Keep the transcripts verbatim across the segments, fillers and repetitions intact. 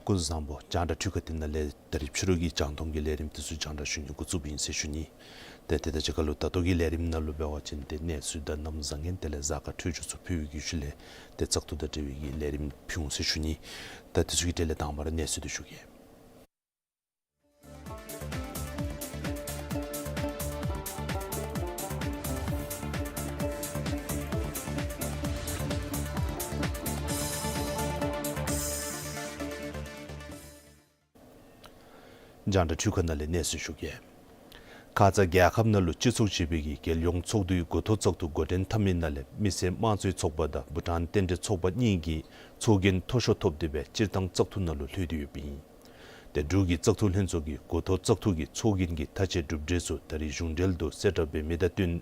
སྐུ་གཟུགས་བཟང་པོ། རྒྱང་བསྒྲགས་འཕྲུལ་ཁང་འདི་ནང་ལས་ད་རིས་ཕྱི་རུ་གི་རྒྱང་མཐོང་གི་ལས་རིམ་འདི་ཚུ་རྒྱང་བསྒྲགས་ཞུ་ནི་འགོ་བཙུགསཔ་ཨིན་ཟེར་ཞུ་ནི། ཏེ་དེ་དང་གཅིག་ཁར་ལུ་ད་ལྟོ་གི་ལས་རིམ་ནང་ལུ་འབད་བ་ཅིན་ཏེ་གནས་ཚུལ་དང་གནམ་བཟང་ངན་དེ་ལས་གཟའ་སྐར་འཕྲོད་སྦྱོར་ཚུ་ཕུལ་བའི་ཤུལ་ལས་ཏེ་བཙག་འཐུ་དང་འབྲེལ་བའི་གི་ལས་རིམ་ཕུལ་འོང་ཟེར་ཞུ་ནི། ད་འདི་ཚུ་གི་གྲས་ལས་དང་པ་ར་གནས་ཚུལ་འདི་ཞུ་གེ། རྒྱང་བསྒྲགས་འཕྲུལ་ཁང་ནང་ལས་གནས་ཚུལ་ཞུ་གེ། ཁ་ཙ་རྒྱལ་ཁབ་ནང་ལུ་སྤྱི་ཚོགས་བཞི་པའི་གི་རྒྱལ་ཡོངས་ཚོགས་འདུའི་འགོ་ཐོག་བཙག་འཐུ་འགོ་འདྲེན་འཐབ་མི་ནང་ལས་མི་སེར་དམངས་གཙོའི་ཚོགས་པ་དང་བྷུ་ཊཱན་རྟེན་འབྲེལ་ཚོགས་པ་གཉིས་ཀྱིས་ཚོགས་རྒྱན་མཐོ་ཤོས་ཐོབ་སྟེ་སྦེ་སྤྱིར་བཏང་བཙག་འཐུ་ནང་ལུ་ལྷོད་དེ་ཡོདཔ་ཨིན། ཏེ་འབྲུག་གི་བཙག་འཐུ་ལྷན་ཚོགས་ཀྱིས་འགོ་ཐོག་བཙག་འཐུ་གི་ཚོགས་རྒྱན་གྱི་མཐའ་དཔྱད་གྲུབ་འབྲས་ཚུ་ད་རིས་གཞུང་འབྲེལ་དུ་གསལ་བསྒྲགས་འབད་མི་དང་བསྟུན་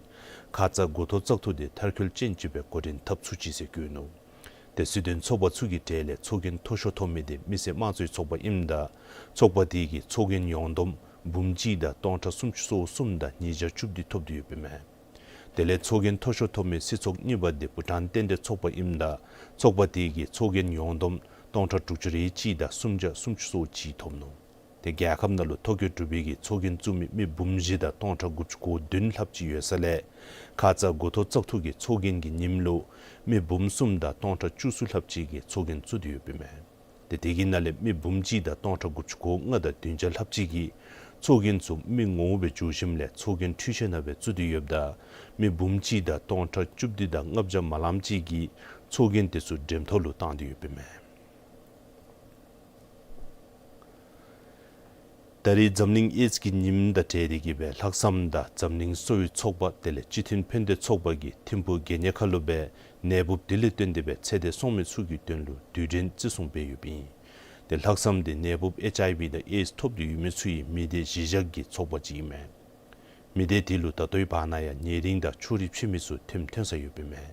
ཁ་ཙ་འགོ་ཐོག་བཙག་འཐུ་དེ་མཐར་འཁྱོལ་ཅན་ཅིག་སྦེ་འགོ་འདྲེན་འཐབ་ཚུགས་ཅི་ཟེར་བཀོད་ནུག། ཏེ་སྲིད་དོན་ཚོགས་པ་ཚུ་གི་གྲས་ལས་ཚོགས་རྒྱན་མཐོ་ཤོས་ཐོབ་མི་དེ་མི་སེར་དམངས་གཙོའི་ཚོགས་པ་ཨིནམ་ད་ཚོགས་པ་དེ་གིས་ཚོགས་རྒྱན་ཡོངས་བསྡོམས་འབུམ་གཅིག་དང་སྟོང་ཕྲག་སུམ་ཅུ་སོ་གསུམ་དང་ཉིས་བརྒྱ་བཅུ་བདུན་ཐོབ་སྟེ་ཡོདཔ་ཨིན་མས། དེ་ལས་ཚོགས་རྒྱན་མཐོ་ཤོས་ཐོབ་མི་སྲིད་ཚོགས་གཉིས་པ་དེ་བྷུ་ཊཱན་རྟེན་འབྲེལ་ཚོགས་པ་ཨིནམ་ད་ཚོགས་པ་དེ་གིས་ཚོགས་རྒྱན་ཡོངས་བསྡོམས་སྟོང་ཕྲག་དྲུག་ཅུ་རེ་གཅིག་དང་སུམ་བརྒྱ་སུམ་ཅུ་སོ་གཅིག་ཐོབ་ནུག། ཏེ་རྒྱལ་ཁབ་ནང་ལུ་ཐོ་བཀོད་གྲུབ་པའི་གི་ཚོགས་རྒྱན་བཙུགས་མི་མི་འབུམ་བཞི་དང་སྟོང་ཕྲག་དགུ་བཅུ་གོ་བདུན་ལྷགཔ་ཅིག་ཡོད་ས་ལས་ཁ་ཙ་འགོ་ཐོག་བཙག་འཐུ་གི་ཚོགས་རྒྱན་གྱི་ཉིནམ་ལུ་མི་འབུམ་གསུམ་དང་སྟོང་ཕྲག་བཅུ་གསུམ་ལྷགཔ་ཅིག་གིས་ཚོགས་རྒྱན་བཙུགས་ཏེ་ཡོདཔ་ཨིན་མས། ཏེ་དེ་གི་ནང་ལས་མི་འབུམ་གཅིག་དང་སྟོང་ཕྲག་དགུ་བཅུ་གོ་ལྔ་དང་བདུན་བརྒྱ་ལྷགཔ་ཅིག་གིས་ཚོགས་རྒྱན་ཚུ་མི་ངོ་བོ་སྦེ་འགྱོ་ཞིནམ་ལས་ཚོགས་རྒྱན་འཕྲུལ་ཆས་ནང་སྦེ་བཙུགས་ཏེ་ཡོདཔ་ད་མི་འབུམ་གཅིག་དང་སྟོང་ཕྲག་བཅུ་བདུན་དང་ལྔ་བརྒྱ་མ་ལངམ་ཅིག་གིས་ཚོགས་རྒྱན་དེ་ཚུ་འགྲེམ་ཐོག་ལུ་བཏང་སྟེ་ཡོདཔ་ཨིན་མས། ད་རིས་འཛམ་གླིང་ཨེཌསི་གི་ཉིནམ་དང་འབྲེལ་ཏེ་གིས་སྦེ་ལྷག་བསམ་དང་འཛམ་གླིང་གསོ་བའི་ཚོགས་པ་དེ་ལས་སྤྱི་མཐུན་ཕན་བདེ་ཚོགས་པ་གིས་ཐིམ་ཕུག་དགེ་བསྙེན་ཁ་ལུ་སྦེ་ནད་འབུབ་དེ་ལུ་བརྟེན་ཏེ་སྦེ་ཚེ་འདས་སོང་མི་ཚུ་གི་དོན་ལུ་དུས་དྲན་བརྩི་སྲུང་འབད་ཡོདཔ་ཨིན། ཏེ་ལྷག་བསམ་དེ་ནད་འབུབ་ཨེཆ་ཨའི་ཝི་དང་ཨེཌསི་ཐོབ་སྟེ་ཡོད་མི་ཚུ་གི་མི་སྡེ་གཞི་བཞག་གི་ཚོགས་པ་ཅིག་ཨིན་མས། མི་སྡེ་དེ་ལུ་ད་ལྟོའི་བར་ན་ཡང་ཉེ་རིང་དང་ཕྱོགས་རིས་ཕྱེ་མི་ཚུ་ཐོནམ་ཐོན་ས་ཡོདཔ་ཨིན་མས།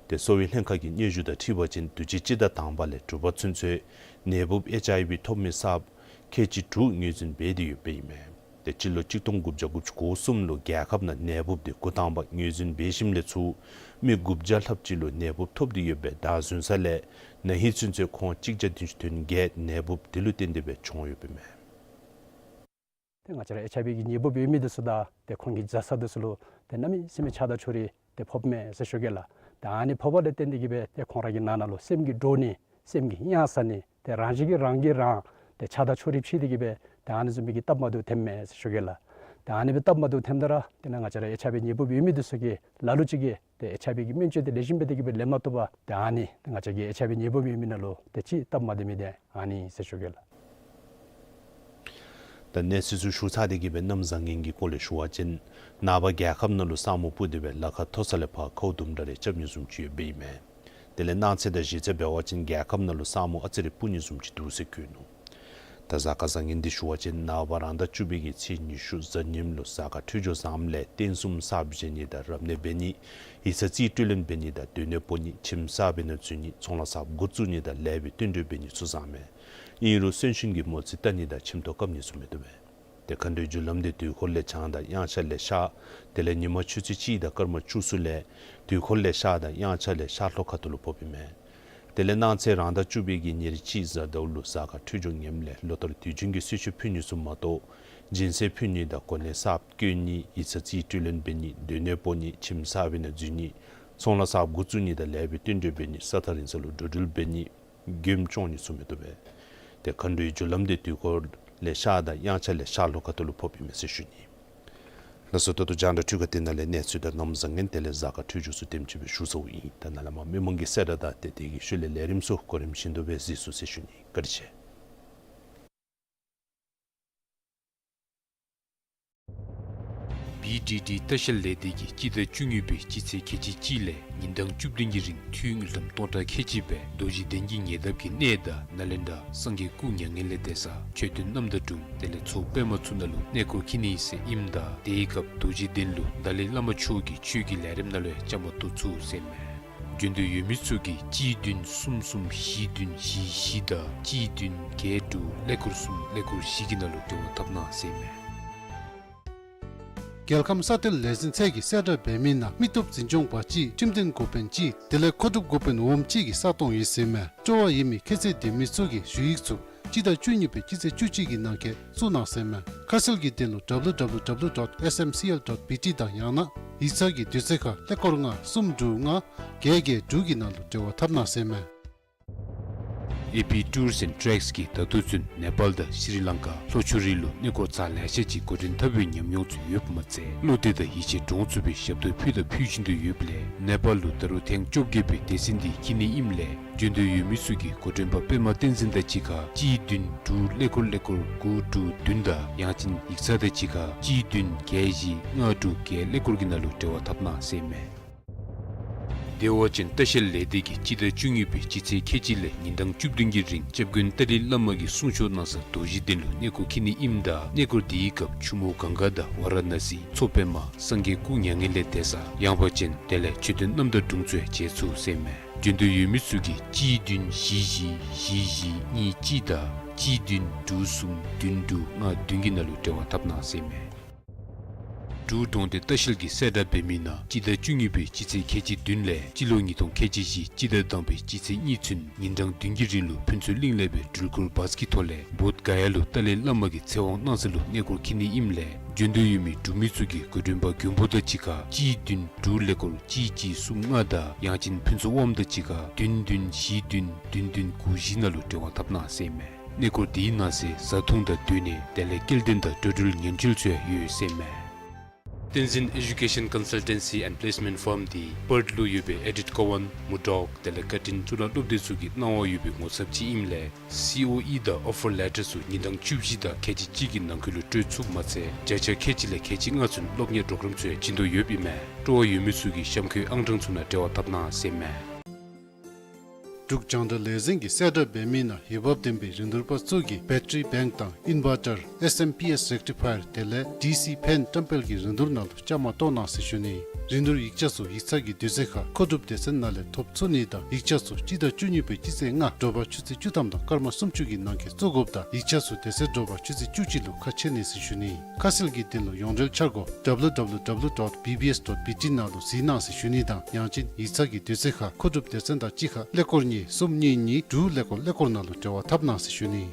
ཏེ་གསོ་བའི་ལྷན་ཁག་གི་སྙན་ཞུ་དང་འཁྲིལ་བ་ཅིན་དུས་ཅི་སྤྱི་ཟླ་དང་པ་ལས་དྲུག་པ་ཚུན་ཚོད་ནད་འབུབ་ཨེཆ་ཨའི་ཝི་ཐོབ་མི་གསརཔ་ཁལ་གཅིག་དྲུག་ངོས་འཛིན་འབད་དེ་ཡོདཔ་ཨིན་མས། ཏེ་སྤྱི་ལོ་གཅིག་སྟོང་དགུ་བརྒྱ་དགུ་བཅུ་གོ་གསུམ་ལུ་རྒྱལ་ཁབ་ནང་ནད་འབུབ་དེ་འགོ་དང་པ་ངོས་འཛིན་འབད་ཞིནམ་ལས་ཚུར་མི་དགུ་བརྒྱ་ལྷགཔ་ཅིག་ལུ་ནད་འབུབ་ཐོབ་སྟེ་ཡོདཔ་སྦེ་བདའ་ཟུན་ས་ལས་ན་ཧིང་ཚུན་ཚོད་ཁོང་གཅིག་བརྒྱ་བདུན་ཅུ་དོན་བརྒྱད་ནད་འབུབ་དེ་ལུ་བརྟེན་ཏེ་སྦེ་བྱུང་ཡོདཔ་ཨིན་མས། ཏེ་ང་བཅས་ར་ཨེཆ་ཨའི་ཝི་གི་ནད་འབུབ་ཡོད་མི་འདི་ཚུ་དང་ཏེ་ཁོང་གི་བཟའ་ཚང་འདི་ཚུ་ལུ་ཏེ་གནམ་མེད་ས་མེད་ཆགས་སྡང་ཕྱོགས་རིས་ཏེ་ཕོགཔ་མས་ཟེར་ཞུ་གེ་ལགས། ཏེ་ཨ་ནི་ཕོགཔ་ལས་བརྟེན་ཏེ་གིས་སྦེ་ཏེ་ཁོང་ར་གི་ནང་ན་ལུ་སེམས་ཀྱི་འདྲོག་ནི་སེམས་ཀྱི་གཡེང་ས་ནི་ཏེ་རང་བཞིན་གྱིས་རང་གིས་རང་ཏེ་ཆགས་སྡང་ཕྱོགས་རིས་ཕྱེ་སྟེ་གིས་སྦེ་ཏེ་ཨ་ནི་བཟུམ་མའི་གི་སྟབས་མ་བདེཝ་ཐོནམ་མས་ཟེར་ཞུ་གེ་ལགས། ཏེ་ཨ་ནི་སྦེ་སྟབས་མ་བདེཝ་ཐོནམ་ད་ར་ཏེ་ནཱ་ང་བཅས་ར་ཨེཆ་ཨའི་ཝི་ནད་འབུབ་ཡོད་མི་འདི་ཚུ་གིས་ལ་ལུ་ཅིག་གིས་ཏེ་ཨེཆ་ཨའི་ཝི་གི་སྨན་བཅོས་དེ་ལེགས་ཤོམ་སྦེ་དེ་གིས་སྦེ་ལེན་མ་བཏུབ་པར་ཏེ་ཨ་ནི་ཏེ་ང་བཅས་ཀྱི་ཨེཆ་ཨའི་ཝི་ནད་འབུབ་ཡོད་མི་ནང་ལུ་ཏེ་ཅིག་སྟབས་མ་བདེ་མི་དེ་ཨ་ནི་ཟེར་ཞུ་གེ་ལགས། ད་གནས་ཚུལ་ཚུ་ཞུ་ཚར་ཏེ་གིས་སྦེ་གནམ་བཟང་ངན་གྱི་སྐོར་ལས་ཞུ་བ་ཅིན་ནངས་པ་རྒྱལ་ཁབ་ནང་ལུ་ས་སྨུག་སྤུབས་ཏེ་སྦེ་ལ་ཁ་མཐོ་ས་ལས་ཕར་ཁཝ་དུམ་གྲ་རེ་རྐྱབ་ནི་བཟུམ་ཅིག་ཡོདཔ་ཨིན་མས། དེ་ལས་གནངས་ཚེ་དང་གཞེས་ཚེ་འབད་བ་ཅིན་རྒྱལ་ཁབ་ནང་ལུ་ས་སྨུག་ཨ་ཙི་རེ་སྤུབ་ནི་བཟུམ་ཅིག་འདུག་ཟེར་བཀོད་ནུག། ད་གཟའ་སྐར་བཟང་ངན་འདི་ཞུ་བ་ཅིན་ནངས་པ་རང་ཟླ་བཅུ་པའི་གི་ཚེས་ཉི་ཤུ་གཟའ་ཉིམ་ལུ་གཟའ་སྐར་འཕྲོད་སྦྱོར་བཟངམ་ལས་རྟེན་གསུམ་གསརཔ་བཞེངས་ནི་དང་རབ་གནས་འབད་ནི། ཡིག་ཚང་རྩིས་སྤྲོད་ལེན་འབད་ནི་དང་སྡོད་གནས་སྤོ་ནི། ཁྱིམ་གསར་པའི་ནང་འཛུལ་ནི། ཚོང་ལཱ་གསརཔ་འགོ་བཙུགས་ནི་དང་ལེགས་པའི་བསྟུན་གྲོས་འབད་ནི་ཚུ་བཟང་མས། ཨིན་རུང་གསོན་གཤིན་གྱི་མོ་རྩིས་བལྟ་ནི་དང་ཁྱིམ་ཐོག་བཀབ་ནི་ཚུ་མི་བཏུབ་པས། ཏེ་མཁའ་འགྲོའི་རྒྱུ་ལམ་འདི་དུས་འཁོར་ལས་བྱང་དང་དབྱངས་འཆར་ལས་ཤར། དེ་ལས་ཉིན་མ་ཆུ་ཚོད་གཅིག་དང་སྐར་མ་བཅུ་གསུམ་ལས་དུས་འཁོར་ལས་ཤར་དང་དབྱངས་འཆར་ལས་ཤར་ལྷོ་ཁ་ཐུག་ལུ་ཕོགཔ་ཨིན་མས། དེ་ལས་གནངས་ཚེ་རང་ཟླ་བཅུ་པའི་གི་ཉེར་གཅིག་གཟའ་ཟླཝ་ལུ་གཟའ་སྐར་འཕྲོད་སྦྱོར་ངནམ་ལས་ལོ་ལྟར་དུས་རྒྱུན་གྱི་གསོལ་མཆོད་ཕུལ་ནི་ཚུ་མ་གཏོགས་སྦྱིན་སྲེག་ཕུལ་ནི་དང་གོ་གནས་གསརཔ་བསྐོ་ནི། ཡིག་ཚང་རྩིས་སྤྲོད་ལེན་འབད་ནི། སྡོད་གནས་སྤོ་ནི། ཁྱིམ་གསར་པའི་ནང་འཛུལ་ནི། ཚོང་ལཱ་གསརཔ་འགོ་བཙུགས་ནི་དང་ལེགས་པའི་བསྟུན་གྲོས་འབད་ནི། ས་ཐག་རིང་ས་ལུ་འགྲོ་འགྲུལ་འབད་ནི། མགྱོནམ་བཅོ་ནི་ཚུ་མི་བཏུབ་པས། ཏེ་མཁའ་འགྲོའི་རྒྱུ་ལམ་འདི་དུས་འཁོར་ལས་ཤར་དང་དབྱངས་འཆར་ལས་ཤར་ལྷོ་ཁ་ཐུག་ལུ་ཕོགཔ་ཨིན་མས་ཟེར་ཞུ་ནི། ལགས་སོ། ད་ལྟོ་རྒྱང་བསྒྲགས་འཕྲུལ་ཁང་འདི་ནང་ལས་གནས་ཚུལ་དང་གནམ་བཟང་ངན་དེ་ལས་གཟའ་སྐར་འཕྲོད་སྦྱོར་ཚུ་དེམ་ཅིག་སྦེ་ཞུ་ཚརཝ་ཨིན། ད་ནཱ་ལས་མར་མི་མང་གི་གསལ་བསྒྲགས་དང་ཏེ་དེ་གི་ཤུལ་ལས་ལས་རིམ་ཚུ་གོ་རིམ་བཞིན་དུ་སྦེ་གཟིགས་ཚུགས་ཟེར་ཞུ་ནི། བཀའ་དྲིན་ཆེ། བི་ཌི་ཌི་ལྟ་བཤལ་ལས་སྡེ་གིས་སྤྱི་ཟླ་བཅུ་གཉིས་པའི་སྤྱི་ཚེས་ཁལ་གཅིག་གཅིག་ལས་ཉིན་གྲངས་བཅུ་བདུན་གྱི་རིང་འཐུས་དངུལ་ཀྲམ་སྟོང་ཕྲག་ཁལ་གཅིག་སྦེ་རྡོ་རྗེ་གདན་གྱི་ཉེ་འདབས་ཀྱི་གནས་བདག་ནཱ་ལེནྡྲ་སངས་རྒྱས་སྐུ་མྱ་ངན་ལས་འདས་ས་མཆོད་རྟེན་རྣམ་དག་དྲུང་དེ་ལས་མཚོ་པདྨ་ཚུ་ནང་ལུ་གནས་སྐོར་འཁྱིད་ནི་ཟེར་ཨིནམ་ད་དེའི་སྐབས་རྡོ་རྗེ་གདན་ལུ་ཏཱ་ལའི་བླ་མ་མཆོག་གི་ཆོས་ཀྱི་ལས་རིམ་ནང་ལུ་ཡང་བཅའ་མར་གཏོགས་ཚུགས་ཟེར་ཨིན་མས། འབྱོན་འདོད་ཡོད་མི་ཚུ་གིས་གཅིག་བདུན་གསུམ་གསུམ་བཞི་བདུན་བཞི་བཞི་དང་གཅིག་བདུན་བརྒྱད་དྲུག་ཀླད་ཀོར་གསུམ་ཀླད་ཀོར་བཞི་གི་ནང་ལུ་འབྲེལ་བ་འཐབ་གནང་ཟེར་ཨིན་མས། རྒྱལ་ཁམས་ས་གཏེར་ལས་འཛིན་ཚད་ཀྱིས་གསལ་བསྒྲགས་འབད་མི་ནང་མི་སྟོབས་འཛིན་སྐྱོང་པ་གཅིག་ཁྲིམས་དོན་འགོ་དཔོན་གཅིག་དེ་ལས་མཁོ་སྒྲུབ་འགོ་དཔོན་འོགམ་གཅིག་གི་ས་སྟོང་ཡོད་ཟེར་ཨིན་མས། སྤྲོ་བ་ཡོད་མི་ཁྱད་ཚད་ལྡན་མི་ཚུ་གིས་ཞུ་ཡིག་ཚུ་སྤྱི་ཟླ་བཅུ་གཉིས་པའི་སྤྱི་ཚེས་བཅུ་གཅིག་གི་ནང་འཁོད་བཙུགས་གནང་ཟེར་ཨིན་མས། ཁ་གསལ་གྱི་དོན་ལུ་W W W dot S M C L dot B T དང་ཡང་ན་ཡིག་ཚང་གི་དུས་ཚོད་ཁར་ཀླད་ཀོར་ལྔ་གསུམ་དྲུག་ལྔ་བརྒྱད་བརྒྱད་དྲུག་གི་ནང་ལུ་འབྲེལ་བ་འཐབ་གནང་ཟེར་ཨིན་མས། ཨེ་པི་Tours and Treks གིས་ད་ལྟོ་ཚུན་ནེ་པཱལ་དང་ཤྲི་ལང་ཀ་ལྷོ་ཕྱོགས་རིགས་ལུ་གནས་སྐོར་ཚར་ལེ་ཤ་ཅིག་འགོ་འདྲེན་འཐབ་པའི་ཉམས་མྱོང་ཚུ་ཡོདཔ་མ་ཚད་བློ་གཏད་དང་ཡིད་ཆེས་འདྲོངས་ཚུགས་པའི་ཞབས་ཏོག་ཕུལ་དང་ཕུལ་བཞིན་དུ་ཡོདཔ་ལས་ནེ་པཱལ་ལུ་ད་རུང་ཐེངས་བཅོ་བརྒྱད་པའི་སྡེ་ཚན་འདི་འཁྱིད་ནི་ཨིནམ་ལས་འབྱོན་འདོད་ཡོད་མི་ཚུ་གིས་འགོ་འདྲེན་པ་པདྨ་བསྟན་འཛིན་དང་གཅིག་ཁར་གཅིག་བདུན་དྲུག་ཀླད་ཀོར་ཀླད་ཀོར་དགུ་དྲུག་བདུན་དང་ཡང་ཅིན་ཡིག་ཚང་དང་གཅིག་ཁར་གཅིག་བདུན་བརྒྱད་བཞི་ལྔ་དྲུག་བརྒྱད་ཀླད་ཀོར་གྱི་ནང་ལུ་འབྲེལ་བ་འཐབ་གནང་ཟེར་ཨིན་མས། བདེ་བ་ཅན་ལྟ་བཤལ་ལས་སྡེ་གིས་སྤྱི་ཟླ་བཅུ་གཉིས་པའི་སྤྱི་ཚེས་ཁལ་གཅིག་ལས་ཉིན་གྲངས་བཅུ་བདུན་གྱི་རིང་སྐྱབས་མགོན་ཏཱ་ལའི་བླ་མ་གིས་གསུང་ཆོག་གནང་ས་རྡོ་རྗེ་གདན་ལུ་གནས་སྐོར་འཁྱིད་ནི་ཨིནམ་ད་གནས་སྐོར་དེའི་སྐབས་ཆུ་མོ་གངྒཱ་དང་ཝཱ་ར་ཎ་སི་མཚོ་པདྨ་སངས་རྒྱས་སྐུ་མྱ་ངན་ལས་འདས་ས་ཡངས་པ་ཅན་དེ་ལས་མཆོད་རྟེན་རྣམ་དག་དྲུང་ཚུ་ཡང་མཇལ་ཚུགས་ཟེར་ཨིན་མས། འབྱོན་འདོད་ཡོད་མི་ཚུ་གིས་གཅིག་བདུན་བཞི་བཞི་བཞི་བཞི་གཉིས་གཅིག་དང་གཅིག་བདུན་དྲུག་གསུམ་བདུན་དྲུག་ལྔ་བདུན་གྱི་ནང་ལུ་འབྲེལ་བ་འཐབ་གནང་ཟེར་ཨིན་མས། འབྲུག་གྲོང་སྡེ་ལྟ་བཤལ་གྱིས་གསལ་བསྒྲགས་འབད་མི་ནང་སྤྱི་ཟླ་བཅུ་གཉིས་པའི་སྤྱི་ཚེས་ཁལ་གཅིག་བདུན་ལས་སྤྱི་ལོ་ཉིས་སྟོང་ཁལ་གཅིག་བཞི་སྤྱི་ཟླ་དང་པའི་སྤྱི་ཚེས་གཉིས་ཚུན་ཉིན་གྲངས་བདུན་གྱི་རིང་ལུ་ཕུན་ཚོགས་གླིང་ལས་སྦེ་འགྲུལ་འཁོར་བཱས་ཀྱི་ཐོག་ལས་བོདྷ་ག་ཡ་ལུ་ཏཱ་ལའི་བླ་མ་གི་ཚེ་དབང་གནང་ས་ལུ་གནས་སྐོར་འཁྱིད་ནི་ཨིནམ་ལས་འབྱོན་འདོད་ཡོད་མི་འབྲུག་མི་ཚུ་གིས་འགོ་འདྲེན་པ་མགོན་པོ་དང་གཅིག་ཁར་གཅིག་བདུན་དྲུག་ཀླད་ཀོར་གཅིག་གཅིག་གསུམ་ལྔ་དང་ཡང་ཅིན་ཕུན་ཚོགས་དབངམོ་དང་གཅིག་ཁར་བདུན་བདུན་བཞི་བདུན་བདུན་བདུན་དགུ་བཞི་ནང་ལུ་འབྲེལ་བ་འཐབ་གནང་ཟེར་ཨིན་མས། གནས་སྐོར་དེའི་ནང་གསེས་བཟའ་འཐུང་དང་སྡོད་གནས་དེ་ལས་སྐྱེལ་འདྲེན་དང་འགྲོ་འགྲུལ་ཉེན་བཅོལ་ཚུ་ཡང་ཡོད་ཟེར་ཨིན་མས། བསྟན་འཛིན་Education Consultancy and Placement Firm འདི་པརཐ་ལུ་ཡོད་པའི་ཨེ་ཌིཐ་ཀོ་ཝཱན་མུར་ཌོག་དེ་ལས་བཀའ་དྲིན་གཙུག་ལག་སློབ་སྡེ་ཚུ་གི་གནང་བ་ཡོད་པའི་ངོ་ཚབ་ཅིག་ཨིནམ་ལས་སི་ཨོ་ཨི་དང་ཨོ་ཕར་ལེ་ཊར་ཚུ་ཉིན་གྲངས་བཅུ་བཞི་དང་ཁལ་གཅིག་གཅིག་གི་ནང་འཁོད་ལུ་སྤྲོད་ཚུགསཔ་མ་ཚད་བརྒྱ་ཆ་ཁལ་གཅིག་ལས་ཁལ་གཅིག་ལྔ་ཚུན་སློབ་གཉེར་པོརོ་གརམ་ཚུ་ཡང་བྱིན་དོ་ཡོདཔ་ཨིན་མས། སྤྲོ་བ་ཡོད་མི་ཚུ་གིས་གཤམ་འཁོད་ཨང་གྲངས་ཚུ་ནང་འབྲེལ་བ་འཐབ་གནང་ཟེར་ཨིན་མས། འབྲུག་རྒྱང་བསྒྲགས་ལས་འཛིན་གྱིས་གསལ་བསྒྲགས་འབད་མི་ནང་འོས་འབབ་ལྡན་པའི་རིན་བསྡུར་པ་ཚུ་གིས་བེ་ཊ་རི་བེངཀ་དང་ཨིན་བར་ཊར་ཨེསི་ཨེམ་པི་ཨེསི་རེག་ཊི་ཕ་ཡར་དེ་ལས་ཌི་སི་ཕེན་བཀྲམ་སྤེལ་གྱི་རིན་བསྡུར་ནང་ལུ་བཅའ་མར་གཏོགས་གནང་ཟེར་ཞུ་ནི། རིན་བསྡུར་ཡིག་ཆ་ཚུ་ཡིག་ཚང་གི་དུས་ཚོད་ཁར་མཁོ་སྒྲུབ་སྡེ་ཚན་ནང་ལས་ཐོབ་ཚུགས་ནི་དང་ཡིག་ཆ་ཚུ་སྤྱི་ཟླ་བཅུ་གཉིས་པའི་སྤྱི་ཚེས་ལྔ་དྲོ་པ་ཆུ་ཚོད་བཅུ་ཐམ་དང་སྐར་མ་སུམ་ཅུ་གི་ནང་འཁོད་བཙུགས་དགོཔ་དང་ཡིག་ཆ་ཚུ་དེ་ཚེ་དྲོ་པ་ཆུ་ཚོད་བཅུ་གཅིག་ལུ་ཁ་ཕྱེ་ནི་ཟེར་ཞུ་ནི། ཁ་གསལ་གྱི་དོན་ལུ་ཡོངས་འབྲེལ་འཆར་སྒོ་W W W dot B B S dot B T ནང་ལུ་གཟིགས་གནང་ཟེར་ཞུ་ནི་དང་ཡང་ཅིན་ཡིག་ཚང་གི་དུས་ཚོད་ཁར་མཁོ་སྒྲུབ་སྡེ་ཚན་དང་གཅིག་ཁར་ཀླད་ཀོར་གཉིས་གསུམ་གཉིས་གཉིས་དྲུག་ཀླད་ཀོར་ཀླད་ཀོར་ནང་ལུ་འབྲེལ་བ་འཐབ་གནང་ཟེར་ཞུ་ནི།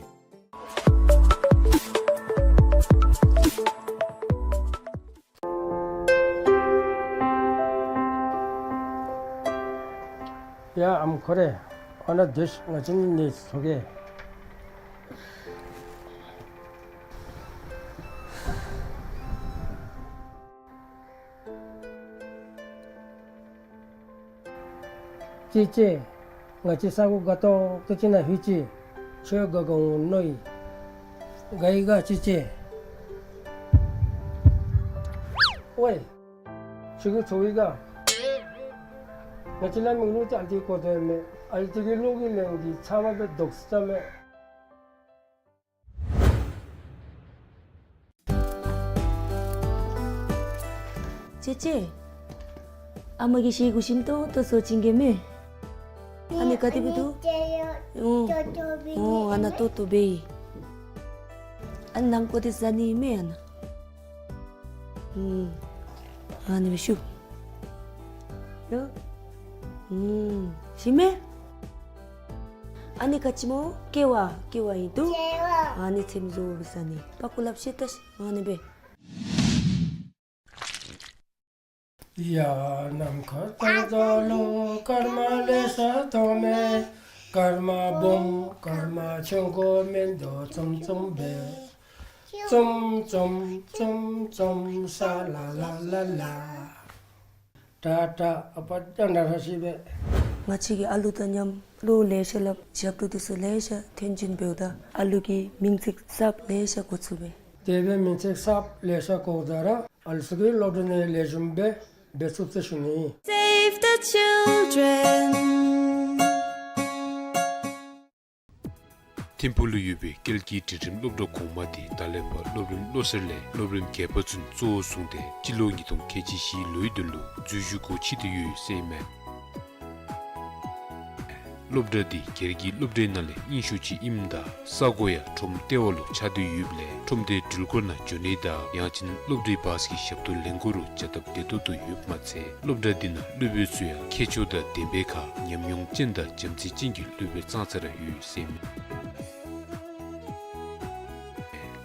ཡ་ཨམ་ཁོ་རེ། ཨ་ན་དེ་ང་ཅིན་ནི་སོ་གེ། ཅི་ཅི། ང་བཅས་ས་གོ་དགའ་ཏོག་ཏོ་ཅིག་ནང་ལྷོད་ཅི། ཁྱོད་དགའ་དགའ་འོང་མནོ་ཡི། དགའ་ཡི་ག་ཅི་ཅི། ཝའེ། ཁྱོད་ཀྱིས་ཚོར་ཡི་ག། ང་བཅས་ལ་མིག་ལུ་ཅིག་ཨ་ལྟོ་གོ་དོ་མས། ཨ་ལྟོ་གི་ལོག་གི་ལན་འདི་ཚབ་མ་སྦེ་དོགས་ས་མས། ཅེ་ཅེ། ཨ་མ་གིས་བཤད་དགོ་ཤིམ་ཏོག་ཏོ་སོ་ཅིན་གེ་མེ། ཨ་ནི་ག་དེ་སྦེ་འདུག། ཨོ། ཨོ་ཨ་ནཱ་ཏོག་ཏོ་སྦེ་ཨིན། ཨ་ནི་ནང་ཀོ་དེ་ཟ་ནི་མེ་ཨ་ནཱ། ཨུམ། ཨ་ནི་སྦེ་ཤུ། ཡོ། ཨུམ། ཤི་མེ། ཨ་ནི་ག་ཅི་སྨོ། ཀེ་བ། ཀེ་བ་ཨིན་འདུག། ཀེ་བ། ཨ་ནི་ཚེམ་བཟོ་བཟའ་ནི། པ་ཀུ་ལབ་ཤེས་ད་ཤེས། ཨ་ནི་སྦེ། ཡ་ནམ་མཁའ་ལྟར་རྫོགས་ལུ་སྐར་མ་ལེ་ཤ་མཐོང་མས། སྐར་མ་སྦོམ་སྐར་མ་ཆུང་ཀུ་མིན་འདུག་ཙུམ་ཙུམ་སྦེ། ཙུམ་ཙུམ་ཙུམ་ཙུམ་ས་ལ་ལ་ལ་ལ། ཏ་ཏ། ཨ་པ་ཏ་ན་ར་ཤི་སྦེ། ང་བཅས་ཀྱིས་ཨ་ལུ་དང་མཉམ་གླུ་ལེ་ཤ་སླབ་ཞབས་བྲོ་འདི་ཚུ་ལེ་ཤ་འཐེན་བྱིན་འབདཝ་ད་ཨ་ལུ་གི་མིང་ཚིག་གསརཔ་ལེ་ཤ་གོ་ཚུགས་པས། དེ་སྦེ་མིང་ཚིག་གསརཔ་ལེ་ཤ་གོཝ་ད་ར་ཨ་ལུ་ཚུ་གིས་སློབ་གྲྭ་ནང་ལེགས་ཤོམ་སྦེ་འབད་ཚུགས་ཟེར་ཞུ་ནི། Save the children. ཐིམ་ཕུག་ལུ་ཡོད་པའི་ཀལ་གྱི་སྒྲིག་ཁྲིམས་སློབ་གྲྭ་གོང་མ་འདི་ད་ལས་ཕར་སློབ་རིམ་བློ་གསར་ལས་སློབ་རིམ་བརྒྱད་པ་ཚུན་གཙོ་བོར་བཟུང་སྟེ་སྤྱི་ལོ་ཉིས་སྟོང་ཁལ་གཅིག་བཞི་ལོའི་དོན་ལུ་འཛུལ་ཞུགས་སྒོ་ཕྱེ་སྟེ་ཡོད་ཟེར་ཨིན་མས། སློབ་གྲྭ་འདི་སྒེར་གྱི་སློབ་གྲྭའི་ནང་ལས་རྙིང་ཤོས་ཅིག་ཨིནམ་ད་ས་གོ་ཡང་ཁྲོམ་ལྟེ་བ་ལུ་ཆགས་ཏེ་ཡོདཔ་ལས་ཁྲོམ་སྡེའི་འགྲུལ་འཁོར་ནང་འགྱོ་ནི་དང་ཡང་ཅིན་སློབ་གྲྭའི་བཱསི་གི་ཞབས་ཏོག་ལེན་དགོ་རུང་བྱ་སྟབས་བདེ་ཏོག་ཏོ་ཡོདཔ་མ་ཚད་སློབ་གྲྭ་འདི་ནང་སློབ་དཔོན་ཚུ་ཡང་མཁས་མཆོག་དང་ལྡན་པའི་ཁར་ཉམས་མྱོང་ཅན་དང་བྱམས་བརྩེ་ཅན་གྱི་སློབ་དཔོན་ཙང་ཙ་ར་ཡོད་ཟེར་ཨིན་མས།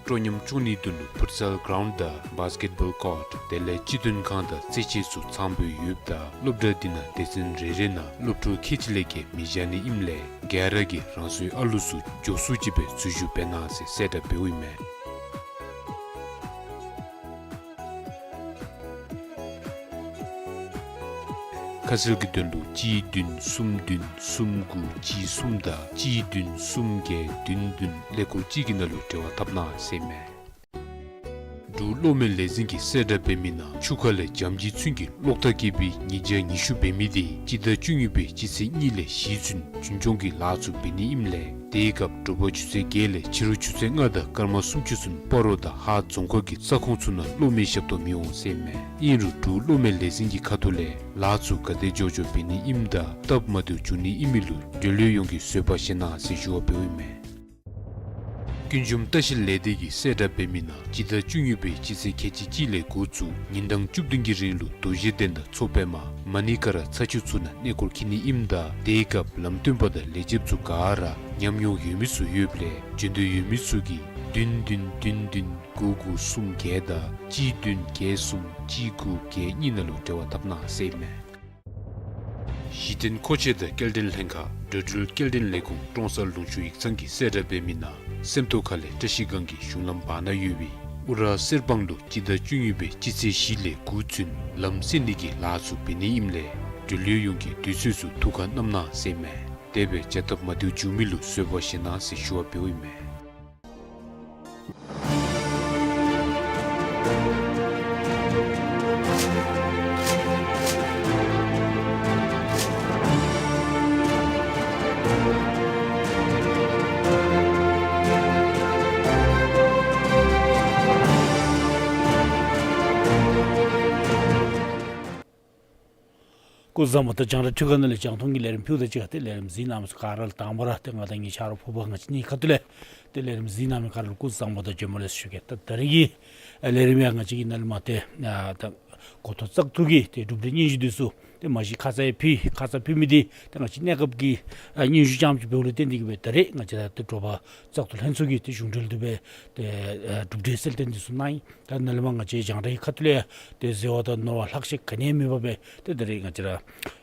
སྤྲོ་ཉམས་བཅོ་ནིའི་དོན་ལུ་ཕུཊ་སལ་གྲའུནཌ་དང་བཱསི་ཀེཊ་བཱོལ་ཀོརཊ་དེ་ལས་སྤྱི་དོན་ཁང་དང་རྩེད་ཆས་ཚུ་ཚངམ་སྦེ་ཡོདཔ་ད་སློབ་གྲྭ་འདི་ནང་སྡེ་ཚན་རེ་རེ་ནང་སློབ་ཕྲུག་ཁལ་གཅིག་ལས་བརྒལ་མི་བཞག་ནི་ཨིནམ་ལས་ག་ར་གིས་རང་སོའི་ཨ་ལུ་ཚུ་མགྱོགས་སུ་ཅིག་སྦེ་འཛུལ་ཞུགས་འབད་གནང་ཟེར་གསལ་བསྒྲགས་འབདཝ་ཨིན་མས། ཁ་གསལ་གྱི་དོན་ལུ་གཅིག་བདུན་གསུམ་བདུན་གསུམ་དགུ་གཅིག་གསུམ་དང་གཅིག་བདུན་གསུམ་བརྒྱད་བདུན་བདུན་ཀླད་ཀོར་གཅིག་གི་ནང་ལུ་འབྲེལ་བ་འཐབ་གནང་ཟེར་ཨིན་མས། འབྲུག་གློག་མེ་ལས་འཛིན་གྱིས་གསལ་བསྒྲགས་འབད་མི་ནང་ཆུ་ཁ་ལས་འཇམ་གྱི་ཚོན་གྱི་གློག་ཐག་སྐྱེས་པའི་ཉིས་བརྒྱ་ཉི་ཤུ་འབད་མི་དེ་སྤྱི་ཟླ་བཅུ་གཉིས་པའི་སྤྱི་ཚེས་གཉིས་ལས་བཞི་ཚུན་རྒྱུན་སྐྱོང་གི་ལཱ་ཚུ་འབད་ནི་ཨིནམ་ལས་དེའི་སྐབས་དྲོ་པ་ཆུ་ཚོད་བརྒྱད་ལས་ཕྱི་རུ་ཆུ་ཚོད་ལྔ་དང་སྐར་མ་སུམ་ཅུ་ཚུན་སྤ་རོ་དང་ཧཱ་རྫོང་ཁག་གི་ས་ཁོངས་ཚུ་ནང་གློག་མེ་ཞབས་ཏོག་མི་འོང་ཟེར་ཨིན་མས། ཨིན་རུང་འབྲུག་གློག་མེ་ལས་འཛིན་གྱི་ཁ་ཐུག་ལས་ལཱ་ཚུ་ག་དེ་མགྱོགས་མགྱོགས་འབད་ནི་ཨིནམ་ད་སྟབས་མ་བདེཝ་འབྱུང་ནི་ཨིན་མི་ལུ་འབྲེལ་ཡོད་ཡོངས་ཀྱིས་བཟོད་པ་བཞེས་གནང་ཟེར་ཞུ་བ་འབདཝ་ཨིན་མས། ཀུན་འབྱུང་ལྟ་བཤལ་ལས་སྡེ་གིས་གསལ་བསྒྲགས་འབད་མི་ནང་སྤྱི་ཟླ་བཅུ་གཉིས་པའི་སྤྱི་ཚེས་ཁལ་གཅིག་གཅིག་ལས་འགོ་བཙུགས་ཉིན་གྲངས་བཅུ་བདུན་གྱི་རིང་ལུ་རྡོ་རྗེ་གདན་དང་མཚོ་པདྨ་མ་ཎི་ཀ་ར་ཚ་ཆུ་ཚུ་ནང་གནས་སྐོར་འཁྱིད་ནི་ཨིནམ་ད་དེའི་སྐབས་ལམ་སྟོན་པ་དང་ལས་བྱེདཔ་ཚུ་ག་ར་ཉམས་མྱོང་ཡོད་མི་ཚུ་ཡོདཔ་ལས་འབྱོན་འདོད་ཡོད་མི་ཚུ་གིས་བདུན་བདུན་བདུན་བདུན་དགུ་དགུ་གསུམ་བརྒྱད་དང་གཅིག་བདུན་བརྒྱད་གསུམ་གཅིག་དགུ་བརྒྱད་གཉིས་ནང་ལུ་འབྲེལ་བ་འཐབ་གནང་ཟེར་ཨིན་མས། གཞི་རྟེན་མཁོ་ཆས་དང་སྐྱེལ་འདྲེན་ལྷན་ཁག་འགྲོ་འགྲུལ་སྐྱེལ་འདྲེན་ལས་ཁུངས་ཀྲོང་གསར་ལུང་ཕྱོགས་ཡིག་ཚང་གིས་གསལ་བསྒྲགས་འབད་མི་ནང་སེམས་རྟོགས་ཁ་ལས་བཀྲ་ཤིས་སྒང་གི་གཞུང་ལམ་བར་ན་ཡོད་པའི་ཨུ་ར་གསེར་སྦང་ལུ་སྤྱི་ཟླ་བཅུ་གཉིས་པའི་སྤྱི་ཚེས་བཞི་ལས་དགུ་ཚུན་ལམ་བསལ་ནི་གི་ལཱ་ཚུ་འབད་ནི་ཨིནམ་ལས་འབྲེལ་ཡོད་ཡོངས་ཀྱིས་དུས་ཚོད་ཚུ་ཐུགས་ཁར་བསྣམ་གནང་ཟེར་ཨིན་མས། དེ་སྦེ་བྱ་སྟབས་མ་བདེཝ་འབྱུང་མི་ལུ་བཟོད་པ་བཞེས་གནང་ཟེར་ཞུ་བ་འབདཝ་ཨིན་མས། སྐུ་གཟུགས་བཟང་པོ་ད། རྒྱང་བསྒྲགས་ཐོག་ཁ་ནང་ལས་རྒྱང་མཐོང་གི་ལས་རིམ་ཕུལཝ་ད་གཅིག་ཁར་ཏེ་ལས་རིམ་གཟིགས་གནང་མི་ཚུ་ག་ར་ལུ་དང་པ་ར་ཏེ་ང་དང་ངེའི་ཆ་རོགས་ཕུརཔ་ང་བཅས་གཉིས་ཁ་ཐུག་ལས་ཏེ་ལས་རིམ་གཟིགས་གནང་མི་ག་ར་ལུ་སྐུ་གཟུགས་བཟང་པོ་དང་བྱོན་པ་ལེགས་སོ་ཞུ་གེ། ད་ད་རིས་ཀྱི་ལས་རིམ་ཡང་ང་བཅས་ཀྱིས་ནཱ་ལས་མར་ཏེ་ད་འགོ་ཐོག་བཙག་འཐུ་གི་ཏེ་གྲུབ་འབྲས་སྙན་ཞུ་འདི་ཚུ་ཏེ་མ་གཞི་ཁ་ཙ་ཡང་ཕུལ། ཁ་ཙ་ཕུལ་མི་འདི་ཏེ་ང་བཅས་གནས་སྐབས་ཀྱི་སྙན་ཞུ་རྐྱངམ་ཅིག་འབདཝ་ལས་བརྟེན་ཏེ་གིས་སྦེ་ད་རིས་ང་བཅས་ད་ཏེ་དྲོ་པ་བཙག་འཐུ་ལྷན་ཚོགས་ཀྱི་ཏེ་གཞུང་འབྲེལ་དུ་སྦེ་ཏེ་གྲུབ་འབྲས་གསལ་སྟོན་འདི་ཚུ་གནང་ཡི། ད་ནཱ་ལས་མར་ང་བཅས་རྒྱང་བསྒྲགས་ཀྱི་ཁ་ཐུག་ལས་ཡང་ཏེ་འཛོལ་བ་དང་ནོར་བ་ལྷག་ཆད་ག་ནི་ཡང་མེད་པར་སྦེ་ཏེ་ད་རིས་ང་བཅས་ར་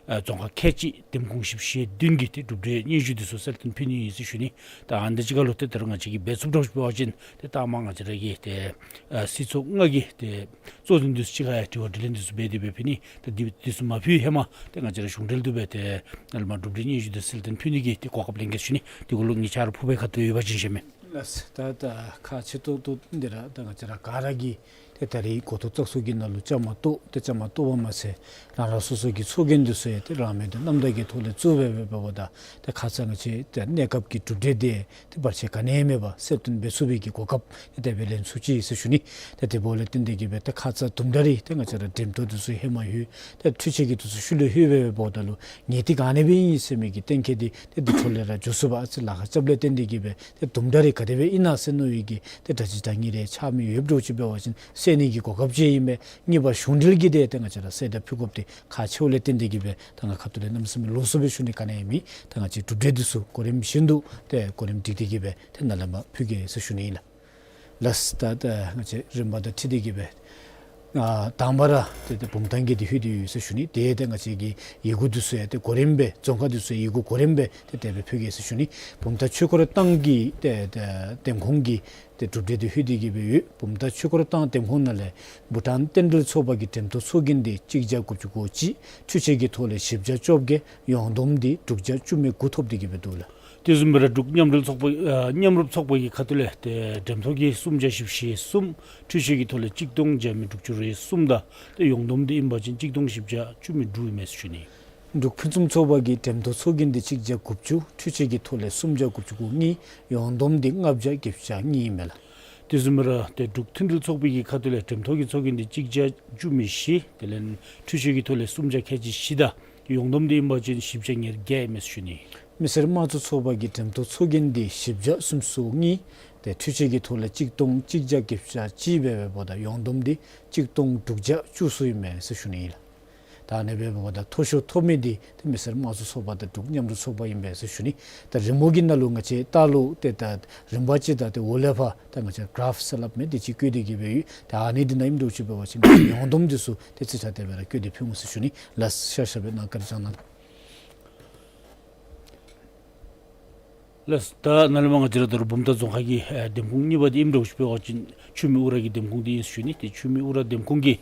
རྫོང་ཁག་ཁལ་གཅིག་འདེམས་ཁོངས་བཞི་བཅུ་ཞེ་བདུན་གྱི་ཏེ་གྲུབ་འབྲས་སྙན་ཞུ་འདི་ཚུ་གསལ་སྟོན་ཕུལ་ནི་ཨིན་ཟེར་ཞུ་ནི། ད་ཨ་ནི་དང་གཅིག་ཁར་ལུ་ཏེ་ད་རུང་ང་བཅས་ཀྱིས་འབད་ཚུགསཔ་འདྲཝ་ཅིག་འབད་བ་ཅིན་ཏེ་ད་མར་ང་བཅས་ར་གི་ཏེ་སྲིད་ཚོགས་ལྔ་གི་ཏེ་གཙོ་འཛིན་འདི་ཚུ་གཅིག་ཁར་ཡང་དྲི་བ་དྲིས་ལན་འདི་ཚུ་འབད་དེ་སྦེ་ཕུལ་ནི། ད་འདི་འདི་ཚུ་མ་ཕུལ་ཧེ་མ་ཏེ་ང་བཅས་ར་གཞུང་འབྲེལ་དུ་སྦེ་ཏེ་ནཱ་ལས་མར་གྲུབ་འབྲས་སྙན་ཞུ་འདི་གསལ་སྟོན་ཕུལ་ནི་གི་ཏེ་གོ་སྐབས་ལེན་གེ་ཟེར་ཞུ་ནི། དེ་གུ་ལུ་ངེའི་ཆ་རོགས་ཕུརཔ་ཁ་ཐུག་ཡོད་པ་ཅིན་ཞུ་མི། ལགས། ད་ད་ཁག་ཆེ་ཏོག་ཏོ་འདི་ར་ད་ང་བཅས་ར་ག་ར་གིས་ ཏེ་ད་རེས་འགོ་ཐོག་བཙག་འཐུ་གི་ནང་ལུ་བཅའ་མར་གཏོགས། ཏེ་བཅའ་མར་གཏོགས་པ་མ་ཚད་རང་རང་སོ་སོ་གི་ཚོགས་རྒྱན་འདི་ཚུ་ཡང་ཏེ་རང་མོས་ཏེ་རྣམ་དག་གི་ཐོག་ལས་བཙུགས་སྦེ་འབདཝ་ད་ཏེ་ཁ་ཙ་ང་བཅས་ཏེ་གནས་སྐབས་ཀྱི་གྲུབ་འབྲས་འདི་ཏེ་བར་ཆད་ག་ནི་ཡང་མེད་པར་གསལ་སྟོན་འབད་ཚུགས་པའི་གི་གོ་སྐབས་ཏེ་དེ་སྦེ་ལེན་ཚུགས་ཅི་ཟེར་ཞུ་ནི། ཏེ་དེ་འབདཝ་ལས་བརྟེན་ཏེ་གིས་སྦེ་ཏེ་ཁ་ཙ་དུམ་གྲ་རེ་ཏེ་ང་བཅས་ར་འགྲེམས་སྟོན་འདི་ཚུ་ཧེ་མ་ལྷོད་ཏེ་འཕྲུལ་ཆས་ཀྱི་འདི་ཚུ་ཤུལ་ལས་ལྷོད་སྦེ་འབདཝ་ད་ལུ་ངེས་ཏིག་ག་ནི་སྦེ་ཨིན་ཟེར་མི་གི་གཏན་འཁེལ་འདི་ཏེ་འདི་འཕྲོ་ལས་ར་འགྱོ་ཚུགས་པར་ཨ་ཙི་ལཱ་ཁག་རྐྱབ་ལས་བརྟེན་ཏེ་གིས་སྦེ་ཏེ་དུམ་གྲ་རེ་ག་དེ་སྦེ་ཨིན་ན་ཟེར་མནོ་བའི་གི་ཏེ་འདྲ་ཅིག་འདྲ་གཉིས་རེ་ཆགས་མི་ཡོདཔ་འདྲཝ་ཅིག་འབད་བ་ཅིན་སེལ་ནི་གི་གོ་སྐབས་ཅིག་ཨིན་པས། གཉིས་པ་གཞུང་འབྲེལ་གྱི་ཏེ་ཏེ་ང་བཅས་ར་གསལ་བརྡ་ཕུལ་དགོཔ་འདི་ཁག་ཆེཝ་ལས་བརྟེན་ཏེ་གིས་སྦེ་ད་ང་ཁ་ཐུག་ལས་གནམ་མེད་ས་མེད་ལོགས་སུ་སྦེ་ཞུ་ནི་ག་ནི་ཡང་མེད། ད་ང་བཅས་གྲུབ་འབྲས་འདི་ཚུ་གོ་རིམ་བཞིན་དུ་ཏེ་གོ་རིམ་སྒྲིག་སྟེ་གིས་སྦེ་ཏེ་ནཱ་ལས་མར་ཕུལ་གེ་ཟེར་ཞུ་ནི་ཨིན་ལགས། ལགས། ད་ད་ང་བཅས་རིམ་པ་དང་འཁྲིལ་ཏེ་གིས་སྦེ་ཨ་དང་པ་ར་ཏེ་ཏེ་བུམ་ཐང་གི་འདི་ལྷོད་དེ་ཡོད་ཟེར་ཞུ་ནི། ཏེ་ཏེ་ང་བཅས་ཀྱི་ཡི་གུ་འདི་ཚུ་ཡང་ཏེ་གོ་རིམ་སྦེ་རྫོང་ཁག་འདི་ཚུ་ཡི་གུ་གོ་རིམ་སྦེ་ཏེ་དེ་སྦེ་ཕུལ་གེ་ཟེར་ཞུ་ནི། བུམ་ཐང་ཆོས་འཁོར་ཐང་གི་ཏེ་ཏེ་འདེམས་ཁོངས་ཀྱི་ཏེ་གྲུབ་འབྲས་འདི་ལྷོད་དེ་གིས་སྦེ་ཡོད། བུམ་ཐང་ཆོས་འཁོར་ཐང་འདེམས་ཁོངས་ནང་ལས་བྷུ་ཊཱན་རྟེན་འབྲེལ་ཚོགས་པ་གི་འགྲེམས་སྟོན་ཚོགས་རྒྱན་འདི་གཅིག་བརྒྱ་དགུ་བཅུ་གོ་གཅིག། འཕྲུལ་ཆས་ཀྱི་ཐོག་ལས་བཞི་བརྒྱ་བཅོ་བརྒྱད། ཡོངས་བསྡོམས་འདི་དྲུག་བརྒྱ་བཅུ་མེད་དགུ་ཐོབ་སྟེ་གིས་སྦེ་འདུག་ལགས། དེ་བཟུམ་སྦེ་ར་འབྲུག་མཉམ་རུབ་ཚོགས་པ་ཨ་མཉམ་རུབ་ཚོགས་པ་གི་ཁ་ཐུག་ལས་ཏེ་འགྲེམས་ཐོག་གི་སུམ་བརྒྱ་བཞི་བཅུ་ཞེ་གསུམ། འཕྲུལ་ཆས་ཀྱི་ཐོག་ལས་གཅིག་སྟོང་བརྒྱ་མེད་དྲུག་ཅུ་རེ་གསུམ་དང་ཏེ་ཡོངས་བསྡོམས་འདི་ཨིན་པ་ཅིན་གཅིག་སྟོང་བཞི་བརྒྱ་བཅུ་མེད་དྲུག་ཨིན་མས་ཟེར་ཞུ་ནི། འབྲུག་ཕུན་སུམ་ཚོགས་པ་གི་འགྲེམས་སྟོན་ཚོགས་རྒྱན་འདི་གཅིག་བརྒྱ་དགུ་བཅུ། འཕྲུལ་ཆས་ཀྱི་ཐོག་ལས་སུམ་བརྒྱ་དགུ་བཅུ་གོ་གཉིས། ཡོངས་བསྡོམས་འདི་ལྔ་བརྒྱ་བརྒྱད་ཅུ་གྱ་གཉིས་ཨིན་མས་ལགས། དེ་བཟུམ་སྦེ་ར་ཏེ་འབྲུག་མཐུན་སྒྲིལ་ཚོགས་པའི་གི་ཁ་ཐུག་ལས་འགྲེམས་ཐོག་གི་ཚོགས་རྒྱན་འདི་གཅིག་བརྒྱ་བཅུ་མེད་བཞི། དེ་ལས་འཕྲུལ་ཆས་ཀྱི་ཐོག་ལས་སུམ་བརྒྱ་ཁལ་གཅིག་བཞི་དང་ཡོངས་བསྡོམས་འདི་ཨིན་པ་ཅིན་བཞི་བརྒྱ་ཉེར་བརྒྱད་ཨིན་མས་ཟེར་ཞུ་ནི། མི་སེར་དམངས་གཙོ་ཚོགས་པ་གི་འགྲེམས་སྟོན་ཚོགས་རྒྱན་འདི་བཞི་བརྒྱ་སུམ་ཅུ་སོ་གཉིས། ཏེ་འཕྲུལ་ཆས་ཀྱི་ཐོག་ལས་གཅིག་སྟོང་གཅིག་བརྒྱ་བརྒྱད་ཅུ་གྱ་གཅིག་འབད་འབདཝ་ད་ཡོངས་བསྡོམས་འདི་གཅིག་སྟོང་དྲུག་བརྒྱ་བཅུ་གསུམ་ཨིན་མས་ཟེར་ཞུ་ནི་ཨིན་ལགས། ད་ཨ་ནི་སྦེ་འབདཝ་ད་མཐོ་ཤོས་ཐོབ་མི་འདི་ཏེ་མི་སེར་དམངས་གཙོ་ཚོགས་པ་དང་འབྲུག་མཉམ་རུབ་ཚོགས་པ་ཨིན་པས་ཟེར་ཞུ་ནི། ད་རི་མོ་གི་ནང་ལུ་ང་བཅས་ལྟ་ལུ་ཏེ་ད་རིམ་པ་ཅིག་ད་ཏེ་འོག་ལས་ཕར་ད་ང་བཅས་ག་རཱཕ་ཟེར་སླབ་མི་འདི་ཅིག་བཀོད་དེ་གིས་སྦེ་ཡོད། ད་ཨ་ནི་འདི་ནང་ཨིནམ་འདྲཝ་ཅིག་འབད་བ་ཅིན་ཡོངས་བསྡོམས་འདི་ཚུ་ཏེ་རྩིས་ཁྲ་དེ་སྦེ་ར་བཀོད་དེ་ཕུལ་འོང་ཟེར་ཞུ་ནི་ལགས། ཤར་ཤར་སྦེ་ནཱ་བཀའ་དྲིན་བསྐྱང་གནང་། ལགས། ད་ནཱ་ལས་མར་ང་བཅས་ར་ད་རུང་བུམ་ཐང་རྫོང་ཁག་གི་ཨེ་འདེམས་ཁོངས་གཉིས་པ་འདི་ཨིནམ་འདྲཝ་ཅིག་འབད་བ་ཅིན་ཆུ་སྨད་ཨུ་ར་གི་འདེམས་ཁོངས་འདི་ཨིན་ཟེར་ཞུ་ནི། ཏེ་ཆུ་སྨད་ཨུ་ར་འདེམས་ཁོངས་ཀྱི་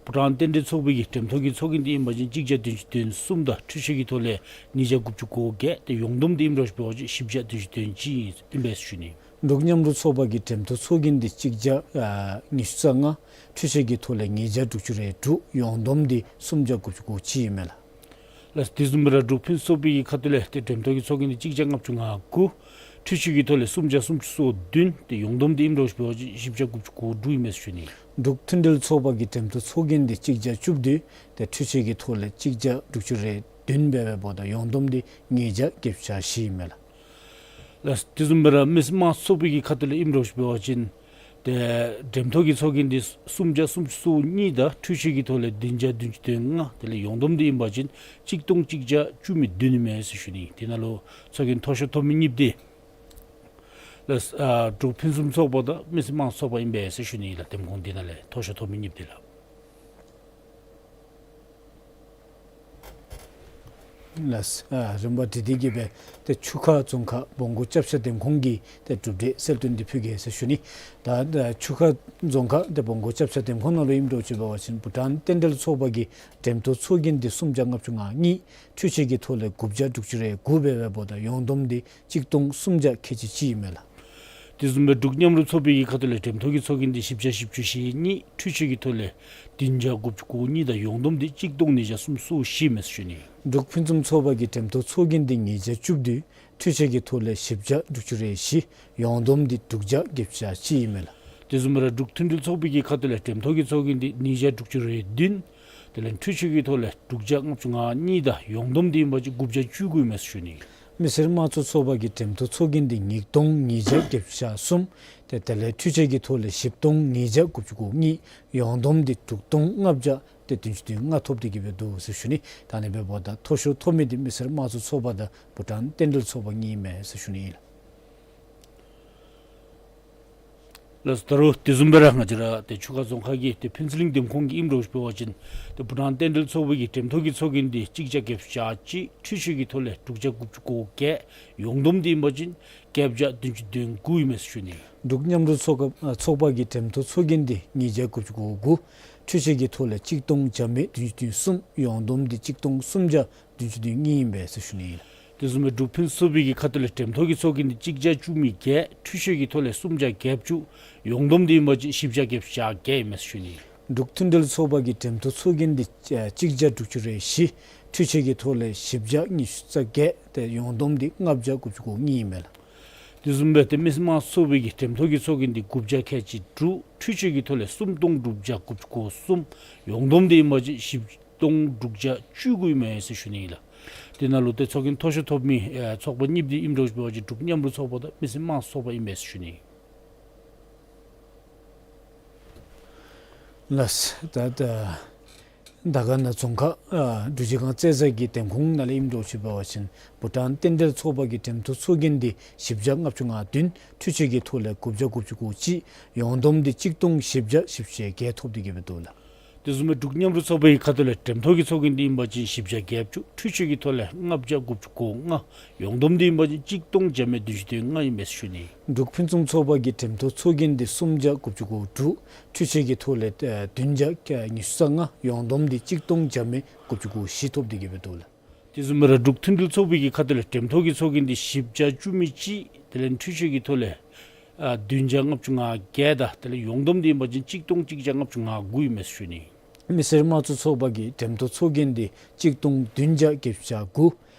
བྷུ་ཊཱན་རྟེན་འབྲེལ་ཚོགས་པའི་གི་འགྲེམས་ཐོག་གི་ཚོགས་རྒྱན་འདི་ཨིན་པ་ཅིན་གཅིག་བརྒྱ་བདུན་ཅུ་དོན་གསུམ་དང་འཕྲུལ་ཆས་ཀྱི་ཐོག་ལས་ཉིས་བརྒྱ་དགུ་བཅུ་གོ་བརྒྱད། ཏེ་ཡོངས་བསྡོམས་འདི་ཨིནམ་འདྲཝ་ཅིག་འབད་བ་ཅིན་བཞི་བརྒྱ་བདུན་ཅུ་དོན་གཅིག་ཨིན་པས་ཟེར་ཞུ་ནི། འབྲུག་མཉམ་རུབ་ཚོགས་པ་གི་འགྲེམས་སྟོན་ཚོགས་རྒྱན་འདི་གཅིག་བརྒྱ་ཨ་ཉི་ཤུ་རྩ་ལྔ། འཕྲུལ་ཆས་ཀྱི་ཐོག་ལས་ཉིས་བརྒྱ་དྲུག་ཅུ་རེ་དྲུག། ཡོངས་བསྡོམས་འདི་སུམ་བརྒྱ་དགུ་བཅུ་གོ་གཅིག་ཨིན་མས་ལགས། ལགས། དེ་བཟུམ་སྦེ་ར་འབྲུག་ཕུན་སུམ་ཚོགས་པའི་གི་ཁ་ཐུག་ལས་ཏེ་འགྲེམས་ཐོག་གི་ཚོགས་རྒྱན་འདི་གཅིག་བརྒྱ་ལྔ་བཅུ་ང་དགུ། འཕྲུལ་ཆས་ཀྱི་ཐོག་ལས་སུམ་བརྒྱ་སུམ་ཅུ་སོ་བདུན། ཏེ་ཡོངས་བསྡོམས་འདི་ཨིནམ་འདྲཝ་ཅིག་འབད་བ་ཅིན་བཞི་བརྒྱ་དགུ་བཅུ་གོ་དྲུག་ཨིན་མས་ཟེར་ཞུ་ནི། འབྲུག་མཐུན་སྒྲིལ་ཚོགས་པ་གི་འགྲེམས་སྟོན་ཚོགས་རྒྱན་འདི་གཅིག་བརྒྱ་བཅུ་བདུན། ཏེ་འཕྲུལ་ཆས་ཀྱི་ཐོག་ལས་གཅིག་བརྒྱ་དྲུག་ཅུ་རེ་བདུན་འབད་འབདཝ་ད་ཡོངས་བསྡོམས་འདི་ཉིས་བརྒྱ་བརྒྱད་ཅུ་གྱ་བཞི་ཨིན་མས་ལགས། ལགས། དེ་བཟུམ་སྦེ་ར་མི་སེར་དམངས་གཙོ་ཚོགས་པའི་གི་ཁ་ཐུག་ལས་ཨིནམ་འདྲཝ་ཅིག་འབད་བ་ཅིན་ཏེ་འགྲེམས་ཐོག་གི་ཚོགས་རྒྱན་འདི་སུམ་བརྒྱ་སུམ་ཅུ་སོ་གཉིས་དང་འཕྲུལ་ཆས་ཀྱི་ཐོག་ལས་བདུན་བརྒྱ་བདུན་ཅུ་དོན་ལྔ། དེ་ལས་ཡོངས་བསྡོམས་འདི་ཨིན་པ་ཅིན་གཅིག་སྟོང་གཅིག་བརྒྱ་བཅུ་མེད་བདུན་ཨིན་མས་ཟེར་ཞུ་ནི། དེ་ནང་ལུ་ཚོགས་རྒྱན་མཐོ་ཤོས་ཐོབ་མི་གཉིས་པ་འདི་ལགས་ཨ་འབྲུག་ཕུན་སུམ་ཚོགས་པ་དང་མི་སེར་དམངས་གཙོ་ཚོགས་པ་ཨིན་པས་ཟེར་ཞུ་ནི་ལགས། འདེམས་ཁོངས་འདི་ནང་ལས་མཐོ་ཤོས་ཐོབ་མི་གཉིས་པ་འདི་ལགས། ལགས། ཨ་རིམ་པ་འདི་དེ་གིས་སྦེ་ཏེ་ཆུ་ཁ་རྫོང་ཁག་སྦོང་སྒོར་སྐྱབས་ཆ་འདེམས་ཁོངས་ཀྱི་ཏེ་གྲུབ་འབྲས་གསལ་སྟོན་འདི་ཕུལ་གེ་ཟེར་ཞུ་ནི། ད་ད་ཆུ་ཁ་རྫོང་ཁག་ཏེ་སྦོང་སྒོར་སྐྱབས་ཆ་འདེམས་ཁོངས་ནང་ལུ་ཨིནམ་འདྲཝ་ཅིག་འབད་བ་ཅིན་བྷུ་ཊཱན་རྟེན་འབྲེལ་ཚོགས་པ་གི་འགྲེམས་སྟོན་ཚོགས་རྒྱན་འདི་སུམ་བརྒྱ་ལྔ་བཅུ་ང་གཉིས། འཕྲུལ་ཆས་ཀྱི་ཐོག་ལས་དགུ་བརྒྱ་དྲུག་ཅུ་རེ་དགུ་འབད་འབདཝ་ད་ཡོངས་བསྡོམས་འདི་གཅིག་སྟོང་སུམ་བརྒྱ་ཁལ་གཅིག་གཅིག་ཨིན་མས་ལགས། དེ་བཟུམ་སྦེ་འབྲུག་མཉམ་རུབ་ཚོགས་པའི་གི་ཁ་ཐུག་ལས་འགྲེམས་ཐོག་གི་ཚོགས་རྒྱན་འདི་བཞི་བརྒྱ་བཞི་བཅུ་ཞེ་གཉིས། འཕྲུལ་ཆས་ཀྱི་ཐོག་ལས་བདུན་བརྒྱ་དགུ་བཅུ་གོ་གཉིས་དང་ཡོངས་བསྡོམས་འདི་གཅིག་སྟོང་ཉིས་བརྒྱ་སུམ་ཅུ་སོ་བཞི་ཨིན་མས་ཟེར་ཞུ་ནི། འབྲུག་ཕུན་སུམ་ཚོགས་པ་གི་འགྲེམས་ཐོག་ཚོགས་རྒྱན་འདི་ཉིས་བརྒྱ་བཅུ་བདུན། འཕྲུལ་ཆས་ཀྱི་ཐོག་ལས་བཞི་བརྒྱ་དྲུག་ཅུ་རེ་བཞི། ཡོངས་བསྡོམས་འདི་དྲུག་བརྒྱ་བརྒྱད་ཅུ་གྱ་གཅིག་ཨིན་མས་ལགས། དེ་བཟུམ་སྦེ་ར་འབྲུག་མཐུན་སྒྲིལ་ཚོགས་པའི་གི་ཁ་ཐུག་ལས་འགྲེམས་ཐོག་གི་ཚོགས་རྒྱན་འདི་ཉིས་བརྒྱ་དྲུག་ཅུ་རེ་བདུན། དེ་ལས་འཕྲུལ་ཆས་ཀྱི་ཐོག་ལས་དྲུག་བརྒྱ་ལྔ་བཅུ་ང་གཉིས་དང་ཡོངས་བསྡོམས་འདི་ཨིན་པ་ཅིན་དགུ་བརྒྱ་བཅུ་དགུ་ཨིན་མས་ཟེར་ཞུ་ནི། མི་སེར་དམངས་གཙོ་ཚོགས་པ་གི་འགྲེམས་ཐོག་ཚོགས་རྒྱན་འདི་ཉིས་སྟོང་ཉིས་བརྒྱ་བརྒྱད་ཅུ་གྱ་གསུམ། ཏེ་དེ་ལས་འཕྲུལ་ཆས་ཀྱི་ཐོག་ལས་བཞི་སྟོང་ཉིས་བརྒྱ་དགུ་བཅུ་གོ་གཉིས། ཡོངས་བསྡོམས་འདི་དྲུག་སྟོང་ལྔ་བརྒྱ་ཏེ་བདུན་ཅུ་དོན་ལྔ་ཐོབ་སྟེ་གིས་སྦེ་འདུག་ཟེར་ཞུ་ནི། ད་ཨ་ནི་འབདཝ་ད་མཐོ་ཤོས་ཐོབ་མི་འདི་མི་སེར་དམངས་གཙོ་ཚོགས་པ་དང་བྷུ་ཊཱན་རྟེན་འབྲེལ་ཚོགས་པ་གཉིས་ཨིན་མས་ཟེར་ཞུ་ནི་ཨིན་ལགས། ལགས། ད་རུང་དེ་བཟུམ་སྦེ་ར་ང་བཅས་ར་ཏེ་ཆུ་ཁ་རྫོང་ཁག་གི་ཏེ་ཕུན་ཚོགས་གླིང་འདེམས་ཁོངས་ཀྱི་ཨིནམ་འདྲཝ་ཅིག་འབད་བ་ཅིན་ཏེ་བྷུ་ཊཱན་རྟེན་འབྲེལ་ཚོགས་པའི་གི་འགྲེམས་ཐོག་གི་ཚོགས་རྒྱན་འདི་གཅིག་བརྒྱ་བརྒྱད་ཅུ་གྱ་གཅིག། འཕྲུལ་ཆས་ཀྱི་ཐོག་ལས་དྲུག་བརྒྱ་དགུ་བཅུ་གོ་བརྒྱད། ཡོངས་བསྡོམས་འདི་ཨིན་པ་ཅིན་བརྒྱད་བརྒྱ་བདུན་ཅུ་དོན་དགུ་ཨིན་མས་ཟེར་ཞུ་ནི། འབྲུག་མཉམ་རུབ་ཚོགས་ཁ་ཚོགས་པ་གི་འགྲེམས་ཐོག་ཚོགས་རྒྱན་འདི་ཉིས་བརྒྱ་དགུ་བཅུ་གོ་དགུ། འཕྲུལ་ཆས་ཀྱི་ཐོག་ལས་གཅིག་སྟོང་བརྒྱ་མེད་བདུན་ཅུ་དོན་གསུམ། ཡོངས་བསྡོམས་འདི་གཅིག་སྟོང་སུམ་བརྒྱ་བདུན་ཅུ་དོན་གཉིས་ཨིན་པས་ཟེར་ཞུ་ནི་ཨིན་ལགས། དེ་བཟུམ་སྦེ་འབྲུག་ཕུན་སུམ་ཚོགས་པའི་གི་ཁ་ཐུག་ལས་འགྲེམས་ཐོག་གི་ཚོགས་རྒྱན་འདི་གཅིག་བརྒྱ་བཅུ་མེད་བརྒྱད། འཕྲུལ་ཆས་ཀྱི་ཐོག་ལས་སུམ་བརྒྱ་བརྒྱད་ཅུ། ཡོངས་བསྡོམས་འདི་ཨིན་པ་ཅིན་བཞི་བརྒྱ་བརྒྱད་ཅུ་གྱ་བརྒྱད་ཨིན་མས་ཟེར་ཞུ་ནི། འབྲུག་མཐུན་སྒྲིལ་ཚོགས་པ་གི་འགྲེམས་ཐོག་ཚོགས་རྒྱན་འདི་ཨ་གཅིག་བརྒྱ་དྲུག་ཅུ་རེ་བཞི། འཕྲུལ་ཆས་ཀྱི་ཐོག་ལས་བཞི་བརྒྱ་ཉི་ཤུ་རྩ་བརྒྱད། ཏེ་ཡོངས་བསྡོམས་འདི་ལྔ་བརྒྱ་དགུ་བཅུ་གོ་གཉིས་ཨིན་མས་ལགས། དེ་བཟུམ་སྦེ་ཏེ་མི་སེར་དམངས་གཙོ་ཚོགས་པའི་གི་འགྲེམས་ཐོག་གི་ཚོགས་རྒྱན་འདི་དགུ་བརྒྱ་ཁལ་གཅིག་དྲུག། འཕྲུལ་ཆས་ཀྱི་ཐོག་ལས་སུམ་སྟོང་དྲུག་བརྒྱ་དགུ་བཅུ་གོ་གསུམ། ཡོངས་བསྡོམས་འདི་ཨིན་པ་ཅིན་བཞི་སྟོང་དྲུག་བརྒྱ་བཅུ་དགུ་ཨིན་མས་ཟེར་ཞུ་ནི་ཨིན་ལགས། དེ་ནང་ལུ་ཏེ་ཚོགས་རྒྱན་མཐོ་ཤོས་ཐོབ་མི་ཨེ་ཚོགས་པ་གཉིས་འདི་ཨིནམ་འདྲཝ་ཅིག་འབད་བ་ཅིན་འབྲུག་མཉམ་རུབ་ཚོགས་པ་དང་མི་སེར་དམངས་གཙོ་ཚོགས་པ་ཨིན་མས་ཟེར་ཞུ་ནི། ལགས། ད་ད་དར་དཀར་ན་རྫོང་ཁག་ཨ་འབྲུག་རྗེས་སྒང་རྩེ་བཟའ་གི་འདེམས་ཁོངས་ནང་ལས་ཨིནམ་འདྲཝ་ཅིག་འབད་བ་ཅིན་བྷུ་ཊཱན་རྟེན་འབྲེལ་ཚོགས་པ་གི་འགྲེམས་ཐོག་ཚོགས་རྒྱན་འདི་བཞི་བརྒྱ་ལྔ་བཅུ་ང་བདུན། འཕྲུལ་ཆས་ཀྱི་ཐོག་ལས་དགུ་བརྒྱ་དགུ་བཅུ་གོ་གཅིག། ཡོངས་བསྡོམས་འདི་གཅིག་སྟོང་བཞི་བརྒྱ་བཞི་བཅུ་ཞེ་བརྒྱད་ཐོབ་སྟེ་གི་སྦེ་འདུག་ལགས། དེ་བཟུམ་སྦེ་འབྲུག་མཉམ་རུབ་ཚོགས་པའི་ཁ་ཐུག་ལས་འགྲེམས་ཐོག་གི་ཚོགས་རྒྱན་འདི་ཨིན་པ་ཅིན་བཞི་བརྒྱ་བརྒྱད་ཅུ། འཕྲུལ་ཆས་ཀྱི་ཐོག་ལས་ལྔ་བརྒྱ་དགུ་བཅུ་གོ་ལྔ། ཡོངས་བསྡོམས་འདི་ཨིན་པ་ཅིན་གཅིག་སྟོང་བརྒྱ་མེད་བདུན་ཅུ་དོན་ལྔ་ཨིན་མས་ཟེར་ཞུ་ནི། འབྲུག་ཕུན་སུམ་ཚོགས་པ་གི་འགྲེམས་ཐོག་ཚོགས་རྒྱན་འདི་སུམ་བརྒྱ་དགུ་བཅུ་གོ་དྲུག། འཕྲུལ་ཆས་ཀྱི་ཐོག་ལས་ཨེ་བདུན་བརྒྱ་ཉི་ཤུ་རྩ་ལྔ། ཡོངས་བསྡོམས་འདི་གཅིག་སྟོང་བརྒྱ་མེད་དགུ་བཅུ་གོ་བཞི་ཐོབ་སྟེ་གི་སྦེ་འདུག་ལགས། དེ་བཟུམ་སྦེ་ར་འབྲུག་མཐུན་སྒྲིལ་ཚོགས་པའི་གི་ཁ་ཐུག་ལས་འགྲེམས་ཐོག་གི་ཚོགས་རྒྱན་འདི་བཞི་བརྒྱ་བཅུ་མེད་གཅིག། དེ་ལས་འཕྲུལ་ཆས་ཀྱི་ཐོག་ལས་ཨ་བདུན་བརྒྱ་ལྔ་བཅུ་ང་བརྒྱད་དང་དེ་ལས་ཡོངས་བསྡོམས་འདི་ཨིན་པ་ཅིན་གཅིག་སྟོང་གཅིག་བརྒྱ་ལྔ་བཅུ་ང་དགུ་ཨིན་མས་ཟེར་ཞུ་ནི། མི་སེར་དམངས་གཙོ་ཚོགས་པ་གི་འགྲེམས་ཐོག་ཚོགས་རྒྱན་འདི་གཅིག་སྟོང་བདུན་བརྒྱ་བརྒྱད་ཅུ་གྱ་དགུ།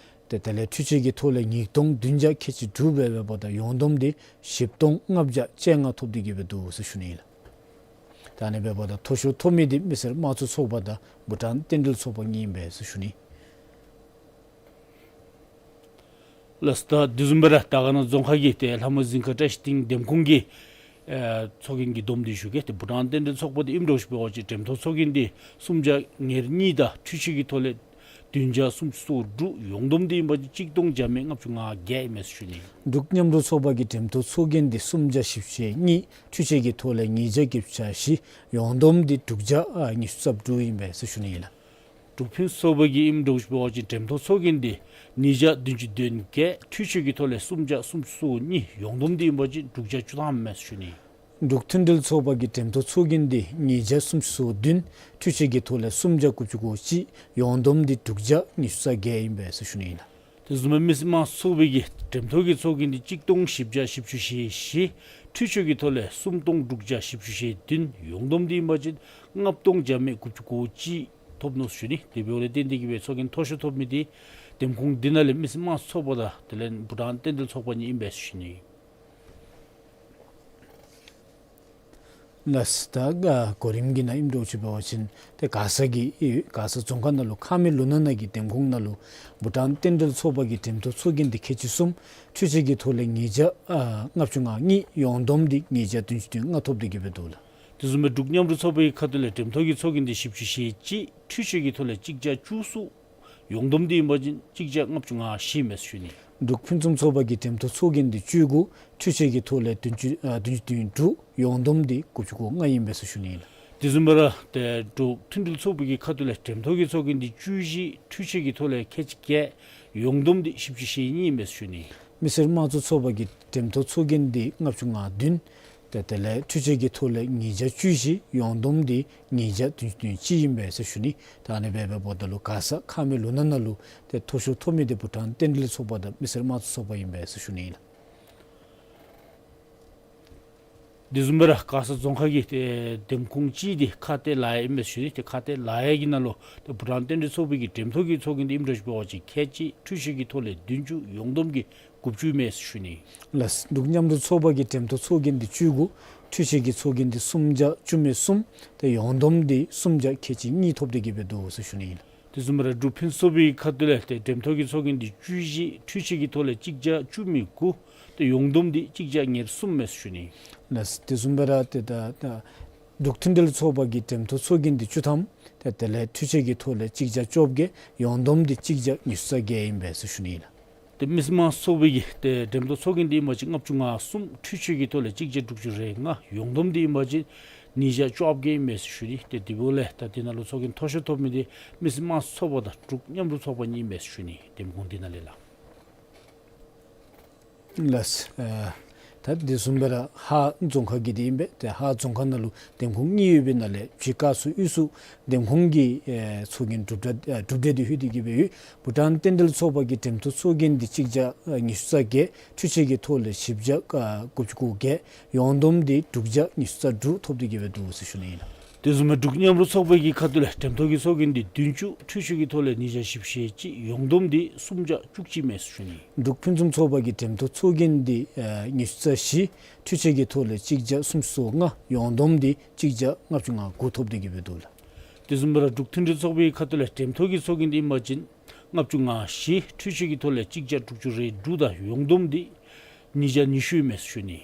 ཏེ་དེ་ལས་འཕྲུལ་ཆས་ཀྱི་ཐོག་ལས་ཉིས་སྟོང་བདུན་བརྒྱ་ཁལ་གཅིག་དྲུག་སྦེ་འབདཝ་ད་ཡོངས་བསྡོམས་འདི་བཞི་སྟོང་ལྔ་བརྒྱ་བཅོ་ལྔ་ཐོབ་སྟེ་གི་སྦེ་འདུག་ཟེར་ཞུ་ནི་ཨིན་ལགས། ད་ཨ་ནི་འབདཝ་ད་མཐོ་ཤོས་ཐོབ་མི་འདི་མི་སེར་དམངས་གཙོ་ཚོགས་པ་དང་བྷུ་ཊཱན་རྟེན་འབྲེལ་ཚོགས་པ་གཉིས་ཨིན་པས་ཟེར་ཞུ་ནི། ལགས། ད་དེ་བཟུམ་སྦེ་ར་དར་དཀར་ན་རྫོང་ཁག་གི་ཏེ་ལྷ་མོ་གཟིམ་ཁང་བཀྲ་ཤིས་སྡིངས་འདེམས་ཁོངས་ཀྱི་ཨེ་ཚོགས་རྒྱན་གྱི་བསྡོམས་འདི་ཞུ་གེ། ཏེ་བྷུ་ཊཱན་རྟེན་འབྲེལ་ཚོགས་པ་འདི་ཨིནམ་འདྲཝ་ཅིག་འབད་བ་ཅིན་འགྲེམས་ཐོག་ཚོགས་རྒྱན་འདི་སུམ་བརྒྱ་ཉེར་གཉིས་དང་འཕྲུལ་ཆས་ཀྱི་ཐོག་ལས་བདུན་བརྒྱ་སུམ་ཅུ་སོ་དྲུག། ཡོངས་བསྡོམས་འདི་ཨིན་པ་ཅིན་གཅིག་སྟོང་བརྒྱ་མེད་ལྔ་བཅུ་ང་བརྒྱད་ཨིན་མས་ཟེར་ཞུ་ནི། འབྲུག་མཉམ་རུབ་ཚོགས་པ་གི་འགྲེམས་ཐོག་ཚོགས་རྒྱན་འདི་སུམ་བརྒྱ་བཞི་བཅུ་ཞེ་གཉིས། འཕྲུལ་ཆས་ཀྱི་ཐོག་ལས་ཉིས་བརྒྱ་བརྒྱད་ཅུ་གྱ་བཞི། ཡོངས་བསྡོམས་འདི་དྲུག་བརྒྱ་ཨ་ཉི་ཤུ་རྩ་དྲུག་ཨིན་པས་ཟེར་ཞུ་ནི་ཨིན་ལགས། འབྲུག་ཕུན་སུམ་ཚོགས་པ་གི་ཨིནམ་འདྲཝ་ཅིག་འབད་བ་ཅིན་འགྲེམས་ཐོག་ཚོགས་རྒྱན་འདི་ཉིས་བརྒྱ་བདུན་ཅུ་དོན་བརྒྱད། འཕྲུལ་ཆས་ཀྱི་ཐོག་ལས་སུམ་བརྒྱ་སུམ་ཅུ་སོ་གཉིས། ཡོངས་བསྡོམས་འདི་ཨིན་པ་ཅིན་དྲུག་བརྒྱ་བཅུ་ཐམ་ཨིན་མས་ཟེར་ཞུ་ནི། འབྲུག་མཐུན་སྒྲིལ་ཚོགས་པ་གི་འགྲེམས་ཐོག་ཚོགས་རྒྱན་འདི་ཉིས་བརྒྱ་སུམ་ཅུ་སོ་བདུན། འཕྲུལ་ཆས་ཀྱི་ཐོག་ལས་སུམ་བརྒྱ་དགུ་བཅུ་གོ་གཅིག། ཡོངས་བསྡོམས་འདི་དྲུག་བརྒྱ་ཉི་ཤུ་རྩ་བརྒྱད་ཨིན་པས་ཟེར་ཞུ་ནི་ཨིན་ལགས། དེ་བཟུམ་སྦེ་མི་སེར་དམངས་གཙོ་ཚོགས་པའི་གི་འགྲེམས་ཐོག་གི་ཚོགས་རྒྱན་འདི་གཅིག་སྟོང་བཞི་བརྒྱ་བཞི་བཅུ་ཞེ་བཞི། འཕྲུལ་ཆས་ཀྱི་ཐོག་ལས་སུམ་སྟོང་དྲུག་བརྒྱ་བཞི་བཅུ་ཞེ་བདུན། ཡོངས་བསྡོམས་འདི་ཨིན་པ་ཅིན་ལྔ་སྟོང་བརྒྱ་མེད་དགུ་བཅུ་གོ་གཅིག་ཐོབ་ནུག་ཟེར་ཞུ་ནི། དེ་འབདཝ་ལས་བརྟེན་ཏེ་གི་སྦེ་ཚོགས་རྒྱན་མཐོ་ཤོས་ཐོབ་མི་འདི་འདེམས་ཁོངས་འདི་ནང་ལས་མི་སེར་དམངས་གཙོ་ཚོགས་པ་དང་དེ་ལས་བྷུ་ཊཱན་རྟེན་འབྲེལ་ཚོགས་པ་གཉིས་ཨིན་པས་ཟེར་ཞུ་ནི། ལགས། ད་གོ་རིམ་གྱི་ནང་ཨིནམ་འདྲཝ་ཅིག་འབད་བ་ཅིན་ཏེ་མགར་ས་གི་མགར་ས་རྫོང་ཁག་ནང་ལུ་ཁ་མེ་ལུ་ན་ན་གི་འདེམས་ཁོངས་ནང་ལུ་བྷུ་ཊཱན་རྟེན་འབྲེལ་ཚོགས་པ་གི་འགྲེམས་ཐོག་ཚོགས་རྒྱན་འདི་ཁལ་གཅིག་གསུམ། འཕྲུལ་ཆས་ཀྱི་ཐོག་ལས་ཉིས་བརྒྱ་ཨ་ལྔ་བཅུ་ང་གཉིས། ཡོངས་བསྡོམས་འདི་ཉིས་བརྒྱ་བདུན་ཅུ་དོན་ལྔ་ཐོབ་སྟེ་གི་སྦེ་འདུག་ལགས། དེ་བཟུམ་སྦེ་འབྲུག་མཉམ་རུབ་ཚོགས་པའི་ཁ་ཐུག་ལས་འགྲེམས་ཐོག་གི་ཚོགས་རྒྱན་འདི་བཞི་བཅུ་ཞེ་གཅིག། འཕྲུལ་ཆས་ཀྱི་ཐོག་ལས་གཅིག་བརྒྱ་བཅུ་གསུམ། ཡོངས་བསྡོམས་འདི་ཨིན་པ་ཅིན་གཅིག་བརྒྱ་ལྔ་བཅུ་ང་བཞི་ཨིན་མས་ཟེར་ཞུ་ནི། འབྲུག་ཕུན་སུམ་ཚོགས་པ་གི་འགྲེམས་ཐོག་ཚོགས་རྒྱན་འདི་བཅུ་དགུ། འཕྲུལ་ཆས་ཀྱི་ཐོག་ལས་བདུན་ཅུ་ཨ་བདུན་ཅུ་དོན་དྲུག། ཡོངས་བསྡོམས་འདི་དགུ་བཅུ་གོ་ལྔ་ཨིན་པས་ཟེར་ཞུ་ནི་ཨིན་ལགས། དེ་བཟུམ་སྦེ་ར་ཏེ་འབྲུག་མཐུན་སྒྲིལ་ཚོགས་པའི་གི་ཁ་ཐུག་ལས་འགྲེམས་ཐོག་གི་ཚོགས་རྒྱན་འདི་བཅུ་བཞི། འཕྲུལ་ཆས་ཀྱི་ཐོག་ལས་ཁལ་གཅིག་བརྒྱད། ཡོངས་བསྡོམས་འདི་བཞི་བཅུ་ཞེ་གཉིས་ཨིན་མས་ཟེར་ཞུ་ནི། མི་སེར་དམངས་གཙོ་ཚོགས་པ་གི་འགྲེམས་ཐོག་ཚོགས་རྒྱན་འདི་ལྔ་བཅུ་ང་བདུན། ཏེ་དེ་ལས་འཕྲུལ་ཆས་ཀྱི་ཐོག་ལས་ཉིས་བརྒྱ་བཅུ་བཞི། ཡོངས་བསྡོམས་འདི་ཉིས་བརྒྱ་བདུན་ཅུ་དོན་གཅིག་ཨིན་པས་ཟེར་ཞུ་ནི། ད་ཨ་ནི་སྦེ་འབདཝ་ད་ལུ་མགར་ས་ཁ་མེ་ལུ་ན་ན་ལུ་ཏེ་མཐོ་ཤོས་ཐོབ་མི་འདི་བྷུ་ཊཱན་རྟེན་འབྲེལ་ཚོགས་པ་དང་མི་སེར་དམངས་གཙོ་ཚོགས་པ་ཨིན་པས་ཟེར་ཞུ་ནི་ཨིན་ལགས། དེ་བཟུམ་སྦེ་ར་མགར་ས་རྫོང་ཁག་གི་ཏེ་འདེམས་ཁོངས་གཅིག་འདི་ཁ་གཏད་ལ་གཡས་ཨིན་མས་ཟེར་ཞུ་ནི། ཏེ་ཁ་གཏད་ལ་གཡས་ཀྱི་ནང་ལུ་ཏེ་བྷུ་ཊཱན་རྟེན་འབྲེལ་ཚོགས་པའི་གི་འགྲེམས་ཐོག་གི་ཚོགས་རྒྱན་འདི་ཨིནམ་འདྲཝ་ཅིག་འབད་བ་ཅིན་ཁལ་གཅིག། འཕྲུལ་ཆས་ཀྱི་ཐོག་ལས་བདུན་ཅུ། ཡོངས་བསྡོམས་ཀྱི་དགུ་བཅུ་ཨིན་མས་ཟེར་ཞུ་ནི། ལགས། འབྲུག་མཉམ་རུབ་ཚོགས་པ་གི་འགྲེམས་ཐོག་ཚོགས་རྒྱན་འདི་བཅུ་དགུ། འཕྲུལ་ཆས་ཀྱི་ཚོགས་རྒྱན་འདི་སུམ་བརྒྱ་བཅུ་མེད་གསུམ། ཏེ་ཡོངས་བསྡོམས་འདི་སུམ་བརྒྱ་ཁལ་གཅིག་གཉིས་ཐོབ་སྟེ་གི་སྦེ་འདུག་ཟེར་ཞུ་ནི་ཨིན་ལགས། དེ་བཟུམ་སྦེ་ར་འབྲུག་ཕུན་སུམ་ཚོགས་པའི་ཁ་ཐུག་ལས་ཏེ་འགྲེམས་ཐོག་གི་ཚོགས་རྒྱན་འདི་བཅུ་བཞི། འཕྲུལ་ཆས་ཀྱི་ཐོག་ལས་གཅིག་བརྒྱ་བཅུ་མེད་དགུ། ཏེ་ཡོངས་བསྡོམས་འདི་གཅིག་བརྒྱ་ཉེར་གསུམ་ཨིན་མས་ཟེར་ཞུ་ནི། ལགས། དེ་བཟུམ་སྦེ་ར་ཏེ་ད་ད་འབྲུག་མཐུན་སྒྲིལ་ཚོགས་པ་གི་འགྲེམས་ཐོག་ཚོགས་རྒྱན་འདི་བཅུ་ཐམ། ཏེ་དེ་ལས་འཕྲུལ་ཆས་ཀྱི་ཐོག་ལས་གཅིག་བརྒྱ་བཅོ་བརྒྱད། ཡོངས་བསྡོམས་འདི་གཅིག་བརྒྱ་ཉི་ཤུ་རྩ་བརྒྱད་ཨིན་པས་ཟེར་ཞུ་ནི་ཨིན་ལགས། ཏེ་མི་སེར་དམངས་གཙོ་ཚོགས་པའི་གི་ཏེ་འགྲེམས་ཐོག་ཚོགས་རྒྱན་འདི་ཨིན་པ་ཅིན་ལྔ་བཅུ་ང་གསུམ། འཕྲུལ་ཆས་ཀྱི་ཐོག་ལས་གཅིག་བརྒྱ་དྲུག་ཅུ་རེ་ལྔ། ཡོངས་བསྡོམས་འདི་ཨིན་པ་ཅིན་ཉིས་བརྒྱ་བཅོ་བརྒྱད་ཨིན་མས་ཟེར་ཞུ་ནི། ཏེ་དེ་འབདཝ་ལས་ད་དེ་ནང་ལུ་ཚོགས་རྒྱན་མཐོ་ཤོས་ཐོབ་མི་འདི་མི་སེར་དམངས་གཙོ་ཚོགས་པ་དང་འབྲུག་མཉམ་རུབ་ཚོགས་པ་གཉིས་ཨིན་མས་ཟེར་ཞུ་ནི། འདེམས་ཁོངས་འདི་ནང་ལས་ལགས། ལགས། ཨ་ ད་དེ་བཟུམ་སྦེ་ར་ཧཱ་རྫོང་ཁག་གི་འདི་ཨིན་པས། ཏེ་ཧཱ་རྫོང་ཁག་ནང་ལུ་འདེམས་ཁོངས་གཉིས་ཡོད་པའི་ནང་ལས་བྱི་དཀར་སོག་དབུས་སུ་འདེམས་ཁོངས་ཀྱི་ཨེ་ཚོགས་རྒྱན་གྲུབ་འབྲས་ཨེ་གྲུབ་འབྲས་འདི་ལྷོད་དེ་གི་སྦེ་ཡོད། བྷུ་ཊཱན་རྟེན་འབྲེལ་ཚོགས་པ་གི་འདེམས་ཐོན་ཚོགས་རྒྱན་འདི་གཅིག་བརྒྱ་ཨེ་ཉི་ཤུ་རྩ་བརྒྱད་འཕྲུལ་ཆས་ཀྱི་ཐོག་ལས་བཞི་བརྒྱ་ཨེ་དགུ་བཅུ་གོ་བརྒྱད་ཡོངས་བསྡོམས་འདི་དྲུག་བརྒྱ་ཉི་ཤུ་རྩ་དྲུག་ཐོབ་སྟེ་གི་སྦེ་འདུག་ཟེར་ཞུ་ནི་ཨིན་ལགས། དེ་བཟུམ་སྦེ་འབྲུག་མཉམ་རུབ་ཚོགས་པའི་གི་ཁ་ཐུག་ལས་འདེམས་ཐོན་གྱི་ཚོགས་རྒྱན་འདི་བདུན་ཅུ་འཕྲུལ་ཆས་ཀྱི་ཐོག་ལས་ཉིས་བརྒྱ་བཞི་བཅུ་ཞེ་གཅིག་ཡོངས་བསྡོམས་འདི་སུམ་བརྒྱ་བཅུ་གཅིག་ཨིན་མས་ཟེར་ཞུ་ནི། འབྲུག་ཕུན་སུམ་ཚོགས་པ་གི་འདེམས་ཐོན་ཚོགས་རྒྱན་འདི་ཨེ་ཉི་ཤུ་རྩ་བཞི་འཕྲུལ་ཆས་ཀྱི་ཐོག་ལས་གཅིག་བརྒྱ་སུམ་ཅུ་སོ་ལྔ་ཡོངས་བསྡོམས་འདི་གཅིག་བརྒྱ་ལྔ་བཅུ་ང་དགུ་ཐོབ་སྟེ་གི་སྦེ་འདུག་ལགས། དེ་བཟུམ་སྦེ་ར་འབྲུག་མཐུན་སྒྲིལ་ཚོགས་པའི་ཁ་ཐུག་ལས་འདེམས་ཐོན་གྱི་ཚོགས་རྒྱན་འདི་ཨིན་པ་ཅིན་ལྔ་བཅུ་ང་བཞི་འཕྲུལ་ཆས་ཀྱི་ཐོག་ལས་གཅིག་བརྒྱ་དྲུག་ཅུ་རེ་དྲུག་དང་ཡོངས་བསྡོམས་འདི་ཉིས་བརྒྱ་ཉི་ཤུ་ཨིན་མས་ཟེར་ཞུ་ནི།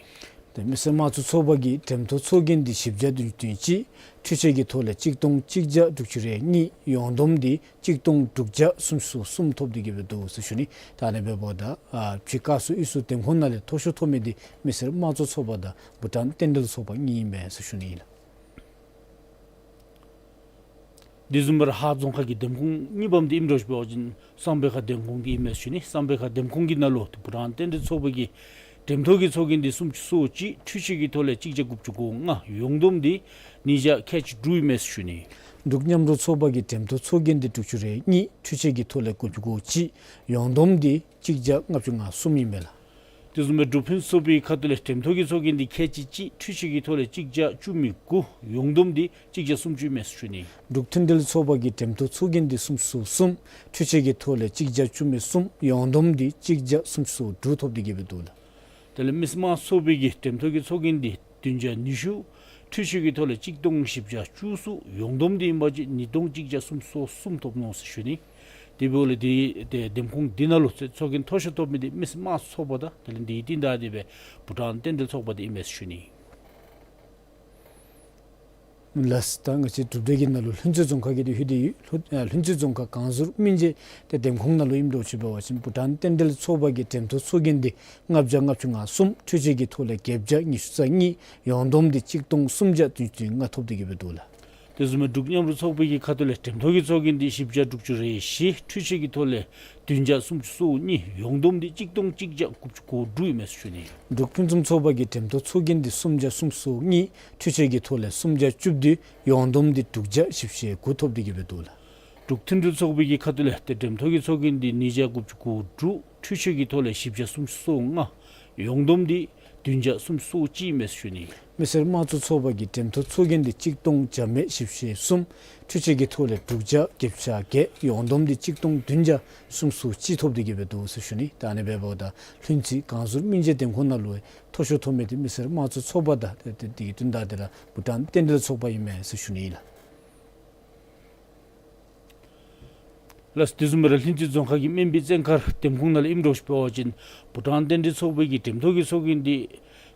ཏེ་མི་སེར་དམངས་གཙོ་ཚོགས་པ་གི་འདེམས་ཐོན་ཚོགས་རྒྱན་འདི་བཞི་བརྒྱ་བདུན་ཅུ་དོན་གཅིག་འཕྲུལ་ཆས་ཀྱི་ཐོག་ལས་གཅིག་སྟོང་གཅིག་བརྒྱ་དྲུག་ཅུ་རེ་གཉིས་ཡོངས་བསྡོམས་འདི་གཅིག་སྟོང་དྲུག་བརྒྱ་སུམ་ཅུ་སོ་གསུམ་ཐོབ་སྟེ་གི་སྦེ་འདུག་ཟེར་ཞུ་ནི། ད་ཨ་ནི་འབདཝ་ད་ཨ་བྱི་དཀར་སོག་དབུས་སུ་འདེམས་ཁོངས་ནང་ལས་མཐོ་ཤོས་ཐོབ་མི་འདི་མི་སེར་དམངས་གཙོ་ཚོགས་པ་དང་བྷུ་ཊཱན་རྟེན་འབྲེལ་ཚོགས་པ་གཉིས་ཨིན་མས་ཟེར་ཞུ་ནི་ཨིན་ལགས། དེ་བཟུམ་སྦེ་ར་ཧཱ་རྫོང་ཁག་གི་འདེམས་ཁོངས་གཉིས་པམ་འདི་ཨིནམ་འདྲཝ་ཅིག་འབད་བ་ཅིན་བསམ་འཕེལ་ཁ་འདེམས་ཁོངས་ཀྱི་ཨིན་མས་ཟེར་ཞུ་ནི། བསམ་འཕེལ་ཁ་འདེམས་ཁོངས་ཀྱི་ནང་ལུ་བྷུ་ཊཱན་རྟེན་འབྲེལ་ཚོགས་པ་གི་འདེམས་ཐོན་གྱི་ཚོགས་རྒྱན་འདི་སུམ་ཅུ་སོ་གཅིག་འཕྲུལ་ཆས་ཀྱི་ཐོག་ལས་གཅིག་བརྒྱ་དགུ་བཅུ་གོ་ལྔ་ཡོངས་བསྡོམས་འདི་ཉིས་བརྒྱ་ཁལ་གཅིག་དྲུག་ཨིན་མས་ཟེར་ཞུ་ནི། འབྲུག་མཉམ་རུབ་ཚོགས་པ་གི་འདེམས་ཐོན་ཚོགས་རྒྱན་འདི་དྲུག་ཅུ་རེ་གཉིས་འཕྲུལ་ཆས་ཀྱི་ཐོག་ལས་དགུ་བཅུ་གོ་གཅིག་ཡོངས་བསྡོམས་འདི་གཅིག་བརྒྱ་ལྔ་བཅུ་ང་གསུམ་ཨིན་མས་ལགས། དེ་བཟུམ་སྦེ་འབྲུག་ཕུན་སུམ་ཚོགས་པའི་ཁ་ཐུག་ལས་འདེམས་ཐོན་གྱི་ཚོགས་རྒྱན་འདི་ཁལ་གཅིག་གཅིག་འཕྲུལ་ཆས་ཀྱི་ཐོག་ལས་གཅིག་བརྒྱ་བཅུ་མེད་དགུ་ཡོངས་བསྡོམས་འདི་གཅིག་བརྒྱ་སུམ་ཅུ་ཨིན་མས་ཟེར་ཞུ་ནི། འབྲུག་མཐུན་སྒྲིལ་ཚོགས་པ་གི་འདེམས་ཐོན་ཚོགས་རྒྱན་འདི་སུམ་ཅུ་སོ་གསུམ་འཕྲུལ་ཆས་ཀྱི་ཐོག་ལས་གཅིག་བརྒྱ་བཅུ་མེད་གསུམ་ཡོངས་བསྡོམས་འདི་གཅིག་བརྒྱ་སུམ་ཅུ་སོ་དྲུག་ཐོབ་སྟེ་གི་སྦེ་འདུག་ལགས། དེ་ལས་མི་སེར་དམངས་གཙོ་ཚོགས་པའི་གི་འདེམས་ཐོན་གྱི་ཚོགས་རྒྱན་འདི་བདུན་བརྒྱ་ཉི་ཤུ་འཕྲུལ་ཆས་ཀྱི་ཐོག་ལས་གཅིག་སྟོང་བཞི་བརྒྱ་བཅུ་གསུམ་ཡོངས་བསྡོམས་འདི་ཨིན་པ་ཅིན་ཉིས་སྟོང་གཅིག་བརྒྱ་སུམ་ཅུ་སོ་གསུམ་ཐོབ་ནུག་ཟེར་ཞུ་ནི། དེ་འབདཝ་ལས་འདི་ཏེ་འདེམས་ཁོངས་འདི་ནང་ལུ་ཚོགས་རྒྱན་མཐོ་ཤོས་ཐོབ་མི་འདི་མི་སེར་དམངས་གཙོ་ཚོགས་པ་དང་དེ་ལས་འདི་དང་འདི་སྦེ་བྷུ་ཊཱན་རྟེན་འབྲེལ་ཚོགས་པ་འདི་ཨིན་མས་ཟེར་ཞུ་ནི། ལགས། ད་ང་བཅས་གྲུབ་འབྲས་ཀྱི་ནང་ལུ་ལྷུན་རྩེ་རྫོང་ཁག་གི་འདི་ལྷོད་དེ་ཡོད། ལྷོད་ཨ་ལྷུན་རྩེ་རྫོང་ཁག་གངས་ཟུར་སྨིན་བྱེད་ཏེ་འདེམས་ཁོངས་ནང་ལུ་ཨིནམ་འདྲཝ་ཅིག་འབད་བ་ཅིན་བྷུ་ཊཱན་རྟེན་འབྲེལ་ཚོགས་པ་གི་འདེམས་ཐོན་ཚོགས་རྒྱན་འདི་ལྔ་བརྒྱ་ལྔ་བཅུ་ང་གསུམ་འཕྲུལ་ཆས་ཀྱི་ཐོག་ལས་བརྒྱད་བརྒྱ་ཉི་ཤུ་རྩ་གཉིས་ཡོངས་བསྡོམས་འདི་གཅིག་སྟོང་སུམ་བརྒྱ་བདུན་ཅུ་དོན་ལྔ་ཐོབ་སྟེ་གི་སྦེ་འདུག་ལགས། དེ་བཟུམ་སྦེ་འབྲུག་མཉམ་རུབ་ཚོགས་པའི་གི་ཁ་ཐུག་ལས་འདེམས་ཐོན་གྱི་ཚོགས་རྒྱན་འདི་བཞི་བརྒྱ་དྲུག་ཅུ་རེ་བཞི་འཕྲུལ་ཆས་ཀྱི་ཐོག་ལས་བདུན་བརྒྱ་སུམ་ཅུ་སོ་གཉིས་ཡོངས་བསྡོམས་འདི་གཅིག་སྟོང་གཅིག་བརྒྱ་དགུ་བཅུ་གོ་དྲུག་ཨིན་མས་ཟེར་ཞུ་ནི། འབྲུག་ཕུན་སུམ་ཚོགས་པ་གི་འདེམས་ཐོན་ཚོགས་རྒྱན་འདི་སུམ་བརྒྱ་སུམ་ཅུ་སོ་གཉིས་འཕྲུལ་ཆས་ཀྱི་ཐོག་ལས་སུམ་བརྒྱ་བཅུ་བདུན་ཡོངས་བསྡོམས་འདི་དྲུག་བརྒྱ་བཞི་བཅུ་ཞེ་དགུ་ཐོབ་སྟེ་གི་སྦེ་འདུག་ལགས། འབྲུག་མཐུན་སྒྲིལ་ཚོགས་པའི་གི་ཁ་ཐུག་ལས་ཏེ་འདེམས་ཐོན་གྱི་ཚོགས་རྒྱན་འདི་ཉིས་བརྒྱ་དགུ་བཅུ་གོ་དྲུག་འཕྲུལ་ཆས་ཀྱི་ཐོག་ལས་བཞི་བརྒྱ་སུམ་ཅུ་སོ་ལྔ་ཡོངས་བསྡོམས་འདི་བདུན་བརྒྱ་སུམ་ཅུ་སོ་གཅིག་ཨིན་མས་ཟེར་ཞུ་ནི། མི་སེར་དམངས་གཙོ་ཚོགས་པ་གི་འདེམས་ཐོན་ཚོགས་རྒྱན་འདི་གཅིག་སྟོང་བརྒྱ་མེད་བཞི་བཅུ་ཞེ་གསུམ་འཕྲུལ་ཆས་ཀྱི་ཐོག་ལས་དྲུག་བརྒྱ་བརྒྱད་ཅུ་གྱ་བརྒྱད་ཡོངས་བསྡོམས་འདི་གཅིག་སྟོང་བདུན་བརྒྱ་སུམ་ཅུ་སོ་གཅིག་ཐོབ་སྟེ་གི་སྦེ་འདུག་ཟེར་ཞུ་ནི། ད་ཨ་ནི་འབདཝ་ད་ལྷུན་རྩེ་གངས་ཟུར་སྨིན་བྱེད་འདེམས་ཁོངས་ནང་ལུ་མཐོ་ཤོས་ཐོབ་མི་འདི་མི་སེར་དམངས་གཙོ་ཚོགས་པ་དང་ཏེ་ཏེ་དེ་གི་དོན་དག་འདི་ར་བྷུ་ཊཱན་རྟེན་འབྲེལ་ཚོགས་པ་ཨིན་མས་ཟེར་ཞུ་ནི་ཨིན་ལགས། ལགས། དེ་བཟུམ་སྦེ་ར་ལྷུན་རྩེ་རྫོང་ཁག་གི་སྨན་པའི་བཙན་མཁར་འདེམས་ཁོངས་ནང་ལས་ཨིནམ་འདྲཝ་ཅིག་འབད་བ་ཅིན་བྷུ་ཊཱན་རྟེན་འབྲེལ་ཚོགས་པའི་གི་འདེམས་ཐོན་གྱི་ཚོགས་རྒྱན་འདི་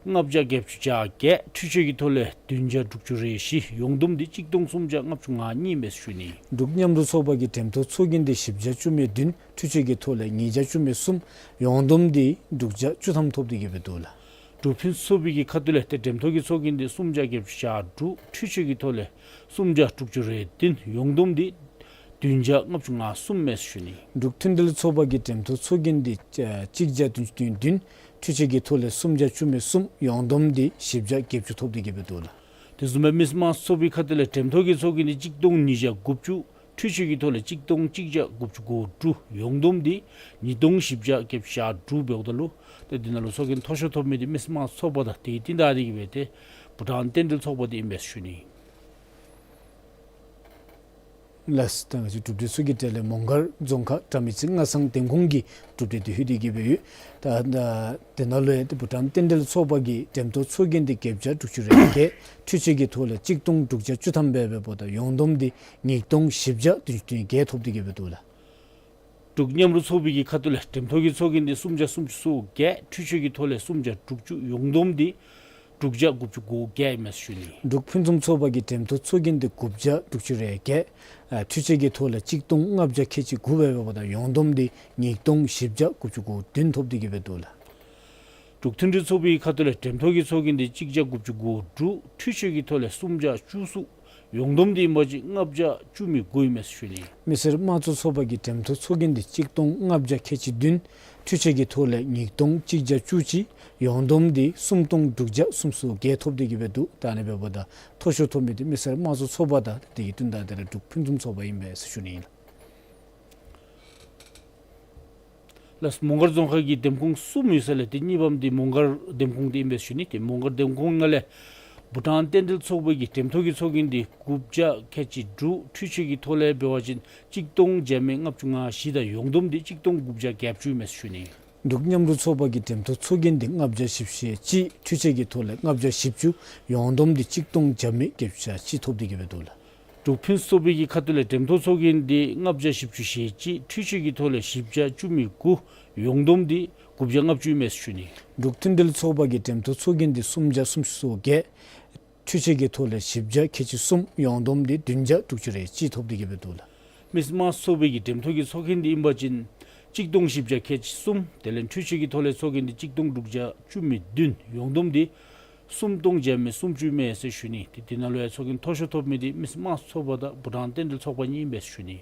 ལྔ་བརྒྱ་བརྒྱད་ཅུ་གྱ་བརྒྱད་འཕྲུལ་ཆས་ཀྱི་ཐོག་ལས་བདུན་བརྒྱ་དྲུག་ཅུ་རེ་བཞི་ཡོངས་བསྡོམས་འདི་གཅིག་སྟོང་སུམ་བརྒྱ་ལྔ་བཅུ་ང་གཉིས་ཨིན་མས་ཟེར་ཞུ་ནི། འབྲུག་མཉམ་རུབ་ཚོགས་པ་གི་འདེམས་ཐོན་ཚོགས་རྒྱན་འདི་བཞི་བརྒྱ་བཅུ་མེད་བདུན་འཕྲུལ་ཆས་ཀྱི་ཐོག་ལས་ཉིས་བརྒྱ་བཅུ་མེད་གསུམ་ཡོངས་བསྡོམས་འདི་དྲུག་བརྒྱ་བཅུ་ཐམ་ཐོབ་སྟེ་གི་སྦེ་འདུག་ལགས། འབྲུག་ཕུན་སུམ་ཚོགས་པའི་གི་ཁ་ཐུག་ལས་ཏེ་འདེམས་ཐོན་གྱི་ཚོགས་རྒྱན་འདི་སུམ་བརྒྱ་བརྒྱད་ཅུ་གྱ་དྲུག་འཕྲུལ་ཆས་ཀྱི་ཐོག་ལས་སུམ་བརྒྱ་དྲུག་ཅུ་རེ་བདུན་ཡོངས་བསྡོམས་འདི་བདུན་བརྒྱ་ལྔ་བཅུ་ང་གསུམ་ཨིན་མས་ཟེར་ཞུ་ནི། འབྲུག་མཐུན་སྒྲིལ་ཚོགས་པ་གི་འདེམས་ཐོན་ཚོགས་རྒྱན་འདི་ཨ་གཅིག་བརྒྱ་བདུན་ཅུ་དོན་བདུན་འཕྲུལ་ཆས་ཀྱི་ཐོག་ལས་སུམ་བརྒྱ་བཅུ་མེད་གསུམ་ཡོངས་བསྡོམས་འདི་བཞི་བརྒྱ་བརྒྱད་ཅུ་ཐོབ་སྟེ་གི་སྦེ་འདུག་ལགས། དེ་བཟུམ་སྦེ་མི་སེར་དམངས་གཙོ་ཚོགས་པའི་ཁ་ཐུག་ལས་འདེམས་ཐོན་གྱི་ཚོགས་རྒྱན་འདི་གཅིག་སྟོང་ཉིས་བརྒྱ་དགུ་བཅུ་འཕྲུལ་ཆས་ཀྱི་ཐོག་ལས་གཅིག་སྟོང་གཅིག་བརྒྱ་དགུ་བཅུ་གོ་དྲུག་ཡོངས་བསྡོམས་འདི་ཉིས་སྟོང་བཞི་བརྒྱ་བརྒྱད་ཅུ་གྱ་དྲུག་འབདཝ་ད་ལུ་ཏེ་འདི་ནང་ལུ་ཚོགས་རྒྱན་མཐོ་ཤོས་ཐོབ་མི་འདི་མི་སེར་དམངས་གཙོ་ཚོགས་པ་དང་དེ་གི་དོན་དག་འདི་གིས་འབད་དེ་བྷུ་ཊཱན་རྟེན་འབྲེལ་ཚོགས་པ་འདི་ཨིན་པས་ཟེར་ཞུ་ནི། ལགས། ད་ང་བཅས་གྲུབ་འབྲས་ཚུ་གི་གྲས་ལས་མོང་སྒར་རྫོང་ཁག་དགྲ་མེད་རྩེ་སྔ་ཚང་འདེམས་ཁོངས་ཀྱི་གྲུབ་འབྲས་འདི་ལྷོད་དེ་གི་སྦེ་ཡོད། ད་ད་དེ་ནང་ལུ་ཡང་ཏེ་བྷུ་ཊཱན་རྟེན་འབྲེལ་ཚོགས་པ་གི་འདེམས་ཐོན་ཚོགས་རྒྱན་འདི་བརྒྱད་བརྒྱ་དྲུག་ཅུ་རེ་བརྒྱད་འཕྲུལ་ཆས་ཀྱི་ཐོག་ལས་གཅིག་སྟོང་དྲུག་བརྒྱ་བཅུ་ཐམ་འབད་འབདཝ་ད་ཡོངས་བསྡོམས་འདི་ཉིས་སྟོང་བཞི་བརྒྱ་བདུན་ཅུ་དོན་བརྒྱད་ཐོབ་སྟེ་གི་སྦེ་འདུག་ལགས། འབྲུག་མཉམ་རུབ་ཚོགས་པའི་གི་ཁ་ཐུག་ལས་འདེམས་ཐོན་གྱི་ཚོགས་རྒྱན་འདི་སུམ་བརྒྱ་སུམ་ཅུ་སོ་བརྒྱད་འཕྲུལ་ཆས་ཀྱི་ཐོག་ལས་སུམ་བརྒྱ་དྲུག་ཅུ་ཡོངས་བསྡོམས་འདི་དྲུག་བརྒྱ་དགུ་བཅུ་གོ་བརྒྱད་ཨིན་མས་ཟེར་ཞུ་ནི། འབྲུག་ཕུན་སུམ་ཚོགས་པ་གི་འདེམས་ཐོན་ཚོགས་རྒྱན་འདི་དགུ་བརྒྱ་དྲུག་ཅུ་རེ་བརྒྱད་ཨ་འཕྲུལ་ཆས་ཀྱི་ཐོག་ལས་གཅིག་སྟོང་ལྔ་བརྒྱ་ཁལ་གཅིག་དགུ་འབད་འབདཝ་ད་ཡོངས་བསྡོམས་འདི་ཉིས་སྟོང་བཞི་བརྒྱ་དགུ་བཅུ་གོ་བདུན་ཐོབ་སྟེ་གི་སྦེ་འདུག་ལགས། འབྲུག་མཐུན་སྒྲིལ་ཚོགས་པའི་ཁ་ཐུག་ལས་འདེམས་ཐོན་གྱི་ཚོགས་རྒྱན་འདི་གཅིག་བརྒྱ་དགུ་བཅུ་གོ་དྲུག་འཕྲུལ་ཆས་ཀྱི་ཐོག་ལས་སུམ་བརྒྱ་བཅུ་གསུམ་ཡོངས་བསྡོམས་འདི་ཨིན་པ་ཅིན་ལྔ་བརྒྱ་བཅུ་མེད་དགུ་ཨིན་མས་ཟེར་ཞུ་ནི། མི་སེར་དམངས་གཙོ་ཚོགས་པ་གི་འདེམས་ཐོན་ཚོགས་རྒྱན་འདི་གཅིག་སྟོང་ལྔ་བརྒྱ་ཁལ་གཅིག་བདུན་ འཕྲུལ་ཆས་ཀྱི་ཐོག་ལས་ཉིས་སྟོང་གཅིག་བརྒྱ་བཅུ་གཅིག། ཡོངས་བསྡོམས་འདི་སུམ་སྟོང་དྲུག་བརྒྱ་སུམ་ཅུ་སོ་བརྒྱད་ཐོབ་སྟེ་གི་སྦེ་འདུག། ད་ཨ་ནི་འབདཝ་ད་མཐོ་ཤོས་ཐོབ་མི་འདི་མི་སེར་དམངས་གཙོ་ཚོགས་པ་དང་དེ་གི་བསྟུན་ད་དེ་ལས་འབྲུག་ཕུན་སུམ་ཚོགས་པ་ཨིན་པས་ཟེར་ཞུ་ནི་ཨིན། ལགས། མོང་སྒར་རྫོང་ཁག་གི་འདེམས་ཁོངས་གསུམ་ཡོད་ས་ལས་ཏེ་གཉིས་པམ་འདི་མོང་སྒར་འདེམས་ཁོངས་འདི་ཨིན་པས་ཞུ་ནི། ཏེ་མོང་སྒར་འདེམས་ཁོངས་ནང་ལས་བྷུ་ཊཱན་རྟེན་འབྲེལ་ཚོགས་པ་གི་འགྲེམས་ཐོག་གི་ཚོགས་རྒྱན་འདི་དགུ་བརྒྱ་ཁལ་གཅིག་དྲུག། འཕྲུལ་ཆས་ཀྱི་ཐོག་ལས་འབད་བ་ཅིན་གཅིག་སྟོང་བརྒྱ་མེད་ལྔ་བཅུ་ང་བཞི་དང་ཡོངས་བསྡོམས་འདི་གཅིག་སྟོང་དགུ་བརྒྱ་བརྒྱད་ཅུ་ཨིན་མས་ཞུ་ནི། འབྲུག་མཉམ་རུབ་ཚོགས་པ་གི་འགྲེམས་ཐོག་ཚོགས་རྒྱན་འདི་ལྔ་བརྒྱ་བཞི་བཅུ་ཞེ་གཅིག། འཕྲུལ་ཆས་ཀྱི་ཐོག་ལས་ལྔ་བརྒྱ་བཞི་བཅུ། ཡོངས་བསྡོམས་འདི་གཅིག་སྟོང་བརྒྱ་མེད་བརྒྱད་ཅུ་གྱ་གཅིག་ཐོབ་སྟེ་གི་སྦེ་འདུག་ལགས། འབྲུག་ཕུན་སུམ་ཚོགས་པའི་གི་ཁ་ཐུག་ལས་འགྲེམས་ཐོག་ཚོགས་རྒྱན་འདི་ལྔ་བརྒྱ་བཞི་བཅུ་ཞེ་གཅིག། འཕྲུལ་ཆས་ཀྱི་ཐོག་ལས་བཞི་བརྒྱ་བཅུ་མེད་དགུ། ཡོངས་བསྡོམས་འདི་དགུ་བརྒྱ་ལྔ་བཅུ་ཨིན་མས་ཞུ་ནི། འབྲུག་མཐུན་སྒྲིལ་ཚོགས་པ་གི་འགྲེམས་ཐོག་ཚོགས་རྒྱན་འདི་སུམ་བརྒྱ་སུམ་ཅུ་སོ་བརྒྱད། འཕྲུལ་ཆས་ཀྱི་ཐོག་ལས་བཞི་བརྒྱ་ཁལ་གཅིག་གསུམ། ཡོངས་བསྡོམས་འདི་བདུན་བརྒྱ་དྲུག་ཅུ་རེ་གཅིག་ཐོབ་སྟེ་གི་སྦེ་འདུག་ལགས། མི་སེར་དམངས་གཙོ་ཚོགས་པའི་གི་འགྲེམས་ཐོག་གི་ཚོགས་རྒྱན་འདི་ཨིན་པ་ཅིན་གཅིག་སྟོང་བཞི་བརྒྱ་ཁལ་གཅིག་གསུམ། དེ་ལས་འཕྲུལ་ཆས་ཀྱི་ཐོག་ལས་ཚོགས་རྒྱན་འདི་གཅིག་སྟོང་དྲུག་བརྒྱ་བཅུ་མེད་བདུན། ཡོངས་བསྡོམས་འདི་སུམ་སྟོང་བརྒྱ་མེད་སུམ་ཅུ་ཨིན་མས་ཟེར་ཞུ་ནི། ཏེ་དེ་ནང་ལུ་ཡང་ཚོགས་རྒྱན་མཐོ་ཤོས་ཐོབ་མི་འདི་མི་སེར་དམངས་གཙོ་ཚོགས་པ་དང་བྷུ་ཊཱན་རྟེན་འབྲེལ་ཚོགས་པ་གཉིས་ཨིན་པས་ཟེར་ཞུ་ནི།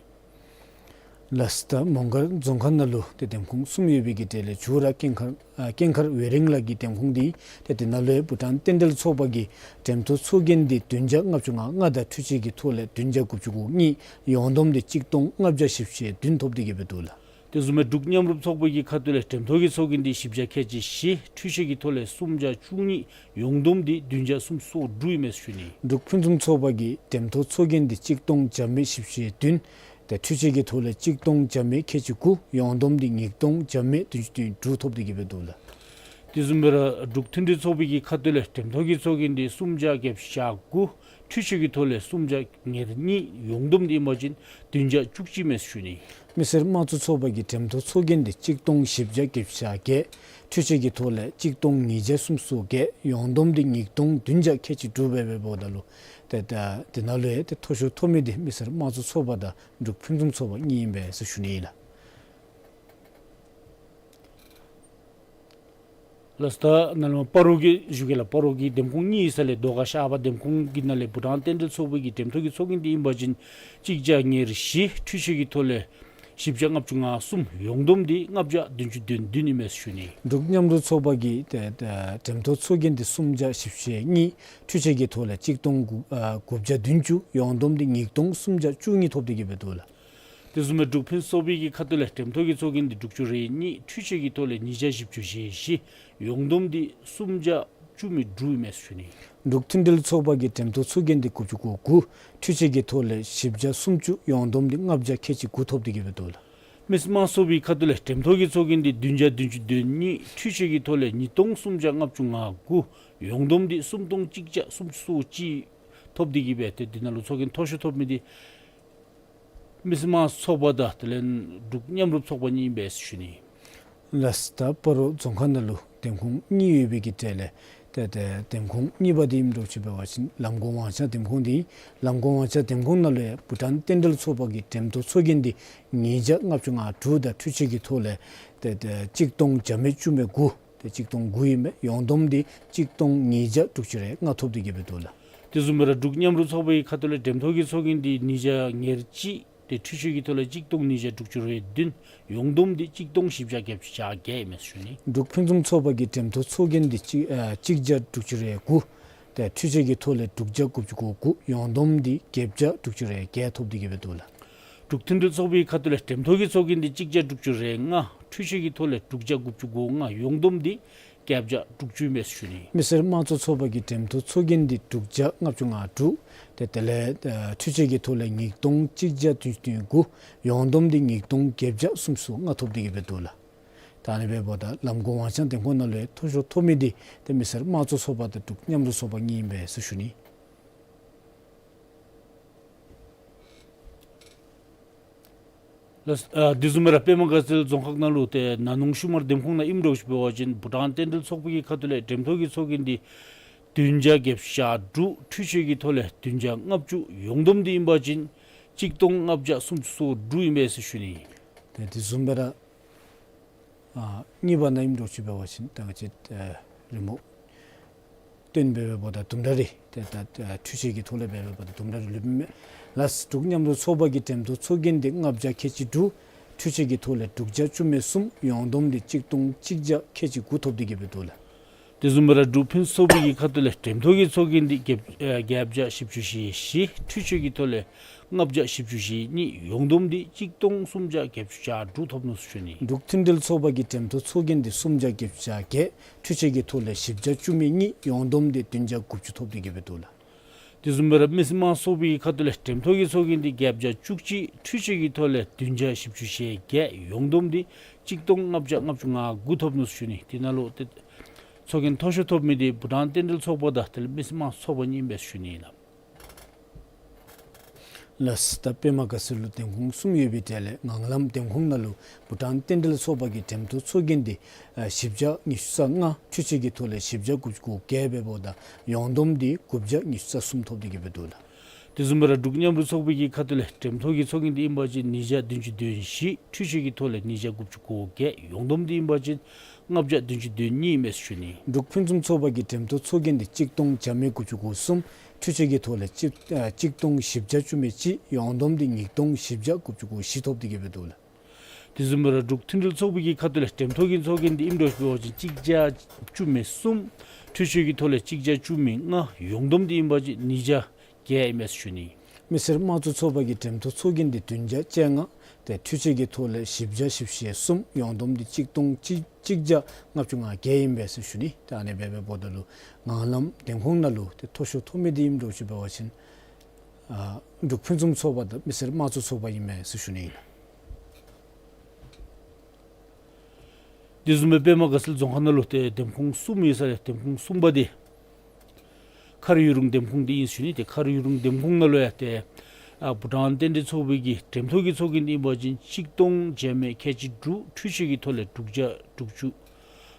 ལགས། ད་མོང་སྒར་རྫོང་ཁག་ནང་ལུ་ཏེ་འདེམས་ཁོངས་གསུམ་ཡོད་པའི་གི་གྲས་ལས་མཇུག་ར་ཀུན་མཁར་ཨ་ཀུན་མཁར་ཝེ་རིང་ལགས་ཀྱི་འདེམས་ཁོངས་འདི་ཏེ་དེ་ནང་ལུ་ཡང་བྷུ་ཊཱན་རྟེན་འབྲེལ་ཚོགས་པ་གི་འགྲེམས་ཐོག་ཚོགས་རྒྱན་འདི་བདུན་བརྒྱ་ལྔ་བཅུ་ང་ལྔ་དང་འཕྲུལ་ཆས་ཀྱི་ཐོག་ལས་བདུན་བརྒྱ་དགུ་བཅུ་གོ་གཉིས། ཡོངས་བསྡོམས་འདི་གཅིག་སྟོང་ལྔ་བརྒྱ་བཞི་བཅུ་ཞེ་བདུན་ཐོབ་སྟེ་གི་སྦེ་འདུག་ལགས། དེ་བཟུམ་སྦེ་འབྲུག་མཉམ་རུབ་ཚོགས་པ་གི་ཁ་ཐུག་ལས་འགྲེམས་ཐོག་གི་ཚོགས་རྒྱན་འདི་བཞི་བརྒྱ་ཁལ་གཅིག་བཞི། འཕྲུལ་ཆས་ཀྱི་ཐོག་ལས་སུམ་བརྒྱ་བཅུ་གཉིས། ཡོངས་བསྡོམས་འདི་བདུན་བརྒྱ་སུམ་ཅུ་སོ་དྲུག་ཨིན་མས་ཟེར་ཞུ་ནི། འབྲུག་ཕུན་སུམ་ཚོགས་པ་གི་འགྲེམས་ཐོག་ཚོགས་རྒྱན་འདི་གཅིག་སྟོང་བརྒྱ་མེད་བཞི་བཅུ་ཞེ་བདུན། ཏེ་འཕྲུལ་ཆས་ཀྱི་ཐོག་ལས་གཅིག་སྟོང་བརྒྱ་མེད་ཁལ་གཅིག་དགུ། ཡོངས་བསྡོམས་འདི་ཉིས་སྟོང་བརྒྱ་མེད་བདུན་ཅུ་དོན་དྲུག་ཐོབ་སྟེ་གི་སྦེ་འདུག་ལགས། དེ་བཟུམ་སྦེ་ར་འབྲུག་མཐུན་སྒྲིལ་ཚོགས་པའི་གི་ཁ་ཐུག་ལས་འགྲེམས་ཐོག་གི་ཚོགས་རྒྱན་འདི་སུམ་བརྒྱ་བརྒྱད་ཅུ་གྱ་དགུ། འཕྲུལ་ཆས་ཀྱི་ཐོག་ལས་སུམ་བརྒྱ་ཉེར་གཉིས། ཡོངས་བསྡོམས་འདི་ཨིན་པ་ཅིན་བདུན་བརྒྱ་བཅུ་གཅིག་ཨིན་མས་ཟེར་ཞུ་ནི། མི་སེར་དམངས་གཙོ་ཚོགས་པ་གི་འགྲེམས་ཐོག་ཚོགས་རྒྱན་འདི་གཅིག་སྟོང་བཞི་བརྒྱ་བརྒྱད་ཅུ་གྱ་བརྒྱད། འཕྲུལ་ཆས་ཀྱི་ཐོག་ལས་གཅིག་སྟོང་ཉིས་བརྒྱ་སུམ་ཅུ་སོ་བརྒྱད། ཡོངས་བསྡོམས་འདི་ཉིས་སྟོང་བདུན་བརྒྱ་ཁལ་གཅིག་དྲུག་སྦེ་འབདཝ་ད་ལུ་ཏེ་ད་དེ་ནང་ལུ་ཡང་ཏེ་མཐོ་ཤོས་ཐོབ་མི་འདི་མི་སེར་དམངས་གཙོ་ཚོགས་པ་དང་འབྲུག་ཕུན་སུམ་ཚོགས་པ་གཉིས་ཨིན་པས་ཟེར་ཞུ་ནི་ཨིན་ལགས། ལགས། ད་ནཱ་ལུ་སྤ་རོ་གི་ཞུ་གེ་ལགས། སྤ་རོ་གི་འདེམས་ཁོངས་གཉིས་ཡོད་ས་ལས་མདོ་ཁམས་ཤར་པ་འདེམས་ཁོངས་ཀྱི་ནང་ལས་བྷུ་ཊཱན་རྟེན་འབྲེལ་ཚོགས་པའི་གི་འགྲེམས་ཐོག་གི་ཚོགས་རྒྱན་འདི་ཨིན་པ་ཅིན་གཅིག་བརྒྱ་ཉེར་བཞི། འཕྲུལ་ཆས་ཀྱི་ཐོག་ལས་བཞི་བརྒྱ་ལྔ་བཅུ་ང་གསུམ། ཡོངས་བསྡོམས་འདི་ལྔ་བརྒྱ་བདུན་ཅུ་དོན་བདུན་ཨིན་མས་ཟེར་ཞུ་ནི། འབྲུག་མཉམ་རུབ་ཚོགས་པ་གི་ཏེ་ཏེ་འགྲེམས་ཐོག་ཚོགས་རྒྱན་འདི་སུམ་བརྒྱ་བཞི་བཅུ་ཞེ་གཉིས། འཕྲུལ་ཆས་ཀྱི་ཐོག་ལས་གཅིག་སྟོང་དགུ་ཨ་དགུ་བརྒྱ་བདུན་ཅུ། ཡོངས་བསྡོམས་འདི་ཉིས་སྟོང་སུམ་བརྒྱ་བཅུ་གཉིས་ཐོབ་སྟེ་གི་སྦེ་འདུག་ལགས། དེ་བཟུམ་སྦེ་འབྲུག་ཕུན་སུམ་ཚོགས་པའི་གི་ཁ་ཐུག་ལས་འགྲེམས་ཐོག་གི་ཚོགས་རྒྱན་འདི་དྲུག་ཅུ་རེ་གཉིས། འཕྲུལ་ཆས་ཀྱི་ཐོག་ལས་ཉིས་བརྒྱ་བཞི་བཅུ་ཞེ་བཞི། ཡོངས་བསྡོམས་འདི་སུམ་བརྒྱ་བཅུ་མེད་དྲུག་ཨིན་མས་ཟེར་ཞུ་ནི། འབྲུག་མཐུན་སྒྲིལ་ཚོགས་པ་གི་འགྲེམས་ཐོག་ཚོགས་རྒྱན་འདི་དགུ་བཅུ་གོ་དགུ། འཕྲུལ་ཆས་ཀྱི་ཐོག་ལས་བཞི་བརྒྱ་སུམ་ཅུ། ཡོངས་བསྡོམས་འདི་ལྔ་བརྒྱ་ཁལ་གཅིག་དགུ་ཐོབ་སྟེ་གི་སྦེ་འདུག་ལགས། མི་སེར་དམངས་གཙོ་ཚོགས་པའི་ཁ་ཐུག་ལས་འགྲེམས་ཐོག་གི་ཚོགས་རྒྱན་འདི་བདུན་བརྒྱ་བདུན་ཅུ་དོན་གཉིས། འཕྲུལ་ཆས་ཀྱི་ཐོག་ལས་ཉིས་སྟོང་སུམ་བརྒྱ་ལྔ་བཅུ་ང་དགུ། ཡོངས་བསྡོམས་འདི་སུམ་སྟོང་གཅིག་བརྒྱ་སུམ་ཅུ་སོ་གཅིག་ཐོབ་སྟེ་གི་སྦེ་ཏེ་དེ་ནང་ལུ་ཚོགས་རྒྱན་མཐོ་ཤོས་ཐོབ་མི་འདི་མི་སེར་དམངས་གཙོ་ཚོགས་པ་དང་དེ་ལས་འབྲུག་མཉམ་རུབ་ཚོགས་པ་གཉིས་ཨིན་པས་ཟེར་ཞུ་ནི། ལགས། ད་སྤ་རོ་རྫོང་ཁག་ནང་ལུ་འདེམས་ཁོངས་གཉིས་ཡོད་པའི་གི་གྲས་ལས་ཏེ་ཏེ་འདེམས་ཁོངས་གཉིས་པ་འདི་ཨིནམ་འདྲཝ་ཅིག་འབད་བ་ཅིན་ལམ་གོང་ཝང་ཆ་འདེམས་ཁོངས་འདི། ལམ་གོང་ཝང་ཆ་འདེམས་ཁོངས་ནང་ལུ་ཡང་བྷུ་ཊཱན་རྟེན་འབྲེལ་ཚོགས་པ་གི་འགྲེམས་ཐོག་ཚོགས་རྒྱན་འདི་ཉིས་བརྒྱ་ལྔ་བཅུ་ང་དྲུག་དང་འཕྲུལ་ཆས་ཀྱི་ཐོག་ལས་ཏེ་ཏེ་གཅིག་སྟོང་བརྒྱ་མེད་བཅུ་མེད་དགུ། ཏེ་གཅིག་སྟོང་དགུ་ཨིན་མས། ཡོངས་བསྡོམས་འདི་གཅིག་སྟོང་ཉིས་བརྒྱ་དྲུག་ཅུ་རེ་ལྔ་ཐོབ་སྟེ་གི་སྦེ་འདུག་ལགས། དེ་བཟུམ་སྦེ་ར་འབྲུག་མཉམ་རུབ་ཚོགས་པའི་ཁ་ཐུག་ལས་འགྲེམས་ཐོག་གི་ཚོགས་རྒྱན་འདི་ཉིས་བརྒྱ་ཉེར་གཅིག། ཏེ་འཕྲུལ་ཆས་ཀྱི་ཐོག་ལས་གཅིག་སྟོང་ཉིས་བརྒྱ་དྲུག་ཅུ་རེ་བདུན། ཡོངས་བསྡོམས་འདི་གཅིག་སྟོང་བཞི་བརྒྱ་བརྒྱད་ཅུ་གྱ་བརྒྱད་ཨིན་མས་ཟེར་ཞུ་ནི། འབྲུག་ཕུན་སུམ་ཚོགས་པ་གི་འགྲེམས་ཐོག་ཚོགས་རྒྱན་འདི་གཅིག་ཨ་གཅིག་བརྒྱ་དྲུག་ཅུ་རེ་དགུ། ཏེ་འཕྲུལ་ཆས་ཀྱི་ཐོག་ལས་དྲུག་བརྒྱ་དགུ་བཅུ་གོ་དགུ། ཡོངས་བསྡོམས་འདི་བརྒྱད་བརྒྱ་དྲུག་ཅུ་རེ་བརྒྱད་ཐོབ་སྟེ་གི་སྦེ་འདུག་ལགས། འབྲུག་མཐུན་སྒྲིལ་ཚོགས་པའི་ཁ་ཐུག་ལས་འགྲེམས་ཐོག་གི་ཚོགས་རྒྱན་འདི་གཅིག་བརྒྱ་དྲུག་ཅུ་རེ་ལྔ། འཕྲུལ་ཆས་ཀྱི་ཐོག་ལས་དྲུག་བརྒྱ་དགུ་བཅུ་གོ་ལྔ། ཡོངས་བསྡོམས་འདི་བརྒྱད་བརྒྱ་དྲུག་ཅུ་ཨིན་མས་ཟེར་ཞུ་ནི། མི་སེར་དམངས་གཙོ་ཚོགས་པ་གི་འགྲེམས་ཐོག་ཚོགས་རྒྱན་འདི་དྲུག་བརྒྱ་ལྔ་བཅུ་ང་དྲུག། ཏེ་དེ་ལས་ཨ་འཕྲུལ་ཆས་ཀྱི་ཐོག་ལས་ཉིས་སྟོང་གཅིག་བརྒྱ་བདུན་ཅུ་དོན་དགུ། ཡོངས་བསྡོམས་འདི་ཉིས་སྟོང་བརྒྱད་བརྒྱ་སུམ་ཅུ་སོ་ལྔ་ཐོབ་སྟེ་གི་སྦེ་འདུག་ལགས། ད་ཨ་ནི་འབདཝ་ད་ལམ་གོང་ཝང་ཆ་འདེམས་ཁོངས་ནང་ལུ་ཡང་མཐོ་ཤོས་ཐོབ་མི་འདི་ཏེ་མི་སེར་དམངས་གཙོ་ཚོགས་པ་དང་འབྲུག་མཉམ་རུབ་ཚོགས་པ་གཉིས་ཨིན་པས་ཟེར་ཞུ་ནི། ལགས། ཨ་དེ་བཟུམ་སྦེ་ར་པདྨ་དགའ་ཚལ་རྫོང་ཁག་ནང་ལུ་ཏེ་ན་ནུང་ཤུ་མར་འདེམས་ཁོངས་ནང་ཨིནམ་འདྲཝ་ཅིག་འབད་བ་ཅིན་བྷུ་ཊཱན་རྟེན་འབྲེལ་ཚོགས་པའི་གི་ཁ་ཐུག་ལས་འགྲེམས་ཐོག་གི་ཚོགས་རྒྱན་འདི་བདུན་བརྒྱ་བརྒྱད་ཅུ་གྱ་དྲུག། འཕྲུལ་ཆས་ཀྱི་ཐོག་ལས་བདུན་བརྒྱ་ལྔ་བཅུ། ཡོངས་བསྡོམས་འདི་ཨིན་པ་ཅིན་གཅིག་སྟོང་ལྔ་བརྒྱ་སུམ་ཅུ་སོ་དྲུག་ཨིན་པས་ཟེར་ཞུ་ནི། ཏེ་དེ་བཟུམ་སྦེ་ར་ཨ་གཉིས་པ་ནང་ཨིནམ་འདྲཝ་ཅིག་འབད་བ་ཅིན་ད་ང་བཅས་ཨ་རི་མོ་སྟོན་འབད་བའི་འབདཝ་ད་དུམ་གྲ་རེ་ཏེ་ད་ཨ་འཕྲུལ་ཆས་ཀྱི་ཐོག་ལས་འབད་བའི་འབདཝ་ད་དུམ་གྲ་རེ་ལུསཔ་ཨིན་མས། ལགས། འབྲུག་མཉམ་རུབ་ཚོགས་པ་གི་འགྲེམས་ཐོག་ཚོགས་རྒྱན་འདི་ལྔ་བརྒྱ་ཁལ་གཅིག་དྲུག། འཕྲུལ་ཆས་ཀྱི་ཐོག་ལས་དྲུག་བརྒྱ་བཅུ་མེད་གསུམ། ཡོངས་བསྡོམས་འདི་གཅིག་སྟོང་གཅིག་བརྒྱ་ཁལ་གཅིག་དགུ་ཐོབ་སྟེ་གི་སྦེ་འདུག་ལགས། དེ་བཟུམ་སྦེ་ར་འབྲུག་ཕུན་ཚོགས་པའི་གི་ཁ་ཐུག་ལས་འགྲེམས་ཐོག་གི་ཚོགས་རྒྱན་འདི་བརྒྱད་ཨེ་བརྒྱད་བརྒྱ་བཞི་བཅུ་ཞེ་བཞི། འཕྲུལ་ཆས་ཀྱི་ཐོག་ལས་ལྔ་བརྒྱ་བཞི་བཅུ་ཞེ་གཉིས། ཡོངས་བསྡོམས་འདི་གཅིག་སྟོང་སུམ་བརྒྱ་བརྒྱད་ཅུ་གྱ་དྲུག་ཐོབ་ནུག་ཟེར་ཞུ་ནི། འབྲུག་མཐུན་སྒྲིལ་ཚོགས་པ་གི་འགྲེམས་ཐོག་ཚོགས་རྒྱན་འདི་སུམ་བརྒྱ་བརྒྱད་ཅུ་གྱ་བརྒྱད། འཕྲུལ་ཆས་ཀྱི་ཐོག་ལས་བཞི་བརྒྱ་བཅུ་མེད་གཉིས། ཡོངས་བསྡོམས་འདི་བདུན་བརྒྱ་དགུ་བཅུ་ཐོབ་སྟེ་གི་སྦེ་འདུག་ལགས། དེ་བཟུམ་སྦེ་ར་མི་སེར་དམངས་གཙོ་ཚོགས་པའི་གི་ཁ་ཐུག་ལས་འགྲེམས་ཐོག་གི་ཚོགས་རྒྱན་འདི་བརྒྱད་བརྒྱ་བཅུ་གཅིག། འཕྲུལ་ཆས་ཀྱི་ཐོག་ལས་བདུན་བརྒྱ་བཞི་བཅུ་ཞེ་བརྒྱད། ཡོངས་བསྡོམས་འདི་གཅིག་སྟོང་ལྔ་བརྒྱ་ལྔ་བཅུ་ང་དགུ་ཐོབ་ནུག་ཟེར་ཞུ་ནི། དེ་ནང་ལུ་ཏེ་ཚོགས་རྒྱན་མཐོ་ཤོས་ཐོབ་མི་འདི་བྷུ་ཊཱན་རྟེན་འབྲེལ་ཚོགས་པ་དང་དེ་ལས་མི་སེར་དམངས་གཙོ་ཚོགས་པ་གཉིས་ཨིན་པས་ཟེར་ཞུ་ནི་ཨིན་ལགས། ལགས། ད་པདྨ་དགའ་ཚལ་ལུ་འདེམས་ཁོངས་གསུམ་ཡོད་པའི་གྲས་ལས་ངང་ལམ་འདེམས་ཁོངས་ནང་ལུ་བྷུ་ཊཱན་རྟེན་འབྲེལ་ཚོགས་པ་གི་འགྲེམས་ཐོག་ཚོགས་རྒྱན་འདི་ཨ་བཞི་བརྒྱ་ཉི་ཤུ་རྩ་ལྔ། འཕྲུལ་ཆས་ཀྱི་ཐོག་ལས་བཞི་བརྒྱ་དགུ་བཅུ་གོ་བརྒྱད་འབདཝ་ད་ཡོངས་བསྡོམས་འདི་དགུ་བརྒྱ་ཉི་ཤུ་རྩ་གསུམ་ཐོབ་སྟེ་གི་སྦེ་འདུག་ལགས། དེ་བཟུམ་སྦེ་ར་འབྲུག་མཉམ་རུབ་ཚོགས་པའི་གི་ཁ་ཐུག་ལས་འགྲེམས་ཐོག་གི་ཚོགས་རྒྱན་འདི་ཨིན་པ་ཅིན་ཉིས་བརྒྱ་བདུན་ཅུ་དོན་བཞི། འཕྲུལ་ཆས་ཀྱི་ཐོག་ལས་ཉིས་བརྒྱ་དགུ་བཅུ་གོ་བརྒྱད། ཡོངས་བསྡོམས་འདི་ཨིན་པ་ཅིན་ལྔ་བརྒྱ་བདུན་ཅུ་དོན་གཉིས་ཨིན་མས་ཟེར་ཞུ་ནི། འབྲུག་ཕུན་སུམ་ཚོགས་པ་གི་འགྲེམས་ཐོག་ཚོགས་རྒྱན་འདི་གཅིག་སྟོང་བརྒྱ་མེད་དགུ་བཅུ་གོ་གསུམ། འཕྲུལ་ཆས་ཀྱི་ཐོག་ལས་གཅིག་ཨ་གཅིག་སྟོང་བཞི་བརྒྱ་བཅུ་མེད་གཅིག། ཡོངས་བསྡོམས་འདི་ཉིས་སྟོང་བཞི་བརྒྱ་དགུ་བཅུ་གོ་བཞི་ཐོབ་སྟེ་གི་སྦེ་འདུག་ལགས། དེ་བཟུམ་སྦེ་ར་འབྲུག་མཐུན་སྒྲིལ་ཚོགས་པའི་གི་ཁ་ཐུག་ལས་འགྲེམས་ཐོག་གི་ཚོགས་རྒྱན་འདི་ཨིནམ་འདྲཝ་ཅིག་འབད་བ་ཅིན་གཅིག་བརྒྱ་བཅུ་མེད་གསུམ། འཕྲུལ་ཆས་ཀྱི་ཐོག་ལས་གཅིག་བརྒྱ་བཅུ་མེད་ལྔ། ཡོངས་བསྡོམས་འདི་ཨིན་པ་ཅིན་ཉིས་བརྒྱ་བརྒྱད་ཨིན་མས་ཟེར་ཞུ་ནི། མི་སེར་དམངས་གཙོ་ཚོགས་པ་གི་འགྲེམས་ཐོག་ཚོགས་རྒྱན་འདི་བདུན་བརྒྱ་བཅོ་ལྔ། ཏེ་འཕྲུལ་ཆས་ཀྱི་ཐོག་ལས་བཞི་བརྒྱ་བཞི་བཅུ་ཞེ་གསུམ། ཡོངས་བསྡོམས་འདི་གཅིག་སྟོང་གཅིག་གཅིག་བརྒྱ་ལྔ་བཅུ་ང་བརྒྱད་ཨིན་པས་ཟེར་ཞུ་ནི། ཏེ་ཨ་ནི་འབད་བའི་འབདཝ་ད་ལུ་ངང་ལམ་འདེམས་ཁོངས་ནང་ལུ་ཏེ་མཐོ་ཤོས་ཐོབ་མི་འདི་ཨིནམ་འདྲཝ་ཅིག་འབད་བ་ཅིན་ཨ་འབྲུག་ཕུན་སུམ་ཚོགས་པ་དང་མི་སེར་དམངས་གཙོ་ཚོགས་པ་ཨིན་མས་ཟེར་ཞུ་ནི་ཨིན་ལགས། དེ་བཟུམ་སྦེ་པདྨ་དགའ་ཚལ་རྫོང་ཁག་ནང་ལུ་ཏེ་འདེམས་ཁོངས་གསུམ་ཡོད་ས་ལས་འདེམས་ཁོངས་གསུམ་པ་འདི་མཁར་ཡུ་རུང་འདེམས་ཁོངས་འདི་ཨིན་ཟེར་ཞུ་ནི། ཏེ་མཁར་ཡུ་རུང་འདེམས་ཁོངས་ནང་ལུ་ཡང་ཏེ་ཨ་བྷུ་ཊཱན་རྟེན་འབྲེལ་ཚོགས་པའི་གི་འགྲེམས་ཐོག་གི་ཚོགས་རྒྱན་འདི་ཨིན་པ་ཅིན་གཅིག་སྟོང་བརྒྱ་མེད་ཁལ་གཅིག་དྲུག། འཕྲུལ་ཆས་ཀྱི་ཐོག་ལས་དྲུག་བརྒྱ་དྲུག་ཅུ་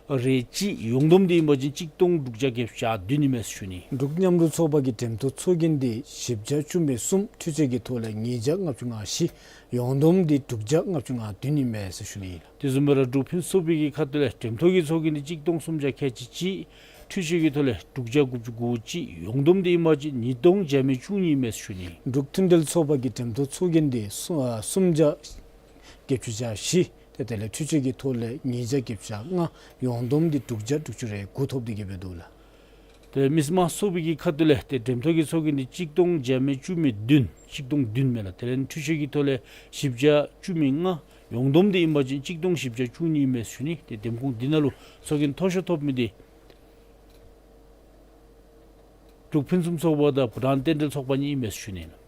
རེ་གཅིག། ཡོངས་བསྡོམས་འདི་ཨིན་པ་ཅིན་གཅིག་སྟོང་དྲུག་བརྒྱ་བརྒྱད་ཅུ་གྱ་བདུན་ཨིན་མས་ཟེར་ཞུ་ནི། འབྲུག་མཉམ་རུབ་ཚོགས་པ་གི་འགྲེམས་ཐོག་ཚོགས་རྒྱན་འདི་བཞི་བརྒྱ་བཅུ་མེད་གསུམ། འཕྲུལ་ཆས་ཀྱི་ཐོག་ལས་ཉིས་བརྒྱ་ལྔ་བཅུ་ང་བཞི། ཡོངས་བསྡོམས་འདི་དྲུག་བརྒྱ་ལྔ་བཅུ་ང་བདུན་ཨིན་མས་ཟེར་ཞུ་ནི་ཨིན་ལགས། དེ་བཟུམ་སྦེ་ར་འབྲུག་ཕུན་སུམ་ཚོགས་པའི་གི་ཁ་ཐུག་ལས་འགྲེམས་ཐོག་གི་ཚོགས་རྒྱན་འདི་གཅིག་སྟོང་སུམ་བརྒྱ་ཁལ་གཅིག་གཅིག། འཕྲུལ་ཆས་ཀྱི་ཐོག་ལས་དྲུག་བརྒྱ་དགུ་བཅུ་གོ་གཅིག། ཡོངས་བསྡོམས་འདི་ཨིན་པ་ཅིན་ཉིས་སྟོང་བརྒྱ་མེད་བཅུ་གཉིས་ཨིན་མས་ཟེར་ཞུ་ནི། འབྲུག་མཐུན་སྒྲིལ་ཚོགས་པ་གི་འགྲེམས་ཐོག་ཚོགས་རྒྱན་འདི་སུམ་ཨ་སུམ་བརྒྱ་བརྒྱད་ཅུ་གྱ་བཞི། ཏེ་དེ་ལས་འཕྲུལ་ཆས་ཀྱི་ཐོག་ལས་ཉིས་བརྒྱ་བརྒྱད་ཅུ་གྱ་ལྔ། ཡོངས་བསྡོམས་འདི་དྲུག་བརྒྱ་དྲུག་ཅུ་རེ་དགུ་ཐོབ་སྟེ་གི་སྦེ་འདུག་ལགས། ཏེ་མི་སེར་དམངས་གཙོ་ཚོགས་པའི་གི་ཁ་ཐུག་ལས་ཏེ་འགྲེམས་ཐོག་གི་ཚོགས་རྒྱན་འདི་གཅིག་སྟོང་བརྒྱ་མེད་བཅུ་མེད་བདུན། གཅིག་སྟོང་བདུན་མས་ལགས། དེ་ལས་འཕྲུལ་ཆས་ཀྱི་ཐོག་ལས་བཞི་བརྒྱ་བཅུ་མེད་ལྔ། ཡོངས་བསྡོམས་འདི་ཨིན་པ་ཅིན་གཅིག་སྟོང་བཞི་བརྒྱ་བཅུ་གཉིས་ཨིན་མས་ཟེར་ཞུ་ནི། ཏེ་འདེམས་ཁོངས་འདི་ནང་ལུ་ཚོགས་རྒྱན་མཐོ་ཤོས་ཐོབ་མི་འདི་འབྲུག་ཕུན་སུམ་ཚོགས་པ་དང་བྷུ་ཊཱན་རྟེན་འབྲེལ་ཚོགས་པ་གཉིས་ཨིན་མས་ཟེར་ཞུ་ནི་ཨིན་ལགས།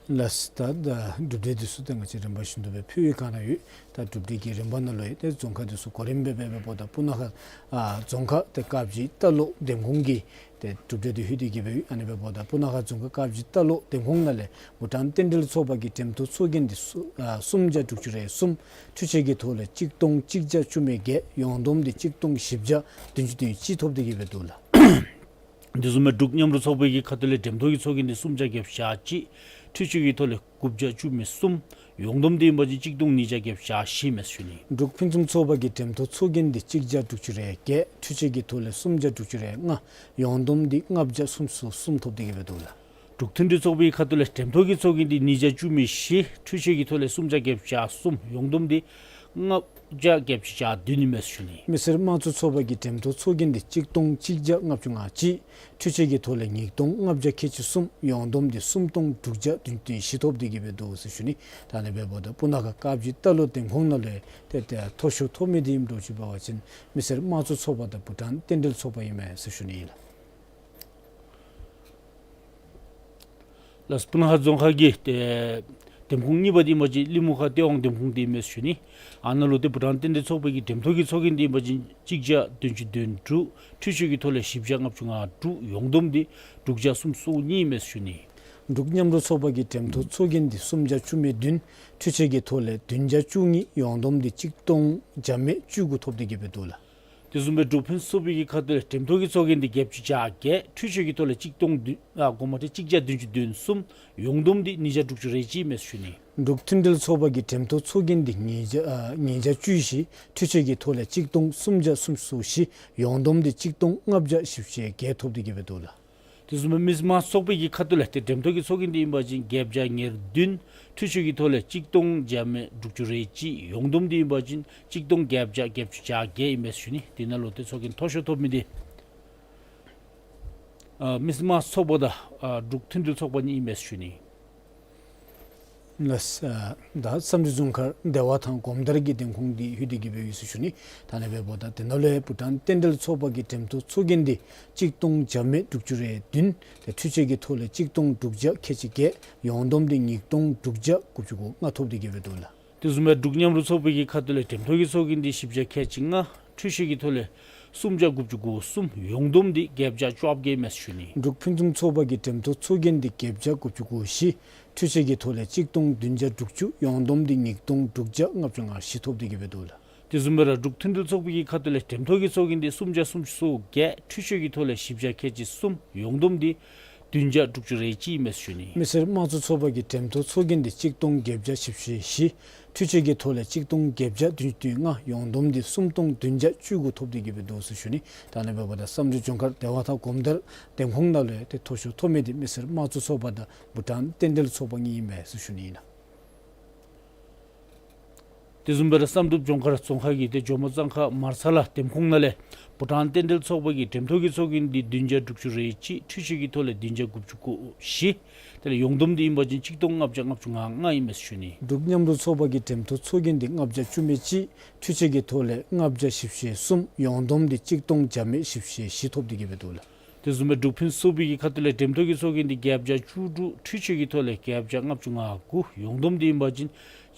ལགས། ད་ད་གྲུབ་འབྲས་འདི་ཚུ་ཏེ་ང་བཅས་རིམ་པ་བཞིན་དུ་སྦེ་ཕུལ་བའི་སྒང་ན་ཡོད། ད་གྲུབ་འབྲས་ཀྱི་རིམ་པ་ནང་ལུ་ཡང་ཏེ་རྫོང་ཁག་འདི་ཚུ་གོ་རིམ་སྦེ་འབད་འབདཝ་ད་སྤུ་ན་ཁ་ཨ་རྫོང་ཁག་ཏེ་དཀར་སྦྱིས་རྟ་ལོག་འདེམས་ཁོངས་ཀྱི་ཏེ་གྲུབ་འབྲས་འདི་ལྷོད་དེ་གི་སྦེ་ཨ་ནི་འབདཝ་ད་སྤུ་ན་ཁ་རྫོང་ཁག་དཀར་སྦྱིས་རྟ་ལོག་འདེམས་ཁོངས་ནང་ལས་བྷུ་ཊཱན་རྟེན་འབྲེལ་ཚོགས་པ་གི་འགྲེམས་ཐོག་ཚོགས་རྒྱན་འདི་སུ་ཨ་སུམ་བརྒྱ་དྲུག་ཅུ་རེ་གསུམ། འཕྲུལ་ཆས་ཀྱི་ཐོག་ལས་གཅིག་སྟོང་གཅིག་བརྒྱ་བཅུ་མེད་བརྒྱད། ཡོངས་བསྡོམས་འདི་གཅིག་སྟོང་བཞི་བརྒྱ་བདུན་ཅུ་དོན་གཅིག་ཐོབ་སྟེ་གི་སྦེ་འདུག་ལགས། དེ་བཟུམ་སྦེ་འབྲུག་མཉམ་རུབ་ཚོགས་པའི་གི་ཁ་ཐུག་ལས་འགྲེམས་ཐོག་གི་ཚོགས་རྒྱན་འདི་སུམ་བརྒྱ་བརྒྱད་ཅུ་གྱ་གཅིག། འཕྲུལ་ཆས་ཀྱི་ཐོག་ལས་དགུ་བརྒྱ་བཅུ་མེད་གསུམ། ཡོངས་བསྡོམས་འདི་ཨིན་པ་ཅིན་གཅིག་སྟོང་ཉིས་བརྒྱ་བརྒྱད་ཅུ་གྱ་བཞི་ཨིན་མས་ཟེར་ཞུ་ནི། འབྲུག་ཕུན་སུམ་ཚོགས་པ་གི་འགྲེམས་ཐོག་ཚོགས་རྒྱན་འདི་གཅིག་བརྒྱ་དྲུག་ཅུ་རེ་བརྒྱད། འཕྲུལ་ཆས་ཀྱི་ཐོག་ལས་སུམ་བརྒྱ་དྲུག་ཅུ་རེ་ལྔ། ཡོངས་བསྡོམས་འདི་ལྔ་བརྒྱ་སུམ་ཅུ་སོ་གསུམ་ཐོབ་སྟེ་གི་སྦེ་འདུག་ལགས། འབྲུག་མཐུན་སྒྲིལ་ཚོགས་པའི་ཁ་ཐུག་ལས་འགྲེམས་ཐོག་གི་ཚོགས་རྒྱན་འདི་ཉིས་བརྒྱ་བཅུ་མེད་བཞི། འཕྲུལ་ཆས་ཀྱི་ཐོག་ལས་སུམ་བརྒྱ་བརྒྱད་ཅུ་གྱ་གསུམ། ཡོངས་བསྡོམས་འདི་ལྔ་བརྒྱ་བརྒྱད་ཅུ་གྱ་བདུན་ཨིན་མས་ཟེར་ཞུ་ནི། མི་སེར་དམངས་གཙོ་ཚོགས་པ་གི་འགྲེམས་ཐོག་ཚོགས་རྒྱན་འདི་གཅིག་སྟོང་གཅིག་བརྒྱ་ལྔ་བཅུ་ང་གཅིག། འཕྲུལ་ཆས་ཀྱི་ཐོག་ལས་ཉིས་སྟོང་ལྔ་བརྒྱ་ཁལ་གཅིག་གསུམ། ཡོངས་བསྡོམས་འདི་སུམ་སྟོང་དྲུག་བརྒྱ་བདུན་ཅུ་དོན་བཞི་ཐོབ་སྟེ་གི་སྦེ་འདུག་ཟེར་ཞུ་ནི། ད་ཨ་ནི་འབདཝ་ད་སྤུ་ན་ཁ་དཀར་སྦྱིས་རྟ་ལོག་འདེམས་ཁོངས་ནང་ལས་ཏེ་ཏེ་མཐོ་ཤོས་ཐོབ་མི་འདི་ཨིནམ་འདྲཝ་ཅིག་འབད་བ་ཅིན་མི་སེར་དམངས་གཙོ་ཚོགས་པ་དང་བྷུ་ཊཱན་རྟེན་འབྲེལ་ཚོགས་པ་ཨིན་མས་ཟེར་ཞུ་ནི་ཨིན་ལགས། ལགས། སྤུ་ན་ཁ་རྫོང་ཁག་གི་ཏེ་འདེམས་ཁོངས་གཉིས་པ་འདི་ཨིན་པ་ཅིན་གླིང་མུ་ཁ་སྟོད་ཝང་འདེམས་ཁོངས་འདི་ཨིན་མས་ཟེར་ཞུ་ནི། ཨ་ནཱ་ལུ་ཏེ་བྷུ་ཊཱན་རྟེན་འབྲེལ་ཚོགས་པའི་གི་འགྲེམས་ཐོག་གི་ཚོགས་རྒྱན་འདི་ཨིན་པ་ཅིན་གཅིག་བརྒྱ་བདུན་ཅུ་དོན་དྲུག། འཕྲུལ་ཆས་ཀྱི་ཐོག་ལས་བཞི་བརྒྱ་ལྔ་བཅུ་ང་དྲུག། ཡོངས་བསྡོམས་འདི་དྲུག་བརྒྱ་སུམ་ཅུ་སོ་གཉིས་ཨིན་མས་ཟེར་ཞུ་ནི། འབྲུག་མཉམ་རུབ་ཚོགས་པ་གི་འགྲེམས་ཐོག་ཚོགས་རྒྱན་འདི་སུམ་བརྒྱ་བཅུ་མེད་བདུན། འཕྲུལ་ཆས་ཀྱི་ཐོག་ལས་བདུན་བརྒྱ་བཅུ་གཉིས། ཡོངས་བསྡོམས་འདི་གཅིག་སྟོང་བརྒྱ་མེད་བཅུ་དགུ་ཐོབ་སྟེ་གི་སྦེ་འདུག་ལགས། དེ་བཟུམ་སྦེ་འབྲུག་ཕུན་སུམ་ཚོགས་པའི་གི་ཁ་ཐུག་ལས་འགྲེམས་ཐོག་གི་ཚོགས་རྒྱན་འདི་བརྒྱད་ཅུ་གྱ་བརྒྱད། འཕྲུལ་ཆས་ཀྱི་ཐོག་ལས་གཅིག་སྟོང་བདུན་ཨ་གོ་མ་ཏེ་གཅིག་བརྒྱ་བདུན་ཅུ་དོན་གསུམ། ཡོངས་བསྡོམས་འདི་ཉིས་བརྒྱ་དྲུག་ཅུ་རེ་གཅིག་ཨིན་མས་ཟེར་ཞུ་ནི། འབྲུག་མཐུན་སྒྲིལ་ཚོགས་པ་གི་འགྲེམས་ཐོག་ཚོགས་རྒྱན་འདི་ཉིས་བརྒྱ་ཨ་ཉིས་བརྒྱ་བཅུ་བཞི། འཕྲུལ་ཆས་ཀྱི་ཐོག་ལས་གཅིག་སྟོང་སུམ་བརྒྱ་སུམ་ཅུ་སོ་བཞི། ཡོངས་བསྡོམས་འདི་གཅིག་སྟོང་ལྔ་བརྒྱ་བཞི་བཅུ་ཞེ་བརྒྱད་ཐོབ་སྟེ་གི་སྦེ་འདུག་ལགས། དེ་བཟུམ་སྦེ་མི་སེར་དམངས་གཙོ་ཚོགས་པའི་གི་ཁ་ཐུག་ལས་ཏེ་འགྲེམས་ཐོག་གི་ཚོགས་རྒྱན་འདི་ཨིན་པ་ཅིན་བརྒྱད་བརྒྱ་ཉེར་བདུན། འཕྲུལ་ཆས་ཀྱི་ཐོག་ལས་གཅིག་སྟོང་བརྒྱ་མེད་དྲུག་ཅུ་རེ་གཅིག། ཡོངས་བསྡོམས་འདི་ཨིན་པ་ཅིན་གཅིག་སྟོང་བརྒྱད་བརྒྱ་བརྒྱད་ཅུ་གྱ་བརྒྱད་ཨིན་མས་ཟེར་ཞུ་ནི། དེ་ནང་ལུ་ཏེ་ཚོགས་རྒྱན་མཐོ་ཤོས་ཐོབ་མི་འདི་ཨ་མི་སེར་དམངས་གཙོ་ཚོགས་པ་དང་ཨ་འབྲུག་མཐུན་སྒྲིལ་ཚོགས་པ་གཉིས་ཨིན་མས་ཟེར་ཞུ་ནི། ལགས། ཨ་ད་བསམ་གྲུབ་ལྗོངས་མཁར་བདེ་བ་དང་གོམ་དར་གྱི་འདེམས་ཁོངས་འདི་ལྷོད་དེ་གི་སྦེ་ཡོད་ཟེར་ཞུ་ནི། ད་ཨ་ནི་སྦེ་འབདཝ་ད་དེ་ནང་ལས་བྷུ་ཊཱན་རྟེན་འབྲེལ་ཚོགས་པ་གི་འགྲེམས་ཐོག་ཚོགས་རྒྱན་འདི་གཅིག་སྟོང་བརྒྱ་མེད་དྲུག་ཅུ་རེ་བདུན། ཏེ་འཕྲུལ་ཆས་ཀྱི་ཐོག་ལས་གཅིག་སྟོང་དྲུག་བརྒྱ་ཁལ་གཅིག་བརྒྱད། ཡོངས་བསྡོམས་འདི་ཉིས་སྟོང་དྲུག་བརྒྱ་དགུ་བཅུ་གོ་ལྔ་ཐོབ་སྟེ་གི་སྦེ་འདུག་ལགས། དེ་བཟུམ་སྦེ་འབྲུག་མཉམ་རུབ་ཚོགས་པའི་གི་ཁ་ཐུག་ལས་འགྲེམས་ཐོག་གི་ཚོགས་རྒྱན་འདི་བཞི་བརྒྱ་ཁལ་གཅིག་ལྔ། འཕྲུལ་ཆས་ཀྱི་ཐོག་ལས་སུམ་བརྒྱ་དགུ་བཅུ་གོ་གསུམ། ཡོངས་བསྡོམས་འདི་བརྒྱད་བརྒྱ་བཅོ་བརྒྱད་ཨིན་མས་ཟེར་ཞུ་ནི། འབྲུག་ཕུན་སུམ་ཚོགས་པ་གི་འགྲེམས་ཐོག་ཚོགས་རྒྱན་འདི་བརྒྱད་བརྒྱ་དགུ་བཅུ་གོ་བཞི། འཕྲུལ་ཆས་ཀྱི་ཐོག་ལས་གཅིག་སྟོང་བདུན་བརྒྱ་དྲུག་ཅུ། ཡོངས་བསྡོམས་འདི་ཉིས་སྟོང་དྲུག་བརྒྱ་ལྔ་བཅུ་ང་བཞི་ཐོབ་སྟེ་གི་སྦེ་འདུག་ལགས། དེ་བཟུམ་སྦེ་ར་འབྲུག་མཐུན་སྒྲིལ་ཚོགས་པའི་གི་ཁ་ཐུག་ལས་འགྲེམས་ཐོག་གི་ཚོགས་རྒྱན་འདི་སུམ་བརྒྱ་སུམ་ཅུ་སོ་བརྒྱད། འཕྲུལ་ཆས་ཀྱི་ཐོག་ལས་བཞི་བརྒྱ་ཁལ་གཅིག་གསུམ། ཡོངས་བསྡོམས་འདི་བདུན་བརྒྱ་དྲུག་ཅུ་རེ་གཅིག་ཨིན་མས་ཟེར་ཞུ་ནི། མི་སེར་དམངས་གཙོ་ཚོགས་པ་གི་འགྲེམས་ཐོག་ཚོགས་རྒྱན་འདི་གཅིག་སྟོང་བརྒྱད་བརྒྱ་བཞི་བཅུ་ཞེ་བཞི། འཕྲུལ་ཆས་ཀྱི་ཐོག་ལས་གཅིག་སྟོང་བརྒྱད་བརྒྱ་བདུན་ཅུ་དོན་ལྔ། ཡོངས་བསྡོམས་འདི་སུམ་སྟོང་བདུན་བརྒྱ་བཅུ་དགུ་ཐོབ་སྟེ་གི་སྦེ་འདུག་ཟེར་ཞུ་ནི། ད་ཨ་ནི་སྦེ་འབདཝ་ད་བསམ་གྲུབ་ལྗོངས་མཁར་བདེ་བ་དང་གོམ་དར་འདེམས་ཁོངས་ནང་ལུ་ཡང་ཏེ་མཐོ་ཤོས་ཐོབ་མི་འདི་མི་སེར་དམངས་གཙོ་ཚོགས་པ་དང་བྷུ་ཊཱན་རྟེན་འབྲེལ་ཚོགས་པ་གཉིས་ཨིན་མས་ཟེར་ཞུ་ནི་ཨིན་ལགས། དེ་བཟུམ་སྦེ་ར་བསམ་གྲུབ་ལྗོངས་མཁར་རྫོང་ཁག་གི་ཏེ་ཇོ་མོ་གཙང་ཁ་མར་ཚ་ལ་འདེམས་ཁོངས་ནང་ལས་བྷུ་ཊཱན་རྟེན་འབྲེལ་ཚོགས་པ་གི་འགྲེམས་ཐོག་གི་ཚོགས་རྒྱན་འདི་བདུན་བརྒྱ་དྲུག་ཅུ་རེ་གཅིག། འཕྲུལ་ཆས་ཀྱི་ཐོག་ལས་བདུན་བརྒྱ་དགུ་བཅུ་གོ་བཞི། དེ་ལས་ཡོངས་བསྡོམས་འདི་ཨིན་པ་ཅིན་གཅིག་སྟོང་ལྔ་བརྒྱ་ལྔ་བཅུ་ང་ལྔ་ཨིན་མས་ཟེར་ཞུ་ནི། འབྲུག་མཉམ་རུབ་ཚོགས་པ་གི་འགྲེམས་ཐོག་ཚོགས་རྒྱན་འདི་ལྔ་བརྒྱ་བཅུ་མེད་གཅིག། འཕྲུལ་ཆས་ཀྱི་ཐོག་ལས་ལྔ་བརྒྱ་བཞི་བཅུ་ཞེ་གསུམ། ཡོངས་བསྡོམས་འདི་གཅིག་སྟོང་བརྒྱ་མེད་བཞི་བཅུ་ཞེ་བཞི་ཐོབ་སྟེ་གི་སྦེ་འདུག་ལགས། དེ་བཟུམ་སྦེ་འབྲུག་ཕུན་སུམ་ཚོགས་པའི་གི་ཁ་ཐུག་ལས་འགྲེམས་ཐོག་གི་ཚོགས་རྒྱན་འདི་བརྒྱད་བརྒྱ་བཅུ་དྲུག། འཕྲུལ་ཆས་ཀྱི་ཐོག་ལས་བརྒྱད་བརྒྱ་ལྔ་བཅུ་ང་དགུ། ཡོངས་བསྡོམས་འདི་ཨིན་པ་ཅིན་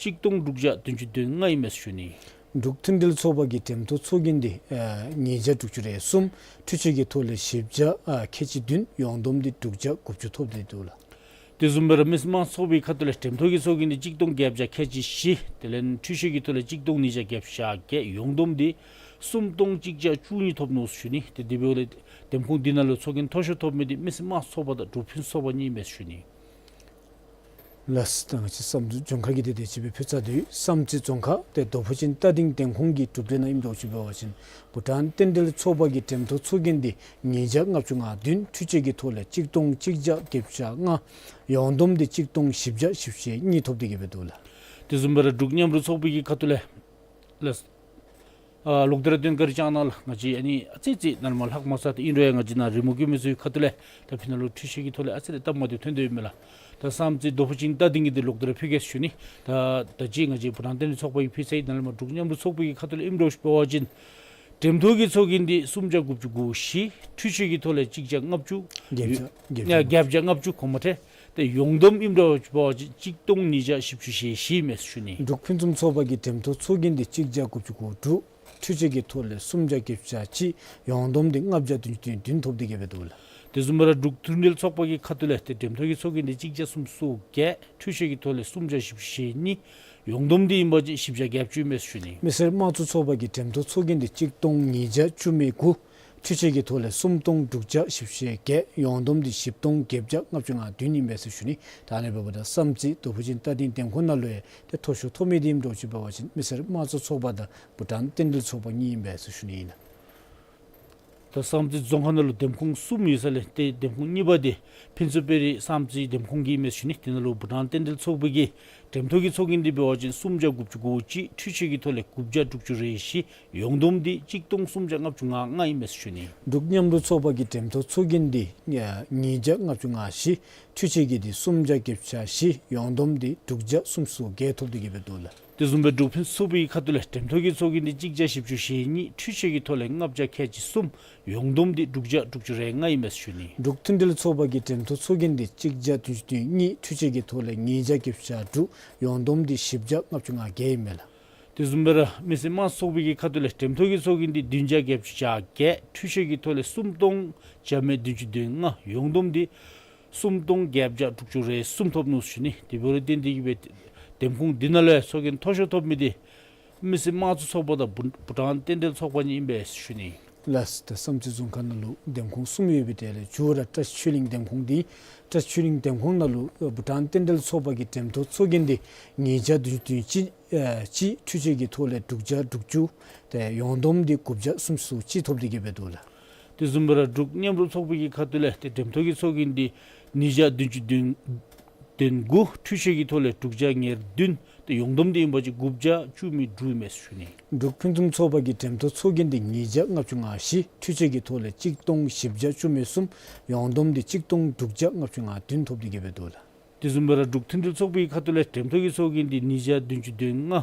གཅིག་སྟོང་དྲུག་བརྒྱ་བདུན་ཅུ་དོན་ལྔ་ཨིན་མས་ཟེར་ཞུ་ནི། འབྲུག་མཐུན་སྒྲིལ་ཚོགས་པ་གི་འགྲེམས་ཐོག་ཚོགས་རྒྱན་འདི་ཨ་ཉིས་བརྒྱ་དྲུག་ཅུ་རེ་གསུམ། འཕྲུལ་ཆས་ཀྱི་ཐོག་ལས་བཞི་བརྒྱ་ཨ་ཁལ་གཅིག་བདུན། ཡོངས་བསྡོམས་འདི་དྲུག་བརྒྱ་དགུ་བཅུ་ཐོབ་སྟེ་འདུག་ལགས། དེ་བཟུམ་སྦེ་ར་མི་སེར་དམངས་གཙོ་ཚོགས་པའི་ཁ་ཐུག་ལས་འགྲེམས་ཐོག་གི་ཚོགས་རྒྱན་འདི་གཅིག་སྟོང་བརྒྱད་བརྒྱ་ཁལ་གཅིག་བཞི། དེ་ལས་འཕྲུལ་ཆས་ཀྱི་ཐོག་ལས་གཅིག་སྟོང་ཉིས་བརྒྱ་བརྒྱད་ཅུ་གྱ་བརྒྱད། ཡོངས་བསྡོམས་འདི་སུམ་སྟོང་གཅིག་བརྒྱ་བཅུ་གཉིས་ཐོབ་ནུག་ཟེར་ཞུ་ནི། ཏེ་དེ་འབདཝ་ལས་འདེམས་ཁོངས་འདི་ནང་ལུ་ཚོགས་རྒྱན་མཐོ་ཤོས་ཐོབ་མི་འདི་མི་སེར་དམངས་གཙོ་ཚོགས་པ་དང་འབྲུག་ཕུན་སུམ་ཚོགས་པ་གཉིས་ཨིན་མས་ཟེར་ཞུ་ནི། ལགས། ད་ང་བཅས་བསམ་གྲུབ་ལྗོངས་མཁར་གྱི་དེ་དེ་ཅིག་སྦེ་ཕུལ་ཚར་དོ། བསམ་རྩེ་རྫོང་ཁག་ཏེ་རྡོ་ཕུ་ཅན་རྟ་སྡིང་འདེམས་ཁོངས་ཀྱི་གྲུབ་འབྲས་ནང་ཨིནམ་འདྲཝ་ཅིག་འབད་བ་ཅིན་བྷུ་ཊཱན་རྟེན་འབྲེལ་ཚོགས་པ་གི་འགྲེམས་ཐོག་ཚོགས་རྒྱན་འདི་ཉིས་བརྒྱ་ལྔ་བཅུ་ང་བདུན། འཕྲུལ་ཆས་ཀྱི་ཐོག་ལས་གཅིག་སྟོང་གཅིག་བརྒྱ་བརྒྱད་ཅུ་གྱ་ལྔ། ཡོངས་བསྡོམས་འདི་གཅིག་སྟོང་བཞི་བརྒྱ་བཞི་བཅུ་ཞེ་གཉིས་ཐོབ་སྟེ་གི་སྦེ་འདུག་ལགས། དེ་བཟུམ་སྦེ་ར་འབྲུག་མཉམ་རུབ་ཚོགས་པའི་གི་ཁ་ཐུག་ལས་ལགས། ཨ་ལོག་སྟེ་ར་དོན་ག་ར་བཅར་གནང་ལགས། ང་བཅས་ཨ་ནི་ཨ་ཙི་ཙི་ནཱ་ལས་མར་ལྷག་མ་ཚར་ཏེ་ཨིན་རུང་ཡང་ང་བཅས་ནཱ་རི་མོ་བརྒྱུད་མི་ཚུ་གི་ཁ་ཐུག་ལས་ད་ཕི་ནཱ་ལུ་འཕྲུལ་ཆས་ཀྱི་ཐོག་ལས་ཨ་ཙི་རེ་སྟབས་མ་བདེཝ་ཐོན་དོ་ཡོདཔ་མས་ལགས། ད་བསམ་རྩེ་རྡོ་ཕུ་ཅན་རྟ་སྡིང་གི་འདི་ལོག་སྟེ་ར་ཕུལ་གེ་ཟེར་ཞུ་ནི། ད་ད་ཅི་ང་བཅས་བྷུ་ཊཱན་རྟེན་འབྲེལ་ཚོགས་པ་གིས་ཕུལ་ཚར་ཡི། ནཱ་ལས་མར་འབྲུག་མཉམ་རུབ་ཚོགས་པའི་གི་ཁ་ཐུག་ལས་ཨིནམ་འདྲཝ་ཅིག་འབད་བ་ཅིན་འགྲེམས་ཐོག་གི་ཚོགས་རྒྱན་འདི་སུམ་བརྒྱ་དགུ་བཅུ་གོ་བཞི། འཕྲུལ་ཆས་ཀྱི་ཐོག་ལས་གཅིག་བརྒྱ་ལྔ་བཅུ། བརྒྱད་བརྒྱ་བརྒྱད་བརྒྱ་ལྔ་བཅུ་གོ་མ་ཏེ། ཏེ་ཡོངས་བསྡོམས་ཨིནམ་འདྲཝ་ཅིག་འབད་བ་ཅིན་གཅིག་སྟོང་ཉིས་བརྒྱ་བཞི་བཅུ་ཞེ་བཞི་ཨིན་མས་ཟེར་ཞུ་ནི། འབྲུག་ཕུན་སུམ་ཚོགས་པ་གི་འགྲེམས་ཐོག་ཚོགས་རྒྱན་འདི་གཅིག་བརྒྱ་དགུ་བཅུ་གོ་དྲུག། འཕྲུལ་ཆས་ཀྱི་ཐོག་ལས་སུམ་བརྒྱ་བརྒྱད་ཅུ་གྱ་གཅིག། ཡོངས་བསྡོམས་འདི་ལྔ་བརྒྱ་བདུན་ཅུ་དོན་བདུན་ཐོབ་སྟེ་གི་སྦེ་འདུག་ལགས། དེ་བཟུམ་སྦེ་ར་འབྲུག་མཐུན་སྒྲིལ་ཚོགས་པ་གི་ཁ་ཐུག་ལས་ཏེ་འགྲེམས་ཐོག་གི་ཚོགས་རྒྱན་འདི་གཅིག་བརྒྱ་སུམ་ཅུ་སོ་བརྒྱད། འཕྲུལ་ཆས་ཀྱི་ཐོག་ལས་སུམ་བརྒྱ་བཞི་བཅུ་ཞེ་གཉིས། ཡོངས་བསྡོམས་འདི་ཨིན་པ་ཅིན་བཞི་བརྒྱ་བརྒྱད་ཅུ་ཨིན་མས་ཟེར་ཞུ་ནི། མི་སེར་དམངས་གཙོ་ཚོགས་པ་གི་འགྲེམས་ཐོག་ཚོགས་རྒྱན་འདི་གཅིག་སྟོང་ཉིས་བརྒྱ་བཅུ་མེད་དགུ། འཕྲུལ་ཆས་ཀྱི་ཐོག་ལས་སུམ་སྟོང་དྲུག་བརྒྱ་བཞི་བཅུ་ཞེ་བརྒྱད། ཡོངས་བསྡོམས་འདི་བཞི་སྟོང་བརྒྱད་བརྒྱ་ལྔ་བཅུ་ང་བདུན་ཨིན་མས་ཟེར་ཞུ་ནི། ད་ཨ་ནི་འབདཝ་ད་བསམ་རྩེ་རྡོ་ཕུ་ཅན་རྟ་སྡིང་འདེམས་ཁོངས་ནང་ལུ་ཡང་ཏེ་མཐོ་ཤོས་ཐོབ་མི་འདི་ཨིནམ་འདྲཝ་ཅིག་འབད་བ་ཅིན་མི་སེར་དམངས་གཙོ་ཚོགས་པ་དང་བྷུ་ཊཱན་རྟེན་འབྲེལ་ཚོགས་པ་གཉིས་ཨིན་པས་ཟེར་ཞུ་ནི་ཨིན་ལགས། ད་བསམ་རྩེ་རྫོང་ཁག་ནང་ལུ་འདེམས་ཁོངས་གསུམ་ཡོད་ས་ལས་ཏེ་འདེམས་ཁོངས་གཉིས་པ་འདི་ཕུན་ཚོགས་དཔལ་རི་བསམ་རྩེ་འདེམས་ཁོངས་ཀྱི་ཨིན་མས་ཟེར་ཞུ་ནི། དེ་ནང་ལུ་བྷུ་ཊཱན་རྟེན་འབྲེལ་ཚོགས་པ་གི་འགྲེམས་ཐོག་གི་ཚོགས་རྒྱན་འདི་འབད་བ་ཅིན་སུམ་བརྒྱ་དགུ་བཅུ་གོ་གཅིག། འཕྲུལ་ཆས་ཀྱི་ཐོག་ལས་དགུ་བརྒྱ་དྲུག་ཅུ་རེ་བཞི། ཡོངས་བསྡོམས་འདི་གཅིག་སྟོང་སུམ་བརྒྱ་ལྔ་བཅུ་ང་ལྔ་ཨིན་མས་ཟེར་ཞུ་ནི། འབྲུག་མཉམ་རུབ་ཚོགས་པ་གི་འགྲེམས་ཐོག་ཚོགས་རྒྱན་འདི་ཉིས་བརྒྱ་ལྔ་བཅུ་ང་བཞི། འཕྲུལ་ཆས་ཀྱི་འདི་སུམ་བརྒྱ་བརྒྱད་ཅུ་གྱ་བཞི། ཡོངས་བསྡོམས་འདི་དྲུག་བརྒྱ་སུམ་ཅུ་སོ་བརྒྱད་ཐོབ་སྟེ་གི་སྦེ་འདུག་ལགས། དེ་བཟུམ་སྦེ་འབྲུག་ཕུན་སུམ་ཚོགས་པའི་ཁ་ཐུག་ལས་འགྲེམས་ཐོག་གི་ཚོགས་རྒྱན་འདི་གཅིག་བརྒྱ་བཞི་བཅུ་ཞེ་གཉིས། འཕྲུལ་ཆས་ཀྱི་ཐོག་ལས་ལྔ་བརྒྱ་ཁལ་གཅིག་གསུམ། ཡོངས་བསྡོམས་འདི་དྲུག་བརྒྱ་དྲུག་ཅུ་རེ་ལྔ་ཨིན་མས་ཟེར་ཞུ་ནི། འབྲུག་མཐུན་སྒྲིལ་ཚོགས་པ་གི་འགྲེམས་ཐོག་ཚོགས་རྒྱན་འདི་གཅིག་བརྒྱ་བདུན་ཅུ་དོན་གཉིས། འཕྲུལ་ཆས་ཀྱི་ཐོག་ལས་ཉིས་བརྒྱ་བརྒྱད་ཅུ་གྱ་དྲུག། ཡོངས་བསྡོམས་འདི་བཞི་བརྒྱ་ལྔ་བཅུ་ང་བརྒྱད་ཨིན་མས་ལགས། དེ་བཟུམ་སྦེ་ར་མི་སེར་དམངས་གཙོ་ཚོགས་པའི་གི་ཁ་ཐུག་ལས་འགྲེམས་ཐོག་གི་ཚོགས་རྒྱན་འདི་བདུན་བརྒྱ་བརྒྱད་ཅུ་གྱ་བརྒྱད། འཕྲུལ་ཆས་ཀྱི་ཐོག་ལས་སུམ་སྟོང་བརྒྱ་མེད་བདུན་ཅུ་དོན་ལྔ། ཡོངས་བསྡོམས་འདི་སུམ་སྟོང་བརྒྱད་བརྒྱ་དྲུག་ཅུ་རེ་གསུམ་ཐོབ་ནུག་ཟེར་ཞུ་ནི། དེ་འབདཝ་ལས་བརྟེན་ཏེ་གི་སྦེ་འདེམས་ཁོངས་འདི་ནང་ལུ་ཚོགས་རྒྱན་མཐོ་ཤོས་ཐོབ་མི་འདི་མི་སེར་དམངས་གཙོ་ཚོགས་པ་དང་བྷུ་བྷུ་ཊཱན་རྟེན་འབྲེལ་ཚོགས་པ་གཉིས་ཨིན་པས་ཟེར་ཞུ་ནི། ལགས། ད་བསམ་རྩེ་རྫོང་ཁག་ནང་ལུ་འདེམས་ཁོངས་གསུམ་ཡོད་པའི་གྲས་ལས་མཇུག་ར་བཀྲ་ཤིས་ཆོས་གླིང་འདེམས་ཁོངས་འདི་བཀྲ་ཤིས་ཆོས་གླིང་འདེམས་ཁོངས་ནང་ལུ་བྷུ་ཊཱན་རྟེན་འབྲེལ་ཚོགས་པ་གི་འགྲེམས་ཐོག་ཚོགས་རྒྱན་འདི་ཉིས་བརྒྱ་བདུན་ཅུ་དོན་གཅིག། ཨ་གཅིག། འཕྲུལ་ཆས་ཀྱི་ཐོག་ལས་དྲུག་བརྒྱ་དྲུག་ཅུ། ཏེ་ཡོངས་བསྡོམས་འདི་དགུ་བརྒྱ་སུམ་ཅུ་སོ་གཅིག་ཐོབ་སྟེ་གི་སྦེ་འདུག་ལགས། དེ་བཟུམ་སྦེ་ར་འབྲུག་མཉམ་རུབ་ཚོགས་པའི་གི་ཁ་ཐུག་ལས་ཏེ་འགྲེམས་ཐོག་གི་ཚོགས་རྒྱན་འདི་ཉིས་བརྒྱ་བདུན་ཅུ་དོན་དགུ། འཕྲུལ་ཆས་ཀྱི་ཐོག་ལས་དྲུག་བརྒྱ་ཉེར་བདུན། ཏེ་ཡོངས་བསྡོམས་འདི་ཨིན་པ་ཅིན་དགུ་བརྒྱ་བཅུ་མེད་དྲུག་ཨིན་མས་ཟེར་ཞུ་ནི། འབྲུག་ཕུན་སུམ་ཚོགས་པ་གི་འགྲེམས་ཐོག་ཚོགས་རྒྱན་འདི་ཉིས་བརྒྱ་ལྔ་བཅུ་ང་བཞི། འཕྲུལ་ཆས་ཀྱི་ཐོག་ལས་གཅིག་སྟོང་བཞི་བརྒྱ་བཅུ་མེད་གསུམ། ཡོངས་བསྡོམས་འདི་གཅིག་སྟོང་དྲུག་བརྒྱ་ལྔ་བཅུ་ང་བདུན་ཐོབ་སྟེ་གི་སྦེ་འདུག་ལགས། དེ་བཟུམ་སྦེ་ར་འབྲུག་མཐུན་སྒྲིལ་ཚོགས་པའི་ཁ་ཐུག་ལས་འགྲེམས་ཐོག་གི་ཚོགས་རྒྱན་འདི་ཉིས་བརྒྱ་བདུན་ཅུ་དོན་ལྔ།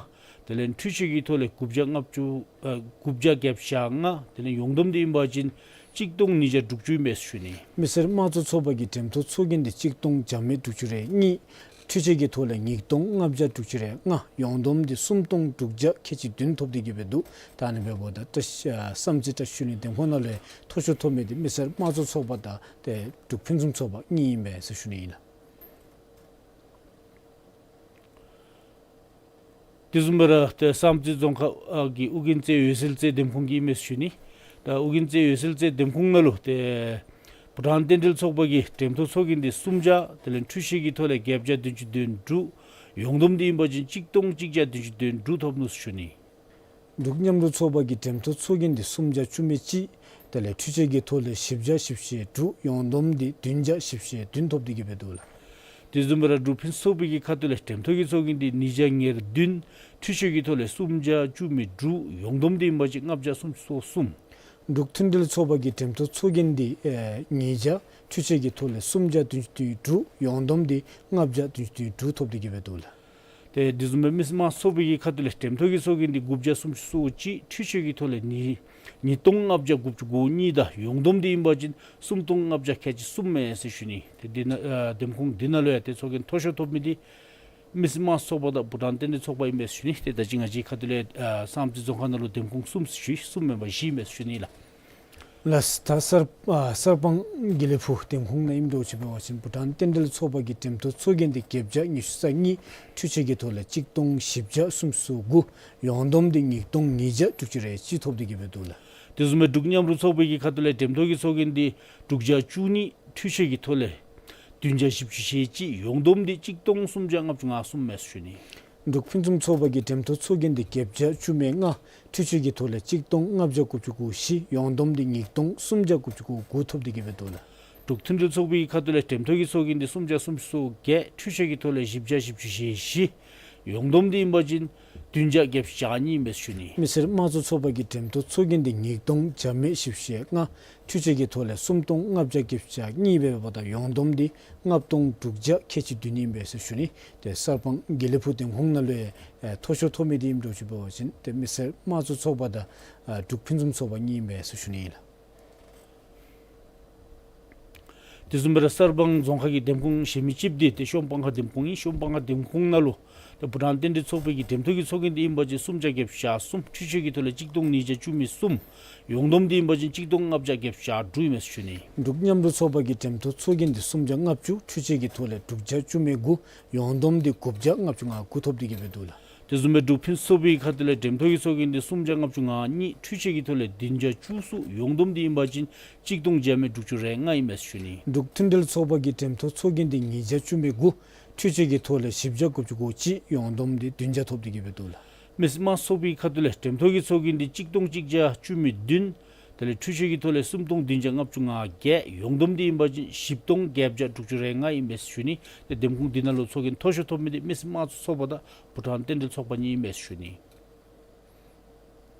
དེ་ལས་འཕྲུལ་ཆས་ཀྱི་ཐོག་ལས་དགུ་བརྒྱ་ལྔ་བཅུ་ཨ་དགུ་བརྒྱ་བརྒྱད་བརྒྱ་ལྔ། དེ་ལས་ཡོངས་བསྡོམས་འདི་ཨིན་པ་ཅིན་གཅིག་སྟོང་ཉིས་བརྒྱ་དྲུག་ཅུ་ཨིན་མས་ཟེར་ཞུ་ནི། མི་སེར་དམངས་གཙོ་ཚོགས་པ་གི་འགྲེམས་ཐོག་ཚོགས་རྒྱན་འདི་གཅིག་སྟོང་བརྒྱ་མེད་དྲུག་ཅུ་རེ་གཉིས། འཕྲུལ་ཆས་ཀྱི་ཐོག་ལས་ཉིས་སྟོང་ལྔ་བརྒྱ་དྲུག་ཅུ་རེ་ལྔ། ཡོངས་བསྡོམས་འདི་སུམ་སྟོང་དྲུག་བརྒྱ་ཁལ་གཅིག་བདུན་ཐོབ་སྟེ་གི་སྦེ་འདུག། ད་ཨ་ནི་འབདཝ་ད་བཀྲ་ཤིས་ཨ་བསམ་རྩེ་བཀྲ་ཤིས་ཆོས་གླིང་འདེམས་ཁོངས་ནང་ལུ་མཐོ་ཤོས་ཐོབ་མི་འདི་མི་སེར་དམངས་གཙོ་ཚོགས་པ་དང་ཏེ་འབྲུག་ཕུན་སུམ་ཚོགས་པ་གཉིས་ཨིན་མས་ཟེར་ཞུ་ནི་ཨིན་ལགས། དེ་བཟུམ་སྦེ་ར་ཏེ་བསམ་རྩེ་རྫོང་ཁག་ཨ་གི་ཨོ་རྒྱན་རྩེ་འོད་གསལ་རྩེ་འདེམས་ཁོངས་ཀྱི་ཨིན་མས་ཟེར་ཞུ་ནི། ད་ཨོ་རྒྱན་རྩེ་འོད་གསལ་རྩེ་འདེམས་ཁོངས་ནང་ལུ་ཏེ་བྷུ་ཊཱན་རྟེན་འབྲེལ་ཚོགས་པ་གི་འགྲེམས་ཐོག་ཚོགས་རྒྱན་འདི་སུམ་བརྒྱ། དེ་ལས་འཕྲུལ་ཆས་ཀྱི་ཐོག་ལས་བརྒྱད་བརྒྱ་བདུན་ཅུ་དོན་དྲུག། ཡོངས་བསྡོམས་འདི་ཨིན་པ་ཅིན་གཅིག་སྟོང་གཅིག་བརྒྱ་བདུན་ཅུ་དོན་དྲུག་ཐོབ་ནུག་ཟེར་ཞུ་ནི། འབྲུག་མཉམ་རུབ་ཚོགས་པ་གི་འགྲེམས་ཐོག་ཚོགས་རྒྱན་འདི་སུམ་བརྒྱ་བཅུ་མེད་གཅིག། དེ་ལས་འཕྲུལ་ཆས་ཀྱི་ཐོག་ལས་བཞི་བརྒྱ་བཞི་བཅུ་ཞེ་དྲུག། ཡོངས་བསྡོམས་འདི་བདུན་བརྒྱ་བཞི་བཅུ་ཞེ་བདུན་ཐོབ་སྟེ་གི་སྦེ་འདུག་ལགས། དེ་བཟུམ་སྦེ་ར་འབྲུག་ཕུན་སུམ་ཚོགས་པའི་གི་ཁ་ཐུག་ལས་འགྲེམས་ཐོག་གི་ཚོགས་རྒྱན་འདི་ཉིས་བརྒྱ་ཉེར་བདུན། འཕྲུལ་ཆས་ཀྱི་ཐོག་ལས་སུམ་བརྒྱ་བཅུ་མེད་དྲུག། ཡོངས་བསྡོམས་འདི་ཨིན་པ་ཅིན་ལྔ་བརྒྱ་སུམ་ཅུ་སོ་གསུམ། འབྲུག་མཐུན་སྒྲིལ་ཚོགས་པ་གི་འགྲེམས་ཐོག་ཚོགས་རྒྱན་འདི་ཨེ་ཉིས་བརྒྱ། འཕྲུལ་ཆས་ཀྱི་ཐོག་ལས་སུམ་བརྒྱ་བདུན་ཅུ་དོན་དྲུག། ཡོངས་བསྡོམས་འདི་ལྔ་བརྒྱ་བདུན་ཅུ་དོན་དྲུག་ཐོབ་སྟེ་གི་སྦེ་འདུག་ལགས། ཏེ་དེ་བཟུམ་སྦེ་མི་སེར་དམངས་གཙོ་ཚོགས་པའི་གི་ཁ་ཐུག་ལས་འགྲེམས་ཐོག་གི་ཚོགས་རྒྱན་འདི་དགུ་བརྒྱ་སུམ་ཅུ་སོ་གཅིག། འཕྲུལ་ཆས་ཀྱི་ཐོག་ལས་ཉིས་ཉིས་སྟོང་ལྔ་བརྒྱ་དགུ་བཅུ་གོ་གཉིས་དང་ཡོངས་བསྡོམས་འདི་ཨིན་པ་ཅིན་སུམ་སྟོང་ལྔ་བརྒྱ་ཁལ་གཅིག་གསུམ་ཨིན་མས་ཟེར་ཞུ་ནི། ཏེ་འདི་ནང་ཨ་འདེམས་ཁོངས་འདི་ནང་ལུ་ཡང་ཏེ་ཚོགས་རྒྱན་མཐོ་ཤོས་ཐོབ་མི་འདི་མི་སེར་དམངས་གཙོ་ཚོགས་པ་དང་བྷུ་ཊཱན་རྟེན་འབྲེལ་ཚོགས་པ་ཨིན་མས་ཟེར་ཞུ་ནི། ཏེ་ད་ཅི་ང་བཅས་ཁ་ཐུག་ལས་ཨ་བསམ་རྩེ་རྫོང་ཁག་ནང་ལུ་འདེམས་ཁོངས་གསུམ་ཞུ་གསུམ་མེན་པར་བཞི་ཨིན་མས་ཟེར་ཞུ་ནི་ལགས། ལགས། ད་གསར་ཨ་གསར་སྤང་དགེ་ལེགས་ཕུག་འདེམས་ཁོངས་ནང་ཨིནམ་འདྲཝ་ཅིག་འབད་བ་ཅིན་བྷུ་ཊཱན་རྟེན་འབྲེལ་ཚོགས་པ་གི་འགྲེམས་ཐོག་ཚོགས་རྒྱན་འདི་བརྒྱད་བརྒྱ་ཉི་ཤུ་རྩ་གཉིས། འཕྲུལ་ཆས་ཀྱི་ཐོག་ལས་གཅིག་སྟོང་བཞི་བརྒྱ་སུམ་ཅུ་སོ་དགུ། ཡོངས་བསྡོམས་འདི་ཉིས་སྟོང་ཉིས་བརྒྱ་དྲུག་ཅུ་རེ་གཅིག་ཐོབ་སྟེ་གི་སྦེ་འདུག་ལགས། དེ་བཟུམ་སྦེ་འབྲུག་མཉམ་རུབ་ཚོགས་པའི་གི་ཁ་ཐུག་ལས་འགྲེམས་ཐོག་གི་ཚོགས་རྒྱན་འདི་དྲུག་བརྒྱ་བཅུ་གཉིས། འཕྲུལ་ཆས་ཀྱི་ཐོག་ལས་བདུན་བརྒྱ་བཞི་བཅུ་ཞེ་གཅིག། ཡོངས་བསྡོམས་འདི་གཅིག་སྟོང་སུམ་བརྒྱ་ལྔ་བཅུ་ང་གསུམ་ཨིན་མས་ཟེར་ཞུ་ནི། འབྲུག་ཕུན་སུམ་ཚོགས་པ་གི་འགྲེམས་ཐོག་ཚོགས་རྒྱན་འདི་བརྒྱད་བརྒྱ་བཅུ་མེད་ལྔ། འཕྲུལ་ཆས་ཀྱི་ཐོག་ལས་གཅིག་སྟོང་ལྔ་བརྒྱ་དགུ་བཅུ་གོ་བཞི། ཡོངས་བསྡོམས་འདི་ཉིས་སྟོང་སུམ་བརྒྱ་དགུ་བཅུ་གོ་དགུ་ཐོབ་སྟེ་གི་སྦེ་འདུག་ལགས། འབྲུག་མཐུན་སྒྲིལ་ཚོགས་པའི་ཁ་ཐུག་ལས་འགྲེམས་ཐོག་གི་ཚོགས་རྒྱན་འདི་སུམ་བརྒྱ་སུམ་ཅུ་སོ་བརྒྱད། འཕྲུལ་ཆས་ཀྱི་ཐོག་ལས་བཞི་བརྒྱ་བཞི་བཅུ་ཞེ་བཞི། ཡོངས་བསྡོམས་འདི་ཨིན་པ་ཅིན་བདུན་བརྒྱ་བརྒྱད་བརྒྱ་གཉིས་ཨིན་མས་ཟེར་ཞུ་ནི། མི་སེར་དམངས་གཙོ་ཚོགས་པ་གི་འགྲེམས་ཐོག་ཚོགས་རྒྱན་འདི་ཉིས་སྟོང་བརྒྱ་མེད་བཞི་བཅུ་ཞེ་ལྔ། འཕྲུལ་ཆས་ཀྱི་ཐོག་ལས་སུམ་སྟོང་ལྔ་བརྒྱ་བརྒྱད་བརྒྱ་གཉིས་འབད་བ་དང་ཡོངས་བསྡོམས་འདི་ལྔ་སྟོང་དྲུག་བརྒྱ་ཁལ་གཅིག་བདུན་ཨིན་པས་ཟེར་ཞུ་ནི། ཏེ་གསར་སྤང་དགེ་ལེགས་ཕུག་འདེམས་ཁོངས་ནང་ལུ་ཡང་ཨེ་མཐོ་ཤོས་ཐོབ་མི་འདི་ཨིནམ་འདྲཝ་ཅིག་འབད་བ་ཅིན་ཏེ་མི་སེར་དམངས་གཙོ་ཚོགས་པ་དང་ཨ་འབྲུག་ཕུན་སུམ་ཚོགས་པ་གཉིས་ཨིན་པས་ཟེར་ཞུ་ནི་ཨིན་ལགས། དེ་བཟུམ་སྦེ་ར་གསར་སྤང་རྫོང་ཁག་གི་འདེམས་ཁོངས་གཞན་མི་གཅིག་འདི་ཏེ་ཤོམ་སྤང་ཁ་འདེམས་ཁོངས་ཨིན། ཤོམ་སྤང་ཁ་འདེམས་ཁོངས་ནང་ལུ་ཏེ་བྷུ་ཊཱན་རྟེན་འབྲེལ་ཚོགས་པའི་གི་འགྲེམས་ཐོག་གི་ཚོགས་རྒྱན་འདི་ཨིན་པ་ཅིན་སུམ་བརྒྱ་བརྒྱད་བརྒྱ་གསུམ། འཕྲུལ་ཆས་ཀྱི་ཐོག་ལས་གཅིག་སྟོང་ཉིས་བརྒྱ་བཅུ་མེད་གསུམ། ཡོངས་བསྡོམས་འདི་ཨིན་པ་ཅིན་གཅིག་སྟོང་ལྔ་བརྒྱ་བརྒྱད་བརྒྱ་དྲུག་ཨིན་མས་ཟེར་ཞུ་ནི། འབྲུག་མཉམ་རུབ་ཚོགས་པ་གི་འགྲེམས་ཐོག་ཚོགས་རྒྱན་འདི་སུམ་བརྒྱ་ལྔ་བཅུ། འཕྲུལ་ཆས་ཀྱི་ཐོག་ལས་དྲུག་བརྒྱ་བཅུ་མེད་དགུ། ཡོངས་བསྡོམས་འདི་དགུ་བརྒྱ་ལྔ་བཅུ་ང་དགུ་ཐོབ་སྟེ་གི་སྦེ་འདུག་ལགས། དེ་བཟུམ་སྦེ་འབྲུག་ཕུན་སུམ་ཚོགས་པའི་ཁ་ཐུག་ལས་འགྲེམས་ཐོག་གི་ཚོགས་རྒྱན་འདི་སུམ་བརྒྱ་ལྔ་བཅུ་ང་གཉིས། འཕྲུལ་ཆས་ཀྱི་ཐོག་ལས་བདུན་བརྒྱ་བཅུ་གསུམ། ཡོངས་བསྡོམས་འདི་ཨིན་པ་ཅིན་གཅིག་སྟོང་བརྒྱ་མེད་དྲུག་ཅུ་རེ་ལྔ་ཨིན་མས་ཟེར་ཞུ་ནི། འབྲུག་མཐུན་སྒྲིལ་ཚོགས་པ་གི་འགྲེམས་ཐོག་ཚོགས་རྒྱན་འདི་ཉིས་བརྒྱ་བཅུ་མེད་དགུ། འཕྲུལ་ཆས་ཀྱི་ཐོག་ལས་བཞི་བརྒྱ་དགུ་བཅུ་གོ་གཅིག། ཡོངས་བསྡོམས་འདི་བདུན་བརྒྱ་ཐོབ་སྟེ་གི་སྦེ་འདུག་ལགས། མི་སེར་དམངས་གཙོ་ཚོགས་པའི་ཁ་ཐུག་ལས་འགྲེམས་ཐོག་གི་ཚོགས་རྒྱན་འདི་གཅིག་སྟོང་གཅིག་བརྒྱ་བཅུ་མེད་བདུན། དེ་ལས་འཕྲུལ་ཆས་ཀྱི་ཐོག་ལས་སུམ་སྟོང་བདུན་བརྒྱ་ལྔ་བཅུ་ང་བརྒྱད། ཡོངས་བསྡོམས་འདི་ཨིན་པ་ཅིན་བཞི་སྟོང་བརྒྱད་བརྒྱ་དྲུག་ཅུ་རེ་ལྔ་ཨིན་མས་ཟེར་ཞུ་ནི། ཏེ་འདེམས་ཁོངས་འདི་ནང་ལུ་ཚོགས་རྒྱན་མཐོ་ཤོས་ཐོབ་མི་འདི་མི་སེར་དམངས་གཙོ་ཚོགས་པ་དང་བྷུ་ཊཱན་རྟེན་འབྲེལ་ཚོགས་པ་གཉིས་ཨིན་མས་ཟེར་ཞུ་ནི།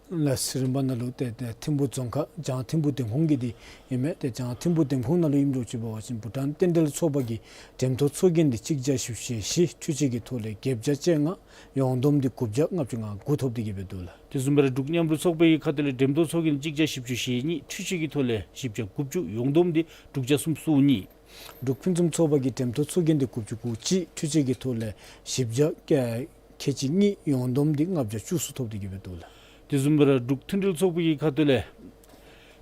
ལགས། རིམ་པ་ནང་ལུ་ཏེ་ཏེ་ཐིམ་ཕུག་རྫོང་ཁག་བྱང་ཐིམ་ཕུག་འདེམས་ཁོངས་ཀྱི་འདི་ཨིན་མས། ཏེ་བྱང་ཐིམ་ཕུག་འདེམས་ཁོངས་ནང་ལུ་ཨིནམ་འདྲཝ་ཅིག་འབད་བ་ཅིན་བྷུ་ཊཱན་རྟེན་འབྲེལ་ཚོགས་པ་གི་འགྲེམས་ཐོག་ཚོགས་རྒྱན་འདི་གཅིག་བརྒྱ་བཞི་བཅུ་ཞེ་བཞི། འཕྲུལ་ཆས་ཀྱི་ཐོག་ལས་བརྒྱད་བརྒྱ་བཅོ་ལྔ། ཡོངས་བསྡོམས་འདི་དགུ་བརྒྱ་ལྔ་བཅུ་ང་དགུ་ཐོབ་སྟེ་གི་སྦེ་འདུག་ལགས། དེ་བཟུམ་སྦེ་ར་འབྲུག་མཉམ་རུབ་ཚོགས་པའི་ཁ་ཐུག་ལས་འགྲེམས་ཐོག་ཚོགས་རྒྱན་གཅིག་བརྒྱ་བཞི་བཅུ་ཞེ་གཉིས། འཕྲུལ་ཆས་ཀྱི་ཐོག་ལས་བཞི་བརྒྱ་དགུ་བཅུ། ཡོངས་བསྡོམས་འདི་དྲུག་བརྒྱ་སུམ་ཅུ་སོ་གཉིས། འབྲུག་ཕུན་སུམ་ཚོགས་པ་གི་འགྲེམས་ཐོག་ཚོགས་རྒྱན་འདི་དགུ་བཅུ་གོ་གཅིག། འཕྲུལ་ཆས་ཀྱི་ཐོག་ལས་བཞི་བརྒྱ་ཁལ་གཅིག་གཉིས། ཡོངས་བསྡོམས་འདི་ལྔ་བརྒྱ་བཅུ་གསུམ་ཐོབ་སྟེ་གི་སྦེ་འདུག་ལགས། དེ་བཟུམ་སྦེ་ར་འབྲུག་མཐུན་སྒྲིལ་ཚོགས་པའི་ཁ་ཐུག་ལས་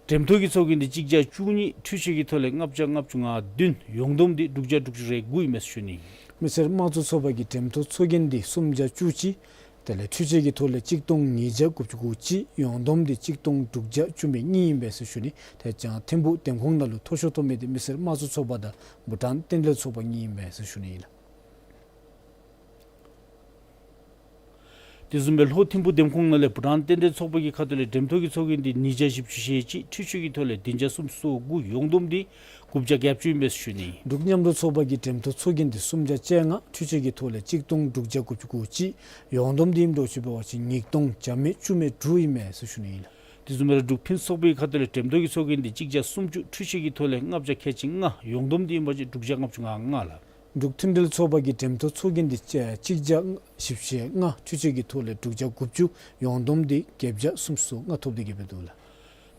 འགྲེམས་ཐོག་གི་ཚོགས་རྒྱན་འདི་གཅིག་བརྒྱ་བཅུ་གཉིས། འཕྲུལ་ཆས་ཀྱི་ཐོག་ལས་ལྔ་བརྒྱ་ལྔ་བཅུ་ང་བདུན། ཡོངས་བསྡོམས་འདི་དྲུག་བརྒྱ་དྲུག་ཅུ་རེ་དགུ་ཨིན་མས་ཟེར་ཞུ་ནི། མི་སེར་དམངས་གཙོ་ཚོགས་པ་གི་འགྲེམས་ཐོག་ཚོགས་རྒྱན་འདི་སུམ་བརྒྱ་བཅུ་གཅིག། དེ་ལས་འཕྲུལ་ཆས་ཀྱི་ཐོག་ལས་གཅིག་སྟོང་ཉིས་བརྒྱ་དགུ་བཅུ་གོ་གཅིག། ཡོངས་བསྡོམས་འདི་གཅིག་སྟོང་དྲུག་བརྒྱ་བཅུ་མེད་གཉིས་ཨིན་པས་ཟེར་ཞུ་ནི། ཏེ་བྱང་ཐིམ་ཕུག་འདེམས་ཁོངས་ནང་ལུ་མཐོ་ཤོས་ཐོབ་མི་འདི་མི་སེར་དམངས་གཙོ་ཚོགས་པ་དང་བྷུ་ཊཱན་རྟེན་འབྲེལ་ཚོགས་པ་གཉིས་ཨིན་པས་ཟེར་ཞུ་ནི་ཨིན་ལགས། དེ་བཟུམ་སྦེ་ལྷོ་ཐིམ་ཕུ་འདེམས་ཁོངས་ནང་ལས་བྷུ་ཊཱན་རྟེན་འབྲེལ་ཚོགས་པ་གི་ཁ་ཐུག་ལས་འགྲེམ་ཐོག་གི་ཚོགས་རྒྱན་འདི་ཉིས་བརྒྱ་བཞི་བཅུ་ཞེ་གཅིག་འཕྲུལ་ཆས་ཀྱི་ཐོག་ལས་བདུན་བརྒྱ་སུམ་ཅུ་སོ་དགུ་ཡོངས་བསྡོམས་འདི་དགུ་བརྒྱ་བརྒྱད་ཅུ་ཨིན་པས་ཟེར་ཞུ་ནི། འབྲུག་མཉམ་རུབ་ཚོགས་པ་གི་འགྲེམ་ཐོག་ཚོགས་རྒྱན་འདི་སུམ་བརྒྱ་བཅོ་ལྔ་འཕྲུལ་ཆས་ཀྱི་ཐོག་ལས་གཅིག་སྟོང་དྲུག་བརྒྱ་དགུ་བཅུ་གོ་གཅིག་ཡོངས་བསྡོམས་འདི་ཨིནམ་འདྲཝ་ཅིག་འབད་བ་ཅིན་ཉིས་སྟོང་བརྒྱ་མེད་བཅུ་མེད་དྲུག་ཨིན་མས་ཟེར་ཞུ་ནི་ཨིན་ལགས། དེ་བཟུམ་སྦེ་ར་འབྲུག་ཕུན་སུམ་ཚོགས་པའི་ཁ་ཐུག་ལས་འགྲེམ་ཐོག་གི་ཚོགས་རྒྱན་འདི་གཅིག་བརྒྱ་སུམ་ཅུ་འཕྲུལ་ཆས་ཀྱི་ཐོག་ལས་ལྔ་བརྒྱ་ཁལ་གཅིག་ལྔ་ཡོངས་བསྡོམས་འདི་ཨིན་པ་ཅིན་དྲུག་བརྒྱ་ལྔ་བཅུ་ང་ལྔ་ལགས། འབྲུག་མཐུན་སྒྲིལ་ཚོགས་པ་གི་འགྲེམ་ཐོག་ཚོགས་རྒྱན་འདི་གཅིག་བརྒྱ་བཞི་བཅུ་ཞེ་ལྔ་འཕྲུལ་ཆས་ཀྱི་ཐོག་ལས་དྲུག་བརྒྱ་དགུ་བཅུ་ཡོངས་བསྡོམས་འདི་བརྒྱད་བརྒྱ་སུམ་ཅུ་སོ་ལྔ་ཐོབ་སྟེ་གི་སྦེ་འདུག་ལགས།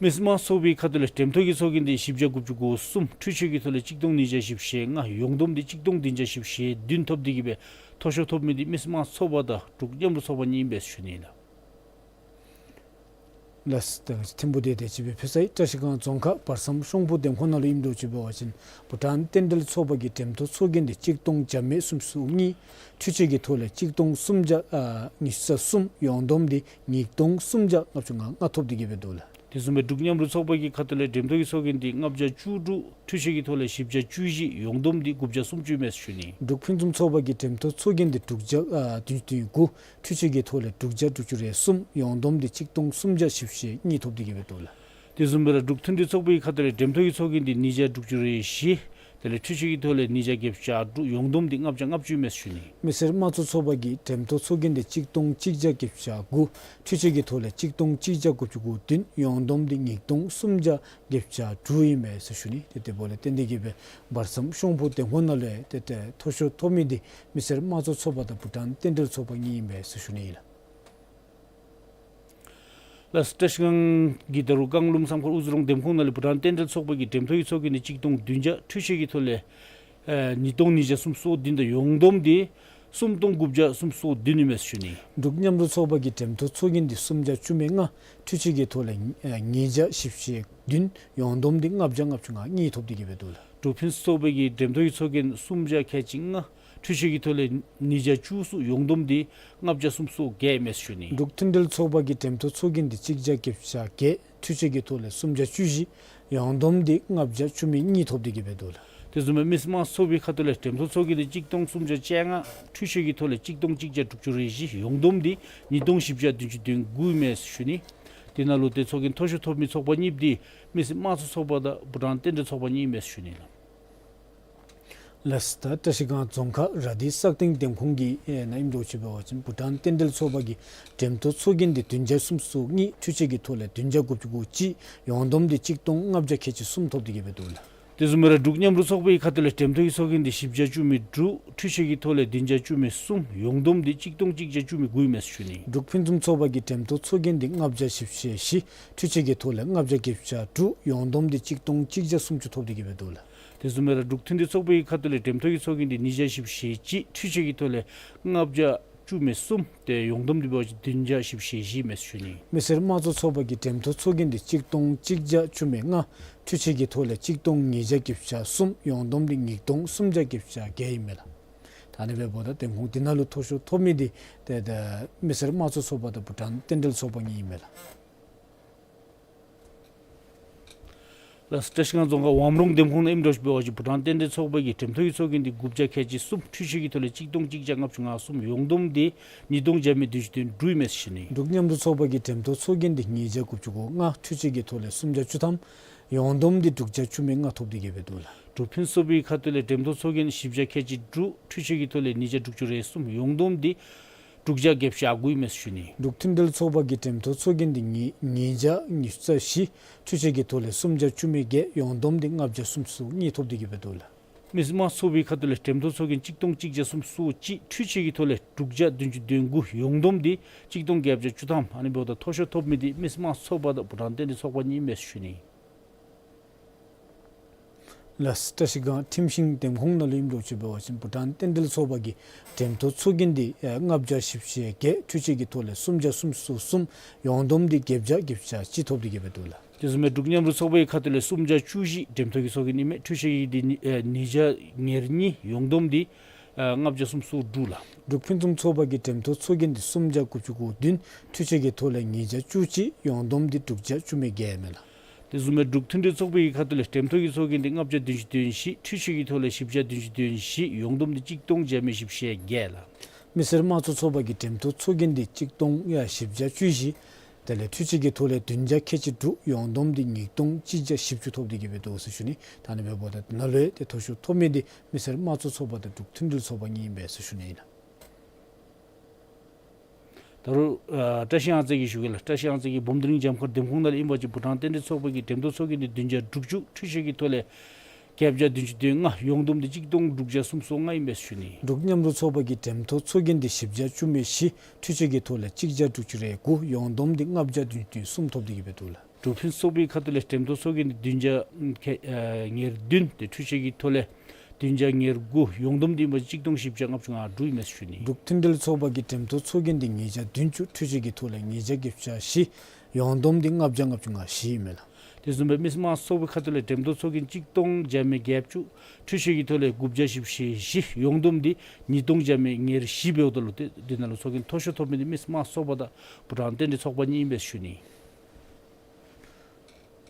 མི་སེར་དམངས་གཙོ་ཚོགས་པའི་ཁ་ཐུག་ལས་འགྲེམ་ཐོག་གི་ཚོགས་རྒྱན་འདི་བཞི་བརྒྱ་དགུ་བཅུ་གོ་གསུམ་འཕྲུལ་ཆས་ཀྱི་ཐོག་ལས་གཅིག་སྟོང་ཉིས་བརྒྱ་བཞི་བཅུ་ཞེ་ལྔ་ཡོངས་བསྡོམས་འདི་གཅིག་སྟོང་བདུན་བརྒྱ་བཞི་བཅུ་ཞེ་བདུན་ཐོབ་སྟེ་གི་སྦེ་མཐོ་ཤོས་ཐོབ་མི་འདི་མི་སེར་དམངས་གཙོ་ཚོགས་པ་དང་འབྲུག་མཉམ་རུབ་ཚོགས་པ་གཉིས་ཨིན་པས་ཟེར་ཞུ་ནི་ཨིན་ལགས། ལགས་སོ། ད་ཐིམ་ཕུ་འདི་དེ་ཅིག་སྦེ་ཕུལ་ཚར་ཡི། བཀྲིས་སྒང་རྫོང་ཁག་བར་མཚམས་ཤོང་ཕུ་འདེམས་ཁོངས་ནང་ལུ་ཨིནམ་འདྲཝ་ཅིག་འབད་བ་ཅིན་བྷུ་ཊཱན་རྟེན་འབྲེལ་ཚོགས་པ་གི་འགྲེམ་ཐོག་ཚོགས་རྒྱན་འདི་གཅིག་སྟོང་བརྒྱ་མེད་སུམ་ཅུ་སོ་གཉིས་འཕྲུལ་ཆས་ཀྱི་ཐོག་ལས་གཅིག་སྟོང་སུམ་བརྒྱ་ཨ་ཉི་ཤུ་རྩ་གསུམ་ཡོངས་བསྡོམས་འདི་ཉིས་སྟོང་སུམ་བརྒྱ་ལྔ་བཅུ་ང་ལྔ་ཐོབ་སྟེ་གི་སྦེ་འདུག་ལགས། དེ་བཟུམ་སྦེ་འབྲུག་མཉམ་རུབ་ཚོགས་པ་གི་ཁ་ཐུག་ལས་འགྲེམ་ཐོག་གི་ཚོགས་རྒྱན་འདི་ལྔ་བརྒྱ་བཅུ་དྲུག་འཕྲུལ་ཆས་ཀྱི་ཐོག་ལས་བཞི་བརྒྱ་བཅུ་བཞི་ཡོངས་བསྡོམས་འདི་དགུ་བརྒྱ་སུམ་ཅུ་ཨིན་མས་ཟེར་ཞུ་ནི། འབྲུག་ཕུན་སུམ་ཚོགས་པ་གི་འགྲེམ་ཐོག་ཚོགས་རྒྱན་འདི་དྲུག་བརྒྱ་ཨ་བདུན་ཅུ་དོན་དགུ་འཕྲུལ་ཆས་ཀྱི་ཐོག་ལས་དྲུག་བརྒྱ་དྲུག་ཅུ་རེ་གསུམ་ཡོངས་བསྡོམས་འདི་གཅིག་སྟོང་སུམ་བརྒྱ་བཞི་བཅུ་ཞེ་གཉིས་ཐོབ་སྟེ་གི་སྦེ་འདུག་ལགས། དེ་བཟུམ་སྦེ་ར་འབྲུག་མཐུན་སྒྲིལ་ཚོགས་པའི་ཁ་ཐུག་ལས་འགྲེམ་ཐོག་གི་ཚོགས་རྒྱན་འདི་ཉིས་བརྒྱ་དྲུག་ཅུ་རེ་བཞི། དེ་ལས་འཕྲུལ་ཆས་ཀྱི་ཐོག་ལས་ཉིས་བརྒྱ་བརྒྱད་ཅུ་གྱ་དྲུག་ཡོངས་བསྡོམས་འདི་ལྔ་བརྒྱ་ལྔ་བཅུ་ཨིན་མས་ཟེར་ཞུ་ནི། མི་སེར་དམངས་གཙོ་ཚོགས་པ་གི་འགྲེམ་ཐོག་ཚོགས་རྒྱན་འདི་གཅིག་སྟོང་གཅིག་བརྒྱ་བརྒྱད་ཅུ་གྱ་དགུ་འཕྲུལ་ཆས་ཀྱི་ཐོག་ལས་གཅིག་སྟོང་གཅིག་བརྒྱ་དགུ་བཅུ་གོ་བདུན་ཡོངས་བསྡོམས་འདི་ཉིས་སྟོང་སུམ་བརྒྱ་བརྒྱད་ཅུ་གྱ་དྲུག་ཨིན་མས་ཟེར་ཞུ་ནི། དེ་དེ་འབདཝ་ལས་བརྟེན་ཏེ་གི་སྦེ་བར་མཚམས་ཤོང་ཕུ་འདེམས་ཁོངས་ནང་ལས་ཏེ་ཏེ་མཐོ་ཤོས་ཐོབ་མི་འདི་མི་སེར་དམངས་གཙོ་ཚོགས་པ་དང་བྷུ་ཊཱན་རྟེན་འབྲེལ་ཚོགས་པ་གཉིས་ཨིན་མས་ཟེར་ཞུ་ནི་ཨིན་ལགས། ལགས་སོ། བཀྲིས་སྒང་གི་ད་རུང་བཀང་ལུང་བསམ་འཁོར་དབུ་རུ་རོང་འདེམས་ཁོངས་ནང་ལས་བྷུ་ཊཱན་རྟེན་འབྲེལ་ཚོགས་པ་གི་འགྲེམ་ཐོག་གི་ཚོགས་རྒྱན་འདི་གཅིག་སྟོང་བདུན་བརྒྱ་འཕྲུལ་ཆས་ཀྱི་ཐོག་ལས་ཨེ་ཉིས་སྟོང་ཉིས་བརྒྱ་སུམ་ཅུ་སོ་བདུན་དང་ཡོངས་བསྡོམས་འདི་སུམ་སྟོང་དགུ་བརྒྱ་སུམ་ཅུ་སོ་བདུན་ཨིན་མས་ཟེར་ཞུ་ནི། འབྲུག་མཉམ་རུབ་ཚོགས་པ་གི་འགྲེམ་ཐོག་ཚོགས་རྒྱན་འདི་སུམ་བརྒྱ་བཅུ་མེད་ལྔ་འཕྲུལ་ཆས་ཀྱི་ཐོག་ལས་ཨེ་ཉིས་བརྒྱ་བཞི་བཅུ་ཞེ་བདུན་ཡོངས་བསྡོམས་འདི་ལྔ་བརྒྱ་ལྔ་བཅུ་ང་གཉིས་ཐོབ་སྟེ་གི་སྦེ་འདུག་ལགས། འབྲུག་ཕུན་སུམ་ཚོགས་པའི་གི་འགྲེམ་ཐོག་གི་ཚོགས་རྒྱན་སུམ་བརྒྱ་ཁལ་གཅིག་ལྔ་འཕྲུལ་ཆས་ཀྱི་ཐོག་ལས་ཉིས་བརྒྱ་བཅུ་གསུམ་ཡོངས་བསྡོམས་འདི་ལྔ་བརྒྱ་སུམ་ཅུ་སོ་བརྒྱད་ཨིན་མས་ཟེར་ཞུ་ནི། འབྲུག་མཐུན་སྒྲིལ་ཚོགས་པ་གི་འགྲེམ་ཐོག་ཚོགས་རྒྱན་འདི་གཅིག་བརྒྱ་བརྒྱད་ཅུ་གྱ་བརྒྱད་འཕྲུལ་ཆས་ཀྱི་ཐོག་ལས་སུམ་བརྒྱ་བཅུ་བཞི་ཡོངས་བསྡོམས་འདི་ལྔ་བརྒྱ་བཅུ་མེད་གཉིས་ཐོབ་སྟེ་གི་སྦེ་འདུག་ལགས། དེ་བཟུམ་སྦེ་མི་སེར་དམངས་གཙོ་ཚོགས་པའི་ཁ་ཐུག་ལས་འགྲེམ་ཐོག་ཚོགས་རྒྱན་འདི་གཅིག་སྟོང་སུམ་བརྒྱ་བཅོ་ལྔ་འཕྲུལ་ཆས་ཀྱི་ཐོག་ལས་གཅིག་སྟོང་གཅིག་བརྒྱ་དྲུག་ཅུ་རེ་བཞི་ཡོངས་བསྡོམས་འདི་ཉིས་སྟོང་བཞི་བརྒྱ་བདུན་ཅུ་དོན་དགུ་ཨིན་མས་ཟེར་ཞུ་ནི། དེ་ནང་ལུ་ཏེ་ཚོགས་རྒྱན་མཐོ་ཤོས་ཐོབ་མི་ཚོགས་པ་གཉིས་འདི་མི་སེར་དམངས་གཙོ་ཚོགས་པ་དང་བྷུ་ཊཱན་རྟེན་འབྲེལ་ཚོགས་པ་གཉིས་ཨིན་མས་ཟེར་ཞུ་ནི་ལགས། ལགས་སོ། ད་བཀྲིས་སྒང་རྫོང་ཁག་ར་དྷི་སག་སྟེང་འདེམས་ཁོངས་ཀྱི་ཨེ་ནང་ཨིནམ་འདྲཝ་ཅིག་འབད་བ་ཅིན་བྷུ་ཊཱན་རྟེན་འབྲེལ་ཚོགས་པ་གི་འགྲེམ་ཐོག་ཚོགས་རྒྱན་འདི་བདུན་བརྒྱ་སུམ་ཅུ་སོ་གཉིས་འཕྲུལ་ཆས་ཀྱི་ཐོག་ལས་བདུན་བརྒྱ་དགུ་བཅུ་གོ་གཅིག་ཡོངས་བསྡོམས་འདི་གཅིག་སྟོང་ལྔ་བརྒྱ་ཁལ་གཅིག་གསུམ་ཐོབ་སྟེ་གི་སྦེ་འདུག་ལགས། དེ་བཟུམ་སྦེ་ར་འབྲུག་མཉམ་རུབ་ཚོགས་པའི་ཁ་ཐུག་ལས་འགྲེམ་ཐོག་གི་ཚོགས་རྒྱན་འདི་བཞི་བརྒྱ་བཅུ་མེད་དྲུག་འཕྲུལ་ཆས་ཀྱི་ཐོག་ལས་བདུན་བརྒྱ་བཅུ་མེད་གསུམ་ཡོངས་བསྡོམས་འདི་གཅིག་སྟོང་གཅིག་བརྒྱ་བཅུ་མེད་དགུ་ཨིན་མས་ཟེར་ཞུ་ནི། འབྲུག་ཕུན་སུམ་ཚོགས་པ་གི་འགྲེམ་ཐོག་ཚོགས་རྒྱན་འདི་ལྔ་བརྒྱ་བཞི་བཅུ་ཞེ་བཞི་འཕྲུལ་ཆས་ཀྱི་ཐོག་ལས་ལྔ་བརྒྱ་བརྒྱད་ཅུ་གྱ་དྲུག་ཡོངས་བསྡོམས་འདི་གཅིག་སྟོང་གཅིག་བརྒྱ་སུམ་ཅུ་ཐོབ་སྟེ་གི་སྦེ་འདུག་ལགས། དེ་བཟུམ་སྦེ་ར་འབྲུག་མཐུན་སྒྲིལ་ཚོགས་པའི་ཁ་ཐུག་ལས་འགྲེམ་ཐོག་གི་ཚོགས་རྒྱན་འདི་ཉིས་བརྒྱ་བཞི་བཅུ་ཞེ་གཅིག་འཕྲུལ་ཆས་ཀྱི་ཐོག་ལས་ལྔ་བརྒྱ་བཅུ་མེད་གསུམ་ཏེ་ཡོངས་བསྡོམས་འདི་འབད་བ་ཅིན་བདུན་བརྒྱ་བཞི་བཅུ་ཞེ་བཞི་ཨིན་མས་ཟེར་ཞུ་ནི། མི་སེར་དམངས་གཙོ་ཚོགས་པ་གི་འགྲེམ་ཐོག་ཚོགས་རྒྱན་འདི་གཅིག་སྟོང་གཅིག་བརྒྱ་བཅུ་མེད་ལྔ་འཕྲུལ་ཆས་ཀྱི་ཐོག་ལས་གཅིག་སྟོང་ཉིས་བརྒྱ་བརྒྱད་ཅུ་གྱ་གསུམ་ཡོངས་བསྡོམས་འདི་ཉིས་སྟོང་སུམ་བརྒྱ་བརྒྱད་ཅུ་གྱ་བརྒྱད་ཨིན་མས་ལགས། ད་ཨ་ནི་འབདཝ་ད་འདེམས་ཁོངས་འདི་ནང་ལུ་མཐོ་ཤོས་ཐོབ་མི་འདི་ཏེ་ད་མི་སེར་དམངས་གཙོ་ཚོགས་པ་དང་བྷུ་ཊཱན་རྟེན་འབྲེལ་ཚོགས་པ་གཉིས་ཨིན་མས་ལགས། ལགས་སོ། བཀྲིས་སྒང་རྫོང་ཁག་ཝམ་རོང་འདེམས་ཁོངས་ནང་ཨིནམ་འདྲཝ་ཅིག་འབད་བ་ཅིན་བྷུ་ཊཱན་རྟེན་འབྲེལ་ཚོགས་པ་གི་འགྲེམ་ཐོག་གི་ཚོགས་རྒྱན་འདི་དགུ་བརྒྱ་ཁལ་གཅིག་གསུམ་འཕྲུལ་ཆས་ཀྱི་ཐོག་ལས་གཅིག་སྟོང་གཅིག་བརྒྱ་ལྔ་བཅུ་ང་གསུམ་ཡོངས་བསྡོམས་འདི་ཉིས་སྟོང་བརྒྱ་མེད་བདུན་ཅུ་དོན་དྲུག་ཨིན་མས་ཟེར་ཞུ་ནི། འབྲུག་མཉམ་རུབ་ཚོགས་པ་གི་འགྲེམ་ཐོག་ཚོགས་རྒྱན་འདི་ཉིས་བརྒྱ་དགུ་བཅུ་གོ་ལྔ་འཕྲུལ་ཆས་ཀྱི་ཐོག་ལས་སུམ་བརྒྱ་བཅུ་ཐམ་ཡོངས་བསྡོམས་འདི་དྲུག་བརྒྱ་བཅུ་མེད་ལྔ་ཐོབ་སྟེ་གི་སྦེ་འདུག་ལགས། འབྲུག་ཕུན་སུམ་ཚོགས་པའི་ཁ་ཐུག་ལས་འགྲེམ་ཐོག་ཚོགས་རྒྱན་བཞི་བརྒྱ་ཁལ་གཅིག་དྲུག་འཕྲུལ་ཆས་ཀྱི་ཐོག་ལས་ཉིས་བརྒྱ་དྲུག་ཅུ་རེ་གསུམ་ཡོངས་བསྡོམས་འདི་དྲུག་བརྒྱ་བརྒྱད་ཅུ་གྱ་དགུ་ཨིན་མས་ཟེར་ཞུ་ནི། འབྲུག་མཐུན་སྒྲིལ་ཚོགས་པ་གི་འགྲེམ་ཐོག་ཚོགས་རྒྱན་འདི་ཉིས་ཉིས་བརྒྱ་ཉི་ཤུ་རྩ་བཞི་འཕྲུལ་ཆས་ཀྱི་ཐོག་ལས་སུམ་བརྒྱ་བཅུ་མེད་བརྒྱད་ཡོངས་བསྡོམས་འདི་ལྔ་བརྒྱ་སུམ་ཅུ་སོ་གཉིས་ཐོབ་སྟེ་གི་སྦེ་འདུག་ལགས། མི་སེར་དམངས་གཙོ་ཚོགས་པའི་ཁ་ཐུག་ལས་འགྲེམ་ཐོག་ཚོགས་རྒྱན་གཅིག་སྟོང་གཅིག་བརྒྱ་སུམ་ཅུ་སོ་གཅིག་འཕྲུལ་ཆས་ཀྱི་ཐོག་ལས་དྲུག་བརྒྱ་བདུན་ཅུ་དོན་དགུ་ཡོངས་བསྡོམས་འདི་གཅིག་སྟོང་བརྒྱད་བརྒྱ་བཅུ་ཐམ། ཨ་ནི་འབདཝ་ད་མཐོ་ཤོས་ཐོབ་མི་འདི་མི་སེར་དམངས་གཙོ་ཚོགས་པ་དང་བྷུ་ཊཱན་རྟེན་འབྲེལ་ཚོགས་པ་གཉིས་ཨིན་མས་ཟེར་ཞུ་ནི། ལགས་སོ། བཀྲིས་སྒང་ཁྲིམས་ཤིང་འདེམས་ཁོངས་ནང་ལུ་ཨིནམ་འདྲཝ་ཅིག་འབད་བ་ཅིན་བྷུ་ཊཱན་རྟེན་འབྲེལ་ཚོགས་པ་གི་འགྲེམ་ཐོག་ཚོགས་རྒྱན་འདི་ཨེ་ལྔ་བརྒྱ་བཞི་བཅུ་ཞེ་བརྒྱད་འཕྲུལ་ཆས་ཀྱི་ཐོག་ལས་སུམ་བརྒྱ་སུམ་ཅུ་སོ་གསུམ་ཡོངས་བསྡོམས་འདི་བརྒྱད་བརྒྱ་བརྒྱད་ཅུ་གྱ་གཅིག་ཐོབ་སྟེ་གི་སྦེ་འདུག་ལགས། དེ་བཟུམ་སྦེ་འབྲུག་མཉམ་རུབ་ཚོགས་པའི་ཁ་ཐུག་ལས་སུམ་བརྒྱ་བཅུ་བཞི་འགྲེམ་ཐོག་གི་ཚོགས་རྒྱན་ཨིན་མས། འཕྲུལ་ཆས་ཀྱི་འདི་ཨེ་ཉིས་བརྒྱ་ཉེར་གཉིས་ཡོངས་བསྡོམས་འདི་ཨེ་ལྔ་བརྒྱ་སུམ་ཅུ་སོ་དྲུག་ལགས། འབྲུག་ཕུན་སུམ་ཚོགས་པ་གི་འགྲེམ་ཐོག་ཚོགས་རྒྱན་འདི་སུམ་བརྒྱ་དགུ་བཅུ་གོ་བདུན་འཕྲུལ་ཆས་ཀྱི་ཐོག་ལས་ཉིས་བརྒྱ་བཅུ་གཅིག་ཡོངས་བསྡོམས་འདི་དྲུག་བརྒྱ་བཅུ་མེད་བརྒྱད་ཨིན་མས་ལགས། དེ་བཟུམ་སྦེ་འབྲུག་མཐུན་སྒྲིལ་ཚོགས་པའི་ཁ་ཐུག་ལས་འགྲེམ་ཐོག་གི་ཚོགས་རྒྱན་འདི་ལྔ་བརྒྱ་བདུན་ཅུ་དོན་བཞི་འཕྲུལ་ཆས་ཀྱི་ཐོག་ལས་བཞི་བརྒྱ་བདུན་ཅུ་དོན་བཞི་ཡོངས་བསྡོམས་འདི་གཅིག་སྟོང་བརྒྱ་མེད་བཞི་བཅུ་ཞེ་བརྒྱད་ལགས། མི་སེར་དམངས་གཙོ་ཚོགས་པ་གི་འགྲེམས་སྟོན་ཚོགས་རྒྱན་འདི་གཅིག་སྟོང་ཡ་བཞི་བརྒྱ་བཅུ་བཞི། དེ་ལས་འཕྲུལ་ཆས་ཀྱི་ཐོག་ལས་བདུན་བརྒྱ་ཁལ་གཅིག་དྲུག། ཡོངས་བསྡོམས་འདི་ཉིས་སྟོང་གཅིག་བརྒྱ་བཞི་བཅུ་ཐོབ་སྟེ་གི་སྦེ་འདུག་ཟེར་ཞུ་ནི། ད་ཨ་ནི་འབདཝ་ད་ནཱ་ལུ་ཡང་ཏེ་མཐོ་ཤོས་ཐོབ་མི་འདི་མི་སེར་དམངས་གཙོ་ཚོགས་པ་དང་འབྲུག་མཐུན་སྒྲིལ་ཚོགས་པ་གཉིས་ཨིན་པས་ཟེར་ཞུ་ནི་ཨིན་ལགས། ད་རུང་ཨ་བཀྲ་ཤིས་གཡང་རྩེ་གིས་ཞུ་གེ་ལགས། བཀྲ་ཤིས་གཡང་རྩེ་གིས་འབུམ་སྡིངས་རྒྱབ་ཁར་འདེམས་ཁོངས་ནང་ལུ་ཨིན་པ་ཅིན་བྷུ་ཊཱན་རྟེན་འབྲེལ་ཚོགས་པ་གི་འགྲེམས་སྟོན་ཚོགས་རྒྱན་འདི་བདུན་བརྒྱ་དྲུག་ཅུ། འཕྲུལ་ཆས་ཀྱི་ཐོག་ལས་བརྒྱད་བརྒྱ་བདུན་ཅུ་དོན་ལྔ། ཡོངས་བསྡོམས་འདི་གཅིག་སྟོང་དྲུག་བརྒྱ་སུམ་ཅུ་སོ་ལྔ་ཨིན་པས་ཟེར་ཞུ་ནི། འབྲུག་མཉམ་རུབ་ཚོགས་པ་གི་འགྲེམས་སྟོན་ཚོགས་རྒྱན་འདི་བཞི་བརྒྱ་བཅུ་མེད་བཞི། འཕྲུལ་ཆས་ཀྱི་ཐོག་ལས་གཅིག་བརྒྱ་དྲུག་ཅུ་རེ་དགུ། ཡོངས་བསྡོམས་འདི་ལྔ་བརྒྱ་བདུན་ཅུ་དོན་གསུམ་ཐོབ་སྟེ་གི་སྦེ་འདུག་ལགས། འབྲུག་ཕུན་སུམ་ཚོགས་པའི་ཁ་ཐུག་ལས་འགྲེམས་སྟོན་ཚོགས་རྒྱན་འདི་བདུན་བརྒྱ་ཨ་ཉེར་བདུན་ཏེ་འཕྲུལ་ཆས་ཀྱི་ཐོག་ལས་བདུན་བརྒྱ་ཉེར་དགུ། ཡོངས་བསྡོམས་འདི་ཨིན་པ་གཅིག་སྟོང་བཞི་བརྒྱ་ལྔ་བཅུ་ང་དྲུག་ཨིན་མས་ཟེར་ཞུ་ནི། འབྲུག་མཐུན་སྒྲིལ་ཚོགས་པ་གི་འགྲེམས་སྟོན་ཚོགས་རྒྱན་འདི་ཉིས་བརྒྱ་བདུན་ཅུ། འཕྲུལ་ཆས་ཀྱི་ཐོག་ལས་ཉིས་བརྒྱ་བརྒྱད་བརྒྱ་བཞི། ཡོངས་བསྡོམས་འདི་ལྔ་བརྒྱ་ལྔ་བཅུ་ང་བཞི་ཨིན་མས་ལགས། དེ་བཟུམ་སྦེ་མི་སེར་དམངས་གཙོ་ཚོགས་པའི་ཁ་ཐུག་ལས་འགྲེམས་སྟོན་ཚོགས་རྒྱན་གཅིག་སྟོང་བརྒྱ་མེད་བརྒྱད་ཅུ། འཕྲུལ་ཆས་ཀྱི་ཐོག་ལས་དགུ་བརྒྱ་བཞི་བཅུ་ཞེ་བཞི། ཡོངས་བསྡོམས་འདི་ཉིས་སྟོང་བརྒྱ་མེད་ཉེར་བཞི་འབདཝ་ད་ལུ་ཏེ་འདི་ནང་ལུ་ཚོགས་རྒྱན་མཐོ་ཤོས་ཐོབ་མི་འདི་མི་སེར་དམངས་གཙོ་ཚོགས་པ་དང་བྷུ་ཊཱན་རྟེན་འབྲེལ་ཚོགས་པ་གཉིས་ཨིན་པས་ཟེར་ཞུ་ནི།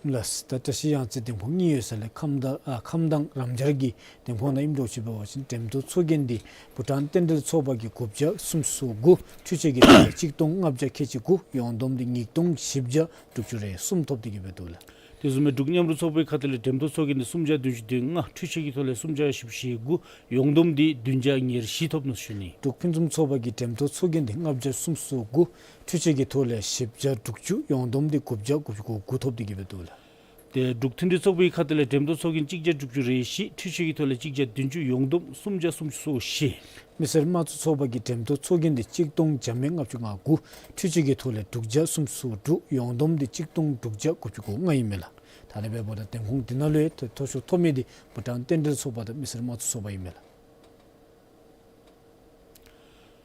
ལགས། ད་བཀྲ་ཤིས་གཡང་རྩེ་འདེམས་ཁོངས་གཉིས་ཡོད་ས་ལས་ཁམས་དྭངས་ཨ་ཁམས་དྭངས་རམ་འབྱར་གྱི་འདེམས་ཁོངས་ནང་ཨིནམ་འདྲཝ་ཅིག་འབད་བ་ཅིན་འགྲེམས་སྟོན་ཚོགས་རྒྱན་འདི་བྷུ་ཊཱན་རྟེན་འབྲེལ་ཚོགས་པ་གིས་དགུ་བརྒྱ་སུམ་ཅུ་སོ་དགུ། འཕྲུལ་ཆས་ཀྱི་ཐོག་ལས་གཅིག་སྟོང་ལྔ་བརྒྱ་ཁལ་གཅིག་དགུ། ཡོངས་བསྡོམས་འདི་ཉིས་སྟོང་བཞི་བརྒྱ་དྲུག་ཅུ་རེ་གསུམ་ཐོབ་སྟེ་གི་སྦེ་འདུག་ལགས། དེ་བཟུམ་སྦེ་འབྲུག་མཉམ་རུབ་ཚོགས་པའི་ཁ་ཐུག་ལས་འགྲེམས་སྟོན་ཚོགས་རྒྱན་འདི་སུམ་བརྒྱ་བདུན་ཅུ་དོན་ལྔ། འཕྲུལ་ཆས་ཀྱི་ཐོག་ལས་སུམ་བརྒྱ་བཞི་བཅུ་ཞེ་དགུ། ཡོངས་བསྡོམས་འདི་བདུན་བརྒྱ་ཉེར་བཞི་ཐོབ་ནུག་ཟེར་ཞུ་ནི། འབྲུག་ཕུན་སུམ་ཚོགས་པ་གི་འགྲེམས་སྟོན་ཚོགས་རྒྱན་འདི་ལྔ་བརྒྱ་སུམ་ཅུ་སོ་དགུ། འཕྲུལ་ཆས་ཀྱི་ཐོག་ལས་བཞི་བརྒྱ་དྲུག་ཅུ། ཡོངས་བསྡོམས་འདི་དགུ་བརྒྱ་དགུ་བཅུ་གོ་དགུ་ཐོབ་སྟེ་གི་སྦེ་འདུག་ལགས། ཏེ་འབྲུག་མཐུན་སྒྲིལ་ཚོགས་པའི་ཁ་ཐུག་ལས་འགྲེམས་སྟོན་ཚོགས་རྒྱན་གཅིག་བརྒྱ་དྲུག་ཅུ་རེ་བཞི། འཕྲུལ་ཆས་ཀྱི་ཐོག་ལས་གཅིག་བརྒྱ་བདུན་ཅུ། ཡོངས་བསྡོམས་སུམ་བརྒྱ་སུམ་ཅུ་སོ་བཞི། མི་སེར་དམངས་གཙོ་ཚོགས་པ་གི་འགྲེམས་སྟོན་ཚོགས་རྒྱན་འདི་གཅིག་སྟོང་བརྒྱ་མེད་ལྔ་བཅུ་ང་དགུ། འཕྲུལ་ཆས་ཀྱི་ཐོག་ལས་དྲུག་བརྒྱ་སུམ་ཅུ་སོ་དྲུག། ཡོངས་བསྡོམས་འདི་གཅིག་སྟོང་དྲུག་བརྒྱ་དགུ་བཅུ་གོ་ལྔ་ཨིན་མས་ལགས། ད་ཨ་ནི་འབདཝ་ད་འདེམས་ཁོངས་འདི་ནང་ལུ་ཡང་ཏེ་མཐོ་ཤོས་ཐོབ་མི་འདི་བྷུ་ཊཱན་རྟེན་འབྲེལ་ཚོགས་པ་དང་མི་སེར་དམངས་གཙོ་ཚོགས་པ་ཨིན་མས་ལགས།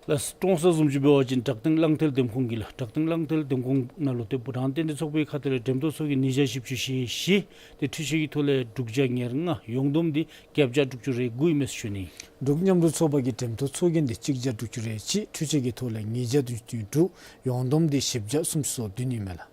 ལགས། ཀྲོང་གསར་བཟུམ་ཅིག་འབད་བ་ཅིན་བྲག་སྟེང་གླང་མཐིལ་འདེམས་ཁོངས་ཀྱི་ལགས། བྲག་སྟེང་གླང་མཐིལ་འདེམས་ཁོངས་ནང་ལུ་ཏེ་བྷུ་ཊཱན་རྟེན་འབྲེལ་ཚོགས་པའི་ཁ་ཐུག་ལས་འགྲེམས་སྟོན་ཚོགས་རྒྱན་ཉིས་བརྒྱ་བཞི་བཅུ་ཞེ་བཞི། ཏེ་འཕྲུལ་ཆས་ཀྱི་ཐོག་ལས་དྲུག་བརྒྱ་ཉེར་ལྔ། ཡོངས་བསྡོམས་འདི་བརྒྱད་བརྒྱ་དྲུག་ཅུ་རེ་དགུ་ཨིན་མས་ཟེར་ཞུ་ནི། འབྲུག་མཉམ་རུབ་ཚོགས་པ་གི་འགྲེམས་སྟོན་ཚོགས་རྒྱན་འདི་གཅིག་བརྒྱ་དྲུག་ཅུ་རེ་གཅིག། འཕྲུལ་ཆས་ཀྱི་ཐོག་ལས་ཉིས་བརྒྱ་བདུན་ཅུ་དོན་དྲུག། ཡོངས་བསྡོམས་འདི་བཞི་བརྒྱ་སུམ་ཅུ་སོ་བདུན་ཨིན་མས་ལགས།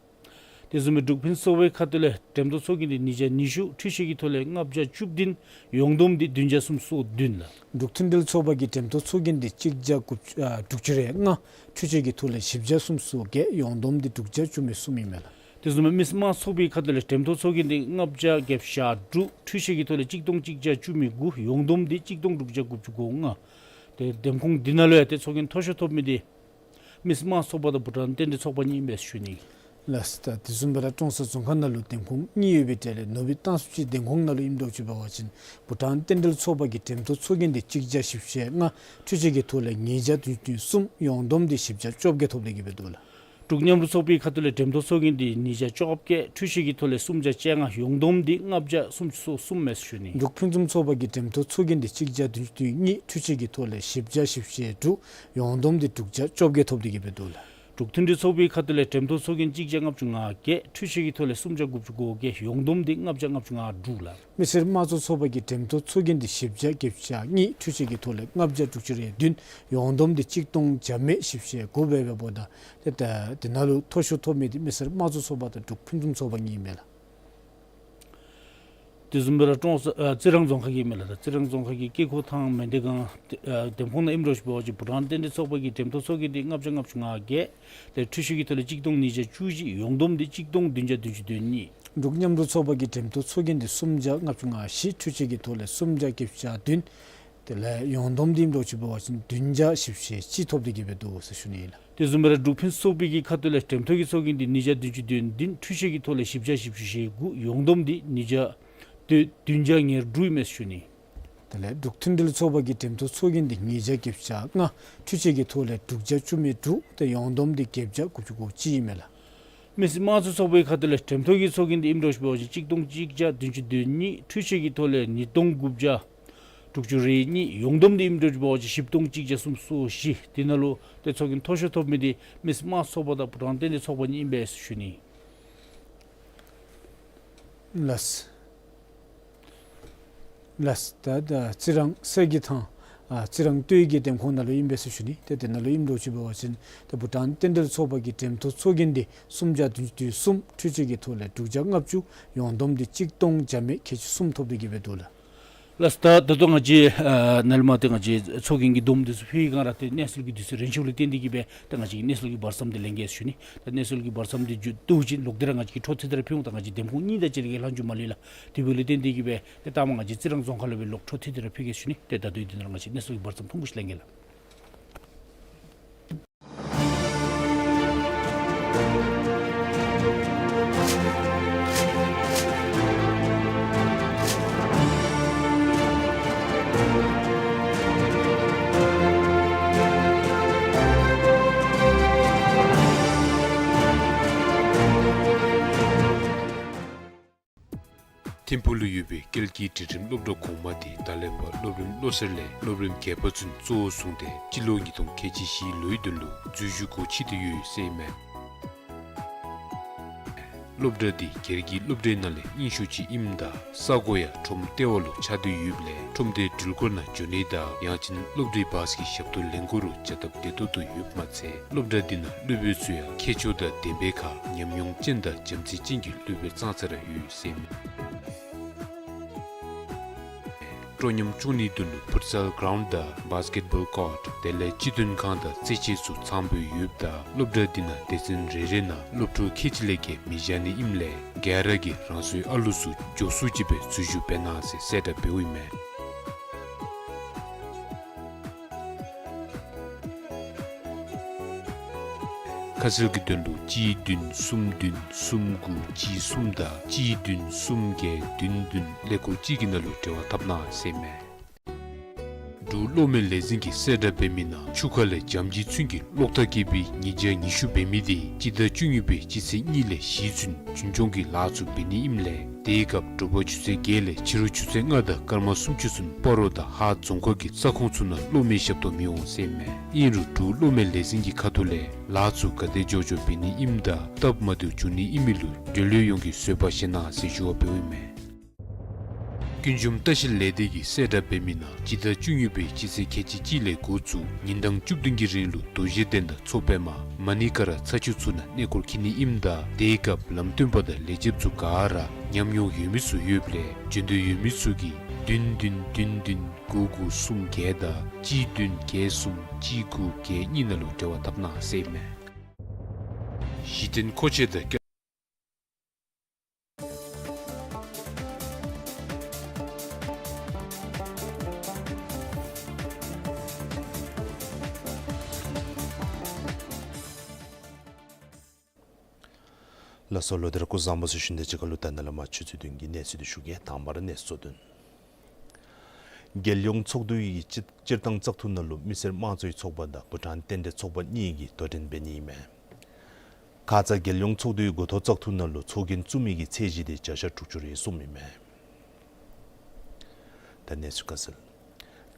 དེ་བཟུམ་སྦེ་འབྲུག་ཕུན་སུམ་ཚོགས་པའི་ཁ་ཐུག་ལས་འགྲེམས་སྟོན་ཚོགས་རྒྱན་འདི་ཉིས་བརྒྱ་ཉི་ཤུ། འཕྲུལ་ཆས་ཀྱི་ཐོག་ལས་ལྔ་བརྒྱ་བཅུ་བདུན། ཡོངས་བསྡོམས་འདི་བདུན་བརྒྱ་སུམ་ཅུ་སོ་བདུན་ལགས། འབྲུག་མཐུན་སྒྲིལ་ཚོགས་པ་གི་འགྲེམས་སྟོན་ཚོགས་རྒྱན་འདི་གཅིག་བརྒྱ་དགུ་ཨ་དྲུག་ཅུ་རེ་ལྔ། འཕྲུལ་ཆས་ཀྱི་ཐོག་ལས་བཞི་བརྒྱ་སུམ་ཅུ་སོ་བརྒྱད། ཡོངས་བསྡོམས་འདི་དྲུག་བརྒྱ་བཅུ་མེད་གསུམ་ཨིན་མས་ལགས། དེ་བཟུམ་སྦེ་མི་སེར་དམངས་གཙོ་ཚོགས་པའི་ཁ་ཐུག་ལས་འགྲེམས་སྟོན་ཚོགས་རྒྱན་འདི་ལྔ་བརྒྱ་བརྒྱད་བརྒྱ་དྲུག། འཕྲུལ་ཆས་ཀྱི་ཐོག་ལས་གཅིག་སྟོང་གཅིག་བརྒྱ་བཅུ་མེད་དགུ། ཡོངས་བསྡོམས་འདི་གཅིག་སྟོང་དྲུག་བརྒྱ་དགུ་བཅུ་གོ་ལྔ། ཏེ་འདེམས་ཁོངས་འདི་ནང་ལུ་ཡང་ཏེ་ཚོགས་རྒྱན་མཐོ་ཤོས་ཐོབ་མི་འདི་མི་སེར་དམངས་གཙོ་ཚོགས་པ་དང་བྷུ་ཊཱན་རྟེན་འབྲེལ་ཚོགས་པ་གཉིས་ཨིན་པས་ཟེར་ཞུ་ནི། ལགས། ད་དེ་བཟུམ་སྦེ་ར་ཀྲོང་གསར་རྫོང་ཁག་ནང་ལུ་འདེམས་ཁོངས་གཉིས་ཡོད་པའི་གྲས་ལས་ནོར་བུ་རྟ་མཆོག་གི་འདེམས་ཁོངས་ནང་ལུ་ཨིནམ་འདྲཝ་ཅིག་འབད་བ་ཅིན་བྷུ་ཊཱན་རྟེན་འབྲེལ་ཚོགས་པ་གི་འགྲེམས་སྟོན་ཚོགས་རྒྱན་འདི་གཅིག་བརྒྱ་བཞི་བཅུ་ཞེ་ལྔ། འཕྲུལ་ཆས་ཀྱི་ཐོག་ལས་ཉིས་བརྒྱ་བདུན་ཅུ་དོན་གསུམ། ཡོངས་བསྡོམས་འདི་བཞི་བརྒྱ་བཅོ་བརྒྱད་ཐོབ་སྟེ་གི་སྦེ་འདུག་ལགས། འབྲུག་མཉམ་རུབ་ཚོགས་པའི་ཁ་ཐུག་ལས་འགྲེམས་སྟོན་ཚོགས་རྒྱན་འདི་ཉིས་བརྒྱ་བཅོ་བརྒྱད། འཕྲུལ་ཆས་ཀྱི་ཐོག་ལས་སུམ་བརྒྱ་བཅོ་ལྔ། ཡོངས་བསྡོམས་འདི་ལྔ་བརྒྱ་སུམ་ཅུ་སོ་གསུམ་ཨིན་མས་ཟེར་ཞུ་ནི། འབྲུག་ཕུན་སུམ་ཚོགས་པ་གི་འགྲེམས་སྟོན་ཚོགས་རྒྱན་འདི་གཅིག་བརྒྱ་བདུན་ཅུ་དོན་གཉིས། འཕྲུལ་ཆས་ཀྱི་ཐོག་ལས་བཞི་བརྒྱ་བཞི་བཅུ་ཞེ་དྲུག། ཡོངས་བསྡོམས་འདི་དྲུག་བརྒྱ་བཅོ་བརྒྱད་ཐོབ་སྟེ་གི་སྦེ་འདུག་ལགས། འབྲུག་མཐུན་སྒྲིལ་ཚོགས་པའི་ཁ་ཐུག་ལས་འགྲེམས་སྟོན་ཚོགས་རྒྱན་གཅིག་བརྒྱ་ལྔ་བཅུ་ང་བརྒྱད། འཕྲུལ་ཆས་ཀྱི་ཐོག་ལས་སུམ་བརྒྱ་དགུ་བཅུ་གོ་བརྒྱད། ཡོངས་བསྡོམས་འདི་ལྔ་བརྒྱ་ལྔ་བཅུ་ང་དྲུག་ལགས། མི་སེར་དམངས་གཙོ་ཚོགས་པ་གི་འགྲེམས་སྟོན་ཚོགས་རྒྱན་འདི་བཞི་བརྒྱ་བརྒྱད་ཅུ་གྱ་གཉིས། འཕྲུལ་ཆས་ཀྱི་ཐོག་ལས་ལྔ་བརྒྱ་དྲུག་ཅུ་རེ་བདུན། ཡོངས་བསྡོམས་འདི་གཅིག་སྟོང་བརྒྱ་མེད་བཞི་བཅུ་ཞེ་དགུ་སྦེ་འབདཝ་ད་ཏེ་ད་དེ་ནང་ལུ་མཐོ་ཤོས་ཐོབ་མི་འདི་མི་སེར་དམངས་གཙོ་ཚོགས་པ་དང་འབྲུག་ཕུན་སུམ་ཚོགས་པ་གཉིས་ཨིན་མས་ལགས། དེ་བཟུམ་སྦེ་ར་ཀྲོང་གསར་ཨ་རྩི་རང་རྫོང་ཁག་གི་ཨིན་མས་ལགས། ད་རྩི་རང་རྫོང་ཁག་གི་སྐྱེ་རྒུ་ཐང་མན་དེ་སྒང་ཨ་འདེམས་ཁོངས་ནང་ཨིནམ་འདྲཝ་ཅིག་འབད་བ་ཅིན་བྷུ་ཊཱན་རྟེན་འབྲེལ་ཚོགས་པ་གི་འགྲེམས་སྟོན་ཚོགས་རྒྱན་འདི་ལྔ་བརྒྱ་ལྔ་བཅུ་ང་བརྒྱད། ཏེ་འཕྲུལ་ཆས་ཀྱི་ཐོག་ལས་གཅིག་སྟོང་ཉིས་བརྒྱ་བཅུ་བཞི། ཡོངས་བསྡོམས་འདི་གཅིག་སྟོང་བདུན་བརྒྱ་བདུན་ཅུ་དོན་གཉིས། འབྲུག་མཉམ་རུབ་ཚོགས་པ་གི་འགྲེམས་སྟོན་ཚོགས་རྒྱན་འདི་སུམ་བརྒྱ་ལྔ་བཅུ་ང་བཞི། འཕྲུལ་ཆས་ཀྱི་ཐོག་ལས་སུམ་བརྒྱ་བརྒྱད་ཅུ་གྱ་བདུན། དེ་ལས་ཡོངས་བསྡོམས་འདི་ཨིནམ་འདྲཝ་ཅིག་འབད་བ་ཅིན་བདུན་བརྒྱ་བཞི་བཅུ་ཞེ་གཅིག་ཐོབ་སྟེ་གི་སྦེ་འདུག་ཟེར་ཞུ་ནི་ཨིན་ལགས། དེ་བཟུམ་སྦེ་ར་འབྲུག་ཕུན་སུམ་ཚོགས་པའི་གི་ཁ་ཐུག་ལས་འགྲེམས་སྟོན་གྱི་ཚོགས་རྒྱན་འདི་ཉིས་བརྒྱ་བདུན་ཅུ་དོན་བདུན། འཕྲུལ་ཆས་ཀྱི་ཐོག་ལས་བཞི་བརྒྱ་བཞི་བཅུ་ཞེ་དགུ། ཡོངས་བསྡོམས་འདི་ཉིས་བརྒྱ་བདུན་བརྒྱ་ཉེར་དྲུག་ཨིན་མས་ཟེར་ཞུ་ནི། དེ་ལས་འབྲུག་མཐུན་སྒྲིལ་ཚོགས་པ་གི་འགྲེམས་སྟོན་ཚོགས་རྒྱན་འདི་ཉིས་བརྒྱ་བརྒྱད་ཅུ་གྱ་ལྔ། འཕྲུལ་ཆས་ཀྱི་ཐོག་ལས་དྲུག་བརྒྱ་བཅུ་མེད་དྲུག། ཏེ་ཡོངས་བསྡོམས་འདི་བརྒྱད་བརྒྱ་དགུ་བཅུ་གོ་གཅིག་ཨིན་མས་ལགས། མི་སེར་དམངས་གཙོ་ཚོགས་པའི་ཁ་ཐུག་ལས་འགྲེམས་སྟོན་གྱི་ཚོགས་རྒྱན་འདི་ཨིནམ་འདྲཝ་ཅིག་འབད་བ་ཅིན་གཅིག་སྟོང་གཅིག་བརྒྱ་བདུན་ཅུ་དོན་གཉིས། འཕྲུལ་ཆས་ཀྱི་ཐོག་ལས་ཉིས་སྟོང་དགུ་བརྒྱ་དྲུག་ཅུ་རེ་གཉིས། ཡོངས་བསྡོམས་འདི་ཨིནམ་འདྲཝ་ཅིག་འབད་བ་ཅིན་བཞི་སྟོང་གཅིག་བརྒྱ་སུམ་ཅུ་སོ་བཞི། དེ་ནང་ལུ་ཏེ་ཚོགས་རྒྱན་མཐོ་ཤོས་ཐོབ་མི་འདི་མི་སེར་དམངས་གཙོ་ཚོགས་པ་དང་བྷུ་ཊཱན་རྟེན་འབྲེལ་ཚོགས་པ་གཉིས་ཨིན་པས་ཟེར་ཞུ་ནི། ལགས། ལགས། ད་ད་རྩི་རང་གསེར་གྱི་ཐང་ཨ་རྩི་རང་སྟོད་ཀྱི་འདེམས་ཁོངས་ནང་ལུ་ཨིན་པས་ཟེར་ཞུ་ནི། ཏེ་དེ་ནང་ལུ་ཨིནམ་འདྲཝ་ཅིག་འབད་བ་ཅིན་ཏེ་བྷུ་ཊཱན་རྟེན་འབྲེལ་ཚོགས་པ་གི་འགྲེམས་སྟོན་ཚོགས་རྒྱན་འདི་སུམ་བརྒྱ་བདུན་ཅུ་དོན་གསུམ། འཕྲུལ་ཆས་ཀྱི་ཐོག་ལས་དྲུག་བརྒྱ་ལྔ་བཅུ། ཡོངས་བསྡོམས་འདི་གཅིག་སྟོང་བརྒྱ་མེད་ཁལ་གཅིག་གསུམ་ཐོབ་སྟེ་གི་སྦེ་འདུག་ལགས། ལགས། ད་ད་ལྟོ་ང་བཅས་ཨ་ནཱ་ལས་མར་ཏེ་ང་བཅས་ཚོགས་རྒྱན་གྱི་སྡོམ་འདི་ཚུ་ཕུལ་བའི་སྒང་ར་ཏེ་གནས་ཚུལ་གྱི་དུས་ཚོད་རན་ཆི་ལུ་བརྟེན་ཏེ་གིས་སྦེ་ད་ང་བཅས་ཀྱིས་གནས་ཚུལ་གྱི་བར་མཚམས་འདི་ལེན་གེ་ཟེར་ཞུ་ནི། ད་གནས་ཚུལ་གྱི་བར་མཚམས་འདི་མཇུག་བསྡུ་ཞིནམ་ལོག་སྟེ་ར་ང་བཅས་ཀྱིས་འཕྲོ་མཐུད་དེ་ར་ཕུལ་འོང་། ད་ང་བཅས་འདེམས་ཁོངས་གཉིས་དང་གཅིག་ཁར་ལྷག་རྒྱུ་མ་ལུས་ལགས། དེ་འབདཝ་ལས་བརྟེན་ཏེ་གིས་སྦེ་ཏེ་ལྟ་མ་ང་བཅས་རྩི་རང་རྫོང་ཁག་ལུ་སྦེ་ལོག་འཕྲོ་མཐུད་དེ་ར་ཕུལ་གེ་ཟེར་ཞུ་ནི། ཏེ་ད་ལྟོ་འདི་ནང་ལུ་ང་བཅས་གནས་ཚུལ་གྱི་བར་མཚམས་ཐུང་ཀུ་ཅིག་ལེན་གེ་ལགས། ཐིམ་ཕུག་ལུ་ཡོད་པའི་ཀལ་གྱི་སྒྲིག་ཁྲིམས་སློབ་གྲྭ་གོང་མ་དེ་ད་ལས་ཕར་སློབ་རིམ་བློ་གསར་ལས་སློབ་རིམ་བརྒྱད་པ་ཚུན་གཙོ་བོར་བཟུང་སྟེ་སྤྱི་ལོ་ཉིས་སྟོང་ཁལ་གཅིག་བཞི་ལོའི་དོན་ལུ་འཛུལ་ཞུགས་སྒོ་ཕྱེ་སྟེ་ཡོད་ཟེར་ཨིན་མས། སློབ་གྲྭ་འདི་སྒེར་གྱི་སློབ་གྲྭའི་ནང་ལས་རྙིང་ཤོས་ཅིག་ཨིནམ་ད་ས་གོ་ཡང་ཁྲོམ་ལྟེ་བ་ལུ་ཆགས་ཏེ་ཡོདཔ་ལས་ཁྲོམ་སྡེའི་འགྲུལ་འཁོར་ནང་འགྱོ་ནི་དང་ཡང་ཅིན་སློབ་གྲྭའི་བཱས་ཀྱི་ཞབས་ཏོག་ལེན་དགོ་རུང་བྱ་སྟབས་བདེ་ཏོག་ཏོ་ཡོདཔ་མ་ཚད་སློབ་གྲྭ་འདི་ནང་སློབ་དཔོན་ཚུ་ཡང་མཁས་མཆོག་དང་ལྡན་པའི་ཁར་ཉམས་མྱོང་ཅན་དང་བྱམས་བརྩེ་ཅན་གྱི་སློབ་དཔོན་ཙང་ཙ་ར་ཡོད་ཟེར་ཨིན་མས། སྤྲོ་ཉམས་བཅུག་ནིའི་དོན་ལུ་ཕུཊ་སཱལ་གྲའུནཌ་དང་བཱས་ཀེཊ་བཱོལ་ཀོརཊ་དེ་ལས་སྤྱི་མཐུན་ཁང་དང་རྩེད་ཆས་ཚུ་ཚངམ་སྦེ་ཡོདཔ་ད་སློབ་གྲྭ་འདི་ནང་སྡེ་ཚན་རེ་རེ་ནང་སློབ་ཕྲུག་ཁལ་གཅིག་ལས་བརྒལ་མི་བཞག་ནི་ཨིནམ་ལས་ག་ར་གིས་རང་སོའི་ཨ་ལུ་ཚུ་མགྱོགས་སུ་ཅིག་སྦེ་འཛུལ་ཞུགས་འབད་གནང་ཟེར་གསལ་བསྒྲགས་འབདཝ་ཨིན་མས། ཁ་གསལ་གྱི་དོན་ལུ་གཅིག་བདུན་གསུམ་བདུན་གསུམ་དགུ་གཅིག་གསུམ་དང་གཅིག་བདུན་གསུམ་བརྒྱད་བདུན་བདུན་ཀླད་ཀོར་གཅིག་གི་ནང་ལུ་འབྲེལ་བ་འཐབ་གནང་ཟེར་ཨིན་མས། འབྲུག་གློག་མེ་ལས་འཛིན་གྱིས་གསལ་བསྒྲགས་འབད་མི་ནང་ཆུ་ཁ་ལས་འཇམ་གྱི་ཚུན་གྱི་གློག་ཐག་བཀལ་བའི་ཉིས་བརྒྱ་ཉི་ཤུ་འབད་མི་དེ་སྤྱི་ཟླ་བཅུ་གཉིས་པའི་སྤྱི་ཚེས་གཉིས་ལས་བཞི་ཚུན་རྒྱུན་སྐྱོང་གི་ལཱ་ཚུ་འབད་ནི་ཨིནམ་ལས་དེའི་སྐབས་དྲོ་པ་ཆུ་ཚོད་བརྒྱད་ལས་ཕྱི་རུ་ཆུ་ཚོད་ལྔ་དང་སྐར་མ་སུམ་ཅུ་ཚུན་སྤ་རོ་དང་ཧཱ་རྫོང་ཁག་གི་ས་ཁོངས་ཚུ་ནང་གློག་མེ་ཞབས་ཏོག་མི་འོང་ཟེར་ཨིན་མས། ཨིན་རུང་འབྲུག་གློག་མེ་ལས་འཛིན་གྱི་ཁ་ཐུག་ལས་ལཱ་ཚུ་ག་དེ་མགྱོགས་མགྱོགས་འབད་ནི་ཨིནམ་ད་སྟབས་མ་བདེཝ་འབྱུང་ནི་ཨིན་མི་ལུ་འབྲེལ་ཡོད་ཡོངས་ཀྱིས་བཟོད་པ་བཞེས་གནང་ཟེར་ཞུ་བ་འབདཝ་ཨིན་མས། ཀུན་འབྱུང་ལྟ་བཤལ་ལས་སྡེ་གིས་གསལ་བསྒྲགས་འབད་མི་ནང་སྤྱི་ཟླ་བཅུ་གཉིས་པའི་སྤྱི་ཚེས་ཁལ་གཅིག་གཅིག་ལས་འགོ་བཙུགས་ཉིན་གྲངས་བཅུ་བདུན་གྱི་རིང་ལུ་རྡོ་རྗེ་གདན་དང་མཚོ་པདྨ་མ་ཎི་ཀ་ར་ཚ་ཆུ་ཚུ་ནང་གནས་སྐོར་འཁྱིད་ནི་ཨིནམ་ད་དེའི་སྐབས་ལམ་སྟོན་པ་དང་ལས་བྱེདཔ་ཚུ་ག་ར་ཉམས་མྱོང་ཡོད་མི་ཚུ་ཡོདཔ་ལས་འབྱོན་འདོད་ཡོད་མི་ཚུ་གིས་བདུན་བདུན་བདུན་བདུན་དགུ་དགུ་གསུམ་བརྒྱད་དང་གཅིག་བདུན་བརྒྱད་གསུམ་གཅིག་དགུ་བརྒྱད་གཉིས་ནང་ལུ་འབྲེལ་བ་འཐབ་གནང་ཟེར་ཨིན་མས། གཞི་རྟེན་མཁོ་ཆས་དང་ལགས་སོ། ལོག་སྟེ་ར་སྐུ་གཟུགས་བཟང་པོ་ཟེར་ཞུ་ནི་དང་གཅིག་ཁར་ལུ་ད་ནཱ་ལས་མར་ཆུ་ཚོད་བདུན་གྱི་གནས་ཚུལ་འདི་ཞུ་གེ། དང་པ་ར་གནས་ཚུལ་གཙོ་དོན། རྒྱལ་ཡོངས་ཚོགས་འདུའི་སྤྱི་སྤྱིར་བཏང་བཙག་འཐུ་ནང་ལུ་མི་སེར་དམངས་གཙོའི་ཚོགས་པ་དང་བྷུ་ཊཱན་རྟེན་འབྲེལ་ཚོགས་པ་གཉིས་ཀྱིས་དོ་འགྲན་འབད་ནི་ཨིན་མས། ཁ་ཙ་རྒྱལ་ཡོངས་ཚོགས་འདུའི་འགོ་ཐོག་བཙག་འཐུ་ནང་ལུ་ཚོགས་རྒྱན་བཙུགས་མི་གི་ཚད་གཞི་དེ་བརྒྱ་ཆ་དྲུག་ཅུ་རེ་གསུམ་ཨིན་མས། ད་གནས་ཚུལ་ཁ་གསལ།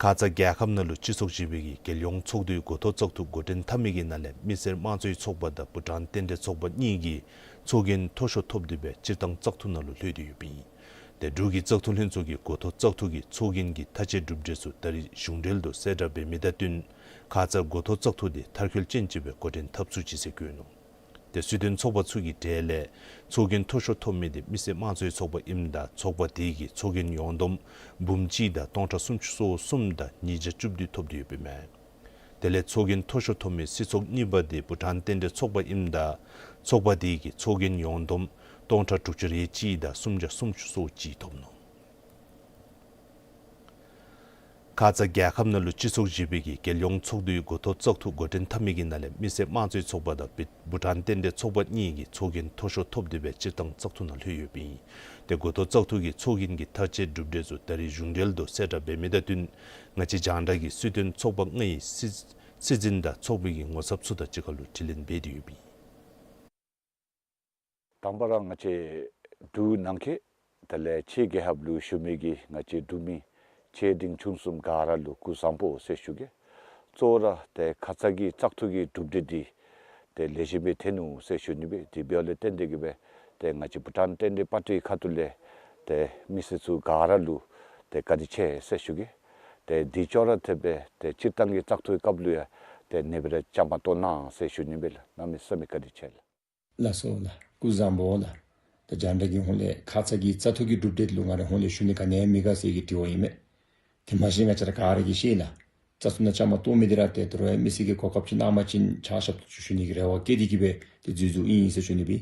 ཁ་ཙ་རྒྱལ་ཁབ་ནང་ལུ་སྤྱི་ཚོགས་བཞི་པའི་གི་རྒྱལ་ཡོངས་ཚོགས་འདུའི་འགོ་ཐོག་བཙག་འཐུ་འགོ་འདྲེན་འཐབ་མི་གི་ནང་ལས་མི་སེར་དམངས་གཙོའི་ཚོགས་པ་དང་བྷུ་ཊཱན་རྟེན་འབྲེལ་ཚོགས་པ་གཉིས་ཀྱིས་ཚོགས་རྒྱན་མཐོ་ཤོས་ཐོབ་སྟེ་སྦེ་སྤྱིར་བཏང་བཙག་འཐུ་ནང་ལུ་ལྷོད་དེ་ཡོདཔ་ཨིན། ཏེ་འབྲུག་གི་བཙག་འཐུ་ལྷན་ཚོགས་ཀྱི་འགོ་ཐོག་བཙག་འཐུ་གི་ཚོགས་རྒྱན་གྱི་མཐའ་དཔྱད་གྲུབ་འབྲས་ཚུ་ད་རིས་གཞུང་འབྲེལ་དུ་གསལ་བསྒྲགས་འབད་མི་དང་བསྟུན་ཁ་ཙ་འགོ་ཐོག་བཙག་འཐུ་དེ་མཐར་འཁྱོལ་ཅན་ཅིག་སྦེ་འགོ་འདྲེན་འཐབ་ཚུགས་ཅི་ཟེར་བཀོད་ནུག། ཏེ་སྲིད་དོན་ཚོགས་པ་ཚུ་གི་གྲས་ལས་ཚོགས་རྒྱན་མཐོ་ཤོས་ཐོབ་མི་དེ་མི་སེར་དམངས་གཙོའི་ཚོགས་པ་ཨིནམ་ད་ཚོགས་པ་དེ་གིས་ཚོགས་རྒྱན་ཡོངས་བསྡོམས་འབུམ་གཅིག་དང་སྟོང་ཕྲག་སུམ་ཅུ་སོ་གསུམ་དང་ཉིས་བརྒྱ་བཅུ་བདུན་ཐོབ་སྟེ་ཡོདཔ་ཨིན་མས། དེ་ལས་ཚོགས་རྒྱན་མཐོ་ཤོས་ཐོབ་མི་སྲིད་ཚོགས་གཉིས་པ་དེ་བྷུ་ཊཱན་རྟེན་འབྲེལ་ཚོགས་པ་ཨིནམ་ད་ཚོགས་པ་དེ་གིས་ཚོགས་རྒྱན་ཡོངས་བསྡོམས་སྟོང་ཕྲག་དྲུག་ཅུ་རེ་གཅིག་དང་སུམ་བརྒྱ་སུམ་ཅུ་སོ་གཅིག་ཐོབ་ནུག། ཁ་ཙ་རྒྱལ་ཁབ་ནང་ལུ་སྤྱི་ཚོགས་བཞི་པའི་གི་རྒྱལ་ཡོངས་ཚོགས་འདུའི་འགོ་ཐོག་བཙག་འཐུ་འགོ་འདྲེན་འཐབ་མི་གི་ནང་ལས་མི་སེར་དམངས་གཙོའི་ཚོགས་པ་དང་བྷི་བྷུ་ཊཱན་རྟེན་འབྲེལ་ཚོགས་པ་གཉིས་ཀྱིས་ཚོགས་རྒྱན་མཐོ་ཤོས་ཐོབ་སྟེ་སྦེ་སྤྱིར་བཏང་བཙག་འཐུ་ནང་ལྷོད་ཡོདཔ་ཨིན། ཏེ་འགོ་ཐོག་བཙག་འཐུ་གི་ཚོགས་རྒྱན་གྱི་མཐའ་དཔྱད་གྲུབ་འབྲས་ཚུ་ད་རིས་གཞུང་འབྲེལ་དུ་གསལ་བསྒྲགས་འབད་མི་དང་བསྟུན་ང་བཅས་རྒྱང་བསྒྲགས་ཀྱིས་སྲིད་དོན་ཚོགས་པ་ལྔའི་སྲིད་སྲིད་འཛིན་དང་ཚོགས་པའི་གི་ངོ་ཚབ་ཚུ་དང་གཅིག་ཁར་ལུ་དྲི་ལན་འབད་དེ་ཡོདཔ་ཨིན། དང་པ་ར་ང་བཅས་འབྲུག་ནང་འཁོད་དེ་ལས་ཕྱི་རྒྱལ་ཁབ་ལུ་བཞུགས་མི་གི་ང་བཅས་འབྲུག་མི་ཆེ་འབྲིང་ཆུང་གསུམ་ག་ར་ལུ་སྐུ་གཟུགས་བཟང་པོ་ཟེར་ཞུ་གེ། གཙོ་བོ་ར་ཏེ་ཁ་ཙ་གི་བཙག་འཐུ་གི་གྲུབ་འབྲས་འདི་ཏེ་ལེགས་ཤོམ་སྦེ་ཐོན་ནུག་ཟེར་ཞུ་ནི་སྦེ། དེ་འབདཝ་ལས་བརྟེན་ཏེ་གིས་སྦེ་ཏེ་ང་བཅས་བྷུ་ཊཱན་རྟེན་འབྲེལ་པར་ཊི་ཁ་ཐུག་ལས་ཏེ་མི་སེར་ཚུ་ག་ར་ལུ་ཏེ་བཀའ་དྲིན་ཆེ་ཟེར་ཞུ་གེ། ཏེ་དེ་ཅོག་ར་འཐདཔ་སྦེ་ཏེ་སྤྱིར་བཏང་གི་བཙག་འཐུའི་སྐབས་ལུ་ཡང་ཏེ་ཨ་ནེ་སྦེ་ར་བཅའ་མར་གཏོགས་གནང་ཟེར་ཞུ་ནི་སྦེ་ལགས། གནམ་མེད་ས་མེད་བཀའ་དྲིན་ཆེ་ལགས། ལགས་སོ་ལགས། སྐུ་གཟུགས་བཟང་པོ་ལགས། ད་རྒྱང་བསྒྲགས་ཀྱི་ཧོངས་ལས་ཁ་ཙ་གི་བཙག་འཐུ་གི་གྲུབ་འབྲས་ལུ་ང་རའི་ཧོངས་ལས་ཞུ་ནི་ག་ནི་ཡང་མེད་ག་ཟེར་གྱི་དྲི་བ་ཨིན་མས། དེ་མ་གཞི་ང་བཅས་ར་ག་ར་གིས་ཤེས་ལགས། རྩ་ཚུ་ནང་བཅའ་མར་གཏོགས་མི་འདི་ར་ཏེ་དོ་རུང་མི་སེར་གྱིས་གོ་སྐབས་ཅིག་གནང་པ་ཅིན་ཕྱག་ཞབས་ཏོག་ཅིག་ཞུ་ནི་གི་རེ་བ་བསྐྱེད་དེ་གིས་སྦེ་ཏེ་འཛུལ་འཛུལཝ་ཨིན་ཟེར་ཞུ་ནི་སྦེ།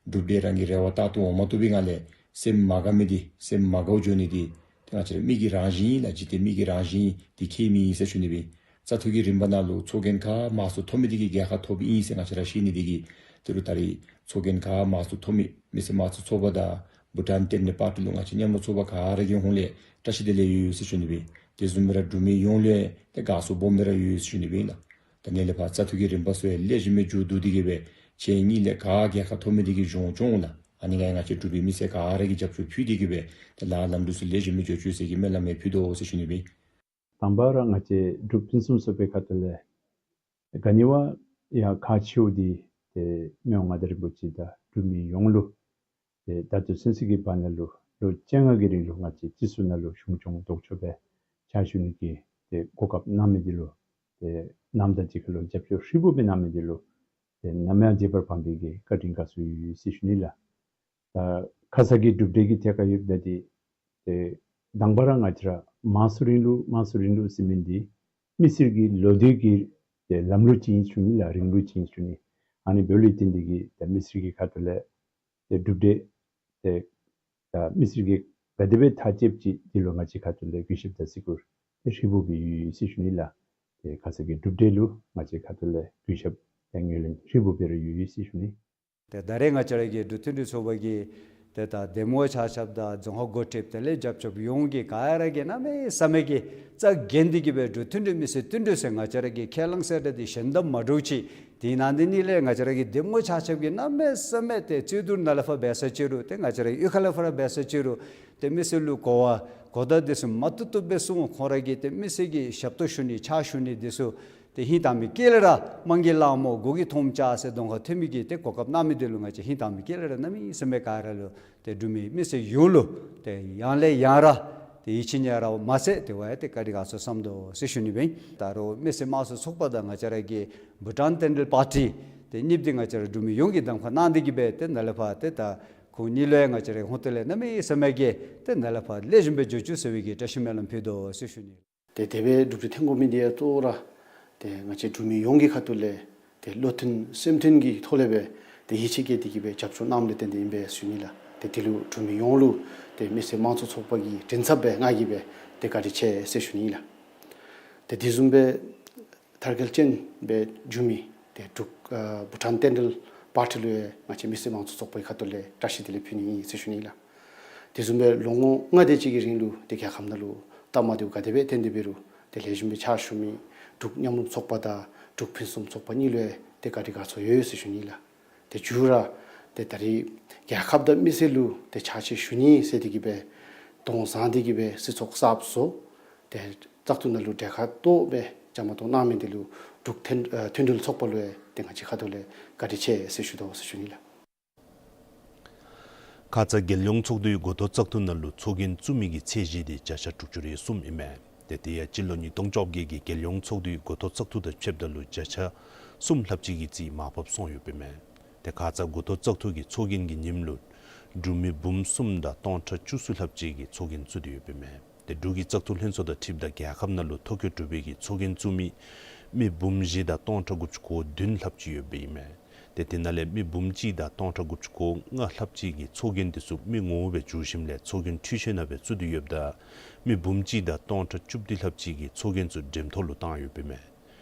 འབྲུག་འདི་རང་གི་རེ་བ་ལྟར་དུ་འོང་མ་བཏུབ་པའི་ངང་ལས་སེམས་མ་དགའ་མི་འདི་སེམས་མ་དགའཝ་འགྱོ་ནི་འདི་ཏེ་ང་བཅས་ར་མི་གི་རང་བཞིན་ཨིན་ལགས། འཇིག་རྟེན་མི་གི་རང་བཞིན་ཨིན། འདི་ཁྱད་མེད་ཨིན་ཟེར་ཞུ་ནི་སྦེ། བཙག་འཐུ་གི་རིམ་པ་ནང་ལུ་ཚོགས་རྒྱན་ག་མང་སུ་ཐོབ་མི་འདི་གིས་རྒྱལ་ཁ་ཐོབ་ཨིན་ཟེར་ང་བཅས་ར་ཤེས་ནི་འདི་གིས་དོ་རུང་ད་རིས་ཚོགས་རྒྱན་ག་མང་སུ་ཐོབ་མི་མི་སེར་དམངས་གཙོ་ཚོགས་པ་དང་བྷུ་ཊཱན་ལྟེ་གནས་པར་ཊི་ལུ་ང་བཅས་མཉམ་རུབ་ཚོགས་པ་ག་ར་གི་ཧོངས་ལས་བཀྲ་ཤིས་བདེ་ལེགས་ཡོད་ཟེར་ཞུ་ནི་སྦེ། དེ་བཟུམ་སྦེ་ར་འབྲུག་མི་ཡོངས་ལུ་ཡང་ཏེ་དགའ་ཚོར་སྦོམ་སྦེ་ར་ཡོད་ཟེར་ཞུ་ནི་སྦེ་ཨིན་ལགས། ད་ནཱ་ལས་ཕར་བཙག་འཐུ་གི་རིམ་པ་ཚུ་ཡང་ལེགས་ཤོམ་སྦེ་མཇུག་བསྡུ་སྟེ་གིས་སྦེ་ཕྱེད་གཉིས་ལས་ག་རྒྱལ་ཁ་ཐོབ་མི་འདི་གིས་གཞུང་སྐྱོང་འོང་ལགས། ཨ་ནི་ང་ང་བཅས་འབྲུག་པའི་མི་སེར་ག་ར་གིས་རྒྱབ་སྐྱོར་ཕུལ་ཏེ་གིས་སྦེ་ཏེ་ལཱ་ལམ་འགྲོ་ཚུ་ལེགས་ཤོམ་སྦེ་འགྱོ་བཅུག་ཟེར་གྱི་སྨོན་ལམ་ཡང་ཕུལ་དོ་ཟེར་ཞུ་ནི་སྦེ། དང་པ་ར་ང་བཅས་འབྲུག་ཕུན་སུམ་ཚོགས་པའི་ཁ་ཐུག་ལས་ག་ནི་བ་ཡང་ཁག་ཆེཝ་འདི་ཏེ་མི་དབང་མངའ་བདག་རིན་པོ་ཆེ་དང་འབྲུག་མི་ཡོངས་ལུ་ཏེ་ད་ལྟོ་ཚུན་ཚོད་ཀྱི་བར་ན་ལུ་ལོ་བཅོ་ལྔ་གི་རིང་ལུ་ང་བཅས་སྤྱི་ཚོགས་ནང་ལུ་གཞུང་སྐྱོང་ལྡོག་ཕྱོགས་སྦེ་ཕྱག་ཞུ་ནི་གི་ཏེ་གོ་སྐབས་གནང་མི་འདི་ལུ་ཏེ་གནམ་དང་གཅིག་ཁར་ལུ་རྒྱབ་སྐྱོར་ཧྲིལ་བུ་སྦེ་གནང་མི་འདི་ལུ་ཏེ་ནམ་ཡང་བརྗེད་པར་ཕངས་པའི་གི་བཀའ་དྲིན་དགའ་ཚོར་ཡོད་ཟེར་ཞུ་ནི་ལགས། ད་ཁ་ཙ་གི་གྲུབ་འབྲས་ཀྱི་ཐད་ཁར་ཡོདཔ་ད་འདི་ཏེ་དང་པ་ར་ང་བཅས་ར་དམངས་གཙོ་རིང་ལུགས་དམངས་གཙོ་རིང་ལུགས་ཟེར་མི་འདི་མི་སེར་གྱི་ལོ་དུས་ཀྱི་ཏེ་ལམ་ལུགས་ཅིག་ཨིན་ཞུ་ནི་ལགས། རིང་ལུགས་ཅིག་ཨིན་ཞུ་ནི། ཨ་ནི་འབདཝ་ལས་བརྟེན་ཏེ་གིས་ད་མི་སེར་གྱི་ཁ་ཐུག་ལས་ཏེ་གྲུབ་འབྲས་ཏེ་ད་མི་སེར་གྱིས་ག་དེ་སྦེ་ཐག་བཅདཔ་ཅིག་འདི་ལུ་ང་བཅས་ཁ་ཐུག་ལས་གུས་ཞབས་དང་བརྩི་བཀུར་ཏེ་ཧྲིལ་བུ་སྦེ་ཡོད་ཡོད་ཟེར་ཞུ་ནི་ལགས། ཏེ་ཁ་ཙ་གི་གྲུབ་འབྲས་ལུ་ང་བཅས་ཁ་ཐུག་ལས་གུས་ཞབས་ཏེ་ངོས་ལེན་ཧྲིལ་བུ་སྦེ་ར་ཡོད་ཡོད་ཟེར་ཞུ་ནི། ཏེ་ད་རེས་ང་བཅས་ར་གི་འབྲུག་མཐུན་སྒྲིལ་ཚོགས་པ་གི་ཏེ་ད་འདེམས་ངོ་ཆ་ཁྱབ་དང་རྫོང་ཁག་འགོ་ཁྲིདཔ་དེ་ལས་རྒྱབ་སྐྱོརཔ་ཡོངས་ཀྱིས་ག་ར་གིས་གནམ་མེད་ས་མེད་ཀྱི་རྩ་འགེངས་ཏེ་གིས་སྦེ་འབྲུག་མཐུན་སྒྲིལ་མི་སེར་མཐུན་སྒྲིལ་ཟེར་ང་བཅས་ར་གི་ཁས་བླངས་ཟེར་ད་འདི་ཞལ་འདེབས་མ་འདྲཝ་ཅིག་དེ་ནང་འདི་ནང་ལས་ང་བཅས་ར་གི་འདེམས་ངོ་ཆ་ཁྱབ་ཀྱིས་གནམ་མེད་ས་མེད་ཏེ་རྩོད་བསྡུར་ནང་ལས་ཕར་འབད་ས་ཅིག་རུང་ཏེ་ང་བཅས་ར་གཡུས་ཁ་ལས་ཕར་འབད་ས་ཅིག་རུང་ཏེ་མི་སེར་ལུ་གོ་བ་གོ་བརྡ་འདི་ཚུ་མ་བཏུབ་བཏུབ་སྦེ་གསུངས། ཁོང་ར་གིས་ཏེ་མི་སེར་གྱི་ཞབས་ཏོག་ཞུ་ནི་ཕྱག་ཞུ་ནི་འདི་ཚུ་ཏེ་ཧིང་དྭངས་མའི་དཀྱིལ་ལས་ར་དམངས་ཀྱི་ལག་མོ་མགུ་གི་ཐོམ་ཆ་ཟེར་གདོང་ཁར་ཐོན་མི་གི་ཏེ་གོ་སྐབས་གནང་མི་འདི་ལུ་ང་བཅས་ཧིང་དྭངས་མའི་དཀྱིལ་ལས་ར་གནམ་མེད་ས་མེད་ག་ར་ལུ་ཏེ་འབྲུག་མི་མི་སེར་ཡོངས་ལུ་ཏེ་ཡང་ལས་ཡང་ར་ཏེ་ཡིད་ཆེས་ཉེ་ར་བ་མ་ཚད་དེ་བ་ཡང་ཏེ་བཀའ་དྲིན་དགའ་ཚོར་བསམ་དོ་ཟེར་ཞུ་ནི་སྦེ། ད་རུང་མི་སེར་དམངས་གཙོ་ཚོགས་པ་དང་ང་བཅས་ར་གི་བྷུ་ཊཱན་བསྟན་འགྲོའི་པར་ཊི་ཏེ་གཉིསཔོ་འདི་ང་བཅས་ར་འབྲུག་མི་ཡོངས་ཀྱིས་གདམ་ཁ་གནང་སྟེ་གིས་སྦེ་ཏེ་ནཱ་ལས་ཕར་ཏེ་ད་ཁོང་གཉིས་ལུ་ཡང་ང་བཅས་ར་ཧོངས་ཏེ་ལས་གནམ་མེད་ས་མེད་ཀྱི་ཏེ་ནཱ་ལས་ཕར་ལེགས་ཤོམ་སྦེ་འགྱོ་བཅུག་ཟེར་བའི་གི་བཀྲ་ཤིས་སྨོན་ལམ་ཕུལ་དོ་ཟེར་ཞུ་ནི། ཏེ་དེ་སྦེ་གྲུབ་འབྲས་ཐོན་དགོ་མི་འདི་ཡང་གཙོ་བོ་ར་ཏེ་ང་བཅས་འབྲུག་མི་ཡོངས་ཀྱི་ཁ་ཐུག་ལས་ཏེ་བློ་མཐུན་སེམས་མཐུན་གྱི་ཐོག་ལས་སྦེ་ཏེ་ཡིད་ཆེས་བསྐྱེད་དེ་གིས་སྦེ་རྒྱབ་སྐྱོར་གནངམ་ལས་བརྟེན་ཏེ་ཨིན་པས་ཞུ་ནི་ལགས། ཏེ་དེ་ལུ་འབྲུག་མི་ཡོངས་ལུ་ཏེ་མི་སེར་དམངས་གཙོ་ཚོགས་པ་གི་མགྲིན་ཚབ་སྦེ་ང་གིས་སྦེ་ཏེ་བཀའ་དྲིན་ཆེ་ཟེར་ཞུ་ནི་ལགས། ཏེ་དེ་བཟུམ་སྦེ་མཐར་འཁྱོལ་ཅན་སྦེ་འགྱོ་མི་ཏེ་འབྲུག་ཨ་བྷུ་ཊཱན་བསྟན་འགྲོའི་པར་ཊི་ལུ་ཡང་ང་བཅས་མི་སེར་དམངས་གཙོ་ཚོགས་པའི་ཁ་ཐུག་ལས་བཀྲ་ཤིས་བདེ་ལེགས་ཕུལ་ནི་ཨིན་ཟེར་ཞུ་ནི་ལགས། དེ་བཟུམ་སྦེ་ལོ་ངོ་ལྔ་དེ་ཅིག་གི་རིང་ལུ་ཏེ་རྒྱལ་ཁབ་ནང་ལུ་སྟབས་མ་བདེཝ་ག་དེ་སྦེ་ཐོན་ཏེ་འབད་རུང་ཏེ་ལེགས་ཤོམ་སྦེ་ཕྱག་ཞུ་མི་འབྲུག་མཉམ་རུབ་ཚོགས་པ་དང་འབྲུག་ཕུན་སུམ་ཚོགས་པ་གཉིས་ལུ་ཡང་ཏེ་བཀའ་དྲིན་དགའ་ཚོར་ཡོད་ཟེར་ཞུ་ནི་ལགས། ཏེ་མཇུག་ར་ཏེ་ད་རེས་རྒྱལ་ཁབ་དང་མི་སེར་ལུ་ཏེ་ཕྱག་ཕྱིད་ཞུ་ནི་ཟེར་ཏེ་གིས་སྦེ་དོན་བཟང་སྟེ་གིས་སྦེ་སྲིད་ཚོགས་གསརཔ་བཟོ་ཏེ་བཙག་འཐུ་ནང་ལུ་གྲལ་ཁར་གཏོགས་སྦེ་བཅའ་མར་གཏོགས་གནང་མི་འདི་ལུ་འབྲུག་མཐུན་ཨ་མཐུན་སྒྲིལ་ཚོགས་པ་ལུ་ཡང་ཏེ་ང་བཅས་ཁ་ཐུག་ལས་བཀའ་དྲིན་ཆེ་ཟེར་ཞུ་དོ་ཟེར་ཞུ་ནི་ལགས། ཁ་ཙ་རྒྱལ་ཡོངས་ཚོགས་འདུའི་འགོ་ཐོག་བཙག་འཐུ་ནང་ལུ་ཚོགས་རྒྱན་བཙུགས་མི་གི་ཚད་གཞི་འདི་བརྒྱ་ཆ་དྲུག་ཅུ་རེ་གསུམ་ཨིན་མས། ཏེ་དེ་ཡང་སྤྱི་ལོ་ཉིས་སྟོང་བཅོ་བརྒྱད་ཀྱི་རྒྱལ་ཡོངས་ཚོགས་འདུའི་འགོ་ཐོག་བཙག་འཐུ་དང་ཕྱདཔ་ད་ལུ་བརྒྱ་ཆ་གསུམ་ལྷགཔ་ཅིག་གི་རྩིས་མར་ཕབ་སོང་ཡོདཔ་ཨིན་མས། ཏེ་ཁ་ཙ་འགོ་ཐོག་བཙག་འཐུ་གི་ཚོགས་རྒྱན་གྱི་ཉིནམ་ལུ་འབྲུག་མི་འབུམ་གསུམ་དང་སྟོང་ཕྲག་བཅུ་གསུམ་ལྷགཔ་ཅིག་གིས་ཚོགས་རྒྱན་བཙུགས་ཏེ་ཡོདཔ་ཨིན་མས། ཏེ་འབྲུག་གི་བཙག་འཐུ་ལྷན་ཚོགས་དང་འཁྲིལཝ་ད་རྒྱལ་ཁབ་ནང་ལུ་ཐོ་བཀོད་གྲུབ་པའི་གི་ཚོགས་རྒྱན་བཙུགས་མི་མི་འབུམ་བཞི་དང་སྟོང་ཕྲག་དགུ་བཅུ་གོ་བདུན་ལྷགཔ་ཅིག་ཡོདཔ་ཨིན་མས། ཏེ་དེ་ནང་ལས་མི་འབུམ་གཅིག་དང་སྟོང་ཕྲག་དགུ་བཅུ་གོ་ལྔ་ལྷགཔ་ཅིག་གིས་ཚོགས་རྒྱན་དེ་ཚུ་མི་ངོ་མ་སྦེ་བཙུགས་ཞིནམ་ལས་ཚོགས་རྒྱན་འཕྲུལ་ཆས་ནང་སྦེ་བཙུགས་ཏེ་ཡོདཔ་ད་མི་འབུམ་གཅིག་དང་སྟོང་ཕྲག་བཅུ་བདུན་ལྷགཔ་ཅིག་གིས་ཚོགས་རྒྱན་ཚུ་འགྲེམས་ཐོག་ལུ་བཏང་ཡོདཔ་ཨིན་མས།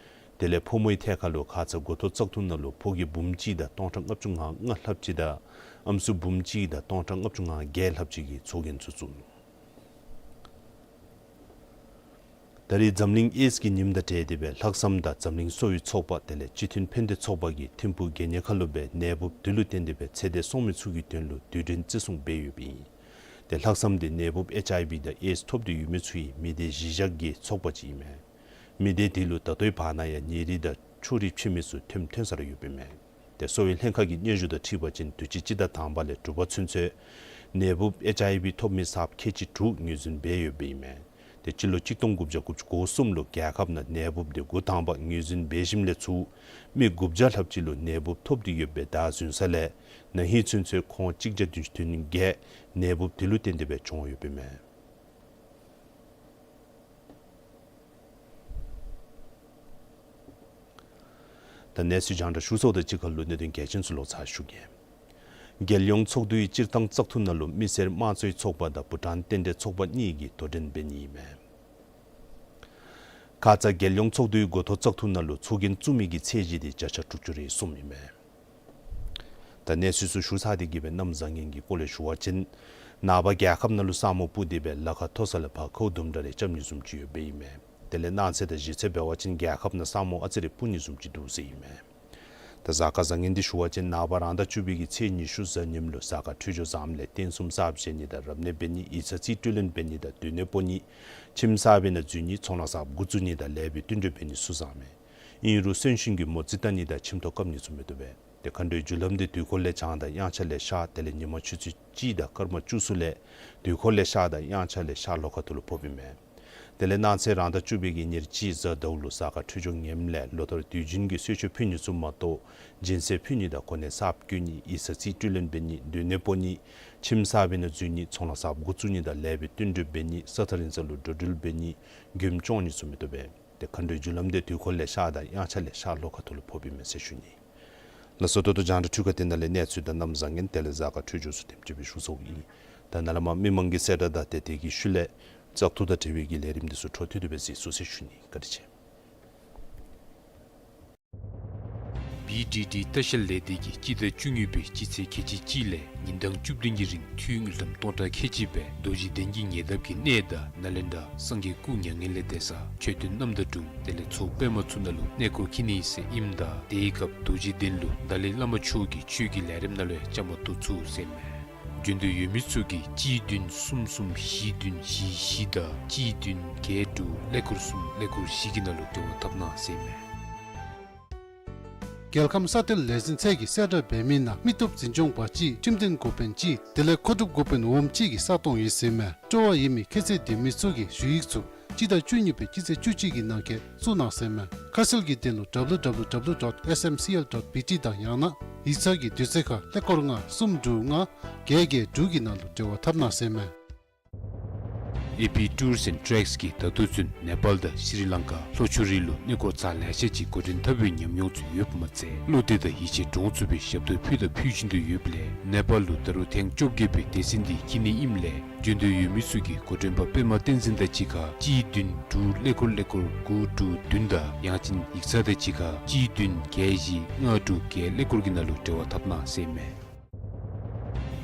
དེ་ལས་ཕོ་མོའི་ཐད་ཁར་ལུ་ཁ་ཙ་འགོ་ཐོག་བཙག་འཐུ་ནང་ལུ་ཕོ་སྐྱེས་འབུམ་གཅིག་དང་སྟོང་ཕྲག་ལྔ་བཅུ་ང་ལྔ་ལྷགཔ་ཅིག་དང་ཨམ་སྲུ་འབུམ་གཅིག་དང་སྟོང་ཕྲག་ལྔ་བཅུ་ང་བརྒྱད་ལྷགཔ་ཅིག་གིས་ཚོགས་རྒྱན་ཚུ་བཙུགས། ད་རེས་འཛམ་གླིང་ཨེཌསི་གི་ཉིནམ་དང་འབྲེལ་ཏེ་སྦེ་ལྷག་བསམ་དང་འཛམ་གླིང་གསོ་བའི་ཚོགས་པ་དེ་ལས་སྤྱི་མཐུན་ཕན་བདེ་ཚོགས་པ་གིས་ཐིམ་ཕུག་དགེ་བསྙེན་ཁ་ལུ་སྦེ་ནད་འབུཔ་དེ་ལུ་བརྟེན་ཏེ་སྦེ་ཚེ་འདས་སོང་མི་ཚུ་གི་དོན་ལུ་དུས་དྲན་བརྩི་སྲུང་འབད་ཡོདཔ་ཨིན། ཏེ་ལྷག་བསམ་འདི་ནད་འབུཔ་ཨེཆ་ཨའི་ཝི་དང་ཨེཌསི་ཐོབ་སྟེ་ཡོད་མི་ཚུ་གི་མི་སྡེ་གཞི་བཞག་གི་ཚོགས་པ་ཅིག་ཨིན་མས། མི་སྡེ་དེ་ལུ་ད་ལྟོའི་བར་ན་ཡང་ཉེ་རིང་དང་ཕྱོགས་རིས་ཕྱེ་མི་ཚུ་ཐོནམ་ཐོན་ས་ར་ཡོདཔ་ཨིན་མས། ཏེ་གསོ་བའི་ལྷན་ཁག་གི་སྙན་ཞུ་དང་འཁྲིལ་བ་ཅིན་དུས་ཅི་སྤྱི་ཟླ་དང་པ་ལས་དྲུག་པ་ཚུན་ཚོད་ནད་འབུཔ་ཨེཆ་ཨའི་ཝི་ཐོབ་མི་གསརཔ་ཁལ་གཅིག་དྲུག་ངོས་འཛིན་འབད་ཡོདཔ་ཨིན་མས། ཏེ་སྤྱི་ལོ་གཅིག་སྟོང་དགུ་བརྒྱ་དགུ་བཅུ་གོ་གསུམ་ལུ་རྒྱལ་ཁབ་ནང་ནད་འབུཔ་དེ་འགོ་དང་པ་ངོས་འཛིན་འབད་ཞིནམ་ལས་ཚུར་མི་དགུ་བརྒྱ་ལྷགཔ་ཅིག་ལུ་ནད་འབུཔ་ཐོབ་སྟེ་ཡོདཔ་སྦེ་བདའ་ཟུན་ས་ལས་ན་ཧིང་ཚུན་ཚོད་ཁོང་གཅིག་བརྒྱ་བདུན་ཅུ་དོན་བརྒྱད་ནད་འབུཔ་དེ་ལུ་བརྟེན་ཏེ་སྦེ་གྱོངས་ཡོདཔ་ཨིན་མས། ད་གནས་ཚུལ་རྒྱང་བསྒྲགས་ཞུ་ཚརཝ་དང་གཅིག་ཁར་ལུ་གནད་དོན་གལ་ཆེན་ཚུ་ལོག་ཚར་ཞུ་གེ། རྒྱལ་ཡོངས་ཚོགས་འདུའི་སྤྱིར་བཏང་བཙག་འཐུ་ནང་ལུ་མི་སེར་དམངས་གཙོའི་ཚོགས་པ་དང་བྷུ་ཊཱན་རྟེན་འབྲེལ་ཚོགས་པ་གཉིས་ཀྱིས་དོ་འགྲན་འབད་ནི་ཨིན་མས། ཁ་ཙ་རྒྱལ་ཡོངས་ཚོགས་འདུའི་འགོ་ཐོག་བཙག་འཐུ་ནང་ལུ་ཚོགས་རྒྱན་བཙུགས་མི་གི་ཚད་གཞི་དེ་བརྒྱ་ཆ་དྲུག་ཅུ་རེ་གསུམ་ཨིན་མས། ད་གནས་ཚུལ་ཚུ་ཞུ་ཚར་ཏེ་གི་སྦེ་གནམ་བཟང་ངན་གྱི་སྐོར་ལས་ཞུ་བ་ཅིན་ནངས་པ་རྒྱལ་ཁབ་ནང་ལུ་ས་སྨུག་སྤུབས་ཏེ་སྦེ་ལ་ཁ་མཐོ་ས་ལས་ཕར་ཁཝ་དུམ་གྲ་རེ་རྐྱབ་ནི་བཟུམ་ཅིག་ཡོདཔ་ཨིན་མས། དེ་ལས་གནངས་ཚེ་དང་གཞེས་ཚེ་འབད་བ་ཅིན་རྒྱལ་ཁབ་ནང་ས་སྨུག་ཨ་ཙི་རེ་སྤུབ་ནི་བཟུམ་ཅིག་འདུག་ཟེར་ཨིན་མས། ད་གཟའ་སྐར་བཟང་ངན་འདི་ཞུ་བ་ཅིན་ནངས་པ་རང་ཟླ་བཅུ་པའི་གི་ཚེས་ཉི་ཤུ་གཟའ་ཉིམ་ལུ་གཟའ་སྐར་འཕྲོད་སྦྱོར་བཟངམ་ལས་རྟེན་གསུམ་གསརཔ་བཞེངས་ནི་དང་རབ་གནས་འབད་ནི་ཡིག་ཚང་རྩིས་སྤྲོད་ལེན་འབད་ནི་དང་སྡོད་གནས་སྤོ་ནི་ཁྱིམ་གསར་པའི་ནང་འཛུལ་ནི་ཚོང་ལཱ་གསརཔ་འགོ་བཙུགས་ནི་དང་ལེགས་པའི་བསྟུན་གྲོས་འབད་ནི་ཚུ་བཟངམ་མས། ཨིན་རུང་གསོན་གཤིན་གྱི་མོ་རྩིས་བལྟ་ནི་དང་ཁྱིམ་ཐོག་བཀབ་ནི་ཚུ་མི་བཏུབ་པས། ཏེ་མཁའ་འགྲོའི་རྒྱུ་ལམ་འདི་དུས་འཁོར་ལས་བྱང་དང་དབྱངས་འཆར་ལས་ཤར། དེ་ལས་ཉིན་མ་ཆུ་ཚོད་གཅིག་དང་སྐར་མ་བཅུ་གསུམ་ལས་དུས་འཁོར་ལས་ཤར་དང་དབྱངས་འཆར་ལས་ཤར་ལྷོ་ཁ་ཐུག་ལུ་ཕོགཔ་ཨིན་མས། དེ་ལས་གནངས་ཚེ་རང་ཟླ་བཅུ་པའི་གི་ཉེར་གཅིག་གཟའ་ཟླཝ་ལུ་གཟའ་སྐར་འཕྲོད་སྦྱོར་ངནམ་ལས་ལོ་ལྟར་དུས་རྒྱུན་གྱི་གསོལ་མཆོད་ཕུལ་ནི་ཚུ་མ་གཏོགས་སྦྱིན་སྲེག་ཕུལ་ནི་དང་གོ་གནས་གསརཔ་བསྐོ་ནི་ཡིག་ཚང་རྩིས་སྤྲོད་ལེན་འབད་ནི་སྡོད་གནས་སྤོ་ནི་ཁྱིམ་གསར་པའི་ནང་འཛུལ་ནི་ཚོང་ལཱ་གསརཔ་འགོ་བཙུགས་ནི་དང་ལེགས་པའི་བསྟུན་གྲོས་འབད་ནི་ས་ཐག་རིང་ས་ལུ་འགྲོ་འགྲུལ་འབད་ནི་མགྱོནམ་སྐྱོང་ནི་ཚུ་མི་བཏུབ་པས། ཏེ་མཁའ་འགྲོའི་རྒྱུ་ལམ་འདི་དུས་འཁོར་ལས་ཤར་དང་དབྱངས་འཆར་ལས་ཤར་ལྷོ་ཁ་ཐུག་ལུ་ཕོགཔ་ཨིན་མས་ཟེར་ཞུ་ནི། ལགས་སོ། ད་ལྟོ་རྒྱང་བསྒྲགས་འཕྲུལ་ཁང་འདི་ནང་ལས་གནས་ཚུལ་དང་གནམ་བཟང་ངན་དེ་ལས་གཟའ་སྐར་འཕྲོད་སྦྱོར་ཚུ་དེམ་ཅིག་སྦེ་ཞུ་ཚརཝ་ཨིན། ད་ནཱ་ལས་མར་མི་མང་གི་གསལ་བསྒྲགས་དང་ཏེ་དེ་གི་ཤུལ་ལས་བཙག་འཐུ་དང་འབྲེལ་བའི་གི་ལས་རིམ་འདི་ཚུ་འཕྲོ་མཐུད་དེ་སྦེ་གཟིགས་ཚུགས་ཟེར་ཞུ་ནི། བཀའ་དྲིན་ཆེ། བི་ཌི་ཌི་ལྟ་བཤལ་ལས་སྡེ་གིས་སྤྱི་ཟླ་བཅུ་གཉིས་པའི་སྤྱི་ཚེས་ཁལ་གཅིག་གཅིག་ལས་ཉིན་གྲངས་བཅུ་བདུན་གྱི་རིང་འཐུས་དངུལ་ཀྲམ་སྟོང་ཕྲག་ཁལ་གཅིག་སྦེ་རྡོ་རྗེ་གདན་གྱི་ཉེ་འདབས་ཀྱི་གནས་དང་ནཱ་ལེནྡྲ་སངས་རྒྱས་སྐུ་མྱ་ངན་ལས་འདས་ས་མཆོད་རྟེན་རྣམ་དག་དྲུང་དེ་ལས་མཚོ་པདྨ་མཚོ་ནང་ལུ་གནས་སྐོར་འཁྱིད་ནི་ཟེར་ཨིནམ་ད་དེའི་སྐབས་རྡོ་རྗེ་གདན་ལུ་ཏཱ་ལའི་བླ་མ་མཆོག་གི་ཆོས་ཀྱི་ལས་རིམ་ནང་ལུ་ཡང་བཅའ་མར་གཏོགས་ཚུགས་ཟེར་མས། འབྱོན་འདོད་ཡོད་མི་ཚུ་གིས་གཅིག་བདུན་གསུམ་གསུམ་བཞི་བདུན་བཞི་བཞི་དང་གཅིག་བདུན་བརྒྱད་དྲུག་ཀླད་ཀོར་གསུམ་ཀླད་ཀོར་བཞི་གི་ནང་ལུ་འབྲེལ་བ་འཐབ་གནང་ཟེར་མས། རྒྱལ་ཁམས་ས་གཏེར་ལས་འཛིན་ཚད་ཀྱིས་གསལ་བསྒྲགས་འབད་མི་ནང་མི་སྟོབས་འཛིན་སྐྱོང་པ་གཅིག་ཁྲིམས་དོན་འགོ་དཔོན་གཅིག་དེ་ལས་མཁོ་སྒྲུབ་འགོ་དཔོན་འོགམ་གཅིག་གི་ས་སྟོང་ཡོད་ཟེར་མས། སྤྲོ་བ་ཡོད་མི་ཁྱད་ཚད་ལྡན་མི་ཚུ་གིས་ཞུ་ཡིག་ཚུ་སྤྱི་ཟླ་བཅུ་གཉིས་པའི་སྤྱི་ཚེས་བཅུ་གཅིག་གི་ནང་འཁོད་བཙུགས་གནང་ཟེར་མས། ཁ་གསལ་གྱི་དོན་ལུ་W W W dot S M C L dot B T དང་ཡང་ན་ཡིག་ཚང་གི་དུས་ཚོད་ཁར་ཀླད་ཀོར་ལྔ་གསུམ་དྲུག་ལྔ་བརྒྱད་བརྒྱད་དྲུག་གི་ནང་ལུ་འབྲེལ་བ་འཐབ་གནང་ཟེར་མས། ཨེ་པི་Tours and Treks གིས་ད་ལྟོ་ཚུན་ནེ་པཱལ་དང་ཤྲི་ལང་ཀ་ལྷོ་ཕྱོགས་རིགས་ལུ་གནས་སྐོར་ཚར་ལེ་ཤ་ཅིག་འགོ་འདྲེན་འཐབ་པའི་ཉམས་མྱོང་ཚུ་ཡོདཔ་མ་ཚད་བློ་གཏད་དང་ཡིད་ཆེས་འདྲོངས་ཚུགས་པའི་ཞབས་ཏོག་ཕུལ་དང་ཕུལ་བཞིན་དུ་ཡོདཔ་ལས་ནེ་པཱལ་ལུ་ད་རུང་ཐེངས་བཅོ་བརྒྱད་པའི་སྡེ་ཚན་འདི་འཁྱིད་ནི་ཨིནམ་ལས་འབྱོན་འདོད་ཡོད་མི་ཚུ་གིས་འགོ་འདྲེན་པ་པདྨ་བསྟན་འཛིན་དང་གཅིག་ཁར་གཅིག་བདུན་དྲུག་ཀླད་ཀོར་ཀླད་ཀོར་དགུ་དྲུག་བདུན་དང་ཡང་ཅིན་ཡིག་ཚང་དང་གཅིག་ཁར་གཅིག་བདུན་བརྒྱད་བཞི་ལྔ་དྲུག་བརྒྱད་ཀླད་ཀོར་གྱི་ནང་ལུ་འབྲེལ་བ་འཐབ་གནང་ཟེར་མས།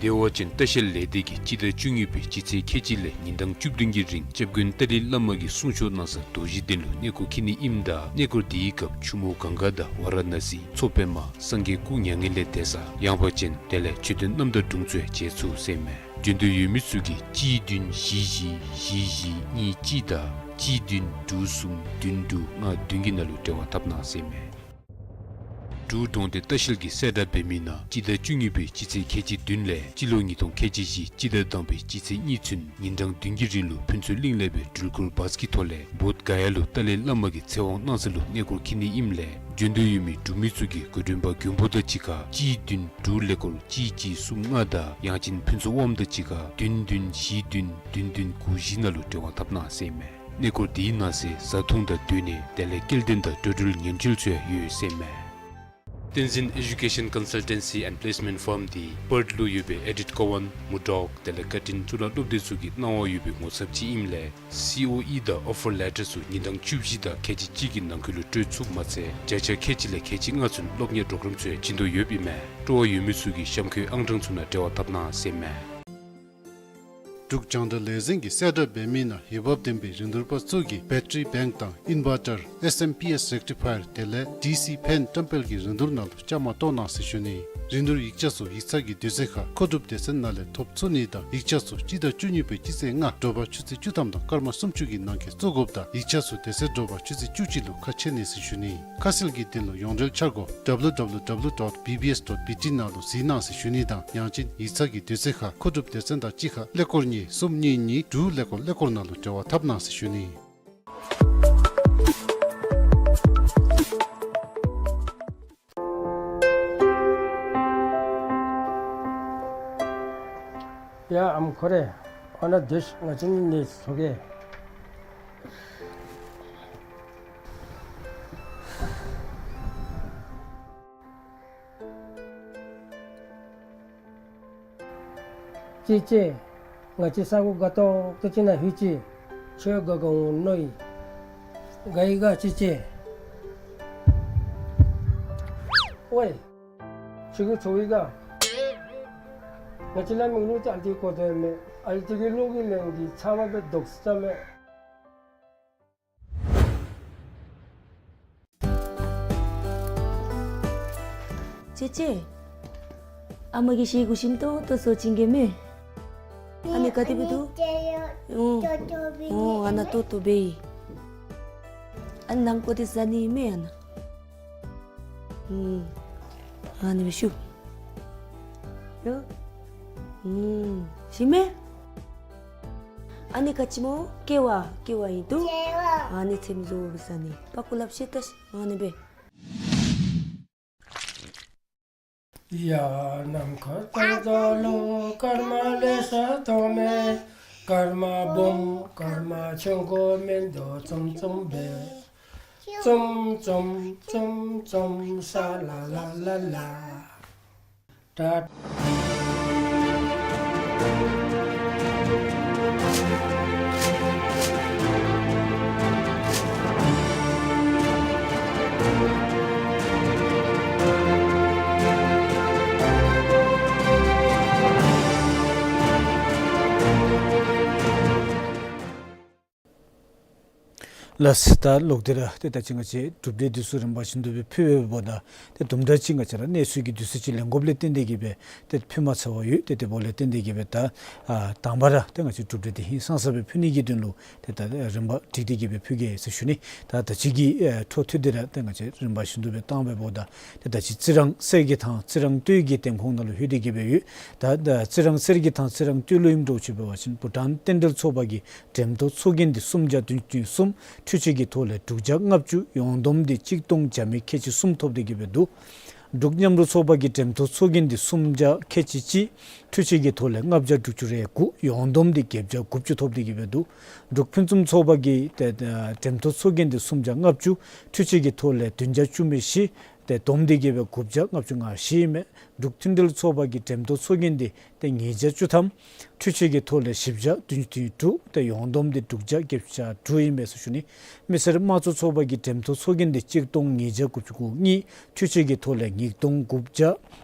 བདེ་བ་ཅན་ལྟ་བཤལ་ལས་སྡེ་གིས་སྤྱི་ཟླ་བཅུ་གཉིས་པའི་སྤྱི་ཚེས་ཁལ་གཅིག་ལས་ཉིན་གྲངས་བཅུ་བདུན་གྱི་རིང་སྐྱབས་མགོན་ཏཱ་ལའི་བླ་མ་གིས་གསུང་ཆོག་གནང་ས་རྡོ་རྗེ་གདན་ལུ་གནས་སྐོར་འཁྱིད་ནི་ཨིནམ་ད་གནས་སྐོར་དེའི་སྐབས་ཆུ་མོ་གངྒཱ་དང་ཝཱ་ར་ཎ་སི་མཚོ་པདྨ་སངས་རྒྱས་སྐུ་མྱ་ངན་ལས་འདས་ས་ཡངས་པ་ཅན་དེ་ལས་མཆོད་རྟེན་རྣམ་དག་དྲུང་ཚུ་ཡང་མཇལ་ཚུགས་ཟེར་མས། འབྱོན་འདོད་ཡོད་མི་ཚུ་གིས་གཅིག་བདུན་བཞི་བཞི་བཞི་བཞི་གཉིས་གཅིག་དང་གཅིག་བདུན་དྲུག་གསུམ་བདུན་དྲུག་ལྔ་བདུན་གྱི་ནང་ལུ་འབྲེལ་བ་འཐབ་གནང་ཟེར་མས། འབྲུག་གྲོང་སྡེ་ལྟ་བཤལ་གྱིས་གསལ་བསྒྲགས་འབད་མི་ནང་སྤྱི་ཟླ་བཅུ་གཉིས་པའི་སྤྱི་ཚེས་ཁལ་གཅིག་བདུན་ལས་སྤྱི་ལོ་ཉིས་སྟོང་ཁལ་གཅིག་བཞི་སྤྱི་ཟླ་དང་པའི་སྤྱི་ཚེས་གཉིས་ཚུན་ཉིན་གྲངས་བདུན་གྱི་རིང་ལུ་ཕུན་ཚོགས་གླིང་ལས་སྦེ་འགྲུལ་འཁོར་བཱས་ཀྱི་ཐོག་ལས་བོདྷ་ག་ཡ་ལུ་ཏཱ་ལའི་བླ་མ་གིས་ཚེ་དབང་གནང་ས་ལུ་གནས་སྐོར་འཁྱིད་ནི་ཨིནམ་ལས་འབྱོན་འདོད་ཡོད་མི་འབྲུག་མི་ཚུ་གིས་འགོ་འདྲེན་པ་མགོན་པོ་དང་གཅིག་ཁར་གཅིག་བདུན་དྲུག་ཀླད་ཀོར་གཅིག་གཅིག་གསུམ་ལྔ་དང་ཡང་ཅིན་ཕུན་ཚོགས་དབངམོ་དང་གཅིག་ཁར་བདུན་བདུན་བཞི་བདུན་བདུན་བདུན་དགུ་བཞི་ནང་ལུ་འབྲེལ་བ་འཐབ་གནང་ཟེར་མས། གནས་སྐོར་དེའི་ནང་གསེས་བཟའ་འཐུང་དང་སྡོད་གནས་དེ་ལས་སྐྱེལ་འདྲེན་དང་འགྲོ་འགྲུལ་ཉེན་བཅོལ་ཚུ་ཡང་ཡོད་ཟེར་མས། བསྟན་འཛིན་Education Consultancy and Placement Firm འདི་པརཐ་ལུ་ཡོད་པའི་ཨེ་ཌིཊ་ཀོ་ཝན་མུར་ཌོག་དེ་ལས་ཀར་ཊིན་གཙུག་ལག་སློབ་སྡེ་ཚུ་གི་གནང་བ་ཡོད་པའི་ངོ་ཚབ་ཅིག་ཨིནམ་ལས་སི་ཨོ་ཨི་དང་ཨོ་ཕར་ལེ་ཊར་ཚུ་ཉིན་གྲངས་བཅུ་བཞི་དང་ཁལ་གཅིག་གཅིག་གི་ནང་འཁོད་ལུ་སྤྲོད་ཚུགསཔ་མ་ཚད་བརྒྱ་ཆ་ཁལ་གཅིག་ལས་ཁལ་གཅིག་ལྔ་ཚུན་སློབ་གཉེར་གྲོགས་རམ་ཚུ་ཡང་བྱིན་དོ་ཡོདཔ་ཨིན་མས། སྤྲོ་བ་ཡོད་མི་ཚུ་གིས་གཤམ་འཁོད་ཨང་གྲངས་ཚུ་ནང་འབྲེལ་བ་འཐབ་གནང་ཟེར་མས། འབྲུག་རྒྱང་བསྒྲགས་ལས་འཛིན་གྱིས་གསལ་བསྒྲགས་འབད་མི་ནང་འོས་འབབ་ལྡན་པའི་རིན་བསྡུར་པ་ཚུ་གིས་བེ་ཊ་རི་བེངཀ་དང་ཨིན་བར་ཊར་ཨེསི་ཨེམ་པི་ཨེསི་རེག་ཊི་ཕ་ཡར་དེ་ལས་ཌི་སི་ཕེན་བཀྲམ་སྤེལ་གྱི་རིན་བསྡུར་ནང་ལུ་བཅའ་མར་གཏོགས་གནང་ཟེར་ཞུ་ནི། རིན་བསྡུར་ཡིག་ཆ་ཚུ་ཡིག་ཚང་གི་དུས་ཚོད་ཁར་མཁོ་སྒྲུབ་སྡེ་ཚན་ནང་ལས་ཐོབ་ཚུགས་ནི་དང་ཡིག་ཆ་ཚུ་སྤྱི་ཟླ་བཅུ་གཉིས་པའི་སྤྱི་ཚེས་ལྔ་དྲོ་པ་ཆུ་ཚོད་བཅུ་ཐམ་དང་སྐར་མ་སུམ་ཅུ་གི་ནང་འཁོད་བཙུགས་དགོཔ་དང་ཡིག་ཆ་ཚུ་དེ་ཚེ་དྲོ་པ་ཆུ་ཚོད་བཅུ་གཅིག་ལུ་ཁ་ཕྱེ་ནི་ཟེར་ཞུ་ནི། ཁ་གསལ་གྱི་དོན་ལུ་ཡོངས་འབྲེལ་འཆར་སྒོ་W W W dot B B S dot B T ནང་ལུ་གཟིགས་གནང་ཟེར་ཞུ་ནི་དང་ཡང་ཅིན་ཡིག་ཚང་གི་དུས་ཚོད་ཁར་མཁོ་སྒྲུབ་སྡེ་ཚན་དང་གཅིག་ཁར་ཀླད་ཀོར་གཉིས་གསུམ་གཉིས་གཉིས་དྲུག་ཀླད་ཀོར་ཀླད་ཀོར་ནང་ལུ་འབྲེལ་བ་འཐབ་གནང་ཟེར་ཞུ་ནི། ཡ་ཨམ་ཁོ་རེ། ཨ་ནཱ་དེ་ང་བཅས་ནི་ཚོགས་ཀྱི། ཅེ་ཅེ། ང་བཅས་ས་གོ་དགའ་ཏོག་ཏོ་ཅིག་ནང་ལྷོད་ཅི། ཁྱོད་དགའ་དགའ་འོང་མནོ་ཡི། དགའ་ཡི་ག་ཅེ་ཅེ། ཝའེ། ཁྱོད་ཀྱིས་ཚོར་ཡི་ག། ང་བཅས་ལ་མིག་ལུ་ཅིག་ཨ་ལྟོ་གོ་དོ་མས། ཨ་ལྟོ་གི་ལོ་གི་ལན་འདི་ཚ་བ་སྦེ་དོག་ས་མས། ཅེ་ཅེ། ཨ་མ་གིས་ཤེལ་གུ་ཞིམ་ཏོང་ཏོ་བཟོ་བྱིན་གེ་མས། ཨ་ནི་ག་དེ་སྦེ་འདུག། ཨོ། ཨོ་ཨ་ནཱ་ཏོག་ཏོ་སྦེ་ཨིན། ཨ་ནི་ནང་ཀོ་འདི་ཟ་ནི་མས་ཨ་ནཱ། ཨུམ། ཨ་ནི་སྦེ་བཤུ། ཨུམ། ཞིམ་མས། ཨ་ནི་ག་ཅི་སྨོ། ཀེ་བ། ཀེ་བ་ཨིན་འདུག། ཀེ་བ། ཨ་ནི་ཚེམ་བཟོ་སྦེ་ཟ་ནི། པག་ཀོ་ལགཔ་བཤེད་ད་ཤིག། ཨ་ནི་སྦེ། ཡ་ནམ་མཁའ་ལྟར་རྒྱལ་ལོ། སྐར་མ་ལེ་ཤ་མཐོང་མས། སྐར་མ་སྦོམ་སྐར་མ་ཆུང་ཀུ་མིན་འདུག། ཙུམ་ཙུམ་སྦེ། ཙུམ་ཙུམ་ཙུམ་ཙུམ་ས་ལ་ལ་ལ་ལ། ད། ལགས། ད་ལོག་སྟེ་ར་ཏེ་ད་ཅི་ང་བཅས་གྲུབ་འབྲས་འདི་ཚུ་རིམ་པ་བཞིན་དུ་སྦེ་ཕུལ་བའི་འབདཝ་ད་ཏེ་དུམ་གྲ་ཅིག་ང་བཅས་ར་གནས་ཚུལ་གྱི་དུས་ཚོད་ཅིག་ལེན་དགོཔ་ལས་བརྟེན་ཏེ་གིས་སྦེ་ཏེ་ཕུལ་མ་ཚརཝ་ཡོད། ཏེ་དེ་འབདཝ་ལས་བརྟེན་ཏེ་གིས་སྦེ་ད་ཨ་དང་པ་ར་ཏེ་ང་བཅས་གྲུབ་འབྲས་འདི་ཧིང་སངས་ས་སྦེ་ཕུལ་ནི་གི་དོན་ལུ་ཏེ་ད་རིམ་པ་བསྒྲིགས་ཏེ་གིས་སྦེ་ཕུལ་གེ་ཟེར་ཞུ་ནི། ད་ད་ཅི་གི་ཨེ་འཕྲོ་མཐུད་དེ་ར་ཏེ་ང་བཅས་རིམ་པ་བཞིན་དུ་སྦེ་བཏང་བའི་འབདཝ་ད་ཏེ་ད་ཅི་རྩི་རང་གསེར་གྱི་ཐང་རྩི་རང་སྟོད་ཀྱི་འདེམས་ཁོངས་ནང་ལུ་ལྷོད་དེ་གིས་སྦེ་ཡོད། ད་ད་རྩི་རང་གསེར་གྱི་ཐང་རྩི་རང་སྟོད་ལུ་ཨིནམ་འདྲཝ་ཅིག་འབད་བ་ཅིན་བྷུ་ཊཱན་རྟེན་འབྲེལ་ཚོགས་པ་གིས་འགྲེམས་སྟོན་ཚོགས་རྒྱན་འདི་སུམ་བརྒྱ་བདུན་ཅུ་དོན་གསུམ། འཕྲུལ་ཆས་ཀྱི་ཐོག་ལས་དྲུག་བརྒྱ་ལྔ་བཅུ། ཡོངས་བསྡོམས་འདི་གཅིག་སྟོང་བརྒྱ་མེད་ཁལ་གཅིག་གསུམ་ཐོབ་སྟེ་གིས་སྦེ་འདུག། འབྲུག་མཉམ་རུབ་ཚོགས་པ་གིས་འགྲེམས་སྟོན་ཚོགས་རྒྱན་འདི་སུམ་བརྒྱ་ཁལ་གཅིག་གཅིག། འཕྲུལ་ཆས་ཀྱི་ཐོག་ལས་ལྔ་བརྒྱ་དྲུག་ཅུ་རེ་དགུ། ཡོངས་བསྡོམས་འདི་བརྒྱད་བརྒྱ་དགུ་བཅུ་ཐོབ་སྟེ་གིས་སྦེ་འདུག། འབྲུག་ཕུན་སུམ་ཚོགས་པ་གིས་ཏེ་ཨ་འགྲེམས་སྟོན་ཚོགས་རྒྱན་འདི་སུམ་བརྒྱ་ལྔ་བཅུ། འཕྲུལ་ཆས་ཀྱི་ཐོག་ལས་བདུན་བརྒྱ་བཅུ་མེད་བཞི། ཏེ་བསྡོམས་ཏེ་གིས་སྦེ་དགུ་བརྒྱ་ལྔ་བཅུ་ང་བཞི་ཨིན་མས། འབྲུག་མཐུན་འབྲེལ་ཚོགས་པ་གིས་འགྲེམས་སྟོན་ཚོགས་རྒྱན་འདི་ཏེ་ཉིས་བརྒྱ་བཅུ་ཐམ། འཕྲུལ་ཆས་ཀྱི་ཐོག་ལས་བཞི་བརྒྱ་བདུན་ཅུ་དོན་དྲུག། ཏེ་ཡོངས་བསྡོམས་འདི་དྲུག་བརྒྱ་བརྒྱད་ཅུ་གྱ་དྲུག་ཨིན་པས་ཟེར་ཞུ་ནི། མི་སེར་དམངས་གཙོ་ཚོགས་པ་གིས་འགྲེམས་སྟོན་ཚོགས་རྒྱན་འདི་གཅིག་སྟོང་ཉིས་བརྒྱ་དགུ་བཅུ་གོ་གཉིས། འཕྲུལ་ཆས་ཀྱི་ཐོག་ལས་ཉིས་སྟོང་དགུ་བརྒྱ་ཨ་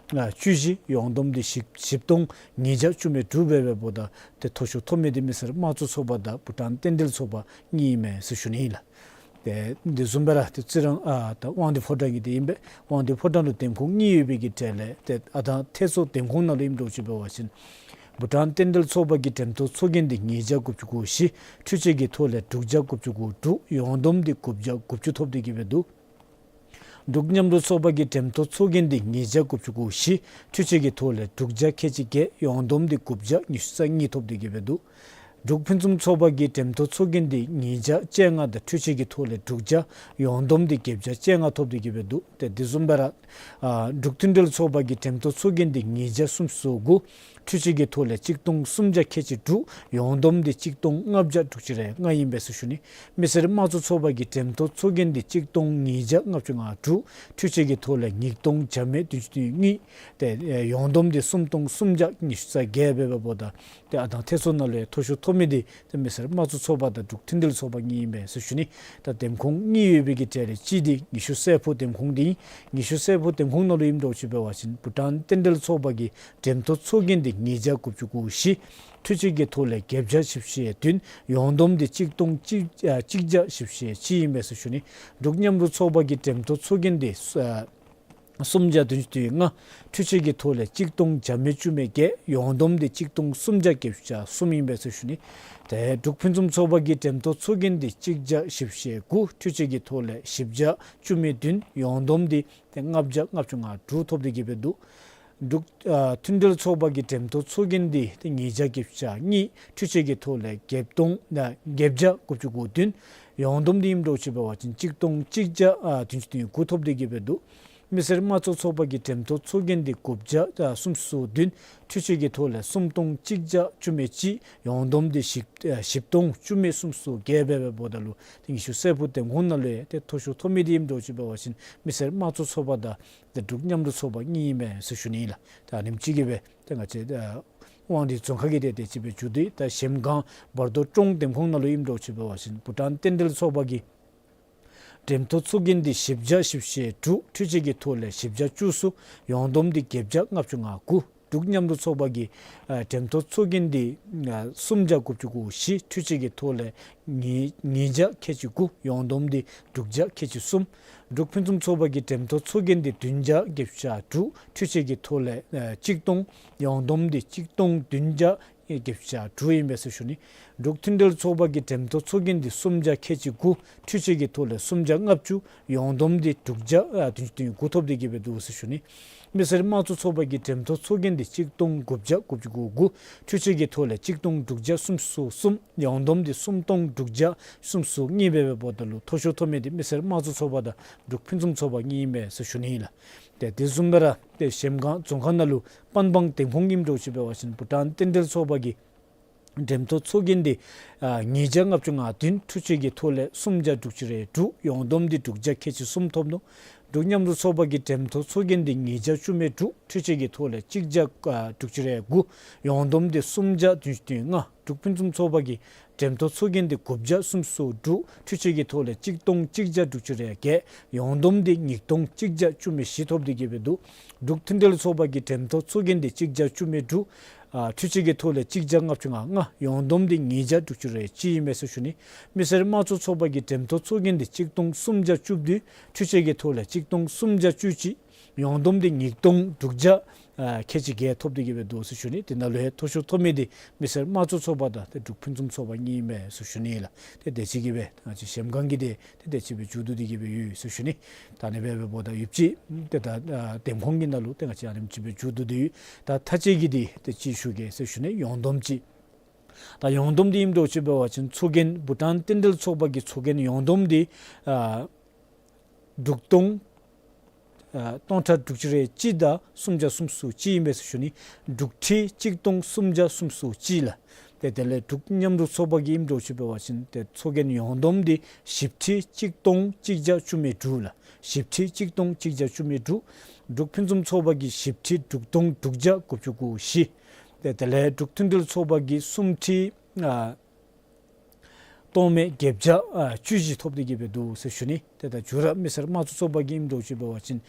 བཅུ་བཞི། ཡོངས་བསྡོམས་འདི་བཞི་བཞི་སྟོང་ཉིས་བརྒྱ་བཅུ་མེད་དྲུག་འབད་བའི་འབདཝ་ད་ཏེ་མཐོ་ཤོས་ཐོབ་མི་འདི་མི་སེར་དམངས་གཙོ་ཚོགས་པ་དང་བྷུ་ཊཱན་རྟེན་འབྲེལ་ཚོགས་པ་གཉིས་ཨིན་མས་ཟེར་ཞུ་ནི་ཨིན་ལགས། ཏེ་འདི་བཟུམ་སྦེ་ར་ཏེ་རྩི་རང་ཨ་ད་དབང་འདུས་ཕོ་བྲང་གི་འདི་ཨིན་པས། དབང་འདུས་ཕོ་བྲང་ལུ་འདེམས་ཁོངས་གཉིས་ཡོད་པའི་གི་གྲས་ལས་ཏེ་ཨ་དང་ཐེ་ཚོ་འདེམས་ཁོངས་ནང་ལུ་ཨིནམ་འདྲཝ་ཅིག་འབད་བ་ཅིན་བྷུ་ཊཱན་རྟེན་འབྲེལ་ཚོགས་པ་གིས་འགྲེམས་སྟོན་ཚོགས་རྒྱན་འདི་ཉིས་བརྒྱ་དགུ་བཅུ་གོ་བཞི། འཕྲུལ་ཆས་ཀྱི་ཐོག་ལས་དྲུག་བརྒྱ་དགུ་བཅུ་གོ་དྲུག། ཡོངས་བསྡོམས་འདི་དགུ་བརྒྱ་དགུ་བཅུ་ཐོབ་སྟེ་གིས་སྦེ་འདུག། འབྲུག་མཉམ་རུབ་ཚོགས་པ་གིས་འགྲེམས་སྟོན་ཚོགས་རྒྱན་འདི་ཉིས་བརྒྱ་དགུ་བཅུ་གོ་བཞི། འཕྲུལ་ཆས་ཀྱི་ཐོག་ལས་དྲུག་བརྒྱ་ཁལ་གཅིག་བརྒྱད། ཡོངས་བསྡོམས་འདི་དགུ་བརྒྱ་ཉི་ཤུ་རྩ་གཉིས་ཐོབ་སྟེ་གིས་སྦེ་འདུག། འབྲུག་ཕུན་སུམ་ཚོགས་པ་གིས་འགྲེམས་སྟོན་ཚོགས་རྒྱན་འདི་ཉིས་བརྒྱ་བཅོ་ལྔ་དང་འཕྲུལ་ཆས་ཀྱི་ཐོག་ལས་དྲུག་བརྒྱ། ཡོངས་བསྡོམས་འདི་བརྒྱད་བརྒྱ་བཅོ་ལྔ་ཐོབ་སྟེ་གིས་སྦེ་འདུག། ཏེ་འདི་བཟུམ་སྦེ་ར་ཨ་འབྲུག་མཐུན་འབྲེལ་ཚོགས་པ་གིས་འགྲེམས་སྟོན་ཚོགས་རྒྱན་འདི་ཉིས་བརྒྱ་སུམ་ཅུ་སོ་དགུ། འཕྲུལ་ཆས་ཀྱི་ཐོག་ལས་གཅིག་སྟོང་སུམ་བརྒྱ་ཁལ་གཅིག་དྲུག། ཡོངས་བསྡོམས་འདི་གཅིག་སྟོང་ལྔ་བརྒྱ་དྲུག་ཅུ་རེ་ལྔ་ཨིན་པས་ཟེར་ཞུ་ནི། མི་སེར་དམངས་གཙོ་ཚོགས་པ་གིས་འགྲེམས་སྟོན་ཚོགས་རྒྱན་འདི་གཅིག་སྟོང་ཉིས་བརྒྱ་ལྔ་བཅུ་ང་དྲུག། འཕྲུལ་ཆས་ཀྱི་ཐོག་ལས་ཉིས་སྟོང་བརྒྱ་མེད་བདུན་ཅུ་དོན་གཉིས། ཏེ་ཡོངས་བསྡོམས་འདི་སུམ་སྟོང་སུམ་བརྒྱ་ཉི་ཤུ་རྩ་བརྒྱད་འབད་བའི་འབདཝ་ད་ཏེ་ཨ་དང་ཐེ་ཚོ་ནང་ལུ་མཐོ་ཤོས་ཐོབ་མི་འདི་ཏེ་མི་སེར་དམངས་གཙོ་ཚོགས་པ་དང་འབྲུག་མཐུན་འབྲེལ་ཚོགས་པ་གཉིས་ཨིན་པས་ཟེར་ཞུ་ནི། ད་འདེམས་ཁོངས་གཉིས་ཡོད་པའི་གི་གྲས་ལས་གཅིག་འདི་ཉི་ཤུ་སྲས་ཕུག་འདེམས་ཁོངས་འདི་ཨིན། ཉི་ཤུ་སྲས་ཕུག་འདེམས་ཁོངས་ནང་ལུ་ཨིནམ་འདྲཝ་ཅིག་འབད་བ་ཅིན་བྷུ་ཊཱན་རྟེན་འབྲེལ་ཚོགས་པ་གིས་འགྲེམས་སྟོན་ཚོགས་རྒྱན་འདི་ཉིས་བརྒྱ་དགུ་བཅུ་གོ་བཞི། འཕྲུལ་ཆས་ཀྱི་ཐོག་ལས་བརྒྱད་བརྒྱ་བཞི་བཅུ་ཞེ་བདུན། ཡོངས་བསྡོམས་འདི་གཅིག་སྟོང་གཅིག་ཨ་གཅིག་བརྒྱ་བཞི་བཅུ་ཞེ་གཅིག་ཨིན་པས་ཟེར་ཞུ་ནི། འབྲུག་མཉམ་རུབ་ཚོགས་པ་གིས་འགྲེམས་སྟོན་ཚོགས་རྒྱན་འདི་ཨ་སུམ་བརྒྱ་བདུན་ཅུ་དོན་ལྔ། འཕྲུལ་ཆས་ཀྱི་ཐོག་ལས་གཅིག་སྟོང་བརྒྱ་མེད་བཅུ་མེད་བརྒྱད། ཡོངས་བསྡོམས་འདི་གཅིག་སྟོང་སུམ་བརྒྱ་བརྒྱད་ཅུ་གྱ་གསུམ་ཨིན་པས་ཟེར་ཞུ་ནི། ཏེ་འབྲུག་ཕུན་སུམ་ཚོགས་པ་གིས་འགྲེམས་སྟོན་ཚོགས་རྒྱན་འདི་གཅིག་བརྒྱ་བཞི་བཅུ་ཞེ་དགུ། འཕྲུལ་ཆས་ཀྱི་ཐོག་ལས་བཞི་བརྒྱ་བཅུ་མེད་བདུན། ཡོངས་བསྡོམས་འདི་ཏེ་ལྔ་བརྒྱ་ལྔ་བཅུ་ང་དྲུག་ཐོབ་སྟེ་གིས་སྦེ་འདུག། འབྲུག་ཨ་མཐུན་འབྲེལ་ཚོགས་པ་གིས་འགྲེམས་སྟོན་ཚོགས་རྒྱན་འདི་ཏེ་ཉིས་བརྒྱ་བརྒྱད་ཅུ་གྱ་གཉིས། འཕྲུལ་ཆས་ཀྱི་ཐོག་ལས་བརྒྱད་སྟོང་ཨ་བརྒྱད་བརྒྱ་དགུ་བཅུ་གོ་བདུན། ཡོངས་བསྡོམས་འདི་ཨིནམ་འདྲཝ་ཅིག་འབད་བ་ཅིན་གཅིག་སྟོང་གཅིག་བརྒྱ་ཨ་བདུན་ཅུ་དོན་དགུ་ཐོབ་སྟེ་གིས་སྦེ་འདུག། མི་སེར་དམངས་གཙོ་ཚོགས་པ་གིས་འགྲེམས་སྟོན་ཚོགས་རྒྱན་འདི་དགུ་བརྒྱ་ཨ་སུམ་ཅུ་སོ་བདུན། འཕྲུལ་ཆས་ཀྱི་ཐོག་ལས་སུམ་སྟོང་གཅིག་བརྒྱ་བཅུ་མེད་གཅིག། ཡོངས་བསྡོམས་འདི་བཞི་ཨ་བཞི་སྟོང་བཅུ་མེད་སུམ་ཅུ་སོ་བརྒྱད་འབད་བའི་འབདཝ་ད་ལུ་ཏེ་ཉི་ཤུ་སྲས་ཕུག་འདེམས་ཁོངས་ནང་ལུ་ཡང་ཏེ་མཐོ་ཤོས་ཐོབ་མི་འདི་ཨིནམ་འདྲཝ་ཅིག་འབད་བ་ཅིན་མི་སེར་དམངས་གཙོ་ཚོགས་པ་དང་ཏེ་འབྲུག་མཉམ་རུབ་ཚོགས་པ་གཉིས་ཨིན་མས་ཟེར་ཞུ་ནི་ཨིན་ལགས། ད་ཨ་ནེམ་ཅིག་གིས་སྦེ་ཏེ་ང་བཅས་ཨ་ དབང་འདུས་རྫོང་ཁག་གི་དེ་དེ་ཅིག་སྦེ་མཇུག་བསྡུ་ཡི། ད་གཞལམ་སྒང་བར་དོ་ཀྲོང་འདེམས་ཁོངས་ནང་ལུ་ཨིནམ་འདྲཝ་ཅིག་འབད་བ་ཅིན་བྷུ་ཊཱན་རྟེན་འབྲེལ་ཚོགས་པ་གིས་འགྲེམས་ཐོག་ཚོགས་རྒྱན་འདི་བཞི་བརྒྱ་བཞི་བཅུ་ཞེ་དྲུག་འཕྲུལ་ཆས་ཀྱི་ཐོག་ལས་བཞི་བརྒྱ་བཅུ་གསུམ། ཡོངས་བསྡོམས་འདི་བརྒྱད་བརྒྱ་ལྔ་བཅུ་ང་དགུ། འབྲུག་མཉམ་རུབ་ཚོགས་པ་གིས་ཨ་འགྲེམས་ཐོག་ཚོགས་རྒྱན་འདི་ཨ་སུམ་བརྒྱ་དགུ་བཅུ་གོ་བཞི། འཕྲུལ་ཆས་ཀྱི་ཐོག་ལས་ཉིས་ཉིས་བརྒྱ་ཁལ་གཅིག་དགུ། ཡོངས་བསྡོམས་འདི་དྲུག་བརྒྱ་ཁལ་གཅིག་གསུམ། འབྲུག་ཕུན་སུམ་ཚོགས་པ་གིས་འགྲེམས་ཐོག་ཚོགས་རྒྱན་འདི་བདུན་བརྒྱ་བརྒྱད་ཅུ་གྱ་དྲུག། འཕྲུལ་ཆས་ཀྱི་ཐོག་ལས་ཨ་གཅིག་སྟོང་། ཡོངས་བསྡོམས་འདི་གཅིག་སྟོང་བདུན་བརྒྱ་བརྒྱད་ཅུ་གྱ་དྲུག་ཨིན་པས་ཟེར་ཞུ་ནི། འབྲུག་མཐུན་འབྲེལ་ཚོགས་པ་གིས་འགྲེམས་ཐོག་ཚོགས་རྒྱན་འདི་སུམ་བརྒྱ་ཁལ་གཅིག་དགུ། འཕྲུལ་ཆས་ཀྱི་ཐོག་ལས་སུམ་བརྒྱ་ལྔ་བཅུ། ཡོངས་བསྡོམས་འདི་དྲུག་བརྒྱ་ཨ་བདུན་ཅུ་དོན་དགུ་ཐོབ་སྟེ་གི་སྦེ་འདུག་ཟེར་ཞུ་ནི། མི་སེར་དམངས་གཙོ་ཚོགས་པ་གིས་འགྲེམས་ཐོག་ཚོགས་རྒྱན་འདི་གཅིག་སྟོང་དགུ་བརྒྱ་དགུ་བཅུ་གོ་དགུ། འཕྲུལ་ཆས་ཀྱི་ཐོག་ལས་གཅིག་སྟོང་དྲུག་བརྒྱ་སུམ་ཅུ་སོ་གསུམ། ཡོངས་བསྡོམས་འདི་སུམ་སྟོང་དྲུག་བརྒྱ་སུམ་ཅུ་སོ་གཉིས་སྦེ་འབདཝ་ད་ལུ་མཐོ་ཤོས་ཐོབ་མི་འདི་མི་སེར་དམངས་གཙོ་ཚོགས་པ་དང་འབྲུག་ཕུན་སུམ་ཚོགས་པ་གཉིས་ཨིན་པས་ཟེར་ཞུ་ནི་ཨིན་ལགས། ཏེ་དེ་བཟུམ་སྦེ་ར་ཏེ་གཞལམ་སྒང་རྫོང་ཁག་ནང་ལུ་པན་སྦང་འདེམས་ཁོངས་ཨིནམ་འདྲཝ་ཅིག་འབད་བ་ཅིན་བྷུ་ཊཱན་རྟེན་འབྲེལ་ཚོགས་པ་གིས་འགྲེམས་ཐོག་ཚོགས་རྒྱན་འདི་ཨ་ཉིས་བརྒྱ་ལྔ་བཅུ་ང་བདུན། འཕྲུལ་ཆས་ཀྱི་ཐོག་ལས་སུམ་བརྒྱ་དྲུག་ཅུ་རེ་དྲུག། ཡོངས་བསྡོམས་འདི་དྲུག་བརྒྱ་ཁལ་གཅིག་གསུམ་ཐོབ་ནུག། འབྲུག་མཉམ་རུབ་ཚོགས་པ་གིས་འགྲེམས་ཐོག་ཚོགས་རྒྱན་འདི་ཉིས་བརྒྱ་བཅུ་མེད་དྲུག། འཕྲུལ་ཆས་ཀྱི་ཐོག་ལས་གཅིག་བརྒྱ་ཨ་དྲུག་ཅུ་རེ་དགུ། ཡོངས་བསྡོམས་འདི་སུམ་བརྒྱ་བདུན་ཅུ་དོན་ལྔ། འབྲུག་ཕུན་སུམ་ཚོགས་པ་གིས་འགྲེམས་ཐོག་ཚོགས་རྒྱན་འདི་དགུ་བརྒྱ་སུམ་ཅུ་སོ་དྲུག། འཕྲུལ་ཆས་ཀྱི་ཐོག་ལས་གཅིག་སྟོང་གཅིག་བརྒྱ་དྲུག་ཅུ་རེ་བརྒྱད། ཡོངས་བསྡོམས་འདི་ཉིས་སྟོང་གཅིག་བརྒྱ་བཅུ་མེད་བཞི་ཐོབ་སྟེ་གི་སྦེ་འདུག། འབྲུག་མཐུན་འབྲེལ་ཚོགས་པ་གིས་འགྲེམས་ཐོག་ཚོགས་རྒྱན་འདི་གཅིག་བརྒྱ་བཅུ་མེད་དྲུག། ཨ་འཕྲུལ་ཆས་ཀྱི་ཐོག་ལས་གཅིག་བརྒྱ་ལྔ་བཅུ་ང་ལྔ། ཡོངས་བསྡོམས་འདི་ཉིས་བརྒྱ་དྲུག་ཅུ་རེ་གཅིག་ཨིན་མས་ཟེར་ཞུ་ནི། མི་སེར་དམངས་གཙོ་ཚོགས་པ་གིས་འགྲེམས་ཐོག་ཚོགས་རྒྱན་འདི་གཅིག་སྟོང་སུམ་བརྒྱ་བཅུ་བདུན། འཕྲུལ་ཆས་ཀྱི་ཐོག་ལས་གཅིག་སྟོང་སུམ་བརྒྱ་བཅུ་གཅིག། ཡོངས་བསྡོམས་འདི་ཉིས་སྟོང་དྲུག་བརྒྱ་ཨ་ཁལ་གཅིག་བརྒྱད་ཐོབ་སྟེ་གི་སྦེ་འདུག་ཟེར་ཞུ་ནི། དེ་ནང་ལུ་ཡང་མཐོ་ཤོས་ཐོབ་མི་འདི་མི་སེར་དམངས་གཙོ་ཚོགས་པ་དང་ཏེ་འབྲུག་ཕུན་སུམ་ཚོགས་པ་གཉིས་ཨིན་མས་ཟེར་ཞུ་ནི་ལགས། ཏེ་དེ་ཅིག་གི་སྦེ་ང་བཅས་གཞལམ་སྒང་གི་དེ་ཏེ་དེ་ཅིག་སྦེ་མཇུག་བསྡུ་སྟེ་གི་སྦེ་ཡོད་ཟེར་ཞུ་ནི། ད་ཨ་ནི་སྦེ་འབདཝ་ད་ཡོདཔ་ཅིག་ཏེ་ད་ཨ་འདེམས་ཁོངས་ཀྱི་ནང་ལུ་ཏེ་ང་བཅས་ཨ་ནེམ་ཅིག་སྦེ་མཇུག་བསྡུ་སྟེ་ཡོད། ད་མཐའ་དཔྱད་ཀྱི་འདི་ཏེ་ཅིག་ཞུ་གེ་ཟེར་ཞུ་ནི། ཡོངས་བསྡོམས་ཅིག། ད་ཡོངས་བསྡོམས་འདི་ཨིནམ་འདྲཝ་ཅིག་འབད་བ་ཅིན་ཚོགས་རྒྱན་བྷུ་ཊཱན་རྟེན་འབྲེལ་ཚོགས་པ་གི་ཚོགས་རྒྱན་ཡོངས་བསྡོམས་འདི་ཨ་དྲུག་སྟོང་ཨ་སྟོང་ཕྲག་དྲུག་ཅུ་རེ་གཅིག་དང་སུམ་བརྒྱ་སུམ་ཅུ་སོ་གཅིག་ཨིན་པས་ཟེར་ཞུ་ནི། འབྲུག་ཁྲི་གཅིག་སྟོང་སུམ་བརྒྱ་སུམ་ཅུ་སོ་གཅིག་ལགས། ཏེ་དེ་ལས་འབྲུག་མཉམ་རུབ་ཚོགས་པ་གི་ཨིནམ་འདྲཝ་ཅིག་འབད་བ་ཅིན་ཏེ་ཚོགས་རྒྱན་ཡོངས་བསྡོམས་འདི་བཞི་ཁྲི་གཅིག་སྟོང་གཅིག་བརྒྱ་བཅུ་མེད་དྲུག་ལགས། བཞི་ཁྲི་གཅིག་སྟོང་གཅིག་བརྒྱ་བཅུ་མེད་དྲུག། འབྲུག་ཕུན་སུམ་ཚོགས་པ་གིས་བཞི་ཁྲི་དྲུག་སྟོང་དྲུག་བརྒྱ་དགུ་བཅུ་གོ་བཞི། ཏེ་དེ་ལས་འབྲུག་མཐུན་འབྲེལ་ཚོགས་པ་གིས་སུམ་ཁྲི་ཨ་སྟོང་མེད་བརྒྱད་བརྒྱ་ཨ་བཅུ་བཞི་ཐོབ་སྟེ་གི་སྦེ་འདུག་ཟེར་ཞུ་ནི། ཏེ་ད་མཇུག་ར་མི་སེར་དམངས་གཙོ་ཚོགས་པ་གི་ཨིནམ་འདྲཝ་ཅིག་འབད་བ་ཅིན་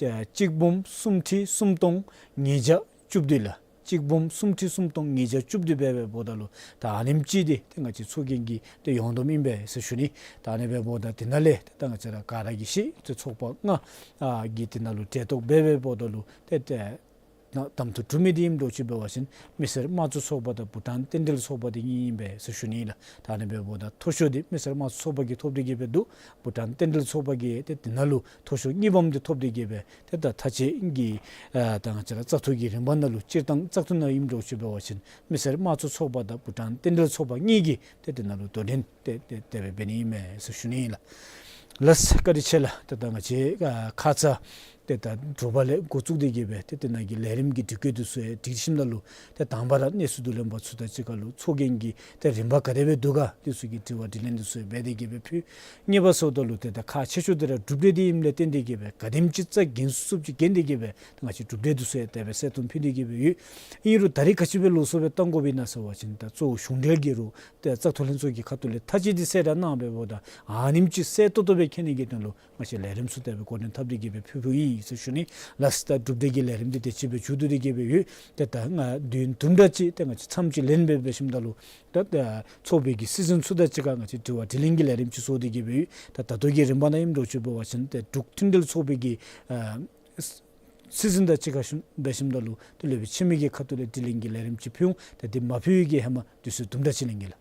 ཨ་གཅིག་འབུམ་སུམ་ཁྲི་སུམ་སྟོང་ཉིས་བརྒྱ་བཅུ་བདུན་ལགས། གཅིག་འབུམ་སུམ་ཁྲི་སུམ་སྟོང་ཉིས་བརྒྱ་བཅུ་བདུན་སྦེ་འབདཝ་ད་ལུ་ད་ཨ་ནེམ་ཅིག་འདི་ཏེ་ང་བཅས་ཚོགས་རྒྱན་གྱི་ཏེ་ཡོངས་བསྡོམས་ཨིན་པས་ཟེར་ཞུ་ནི། ད་ཨ་ནི་འབདཝ་ད་དེ་ནང་ལས་ཏེ་ད་ང་བཅས་ར་ག་ར་གིས་ཤེས་ཏེ་ཚོགས་པ་ལྔ་ཨ་གི་དེ་ནང་ལུ་གྲལ་གཏོགས་སྦེ་འབདཝ་ད་ལུ་ཏེ་ཏེ་ནང་གདམ་འཐུ་གྲུབ་མི་འདི་ཨིནམ་འདྲཝ་ཅིག་འབད་བ་ཅིན་མི་སེར་དམངས་གཙོ་ཚོགས་པ་དང་བྷུ་ཊཱན་རྟེན་འབྲེལ་ཚོགས་པ་འདི་གཉིས་ཨིན་པས་ཟེར་ཞུ་ནི་ལགས། ད་ཨ་ནི་འབདཝ་ད་མཐོ་ཤོས་འདི་མི་སེར་དམངས་གཙོ་ཚོགས་པ་གིས་ཐོབ་སྟེ་གི་སྦེ་འདུག། བྷུ་ཊཱན་རྟེན་འབྲེལ་ཚོགས་པ་གིས་ཏེ་དེ་ནང་ལུ་མཐོ་ཤོས་གཉིས་པམ་འདི་ཐོབ་སྟེ་གི་སྦེ་ཏེ་ད་མཐའ་དཔྱད་ཀྱི་ཨ་ད་ང་བཅས་ར་བཙག་འཐུ་གི་རིམ་པ་ནང་ལུ་སྤྱིར་བཏང་བཙག་འཐུ་ནང་ཨིནམ་འདྲཝ་ཅིག་འབད་བ་ཅིན་མི་སེར་དམངས་གཙོ་ཚོགས་པ་དང་བྷུ་ཊཱན་རྟེན་འབྲེལ་ཚོགས་པ་གཉིས་ཀྱིས་ཏེ་དེ་ནང་ལུ་དོ་འགྲན་ཏེ་ཏེ་དེ་སྦེ་འབད་ནི་ཨིན་མས་ཟེར་ཞུ་ནི་ཨིན་ལགས། ལགས་སོ་བཀའ་དྲིན་ཆེ་ལགས། ཏེ་ད་ང་བཅས་ཨ་ཁ་ཙ་ཏེ་ད་དྲོ་པ་ལས་འགོ་བཙུགས་ཏེ་གི་སྦེ་ཏེ་དེ་ནང་གི་ལས་རིམ་གྱི་དྲི་བཀོད་འདི་ཚུ་ཡང་སྒྲིག་ཞིནམ་ད་ལུ་ཏེ་དང་པ་ར་གནས་ཚུལ་བསྡུ་ལེན་པ་ཚུ་དང་གཅིག་ཁར་ལུ་ཚོགས་རྒྱན་གྱི་ཏེ་རིམ་པ་ག་དེ་སྦེ་འདུག་ག་འདི་ཚུ་གི་དྲི་བ་དྲིས་ལན་འདི་ཚུ་ཡང་འབད་དེ་གི་སྦེ་ཕུལ། གཉིས་པ་ཟེརཝ་ད་ལུ་ཏེ་ད་ཁག་ཆེ་ཤོས་འདི་ར་གྲུབ་འབྲས་འདི་ཨིནམ་ལས་བརྟེན་ཏེ་གི་སྦེ་ག་དེམ་ཅིག་རྩ་འགེངས་ཚུགསཔ་ཅིག་འགེངས་ཏེ་གི་སྦེ་ད་ང་བཅས་གྲུབ་འབྲས་འདི་ཚུ་ཡང་དེ་སྦེ་གསལ་སྟོན་ཕུལ་ཏེ་གི་སྦེ་ཡོད། ཨིན་རུང་ད་རིས་ག་ཅི་སྦེ་ལོགས་སུ་སྦེ་བཏང་དགོཔ་ཨིན་ན་ཟེར་བ་ཅིན་ད་གཙོ་བོ་གཞུང་འབྲེལ་གྱི་རུ་ཏེ་བཙག་འཐུ་ལྷན་ཚོགས་ཀྱི་ཁ་ཐུག་ལས་མཐའ་དཔྱད་འདི་གསལ་བསྒྲགས་གནང་འབདཝ་ད་ཨ་ནེམ་ཅིག་གསལ་ཏོག་ཏོ་སྦེ་མཁྱེན་ནི་གི་དོན་ལུ་ང་བཅས་ལས་རིམ་ཚུ་དེ་སྦེ་འགོ་འདྲེན་འཐབ་སྟེ་གི་སྦེ་ཕུལ་ཕུལཝ་ཨིན་ཟེར་ཞུ་ནི། ལགས་སོ་ད་གྲུབ་འབྲས་ཀྱི་ལས་རིམ་འདི་དེ་ཅིག་སྦེ་མཇུག་བསྡུ་སྟེ་གི་སྦེ་ཡོད། ཏེ་ད་ང་བདུན་དུམ་གྲ་ཅིག་ཏེ་ང་བཅས་མཚམས་ཅིག་ལེན་སྦེ་འབད་ཞིནམ་ད་ལུ་ད་ད་ཚོགས་པའི་གི་སྲིད་འཛིན་ཚུ་དང་གཅིག་ཁར་ང་བཅས་དྲི་བ་དྲིས་ལན་གྱི་ལས་རིམ་ཅིག་བཟོ་སྟེ་གི་སྦེ་ཡོད། ད་ད་ལྟོ་གི་རིམ་པ་ནང་ཨིནམ་འདྲཝ་ཅིག་འབད་བ་ཅིན་ཏེ་འབྲུག་མཐུན་འབྲེལ་ཚོགས་པའི་གི་ཨ་སྲིད་འཛིན་དང་གཅིག་ཁར་ཞུ་འབད་ཞིནམ་ད་ལུ་ཏེ་སློབ་དཔོན་འཆི་མེད་ཀྱི་ཁ་ཐུག་ལས་དྲིས་ལན་གྱི་ལས་རིམ་ཅིག་ཕུལ་འོང་། ཏེ་དེ་མ་ཕུལ་བའི་གི་ཧེ་མ་དུས་ཚོད་དུམ་གྲ་ཅིག་ལེན་གེ་ལགས།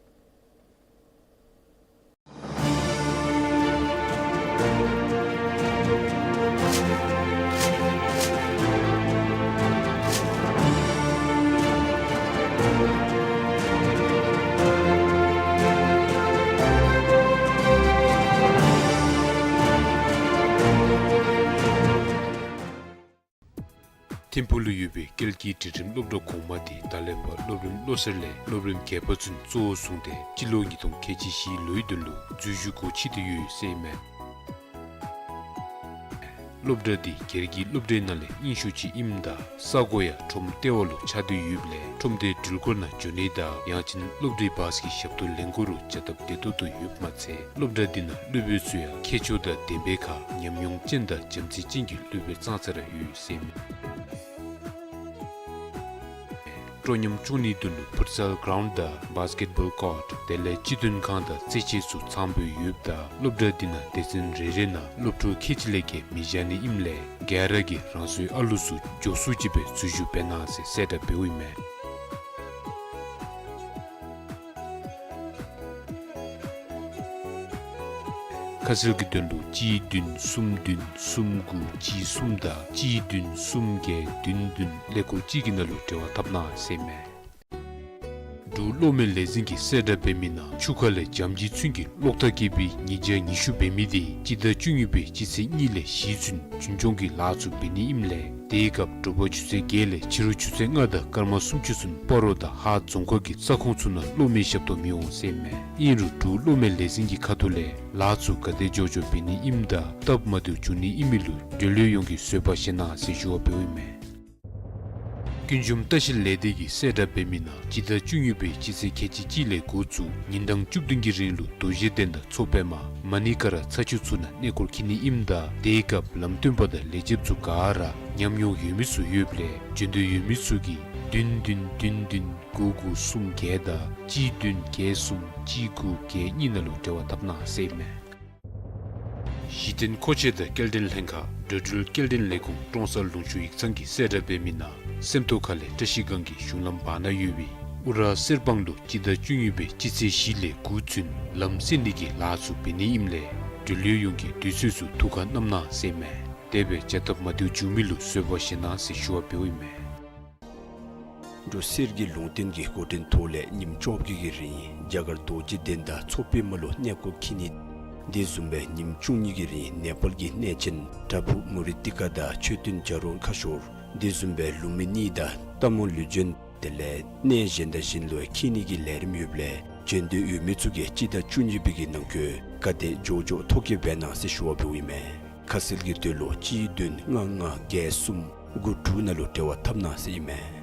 ཐིམ་ཕུག་ལུ་ཡོད་པའི་ཀལ་གྱི་སྒྲིག་ཁྲིམས་སློབ་གྲྭ་གོང་མ་དེ་ད་ལན་པ་སློབ་རིམ་བློ་གསར་ལས་སློབ་རིམ་བརྒྱད་པ་ཚུན་གཙོ་བོར་བཟུང་སྟེ་སྤྱི་ལོ་ཉིས་སྟོང་ཁལ་གཅིག་བཞི་ལོའི་དོན་ལུ་འཛུལ་ཞུགས་སྒོ་ཕྱེ་སྟེ་ཡོད་ཟེར་ཨིན་མས། སློབ་གྲྭ་འདི་སྒེར་གྱི་སློབ་གྲྭའི་ནང་ལས་རྙིང་ཤོས་ཅིག་ཨིནམ་ད་ས་གོ་ཡང་ཁྲོམ་ལྟེ་བ་ལུ་ཆགས་ཏེ་ཡོདཔ་ལས་ཁྲོམ་སྡེའི་འགྲུལ་འཁོར་ནང་འགྱོ་ནི་དང་ཡང་ཅིན་སློབ་གྲྭའི་བཱསི་གི་ཞབས་ཏོག་ལེན་དགོ་རུང་བྱ་སྟབས་བདེ་ཏོག་ཏོ་ཡོདཔ་མ་ཚད་སློབ་གྲྭ་འདི་ནང་སློབ་དཔོན་ཚུ་ཡང་མཁས་མཆོག་དང་ལྡན་པའི་ཁར་ཉམས་མྱོང་ཅན་དང་བྱམས་བརྩེ་ཅན་གྱི་སློབ་དཔོན་ཙང་ཙ་ར་ཡོད་ཟེར་ཨིན་མས། སྤྲོ་ཉམས་སྐྱོང་ནིའི་དོན་ལུ་ཕུཊ་སཱལ་གྲཱུནཌ་དང་བཱསི་ཀེཊ་བཱོལ་ཀོརཊ་དེ་ལས་སྤྱི་དོན་ཁང་དང་རྩེད་ཆས་ཚུ་ཚངམ་སྦེ་ཡོདཔ་ད་སློབ་གྲྭ་འདི་ནང་སྡེ་ཚན་རེ་རེ་ནང་སློབ་ཕྲུག་ཁལ་གཅིག་ལས་བརྒལ་མི་བཞག་ནི་ཨིནམ་ལས་ག་ར་གིས་རང་སོའི་ཨ་ལུ་ཚུ་མགྱོགས་སུ་ཅིག་སྦེ་འཛུལ་ཞུགས་འབད་གནང་ཟེར་གསལ་བསྒྲགས་འབདཝ་ཨིན་མས། ཁ་གསལ་གྱི་དོན་ལུ་གཅིག་བདུན་གསུམ་བདུན་གསུམ་དགུ་གཅིག་གསུམ་དང་གཅིག་བདུན་གསུམ་བརྒྱད་བདུན་བདུན་ཀླད་ཀོར་གཅིག་གི་ནང་ལུ་འབྲེལ་བ་འཐབ་གནང་ཟེར་ཨིན་མས། འབྲུག་གློག་མེ་ལས་འཛིན་གྱིས་གསལ་བསྒྲགས་འབད་མི་ནང་ཆུ་ཁ་ལས་འཇམ་གྱི་ཚོན་གྱི་གློག་ཐག་སྐྱེས་པའི་ཉིས་བརྒྱ་ཉི་ཤུ་འབད་མི་དེ་སྤྱི་ཟླ་བཅུ་གཉིས་པའི་སྤྱི་ཚེས་གཉིས་ལས་གཞི་ཚུན་རྒྱུན་སྐྱོང་གི་ལཱ་ཚུ་འབད་ནི་ཨིནམ་ལས་དེའི་སྐབས་དྲོ་པ་ཆུ་ཚོད་བརྒྱད་ལས་ཕྱི་རུ་ཆུ་ཚོད་ལྔ་དང་སྐར་མ་སུམ་ཅུ་ཚུན་སྤ་རོ་དང་ཧཱ་རྫོང་ཁག་གི་ས་ཁོངས་ཚུ་ནང་གློག་མེ་ཞབས་ཏོག་མི་འོང་ཟེར་ཨིན་མས། ཨིན་རུང་འབྲུག་གློག་མེ་ལས་འཛིན་གྱི་ཁ་ཐུག་ལས་ལཱ་ཚུ་ག་དེ་མགྱོགས་མགྱོགས་འབད་ནི་ཨིནམ་ད་སྟབས་མ་བདེཝ་འབྱུང་ནི་ཨིན་མི་ལུ་འབྲེལ་ཡོད་ཡོངས་ཀྱིས་བཟོད་པ་བཞེས་གནང་ཟེར་ཞུ་བ་འབདཝ་ཨིན་མས། ཀུན་འབྱུང་ལྟ་བཤལ་ལས་སྡེ་གིས་གསལ་བསྒྲགས་འབད་མི་ནང་སྤྱི་ཟླ་བཅུ་གཉིས་པའི་སྤྱི་ཚེས་ཁལ་གཅིག་གཅིག་ལས་འགོ་བཙུགས་ཉིན་གྲངས་བཅུ་བདུན་གྱི་རིང་ལུ་རྡོ་རྗེ་གདན་དང་མཚོ་པདྨ་མ་ཎི་ཀ་ར་ཚ་ཆུ་ཚུ་ནང་གནས་སྐོར་འཁྱིད་ནི་ཨིནམ་ད་དེའི་སྐབས་ལམ་སྟོན་པ་དང་ལས་བྱེདཔ་ཚུ་ག་ར་ཉམས་མྱོང་ཡོད་མི་ཚུ་ཡོདཔ་ལས་འབྱོན་འདོད་ཡོད་མི་ཚུ་གིས་བདུན་བདུན་བདུན་བདུན་དགུ་དགུ་གསུམ་བརྒྱད་དང་གཅིག་བདུན་བརྒྱད་གསུམ་གཅིག་དགུ་བརྒྱད་གཉིས་ནང་ལུ་འབྲེལ་བ་འཐབ་གནང་ཟེར་ཨིན་མས། གཞི་རྟེན་མཁོ་ཆས་དང་སྐྱེལ་འདྲེན་ལྷན་ཁག་འགྲོ་འགྲུལ་སྐྱེལ་འདྲེན་ལས་ཁུངས་ཀྲོང་གསར་ལུང་ཕྱོགས་ཡིག་ཚང་གིས་གསལ་བསྒྲགས་འབད་མི་ནང་སེམས་རྟོགས་ཁ་ལས་བཀྲ་ཤིས་སྒང་གི་གཞུང་ལམ་བར་ན་ཡོད་པའི་ཨུ་ར་གསེར་སྦང་ལུ་སྤྱི་ཟླ་བཅུ་གཉིས་པའི་སྤྱི་ཚེས་བཞི་ལས་དགུ་ཚུན་ལམ་སེལ་ནི་གི་ལཱ་ཚུ་འབད་ནི་ཨིནམ་ལས་འབྲེལ་ཡོད་ཡོངས་ཀྱིས་དུས་ཚོད་ཚུ་ཐུགས་ཁར་བསྣམ་གནང་ཟེར་ཨིན་མས། དེ་སྦེ་བྱ་སྟབས་མ་བདེཝ་འབྱུང་མི་ལུ་བཟོད་པ་བཞེས་གནང་ཟེར་ཞུ་བ་འབདཝ་ཨིན་མས། འབྲུག་གསེར་གྱི་ལུང་བསྟན་གྱི་འགོ་འདྲེན་ཐོག་ལས་ཉིནམ་བཅོ་བརྒྱད་ཀྱི་རིང་རྒྱ་གར་རྡོ་རྗེ་གདན་དང་མཚོ་པདྨ་ལུ་གནས་སྐོར་འཁྱིད་ནི། དེ་བཟུམ་སྦེ་ཉིནམ་བཅུ་གཉིས་ཀྱི་རིང་ནེ་པཱལ་གྱི་གནས་ཆེན་བྲག་ཕུག་མུ་རི་ཏི་ཀ་དང་མཆོད་རྟེན་བྱ་རོག་ཁ་ཤོར། དེ་བཟུམ་སྦེ་ལུམ་བི་ནི་དང་སྟག་མོ་ལུས་སྦྱིན། དེ་ལས་གནས་གཞན་དང་གཞན་ལུ་འཁྱིད་ནི་གི་ལས་རིམ་ཡོདཔ་ལས་འབྱོན་འདོད་ཡོད་མི་ཚུ་གིས་སྤྱི་ཟླ་བཅུ་གཉིས་པའི་གི་ནང་འཁོད་ག་དེ་མགྱོགས་མགྱོགས་ཐོ་བཀོད་འབད་གནང་ཟེར་ཞུ་བ་འབདཝ་ཨིན་མས། ཁ་གསལ་གྱི་དོན་ལུ་གཅིག་བདུན་ལྔ་ལྔ་བརྒྱད་གསུམ་དགུ་དྲུག་ནང་ལུ་འབྲེལ་བ་འཐབ་གནང་ཟེར་ཨིན་མས།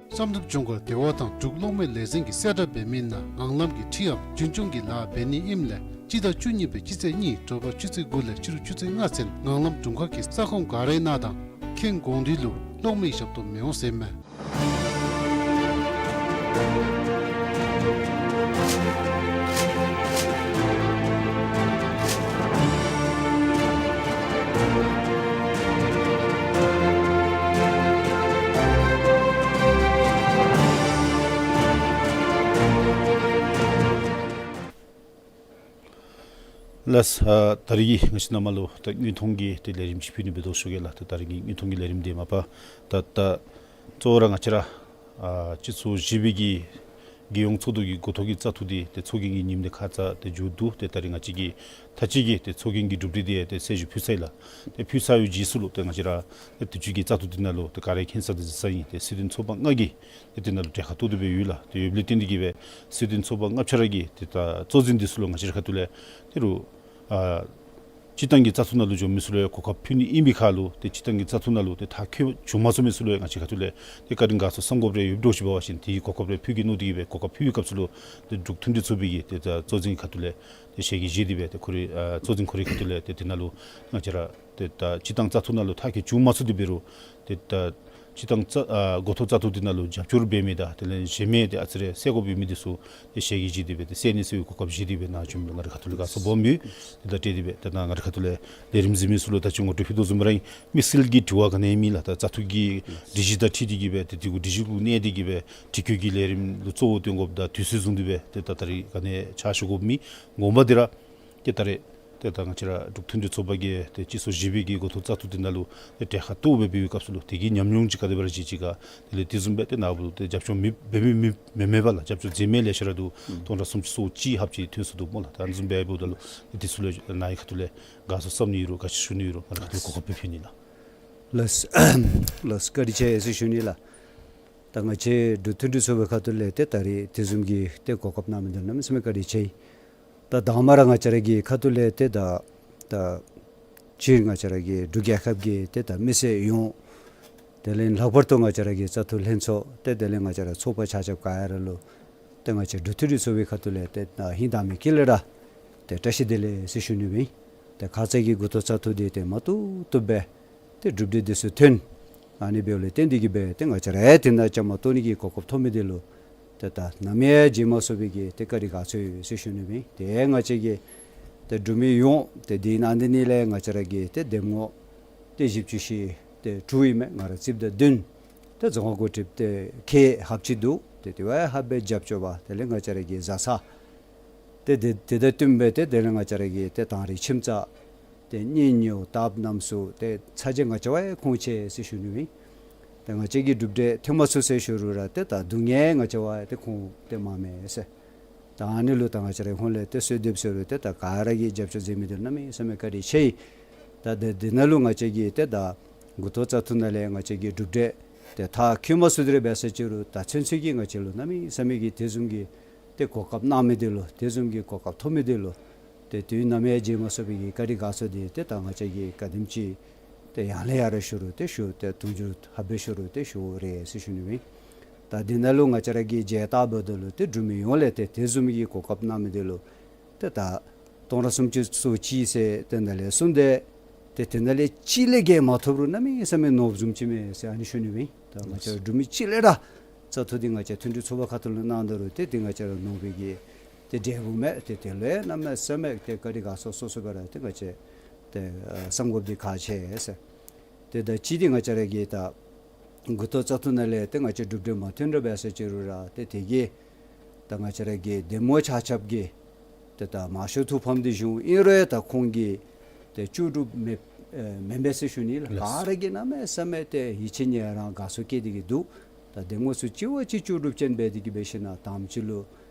བསམ་གྲུབ་ལྗོངས་མཁར་བདེ་བ་ཐང་འབྲུག་གློག་མེ་ལས་འཛིན་གྱིས་གསལ་བསྒྲགས་འབད་མི་ནང་ངང་ལམ་གྱི་འཕྲིནམ་རྒྱུན་སྐྱོང་གི་ལཱ་འབད་ནི་ཨིནམ་ལས་སྤྱི་ཟླ་བཅུ་གཉིས་པའི་སྤྱི་ཚེས་གཉིས་དྲོ་པ་ཆུ་ཚོད་དགུ་ལས་ཕྱི་རུ་ཆུ་ཚོད་ལྔ་ཚུན་ངང་ལམ་དྲུང་ཁག་གི་ས་ཁོངས་ག་རའི་ནང་དང་ཁེངས་གོང་སྒྲིག་ལུ་གློག་མེའི་ཞབས་ཏོག་མི་འོང་ཟེར་ཨིན་མས། ལགས། ཨ་ད་རིས་ཀྱི་ང་བཅས་ནཱ་མར་ལུ་ད་དངོས་མཐོང་གི་ཏེ་ལས་རིམ་ཅིག་ཕུལ་ནི་འབད་དོ་ཞུ་གེ་ལགས། ད་ད་རིས་ཀྱི་དངོས་མཐོང་གི་ལས་རིམ་འདི་མ་པ་ད་ད་གཙོ་བོ་ར་ང་བཅས་ར་ཨ་སྤྱི་ཚོགས་བཞི་པའི་གི་རྒྱལ་ཡོངས་ཚོགས་འདུ་གི་འགོ་ཐོག་གི་བཙག་འཐུ་འདི་ཏེ་ཚོགས་རྒྱན་གྱི་ཉིནམ་འདི་ཁ་ཙ་ཏེ་མཇུག་བསྡུ། ཏེ་ད་རིས་ང་བཅས་ཀྱིས་ད་ཅི་གི་ཏེ་ཚོགས་རྒྱན་གྱི་གྲུབ་འབྲས་འདི་ཏེ་གསལ་ཞུ་ཕུལ་ཚར་ཡི་ལགས། ཏེ་ཕུལ་ཚར་བའི་རྗེས་སུ་ལུ་ཏེ་ང་བཅས་ར་ཏེ་དུས་ཅི་གི་བཙག་འཐུ་འདི་ནང་ལུ་ཏེ་ག་ར་མཁྱེན་ས་དང་གཟིགས་ས་ཨིན། ཏེ་སྲིད་དོན་ཚོགས་པ་ལྔ་གིས་ཏེ་འདི་ནང་ལུ་གྲལ་ཁར་གཏོགས་ཏེ་སྦེ་ཡོད་ལགས། ཏེ་ཡོདཔ་ལས་བརྟེན་ཏེ་གིས་སྦེ་སྲིད་དོན་ཚོགས་པ་ལྔ་ཆ་ར་གི་ཏེ་ད་གཙོ་འཛིན་འདི་ཚུ་ལུ་ང་བཅས་རའི་ཁ་ཐུག་ལས་ཏེ་རུང་ཨ་སྤྱིར་བཏང་གི་བཙག་འཐུ་ནང་ལུ་འབྱོན་མི་ཚུ་ལུ་ཡང་གོ་སྐབས་ཕུལ་ནི་ཨིན་པའི་ཁར་ལུ་ཏེ་སྤྱིར་བཏང་གི་བཙག་འཐུ་ནང་ལུ་ཏེ་མཐར་འཁྱོལ་བྱུང་མ་ཚུགས་མི་ཚུ་ལུ་ཡང་ང་བཅས་ཁ་ཐུག་ལས་ཏེ་བཀའ་དྲིན་དགའ་ཚོར་བསམ་དགོཔ་རེ་ཡོདཔ་འདྲཝ་ཅིག་འབད་བ་ཅིན་དེ་གི་གོ་སྐབས་རེ་ཕུལ་གེ་མནོ་སྟེ་གིས་སྦེ་གོ་སྐབས་ཕུལ་བའི་སྐབས་སུ་ལུ་ཏེ་འབྲུག་མཐུན་སྒྲིལ་ཚོགས་པའི་གི་ཏེ་ད་གཙོ་འཛིན་གྱི་ཁ་ཐུག་ལས་ཏེ་ཞལ་གྱིས་བཞེས་ཏེ་སྦེ་ཏེ་ཁོ་རའི་ཨ་གཙོ་འཛིན་ཁོ་རའི་ཁ་ཐུག་ལས་ཏེ་དེ་ནང་ལུ་ང་བཅས་ར་ཏེ་ད་སྤྱིར་བཏང་བཙག་འཐུ་ནང་ལུ་མཐར་འཁྱོལ་བྱུང་མ་ཚུགས་ཏེ་འབད་རུང་ཏེ་ད་སྤྱིར་བཏང་བཙག་ཨ་འགོ་ཐོག་བཙག་འཐུ་འདི་ནང་ལུ་རྒྱབ་སྐྱོར་འབད་མི་དང་དེ་ལས་གཞན་མི་ཏེ་ཨ་ཙི་རེ་སེལ་དགོཔ་ཡོད་མི་འདི་ཚུ་ཏེ་ཞལ་གྱིས་བཞེས་ཏེ་སྦེ་ཏེ་སེལ་ནི་སེལ་བའི་གོ་སྐབས་བཞེས་ཏེ་སྦེ་ནཱ་བྱོན་མི་ལུ་ང་རའི་ཁ་ཐུག་ལས་དགའ་ཚོར་སྦོམ་ཡོད། ཏེ་ད་དེ་སྦེ་ཏེ་ནཱ་ང་རའི་ཁ་ཐུག་ལས་ལས་རིམ་གཟིགས་མི་ཚུ་ལུ་ད་ཅི་ངོ་སྤྲོད་ཕུལ་དོ་བཟུམ་ར་ཨིན། དམིགས་བསལ་གྱི་དྲི་བ་ག་ནི་ཡང་མེད་ལགས། ད་བཙག་འཐུ་གི་སྒྲིག་གཞི་དང་འཁྲིལ་ཏེ་གིས་སྦེ་ཏེ་དེ་གུ་སྒྲིག་གཞི་གུ་གནས་ཏེ་གིས་སྦེ་དྲི་བཀོད་ཀྱི་ལས་རིམ་ལུ་གཙོ་བོ་བཏོན་དགོཔ་དང་དུས་ཚོད་བཟུང་སྟེ་སྦེ་ཏེ་ད་ད་རིས་ག་ནི་ཕྱག་ཞུ་དགོཔ་མེད། དགོངས་པ་འདི་ར་ཏེ་ད་རེས་ཏེ་ད་ང་བཅས་ར་འབྲུག་མཐུན་སྒྲིལ་ཚོགས་པ་གི་ཏེ་སྤྱི་ཚོགས་བཞི་པའི་གི་འགོ་ཐོག་བཙག་འཐུ་འདི་ནང་ལུ་ཏེ་གྲལ་ཁར་གཏོགས་སྦེ་འབད་བའི་སྐབས་སུ་ལུ་དེ་གི་ཉམས་མྱོང་ཅིག་ག་དེ་སྦེ་ར་བཞེས་ཅི་ག། དེ་ལས་དེ་བཟུམ་སྦེ་ཏེ་ནཱ་བུ་ལུ་ཏེ་རྒྱབ་སྐྱོར་མེད་འབད་མི་མེད་མེད་མེད་པ་ལགས། རྒྱབ་སྐྱོར་མཛད་མི་ལེ་ཤ་ར་འདུག། ཨུམ་སྟོང་ཕྲག་སུམ་ཅུ་སོ་གཅིག་ལྷགཔ་ཅིག་ཐོན་སོ་ནུག་སྨོ་ལགས། ད་ཨ་ནི་བཟུམ་སྦེ་འབདཝ་ད་ལུ་ཏེ་དེ་ཚུ་ལུ་ནཱ་གི་ཁ་ཐུག་ལས་དགའ་ཚོར་བསམ་ནི་ཡོད་རུང་དགའ་བསུ་ཞུ་ནི་ཡོད་རུང་ང་རའི་ཁ་ཐུག་ལས་གོ་སྐབས་སྦེ་ཕུལ་ནི་ལགས། ལགས་ལགས། བཀའ་དྲིན་ཆེ་ཟེར་ཞུ་ནི་ལགས། ད་ང་བཅས་འབྲུག་མཐུན་སྒྲིལ་ཚོགས་པའི་ཁ་ཐུག་ལས་ཏེ་ད་རེས་དེ་བཟུམ་གྱི་ཏེ་གོ་སྐབས་གནང་མི་འདི་གནམ་མེད་ས་མེད་བཀའ་དྲིན་ཆེ། ད་དང་པ་ར་ང་བཅས་ར་གི་ཁ་ཐུག་ལས་ཏེ་ད་ད་ སྤྱིར་ང་བཅས་ར་གི་འབྲུག་རྒྱལ་ཁབ་ཀྱི་ཏེ་ད་མི་སེར་ཡོངས། དེ་ལས་ལྷག་པར་དུ་ང་བཅས་ར་གི་བཙག་འཐུ་ལྷན་ཚོགས་ཏེ་དེ་ལས་ང་བཅས་ར་ཚོགས་པ་ཆ་ཁྱབ་ག་ར་ལུ་ཏེ་ང་བཅས་འབྲུག་མཐུན་སྒྲིལ་ཚོགས་པའི་ཁ་ཐུག་ལས་ཏེ་ད་ཧིང་དྭངས་མའི་དཀྱིལ་ལས་ར་ཏེ་བཀྲ་ཤིས་བདེ་ལེགས་ཟེར་ཞུ་ནི་ཨིན། ཏེ་ཁ་ཙ་གི་འགོ་ཐོག་བཙག་འཐུ་འདི་ཏེ་མ་བཏུབ་བཏུབ་སྦེ་ཏེ་གྲུབ་འབྲས་འདི་ཚུ་ཐོན། ཨ་ནི་འབདཝ་ལས་བརྟེན་ཏེ་གིས་སྦེ་ཏེ་ང་བཅས་ར་ཡང་དེ་ནང་བཅའ་མར་གཏོགས་ནི་གི་གོ་སྐབས་ཐོབ་མི་འདི་ལུ་ཏེ་ད་ནམ་ཡང་བརྗེད་མ་ཚུགས་པའི་གི་ཏེ་བཀའ་དྲིན་དགའ་ཚོར་ཡོད་ཟེར་ཞུ་ནི་ཨིན། ཏེ་ང་བཅས་ཀྱི་ཏེ་འབྲུག་མི་ཡོངས་ཏེ་འདི་ནང་འདི་ནི་ལས་ང་བཅས་ར་གི་ཏེ་འདེམས་ངོ་ཏེ་བཞི་བཅུ་ཞེ་ཏེ་དྲུག་ཨིན་མས། ང་ར་རྩིསཔ་དང་བདུན། ཏེ་རྫོང་ཁག་འགོ་ཁྲིདཔ་ཏེ་ཁག་ལྷགཔ་ཅིག་འདུག། ཏེ་དེ་བ་ཡང་ཧ་སྦེ་རྒྱབ་སྐྱོར་པ་དེ་ལས་ང་བཅས་ར་གི་བཟའ་ཚང་ཏེ་དེ་དེ་དང་བསྟུན་སྦེ་ཏེ་དེ་ལས་ང་བཅས་ར་གི་ཏེ་དང་རི་ཁྱིམ་ཚང་ཏེ་གཉེན་ཉེཝ་དག་པ་རྣམ་ཚུ་ཏེ་ཚ་གྱང་ང་བཅས་བ་ཡང་ཁོང་ཆེ་ཟེར་ཞུ་ནི་ཨིན། ཏེ་ང་བཅས་ཀྱི་གྲུབ་འབྲས་ཐོན་མ་ཚུགས་ཟེར་ཞུ་རུང་ར་ཏེ་ད་སྡུག་བསྔལ་ང་བཅས་བ་ཏེ་ཁོང་ཏེ་མ་མེད་ཟེར། ད་ཨ་ནི་ལུ་ད་ང་བཅས་ར་ཧོངས་ལས་ཏེ་གསོལ་འདེབས་ཟེར་རུང་ཏེ་ད་ག་ར་གིས་རྒྱབ་སྐྱོར་མཛད་མི་འདི་ལུ་གནམ་མེད་ས་མེད་བཀའ་དྲིན་ཆེ་ཡི། ད་དེ་དེ་ནང་ལུ་ང་བཅས་ཀྱི་ཏེ་ད་འགོ་ཐོག་བཙག་འཐུ་ནང་ལས་ང་བཅས་ཀྱི་གྲུབ་འབྲས་ཏེ་མཐར་འཁྱོལ་མ་ཚུགས་དེ་ར་འབད་ས་ཅིག་རུང་ད་ཚུན་ཚོད་ཀྱི་ང་བཅས་ལུ་གནམ་མེད་ས་མེད་ཀྱི་དེ་བཟུམ་གྱི་ཏེ་གོ་སྐབས་གནང་མི་འདི་ལུ་དེ་བཟུམ་གྱི་གོ་སྐབས་ཐོབ་མི་འདི་ལུ་ཏེ་དུས་ནམ་ཡང་བརྗེད་མ་ཚུགས་པའི་གི་བཀའ་དྲིན་དགའ་ཚོར་འདི་ཏེ་ད་ང་བཅས་ཀྱིས་ག་དེམ་ཅིག་ཏེ་ཡར་ལས་ཡར་ར་ཞུ་རུང་ཏེ་ཞུ་ཏེ་དུང་ཕྱུར་ཧ་སྦེ་ཞུ་རུང་ཏེ་ཞུཝ་རེ་ཟེར་ཞུ་ནི་ཨིན། ད་འདི་ནང་ལུ་ང་བཅས་ར་གིས་མཇལ་བལྟ་འབདཝ་ད་ལུ་ཏེ་འབྲུག་མི་ཡོངས་ལས་ཏེ་དེ་བཟུམ་གྱི་གོ་སྐབས་གནང་མི་འདི་ལུ་ཏེ་ད་སྟོང་ཕྲག་སུམ་ཅུ་སོ་གཅིག་ཟེར་ཏེ་ནཱ་ལས་གསུངས་ཏེ་ཏེ་དེ་ནང་ལས་གཅིག་ལས་བརྒལ་མ་ཐོབ་རུང་གནམ་མེད་ས་མེད་ནོར་བཟུམ་ཅིག་མས་ཟེར་ཨ་ནི་ཞུ་ནི་ཨིན། ད་ང་བཅས་ར་འབྲུག་མི་གཅིག་ལས་ར་བཙག་འཐུ་འདི་ང་བཅས་མཐུན་སྒྲིལ་ཚོགས་པ་ཁ་ཐུག་ལས་གནང་ད་རུང་ཏེ་འདི་ང་བཅས་ར་ནོར་བའི་གི་ཏེ་འབྲས་བུ་མས། ཏེ་དེ་ལུ་ཡང་གནམ་མེད་ས་མེད་ཏེ་བཀའ་དྲིན་དགའ་ཚོར་སོ་སོ་སྦེ་ར་ཏེ་ང་བཅས་ཏེ་ཨ་བསམ་དགོཔ་འདི་ཁག་ཆེ་ཟེར། ཏེ་ད་གཅིག་འདི་ང་བཅས་ར་གི་ད་འགོ་ཐོག་བཙག་འཐུ་ནང་ལས་ཏེ་ང་བཅས་གྲུབ་འབྲས་མ་ཐོན་ར་འབད་ས་ཅིག་རུང་ར་ཏེ་དེ་གིས་ད་ང་བཅས་ར་གི་འདེམས་ངོ་ཆ་ཁྱབ་ཀྱིས་ཏེ་ད་མང་ཤོས་ཐུགས་ཕམ་སྟེ་བཞུགས། ཨིན་རུང་ཡང་ད་ཁོང་གིས་ཏེ་ལྕོགས་གྲུབ་མེད་ཨེ་མེན་པས་ཟེར་ཞུ་ནི་ལགས། ལགས། ག་ར་གིས་གནམ་མེད་ས་མེད་ཏེ་ཡིད་ཆེས་ཉེ་རང་དགའ་ཚོར་བསྐྱེད་དེ་གིས་འདུག། ད་འདེམས་ངོ་ཚུ་གཅིག་བ་གཅིག་ལྕོགས་གྲུབ་ཅན་འབད་དེ་གིས་འབད་ཞིནམ་ལས་དང་པ་ཅིག་ལུ་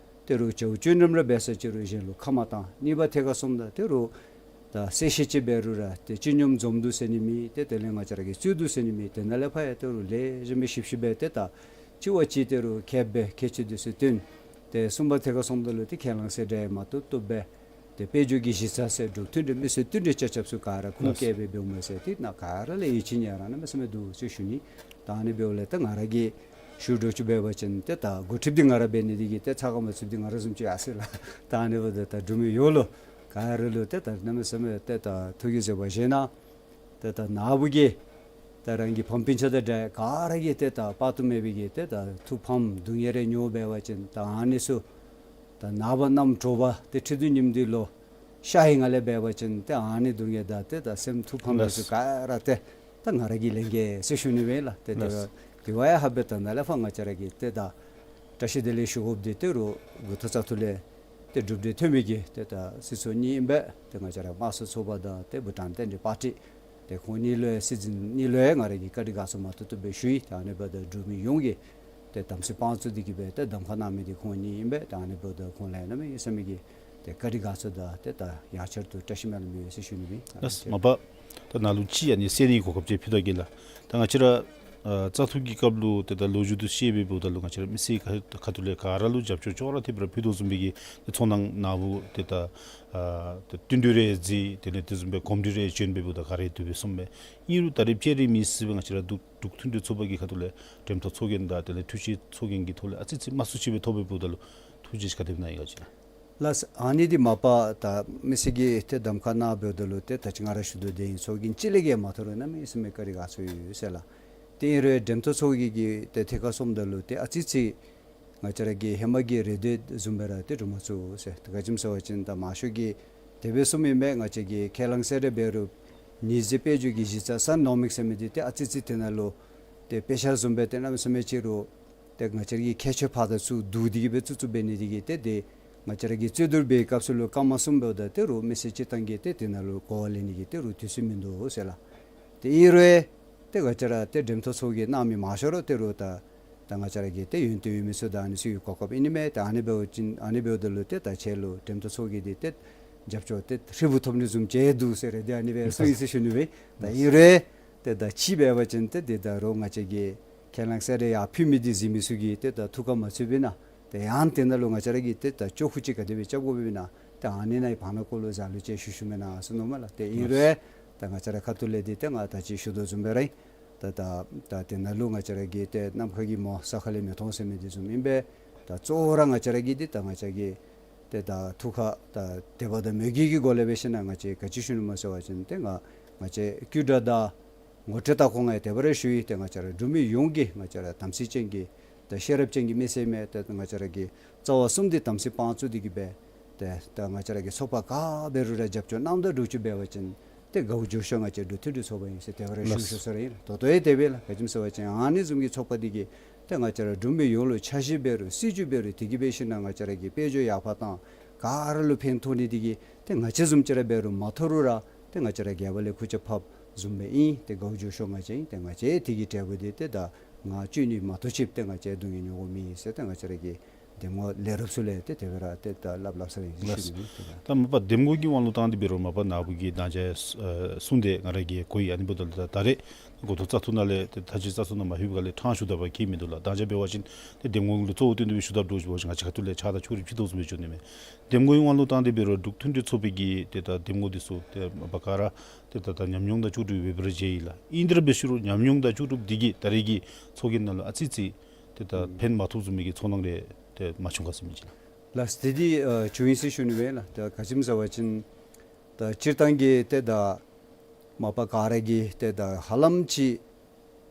ཏེ་རོགས་ཅོག་ཅོག་ནམ་ར་འབད་ས་ཅིག་རུང་གཞན་ལུ་ཁ་མ་བཏང་། གཉིས་པ་ཐད་ཁར་སོངམ་ད་ཏེ་རོགས་ད་གསལ་བཤད་ཅིག་འབད་རུང་ར་ཏེ་སྤྱི་སྙོམས་འཛོམས་འདུ་ཟེར་ནི་མེད། ཏེ་དེ་ལས་ང་བཅས་ར་གི་རྩོད་འདུ་ཟེར་ནི་མེད། དེ་ནང་ལས་ཕར་ཡང་ཏེ་རོགས་ལེགས་ཤོམ་སྦེ་ཞིབ་ཞིབ་སྦེ་ཏེ་ད་གཅིག་བ་གཅིག་ཏེ་རོགས་མཁསཔ་སྦེ་མཁས་མཆོག་འདི་ཚུ་བསྟེན། ཏེ་གསུམ་པ་ཐད་ཁར་སོངམ་ད་ལུ་ཏེ་ཁས་བླངས་གསལ་བསྒྲགས་མ་བཏུབ་བཏུབ་སྦེ་ཏེ་དཔལ་འབྱོར་གྱི་གཞི་རྩ་ཟེར་འབྲུག་མཐུན་སྒྲིལ་མི་སེར་མཐུན་སྒྲིལ་ཆ་ཁྱབ་ཚུ་ག་ར་ཁུངས་བཀལ་སྦེ་འབདཝ་མས་ཟེར་ཏེ་ནཱ་ག་ར་ལས་ཡིད་ཆེས་ཉེ་རང་གནམ་མེད་ས་མེད་འདུག་ཟེར་ཞུ་ནི། ད་ཨ་ནི་འབདཝ་ལས་ད་ང་ར་གིས་ཞུ་འགྱོ་ཚུགས་འབད་བ་ཅིན་ཏེ་ད་འགོ་ཁྲིདཔ་འདི་ང་ར་འབད་ནི་འདི་གིས་ཏེ་ཚ་ག་མ་ཚུདཔ་འདི་ང་ར་བཟུམ་ཅིག་ཡར་སོ་ཡི་ལགས། ད་ཨ་ནི་འབདཝ་ད་ད་འབྲུག་མི་ཡོངས་ལུ་ག་ར་ལུ་ཏེ་ད་གནམ་མེད་ས་མེད་ཏེ་ད་ཐུགས་ཀྱི་བརྩེ་བ་བཞེས་གནང་། ཏེ་ད་ནཱ་བུ་གིས་ད་རང་གི་ཕམ་སྤུན་ཆ་དང་འདྲ་ག་ར་གིས་ཏེ་ད་དཔག་ཏུ་མེད་པའི་གི་ཏེ་ད་ཐུགས་ཕམ་སྡུག་བསྔལ་རེ་མྱོང་འབད་བ་ཅིན་ད་ཨ་ནི་ཚུ་ད་ནངས་པ་གནམ་དྲོ་པ་ཏེ་ཁྲི་གདུགས་ཉིམ་འདི་ལུ་ཤར་བའི་སྒང་ལས་འབད་བ་ཅིན་ཏེ་ཨ་ནི་སྡུག་བསྔལ་དང་ཏེ་ད་སེམས་ཐུགས་ཕམ་འདི་ཚུ་ག་ར་ཏེ་ད་ང་ར་གིས་ལེན་གེ་ཟེར་ཞུ་ནི་སྦེ་ལགས། ཏེ་དེ་བ་དེ་བ་ཡང་ཧ་སྦེ་ད་ནཱ་ལས་ཕར་ང་བཅས་ར་གིས་ཏེ་ད་བཀྲ་ཤིས་བདེ་ལེགས་ཞུ་དགོཔ་འདི་ཏེ་རོགས་འགོ་ཐོག་བཙག་འཐུ་ལས་ཏེ་གྲུབ་འབྲས་ཐོན་མི་གི་ཏེ་ད་སྲིད་ཚོགས་གཉིས་ཨིན་པས། ཏེ་ང་བཅས་ར་དམངས་གཙོ་ཚོགས་པ་དང་ཏེ་བྷུ་ཊཱན་བསྟན་འཛིན་པར་ཊི། ཏེ་ཁོང་གཉིས་ལུ་ཡང་སྲིད་འཛིན་གཉིས་ལུ་ཡང་ང་ར་གིས་བཀའ་དྲིན་དགའ་ཚོར་མ་བཏུབ་བཏུབ་སྦེ་ཞུ་ཡི། ད་ཨ་ནི་འབདཝ་ད་འབྲུག་མི་ཡོངས་ཀྱིས་ཏེ་དམ་ཚིག་དཔང་བཙུགས་ཏེ་གིས་སྦེ་ཏེ་གདམ་ཁ་གནང་མི་འདི་ཁོང་གཉིས་ཨིན་པས། ད་ཨ་ནི་འབདཝ་ད་ཁོང་ལུ་ཡང་གནམ་མེད་ས་མེད་ཀྱི་ཏེ་བཀའ་དྲིན་དགའ་ཚོར་དང་ཏེ་ད་ཡང་བསྐྱར་དུ་བཀྲ་ཤིས་སྨོན་ལམ་ཡོད་ཟེར་ཞུ་ནི་ཨིན། ལགས། མ་པ་ད་ནཱ་ལུ་ཅིག་ཨ་ནི་གསན་ནི་གོ་སྐབས་ཅིག་ཕུལ་ད་གེ་ལགས། ད་ང་བཅས་ར་ཨ་བཙག་འཐུ་གི་སྐབས་ལུ་ཏེ་ད་ལོ་རྒྱུས་འདི་ཤེས་པའི་འབདཝ་ད་ལུ་ང་བཅས་ར་མི་སེར་ཁ་ཁ་ཐུག་ལས་ག་ར་ལུ་རྒྱབ་སྐྱོར་ཅོག་ར་འཐདཔ་ར་ཕུལ་དོ་བཟུམ་སྦེ་གི་ཏེ་ཚོར་སྣང་ནཱ་བུ་ཏེ་ད་ཨ་ཏེ་བསྟུན་གྲོས་རེ་མཛད། དེ་ལས་དེ་བཟུམ་སྦེ་གོམས་འདྲིས་རེ་བྱོན་པའི་འབདཝ་ད་ག་ར་འདུག་པས་གསུངམ་མས། ཨིན་རུང་ད་རེས་ཕྱི་རེ་མི་སེར་སྦེ་ང་བཅས་ར་འབྲུག་འབྲུག་མཐུན་སྒྲིལ་ཚོགས་པ་གི་ཁ་ཐུག་ལས་འགྲེམས་ཐོག་ཚོགས་རྒྱན་དང་དེ་ལས་འཐུས་ཤོར་ཚོགས་རྒྱན་གྱི་ཐོག་ལས་ཨ་ཙི་ཙི་དམའ་སུ་ཅིག་སྦེ་ཐོབ་པའི་འབདཝ་ད་ལུ་ཐུགས་རྗེ་ཆེ་ག་དེ་སྦེ་གནང་ཡི་ག་ཅིག་ལགས། ལགས། ཨ་ནི་འདི་མ་པ་ད་མི་སེར་གྱིས་ཏེ་གདམ་ཁ་གནང་འབདཝ་ད་ལུ་ཏེ་ད་ཅི་ང་ར་ཞུ་དོ་དེ་ཨིན། ཚོགས་རྒྱན་གཅིག་ལས་བརྒལ་མ་ཐོབ་རུང་གནམ་མེད་ས་མེད་བཀའ་དྲིན་དགའ་ཚོར་ཡོད་ཟེར་ལགས། ཏེ་ཨིན་རུང་འགྲེམས་ཐོག་ཚོགས་རྒྱན་གྱི་ཏེ་ཐད་ཁར་སོངམ་ད་ལུ་ཏེ་ཨ་ཙི་ཙི་ང་བཅས་ར་གི་ཧེ་མ་གི་རེ་འདོད་བཟུམ་སྦེ་ར་ཏེ་འགྲུབ་མ་ཚུགས་ཟེར། ཏེ་ག་ཅི་སྨོ་ཟེར་བ་ཅིན་ད་མང་ཤོས་ཀྱིས་དེ་སྦེ་གསུངམ་ཨིན་པས། ང་བཅས་ཀྱིས་ཁས་བླངས་གསལ་བསྒྲགས་འབད་རུང་ཉི་ཟེར་དཔལ་འབྱོར་གྱི་གཞི་རྩ་སན་ནོ་མིག་ཟེར་མི་འདི་ཏེ་ཨ་ཙི་ཙི་དེ་ནང་ལུ་ཏེ་དཔེ་ཆ་བཟུམ་སྦེ་ཏེ་གནམ་མེད་ས་མེད་ཅིག་རུང་ཏེ་ང་བཅས་ར་གི་ཁྱད་ཆོས་ཕར་དང་ཚུར་བསྡུ་སྟེ་གིས་སྦེ་བཙུགས་བཙུགསཔ་འབད་ནི་དེ་གིས་ཏེ་ཏེ་ང་བཅས་ར་གིས་རྩོད་བསྡུར་འབད་བའི་སྐབས་སུ་ལུ་བཀའ་མ་གསུངམ་འབདཝ་ད་ཏེ་རོགས་མི་སེར་སྤྱིར་བཏང་གིས་ཏེ་དེ་ནང་ལུ་གོ་བ་ལེན་ནི་གི་ཏེ་རོགས་དུས་ཚོད་མིན་འདུག་ཟེར་ལགས། ཏེ་ཨིན་རུང་ཏེ་ང་བཅས་ར་ཏེ་འགྲེམས་ཐོག་ཚོགས་རྒྱན་གནང་མི་མང་ཤོས་ར་ཏེ་རོགས་ད་ད་ང་བཅས་ར་གི་ཏེ་ཡོན་ཏན་ཡོད་མི་ཚུ་དང་ཨ་ནི་ཚུ་གི་གོ་སྐབས་ཨིན་ནི་མས། ཏེ་ཨ་ནི་འབད་བ་ཅིན་ཨ་ནི་འབདཝ་ད་ལུ་ཏེ་ད་ཁྱེད་ལུ་འགྲེམས་ཐོག་ཚོགས་རྒྱན་འདི་ཏེ་རྒྱབ་སྐྱོར་ཏེ་ཧྲིལ་བུ་ཐོབ་ནི་བཟུམ་ཅིག་འདུག་ཟེར་རེ་ཏེ་ཨ་ནི་སྦེ་གསུངས་ཡི་ཟེར་ཞུ་ནི་སྦེ། ད་ཨིན་རུང་ཏེ་ད་ཅིག་འབད་བ་ཅིན་ཏེ་འདི་ད་རོགས་ང་བཅས་ཀྱིས་ཁས་བླངས་གསལ་བསྒྲགས་ཡར་ཕུལ་མི་འདི་གཟིགས་མི་ཚུ་གིས་ཏེ་ད་ཐུགས་ཁར་མ་ཚུད་པས་ན། ཏེ་ཡང་དེ་ནང་ལུ་ང་བཅས་ར་གིས་ཏེ་ད་ཅོག་ཁུ་ཅིག་ག་དེ་སྦེ་རྐྱབ་དགོ་པས་ན། ཏེ་ཨ་ནི་ནང་གི་བར་ན་སྐོར་ལུ་ཟ་ལུ་ཅིག་ཞུ་ཞུཝ་མེན་ན་ཟེར་མནོཝ་མས་ལགས། ཏེ་ཨིན་རུང་ ད་ང་བཅས་ར་ཁ་ཐུག་ལས་འདི་ཏེ་ང་ད་ཅི་ཞུ་དོ་བཟུམ་སྦེ་ར་ཨིན། ད་ད་ད་དེ་ནང་ལུ་ང་བཅས་ར་གི་ཏེ་ནམ་མཁའ་གི་མོ་ས་ཁ་ལས་མི་མཐོང་ཟེར་མི་འདི་བཟུམ་ཨིན་པས། ད་གཙོ་བོ་ར་ང་བཅས་ར་གི་འདི་ད་ང་བཅས་ཀྱི་ཏེ་ད་ཐུགས་ཁར་ད་དད་པ་དང་མོས་གུས་ཀྱི་སྒོ་ལས་འབད་ཞིན་ན་ང་བཅས་ག་ཅི་ཞུ་ནི་སྨོ་ཟེར་བ་ཅིན་ཏེ་ང་ང་བཅས་ཀུན་དགའ་དང་ངོ་སྤྲོད་ད་ཁོང་ང་ཡང་དེ་སྦེ་ར་ཞུ་ཡི། ཏེ་ང་བཅས་ར་འབྲུག་མི་ཡོངས་ཀྱི་ང་བཅས་ར་དམ་ཚིག་ཅན་གྱི་ད་ཤེས་རབ་ཅན་གྱི་མི་སེར་མས། ཏེ་ང་བཅས་ར་གི་རྩ་བ་གསུམ་འདི་དམ་ཚིག་དཔང་བཙུགས་ཏེ་གི་སྦེ་ཏེ་ད་ང་བཅས་ར་གི་ཚོགས་པ་ག་འབད་རུང་ར་རྒྱབ་སྐྱོར་གནངམ་ད་འདྲཝ་ཅིག་འབད་བ་ཅིན་ཏེ་དགའཝ་འབྱོར་ཤོས་ང་བཅས་འབྲུག་མཐུན་སྒྲིལ་ཚོགས་པ་ཨིན་ཟེར་དེ་སྦེ་ར་ཞུ་ཞུ་ས་ར་ཨིན། ད་ལྟོ་ཡང་དེ་སྦེ་ལགས། ག་ཅི་སྨོ་ཟེར་བ་ཅིན་ཨ་ནི་བཟུམ་གྱི་ཚོགས་པ་འདི་གིས་ཏེ་ང་བཅས་ར་འབྲུག་མི་ཡོངས་ལུ་འཆར་གཞི་འབད་རུང་སྲིད་བྱུས་འབད་རུང་དེ་གིས་འབད་ཞིན་ན་ང་བཅས་ར་གི་དཔལ་འབྱོར་ཡར་འཕར་བཏང་ག་ར་ལུ་ཕན་ཐོགས་ནི་འདི་གིས་ཏེ་ང་བཅས་བཟུམ་ཅིག་ར་འབད་རུང་མ་ཐོབ་རུང་ར་ཏེ་ང་བཅས་ར་རྒྱལ་བ་ལས་སྐུ་ཚེ་ཕབ་བཟུམ་སྦེ་ཨིན། ཏེ་དགའཝ་འབྱོར་ཤོས་ང་བཅས་ཨིན། ཏེ་ང་བཅས་དེ་གི་འབྲས་བུ་འདི་ཏེ་ད་ང་བཅས་ནི་མ་གཏོགས་ཅིག་ཏེ་ང་བཅས་སྡུག་བསྔལ་མྱོང་དགོཔ་མེད་ཟེར་ཏེ་ང་བཅས་ར་གི་འདེམས་ངོ་ལས་རོགསཔ་ཚུ་ལས་ཏེ་དེ་སྦེ་ར་ཏེ་ད་སླབ་སླབ་ས་ར་ཨིན་ཟེར་ཞུ་ནི་ཨིན། ཏེ་ད་ད་མ་པ་འདེམས་ངོ་གི་དབང་ལུ་བཏང་སྟེ་འབད་རུང་མ་པ་ནཱ་བུ་གིས་གདངས་འཇགས་ཨ་གསུངས་ཏེ་ང་ར་གིས་གོ་ཡི། ཨ་ནི་འབདཝ་ད་ད་རེས་འགོ་ཐོག་བཙག་འཐུ་ནང་ལས་ཏེ་ད་ཅི་བཙག་འཐུ་ནང་མ་ལྷོད་པའི་སྒང་ལས་ཕྲང་ཞུ་ད་པ་ཁྱད་མིན་འདུག་ལགས། གདངས་འཇགས་འབད་བ་ཅིན་ཏེ་འདེམས་ངོ་ལུ་གཙོ་བོ་བཏོན་ཏེ་སྦེ་ཞུ་དཔ་འདྲཝ་ཅིག་འབད་བ་ཅིན་ང་བཅས་ཁ་ཐུག་ལས་ཕྱག་དང་ཕྱོགས་རིས་ཕྱེ་དོ་བཟུམ་སྦེ་བྱུང་ནི་མས། འདེམས་ངོ་གི་དབང་ལུ་བཏང་སྟེ་འབད་རུང་འབྲུག་མཐུན་སྒྲིལ་ཚོགས་པའི་གི་ཏེ་ད་འདེམས་ངོ་འདི་ཚུ་ཏེ་མ་པ་ག་ར་ཏེ་ད་ད་ཉམས་མྱོང་དང་ལྕོགས་གྲུབ་ཡོདཔ་སྦེ་ར་མཇལ་ཡི་ལགས། ཨིན་ཏེ་ར་འབད་ཞུ་རུང་ཉམས་མྱོང་དང་ལྕོགས་གྲུབ་འདི་གིས་ད་རེས་ཀྱི་ཚོགས་རྒྱན་ནང་ལུ་ཨ་ཙི་ཅིག་ཏེ་ད་ཕན་མ་ཐོགས་བཟུམ་མའི་གི་ཚོར་སྣང་རེ་ཏེ་མ་བྱུང་ག་ཟེར་མི་ཅིག་ལགས། ལགས་ཏེ་འདི་ཨ་བྱུང་ཡི་ཟེར་ཞུ་ནི་མས་ལགས། ད་ག་ཅི་སྨོ་ཟེར་བ་ཅིན་ད་སྤྱིར་བཏང་གི་ཏེ་ད་མ་པ་ག་ར་གིས་ཏེ་ད་ཧ་ལམ་ཅིག་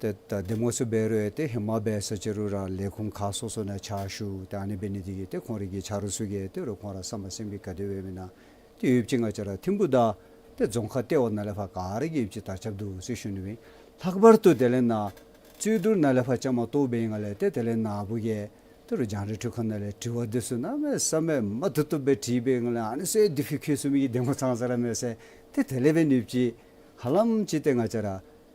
ཏེ་ད་འདེམས་ངོ་ཚུ་འབད་རུང་ཏེ་ཧེ་མ་འབད་ས་ཅིག་རུང་ར་ལས་ཁུངས་ཁག་སོ་སོ་ནང་ཕྱག་ཞུ་ཏེ་ཨ་ནི་འབད་ནི་འདི་གིས་ཏེ་ཁོང་རའི་གི་ཆ་རོགས་ཚུ་གིས་ཏེ་རུང་ཁོང་ར་བསམ་པ་སེམས་ཀྱིས་ག་དེ་སྦེ་མེན་ན་ཏེ་ཡོདཔ་ཅིག་ང་བཅས་ར་ཐིམ་ཕུ་དང་ཏེ་རྫོང་ཁག་ལྟེ་བ་ནང་ལས་ཕར་ག་ར་གིས་ཡོདཔ་ཅིག་དར་ཁྱབ་འདུག་ཟེར་ཞུ་ནི་མས། ལྷག་པར་དུ་དེ་ལས་ནཱ་རྩོད་བསྡུར་ནང་ལས་ཕར་བཅའ་མར་གཏོགས་པའི་སྒང་ལས་ཏེ་དེ་ལས་ནཱ་བུ་གིས་ཏེ་རུང་རྒྱང་བསྒྲགས་འཕྲུལ་ཁང་ནང་ལས་དྲི་བ་འདི་ཚུ་གནམ་མེད་ས་མེད་མ་བཏུབ་བཏུབ་སྦེ་དྲིས་པའི་སྒང་ལས་ཨ་ནི་ཚུ་ཡང་འདི་ཕུལ་ཁུལ་ཚུགས་མི་གི་འདེམས་ངོ་ཙང་ཙ་ར་མས་ཟེར། ཏེ་དེ་ལས་འབད་ནི་ཅིག་ཧ་ལམ་ཅིག་ཏེ་ང་བཅས་ར་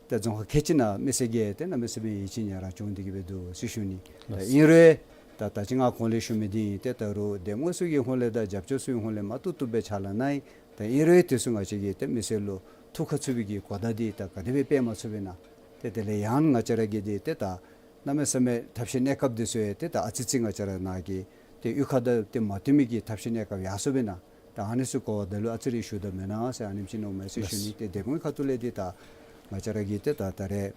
ཏེ་རྫོང་ཁག་ཁལ་གཅིག་ནང་མི་སེར་གྱིས་ཏེ་གནམ་མེད་ས་མེད་ཡིད་ཆེས་ཉེ་ར་བྱུང་སྟེ་གི་སྦེ་འདུག་ཟེར་ཞུ་ནི། ད་ཨིན་རུང་ད་ད་ཅི་ང་གོང་ལས་ཞུ་མི་འདི་ཨིན། ཏེ་ད་རུང་འདེམས་ངོ་ཚུ་གི་ཧོང་ལས་དང་རྒྱབ་སྐྱོར་ཚུ་གི་ཧོང་ལས་མ་བཏུབ་བཏུབ་སྦེ་ཕྱག་ལཱ་གནང་ཡི། ད་ཨིན་རུང་དེ་ཚུ་ང་བཅས་ཀྱིས་ཏེ་མི་སེར་ལུ་ཐུགས་ཁར་ཚུད་པའི་གི་གོ་བརྡ་འདི་ད་ག་དེ་སྦེ་སྤེལ་མ་ཚུགས་པས་ན། ཏེ་དེ་ལས་ཡང་ང་བཅས་ར་གི་འདི་ཏེ་ད་གནམ་མེད་ས་མེད་ཐབས་ཤེས་གནས་སྐབས་འདི་ཚུ་ཡང་ཏེ་ད་ཨ་ཙི་ཅིག་ང་བཅས་ར་ནཱ་གི་ཏེ་གཡུས་ཁར་ད་ཏེ་མ་བཏུབ་མི་གི་ཐབས་ཤེས་གནས་སྐབས་ཡར་སོང་པས་ན། ད་ཨ་ནི་ཚུ་གོ་བ་འདི་ལུ་ཨ་ཙི་རེ་ཞུ་དོ་མེན་ན་ཟེར་ཨ་ནེམ་ཅིག་མནོཝ་མས་ཟེར་ཞུ་ནི། ཏེ་འདེམས་ངོའི་ཁ་ཐུག་ལས་འདི་ད་ང་བཅས་ར་གིས་ཏེ་ད་ད་རེས་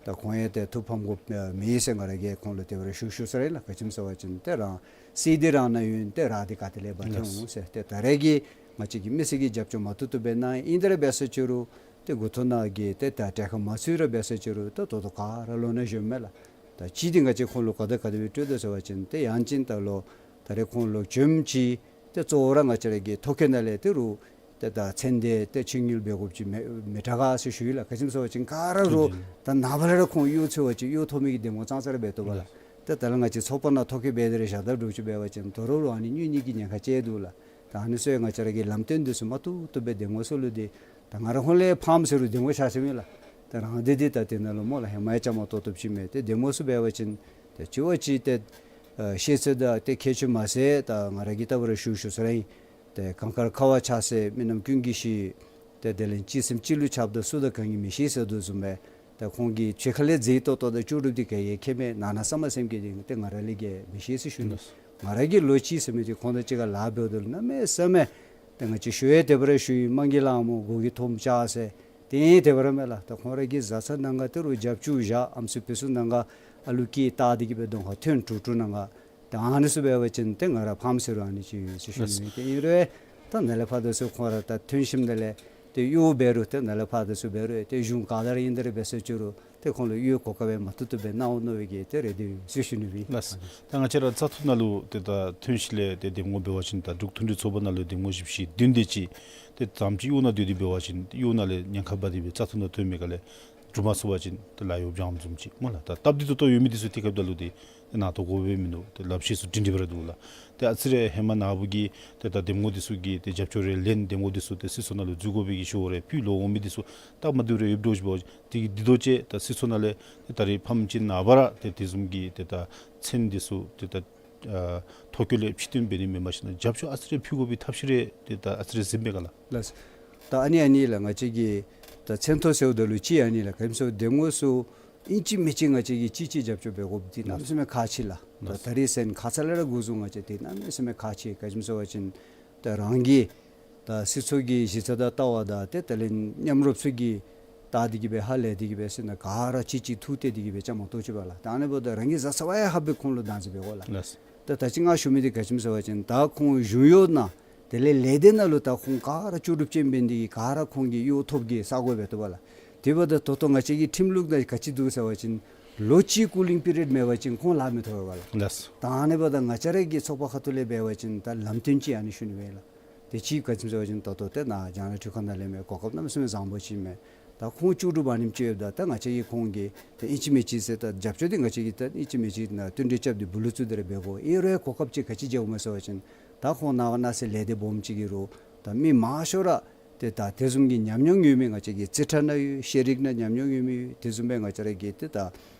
ད་ཁོང་ཡང་ཏེ་ཐུགས་ཕམ་དགོཔ་མེད་ཟེར་ང་ར་གིས་ཁོང་ལུ་དེ་སྦེ་ར་ཞུ་ཞུ་ས་ར་ཨིན་ལགས། ག་ཅི་སྨོ་ཟེར་བ་ཅིན་ཏེ་རང་སྲིད་འདི་རང་ནང་ཡོད་ཏེ་རང་འདི་ག་ཏེ་ལས་འབག་སྟེ་འོང་ཟེར། ཏེ་ད་རེས་ཀྱི་ང་བཅས་ཀྱི་མི་སེར་གྱིས་རྒྱབ་སྐྱོར་མ་བཏུབ་བཏུབ་སྦེ་གནང་ཡི། ཨིན་ཏེ་ར་འབད་ས་ཅིག་རུང་ཏེ་འགོ་ཐོག་ནང་གི་ཏེ་ད་གྲལ་ཁར་མ་ཚུད་ར་འབད་ས་ཅིག་རུང་ཏེ་ད་ལྟོ་ག་ར་ལོ་ན་གཞོནམ་མས་ལགས། ད་ཅི་འདི་ང་བཅས་ཁོང་ལུ་གོ་བརྡ་ག་དེ་སྦེ་སྤྲོད་དོ་ཟེར་བ་ཅིན་ཏེ་ཡང་ཅིན་ད་ལོག་ད་རེས་ཁོང་ལོག་བྱོནམ་ཅིག་ཏེ་གཙོ་བོ་ར་ང་བཅས་ར་གི་ཐོ་བཀོད་ནང་ལས་ཏེ་རུང་ཏེ་ད་མཚན་དེ་ཏེ་ཕྱིར་དངུལ་འབད་དགོཔ་ཅིག་མི་མི་དྲག་ག་ཟེར་ཞུ་ཡི་ལགས། ག་ཅི་སྨོ་ཟེར་བ་ཅིན་ག་ར་རུང་ད་ནངས་པ་ལས་ར་ཁོང་གཡོག་འཚོལ་བ་ཅིན་གཡོག་ཐོབ་མི་གི་འདེམས་ངོ་ཙང་ཙ་ར་འབད་བཏུབ་པས་ལགས། ཏེ་ད་ལས་ང་བཅས་ཚོགས་པ་ནང་ཐོ་བཀོད་འབད་དེ་ར་བཞག་ད་འདྲཝ་ཅིག་འབད་བ་ཅིན་དོ་རུང་རུང་ཨ་ནི་དངུལ་གྱི་ཉེན་ཁ་ཅིག་འདུག་ལགས། ད་ཨ་ནི་ཚུ་ཡང་ང་བཅས་ར་གི་ལམ་སྟོན་འདི་ཚུ་མ་བཏུབ་བཏུབ་སྦེ་འདེམས་ངོ་ཚུ་ལུ་འདི་ད་ང་ར་ཧོང་ལས་ཕམ་ཟེར་རུང་འདེམས་ངོ་ཆ་ཟེར་མི་ལགས། ད་རང་འདི་འདི་ད་དེ་ནང་ལུ་སྨོ་ལགས་ཧེ་མ་ཡང་བཅའ་མར་གཏོགས་གཏོགསཔ་ཅིག་མས། ཏེ་འདེམས་ངོ་ཚུ་འབད་བ་ཅིན་ཏེ་གཅིག་བ་གཅིག་ཏེ་ཨ་ཤེས་ཚད་དང་ཏེ་ཁྱད་ཆོས་མ་ཟད་ད་ང་ར་གིས་བལྟ་བར་ཞུ་ཞུ་ས་ར་ཨིན། ཏེ་གངས་དཀར་ཁ་བ་ཆགས་སའི་མི་རྣམས་ཀུན་གྱིས་ཤེས། ཏེ་དེ་ལས་གཅིག་སེམས་གཅིག་ལུས་ཁྱབ་ད་སུ་དང་གང་གིས་མི་ཤེས་ཟེར་དོ་བཟུམ་སྦེ་ད་ཁོང་གི་ཕྱི་ཁ་ལས་མཛེས་ཏོག་ཏོ་དང་ལྕོགས་གྲུབ་འདི་ག་ཡང་ཁྱད་མེད། ནང་ན་བསམ་པ་སེམས་བསྐྱེད་འདི་ཏེ་ང་ར་ལས་བརྒལ་མི་ཤེས་ཟེར་ཞུ་ནི། ང་ར་གི་ལོ་གཅིག་ཟེར་མི་འདི་ཁོང་དང་གཅིག་ཁར་ལཱ་འབདཝ་ད་ལུ་གནམ་མེད་ས་མེད་ཏེ་ང་བཅས་ཞུ་ཡང་དེ་སྦེ་ར་ཞུ་ཡི། དམངས་ཀྱི་ལཱ་མོ་མགོ་གིས་འཐོམ་བཅུག་ཟེར་ཏེ་དེ་སྦེ་ར་མས་ལགས། ད་ཁོང་ར་གི་བཟའ་ཚང་ནང་ཁར་ཏེ་རུང་རྒྱབ་བཅུག་བཞག། ཨམ་སྲུ་བུ་སྲུ་ནང་ཁར་ཨ་ལུ་སྐྱེས་བཏགས་ཏེ་གི་སྦེ་གདོང་ཁར་ཐོན་དྲུག་དྲུག་ནང་ཁར་ད་ཨ་ནི་ཚུ་འབད་བ་ཅིན་ཏེ་ང་ར་ཕམ་ཟེར་རུང་ཨ་ནི་ཅིག་ཡོད་ཟེར་ཞུ་ནི་མས། ཏེ་ཨིན་རུང་ད་ནཱ་ལས་ཕར་དང་ཚུར་ཁོང་ར་ད་ཐོན་ཞིནམ་ད་ལས་ཏེ་གཡོག་འབད་རུང་ཏེ་ནཱ་ལས་ཕར་དང་ཚུར་འབད་རུང་ཏེ་གཞུང་ག་ཏེ་ར་ཨིན་ཏེ་ར་འབད་ས་ཅིག་རུང་ཏེ་ཁོང་ལུ་གཡོག་གོ་སྐབས་མ་བཏུབ་བཏུབ་སྦེ་གནང་འོང་མནོ་བའི་གི་ཏེ་རེ་འདུན་ཡོད་ཟེར་ཞུ་ནི་མས། ལགས། ད་ང་བཅས་ར་བཙག་འཐུ་ནང་ལུ་ཏེ་ད་ཐོན་ཞིནམ་ལས་ཏེ་འདེམས་ངོ་འབད་བ་ཅིན་ད་འབྲུག་མཐུན་སྒྲིལ་ཚོགས་པ་ནང་ལུ་འདེམས་ངོ་བཞི་བཅུ་ཞེ་བདུན་དེ་ཅིག་ཏེ་ཙམ་ཅིག་གཡོག་ནང་སྡོད་དེ་འབད་བ་ཅིན་གཡོག་ནང་ལས་ཉེན་ཁ་འབག་སྟེ་སྦེ་བཙག་འཐུ་ནང་ཐོན་མི་ག་ལས་གྲུབ་མ་ཚུགས་པ་ཅིན་ཏེ་ལཱ་གཡོག་འབྱང་བཟུམ་ཅིག་སྨོ་ལགས། ད་སྟབས་བདེ་ཏོག་ཏོ་ཡོད་མི་འདི་ཚུ་ཏེ་སྐབས་ད་ལུ་ཏེ་ནཱ་ཐོན་དགོཔ་སྦེ་མིན་འདུག། ཏེ་ལམ་ཤེས་ཚུ་སྒྲིང་སྒྲིང་སྦེ་ར་འདུག་ལགས། ཏེ་ཨ་ཙི་རེ་ཧེ་མ་ནཱ་བུ་གིས་ཏེ་ད་འདེམས་ངོ་འདི་ཚུ་གི་ཏེ་རྒྱབ་སྐྱོར་རེ་ལེན། འདེམས་ངོ་འདི་ཚུ་ཏེ་སྲིད་ཚོགས་ནང་ལུ་འཛུལ་དགོ་པའི་གི་ཞུ་བ་རེ་ཕུལ་ལོག་འོང་མི་འདི་ཚུ་སྟབས་མ་བདེཝ་རེ་ཡོདཔ་འདྲཝ་ཅིག་འབད་བ་ཅིན་ཏེ་འདི་ལྟོ་ཅིག་ད་སྲིད་ཚོགས་ནང་ལས་ཏེ་ད་རེས་ཕམ་ཅིག་ནངས་པ་ར་ཏེ་དེ་བཟུམ་གྱི་ཏེ་ད་མཚན་འདི་ཚུ་ཏེ་ད་ཨ་ཐོ་བཀོད་ལས་ཕྱིར་བཏོན་འབད་ནི་མེན་པར་ཞིན་ན་རྒྱབ་སྐྱོར་ཨ་ཙི་རེ་ཕུལ་དགོ་པའི་ཐབས་ཤེས་རེ་ཏེ་ད་ཨ་ཙི་རེ་གཟིགསཔ་མས་ག་ལགས། ལགས། ད་ཨ་ནི་ཨ་ནི་ལགས། ང་བཅས་ཀྱིས་ད་མཚན་ཐོ་ཟེརཝ་ད་ལུ་ཅིག་ཨ་ནི་ལགས། ག་ཅི་སྨོ་ཟེར་འདེམས་ངོ་ཚུ་ཨིན་ཅི་མིན་ཅི་ང་བཅས་ཀྱིས་ཅིག་ཅིག་རྒྱབ་སྐྱོར་འབད་དགོཔ་འདི་གནམ་མེད་ས་མེད་ཁག་ཆེ་ལགས། ད་ད་རེས་ཟེར་ཁ་ཙ་ལས་ར་འགོ་བཟུང་ང་བཅས་འདི་གནམ་མེད་ས་མེད་ཁག་ཆེ། ག་ཅི་སྨོ་ཟེར་བ་ཅིན་ད་རང་གི་ ད་སྲིད་ཚོགས་ཀྱི་གཞི་རྩ་དང་ལྟ་བ་དང་ཏེ་དེ་ལས་མཉམ་རོགས་ཚུ་གིས་བལྟ་སྟེ་གི་སྦེ་ཧ་ལས་ཏེ་གི་སྦེ་ཟེར་ན་ག་ར་གཅིག་གཅིག་ཐུག་སྟེ་དེ་གི་སྦེ་བཅའ་མར་གཏོགས་ཅི་པ་ལགས། ད་ཨ་ནི་འབདཝ་ད་རང་གི་བཟའ་ཚང་བ་ཡང་ཧ་སྦེ་ཁོང་ལུ་བདག་འཛིན་འབད་དགོ་ལགས། ལགས། ད་ད་ཅི་ང་ཞུ་མི་འདི་ག་ཅི་སྨོ་ཟེར་བ་ཅིན་ད་ཁོང་གཞུང་གཡོག་ནང་དེ་ལས་ལས་སྡེ་ནང་ལུ་ད་ཁོང་ག་ར་ལྕོགས་གྲུབ་ཅན་འབད་ནི་འདི་གིས་ག་ར་ཁོང་གིས་གཡོག་ཐོབ་གི་ས་གོ་སྦེ་བཏུབ་པ་ལགས། དེ་འབདཝ་ད་ད་ལྟོ་ང་བཅས་ཀྱི་ཁྲིམས་ལུགས་ནང་ག་ཅི་འདུག་ཟེར་བ་ཅིན་ལོ་གཅིག་ཀུ་ལིང་པི་རི་ཡོཌ་མེད་པ་ཅིན་ཁོང་ལཱ་མི་ཐོབ་པས་ལགས། ལགས། ད་ཨ་ནི་འབདཝ་ད་ང་བཅས་ར་གི་ཚོགས་པ་ཁ་ཐུག་ལས་འབད་བ་ཅིན་ད་ལམ་སྟོན་ཅིག་ཨ་ནི་ཞུ་ནི་སྦེ་ལགས། དེ་ཅིག་ག་ཅི་སྨོ་ཟེར་བ་ཅིན་ད་ལྟོ་ཏེ་ནཱ་རྒྱ་ནག་དྲུང་ཁག་ནང་ལས་མི་གོ་སྐབས་གནམ་མེད་ས་མེད་བཟང་པོ་ཅིག་མས། ད་ཁོང་ལྕོགས་གྲུབ་ཨ་ནེམ་ཅིག་ཡོདཔ་ད་ད་ང་བཅས་ཀྱིས་ཁོང་གི་ཏེ་ཨིན་ཅི་མིན་ཅི་ཟེར་ད་རྒྱབ་སྐྱོར་འདི་ང་བཅས་ཀྱིས་ད་ཨིན་ཅི་མིན་ཅི་ནཱ་བསྟུན་གྲོས་རྐྱབ་སྟེ་སྦུག་ལུ་བཙུགས་ཏེ་ར་འབད་དགོ། ཨིན་རུང་གོ་སྐབས་ཅིག་ག་ཅི་མཇལཝ་སྨོ་ཟེར་བ་ཅིན་ད་ཁོང་ནཱ་གནངས་ཚེ་ལས་སྡེ་སྦོམ་ཅིག་གི་རུང་ད་མི་མང་ཤོས་ར་ཏེ་ད་དེ་བཟུམ་གྱི་ཉམས་མྱོང་ཡོད་མི་ང་བཅས་ཀྱི་རྩིས་ཁྲ་ནང་ཡོད། ཤེས་རིག་ནང་ཉམས་མྱོང་ཡོད་མི་ཡོད། དེ་བཟུམ་སྦེ་ང་བཅས་ར་གི་ཏེ་ད་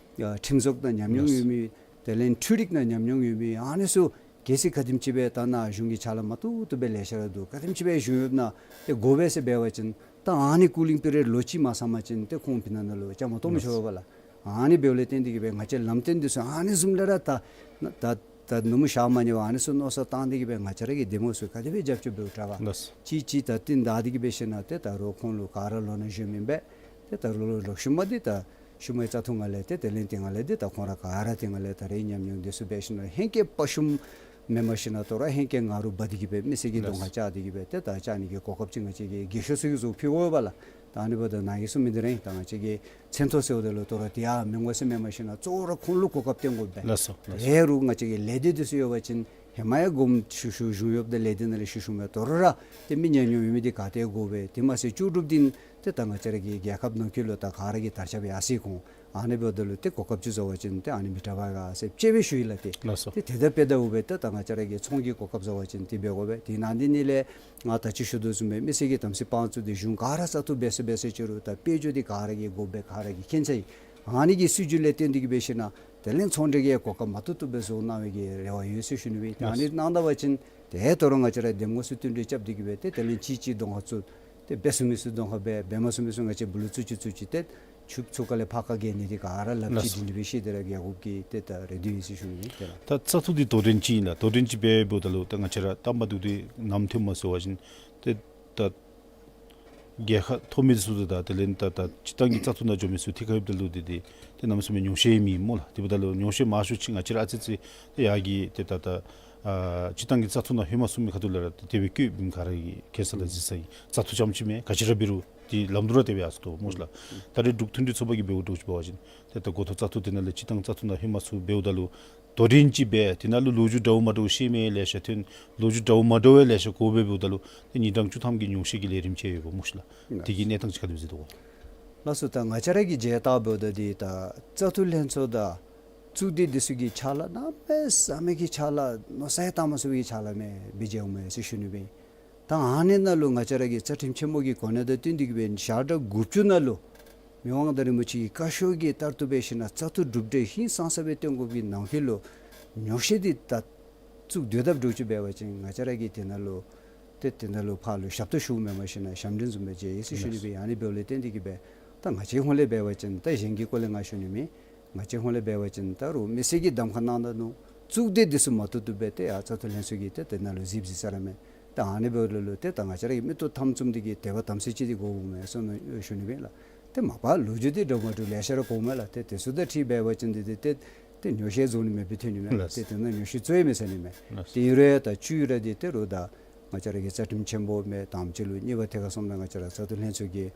ཁྲིམས་ཟོག་ནང་ཉམས་མྱོང་ཡོད་མི་ཡོད། དེ་ལས་འཕྲུལ་རིག་ནང་ཉམས་མྱོང་ཡོད་མི་ཡོད། ཨ་ནི་ཚུ་གལ་སྲིད་ག་དེམ་ཅིག་སྦེ་ད་ནཱ་གཞུང་གི་ཕྱག་ལཱ་མ་བཏུབ་བཏུབ་སྦེ་ལེ་ཤ་ར་འདུག། ག་དེམ་ཅིག་སྦེ་གཞུང་གཡོག་ནང་ཏེ་དགོ་པས་ཟེར་འབད་བ་ཅིན་ད་ཨ་ནི་ཀུ་ལིང་པི་རི་ཡོཌ་ལོ་གཅིག་མ་ཚང་པ་ཅིན་ཏེ་ཁོང་སྦེ་ནཱ་ནཱ་ལུ་བཅའ་མར་གཏོགས་མི་ཆོག་པས་ལགས། ཨ་ནི་འབདཝ་ལས་བརྟེན་ཏེ་གི་སྦེ་ང་བཅས་ལམ་སྟོན་འདི་ཚུ་ཨ་ནི་བཟུམ་ལས་ར་ད་ད་ད་ནུབ་མོ་ཞག་མ་ཉལ་བར་ཨ་ནི་ཚུ་མནོ་བསམ་བཏང་སྟེ་གི་སྦེ་ང་བཅས་ར་གི་འདེམས་ངོ་ཚུ་ག་དེ་སྦེ་རྒྱབ་སྐྱོར་འབདཝ་དྲག་ག། ལགས། ཅིག་ཅིག་ད་རྟིང་བདའ་སྟེ་གི་སྦེ་ཞིནམ་ལས་ཏེ་ད་རུང་ཁོང་ལུ་ག་ར་ལོ་ན་གཞོན་མེན་པས། ཏེ་ད་རུང་ལོ་ལོ་ཤུལ་མ་འདི་ད་ཤུལ་མའི་བཙག་འཐུ་ནང་ལས་ཏེ་དེ་ལས་དེ་ནང་ལས་འདི་ད་ཁོང་ར་ག་ར་དེ་ནང་ལས་ད་རེས་ཉམས་མྱོང་འདི་ཚུ་འབད་ཞིནམ་ལས་ཧེང་སྐལ་དཔའ་ཞུམ་མེན་པར་ཞིནམ་ལས་དོ་རུང་ཧེང་སྐལ་ངར་རུ་འབག་སྟེ་གི་སྦེ་མི་སེར་གྱི་གདོང་ཁར་བཅར་ཏེ་གི་སྦེ་ཏེ་ད་བཅར་ནི་གི་གོ་སྐབས་ཅིག་ང་བཅས་ཀྱིས་རྒས་ཤོས་ཚུ་གིས་བཟོ་ཕུལ་དགོ་པས་ལགས། ད་ཨ་ནི་འབདཝ་ད་ནཱ་གིས་གསུང་མི་འདི་ར་ཨིན། ད་ང་བཅས་ཀྱི་མཚན་ཐོ་ཟེརཝ་ད་ལུ་དོ་རུང་དེ་ཡང་མི་དགོ་ཟེར་མེན་པར་ཞིནམ་ལས་གཙོ་བོ་ར་ཁོང་ལུ་གོ་སྐབས་བསྟན་དགོ་པས། ལགས་སོ། ལགས་སོ། དེ་རུང་ང་བཅས་ཀྱི་ལས་སྡེ་འདི་ཚུ་ཡོད་པ་ཅིན་ཧེ་མ་ཡང་དགོངསམ་ཞུ་ཞུ་གཞུང་གཡོགཔ་དང་ལས་སྡེ་ནང་ལས་ཞུ་ཞུཝ་མས། དོ་རུང་ར་ཏེ་མི་ཉམས་མྱོང་ཡོད་མི་འདི་ག་ཏེ་དགོ་པས། དེ་མ་ཚད་ལྕོགས་གྲུབ་འདི་ཏེ་ད་ང་བཅས་ར་གི་རྒྱལ་ཁབ་ནང་འཁོད་ལུ་ད་ག་ར་གིས་དར་ཁྱབ་ཡར་སོ་ཡི། ཁོང་ཨ་ནི་འབདཝ་ད་ལུ་ཏེ་གོ་སྐབས་ཅིག་བཟོ་བ་ཅིན་ཏེ་ཨ་ནི་མི་དྲག་པས་ག་ཟེར་དཔྱེ་སྦེ་ཞུ་ཡི་ལགས། ཏེ་ལགས་སོ། ཏེ་དེ་དང་དཔེ་ད་འབདཝ་ད་ད་ང་བཅས་ར་གི་ཚོང་གི་གོ་སྐབས་བཟོ་བ་ཅིན་ཏེ་འབད་དགོ་པས། དེ་ནང་འདི་ནང་ལས་ང་ད་ཅི་ཞུ་དོ་བཟུམ་སྦེ་མི་སེར་གྱི་དམ་ཚིག་དཔང་བཙུགས་ཏེ་གཞུང་ག་ར་བཙག་འཐུ་འབད་ཟེར་འབད་ཟེར་ཅི་རུང་ད་དཔལ་འབྱོར་འདི་ག་ར་གིས་དགོ་པས། ག་ར་གིས་མཁྱེན་ཚར་ཡི། ཨ་ནི་གི་སྲིད་བྱུས་ལས་བརྟེན་ཏེ་གི་སྦེ་ཞིནམ་ལས་དེ་ལས་ཚོང་འབྲེལ་གྱི་གོ་སྐབས་མ་བཏུབ་བཏུབ་སྦེ་བཟོ་གནང་བའི་གི་རེ་བ་ཡོད་ཟེར་ཞུ་ནི་སྦེ། ཏེ་ཨ་ནི་གནང་ད་པ་ཅིན་ཏེ་དོ་རུང་ང་བཅས་ར་འདེམས་ངོ་ཚུ་བསྟུན་གྲོས་རྐྱབ་སྟེ་གི་སྦེ་ཏེ་དེ་ལས་གཅིག་གཅིག་གདོང་ཁར་བཙུགས། ཏེ་འབད་ཚུགས་མི་ཚུ་གདོང་ཁར་འབད། འབད་མ་ཚུགས་མི་ཚུ་ང་བཅས་སྦུག་ལུ་བཙུགས་ཅི་བཙུགས་ཅི་ཏེ་ཚུར་ཚུར་ཁ་ལས་ཕར་ཁ་གི་ནི་འདི་ག་ར་ལགཔ་ཅིག་ལགས་སོ། སྒྲིལ་སྦེ་ཤེས་ཏེ་ར་རྒྱལ་ཁབ་ཀྱི་ཏེ་ད་རེ་འདུན་ཡོད་ཟེར་ཞུ་ནི་སྦེ། ཏེ་ད་ད་བཙག་འཐུ་འདི་དོ་འགྲན་ཅིག་ཨིན་ལགས། དོ་འགྲན་ཅིག་འབད་འབདཝ་ད་ལུ་ད་ང་བཅས་ར་དང་པ་འདི་འདི་ནམ་ཐོན་མས་ཟེར་བ་ཅིན་ཏེ་ད་རྒྱལ་ཁ་ཐོབ་མི་ཚུ་དང་དེ་ལས་ད་ད་སྤྱིར་བཏང་གི་བཙག་འཐུ་ནང་འཛུལ་མི་ཚུ་ཐད་ཁར་ཡོདཔ་ད་ལུ་འདི་འདི་ཏེ་གནམ་མེད་ས་མེད་ཉུང་ཤས་མེན་སྨོ་ལགས། དེ་འབདཝ་ད་ལུ་ཉུང་ཤས་མང་ཤོས་ཅིག་ང་བཅས་ར་ཨ་ཙི་ཅིག་ཏེ་ཡར་གྱི་ཏེ་ད་ད་ཨ་སྤྱིར་བཏང་གི་བཙག་འཐུ་ནང་ལྷོད་མ་ཚུགས་མི་ཁ་ཐུག་ལས་ར་ཏེ་དེ་སྦེ་བཀོད་མི་ག་ར་གིས་མཁྱེན་ས་དང་གཟིགས་ས་ཨིན། བཙག་འཐུ་རྐྱངམ་ཅིག་མེན། ག་ཅི་ར་འབད་རུང་ཏེ་ལམ་འགྲོ་ར་དེ་སྦེ་ཡར་སོ་དོ་སྨོ་ལགས། ད་རེས་འབྲུག་མཐུན་སྒྲིལ་ཚོགས་པ་གིས་འབདཝ་འདྲཝ་ཅིག་འབད་བ་ཅིན་ཏེ་ད་འགོ་ཐོག་བཙག་འཐུ་དེ་ནང་ལས་སྤྱིར་བཏང་བཙག་འཐུ་ནང་ལྷོད་མ་ཚུགས་འབདཝ་ད་ལུ་དོ་འགྲན་ཅིག་འབད། དེ་ནང་ལུ་ལོ་རྒྱུས་འདྲཝ་མ་འདྲཝ་ཤེས་མི་ལེ་ཤ་ཐོན། ལོ་རྒྱུས་འདྲཝ་མ་འདྲཝ་ལེ་ཤ་གོཝ་འབདཝ་ད་ལུ་ཏེ་ཉིན་གྲངས་བཅུ་ཐམ་གྱི་ཉུང་ཤས་ཀྱི་ལས་རིམ་ཅིག་ཡོདཔ་སྨོ་ཤིག་ལགས། ལགས། དེ་གི་གནས་སྟངས་ཅིག་ག་དེ་སྦེ་མཛད་དོ་གོ། ལགས་སོ། ད་ང་བཅས་ར་གིས་མཇལ་བལྟཝ་ད་འདི་ད་བཙག་འཐུ་ལྷན་ཚོགས་དང་གཙུག་སྡེ་འདི་ཚུ་གི་ཕྱག་ལཱ་གནམ་མེད་ས་མེད་ཀྱི་ཕྱག་ལཱ་མནོ་བསམ་ཡང་བཏང་མ་ཚུགས་པའི་ཕྱག་ལཱ་མེན་པར་མཇལཝ་མས་ཟེར་ཞུ་ནི་སྦེ། ད་ཨ་ནི་ནང་ལུ་ང་བཅས་ར་གི་རྩ་ཁྲིམས་ཆེན་མོ་གི་གོ་གནས་དང་བསྟུན་ཏེ་གི་སྦེ་ཞག་གྲངས་དགུ་བཅུ་ནང་ལུ་མི་དབང་མངའ་བདག་རིན་པོ་ཆེ་གི་བཀའ་ཤོག་གི་ལྟར་དུ་འབད་ཞིནམ་ལས་བཙག་འཐུ་གྲུབ་འབྲས་ཧིང་སངས་ས་སྦེ་སྟོན་དགོ་པའི་ནང་འཁོད་ལུ་ཉོགས་བཤད་འདི་ད་བཙུགས་སྡོད་དཔ་འདྲཝ་ཅིག་འབད་བ་ཅིན་ང་བཅས་ར་གིས་དེ་ནང་ལུ་ཏེ་དེ་ནང་ལུ་ཕར་ལུ་ཞབས་ཏོག་ཞུཝ་མེན་པར་ཞིནམ་ལས་ཞབས་འདྲེན་བཟུམ་སྦེ་མཇལ་ཡི་ཟེར་ཞུ་ནི་སྦེ། ཨ་ནི་འབདཝ་ལས་བརྟེན་ཏེ་གི་སྦེ་ད་ང་བཅས་ཧོང་ལས་འབད་བ་ཅིན་ད་གཞན་གྱི་སྐོར་ལས་ང་ཞུ་ནི་མེན། ང་བཅས་ཧོང་ལས་འབད་བ་ཅིན་ད་རུང་མི་སེར་གྱིས་གདམ་ཁ་གནང་ད་ནུག། གཙུག་སྡེ་འདི་ཚུ་མ་བཏུབ་བཏུབ་སྦེ་ཏེ་ཡར་བཙག་འཐུ་ལྷན་ཚོགས་ཀྱིས་ཏེ་དེ་ནང་ལུ་གཟིགས་གཟིགས་ས་ར་མེད། ད་ཨ་ནི་འབདཝ་ད་ལུ་ཏེ་ད་ང་བཅས་ར་གི་མིག་ཏོ་དམ་བཙུམ་འདི་གིས་དད་པ་དམ་ཚིག་ཅིག་འདི་དགོཔ་མས་ཟེར་མནོ་ཞུ་ནི་སྦེ་ལགས། ཏེ་མ་པ་ལོ་རྒྱུས་འདི་འདྲཝ་མ་འདྲཝ་ལེ་ཤ་ར་གོཝ་མས་ལགས། ཏེ་དེ་ཚུ་དང་འཁྲིལ་འབད་བ་ཅིན་འདི་འདི་ཏེ་ཏེ་ཉོགས་བཤད་བཟོ་ནི་མེདཔ་སྦེ་ཐོན་ནི་མས་ལགས། ལགས། ཏེ་དེ་ནང་ཉོགས་བཤད་བཟོ་ཡང་མི་ཚར་ནི་མས། ལགས། ཏེ་ཨིན་རུང་ཡང་ད་བཅུད་ར་འདི་ད་རུང་ད་ང་བཅས་ར་གི་རྩ་ཁྲིམས་ཆེན་པོ་མེན། དང་པ་ཅིག་ལུ་གཉིས་པ་ཐད་ཁར་སོངམ་ད་ང་བཅས་ར་བཙག་འཐུ་ལྷན་ཚོགས་ཀྱིས་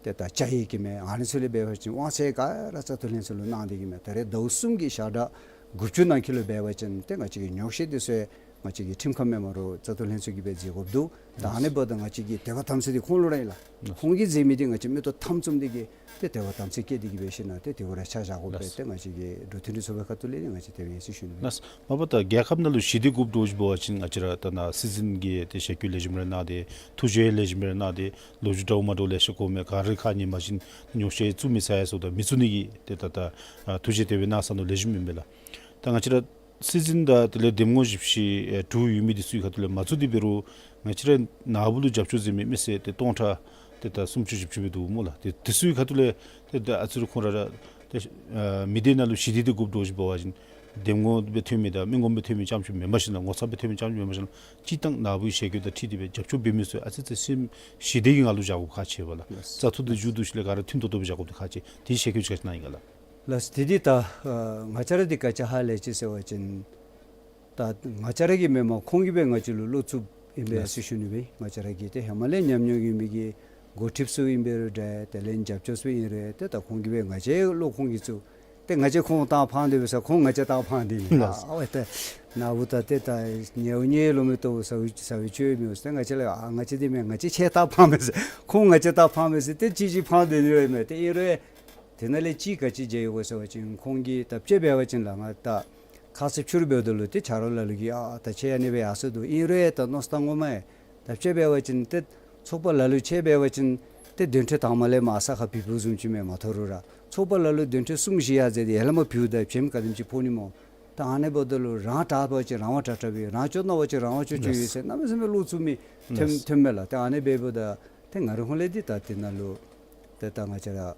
ཏེ་ད་བཅའ་ཡི་གི་མས། ཨ་ནི་ཚུ་ལས་འབད་བ་ཅིན་དབང་ཚད་ག་ར་བཙག་འཐུ་ལྷན་ཚོགས་ལུ་གནང་སྟེ་གི་མས། ད་རེས་ཟླཝ་གསུམ་གྱི་ཞག་གྲངས་དགུ་བཅུ་ནང་འཁོད་ལུ་འབད་བ་ཅིན་ཏེ་ང་བཅས་ཀྱི་ཉོགས་བཤད་འདི་ཚུ་ང་བཅས་ཀྱི་ཁྲིམས་ཁང་མེན་པ་རུང་བཙག་འཐུ་ལྷན་ཚོགས་ཀྱིས་སྦེ་མཛད་དགོཔ་འདུག། ད་ཨ་ནི་འབདཝ་ད་ང་བཅས་ཀྱི་དད་པ་དམ་ཚིག་འདི་ཁོང་ལུ་ར་ཨིན་ལགས། ཁོང་གིས་མཛད་མི་འདི་ང་བཅས་མིག་ཏོ་དམ་བཙུམ་འདི་གིས་ཏེ་དད་པ་དམ་ཚིག་བསྐྱེད་དེ་གི་འབད་ཞིནམ་ལས་ཏེ་དེ་གུ་ར་ཆ་བཞག་དགོ་པས། ལགས། ཏེ་ང་བཅས་ཀྱི་འབྲུག་མཐུན་སྒྲིལ་ཚོགས་པའི་ཁ་ཐུག་ལས་ནི་ང་བཅས་དེ་སྦེ་ཨིན་ཟེར་ཞུ་ནི་མས། ལགས། མ་པ་ད་རྒྱལ་ཁབ་ནང་ལུ་ཞི་བདེ་དགོཔ་འདྲཝ་ཅིག་འབད་བ་ཅིན་ང་བཅས་ར་ད་ནཱ་སྲིད་འཛིན་གྱིས་ཏེ་ཞབས་སྐྱོར་ལེགས་ཤོམ་རེ་གནང་སྟེ་ཐུགས་རྗེ་ལེགས་ཤོམ་རེ་གནང་སྟེ་ལོ་རྒྱུས་འདྲཝ་མ་འདྲཝ་ལེ་ཤ་གོཝ་མས། ག་ར་ཁ་ཉན་པ་ཅིན་ཉོགས་བཤད་བཙུགས་མི་ཚར་ཡི་ཟེརཝ་ད་མི་བཙུགས་ནི་གི་ཏེ་ད་ད་ཨ་ཐུགས་རྗེ་དེ་སྦེ་གནང་ས་ནང་ལེགས་ཤོམ་ཨིན་པས་ལགས། ད་ང་བཅས་ར་སྲིད་འཛིན་དང་དེ་ལས་འདེམས་ངོ་བཞི་བཅུ་ཞེ་ཨེ་དྲུག་ཡོད་མི་འདི་ཚུ་གི་ཁ་ཐུག་ལས་མ་བཙུགས་ཏེ་འབད་རུང་ང་བཅས་ར་ནཱ་བུ་ལུ་རྒྱབ་སྐྱོར་མཛད་མི་མི་སེར་ཏེ་སྟོང་ཕྲག་ཏེ་ད་སུམ་ཅུ་བཞི་བཅུ་སྦེ་འདུག་སྨོ་ལགས། ཏེ་དེ་ཚུ་གི་ཁ་ཐུག་ལས་ཏེ་ད་ཨ་ཙི་རེ་ཁོང་ར་ར་ཏེ་ཨ་མི་སྡེ་ནང་ལུ་ཞི་བདེ་འདི་དགོཔ་འདྲཝ་ཅིག་འབད་བ་ཅིན་ འདེམས་ངོ་སྦེ་ཐོན་མི་དང་མི་ངོམ་སྦེ་ཐོན་མི་རྐྱངམ་ཅིག་མེན་པར་ཞིན་ན་ངོ་ཚབ་སྦེ་ཐོན་མི་རྐྱངམ་ཅིག་མེན་པར་ཞིན་ན་སྤྱིར་བཏང་ནཱ་བུའི་ཞལ་བཀོད་དང་འཁྲིལ་ཏེ་སྦེ་རྒྱབ་སྐྱོར་འབད་མི་ཚུ་ཨ་ཙི་ཙི་སེམས་ཞི་བདེ་གི་ངང་ལུ་བཞག་དགོཔ་ཁག་ཆེ་བས་ལགས། བཙག་འཐུ་དེ་མཇུག་བསྡུ་ཞིནམ་ལས་ག་ར་མཐུན་ཏོག་ཏོ་སྦེ་བཞག་དགོཔ་དེ་ཁག་ཆེ། དེའི་ཞལ་བཀོད་ཅིག་ག་ཅི་ཨིན་ག་ལགས། ལགས་སོ། དེ་འདི་ད་ཨ་ང་བཅས་ར་འདི་ག་ཅི་ཧ་ལས་ཅི་ཟེར་བ་ཅིན་ད་ང་བཅས་ར་གིས་མེན་པར་ཁོང་གིས་སྦེ་ང་བཅས་ལུ་བློ་འཚུབ་ཨིན་པས་ཟེར་ཞུ་ནི་སྦེ། ང་བཅས་ར་གི་ཏེ་ཧེ་མ་ལས་ཉམས་མྱོང་ཡོད་མི་གི་འགོ་ཁྲིདཔ་ཚུ་ཨིན་པ་རུང་འདྲ། དེ་ལས་རྒྱབ་སྐྱོར་ཚུ་ཨིན་རུང་ཏེ་ད་ཁོང་གིས་སྦེ་ང་བཅས་བློ་ཁོང་གིས་འཚུབ། ཏེ་ང་བཅས་ཁོང་བཏང་ཕངས་ཏེ་འབད་ས་ཁོང་ང་བཅས་བཏང་ཕངས་ཏེ་ཨིན། ལགས། ཨ་ཝའི་ཏེ་ནཱ་བུ་ད་ཏེ་ད་ཉལཝ་ཉལ་ལོང་མི་བཏུབ་ཟེར་བའི་ཟེར་བའི་ཅིག་ཡོད་མི་འོང་། ཏེ་ང་བཅས་ལགས་ཨ་ང་བཅས་འདི་མེན་ང་བཅས་ཁྱེད་བཏང་ཕངས་མས་ཟེར་ཁོང་ང་བཅས་བཏང་ཕངས་མས་ཟེར་ཏེ་གཅིག་གིས་ཕངས་ཏེ་ཨིན་རུང་མས། ཏེ་ཨིན་རུང་དེ་ནང་ལས་གཅིག་ག་ཅི་མཇལ་ཡི་གོ་ཟེར་བ་ཅིན་ཁོང་གིས་ད་དཔྱེ་འབད་བ་ཅིན་ལགས་ང་ད་ཁ་ཙ་ཕྱི་རུ་འབདཝ་ད་ལུ་ཏེ་ཆ་རོགས་ལ་ལུ་གིས་ཨ་ད་ཁྱེད་ཨ་ནི་སྦེ་ཡར་སོང་འདུག། ཨིན་རུང་ད་མནོ་བསམ་བཏང་དགོ་མས། ད་དཔྱེ་འབད་བ་ཅིན་ཏེ་ཚོགས་པ་ལ་ལུ་དཔྱེ་འབད་བ་ཅིན་ཏེ་འདོན་ཐེངས་དང་པ་ལས་མར་ས་ཁར་བུད་བུདཔ་བཟུམ་ཅིག་མས། མ་ཐོབ་རུང་ར་ཚོགས་པ་ལ་ལུ་འདོན་ཐེངས་གསུམ་བཞི་ཡར་འཛེགས་ཏེ་ཡར་ལས་མར་བུདཔ་ད་བྱེམ་ག་དེམ་ཅིག་ཕོག་ནི་སྨོ། ད་ཨ་ནི་འབདཝ་ད་ལུ་རང་དྲག་པ་ཅིན་རང་དབང་དྲག་དྲགཔ་ཡོད། རང་སྐྱོ་གནང་བ་ཅིན་རང་དབང་སྐྱོ་སྐྱོ་ཡོད་ཟེར་གནམ་མེད་ས་མེད་བློ་འཚུབ་མི་ཐོན་ཐོནམ་མས་ལགས། ཏེ་ཨ་ནི་འབདཝ་ད་ཏེ་ང་རའི་ཧོང་ལས་འདི་ད་དེ་ནང་ལུ་ཏེ་ད་ང་བཅས་ར་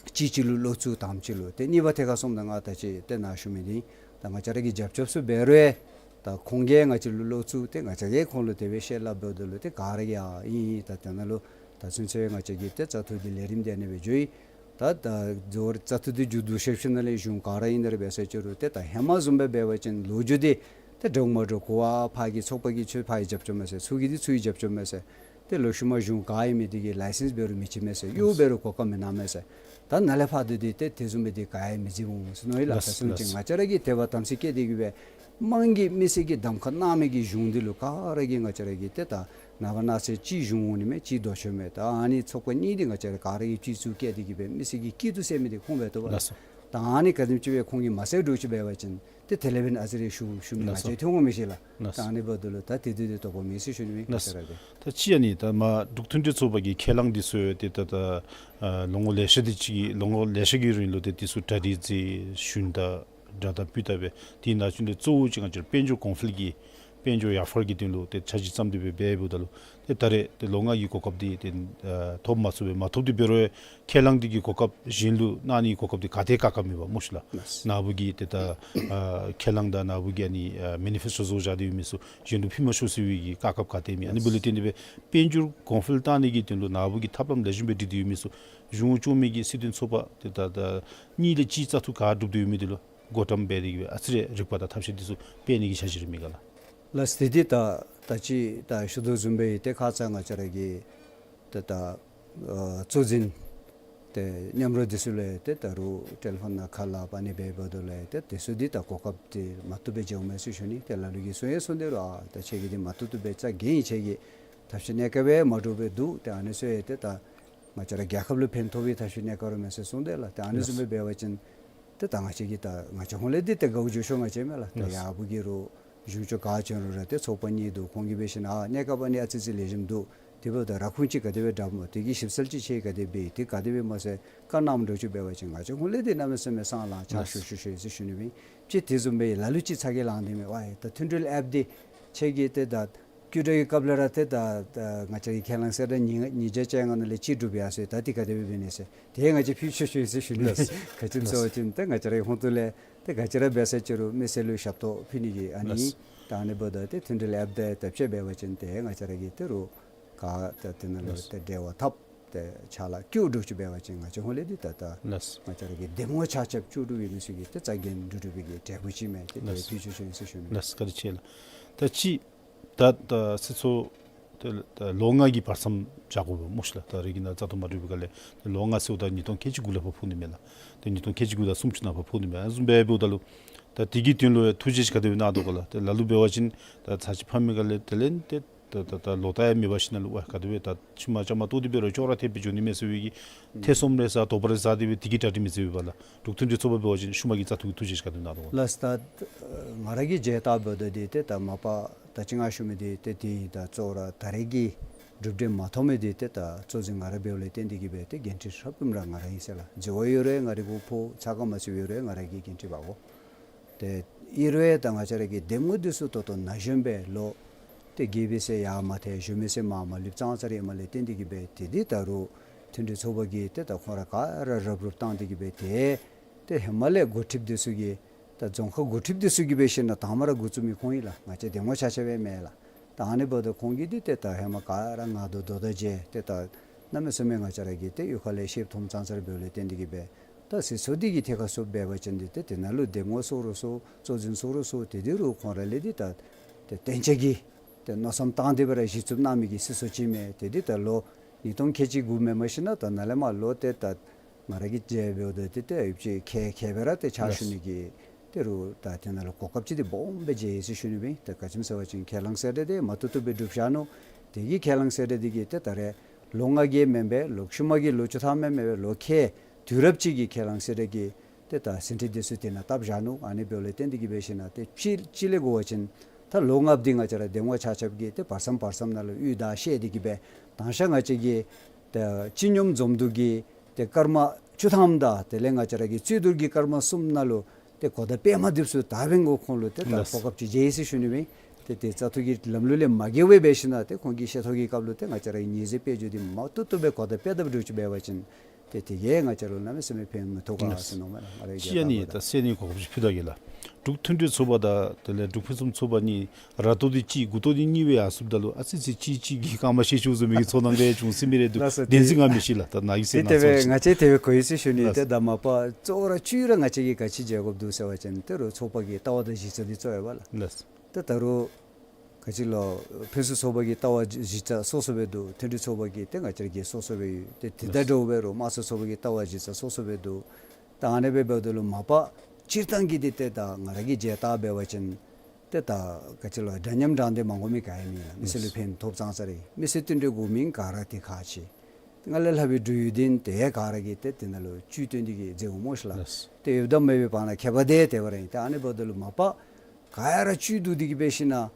གཅིག་གཅིག་ལུ་བློ་འཚུབ་དང་པ་ཅིག་ལུ། ཏེ་གཉིས་པ་ཐད་ཁར་སོངམ་ད་ང་ད་ཅི་ཏེ་ནཱ་ཞུ་མི་འདི་ད་ང་བཅས་ར་གིས་རྒྱབ་སྐྱོརཔ་ཚུ་འབད་རུང་ད་ཁོང་གིས་ང་བཅས་ལུ་བློ་འཚུབ་ཏེ་ང་བཅས་ཀྱིས་ཁོང་ལུ་དེ་སྦེ་བཤད་སླབ་འབདཝ་ད་ལུ་ཏེ་ག་ར་གིས་ཨ་ཨིན་ཨིན། ད་དེ་ནང་ལུ་ད་ཚུན་ཚོད་ང་བཅས་ཀྱི་ཏེ་བཙག་འཐུ་འདི་ལས་རིམ་འདི་ཨ་ནི་སྦེ་འགྱོ་ཡི། ད་ད་རྫོགས་ར་བཙག་འཐུ་འདི་མཇུག་བསྡུ་ཞིནམ་ལས་གཞུང་ག་ར་ཨིན་ན་ར་འབད་ས་ཅིག་རུང་ཏེ་ད་ཧེ་མ་བཟུམ་སྦེ་འབད་བ་ཅིན་ལོ་རྒྱུས་འདི་ཏེ་འདྲཝ་མ་འདྲཝ་གོ་བ་ཕར་གྱི་ཚོགས་པ་གིས་ཚུར་ཕར་གྱི་རྒྱབ་སྐྱོར་མས་ཟེར་ཚུར་གྱིས་འདི་ཚུར་གྱི་རྒྱབ་སྐྱོར་མས་ཟེར། ཏེ་ལོག་ཤུལ་མ་གཞུང་ག་ཨིན་མི་འདི་གིས་ལའི་སེནསི་འབད་རུང་མི་བྱིན་མས་ཟེར། གཡོག་འབད་རུང་གོ་སྐབས་མི་གནང་མས་ཟེར། ད་ནཱ་ལས་ཕར་འདི་འདི་ཏེ་དེ་བཟུམ་སྦེ་འདི་ག་ཡང་མི་མཛད་འོང་ཟེར་མནོ་ཡི་ལགས། ལགས་ད་སོ་ལགས། ཅིག་ང་བཅས་ར་གིས་དད་པ་དམ་ཚིག་བསྐྱེད་དེ་གི་སྦེ་དམངས་ཀྱིས་མི་སེར་གྱིས་གདམ་ཁ་གནང་མི་གི་གཞུང་འདི་ལུ་ག་ར་གིས་ང་བཅས་ར་གིས་ཏེ་ད་ནངས་པ་གནངས་ཚེ་གཅིག་གཞུང་འོང་ནི་མས་གཅིག་ལྡོག་ཕྱོགས་མས། ད་ཨ་ནི་ཚོགས་པ་གཉིས་འདི་ང་བཅས་ར་ག་ར་གིས་གཅིག་གཙོ་བཀལ་ཏེ་གི་སྦེ་མི་སེར་གྱི་སྐྱིད་སྡུག་སེལ་མི་འདི་ཁོང་འབད་དོ་བ། ལགས་སོ། ད་ཨ་ནི་ག་དེམ་ཅིག་སྦེ་ཁོང་གིས་མ་སེལ་འགྱོ་ཅིག་འབད་བ་ཅིན་ཏེ་དེ་ལས་འབདན་ཨ་ཙི་རེ་ཞུ་ཞུ་མི་ལགས་སོ། ང་བཅས་ཐོན་འོང་མི་ཤེས་ལགས། ལགས་སོ། ད་ཨ་ནི་འབདཝ་ད་ལུ་ད་དེ་དུས་དེ་དོགས་པ་མེད་ཟེར་ཞུ་ནི་མས། ལགས་སོ། ང་བཅས་ར་གི་ད་ཅི་ཨ་ནི་ད་མ་འབྲུག་མཐུན་སྒྲིལ་ཚོགས་པ་གི་ཁས་བླངས་འདི་ཚུ་ཏེ་ད་ད་ཨ་ལོ་ངོ་ལེ་ཤ་འདི་ཅིག་གི་ལོ་ངོ་ལེ་ཤ་གི་རིང་ལུ་ཏེ་འདི་ཚུ་གྲ་སྒྲིག་མཛད་ཞུན་དང་སྒྲ་དག་ཕུལ་ད་སྦེ་དེ་ནང་བཞིན་དུ་གཙོ་བོ་ཅིག་ང་བཅས་ར་དཔལ་འབྱོར་གོང་འཕེལ་གྱི་དཔལ་འབྱོར་ཡར་འཕར་གྱི་དོན་ལུ་ཏེ་འཆར་གཞི་བརྩམས་ཏེ་སྦེ་འབད་འབདཝ་ད་ལུ་ཏེ་ད་རེས་ཏེ་ལོ་ལྔ་གི་གོ་སྐབས་འདི་ཏེ་ཨ་ཐོབ་མ་ཚུགས་པས། མ་ཐོབ་སྟེ་འབད་རུང་ཁས་བླངས་འདི་གི་གོ་སྐབས་གཞན་ལུ་གནང་ནི་གོ་སྐབས་འདི་ག་ཏེ་བཀག་བཀགཔ་མེད་པ་སྨོ་ཤི་ལགས། ལགས། ནཱ་བུ་གི་ཏེ་ད་ཨ་ཁས་བླངས་དང་ནཱ་བུ་གི་ཨ་ནི་ཨ་མེ་ནི་ཕེསི་ཊོ་བཟོ་བཞག་སྟེ་ཡོད་མི་ཚུ་གཞན་ལུ་ཕུལ་མ་ཆོག་ཟེར་བའི་གི་བཀག་བཀགཔ་ག་ཏེ་མེད། ཨ་ནི་འབདཝ་ལས་བརྟེན་ཏེ་སྦེ་དཔལ་འབྱོར་གོང་འཕེལ་བཏང་ནི་གི་དོན་ལུ་ནཱ་བུ་གིས་ཐབས་ལམ་ལེགས་ཤོམ་སྦེ་སྒྲིག་སྟེ་ཡོད་མི་ཚུ་གཞུང་སྐྱོང་མི་གི་སྲིད་དོན་ཚོགས་པ་ཏེ་ད་ད་གཉིས་ལས་གཅིག་བཙག་འཐུ་ག་སྒྲུབ་སྟེ་ཡོད་མི་འདི་ལུ་བགོ་བཀྲམ་འབད་དེ་གི་སྦེ་ཨ་ཙི་རེ་རིག་པ་དང་ཐབས་ཤེས་འདི་ཚུ་སྤེལ་ནི་གི་འཆར་གཞི་རེ་མེད་ག་ལགས། ལགས་སོ། དེ་འདི་ད་ད་ཅི་ད་ཞུ་དོ་བཟུམ་སྦེ་ཏེ་ཁ་ཙ་ང་བཅས་ར་གི་ཏེ་ད་ཨ་གཙོ་འཛིན་ཏེ་མཉམ་རོགས་འདི་ཚུ་ལས་ཏེ་ད་རུང་ཊེ་ལི་ཕོན་ནང་ཁ་སླབ་ཨ་ནི་འབད་འབདཝ་ད་ལས་ཏེ་འདི་ཚུ་འདི་ད་གོ་སྐབས་འདི་མ་བཏུབ་སྦེ་མཇལཝ་མས་ཟེར་ཞུ་ནི། ཏེ་ལ་ལུ་གིས་གསུང་ཡང་གསུངས་དེ་རུང་ཨ་ད་ཁྱེད་ཀྱིས་འདི་མ་བཏུབ་བཏུབ་སྦེ་རྩ་འགེངས་ཡི། ཁྱེད་ཀྱི་ཐབས་ཤེས་གནས་སྐབས་སྦེ་མ་འདྲཝ་སྦེ་འདུག། ཏེ་ཨ་ནི་ཚུ་ཡང་ཏེ་ད་ང་བཅས་ར་རྒྱལ་ཁབ་ལུ་ཕན་ཐོགས་པའི་ཐབས་ཤེས་གནས་སྐབས་རུང་མས་ཟེར་གསུངས་དེ་ལགས། ཏེ་ཨ་ནི་བཟུམ་སྦེ་འབད་བ་ཅིན་ཏེ་ད་ང་བཅས་ཀྱིས་ད་ང་བཅས་ཧོང་ལས་འདི་ཏེ་དགའཝ་བརྗོད་ཤོག་ང་བཅས་མས་ལགས། ཏེ་ལགས། ཡར་བུ་གི་རུང་གཞུང་ཕྱོགས་ག་བྱོན་རུང་ར་ཏེ་ཚོགས་པ་གཉིས་འདུག། ཁོང་གིས་འབད་ཞིན་ཨ་གནས་སྐབས་ཨ་ནི་ཨ་ཙི་ཙི་ལེགས་ཤོམ་འདུག། དེ་འབདཝ་ད་ར་ཁུངས་ཅིག་ག་དེ་སྦེ་དྲགཔ་སྨོ། དེ་གི་ཞིབ་འཚོལ་ཅིག་ཁྱེད་ག་དེ་འབད་དེ་ག་དེ་སྦེ་མ་ཚད་བཀའ་གནངམ་འདྲཝ་ཅིག་འབད་བ་ཅིན་ང་བཅས་ཧོང་ལས་འདི་གནམ་མེད་ས་མེད་སང་ལང་ཆགས་ཤོར་ཤོར་ཤོར་ཟེར་ཞུ་ནི་མས། ཅིག་དེ་བཟུམ་སྦེ་ལ་ལུ་ཅིག་ཚ་གྱང་ལང་སྟེ་མས། ཝའི་ད་མཐུན་སྒྲིལ་ཨེཔ་འདི་ཁྱེད་ཀྱིས་ཏེ་ད་བཅུ་དྲུག་གི་སྐབས་ལས་ར་ཏེ་ད་ད་ང་བཅས་ཀྱི་ཁས་བླངས་ཟེར་ར་ཉིས་ཉིས་བརྒྱ་བཅོ་ལྔ་ནང་ལས་གཅིག་སྒྲུབ་ཡར་སོ་ཡི། ད་འདི་ག་དེ་སྦེ་འབད་ནི་ཟེར་ཏེ་ང་བཅས་ཕུལ་ཆོག་ཆོག་ཡི་ཟེར་ཞུ་ནི་མས། ལགས། ག་ཅི་སྨོ་ཟེར་བ་ཅིན་ཏེ་ང་བཅས་རའི་ཧོང་ཏོ་ལས་ཏེ་ག་ཅི་ར་འབད་ས་ཅི་རུང་མི་སེར་ལུ་ཞབས་ཏོག་ཕུལ་ནི་གི་ཨ་ནི། ལགས། ད་ཨ་ནི་འབདཝ་ད་ཏེ་མཐུན་སྒྲིལ་ཨེཔ་འདི་ད་དཔྱེ་འབད་བ་ཅིན་ཏེ་ང་བཅས་ར་གིས་ཏེ་རུང་ག་ད་ཏེ་ནང་ལུ་ལགས། ཏེ་འབྲེལ་བ་འཐབ་སྟེ་ཕྱག་ལཱ་སྐྱོང་འདྲཝ་ཅིག་འབད་བ་ཅིན་ང་བཅས་ཧོང་ལས་འདི་ད་ད་ལགས། ང་བཅས་ར་གི་འདེམས་ངོ་ཆ་ཁྱབ་བཅུ་དྲུག་ཡོད་མི་ཚུ་གི་ཏེ་རྩ་འགེངས་འགྱོ་འགྱོ་བའི་གི་འབྲས་བུ་ཅིག་མས། ཏེ་དེ་ལགས། ཕུལ་ཆོག་ཆོག་ཡི་ཟེར་ཞུ་ནི། ལགས། བཀའ་དྲིན་ཆེ་ལགས། ད་ཅི་ད་ད་སྲིད་ཚོགས་ཏེ་ད་ལོ་ལྔ་གི་བར་མཚམས་བཞག་དགོ་པས་སྨོ་ཤི་ལགས། ད་རེས་ཀྱི་ནང་བཙག་འཐུ་མ་གྲུབ་པའི་སྒང་ལས་ཏེ་ལོ་ལྔ་ཟེརཝ་ད་ཉིས་སྟོང་ཁལ་གཅིག་དགུ་ལས་ཕར་ཕོག་ནི་མས་ལགས། ཏེ་ཉིས་སྟོང་ཁལ་གཅིག་དགུ་དང་སུམ་ཅུ་ནང་ཕར་ཕོག་ནི་མས། ཨ་ནི་བཟུམ་སྦེ་འབདཝ་ད་ལུ་ད་དེ་གི་དོན་ལུ་ཡང་ཐུགས་རྗེ་ཅིག་ག་དེ་སྦེ་གནང་དོ་ག་ལགས། ཏེ་ལ་ལུ་འབད་བ་ཅིན་ད་ཚར་གཅིག་ཕམ་མི་སྒང་ལས་དེ་ལས་ཏེ་ད་ད་ད་ལོག་ལྟ་ཡང་མེད་པར་ཞིན་ན་ལུ་ཝའི་ག་དེ་སྦེ་ད་ཤུལ་མ་བཅའ་མར་གཏོགས་ཏེ་འབད་རུང་ཅོག་ར་འཐདཔ་སྦེ་འགྱོ་ནི་མས་ཟེར་བའི་གི་ཐེ་ཚོམ་རེ་ཟ་དོགས་པ་རེ་ཟ་སྟེ་སྦེ་དེ་གི་གྲ་སྒྲིག་མི་མཛད་པས་ལགས། འབྲུག་མཐུན་སྒྲིལ་ཚོགས་པ་འབད་བ་ཅིན་ཤུལ་མ་གི་བཙག་འཐུ་གི་ཐུགས་རྗེ་ཅིག་ག་དེ་སྦེ་གནང་དོ་ག་ལགས། ལགས། ད་ང་ར་གིས་མཇལ་བལྟ་འབདཝ་ད་འདི་ཏེ་ད་མ་པ་ད་ཅི་ང་ཞུ་མི་འདི་ཏེ་དེ་ཨིན། ད་གཙོ་བོ་ར་ད་རེས་ཀྱི་གྲུབ་འབྲས་མ་ཐོབ་མི་འདི་ཏེ་ད་གཙོ་འཛིན་ང་ར་འབདཝ་ལས་བརྟེན་ཏེ་གི་སྦེ་ཏེ་འགན་འཁྲི་ཧྲིལ་བུམ་ར་ང་ར་ཨིན་ཟེར་ལགས། འཛོལ་བ་ཡོད་རུང་ང་རའི་གུ་ཕོག། ཚ་ཁ་མ་ཚུད་ཡོད་རུང་ང་ར་གིས་འགན་འཁྲི་འབག་དགོ། ཏེ་ཨིན་རུང་ད་ང་བཅས་ར་གི་འདེམས་ངོ་འདི་ཚུ་ད་ལྟོ་ན་གཞོན་སྦེ་ལོ་ཏེ་བརྒྱད་པའི་ཚད་ཡར་མ་ཐལ་གཞོན་མི་ཚད་མར་མ་ལུསཔ་ཙང་ཙ་ར་ཨིནམ་ལས་བརྟེན་ཏེ་གི་སྦེ་ཏེ་འདི་ད་རུང་མཐུན་སྒྲིལ་ཚོགས་པ་གིས་ཏེ་ད་ཁོང་ར་ག་ར་རུབ་རུབ་བཏང་སྟེ་གི་སྦེ་ཏེ་ཏེ་ཧེ་མ་ལས་འགོ་ཁྲིདཔ་འདི་ཚུ་གིས་ ད་རྫོང་ཁག་འགོ་ཁྲིདཔ་འདི་ཚུ་གིས་འབད་ཞིན་ན་དང་པ་ར་འགོ་བཙུགས་མི་ཁོང་ཨིན་ལགས། ང་བཅས་གདམ་ངོ་ཆ་ཁྱབ་སྦེ་མེན་ལགས། ད་ཨ་ནི་འབདཝ་ད་ཁོང་གིས་འདི་ཏེ་ད་ཧེ་མ་ག་ར་ང་དོ་དོ་ད་མཇལ་ཏེ་ད་གནམ་མེད་ས་མེད་ང་བཅས་ར་གིས་ཏེ་གཡུས་ཁ་ལས་ཤེསཔ་མཐོངམ་ཙང་ཙ་ར་འབདཝ་ལས་བརྟེན་ཏེ་གིས་སྦེ་ད་སྲིད་ཚོགས་འདི་གིས་ཐད་ཁར་སོངམ་འབད་བ་ཅིན་འདི་ཏེ་དེ་ནང་ལུ་གདམ་ངོ་སོང་རུང་སོང་གཙོ་འཛིན་སོང་རུང་སོང་ཏེ་འདི་རུང་ཁོང་ར་ལས་འདི་ད་ཏེ་གཏན་འཇགས་ཀྱི་ཏེ་མནོ་བསམ་བཏང་སྟེ་སྦེ་ར་གཞི་བཙུགས་གནང་མི་གི་སྲིད་ཚོགས་ཅིག་མས། ཏེ་འདི་ད་ལོ་ཉིས་སྟོང་ཁལ་གཅིག་དགུ་མེན་མ་ཤེས་ན་ད་ནཱ་ལས་མར་ལོ་ཏེ་ད་ང་ར་གིས་མཇལ་འབདཝ་ད་ཏེ་ཏེ་ཡོདཔ་ཅིག་ཁལ་ཁལ་སྦེ་ར་ཏེ་ཕྱག་ཞུ་ནི་གི་ཏེ་རུང་ད་དེ་ནང་ལུ་གོ་སྐབས་ཅིག་འདི་སྦོམ་སྦེ་མཇལ་ཡི་ཟེར་ཞུ་ནི་སྦེ། ཏེ་ག་ཅི་སྨོ་ཟེར་བ་ཅིན་ཁས་བླངས་གསལ་བསྒྲགས་འདི་མ་བཏུབ་བཏུབ་སྦེ་གྲུབ་བཞག་ནུག། དེ་གི་ཁས་བླངས་གསལ་བསྒྲགས་འདི་གིས་ཏེ་ད་རེས་ལོ་ལྔ་གི་མེན་པར་ལོག་ཤུལ་མ་གི་ལོ་བཅུ་ཐམ་མེན་པར་ལོ་ཁལ་དུས་རབས་ཅིག་གི་ཁས་བླངས་གསལ་བསྒྲགས་ཀྱི་ཏེ་ད་ཟིན་བྲིས་འདི་ཚུ་དེ་ནང་བཏབ་བཞག་ནུག། ཨ་ནི་འབདཝ་ལས་བརྟེན་ཏེ་གིས་འབད་ཞིན་ན་ཏེ་ཕྱི་ཕྱི་ལས་གོ་བ་ཅིན་ད་ལོ་ལྔ་པོ་འདི་ང་བཅས་ར་གདམ་ངོ་ཆ་ཁྱབ་ཀྱིས་ཏེ་བར་མཚམས་བར་མཚམས་ནང་ལུ་གཡུས་བདའ་བཤལ་ཏེ་གིས་སྦེ་དང་ཤ་ང་བཅས་ཀྱི་ཏེ་སྤྱི་སྙོམས་འཛོམས་འདུ་གི་ཏེ་སྐར་མ་བཅུ་ཐམ་དང་དེ་ལས་ང་བཅས་ར་གི་རྩོད་བསྡུར་གྱི་སྐར་མ་གསུམ་ནང་ལུ་ཏེ་གོ་བརྡ་སྤེལ་མ་བཏུབ་ཚུ་ད་འབདན་གོ་ཁོང་ལུ་ཏེ་ད་ལགས། གོ་སྐབས་ཅིག་མཇལ་ཡི་ཟེར་ཞུ་ནི་སྦེ། ཏེ་ཏེ་བཙག་འཐུ་གི་ལམ་ལུགས་ལས་མ་འགལ་བར་འབད་ཞིན་ན་ཏེ་ཁོང་གི་ཤེས་རྟོགས་ཀྱི་སྐབས་ལུ་ཏེ་ང་བཅས་ར་གི་ཉེས་ཟེར་དཔེ་བརྗོད་འདི་མ་བཏུབ་བཏུབ་སྦེ་གོ་བརྡ་སྤེལ་དཔ་འདྲཝ་ཅིག་འབད་བ་ཅིན་ཏེ་དེ་གིས་ང་བཅས་ལུ་གནམ་མེད་ས་མེད་ཕན་མི་ཐོགས་ག་ཟེར་མནོཝ་མས་ལགས། ང་རའི་གི་ཅི་ཨ་ནི་ད་བསམ་པ་ད་གསན་ནི་གོ་སྐབས་ཅིག་ཕུལ་ད་གེ་ལགས། འབྲུག་མཐུན་སྒྲིལ་ཚོགས་པ་དང་དེ་ལས་འབྲུག་ཕུན་སུམ་ཚོགས་པ་གཉིས་ར་ཏོག་འདི་གཅིག་མགུ་ཏོག་འདི་གཉིས་སྦེ་ཡར་སོངམ་ད་ལུ་ཨ་ཙི་ཙི་གཅིག་གཅིག་གིས་རྐངམ་ཤེད་ཤུགས་བཟུང་མི་གི་ཚོར་སྣང་རེ་བྱུང་སྲིད་མི་རེ་འདུག། ལགས་སོ། བདེན་འཛིན་ང་མི་ཤེས་ལགས། ད་ནཱ་གིས་ཟེར་ཏེ་གནང་དེ་སྦེ་ང་བཅས་དེ་སྦེ་གོ་ཡི་ཟེར་ཞུ་ནི། ལགས་སོ། ཏེ་ད་མ་པ་གཙོ་བོ་ར་བཅུད་ར་ང་བཅས་ཀྱིས་ག་ཅི་མཇལ་དགོཔ་འདུག་ཟེར་བ་ཅིན་ཏེ་རུང་ཚོགས་པ་གི་ལྟ་བ་དང་གཞི་རྩ་འདི་གཙོ་བོ་ཨིན་པས་ལགས། ལགས། ཏེ་ད་རུང་ག་ཅི་ལོ་ཕུན་སུམ་ཚོགས་པ་གི་ལྟ་བ་གཞི་རྩ་སོ་སོ་སྦེ་འདུག། མཐུན་སྒྲིལ་ཚོགས་པ་གི་ཏེ་ང་བཅས་ར་གི་སོ་སོ་སྦེ་ཡོད། ཏེ་དེ་དང་འདྲཝ་སྦེ་རུང་དམངས་གཙོ་ཚོགས་པ་གི་ལྟ་བ་གཞི་རྩ་སོ་སོ་སྦེ་འདུག། ད་ཨ་ནི་སྦེ་འབདཝ་ད་ལུ་མ་པ་སྤྱིར་བཏང་གི་འདི་ཏེ་ད་ང་ར་གིས་མཇལ་བལྟ་འབད་བ་ཅིན་ཏེ་ད་ག་ཅི་ལོ་འདྲ་མཉམ་འདྲ་འདི་མ་དགོ་མི་ག་ཡང་མེད་ལགས། མི་སེར་ལུ་ཕན་ཐོགས་ཙང་ཙ་ར་ཨིན། མི་སེར་བསྟུན་གྲོས་དགོ་མི་ག་ར་ཏེ་ཁག་ཆེ། ང་ལས་ལྷག་པའི་འབྲུག་ཡུལ་འདི་ཏེ་ག་ར་གིས་ཏེ་དེ་ནང་ལུ་བཅུད་བཏོན་ཏེ་གིས་མཛད་དགོ་སྨོ་ཤེས་ལགས། ལགས། ཏེ་ཡོདཔ་དང་མེད་པའི་བར་ན་ཁྱད་པར་འདི་དེ་སྦེ་ར་ཨིན། ཏེ་ཨ་ནི་འབདཝ་ད་ལུ་མ་པ་ག་ར་བཅུད་བསྡུ་སྟེ་གིས་འབད་ཞིན་ན་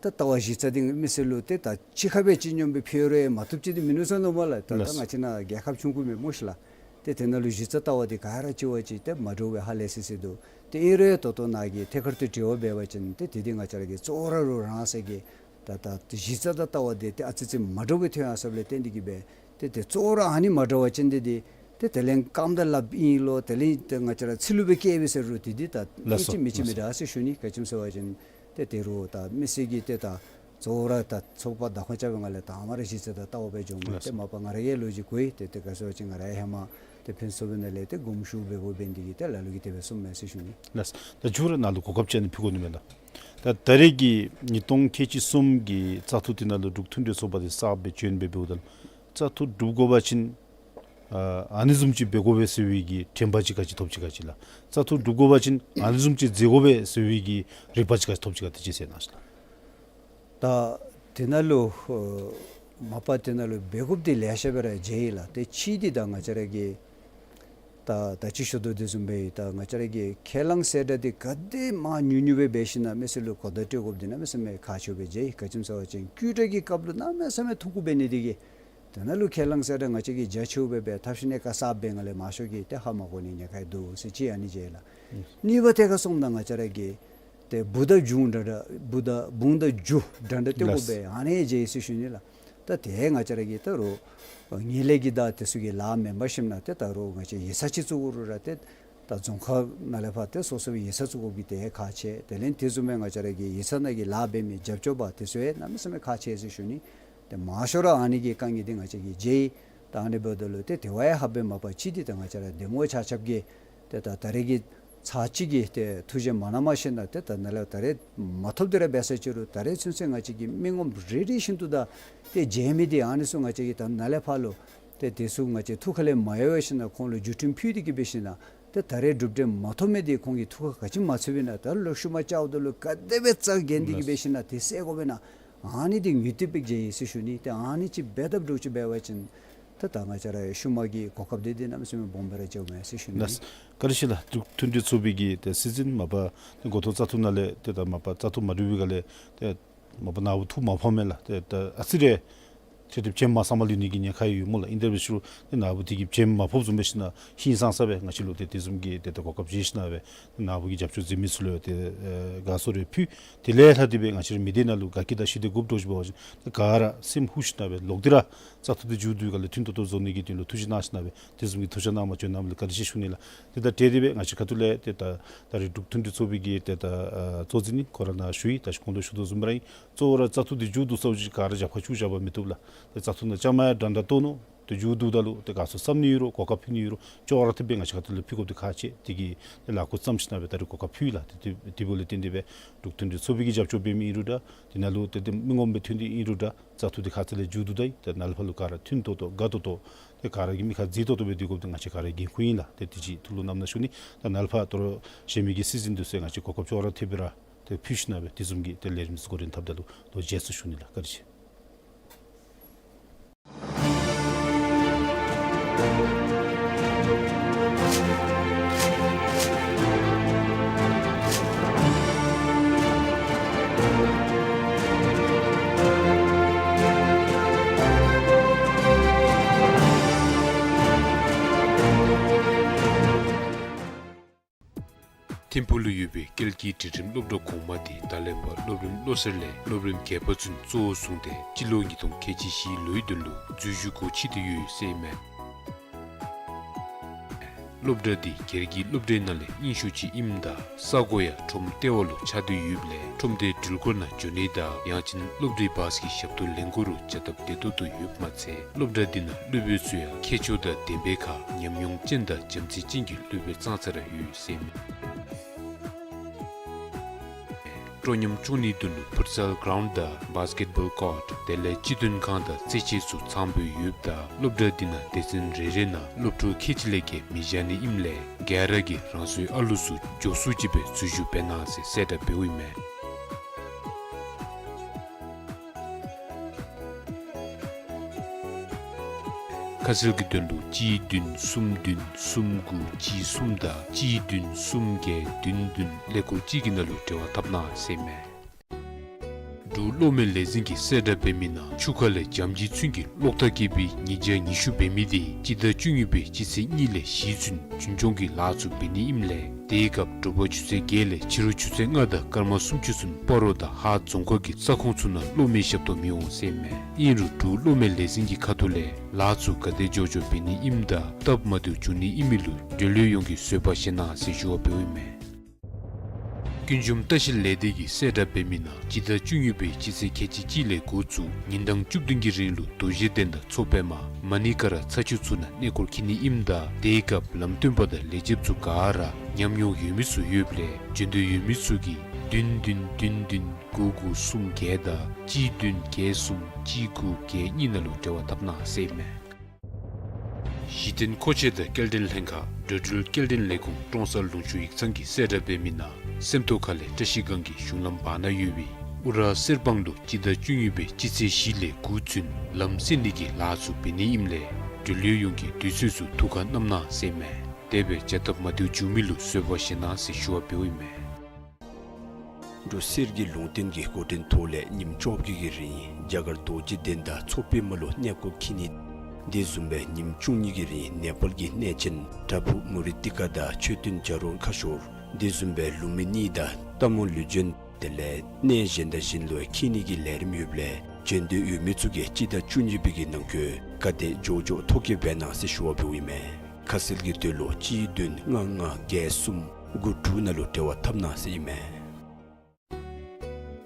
ད་ལྟ་བ་གཞི་རྩ་འདི་མི་སེར་ལུ་ཏེ་ད་གཅིག་ཁར་སྦེ་སྤྱི་སྙོམས་སྦེ་ཕུལ་རུང་མ་བཏུབ་ཅིག་འདི་མིན་ནུག་ཟེར་མནོཝ་མས་ལགས། ད་ལགས། ད་ང་བཅས་ནཱ་རྒྱལ་ཁབ་ཆུང་ཀུ་མེན་སྨོ་ཤེས་ལགས། ཏེ་དེ་ནང་ལུ་གཞི་རྩ་ལྟ་བ་འདི་ག་ར་གཅིག་པ་གཅིག་ཏེ་མ་འདྲཝ་སྦེ་ཧ་ལས་སི་སི་འདུག། ཏེ་ཨིན་རུང་ད་ལྟོ་ནཱ་གིས་ཐད་ཀར་དུ་དྲི་བ་འབད་བ་ཅིན་ཏེ་དེ་འདི་ང་བཅས་ར་གི་གཙོ་བོ་ར་རང་སོའི་གི་ད་ད་གཞི་རྩ་དང་ལྟ་བ་འདི་ཏེ་ཨ་ཙི་ཙི་མ་འདྲཝ་སྦེ་ཐོན་ཡར་སོངམ་ལས་བརྟེན་ཏེ་གིས་སྦེ་ཏེ་ཏེ་གཙོ་བོ་ར་ཨ་ནི་མ་འདྲཝ་ཅིག་འདི་འདི་ཏེ་དེ་ལས་རྐངམ་དང་ལགཔ་ཨིན་ལོ་དེ་ལས་ཏེ་ང་བཅས་ར་ཚིལ་ལུ་སྦེ་བཀལ་སྦེ་ཟེར་རུང་དེ་འདི་ད་ལགས་སོ། ཨིན་ཅི་མིན་ཅི་མི་འདྲ་ཟེར་ཞུ་ནི། ག་ཅི་སྨོ་ཟེར་བ་ཅིན་ཏེ་དེ་རུང་ད་མི་སེར་གྱིས་ཏེ་ད་གཙོ་བོ་ར་ད་ཚོགས་པ་བདག་ཁོངས་རྐྱབ་པའི་སྒང་ལས་དང་པ་ར་གཞི་རྩ་དང་ལྟ་བ་སྦེ་འགྱོཝ་མས། ལགས་སོ། ཏེ་མ་པ་ང་ར་གི་ལོ་རྒྱུས་གོ་ཡི། ཏེ་ཏེ་ག་ཟེར་བ་ཅིན་ང་ར་ཡང་ཧེ་མ་ཏེ་ཕུན་ཚོགས་པའི་ནང་ལས་ཏེ་དགོངསམ་ཞུ་འབདཝ་འབད་ནི་དེ་གིས་ཏེ་ལ་ལུ་གིས་དེ་སྦེ་གསུངམ་མས་ཟེར་ཞུ་ནི། ལགས། ད་མཇུག་ར་ནཱ་ལུ་གོ་སྐབས་ཅིག་ཨ་ནི་ཕུལ་དགོ་ནི་མས་ལགས། ད་ད་རེས་ཀྱི་ཉིས་སྟོང་ཁལ་གཅིག་གསུམ་གྱི་བཙག་འཐུ་དེ་ནང་ལུ་འབྲུག་མཐུན་སྒྲིལ་ཚོགས་པ་དེ་གསརཔ་སྦེ་བྱོན་སྦེ་འབདཝ་ད་ལུ་བཙག་འཐུ་གྲུབ་དགོ་པ་ཅིན་ཨ་ཨ་ནི་བཟུམ་ཅིག་འབད་དགོ་པས་ཟེར་བའི་གི་དྲན་པ་ཅིག་ག་ཅི་ཐོབ་ཅི་ག་ཅི་ལགས། བཙག་འཐུ་གྲུབ་དགོ་པ་ཅིན་ཨ་ནི་བཟུམ་ཅིག་མཛད་དགོ་པས་ཟེར་བའི་གི་རིག་པ་ཅིག་ག་ཅི་ཐོབ་ཅི་ག་དེ་ཅིག་ཟེར་གནང་ཤིག་ལགས། ད་དེ་ནང་ལུ་ཨ་མ་པ་དེ་ནང་ལུ་འབད་དགོཔ་འདི་ལེ་ཤ་སྦེ་ར་མཇལ་ཡི་ལགས། ཏེ་གཅིག་འདི་ད་ང་བཅས་ར་གི་ད་ད་ཅི་ཞུ་དོ་དེ་བཟུམ་སྦེ་ད་ང་བཅས་ར་གི་ཁས་བླངས་གསལ་བསྒྲགས་འདི་ག་དེ་མང་ཉུང་ཉུང་སྦེ་འབད་ཞིན་ན་མི་སེར་ལུ་གོ་བརྡ་སྤྲོད་དགོཔ་འདི་གནམ་མེད་ས་མེད་ཁག་ཆེཝ་སྦེ་མཇལ་ཡི། ག་ཅི་སྨོ་ཟེར་བ་ཅིན་བསྐྱོད་གྲོས་ཀྱི་སྐབས་ལུ་གནམ་མེད་ས་མེད་ཐུང་ཀུ་འབད་ནི་དེ་གིས་དེ་ནང་ལུ་ཁས་བླངས་གསལ་བསྒྲགས་ང་བཅས་ཀྱིས་རྒྱ་ཆེཝ་སྦེ་འབད་ཐབས་ཤེས་ནི་ག་གསརཔ་འབད་ང་ལས་མང་ཤོས་ཀྱིས་ཏེ་ཧ་མ་གོ་ནི་ཉེན་ཁ་ཡང་འདུག་ཟེར་གཅིག་ཨ་ནི་མཇལ་ཡི་ལགས། གཉིས་པ་ཐད་ཁར་སོངམ་ད་ང་བཅས་ར་གི་ཏེ་སྦུག་དང་རྒྱུ་འདྲ་འདྲ་སྦུག་དང་སྦུག་དང་རྒྱུ་འདྲ་འདྲ་སྟོན་དགོ་པས། ལགས། ཨ་ནི་མཇལ་ཡི་ཟེར་ཞུ་ནི་ལགས། ད་དེ་ང་བཅས་ར་གི་ད་རུང་ངན་ལྷད་ཀྱི་ད་དེ་ཚུ་གི་ལཱ་མེན་པར་ཞིནམ་ན་ཏེ་ད་རུང་ང་བཅས་ཡིག་ཚང་ཅིག་བཙུགས་རུང་ར་ཏེ་ད་རྫོང་ཁག་ནང་ལས་ཕར་ཏེ་སོ་སོ་སྦེ་ཡིག་ཚང་བཙུགས་དགོཔ་གི་དེ་ཁག་ཆེ། དེ་ལས་དེ་བཟུམ་སྦེ་ང་བཅས་ར་གི་ཡིག་ཚང་ནང་གི་ལཱ་འབད་མི་རྒྱབ་སྐྱོར་པ་དེ་ཚུ་ཡང་གནམ་མེད་ས་མེད་ཁག་ཆེ་ཟེར་ཞུ་ནི། ཏེ་མང་ཤོས་ར་ཨ་ནི་གི་དཀའ་ངལ་འདི་ང་བཅས་ཀྱིས་མཇལ་ཡི། ད་ཨ་ནི་འབདཝ་ད་ལུ་ཏེ་དེ་བ་ཡང་ཧ་འབད་མ་པ་གཅིག་འདི་ད་ང་བཅས་ར་གདམ་ངོ་ཆ་ཁྱབ་ཀྱིས་ཏེ་ད་ད་རེས་ཀྱི་ཚར་གཅིག་གི་ཏེ་ཐུགས་བཞེད་མ་གནང་མ་ཤེས་ན་ཏེ་ད་ནཱ་ལས་ད་རེས་མ་ཐོབ་དེ་ར་འབད་ས་ཅིག་རུང་ད་རེས་ཚུན་ཚོད་ང་བཅས་ཀྱིས་མི་ངོམ་རེ་རེ་བཞིན་དུ་ད་ཏེ་མཇལ་མི་འདི་ཨ་ནི་ཚུ་ང་བཅས་ཀྱིས་ད་ནཱ་ལས་ཕར་ལུ་ཏེ་དེ་ཚུ་ང་བཅས་ཐུགས་ཁ་ལས་མ་ཡལ་བར་ཞིནམ་ན་ཁོང་ལུ་བརྒྱུད་འཕྲིན་ཕུལ་ཏེ་གིས་འབད་ཞིནམ་ན་ཏེ་ད་རེས་གྲུབ་འབྲས་མ་ཐོབ་མི་འདི་ཁོང་གིས་ཐུགས་ཁར་ག་ཅི་མ་ཚུད་པས་ན་ད་ལོག་ཤུལ་མ་བཅརཝ་ད་ལུ་ག་དེ་སྦེ་རྩ་འགེངས་ཏེ་གིས་འབད་ཞིནམ་ན་ཏེ་བསལ་དགོ་པས་ན། ཨ་ནི་འདི་ངེས་ཏིག་སྦེ་མཇལ་ཡི་ཟེར་ཞུ་ནི། ཏེ་ཨ་ནི་ཅིག་འབད་དཔ་འདྲཝ་ཅིག་འབད་བ་ཅིན་ཏེ་ད་ང་བཅས་ར་ཤུལ་མ་གི་གོ་སྐབས་འདི་འདི་གནམ་མེད་ས་མེད་སྦོམ་སྦེ་ར་མཇལཝ་མས་ཟེར་ཞུ་ནི། ལགས། བཀའ་དྲིན་ཆེ་ལགས། འབྲུག་མཐུན་སྒྲིལ་ཚོགས་པའི་གི་ཏེ་སྲིད་འཛིན་མ་པ་ཏེ་འགོ་ཐོག་བཙག་འཐུ་ནང་ལས་ཏེ་ད་མ་པ་བཙག་འཐུ་མ་གྲུབ་པའི་སྒང་ལས་ཏེ་མ་པ་ནཱ་བུ་ཐུགས་མ་ཕམ་མས་ལགས། ཏེ་ད་ཨ་ཙི་རེ་ ཁྲལ་དེབ་ཅན་མ་ཚང་མ་ལུས་ནི་གི་ཉེན་ཁ་ཡོད་སྨོ་ལགས། ཨིན་དེ་འབད་ཞུ་རུང་ཏེ་ནཱ་བུ་དེ་གི་ཅན་མ་ཕོགཔ་བཟུམ་སྦེ་ཞིནམ་ཧིང་སངས་ས་སྦེ་ང་བཅས་ལུ་ཏེ་དེ་བཟུམ་གྱི་ཏེ་ད་གོ་སྐབས་བྱིན་ཞིནམ་སྦེ་ཏེ་ནཱ་བུ་གི་རྒྱབ་སྐྱོར་མཛད་མི་ཚུ་ལུ་ཏེ་ཨེ་དགའ་ཚོར་རེ་ཕུལ། དེ་ལས་ལྷག་སྟེ་སྦེ་ང་བཅས་ར་མི་སྡེ་ནང་ལུ་དགའ་སྐྱིད་དང་ཞི་བདེ་དགོཔ་འདྲཝ་ཅིག་འབད་བ་ཅིན་ཏེ་ག་ར་སེམས་ཧུ་ཞིནམ་སྦེ་ལོག་སྟེ་ར་བཙག་འཐུ་དེ་མཇུག་བསྡུ་ག་ལས་ཐུན་ཏོག་ཏོ་བཟོ་ནི་གི་དོན་ལུ་ཐུགས་རྗེ་གནང་ཞིནམ་སྦེ་དེ་བཟུམ་གྱི་ཐུགས་རྗེ་གནང་མ་བྱོན་གནངམ་ལུ་བཀའ་དྲིན་ཆེ་ཞུ་ནི་ལགས། ཏེ་ད་ཏེ་དེ་སྦེ་ང་བཅས་ཁ་ཐུག་ལས་ཏེ་ད་ད་རེས་འབྲུག་མཐུན་སྒྲིལ་ཚོགས་པའི་གི་ཏེ་ད་ཨ་གཙོ་འཛིན་ནི་ཁོ་ར་ནཱ་ཞུ་ཡི། ད་ཅི་གོང་དུ་ཞུ་དོ་བཟུམ་ར་ཨིན། གཙོ་བོ་ར་བཙག་འཐུ་དེ་མཇུག་བསྡུ་ཚརཝ་ཅིག་ག་ར་རྒྱབ་ཁར་བཅུག་བཞག་པ་མི་བཏུབ་ལགས། ཏེ་བཙག་འཐུ་ནང་བཅའ་མར་ཡང་འདྲན་འདྲ་གཏོགས་ནུག། ཏེ་མཇུག་བསྡུཝ་ད་ལུ་ཏེ་ག་ཚོད་བསམ་ནི་ཡོད་རུང་གོ་སྐབས་ཕུལ་ནི་ཡོད་རུང་ཅོག་ར་འཐདཔ་སྦེ་ང་བཅས་ཁ་ཐུག་ལས་ཕུལ་དགོཔ་དེ་ཁག་ཆེ། དེ་གིས་ལས་སྒོ་བརྩམས་ཞིནམ་སྦེ་ད་རེས་གོ་སྐབས་ཕུལ་ཡི་ལགས། ཏེ་དེ་དེ་འབདཝ་ལས་བརྟེན་ཏེ་སྦེ་འབྲུག་མཐུན་སྒྲིལ་ཚོགས་པའི་གི་རྒྱབ་སྐྱོར་འབད་མི་ཨིན་རུང་འདྲ། དེ་ནང་ལུ་ཏེ་ཏེ་མི་ངོམ་སྦེ་ཐོན་ཏེ་ཨིན་རུང་འདྲ། བཙག་འཐུ་དེ་ཁ་ཙ་ལས་མཇུག་བསྡུ་ད་ཡི། ཏེ་ནཱ་ལས་ཕར་ལུ་ག་ར་ཐུན་ཏོག་ཏོ་དགའ་ཏོག་ཏོ་ཏེ་ག་ར་གིས་མི་ཁ་མཛེས་ཏོག་ཏོ་སྦེ་སྡོད་དགོཔ་དེ་ང་བཅས་ག་ར་འགན་ཁུར་ཨིན་ལགས། ཏེ་དེ་ཅིག་ཐུགས་ལུ་བསྣམ་གནང་ཞུ་ནི། ད་ནཱ་ལས་ཕར་དོ་རུང་གཞན་མི་གི་སྲིད་འཛིན་དེ་ཚུ་ང་བཅས་གོ་སྐབས་ཅོག་ར་འཐདཔ་སྦེ་ར་ཏེ་ཕུལ་ཞིནམ་སྦེ་དེ་བཟུམ་གྱི་ཏེ་ལས་རིམ་ཚུ་འགོ་འདྲེན་འཐབ་ད་ལུ་ལོག་རྗེས་སུ་ཞུ་ནི་ལགས། བཀའ་དྲིན་ཆེ། ཐིམ་ཕུག་ལུ་ཡོད་པའི་ཀལ་ཀི་སྒྲིག་ཁྲིམས་སློབ་གྲྭ་གོང་མ་དེ་ད་ལས་ཕར་སློབ་རིམ་བློ་གསར་ལས་སློབ་རིམ་བརྒྱད་པ་ཚུན་གཙོ་བོར་བཟུང་སྟེ་སྤྱི་ལོ་ཉིས་སྟོང་ཁལ་གཅིག་བཞི་ལོའི་དོན་ལུ་འཛུལ་ཞུགས་སྒོ་ཕྱེ་སྟེ་ཡོད་ཟེར་ཨིན་མས། སློབ་གྲྭ་འདི་སྒེར་གྱི་སློབ་གྲྭའི་ནང་ལས་རྙིང་ཤོས་ཅིག་ཨིནམ་ད་ས་གོ་ཡང་ཁྲོམ་ལྟེ་བ་ལུ་ཆགས་ཏེ་ཡོདཔ་ལས་ཁྲོམ་སྡེའི་འགྲུལ་འཁོར་ནང་འགྱོ་ནི་དང་ཡང་ཅིན་སློབ་གྲྭའི་བཱས་ཀྱི་ཞབས་ཏོག་ལེན་དགོ་རུང་བྱ་སྟབས་བདེ་ཏོག་ཏོ་ཡོདཔ་མ་ཚད་སློབ་གྲྭ་འདི་ནང་སློབ་དཔོན་ཚུ་ཡང་མཁས་མཆོག་དང་ལྡན་པའི་ཁར་ཉམས་མྱོང་ཅན་དང་བྱམས་བརྩེ་ཅན་གྱི་སློབ་དཔོན་ཙང་ཙ་ར་ཡོད་ཟེར་ཨིན་མས། སྤྲོ་ཉམས་སྐྱོང་ནིའི་དོན་ལུ་ཕུཊ་སཱལ་གྲཱུནཌ་དང་བཱས་ཀེཊ་བཱོལ་ཀོརཊ་དེ་ལས་སྤྱི་མཐུན་ཁང་དང་རྩེད་ཆས་ཚུ་ཚངམ་སྦེ་ཡོདཔ་ད་སློབ་གྲྭ་འདི་ནང་སྡེ་ཚན་རེ་རེ་ནང་སློབ་ཕྲུག་ཁལ་གཅིག་ལས་བརྒལ་མི་བཞག་ནི་ཨིནམ་ལས་ག་ར་གིས་རང་སོའི་ཨ་ལུ་ཚུ་མགྱོགས་སུ་ཅིག་སྦེ་འཛུལ་ཞུགས་འབད་གནང་ཟེར་གསལ་བསྒྲགས་འབདཝ་ཨིན་མས། ཁ་གསལ་གྱི་དོན་ལུ་གཅིག་བདུན་གསུམ་བདུན་གསུམ་དགུ་གཅིག་གསུམ་དང་གཅིག་བདུན་གསུམ་བརྒྱད་བདུན་བདུན་ཀླད་ཀོར་གཅིག་གི་ནང་ལུ་འབྲེལ་བ་འཐབ་གནང་ཟེར་ཨིན་མས། འབྲུག་གློག་མེ་ལས་འཛིན་གྱིས་གསལ་བསྒྲགས་འབད་མི་ནང་ཆུ་ཁ་ལས་འཇམ་གྱི་ཚུན་གྱི་གློག་ཐག་སྐྱེད་པའི་ཉིས་བརྒྱ་ཉི་ཤུ་འབད་མི་དེ་སྤྱི་ཟླ་བཅུ་གཉིས་པའི་སྤྱི་ཚེས་གཉིས་ལས་བཞི་ཚུན་རྒྱུན་སྐྱོང་གི་ལཱ་ཚུ་འབད་ནི་ཨིནམ་ལས་དེའི་སྐབས་དྲོ་པ་ཆུ་ཚོད་བརྒྱད་ལས་ཕྱི་རུ་ཆུ་ཚོད་ལྔ་དང་སྐར་མ་སུམ་ཅུ་ཚུན་སྤ་རོ་དང་ཧཱ་རྫོང་ཁག་གི་ས་ཁོངས་ཚུ་ནང་གློག་མེ་ཞབས་ཏོག་མི་འོང་ཟེར་ཨིན་མས། ཨིན་རུང་འབྲུག་གློག་མེ་ལས་འཛིན་གྱི་ཁ་ཐུག་ལས་ལཱ་ཚུ་ག་དེ་མགྱོགས་མགྱོགས་འབད་ནི་ཨིནམ་ད་སྟབས་མ་བདེཝ་འབྱུང་ནི་ཨིན་མི་ལུ་འབྲེལ་ཡོད་ཡོངས་ཀྱིས་བཟོད་པ་བཞེས་གནང་ཟེར་ཞུ་བ་འབདཝ་ཨིན་མས། ཀུན་འབྱུང་ལྟ་བཤལ་ལས་སྡེ་གིས་གསལ་བསྒྲགས་འབད་མི་ནང་སྤྱི་ཟླ་བཅུ་གཉིས་པའི་སྤྱི་ཚེས་ཁལ་གཅིག་གཅིག་ལས་འགོ་བཙུགས་ཉིན་གྲངས་བཅུ་བདུན་གྱི་རིང་ལུ་རྡོ་རྗེ་གདན་དང་མཚོ་པདྨ་མ་ཎི་ཀ་ར་ཚ་ཆུ་ཚུ་ནང་གནས་སྐོར་འཁྱིད་ནི་ཨིནམ་ད་དེའི་སྐབས་ལམ་སྟོན་པ་དང་ལས་བྱེདཔ་ཚུ་ག་ར་ཉམས་མྱོང་ཡོད་མི་ཚུ་ཡོདཔ་ལས་འབྱོན་འདོད་ཡོད་མི་ཚུ་གིས་བདུན་བདུན་བདུན་བདུན་དགུ་དགུ་གསུམ་བརྒྱད་དང་གཅིག་བདུན་བརྒྱད་གསུམ་གཅིག་དགུ་བརྒྱད་གཉིས་ནང་ལུ་འབྲེལ་བ་འཐབ་གནང་ཟེར་ཨིན་མས། གཞི་རྟེན་མཁོ་ཆས་དང་སྐྱེལ་འདྲེན་ལྷན་ཁག་འགྲོ་འགྲུལ་སྐྱེལ་འདྲེན་ལས་ཁུངས་ཀྲོང་གསར་ལུང་ཕྱོགས་ཡིག་ཚང་གིས་གསལ་བསྒྲགས་འབད་མི་ནང་སེམས་རྟོགས་ཁ་ལས་བཀྲ་ཤིས་སྒང་གི་གཞུང་ལམ་བར་ན་ཡོད་པའི་ཨུ་ར་གསེར་སྦང་ལུ་སྤྱི་ཟླ་བཅུ་གཉིས་པའི་སྤྱི་ཚེས་བཞི་ལས་དགུ་ཚུན་ལམ་སེལ་ནི་གི་ལཱ་ཚུ་འབད་ནི་ཨིནམ་ལས་འབྲེལ་ཡོད་ཡོངས་ཀྱིས་དུས་ཚོད་ཚུ་ཐུགས་ཁར་བསྣམ་གནང་ཟེར་ཨིན་མས། དེ་སྦེ་བྱ་སྟབས་མ་བདེཝ་འབྱུང་མི་ལུ་བཟོད་པ་བཞེས་གནང་ཟེར་ཞུ་བ་འབདཝ་ཨིན་མས། འབྲུག་གསེར་གྱི་ལུང་བསྟན་གྱི་འགོ་འདྲེན་ཐོག་ལས་ཉིནམ་བཅོ་བརྒྱད་ཀྱི་རིང་རྒྱ་གར་རྡོ་རྗེ་གདན་དང་མཚོ་པདྨ་ལུ་གནས་སྐོར་འཁྱིད་ནི། དེ་བཟུམ་སྦེ་ཉིནམ་བཅུ་གཉིས་ཀྱི་རིང་ནེ་པཱལ་གྱི་གནས་ཆེན་པྲ་བྷུ་མུ་ཏི་ཀ་དང་མཆོད་རྟེན་བྱ་རུང་ཁ་ཤོར། དེ་བཟུམ་སྦེ་ལུང་མི་གཉིས་དང་རྟ་མོ་ལུས་སྦྱིན་དེ་ལས་གནས་གཞན་དང་གཞན་ལུ་འཁྱིད་ནི་གི་ལས་རིམ་ཡོདཔ་ལས་འབྱོན་འདོད་ཡོད་མི་ཚུ་གིས་སྤྱི་ཟླ་བཅུ་གཉིས་པའི་གི་ནང་འཁོད་ག་དེ་མགྱོགས་མགྱོགས་ཐོ་བཀོད་འབད་གནང་ཟེར་ཞུ་བ་འབདཝ་ཨིན་མས། ཁ་གསལ་གྱི་དོན་ལུ་གཅིག་བདུན་ལྔ་ལྔ་བརྒྱད་གསུམ་དགུ་དྲུག་ནང་ལུ་འབྲེལ་བ་འཐབ་གནང་ཟེར་ཨིན་མས།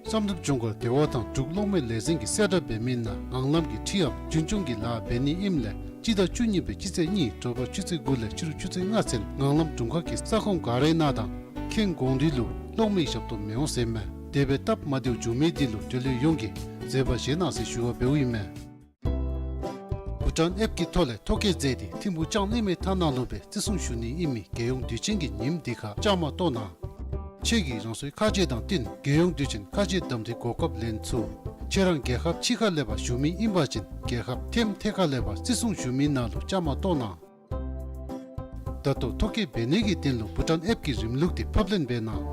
བསམ་གྲུབ་ལྗོངས་མཁར་སྡེ་བ་དང་འབྲུག་གློག་མེ་ལས་འཛིན་གྱིས་གསལ་བསྒྲགས་འབད་མི་ནང་ངང་ལམ་གྱི་འཁྲིས་འམ་རྒྱུན་སྐྱོང་གི་ལཱ་འབད་ནི་ཨིནམ་ལས་སྤྱི་ཟླ་བཅུ་གཉིས་པའི་སྤྱི་ཚེས་གཉིས་དྲོ་པ་ཆུ་ཚོད་དགུ་ལས་ཕྱི་རུ་ཆུ་ཚོད་ལྔ་ཚུན་ངང་ལམ་དྲུང་ཁག་གི་ས་ཁོངས་ག་རའི་ནང་དང་ཁེངས་འགོང་དུས་ལུ་གློག་མེའི་ཞབས་ཏོག་མི་འོང་ཟེར་ཨིན་མས། དེ་སྦེ་སྟབས་མ་བདེཝ་འབྱུང་མི་དེ་ལུ་འབྲེལ་ཡོད་ཡོངས་ཀྱིས་བཟོད་པ་བཞེས་གནང་ཟེར་ཞུ་བ་འབདཝ་ཨིན་མས། བྷུ་ཊཱན་ཨེཔ་ཀྱི་ཐོག་ལས་ཐོ་བཀོད་མཛད་དེ་ཐིམ་ཕུག་ལྕང་གླིང་མའི་ཐ་ན་ལུ་སྦེ་བརྩི་སྲུང་ཞུ་ནི་ཨིན་མི་རྒྱལ་ཡོངས་དུས་ཆེན་གྱི་ཉིནམ་དེ་ཁར་བཅའ་མར་གཏོགས་གནང་། ཁྱེད་ཀྱིས་རང་སོའི་ཁ་ཆེ་དང་བསྟུན་རྒྱལ་ཡོངས་དུས་ཆེན་ཁ་ཆེ་གདམ་འཐུའི་གོ་སྐབས་ལེན་ཚུགས། ཁྱེད་རང་རྒྱལ་ཁབ་ཕྱི་ཁ་ལས་ཕར་བཞུགས་མི་ཨིན་པ་ཅིན་རྒྱལ་ཁབ་ཐེམ་ཐེ་ཁ་ལས་ཕར་བརྩི་སྲུང་ཞུ་མི་ནང་ལུ་བཅའ་མར་གཏོགས་གནང་། ད་ལྟོ་ཐོ་བཀོད་འབད་ནི་གི་དོན་ལུ་བྷུ་ཊཱན་ཨེཔ་ཀྱི་རིམ་ལུགས་དེ་ཕབ་ལེན་འབད་གནང་།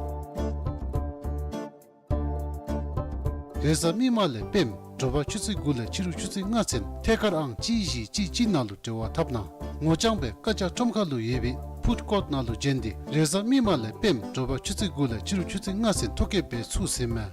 རེས་གཟའ་མིག་དམར་ལས་སྤེནམ་དྲོ་པ་ཆུ་ཚོད་དགུ་ལས་ཕྱི་རུ་ཆུ་ཚོད་ལྔ་ཚུན་ཐད་ཀར་ཨང་གཅིག་བཞི་གཅིག་གཅིག་ནང་ལུ་འབྲེལ་བ་འཐབ་གནང་། ངོ་རྐྱང་སྦེ་བཀའ་རྒྱ་ཁྲོམ་ཁ་ལུ་ཡོད་པའི་ཕུཌ་ཀོརཊ་ནང་ལུ་བྱོན་ཏེ་རེས་གཟའ་མིག་དམར་ལས་སྤེནམ་དྲོ་པ་ཆུ་ཚོད་དགུ་ལས་ཕྱི་རུ་ཆུ་ཚོད་ལྔ་ཚུན་ཐོ་བཀོད་འབད་ཚུགས་ཟེར་མས།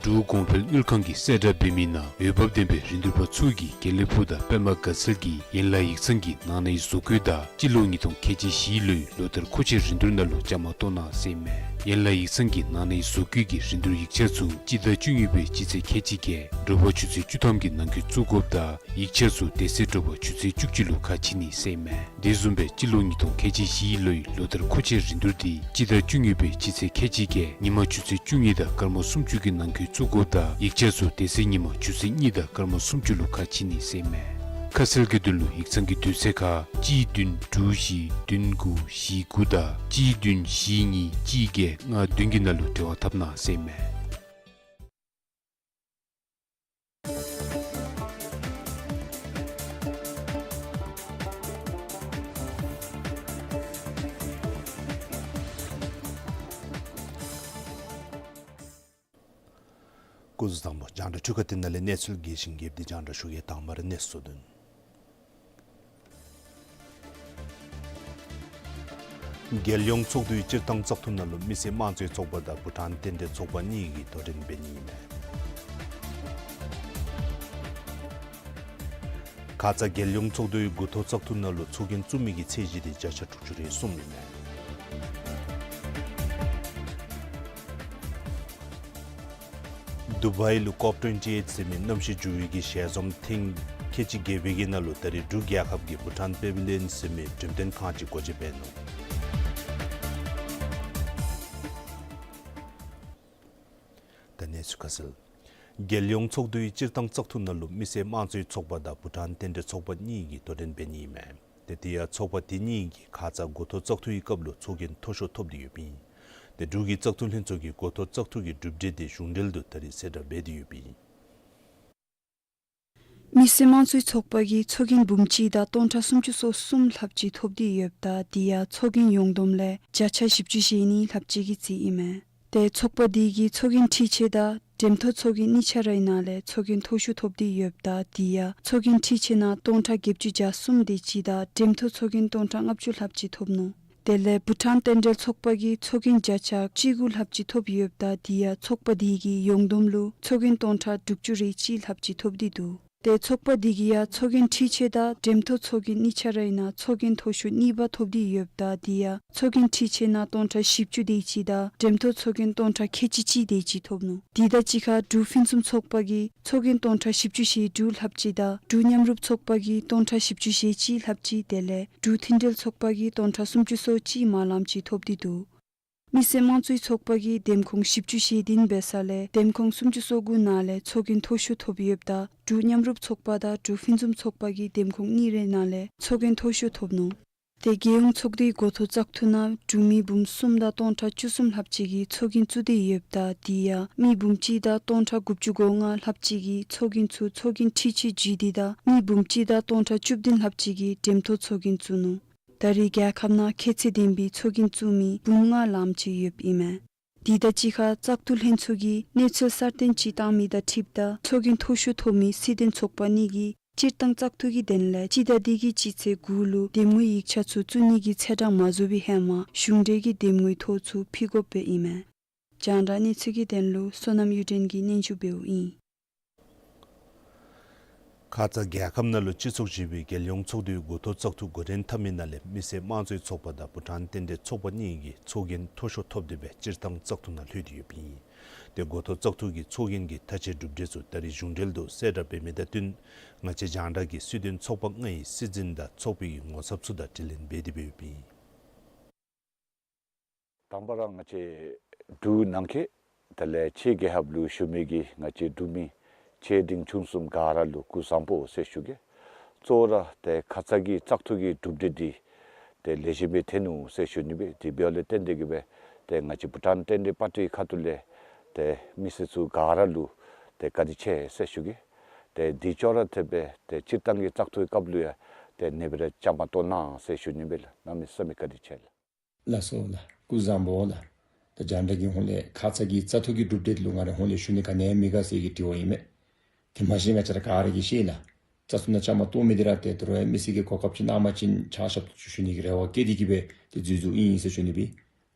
འབྲུག་གོང་འཕེལ་དངུལ་ཁང་གིས་གསལ་བསྒྲགས་འབད་མི་ནང་འོས་འབབ་ལྡན་པའི་རིན་བསྡུར་པ་ཚུ་གིས་དགེ་ལེགས་ཕུག་དང་པདྨ་དགའ་ཚལ་གྱི་ཡན་ལག་ཡིག་ཚང་གི་ནང་ནའི་བཟོ་བཀོད་དང་སྤྱི་ལོ་ཉིས་སྟོང་ཁལ་གཅིག་བཞི་ལོའི་ལོ་ལྟར་མཁོ་ཆས་རིན་བསྡུར་ནང་ལུ་བཅའ་མར་གཏོགས་གནང་ཟེར་མས། ཡན་ལག་ཡིག་ཚང་གི་ནང་ནའི་བཟོ་བཀོད་ཀྱི་རིན་བསྡུར་ཡིག་ཆ་ཚུ་སྤྱི་ཟླ་བཅུ་གཉིས་པའི་སྤྱི་ཚེས་ཁལ་གཅིག་བརྒྱད་དྲོ་པ་ཆུ་ཚོད་བཅུ་ཐམ་གྱི་ནང་འཁོད་བཙུགས་དགོཔ་དང་ཡིག་ཆ་ཚུ་དེ་ཚེ་དྲོ་པ་ཆུ་ཚོད་བཅུ་གཅིག་ལུ་ཁ་ཕྱེ་ནི་ཟེར་མས། དེ་བཟུམ་སྦེ་སྤྱི་ལོ་ཉིས་སྟོང་ཁལ་གཅིག་བཞི་ལོའི་ལོ་ལྟར་མཁོ་ཆས་རིན་བསྡུར་དེ་སྤྱི་ཟླ་བཅུ་གཉིས་པའི་སྤྱི་ཚེས་ཁལ་གཅིག་བརྒྱད་ཉིན་མ་ཆུ་ཚོད་བཅུ་གཉིས་དང་སྐར་མ་སུམ་ཅུ་གི་ནང་འཁོད་བཙུགས་དགོཔ་དང་ཡིག་ཆ་ཚུ་དེ་ཚེ་ཉིན་མ་ཆུ་ཚོད་གཉིས་དང་སྐར་མ་སུམ་ཅུ་ལུ་ཁ་ཕྱེ་ནི་ཟེར་མས། ཁ་གསལ་གྱི་དོན་ལུ་ཡིག་ཚང་གི་དུས་ཚོད་ཁར་གཅིག་བདུན་དྲུག་བཞི་བདུན་དགུ་བཞི་དགུ་དང་གཅིག་བདུན་བཞི་གཉིས་གཅིག་བརྒྱད་ལྔ་བདུན་གྱི་ནང་ལུ་འབྲེལ་བ་འཐབ་གནང་ཟེར་མས། སྐུ་གཟུགས་བཟང་པོ། རྒྱང་བསྒྲགས་འཕྲུལ་ཁང་འདི་ནང་ལས་གནས་ཚུལ་རྒྱས་ཤིང་རྒྱསཔ་འདི་རྒྱང་བསྒྲགས་ཞུ་གེ། དང་པ་ར་གནས་ཚུལ་དོན། རྒྱལ་ཡོངས་ཚོགས་འདུའི་སྤྱིར་བཏང་བཙག་འཐུ་ནང་ལུ་མི་སེར་དམངས་གཙོའི་ཚོགས་པ་དང་བྷུ་ཊཱན་རྟེན་འབྲེལ་ཚོགས་པ་གཉིས་ཀྱིས་དོ་འགྲན་འབད་ནི་ཨིན་མས། ཁ་ཙ་རྒྱལ་ཡོངས་ཚོགས་འདུའི་འགོ་ཐོག་བཙག་འཐུ་ནང་ལུ་ཚོགས་རྒྱན་བཙུགས་མི་གི་ཚད་གཞི་དེ་བརྒྱ་ཆ་དྲུག་ཅུ་རེ་གསུམ་ཨིན་མས། དུ་བྷའི་ལུ་ཀོབ་ཊུ་ཝེན་ཊི་ཨེཊ་ཟེར་མི་གནམ་གཤིས་འགྱུར་བའི་གི་ཞལ་འཛོམས་ཐེངས་ཁལ་གཅིག་བརྒྱད་པའི་གི་ནང་ལུ་ད་རེས་འབྲུག་རྒྱལ་ཁབ་ཀྱིས་བྷུ་ཊཱན་པེ་བི་ལི་ཡོན་ཟེར་མི་འགྲེམས་སྟོན་ཁང་ཅིག་སྒོ་འབྱེད་འབད་ནུག། ད་གནས་ཚུལ་ཁ་གསལ། རྒྱལ་ཡོངས་ཚོགས་འདུའི་སྤྱིར་བཏང་བཙག་འཐུ་ནང་ལུ་མི་སེར་དམངས་གཙོའི་ཚོགས་པ་དང་བྷུ་ཊཱན་རྟེན་འབྲེལ་ཚོགས་པ་གཉིས་ཀྱིས་དོ་འགྲན་འབད་ནི་ཨིན་མས། ཏེ་དེ་ཡང་ཚོགས་པ་དེ་གཉིས་ཀྱིས་ཁ་ཙ་འགོ་ཐོག་བཙག་འཐུའི་སྐབས་ལུ་ཚོགས་རྒྱན་མཐོ་ཤོས་ཐོབ་སྟེ་ཡོདཔ་ཨིན། ཏེ་འབྲུག་གི་བཙག་འཐུ་ལྷན་ཚོགས་ཀྱིས་འགོ་ཐོག་བཙག་འཐུ་གི་གྲུབ་འབྲས་དེ་གཞུང་འབྲེལ་དུ་ད་རེས་གསལ་བསྒྲགས་འབད་དེ་ཡོདཔ་ཨིན། མི་སེར་དམངས་གཙོའི་ཚོགས་པ་གིས་ཚོགས་རྒྱན་འབུམ་གཅིག་དང་སྟོང་ཕྲག་སུམ་ཅུ་སོ་གསུམ་ལྷགཔ་ཅིག་ཐོབ་སྟེ་ཡོདཔ་ད་དེ་ཡང་ཚོགས་རྒྱན་ཡོངས་བསྡོམས་ལས་བརྒྱ་ཆ་བཞི་བཅུ་ཞེ་གཉིས་ལྷགཔ་ཅིག་གི་རྩིས་ཨིན་མས། ཏེ་ཚོགས་པ་དེ་གིས་ཚོགས་རྒྱན་འཁྲི་ཆད་དང་འགྲེམས་ཐོག་ཚོགས་རྒྱན་གཉིས་ཆ་རའི་ནང་ལས་ཚོགས་རྒྱན་མཐོ་ཤོས་ཐོབ་སྟེ་ཡོདཔ་ད་དེ་ཡང་ཚོགས་རྒྱན་འཁྲི་ཆད་ནང་སྟོང་ཕྲག་བརྒྱད་ཅུ་གྱ་གསུམ་དེ་ཅིག་དང་འགྲེམས་ཐོག་ཚོགས་རྒྱན་སྟོང་ཕྲག་ལྔ་བཅུ་ལྷགཔ་ཅིག་ཐོབ་ནུག། དེ་ལས་བྷུ་ཊཱན་རྟེན་འབྲེལ་ཚོགས་པ་གིས་ཚོགས་རྒྱན་བརྒྱ་ཆ་བཅུ་དགུ་ལྷགཔ་ཅིག་ཐོབ་ཡོདཔ་ད་དེ་ཡང་ཚོགས་པ་དེ་གིས་ཡོངས་བསྡོམས་ལུ་ཚོགས་རྒྱན་སྟོང་ཕྲག་དྲུག་ཅུ་རེ་གཅིག་ལྷགཔ་ཅིག་ཐོབ་སྟེ་འདུག། ཏེ་ཚོགས་པ་དེ་གིས་ཡང་ཚོགས་རྒྱན་འཁྲི་ཆད་དང་འགྲེམས་ཐོག་ཚོགས་རྒྱན་གཉིས་ཆ་རའི་ནང་ཚོགས་རྒྱན་མཐོ་ཤོས་གཉིས་པ་ཐོབ་སྟེ་ཡོདཔ་ད་དེ་ཡང་ཚོགས་རྒྱན་འཁྲི་ཆད་ནང་སྟོང་ཕྲག་བཞི་བཅུ་དེ་ཅིག་དང་འགྲེམས་ཐོག་ཚོགས་རྒྱན་སྟོང་ཕྲག་ཁལ་གཅིག་གཅིག་དེ་ཅིག་ཐོབ་ནུག། དེ་དང་གཅིག་ཁར་འབྲུག་ཕུན་སུམ་ཚོགས་པ་གིས་ཚོགས་རྒྱན་སྟོང་ཕྲག་བཞི་བཅུ་ཞེ་དྲུག་ལྷགཔ་ཅིག་དང་འབྲུག་མཉམ་རུབ་ཚོགས་པ་གིས་སྟོང་ཕྲག་བཞི་བཅུ་ཞེ་གཅིག་ལྷགཔ་ཅིག་དེ་ལས་འབྲུག་མཐུན་འབྲེལ་ཚོགས་པ་གིས་སྟོང་ཕྲག་སུམ་ཅུ་སོ་གཅིག་དེ་ཅིག་ཐོབ་སྟེ་འདུག། མི་སེར་དམངས་གཙོའི་ཚོགས་པ་གིས་འདེམས་ཁོངས་བཞི་བཅུ་ཞེ་བདུན་འབད་ས་ལས་འདེམས་ཁོངས་སུམ་ཅུ་སོ་དགུ་ནང་ལས་ཚོགས་རྒྱན་མཐོ་ཤོས་ཐོབ་ཡོདཔ་ད་འབྲུག་མཉམ་རུབ་ཚོགས་པ་དང་འབྲུག་ཕུན་སུམ་ཚོགས་པ་གིས་འདེམས་ཁོངས་གཉིས་རའི་ནང་ལས་ཚོགས་རྒྱན་མཐོ་ཤོས་ཐོབ་ནུག། ཏེ་རྒྱལ་ཡོངས་ཚོགས་འདུའི་འགོ་ཐོག་བཙག་འཐུ་ནང་འབྲུག་མི་འབུམ་གསུམ་དང་སྟོང་ཕྲག་བཅུ་གསུམ་ལྷགཔ་ཅིག་གིས་ཚོགས་རྒྱན་བཙུགས་ཏེ་ཡོདཔ་ད་དེ་ཡང་མི་འབུམ་གཅིག་དང་སྟོང་ཕྲག་དགུ་བཅུ་གོ་ལྔ་ལྷགཔ་ཅིག་གིས་ཚོགས་རྒྱན་ཚུ་ཚོགས་རྒྱན་འཁྲི་ཆད་བརྒྱུད་དེ་དང་མི་འབུམ་གཅིག་དང་སྟོང་ཕྲག་བཅུ་བདུན་ལྷགཔ་ཅིག་གིས་འགྲེམས་ཐོག་ཚོགས་རྒྱན་བཙུགས་ནུག། ད་རེས་རྒྱལ་ཁབ་ནང་ཁྱད་ཚད་ལྡན་པའི་ཚོགས་རྒྱན་བཙུགས་མི་འབུམ་ལྔ་ལངམ་ཅིག་ཡོདཔ་ཨིན་མས། དེ་དང་གཅིག་ཁར་བཙག་འཐུ་ལྷན་ཚོགས་ཀྱིས་གནས་ཚུལ་གསར་བཏོན་ཅིག་བཏང་མི་དང་འཁྲིལཝ་ད་ཚོགས་རྒྱན་མཐོ་ཤོས་ཐོབ་མི་སྲིད་དོན་ཚོགས་པ་གཉིས་ཀྱིས་སྤྱིར་བཏང་བཙག་འཐུ་གི་དོན་ལས་སྤྱི་ཟླ་འདི་གི་སྤྱི་ཚེས་དགུ་ལུ་འདེམས་ངོའི་ཡིག་ཆ་ཚུ་བཙུགས་ནི་གི་ཚེས་གྲངས་མ་རྫོགས་པའི་ཧེ་མ་གཞུང་འབྲེལ་གྱི་འདེམས་ངོའི་ཐོ་ཚུ་ཕུལ་དགོཔ་སྦེ་ཨིན་མས། རྒྱང་བསྒྲགས་གནས་ཚུལ་གྱི་དོན་ལུ་བསོད་ནམས་གཡུ་སྒྲོན་གྱིས་སྙན་ཞུ་འབདཝ་ཨིན། ཁ་ཙ་རྒྱལ་ཁབ་ནང་ལུ་སྤྱི་ཚོགས་བཞི་པའི་རྒྱལ་ཡོངས་ཚོགས་འདུའི་འགོ་ཐོག་བཙག་འཐུ་འགོ་འདྲེན་འཐབ་མི་ནང་ལས་མི་སེར་དམངས་གཙོའི་ཚོགས་པ་དང་བྷུ་ཊཱན་རྟེན་འབྲེལ་ཚོགས་པ་གཉིས་ཀྱིས་ཚོགས་རྒྱན་མཐོ་ཤོས་ཐོབ་སྟེ་སྦེ་སྤྱིར་བཏང་བཙག་འཐུ་ནང་ལྷོད་དེ་ཡོདཔ་ཨིན། ཏེ་འགོ་ཐོག་བཙག་འཐུ་གི་ཚོགས་རྒྱན་གྱི་མཐའ་དཔྱད་གྲུབ་འབྲས་ཚུ་ད་རེས་གཞུང་འབྲེལ་དུ་གསལ་བསྒྲགས་འབད་མི་དང་བསྟུན་ང་བཅས་རྒྱང་བསྒྲགས་ཀྱིས་སྲིད་དོན་ཚོགས་པ་ལྔའི་སྲིད་འཛིན་དང་ཚོགས་པའི་ངོ་ཚབ་ཚུ་དང་དྲི་ལན་འབད་དེ་སྦེ་ཡོདཔ་ཨིན། དང་པ་ར་ང་བཅས་འབྲུག་ནང་འཁོད་དེ་ལས་ཕྱི་རྒྱལ་ཁབ་ལུ་བཞུགས་མི་གི་ང་བཅས་འབྲུག་མི་ཆེ་འབྲིང་ཆུང་གསུམ་ག་ར་ལུ་སྐུ་གཟུགས་བཟང་པོ་ཟེར་ཞུ་གེ། གཙོ་བོ་ར་ཏེ་ཁ་ཙ་གི་བཙག་འཐུ་གི་གྲུབ་འབྲས་འདི་ཏེ་ལེགས་ཤོམ་སྦེ་ཐོན་ནུག་ཟེར་ཞུ་ནི་སྦེ། དེ་འབདཝ་ལས་བརྟེན་ཏེ་གིས་སྦེ་ཏེ་ང་བཅས་བྷུ་ཊཱན་རྟེན་འབྲེལ་པར་ཊི་ཁ་ཐུག་ལས་ཏེ་མི་སེར་ཚུ་ག་ར་ལུ་ཏེ་བཀའ་དྲིན་ཆེ་ཟེར་ཞུ་གེ། ཏེ་དེ་ཅོག་ར་འཐདཔ་སྦེ་ཏེ་སྤྱིར་བཏང་གི་བཙག་འཐུའི་སྐབས་ལུ་ཡང་ཏེ་ཨ་ནེ་སྦེ་ར་བཅའ་མར་གཏོགས་གནང་ཟེར་ཞུ་ནི་སྦེ་ལགས། གནམ་མེད་ས་མེད་བཀའ་དྲིན་ཆེ་ལགས། ལགས་སོ་ལགས། སྐུ་གཟུགས་བཟང་པོ་ལགས། ད་ རྒྱང་བསྒྲགས་ཀྱི་ཧོང་ལས་ཁ་ཙ་གི་བཙག་འཐུ་གི་གྲུབ་འབྲས་ལུ་ང་རའི་ཧོང་ལས་ཞུ་ནི་ག་ནི་ཡང་མེད་ག་ཟེར་གྱི་དྲི་བ་ཨིན་མས། དེ་མ་གཞི་ང་བཅས་ར་ག་ར་གིས་ཤེས་ལགས། བཙག་འཐུ་ནང་བཅའ་མར་གཏོགས་མི་འདི་ར་ཏེ་དོ་རུང་ཡང་མི་སེར་གྱིས་གོ་སྐབས་ཅིག་གནང་པ་ཅིན་ཕྱག་ཞབས་ཞུ་ནི་གི་རེ་བ་བསྐྱེད་དེ་གི་སྦེ་ཏེ་འཛུལ་འཛུལཝ་ཨིན་ཟེར་ཞུ་ནི་སྦེ།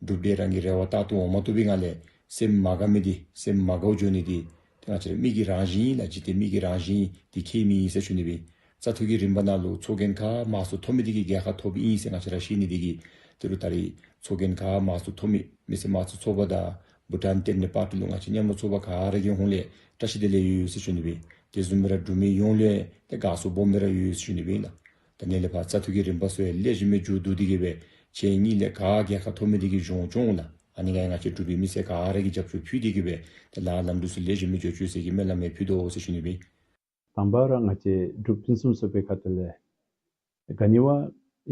གྲུབ་འབྲས་རང་གི་རེ་བ་ལྟར་དུ་འོང་མ་བཏུབ་པའི་ངང་ལས་སེམས་མ་དགའ་མི་འདི་སེམས་མ་དགའཝ་འགྱོ་ནི་འདི་ཏེ་ང་བཅས་ར་མི་གི་རང་བཞིན་ཨིན་ལགས། འཇིག་རྟེན་མི་གི་རང་བཞིན་འདི་ཁྱད་མེད་ཨིན་ཟེར་ཞུ་ནི་སྦེ། བཙག་འཐུ་གི་རིམ་པ་ནང་ལུ་ཚོགས་རྒྱན་ག་མང་སུ་ཐོབ་མི་འདི་གིས་རྒྱལ་ཁ་ཐོབ་ཨིན་ཟེར་ང་བཅས་ར་ཤེས་ནི་འདི་གིས་ཏེ་རུང་ད་རེས་ཚོགས་རྒྱན་ག་མང་སུ་ཐོབ་མི་མི་སེར་དམངས་གཙོ་ཚོགས་པ་དང་བྷུ་ཊཱན་ཏེན་ཌལ་པར་ཊི་ལུ་ང་བཅས་མཉམ་རུབ་ཚོགས་པ་ག་ར་གི་ཧོང་ལས་བཀྲ་ཤིས་བདེ་ལེགས་ཡོད་ཟེར་ཞུ་ནི་སྦེ། དེ་བཟུམ་སྦེ་ར་འབྲུག་མི་ཡོངས་ལུ་ཡང་ཏེ་དགའ་ཚོར་སྦོམ་སྦེ་ར་ཡོད་ཟེར་ཞུ་ནི་སྦེ་ཨིན་ལགས། ད་ནཱ་ལས་ཕར་བཙག་འཐུ་གི་རིམ་པ་ཚུ་ཡང་ལེགས་ཤོམ་སྦེ་མཇུག་བསྡུ་སྟེ་གི་སྦེ་ཁྱེད་གཉིས་ལས་ག་རྒྱལ་ཁ་ཐོབ་མི་འདི་གིས་གཞུང་སྐྱོང་འོང་ལགས། ཨ་ནི་ཁར་ང་བཅས་འབྲུག་པའི་མི་སེར་ག་ར་གིས་རྒྱབ་སྐྱོར་ཕུལ་ཏེ་གི་སྦེ་ཏེ་ལཱ་ལམ་འགྲོ་ཚུ་ལེགས་ཤོམ་སྦེ་འགྱོ་བཅུག་ཟེར་གྱི་སྨོན་ལམ་ཡང་ཕུལ་དོ་ཟེར་ཞུ་ནི་སྦེ། དང་པ་ར་ང་བཅས་འབྲུག་ཕུན་སུམ་ཚོགས་པའི་ཁ་ཐུག་ལས་ག་ནི་བ་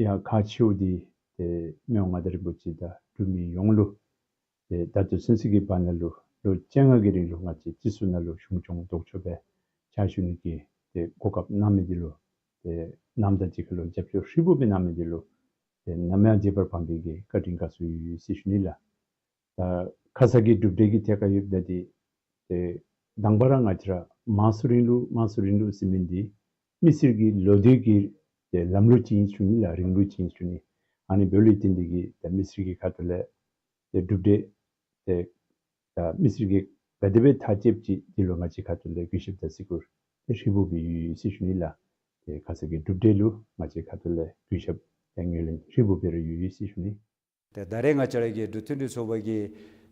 ཡང་ཁག་ཆེཝ་འདི་ཏེ་མི་དབང་མངའ་བདག་རིན་པོ་ཆེ་དང་འབྲུག་མི་ཡོངས་ལུ་ཏེ་ད་ལྟོ་ཚུན་ཚོད་ཀྱི་བར་ན་ལུ་ལོ་བཅོ་ལྔ་གི་རིང་ལུ་ང་བཅས་སྤྱི་ཚོགས་ནང་ལུ་གཞུང་སྐྱོང་ལྡོག་ཕྱོགས་སྦེ་ཕྱག་ཞུ་ནི་གི་ཏེ་གོ་སྐབས་གནང་མི་འདི་ལུ་ཏེ་ནམ་དང་གཅིག་ཁར་ལུ་རྒྱབ་སྐྱོར་ཧྲིལ་བུ་སྦེ་གནང་མི་འདི་ལུ་ཏེ་ནམ་ཡང་བརྗེད་པར་ཕངས་པའི་གི་བཀའ་དྲིན་དགའ་ཚོར་ཡོད་ཟེར་ཞུ་ནི་ལགས། ད་ཁ་ཙ་གི་གྲུབ་འབྲས་ཀྱི་ཐད་ཁར་ཡོདཔ་ད་འདི་ཏེ་དང་པ་ར་ང་བཅས་ར་དམངས་གཙོ་རིང་ལུགས་དམངས་གཙོ་རིང་ལུགས་ཟེར་མི་འདི་མི་སེར་གྱི་ལོ་ཟླའི་གི་ཏེ་ལམ་ལུགས་ཅིག་ཨིན་ཞུ་ནི་ལགས། རིང་ལུགས་ཅིག་ཨིན་ཞུ་ནི། ཨ་ནི་འབདཝ་ལས་བརྟེན་ཏེ་གི་ད་མི་སེར་གྱི་ཁ་ཐུག་ལས་ཏེ་གྲུབ་འབྲས་ཏེ་ད་མི་སེར་གྱིས་ག་དེ་སྦེ་ཐག་བཅདཔ་ཅིག་འདི་ལུ་ང་བཅས་ཁ་ཐུག་ལས་གུས་ཞབས་དང་བརྩི་བཀུར་ཏེ་ཧྲིལ་བུ་སྦེ་ཡོད་ཡོད་ཟེར་ཞུ་ནི་ལགས། ཏེ་ཁ་ཙ་གི་གྲུབ་འབྲས་ལུ་ང་བཅས་ཁ་ཐུག་ལས་གུས་ཞབས་ཏེ་ངོས་ལེན་ཧྲིལ་བུ་སྦེ་ར་ཡོད་ཡོད་ཟེར་ཞུ་ནི། ཏེ་ད་རེས་ང་བཅས་ར་གི་འབྲུག་མཐུན་སྒྲིལ་ཚོགས་པ་གི་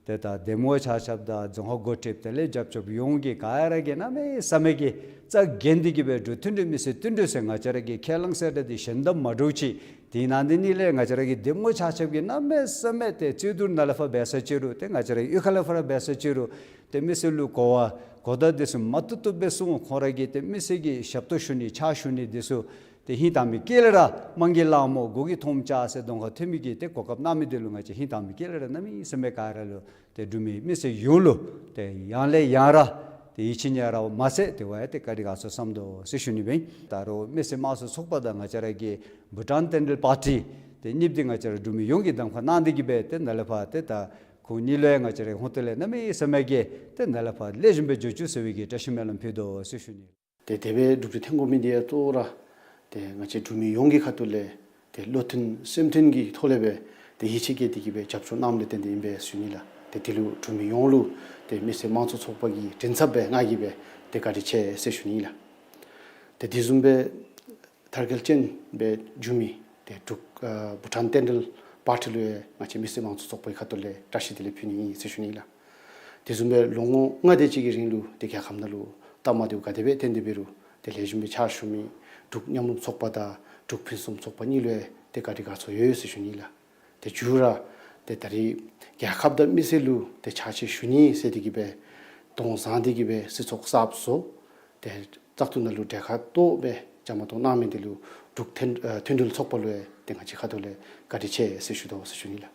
ཏེ་ད་འདེམས་ངོ་ཆ་ཁྱབ་དང་རྫོང་ཁག་འགོ་ཁྲིདཔ་དེ་ལས་རྒྱབ་སྐྱོརཔ་ཡོངས་ཀྱིས་ག་ར་གིས་གནམ་མེད་ས་མེད་ཀྱི་རྩ་འགེངས་ཏེ་གི་སྦེ་འབྲུག་མཐུན་སྒྲིལ་མི་སེར་བསྟུན་གྲོས་ཟེར་ང་བཅས་ར་གི་ཁས་བླངས་གསལ་བསྒྲགས་འདི་གཞན་དང་མ་འདྲཝ་ཅིག་དེ་ནང་འདི་ནི་ལས་ང་བཅས་ར་གི་འདེམས་ངོ་ཆ་ཁྱབ་ཀྱིས་གནམ་མེད་ས་མེད་ཏེ་རྩོད་བསྡུར་ནང་ལས་ཕར་འབད་ས་ཅིག་རུང་ཏེ་ང་བཅས་ར་གཡུས་ཁ་ལས་ཕར་འབད་ས་ཅིག་རུང་ཏེ་མི་སེར་ལུ་གོ་བ་གོ་བརྡ་འདི་ཚུ་མ་བཏུབ་བཏུབ་སྦེ་གསུངས། ཁོང་ར་གིས་ཏེ་མི་སེར་གྱི་ཞབས་ཏོག་ཞུ་ནི་ཕྱག་ཞུ་ནི་འདི་ཚུ་ཏེ་ཧིང་དྭངས་མི་བསྐྱེད་ལས་ར་དམངས་ཀྱི་ལག་མོ་མགུ་གི་ཐོམ་ཆགས་ཟེར་གདོང་ཁར་ཐོན་མི་གི་ཏེ་གོ་སྐབས་གནང་མི་འདི་ལུ་ང་བཅས་ཧིང་དྭངས་མི་བསྐྱེད་ལས་ར་གནམ་མེད་ས་མེད་ག་ར་ལུ་ཏེ་འབྲུག་མི་མི་སེར་ཡོངས་ལུ་ཏེ་ཡང་ལས་ཡང་ར་ཏེ་ཡིད་ཆེས་ཉེ་ར་བ་མ་ཚད་དེ་བ་ཡང་ཏེ་བཀའ་དྲིན་དགའ་ཚོར་བསམ་དོ་ཟེར་ཞུ་ནི་སྦེ། ད་རུང་མི་སེར་དམངས་གཙོ་ཚོགས་པ་དང་ང་བཅས་ར་གི་བྷུ་ཊཱན་བསྟན་འགྲོའི་པར་ཊི་ཏེ་གཉིསཔོ་འདི་ང་བཅས་ར་འབྲུག་མི་ཡོངས་ཀྱིས་གདམ་ཁ་གནང་སྟེ་གི་སྦེ་ཏེ་ནཱ་ལས་ཕར་ཏེ་ད་ཁོང་གཉིས་ལུ་ཡང་ང་བཅས་ར་ཧོངས་ཏོ་ལས་གནམ་མེད་ས་མེད་ཀྱི་ཏེ་ནཱ་ལས་ཕར་ལེགས་ཤོམ་སྦེ་འགྱོ་བཅུག་ཟེར་བའི་གི་བཀྲ་ཤིས་སྨོན་ལམ་ཕུལ་དོ་ཟེར་ཞུ་ནི། ཏེ་དེ་སྦེ་གྲུབ་འབྲས་ཐོན་དགོ་མི་འདི་ཡང་གཙོ་བོ་ར་ཏེ་ང་བཅས་འབྲུག་མི་ཡོངས་ཀྱི་ཁ་ཐུག་ལས་ཏེ་བློ་མཐུན་སེམས་མཐུན་གྱི་ཐོག་ལས་སྦེ་ཏེ་ཡིད་ཆེས་བསྐྱེད་དེ་གི་སྦེ་རྒྱབ་སྐྱོར་གནངམ་ལས་བརྟེན་ཏེ་ཨིན་པས་ཟེར་ཞུ་ནི་ལགས། ཏེ་དེ་ལུ་འབྲུག་མི་ཡོངས་ལུ་ཏེ་མི་སེར་དམངས་གཙོ་ཚོགས་པ་གི་མགྲིན་ཚབ་སྦེ་ང་གིས་སྦེ་ཏེ་བཀའ་དྲིན་ཆེ་ཟེར་ཞུ་ནི་ལགས། ཏེ་དེ་བཟུམ་སྦེ་མཐར་འཁྱོལ་ཅན་སྦེ་འགྱོ་མི་ཏེ་འབྲུག་ཨ་བྷུ་ཊཱན་བསྟན་འགྲོའི་པར་ཊི་ལུ་ཡང་ང་བཅས་མི་སེར་དམངས་གཙོ་ཚོགས་པའི་ཁ་ཐུག་ལས་བཀྲ་ཤིས་བདེ་ལེགས་ཕུལ་ནི་ཨིན་ཟེར་ཞུ་ནི་ལགས། དེ་བཟུམ་སྦེ་ལོ་ངོ་ལྔ་དེ་ཅིག་གི་རིང་ལུ་ཏེ་རྒྱལ་ཁབ་ནང་ལུ་སྟབས་མ་བདེཝ་ག་དེ་སྦེ་ཐོན་ཏེ་འབད་རུང་ཏེ་ལེགས་ཤོམ་སྦེ་ཕྱག་ཞུ་མི་འབྲུག་མཉམ་རུབ་ཚོགས་པ་དང་འབྲུག་ཕུན་སུམ་ཚོགས་པ་གཉིས་ལུ་ཡང་ཏེ་བཀའ་དྲིན་དགའ་ཚོར་ཡོད་ཟེར་ཞུ་ནི་ལགས། ཏེ་མཇུག་ར་ཏེ་ད་རེས་རྒྱལ་ཁབ་དང་མི་སེར་ལུ་ཏེ་ཕྱག་ཕྱིད་ཞུ་ནི་ཟེར་ཏེ་གི་སྦེ་དོན་བཟང་སྟེ་གི་སྦེ་སྲིད་ཚོགས་གསརཔ་བཟོ་ཏེ་བཙག་འཐུ་ནང་ལུ་གྲལ་ཁར་གཏོགས་སྦེ་བཅའ་མར་གཏོགས་གནང་མི་འདི་ལུ་འབྲུག་མཐུན་ཨ་མཐུན་སྒྲིལ་ཚོགས་པ་ལུ་ཡང་ཏེ་ང་བཅས་ཁ་ཐུག་ལས་བཀའ་དྲིན་ཆེ་ཟེར་ཞུ་དོ་ཟེར་ཞུ་ནི་ལགས།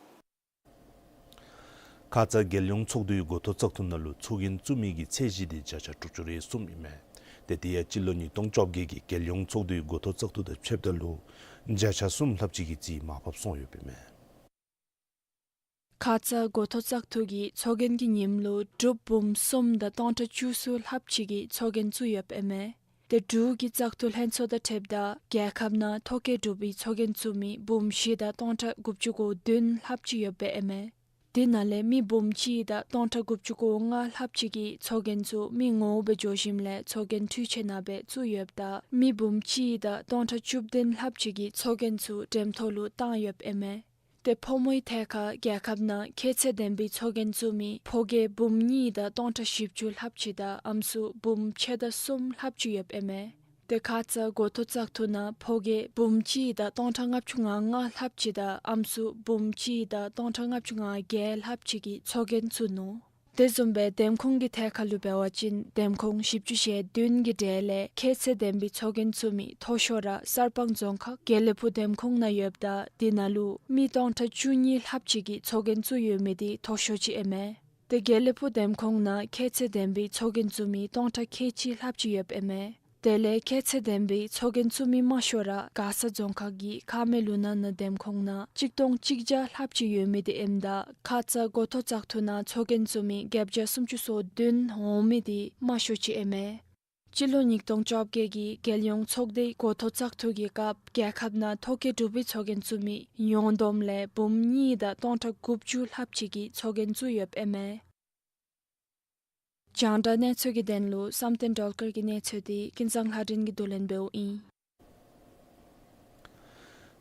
ཁ་ཙ་རྒྱལ་ཡོངས་ཚོགས་འདུའི་འགོ་ཐོག་བཙག་འཐུ་ནང་ལུ་ཚོགས་རྒྱན་བཙུགས་མི་གི་ཚད་གཞི་འདི་བརྒྱ་ཆ་དྲུག་ཅུ་རེ་གསུམ་ཨིན་མས། ཏེ་དེ་ཡང་སྤྱི་ལོ་ཉིས་སྟོང་བཅོ་བརྒྱད་ཀྱི་རྒྱལ་ཡོངས་ཚོགས་འདུའི་འགོ་ཐོག་བཙག་འཐུ་དང་ཕྱདཔ་ད་ལུ་བརྒྱ་ཆ་གསུམ་ལྷགཔ་ཅིག་གི་རྩིས་མར་ཕབ་སོང་ཡོདཔ་ཨིན་མས། ཁ་ཙ་འགོ་ཐོག་བཙག་འཐུ་གི་ཚོགས་རྒྱན་གྱི་ཉིནམ་ལུ་འབྲུགཔ་འབུམ་གསུམ་དང་སྟོང་ཕྲག་བཅུ་གསུམ་ལྷགཔ་ཅིག་གིས་ཚོགས་རྒྱན་བཙུགས་ཡོདཔ་ཨིན་མས། ཏེ་འབྲུག་གི་བཙག་འཐུ་ལྷན་ཚོགས་དང་ཕྱདཔ་ད་རྒྱལ་ཁབ་ནང་ཐོ་བཀོད་གྲུབ་པའི་ཚོགས་རྒྱན་བཙུགས་མི་འབུམ་བཞི་དང་སྟོང་ཕྲག་དགུ་བཅུ་གོ་བདུན་ལྷགཔ་ཅིག་ཡོདཔ་ཨིན་མས། དེ་ནང་ལས་མི་འབུམ་གཅིག་དང་སྟོང་ཕྲག་དགུ་བཅུ་གོ་ལྔ་ལྷགཔ་ཅིག་གིས་ཚོགས་རྒྱན་ཚུ་མི་ངོ་བོ་སྦེ་འགྱོ་ཞིནམ་ལས་ཚོགས་རྒྱན་འཕྲུལ་ཆས་ནང་སྦེ་བཙུགས་ཡོདཔ་ད་མི་འབུམ་གཅིག་དང་སྟོང་ཕྲག་བཅུ་བདུན་ལྷགཔ་ཅིག་གིས་ཚོགས་རྒྱན་ཚུ་འགྲེམས་ཐོག་ལུ་བཏང་ཡོདཔ་ཨིན་མས། ཏེ་ཕོ་མོའི་ཐད་ཁར་རྒྱལ་ཁབ་ནང་ཁྱད་ཚད་ལྡན་པའི་ཚོགས་རྒྱན་བཙུགས་མི་ཕོ་རྒས་འབུམ་གཉིས་དང་སྟོང་ཕྲག་བཞི་བཅུ་ལྷགཔ་ཅིག་དང་ཨམ་སྲུ་འབུམ་ཕྱེད་དང་གསུམ་ལྷགཔ་ཅིག་ཡོདཔ་ཨིན་མས། ཏེ་ཁ་ཙ་འགོ་ཐོག་བཙག་འཐུ་ནང་ཕོ་རྒས་འབུམ་གཅིག་དང་སྟོང་ཕྲག་ལྔ་བཅུ་ང་ལྔ་ལྷགཔ་ཅིག་དང་ཨམ་སྲུ་འབུམ་གཅིག་དང་སྟོང་ཕྲག་ལྔ་བཅུ་ང་བརྒྱད་ལྷགཔ་ཅིག་གིས་ཚོགས་རྒྱན་བཙུགས་ནུག། དེ་བཟུམ་སྦེ་འདེམས་ཁོངས་ཀྱི་ཐད་ཁར་ལུ་འབད་བ་ཅིན་འདེམས་ཁོངས་བཞི་བཅུ་ཞེ་བདུན་གྱི་གྲས་ལས་ཁྱད་ཚད་ལྡན་པའི་ཚོགས་རྒྱན་བཙུགས་མི་མཐོ་ཤོས་ར་གསར་སྤང་རྫོང་ཁག་དགེ་ལེགས་ཕུག་འདེམས་ཁོངས་ནང་ཡོདཔ་ད་དེ་ནང་ལུ་མི་སྟོང་ཕྲག་བཅུ་གཉིས་ལྷགཔ་ཅིག་གིས་ཚོགས་རྒྱན་བཙུགས་ཡོད་མི་དེ་མཐོ་ཤོས་ཅིག་ཨིན་མས། ཏེ་དགེ་ལེགས་ཕུག་འདེམས་ཁོངས་ནང་ཁྱད་ཚད་ལྡན་པའི་ཚོགས་རྒྱན་བཙུགས་མི་སྟོང་ཕྲག་ཁལ་གཅིག་ལྷགཔ་ཅིག་ཡོདཔ་ཨིན་མས། དེ་ལས་ཁྱད་ཚད་ལྡན་པའི་ཚོགས་རྒྱན་བཙུགས་མི་མང་ཤོས་ར་མགར་ས་རྫོང་ཁག་གི་ཁ་སྨད་ལུང་ནག་ནང་འདེམས་ཁོངས་ནང་གཅིག་སྟོང་གཅིག་བརྒྱ་ལྷགཔ་ཅིག་ཡོད་མི་དེ་ཨིནམ་ད་ཁ་ཙ་འགོ་ཐོག་བཙག་འཐུ་ནང་ཚོགས་རྒྱན་བཙུགས་མི་བརྒྱད་བརྒྱ་སུམ་ཅུ་སོ་བདུན་འོང་མི་དེ་མང་ཤོས་ཅིག་ཨིན་མས། སྤྱི་ལོ་ཉིས་སྟོང་བཅོ་བརྒྱད་ཀྱི་རྒྱལ་ཡོངས་ཚོགས་སྡེའི་འགོ་ཐོག་བཙག་འཐུ་གི་སྐབས་རྒྱལ་ཁབ་ནང་ཐོ་བཀོད་འབྲུག་པའི་ཚོགས་རྒྱན་བཙུགས་མི་ཡོངས་བསྡོམས་ལས་འབུམ་གཉིས་དང་སྟོང་ཕྲག་དགུ་བཅུ་ལྷགཔ་ཅིག་གིས་ཚོགས་རྒྱན་བཙུགས་ཡོདཔ་ཨིན་མས། རྒྱང་བསྒྲགས་གནས་ཚུལ་གྱི་དོན་ལུ་བསམ་གཏན་སྒྲོལ་དཀར་གྱི་གནས་ཚུལ་དེ་ཀུན་བཟང་ལྷ་སྒྲོན་གྱིས་བསྡུ་ལེན་འབདཝ་ཨིན།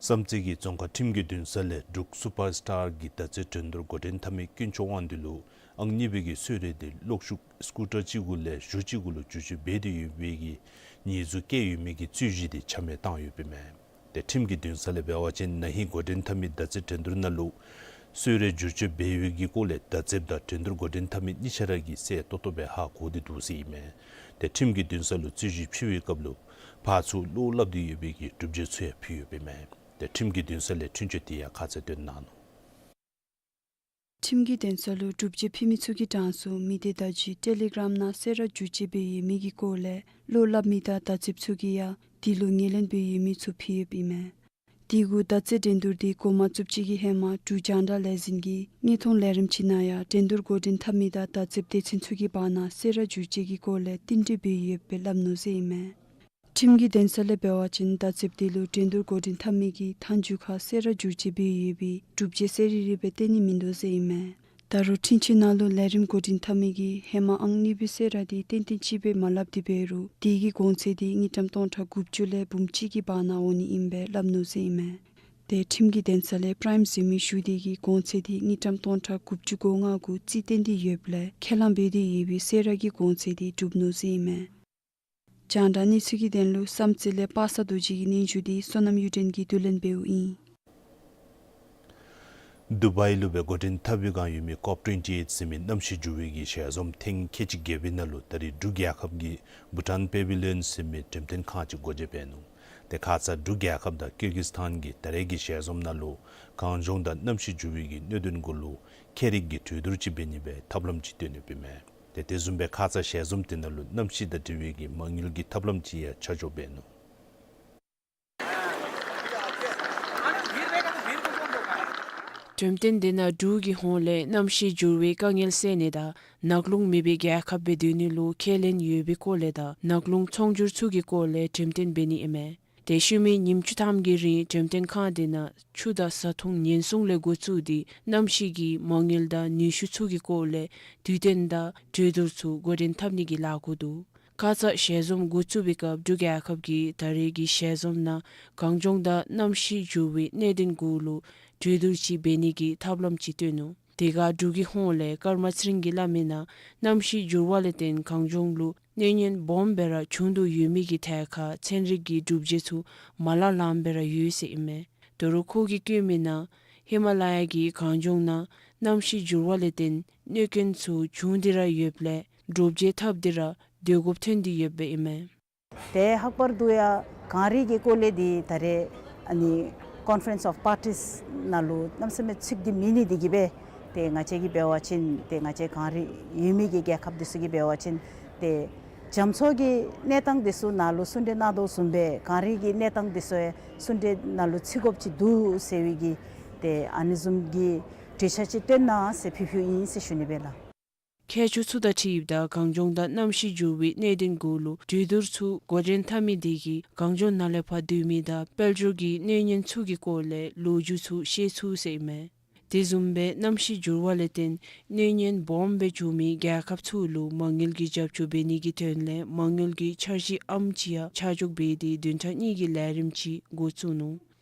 བསམ་རྩེ་གི་རྫོང་ཁག་ཁྲིམས་ཀྱི་འདུན་ས་ལས་འབྲུག་སུ་པར་སི་ཊར་གྱི་མདའ་རྩེད་འགྲན་བསྡུར་འགོ་འདྲེན་འཐབ་མི་དཀོན་མཆོག་དབང་འདུས་ལུ་ཨང་གཉིས་པའི་གི་གསོལ་རས་དེ་གློག་ཤུགས་སི་ཀུ་ཊར་གཅིག་གུ་ལས་གཞུ་གཅིག་གུ་ལུ་བསྒྱུར་བཅོས་འབད་དེ་ཡོད་པའི་གི་ཉེས་འཛུགས་བཀལ་ཡོད་མི་གི་རྩོད་གཞི་དེ་ཆ་མེད་བཏང་ཡོདཔ་ཨིན་མས། ཏེ་ཁྲིམས་ཀྱི་འདུན་ས་ལས་འབད་བ་ཅིན་ན་ཧིང་འགོ་འདྲེན་འཐབ་མི་མདའ་རྩེད་འགྲན་བསྡུར་ནང་ལུ་གསོལ་རས་བསྒྱུར་བཅོས་འབད་ཡོད་པའི་གི་སྐོར་ལས་མདའ་རྩེདཔ་དང་འགྲན་བསྡུར་འགོ་འདྲེན་འཐབ་མི་གཉིས་ཆ་ར་གིས་གསལ་ཏོག་ཏོ་སྦེ་ཧ་གོ་སྟེ་འདུག་ཟེར་ཨིན་མས། ཏེ་ཁྲིམས་ཀྱི་འདུན་ས་ལུ་རྩོད་གཞི་ཕུལ་བའི་སྐབས་ལུ་ཕར་ཚུར་བློ་སླབ་སྟེ་ཡོད་པའི་གི་སྒྲུབ་བྱེད་ཚུ་ཡང་ཕུལ་ཡོདཔ་ཨིན་མས། ཏེ་ཁྲིམས་ཀྱི་འདུན་ས་ལས་འཁྲུན་ཆོད་དེ་ཡང་ཁ་ཙ་སྟོན་གནང་ནུག། ཁྲིམས་ཀྱི་འདུན་ས་ལུ་སྒྲུབ་བྱེད་ཕུལ་མི་ཚུ་གི་གྲངས་སུ་མི་སྡེ་བརྡ་བརྒྱུད་ཊེ་ལི་གརམ་ནང་གསལ་བསྒྲགས་བསྒྱུར་བཅོས་འབད་ཡོད་མི་གི་སྐོར་ལས་བློ་སླབ་མི་དང་མདའ་རྩེདཔ་ཚུ་གིས་ཡང་དེ་ལུ་ངོས་ལེན་འབད་ཡོད་མི་ཚུ་ཕུལ་ཡོདཔ་ཨིན་མས། དེ་གུ་མདའ་རྩེད་འགྲན་བསྡུར་དེ་འགོ་མ་བཙུགས་ཅིག་གི་ཧེ་མ་འབྲུག་རྒྱང་བསྒྲགས་ལས་འཛིན་གྱི་དངོས་མཐོང་ལས་རིམ་ཅིག་ནང་ཡང་འགྲན་བསྡུར་འགོ་འདྲེན་འཐབ་མི་དང་མདའ་རྩེདཔ་སྡེ་ཚན་ཚུ་གི་བར་ན་གསལ་བསྒྲགས་བསྒྱུར་བཅོས་ཀྱི་སྐོར་ལས་རྟེན་འབྲེལ་འབད་ཡོདཔ་སྦེ་སླབ་ནུག་ཟེར་ཨིན་མས། ཁྲིམས་ཀྱི་འདུན་ས་ལས་འབད་བ་ཅིན་མདའ་རྩེདཔ་དེ་ལུ་འགྲན་བསྡུར་འགོ་འདྲེན་འཐབ་མི་གི་མཐའ་མཇུག་ཁར་གསལ་བསྒྲགས་བསྒྱུར་བཅོས་འབད་ཡོད་པའི་སྒྲུབ་བྱེད་གསལ་རི་རི་སྦེ་སྟོན་ནི་མིན་འདུག་ཟེར་ཨིན་མས། ད་རུང་འཁྲུན་ཆོད་ནང་ལུ་ལས་རིམ་འགོ་འདྲེན་འཐབ་མི་གིས་ཧེ་མ་ཨང་གཉིས་པའི་གསོལ་རས་དེ་ཏན་ཏན་ཅིག་སྦེ་མ་སླབ་སྟེ་འབད་རུང་དེ་གི་གོང་ཚད་དེ་དངུལ་ཀྲམ་སྟོང་ཕྲག་དགུ་བཅུ་ལས་འབུམ་གཅིག་གི་བར་ན་འོང་ནི་ཨིནམ་སྦེ་སླབ་ནུག་ཟེར་ཨིན་མས། ཏེ་ཁྲིམས་ཀྱི་འདུན་ས་ལས་པྲའིམ་ཟེར་མི་གཞུ་དེ་གི་གོང་ཚད་དེ་དངུལ་ཀྲམ་སྟོང་ཕྲག་དགུ་བཅུ་གོ་ལྔ་གུ་རྩིས་བཏོན་ཏེ་ཡོདཔ་ལས་ཁས་བླངས་འབད་དེ་ཡོད་པའི་གསོལ་རས་ཀྱི་གོང་ཚད་དེ་གྲུབ་ནུག་ཟེར་ཨིན་མས། རྒྱང་བསྒྲགས་གནས་ཚུལ་གྱི་དོན་ལུ་བསམ་རྩེ་ལས་པ་སངས་རྡོ་རྗེ་གི་སྙན་ཞུ་དེ་བསོད་ནམས་གཡུ་སྒྲོན་གྱིས་བསྡུ་ལེན་འབདཝ་ཨིན། དུ་བའི་ལུ་སྦེ་འགོ་འདྲེན་འཐབ་པའི་བསྒང་ཡོད་མི་ཀོབ་ཊུ་ཝེན་ཊི་ཨེཊ་ཟེར་མི་གནམ་གཤིས་འགྱུར་བའི་གི་ཞལ་འཛོམས་ཐེངས་ཁལ་གཅིག་བརྒྱད་པའི་ནང་ལུ་ད་རེས་འབྲུག་རྒྱལ་ཁབ་ཀྱིས་བྷུ་ཊཱན་པེ་བི་ལི་ཡོན་ཟེར་མི་འགྲེམས་སྟོན་ཁང་ཅིག་སྒོ་འབྱེད་འབད་ནུག། ཏེ་ཁ་ཙ་འབྲུག་རྒྱལ་ཁབ་དང་ཀིར་གིས་སི་ཐཱན་གྱི་ད་རེས་ཀྱི་ཞལ་འཛོམས་ནང་ལུ་གངས་ལྗོངས་དང་གནམ་གཤིས་འགྱུར་བའི་གི་གནད་དོན་གུ་ལུ་ཁྱད་རིག་གི་གྲོས་བསྡུར་ཅིག་འབད་ནི་སྦེ་ཐབས་ལམ་ཅིག་བཏོན་ཡོདཔ་ཨིན་མས། ཏེ་དེ་བཟུམ་སྦེ་ཁ་ཙ་ཞལ་འཛོམས་དེ་ནང་ལུ་གནམ་གཤིས་དང་འབྲེལ་བའི་གི་མ་དངུལ་གྱི་ཐབས་ལམ་ཅིག་ཡང་ཆ་འཇོག་འབད་ནུག། འགྲེམས་སྟོན་དེ་ནང་འབྲུག་གི་ཧོངས་ལས་གནམ་གཤིས་འགྱུར་བའི་དཀའ་ངལ་སེལ་ནི་དང་ནག་རླུང་མེད་པའི་རྒྱལ་ཁབ་སྦེ་སྡོད་ནི་ལུ་ཁས་ལེན་ཡོད་པའི་སྐོར་ལས་དང་ནག་རླུང་ཚོང་སྒྱུར་ཚུ་གི་སྐོར་ལས་འགྲེམས་སྟོན་འབད་ནི་ཨིན་མས། ཏེ་ཤུལ་མའི་ཉིནམ་བཅུ་ཐམ་གྱི་རིང་འགྲེམས་སྟོན་ཁང་དེ་ནང་ཆུ་དང་བཟའ་འཐུང་ཉེན་སྲུང་ལས་འགོ་བཙུགས་ཏེ་གནམ་གཤིས་ཀྱི་མ་དངུལ་དང་ནུས་ཤུགས་ཚུ་གི་སྐོར་ལས་དུས་སྟོན་དང་གྲོས་བསྡུར་ཚུ་འགོ་འདྲེན་འཐབ་ནི་གི་ལཱ་འགོ་འདུག། ཁ་ཙ་ཞལ་འཛོམས་འགོ་བཙུགས་པའི་སྐབས་འབྲུག་རྒྱལ་ཁབ་ཀྱིས་ད་རེས་ཀྱི་ཞལ་འཛོམས་ནང་གངས་ལྗོངས་དང་གནམ་གཤིས་འགྱུར་བའི་གནད་དོན་གུ་ལུ་གྲོས་བསྡུར་ཅིག་འབད་ནི་གི་ཐབས་ལམ་ཅིག་བཏོན་ནུག། དེ་ཁར་འབྲུག་གི་ཧོངས་ལས་ཀརྨ་ཚེ་རིང་གིས་སླབ་མིའི་ནང་གནམ་གཤིས་འགྱུར་བ་ལས་བརྟེན་གངས་ལྗོངས་ལུ་གནོད་ཉེན་སྦོམ་སྦེ་ར་བྱུང་དོ་ཡོད་མི་གི་ཐད་ཁར་ཚན་རིག་གི་སྒྲུབ་བྱེད་ཚུ་མ་ལང་ལངམ་སྦེ་ར་ཡོད་ཟེར་ཨིན་མས། ད་རུང་ཁོ་གིས་བཀོད་མིའི་ནང་ཧི་མ་ལ་ཡ་གི་གངས་ལྗོངས་ནང་གནམ་གཤིས་འགྱུར་བ་ལས་བརྟེན་གནོད་སྐྱོན་ཚུ་བྱུང་སྟེ་ར་ཡོདཔ་ལས་འདྲོག་བྱེལ་འཐབ་སྟེ་ར་སྡོད་དགོཔ་ཐོན་ཏེ་ཡོདཔ་ཨིན་མས། ཏེ་ལྷག་པར་དུ་ཡང་གངས་རི་གི་སྐོར་ལས་འདི་ད་རེས་ཨ་ནི་Conference of Parties ནང་ལུ་གནམ་མེད་ས་མེད་ཚུད་དེ་མེད་ནི་འདི་གིས་སྦེ་ཏེ་ང་བཅས་ཀྱིས་འབད་བ་ཅིན་ཏེ་ང་བཅས་གངས་རི་ཡོད་མི་གི་རྒྱལ་ཁབ་འདི་ཚུ་གིས་འབད་བ་ཅིན་ཏེ་རྒྱ་མཚོ་གི་གནས་སྟངས་འདི་ཚུ་ནང་ལུ་གསུང་གྲོས་གནང་དོ་བཟུམ་སྦེ་གངས་རི་གི་གནས་སྟངས་འདི་ཚུ་ཡང་གསུང་གྲོས་ནང་ལུ་ཚུད་དགོཔ་ཅིག་འདུག་ཟེར་བའི་གི་ཏེ་ཨ་ནི་བཟུམ་གྱི་གྲོས་འཆར་ཅིག་བཏོན་གནང་ཟེར་ཕུལ་ཕུལཝ་ཨིན་ཟེར་ཞུ་ནི་སྦེ་ལགས། ཁྱད་ཆོས་ཚུ་དང་འཁྲིལཝ་ད་གངས་ལྗོངས་དང་གནམ་གཤིས་འགྱུར་བའི་གནད་དོན་གུ་ལུ་གྲོས་བསྡུར་ཚུ་འགོ་འདྲེན་འཐབ་མི་དེ་གིས་གངས་ལྗོངས་ནང་ལས་ཕར་སྡོད་མི་དང་དཔལ་འབྱོར་གྱི་གནོད་ཉེན་ཚུ་གི་སྐོར་ལས་ལོ་རྒྱུས་ཚུ་ཤེས་ཚུགས་ཟེར་ཨིན་མས། དེ་བཟུམ་སྦེ་གནམ་གཤིས་འགྱུར་བ་ལས་བརྟེན་གནོད་ཉེན་སྦོམ་སྦེ་བྱུང་མི་རྒྱལ་ཁབ་ཚུ་ལུ་མ་དངུལ་གྱི་རྒྱབ་སྐྱོར་འབད་ནི་གི་དོན་ལས་མ་དངུལ་གྱི་འཆར་གཞིའམ་ཅིག་ཡང་ཆ་འཇོག་འབད་དེ་བདུན་ཕྲག་གཉིས་ཀྱི་ལས་རིམ་ཅིག་འགོ་བཙུགས་ནུག།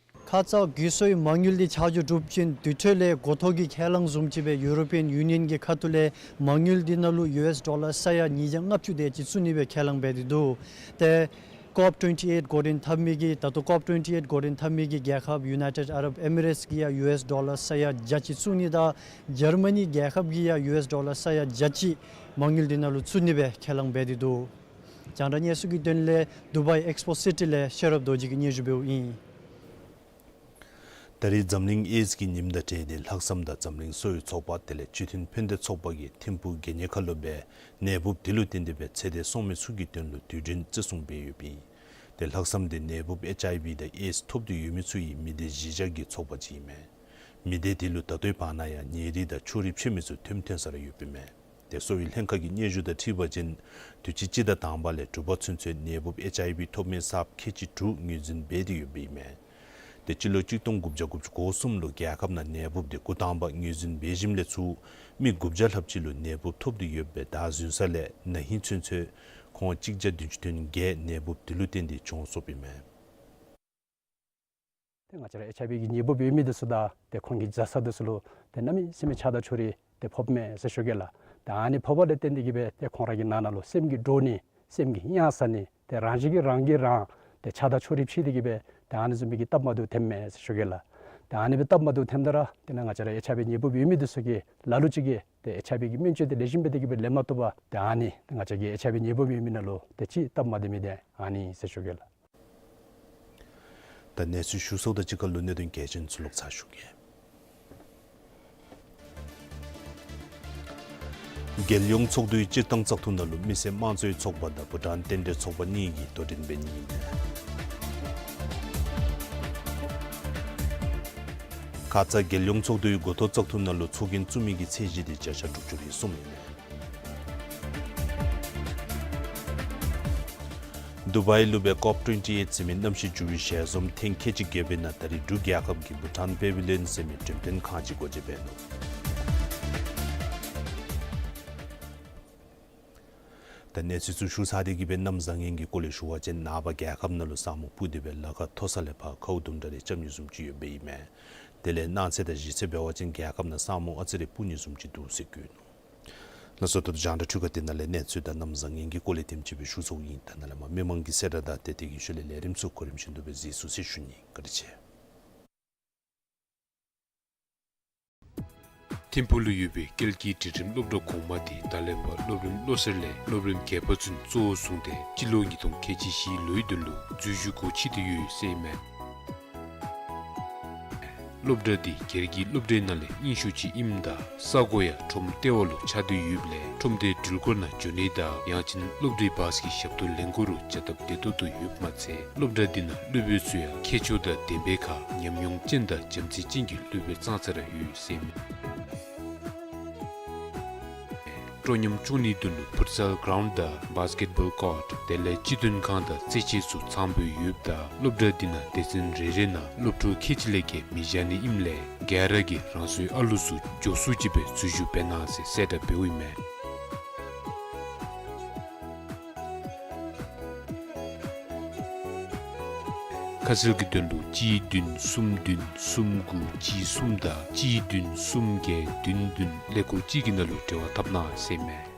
ཁ་ཙ་གུ་སོའི་མ་དངུལ་འདི་ཆ་འཇོག་གྲུབ་ཅིན་དེ་འཕྲོ་ལས་འགོ་ཐོག་གི་ཁས་བླངས་བཟུམ་ཅིག་སྦེ་ཡུ་རོ་པི་ཡཱན་ཡུ་ནི་ཡཱན་གྱི་ཁ་ཐུག་ལས་མ་དངུལ་འདི་ནང་ལུ་ཡུ་ཨེསི་ཌོ་ལར་ས་ཡ་ཉིས་བརྒྱ་ལྔ་བཅུ་དེ་ཅིག་བཙུགས་ནི་སྦེ་ཁས་བླངས་འབད་དེ་འདུག། ཏེ་ཀོབ་ཊུ་ཝེན་ཊི་ཨེཊ་འགོ་འདྲེན་འཐབ་མི་གི་ད་ལྟོ་ཀོབ་ཊུ་ཝེན་ཊི་ཨེཊ་འགོ་འདྲེན་འཐབ་མི་གི་རྒྱལ་ཁབ་ཡུ་ནའི་ཊེཌ་ཨ་རབ་ཨེ་མི་རེཊསི་གིས་ཡང་ཡུ་ཨེསི་ཌོ་ལར་ས་ཡ་བརྒྱ་ཅིག་བཙུགས་ནི་དང་ཇར་མ་ནི་རྒྱལ་ཁབ་ཀྱིས་ཡང་ཡུ་ཨེསི་ཌོ་ལར་ས་ཡ་བརྒྱ་ཅིག་མ་དངུལ་འདི་ནང་ལུ་བཙུགས་ནི་སྦེ་ཁས་བླངས་འབད་དེ་འདུག། རྒྱང་བསྒྲགས་གནས་ཚུལ་གྱི་དོན་ལས་དུ་བའི་ཨེགསི་པོ་སི་ཊི་ལས་ཤེས་རབ་རྡོ་རྗེ་གིས་སྙན་ཞུ་འབདཝ་ཨིན། ད་རེས་འཛམ་གླིང་ཨེཌསི་གི་ཉིནམ་དང་འབྲེལ་ཏེ་ལྷག་བསམ་དང་འཛམ་གླིང་གསོ་བའི་ཚོགས་པ་དེ་ལས་སྤྱི་མཐུན་ཕན་བདེ་ཚོགས་པ་གིས་ཐིམ་ཕུག་དགེ་བསྙེན་ཁ་ལུ་སྦེ་ནད་འབུཔ་དེ་ལུ་བརྟེན་ཏེ་སྦེ་ཚེ་འདས་སོང་མི་ཚུ་གི་དོན་ལུ་དུས་དྲན་བརྩི་སྲུང་འབད་ཡོདཔ་ཨིན། ཏེ་ལྷག་བསམ་དེ་ནད་འབུཔ་ཨེཆ་ཨའི་ཝི་དང་ཨེཌསི་ཐོབ་སྟེ་ཡོད་མི་ཚུ་གི་མི་སྡེ་གཞི་བཞག་གི་ཚོགས་པ་ཅིག་ཨིན་མས། མི་སྡེ་དེ་ལུ་ད་ལྟོའི་བར་ན་ཡང་ཉེ་རིང་དང་ཕྱོགས་རིས་ཕྱེ་མི་ཚུ་ཐོནམ་ཐོན་ས་ར་ཡོདཔ་ཨིན་མས། ཏེ་གསོ་བའི་ལྷན་ཁག་གི་སྙན་ཞུ་དང་འཁྲིལ་བ་ཅིན་དུས་ཅི་སྤྱི་ཟླ་དང་པ་ལས་དྲུག་པ་ཚུན་ཚོད་ནད་འབུཔ་ཨེཆ་ཨའི་ཝི་ཐོབ་མི་གསརཔ་ཁལ་གཅིག་དྲུག་ངོས་འཛིན་འབད་དེ་ཡོདཔ་ཨིན་མས། ཏེ་སྤྱི་ལོ་གཅིག་སྟོང་དགུ་བརྒྱ་དགུ་བཅུ་གོ་གསུམ་ལུ་རྒྱལ་ཁབ་ནང་ནད་འབུཔ་དེ་འགོ་དང་པ་ངོས་འཛིན་འབད་ཞིནམ་ལས་ཚུར་མི་དགུ་བརྒྱ་ལྷགཔ་ཅིག་ལུ་ནད་འབུཔ་ཐོབ་སྟེ་ཡོདཔ་སྦེ་བདའ་ཟུན་ས་ལས་ན་ཧིང་ཚུན་ཚོད་ཁོང་གཅིག་བརྒྱ་བདུན་ཅུ་དོན་བརྒྱད་ནད་འབུཔ་དེ་ལུ་བརྟེན་ཏེ་བྱུང་སོཔ་ཨིན་མས། ཏེ་ང་བཅས་ར་ཨེཆ་ཨའི་ཝི་གི་ནད་འབུཔ་ཡོད་མི་དེ་ཚུ་དང་ཏེ་ཁོང་གི་བཟའ་ཚང་དེ་ཚུ་ལུ་ཏེ་གནམ་མེད་ས་མེད་ཆགས་སྡང་ཕྱོགས་རིས་ཏེ་ཕོགཔ་མས་ཟེར་ཞུ་གེ་ལགས། ཏེ་ཨ་ནི་ཕོགཔ་ལས་བརྟེན་ཏེ་གིས་སྦེ་ཏེ་ཁོང་ར་གི་ནང་ན་ལུ་སེམས་ཀྱི་འདྲོག་ནི་སེམས་ཀྱི་གཡང་ཟ་ནི་ཏེ་རང་བཞིན་གྱིས་རང་གིས་རང་ཏེ་ཆགས་སྡང་ཕྱོགས་རིས་ཕྱེ་སྟེ་གིས་སྦེ་ཏེ་ཨ་ནི་བཟུམ་མའི་གི་སྟབས་མ་བདེཝ་ཐོནམ་མས་ཟེར་ཞུ་གེ་ལགས། ཏེ་ཨ་ནི་སྦེ་སྟབས་མ་བདེཝ་ཐོནམ་ད་ར་ཏེ་ནཱ་ང་བཅས་ར་ཨེཆ་ཨའི་ཝི་ནད་འབུཔ་ཡོད་མི་དེ་ཚུ་གིས་ལ་ལུ་ཅིག་གིས་ཏེ་ཨེཆ་ཨའི་ཝི་གི་སྨན་བཅོས་དེ་ལེགས་ཤོམ་སྦེ་དེ་གིས་སྦེ་ལེན་མ་བཏུབ་པར་ཏེ་ཨ་ནི་ང་བཅས་ཀྱི་ཨེཆ་ཨའི་ཝི་ནད་འབུཔ་ཡོད་མི་ནང་ལུ་ཏེ་ཅིག་སྟབས་མ་བདེ་མི་དེ་ཨ་ནི་ཟེར་ཞུ་གེ་ལགས། ད་གནས་ཚུལ་ཞུ་ཚརཝ་དང་གཅིག་ཁར་ལུ་གནད་དོན་གལ་ཆེན་ཚུ་ལོག་ཚར་ཞུ་གེ། རྒྱལ་ཡོངས་ཚོགས་འདུའི་སྤྱིར་བཏང་བཙག་འཐུ་ནང་ལུ་མི་སེར་དམངས་གཙོའི་ཚོགས་པ་དང་བྷུ་ཊཱན་རྟེན་འབྲེལ་ཚོགས་པ་གཉིས་ཀྱིས་དོ་འགྲན་འབད་ནི་ཨིན། ཁ་ཙ་རྒྱལ་ཡོངས་ཚོགས་འདུའི་འགོ་ཐོག་བཙག་འཐུ་ནང་ལུ་ཚོགས་རྒྱན་བཙུགས་མི་གི་ཚད་གཞི་དེ་བརྒྱ་ཆ་དྲུག་ཅུ་རེ་གསུམ་ཨིན་མས། དུ་བའི་ལུ་སྦེ་ཀོབ་ཊུ་ཝེན་ཊི་ཨེཊ་ཟེར་མི་གནམ་གཤིས་འགྱུར་བའི་ཞལ་འཛོམས་ཐེངས་ཁལ་གཅིག་བརྒྱད་པའི་ནང་ད་རེས་འབྲུག་རྒྱལ་ཁབ་ཀྱིས་བྷུ་ཊཱན་པེ་བི་ལི་ཡོན་ཟེར་མི་འགྲེམས་སྟོན་ཁང་ཅིག་སྒོ་འབྱེད་འབད་ནུག། ད་གནས་ཚུལ་ཚུ་ཞུ་ཚར་ཏེ་གིས་སྦེ་གནམ་བཟང་ངན་གྱི་སྐོར་ལས་ཞུ་བ་ཅིན་ནངས་པ་རྒྱལ་ཁབ་ནང་ལུ་ས་སྨུག་སྤུབས་ཏེ་སྦེ་ལ་ཁ་མཐོ་ས་ལས་ཕར་ཁཝ་དུམ་གྲ་རེ་རྐྱབ་ནི་བཟུམ་ཅིག་ཡོདཔ་ཨིན་མས། དེ་ལས་གནངས་ཚེ་དང་གཞེས་ཚེ་འབད་བ་ཅིན་རྒྱལ་ཁབ་ནང་ས་སྨུག་ཨ་ཙི་རེ་སྤུབས་ནི་བཟུམ་ཅིག་འདུག་ཟེར་བཀོད་ནུག། ལགས་སོ། ད་ལྟོ་རྒྱང་བསྒྲགས་འཕྲུལ་ཁང་འདི་ནང་ལས་གནས་ཚུལ་དང་གནམ་བཟང་ངན་གྱི་སྐོར་ལས་དེམ་ཅིག་སྦེ་ཞུ་ཚརཝ་ཨིན། ད་ནཱ་ལས་མར་མི་མང་གི་གསལ་བསྒྲགས་དང་དེ་དེ་གི་ཤུལ་ལས་ལས་རིམ་ཚུ་གོ་རིམ་བཞིན་དུ་སྦེ་གཟིགས་ཚུགས་ཟེར་ཞུ་ནི། བཀའ་དྲིན་ཆེ། ཐིམ་ཕུག་ལུ་ཡོད་པའི་ཀལ་གྱི་སྒྲིག་ཁྲིམས་སློབ་གྲྭ་གོང་མ་དེ་ད་ལས་ཕར་སློབ་རིམ་བློ་གསར་ལས་སློབ་རིམ་བརྒྱད་པ་ཚུན་གཙོ་བོ་བཟུང་སྟེ་སྤྱི་ལོ་ཉིས་སྟོང་ཁལ་གཅིག་བཞི་ལོའི་དོན་ལུ་འཛུལ་ཞུགས་སྒོ་ཕྱེ་སྟེ་ཡོད་ཟེར་ཨིན་མས། སློབ་གྲྭ་འདི་སྒེར་གྱི་སློབ་གྲྭའི་ནང་ལས་རྙིང་ཤོས་ཅིག་ཨིནམ་ད་ས་གོ་ཡང་ཁྲོམ་ལྟེ་བ་ལུ་ཆགས་ཏེ་ཡོདཔ་ལས་ཁྲོམ་སྡེའི་འགྲུལ་འཁོར་ནང་འགྱོ་ནི་དང་ཡང་ཅིན་སློབ་གྲྭའི་བཱསི་གི་ཞབས་ཏོག་ལེན་དགོ་རུང་བྱ་སྟབས་བདེ་ཏོག་ཏོ་ཡོདཔ་མ་ཚད་སློབ་གྲྭ་འདི་ནང་སློབ་དཔོན་ཚུ་ཡང་མཁས་མཆོག་དང་ལྡན་པའི་ཁར་ཉམས་མྱོང་ཅན་དང་བྱམས་བརྩེ་ཅན་གྱི་སློབ་དཔོན་ཙང་ཙ་ར་ཡོད་ཟེར་ཨིན་མས། སྤྲོ་ཉམས་སྐྱོང་ནིའི་དོན་ལུ་ཕུཊ་སལ་གྲའུནཌ་དང་བཱསི་ཀེཊ་བཱོལ་ཀོརཊ་དེ་ལས་སྤྱི་མཐུན་ཁང་དང་རྩེད་ཆས་ཚུ་ཚངམ་སྦེ་ཡོདཔ་ད་སློབ་གྲྭ་འདི་ནང་སྡེ་ཚན་རེ་རེ་ནང་སློབ་ཕྲུག་ཁལ་གཅིག་ལས་བརྒལ་མི་བཞག་ནི་ཨིནམ་ལས་ག་ར་གིས་རང་སོའི་ཨ་ལུ་ཚུ་མགྱོགས་སུ་ཅིག་སྦེ་འཛུལ་ཞུགས་འབད་གནང་ཟེར་གསལ་བསྒྲགས་འབདཝ་ཨིན་མས། ཁ་གསལ་གྱི་དོན་ལུ་གཅིག་བདུན་གསུམ་བདུན་གསུམ་དགུ་གཅིག་གསུམ་དང་གཅིག་བདུན་གསུམ་བརྒྱད་བདུན་བདུན་ཀླད་ཀོར་གཅིག་གི་ནང་ལུ་འབྲེལ་བ་འཐབ་གནང་ཟེར་ཨིན་མས།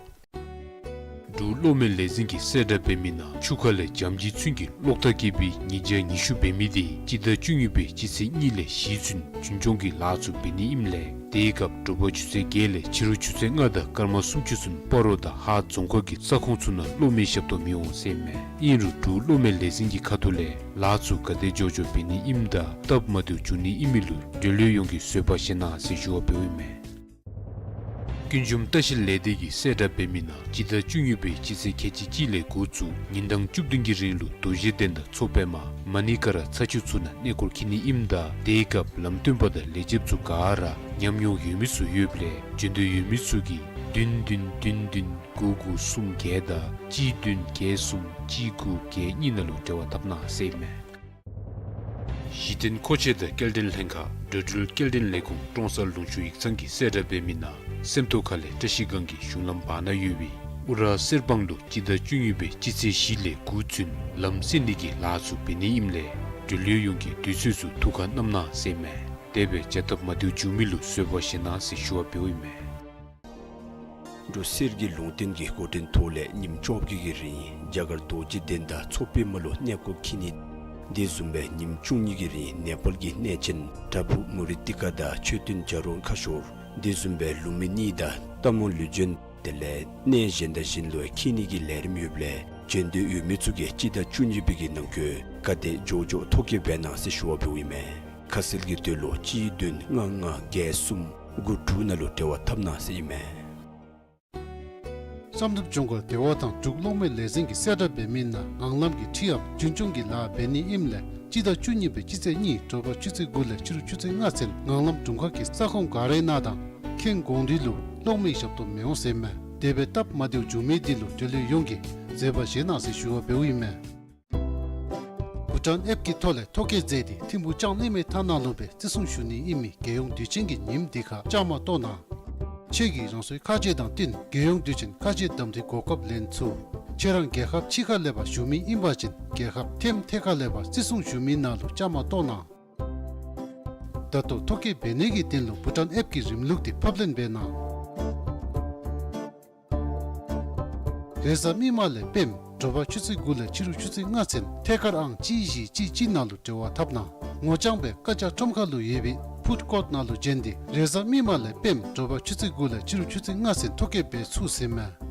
འབྲུག་གློག་མེ་ལས་འཛིན་གྱིས་གསལ་བསྒྲགས་འབད་མི་ནང་ཆུ་ཁ་ལས་འཇམ་གྱི་ཚོན་གྱི་གློག་ཐག་སྐྱེས་པའི་ཉིས་བརྒྱ་ཉི་ཤུ་འབད་མི་དེ་སྤྱི་ཟླ་བཅུ་གཉིས་པའི་སྤྱི་ཚེས་གཉིས་ལས་བཞི་ཚུན་རྒྱུན་སྐྱོང་གི་ལཱ་ཚུ་འབད་ནི་ཨིནམ་ལས་དེའི་སྐབས་དྲོ་པ་ཆུ་ཚོད་བརྒྱད་ལས་ཕྱི་རུ་ཆུ་ཚོད་ལྔ་དང་སྐར་མ་སུམ་ཅུ་ཚུན་སྤ་རོ་དང་ཧཱ་རྫོང་ཁག་གི་ས་ཁོངས་ཚུ་ནང་གློག་མེ་ཞབས་ཏོག་མི་འོང་ཟེར་ཨིན་མས། ཨིན་རུང་འབྲུག་གློག་མེ་ལས་འཛིན་གྱི་ཁ་ཐུག་ལས་ལཱ་ཚུ་ག་དེ་མགྱོགས་མགྱོགས་འབད་ནི་ཨིནམ་དང་སྟབས་མ་བདེཝ་འབྱུང་ནི་ཨིན་མི་ལུ་འབྲེལ་ཡོད་ཡོངས་ཀྱིས་བཟོད་པ་བཞེས་གནང་ཟེར་ཞུ་བ་འབདཝ་ཨིན་མས། ཀུན་འབྱུང་ལྟ་བཤལ་ལས་སྡེ་གིས་གསལ་བསྒྲགས་འབད་མི་ནང་སྤྱི་ཟླ་བཅུ་གཉིས་པའི་སྤྱི་ཚེས་ཁལ་གཅིག་གཅིག་ལས་འགོ་བཙུགས་ཉིན་གྲངས་བཅུ་བདུན་གྱི་རིང་ལུ་རྡོ་རྗེ་གདན་དང་མཚོ་པདྨ་མ་ཎི་ཀ་ར་ཚ་ཆུ་ཚུ་ནང་གནས་སྐོར་འཁྱིད་ནི་ཨིནམ་ད་དེའི་སྐབས་ལམ་སྟོན་པ་དང་ལས་བྱེདཔ་ཚུ་ག་ར་ཉམས་མྱོང་ཡོད་མི་ཚུ་ཡོདཔ་ལས་འབྱོན་འདོད་ཡོད་མི་ཚུ་གིས་བདུན་བདུན་བདུན་བདུན་དགུ་དགུ་གསུམ་བརྒྱད་དང་གཅིག་བདུན་བརྒྱད་གསུམ་གཅིག་དགུ་བརྒྱད་གཉིས་ནང་ལུ་འབྲེལ་བ་འཐབ་གནང་ཟེར་ཨིན་མས། གཞི་རྟེན་མཁོ་ཆས་དང་སྐྱེལ་འདྲེན་ལྷན་ཁག་འགྲོ་འགྲུལ་སྐྱེལ་འདྲེན་ལས་ཁུངས་ཀྲོང་གསར་ལུང་ཕྱོགས་ཡིག་ཚང་གིས་གསལ་བསྒྲགས་འབད་མི་ནང་སེམས་རྟོགས་ཁ་ལས་བཀྲ་ཤིས་སྒང་གི་གཞུང་ལམ་བར་ན་ཡོད་པའི་ཨུ་ར་གསེར་སྦང་ལུ་སྤྱི་ཟླ་བཅུ་གཉིས་པའི་སྤྱི་ཚེས་བཞི་ལས་དགུ་ཚུན་ལམ་བསལ་ནི་གི་ལཱ་ཚུ་འབད་ནི་ཨིནམ་ལས་འབྲེལ་ཡོད་ཡོངས་ཀྱིས་དུས་ཚོད་ཚུ་ཐུགས་ཁར་བསྣམ་གནང་ཟེར་ཨིན་མས། དེ་སྦེ་བྱ་སྟབས་མ་བདེཝ་འབྱུང་མི་ལུ་བཟོད་པ་བཞེས་གནང་ཟེར་ཞུ་བ་འབདཝ་ཨིན་མས། འབྲུག་གསེར་གྱི་ལུང་བསྟན་གྱི་འགོ་འདྲེན་ཐོག་ལས་ཉིནམ་བཅོ་བརྒྱད་ཀྱི་རིང་རྒྱ་གར་རྡོ་རྗེ་གདན་དང་མཚོ་པདྨ་ལུ་གནས་སྐོར་འཁྱིད་ནི། དེ་བཟུམ་སྦེ་ཉིནམ་བཅུ་གཉིས་ཀྱི་རིང་ནེ་པཱལ་གྱི་གནས་ཆེན་བྲག་ཕུག་མུ་རི་ཏི་ཀ་དང་མཆོད་རྟེན་བྱ་རུང་ཁ་ཤོར། དེ་བཟུམ་སྦེ་ལུང་མི་གཉིས་དང་སྟག་མོ་ལུས་སྦྱིན་དེ་ལས་གནས་གཞན་དང་གཞན་ལུ་འཁྱིད་ནི་གི་ལས་རིམ་ཡོདཔ་ལས་འབྱོན་འདོད་ཡོད་མི་ཚུ་གིས་སྤྱི་ཟླ་བཅུ་གཉིས་པའི་གི་ནང་འཁོད་ག་དེ་མགྱོགས་མགྱོགས་ཐོ་བཀོད་འབད་གནང་ཟེར་ཞུ་བ་འབདཝ་ཨིན་མས། ཁ་གསལ་གྱི་དོན་ལུ་གཅིག་བདུན་ལྔ་ལྔ་བརྒྱད་གསུམ་དགུ་དྲུག་ནང་ལུ་འབྲེལ་བ་འཐབ་གནང་ཟེར་ཨིན་མས། བསམ་གྲུབ་ལྗོངས་མཁར་སྡེ་བ་དང་འབྲུག་གློག་མེ་ལས་འཛིན་གྱིས་གསལ་བསྒྲགས་འབད་མི་ནང་ངང་ལམ་གྱི་འཕྲི་འམ་རྒྱུན་སྐྱོང་གི་ལཱ་འབད་ནི་ཨིནམ་ལས་སྤྱི་ཟླ་བཅུ་གཉིས་པའི་སྤྱི་ཚེས་གཉིས་དྲོ་པ་ཆུ་ཚོད་དགུ་ལས་ཕྱི་རུ་ཆུ་ཚོད་ལྔ་ཚུན་ངང་ལམ་དྲུང་ཁག་གིས་ས་ཁོངས་ག་རའི་ནང་དང་ཁེངས་གོང་སྡེ་ལུ་གློག་མེའི་ཞབས་ཏོག་མི་འོང་ཟེར་མས། དེ་སྦེ་སྟབས་མ་བདེཝ་བྱུང་མི་དེ་ལུ་འབྲེལ་ཡོད་ཡོངས་ཀྱིས་མཛད་པ་བཞེས་གནང་ཟེར་ཞུ་བ་འབདཝ་ཨིན་མས། བྷུ་ཊཱན་ཨེཔ་ཀྱི་ཐོག་ལས་ཐོ་བཀོད་མཛད་དེ་ཐིམ་ཕུག་ལྕང་གླིང་མའི་མཐའ་ནང་ལུ་སྦེ་བརྩི་སྲུང་ཞུ་ནི་ཨིན་མི་རྒྱལ་ཡོངས་དུས་ཆེན་གྱི་ཉིནམ་དེ་ཁར་བཅའ་མར་གཏོགས་གནང་། ཁྱེད་ཀྱིས་རང་སོའི་ཁ་རྗེ་དང་བསྟུན་རྒྱལ་ཡོངས་དུས་ཆེན་ཁ་རྗེ་གདམ་འཐུའི་གོ་སྐབས་ལེན་ཚུགས། ཁྱེད་རང་རྒྱལ་ཁབ་ཕྱི་ཁ་ལས་ཕར་བཞུགས་མི་ཨིན་པ་ཅིན་རྒྱལ་ཁབ་ཐེམ་ཐེ་ཁ་ལས་ཕར་བརྩི་སྲུང་ཞུ་མི་ནང་ལུ་བཅའ་མར་གཏོགས་གནང་། ད་ལྟོ་ཐོ་བཀོད་འབད་ནི་གི་དོན་ལུ་བྷུ་ཊཱན་ཨེཔ་ཀྱི་རིམ་ལུགས་དེ་ཕབ་ལེན་འབད་གནང་། རེས་གཟའ་མིག་དམར་ལས་སྤེནམ་དྲོ་པ་ཆུ་ཚོད་དགུ་ལས་ཕྱི་རུ་ཆུ་ཚོད་ལྔ་ཚུན་ཐད་ཀར་ཨང་གཅིག་བཞི་གཅིག་གཅིག་ནང་ལུ་འབྲེལ་བ་འཐབ་གནང་། ངོ་རྐྱང་སྦེ་བཀའ་རྒྱ་ཁྲོམ་ཁ་ལུ་ཡོད་པའི་ཕུཌ་ཀོརཊ་ནང་ལུ་བྱོན་ཏེ་རེས་གཟའ་མིག་དམར་ལས་སྤེནམ་དྲོ་པ་ཆུ་ཚོད་དགུ་ལས་ཕྱི་རུ་ཆུ་ཚོད་ལྔ་ཚུན་ཐོ་བཀོད་འབད་ཚུགས་ཟེར་མས།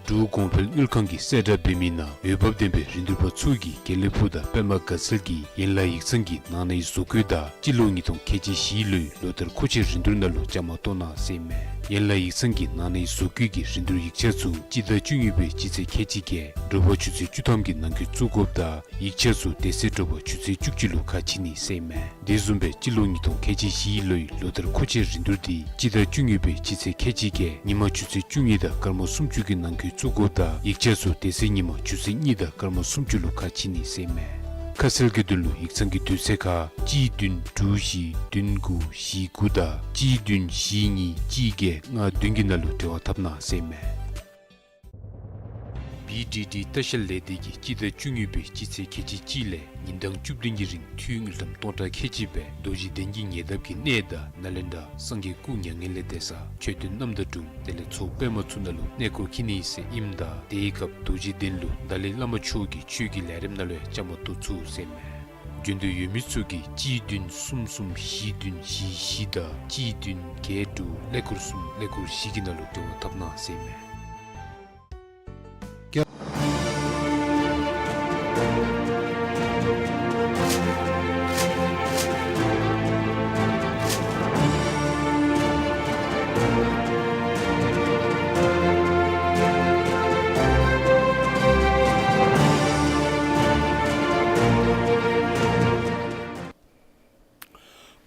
འབྲུག་གོང་འཕེལ་དངུལ་ཁང་གིས་གསལ་བསྒྲགས་འབད་མི་ནང་འོས་འབབ་ལྡན་པའི་རིན་བསྡུར་པ་ཚུ་གིས་དགེ་ལེགས་ཕུག་དང་པདྨ་དགའ་ཚལ་གྱི་ཡན་ལག་ཡིག་ཚང་གི་ནང་ནའི་བཟོ་བཀོད་དང་སྤྱི་ལོ་ཉིས་སྟོང་ཁལ་གཅིག་བཞིའི་ལོའི་ལོ་ལྟར་མཁོ་ཆས་རིན་བསྡུར་ནང་ལུ་བཅའ་མར་གཏོགས་གནང་ཟེར་མས། ཡན་ལག་ཡིག་ཚང་གི་ནང་ནའི་བཟོ་བཀོད་ཀྱི་རིན་བསྡུར་ཡིག་ཆ་ཚུ་སྤྱི་ཟླ་བཅུ་གཉིས་པའི་སྤྱི་ཚེས་ཁལ་གཅིག་བརྒྱད་དྲོ་པ་ཆུ་ཚོད་བཅུ་ཐམ་གྱི་ནང་འཁོད་བཙུགས་དགོཔ་དང་ཡིག་ཆ་ཚུ་དེ་ཚེ་དྲོ་པ་ཆུ་ཚོད་བཅུ་གཅིག་ལུ་ཁ་ཕྱེ་ནི་ཟེར་མས། དེ་བཟུམ་སྦེ་སྤྱི་ལོ་ཉིས་སྟོང་ཁལ་གཅིག་བཞིའི་ལོའི་ལོ་ལྟར་མཁོ་ཆས་རིན་བསྡུར་དེ་སྤྱི་ཟླ་བཅུ་གཉིས་པའི་སྤྱི་ཚེས་ཁལ་གཅིག་བརྒྱད་ཉིན་མ་ཆུ་ཚོད་བཅུ་གཉིས་དང་སྐར་མ་སུམ་ཅུ་གི་ནང་འཁོད་བཙུགས་དགོཔ་དང་ཡིག་ཆ་ཚུ་དེ་ཚེ་ཉིན་མ་ཆུ་ཚོད་གཉིས་དང་སྐར་མ་སུམ་ཅུ་ལུ་ཁ་ཕྱེ་ནི་ཟེར་མས། ཁ་གསལ་གྱི་དོན་ལུ་ཡིག་ཚང་གི་དུས་ཚོད་ཁར་གཅིག་བདུན་དྲུག་བཞི་བདུན་དགུ་བཞི་དགུ་དང་གཅིག་བདུན་བཞི་གཉིས་གཅིག་བརྒྱད་ལྔ་བདུན་གྱི་ནང་ལུ་འབྲེལ་བ་འཐབ་གནང་ཟེར་མས། བི་ཌི་ཌི་ལྟ་བཤལ་ལས་སྡེ་གིས་སྤྱི་ཟླ་བཅུ་གཉིས་པའི་སྤྱི་ཚེས་ཁལ་གཅིག་གཅིག་ལས་ཉིན་གྲངས་བཅུ་བདུན་གྱི་རིང་འཐུས་དངུལ་ཀྲམ་སྟོང་ཕྲག་ཁལ་གཅིག་སྦེ་རྡོ་རྗེ་གདན་གྱི་ཉེ་འདབས་ཀྱི་གནས་བདག་ནཱ་ལེནྡྲ་སངས་རྒྱས་སྐུ་མྱ་ངན་ལས་འདས་ས་མཆོད་རྟེན་རྣམ་དག་དྲུང་དེ་ལས་ཚོགས་པདྨ་ཚུ་ནང་ལུ་གནས་སྐོར་འཁྱིད་ནི་ཟེར་ཨིནམ་ད་དེའི་སྐབས་རྡོ་རྗེ་གདན་ལུ་ཏཱ་ལའི་བླ་མ་མཆོག་གི་ཆོས་ཀྱི་ལས་རིམ་ནང་ལུ་ཡང་བཅའ་མར་གཏོགས་ཚུགས་ཟེར་མས། འབྱོན་འདོད་ཡོད་མི་ཚུ་གིས་གཅིག་བདུན་གསུམ་གསུམ་བཞི་བདུན་བཞི་བཞི་དང་གཅིག་བདུན་བརྒྱད་དྲུག་ཀླད་ཀོར་གསུམ་ཀླད་ཀོར་བཞི་གི་ནང་ལུ་འབྲེལ་བ་འཐབ་གནང་ཟེར་མས།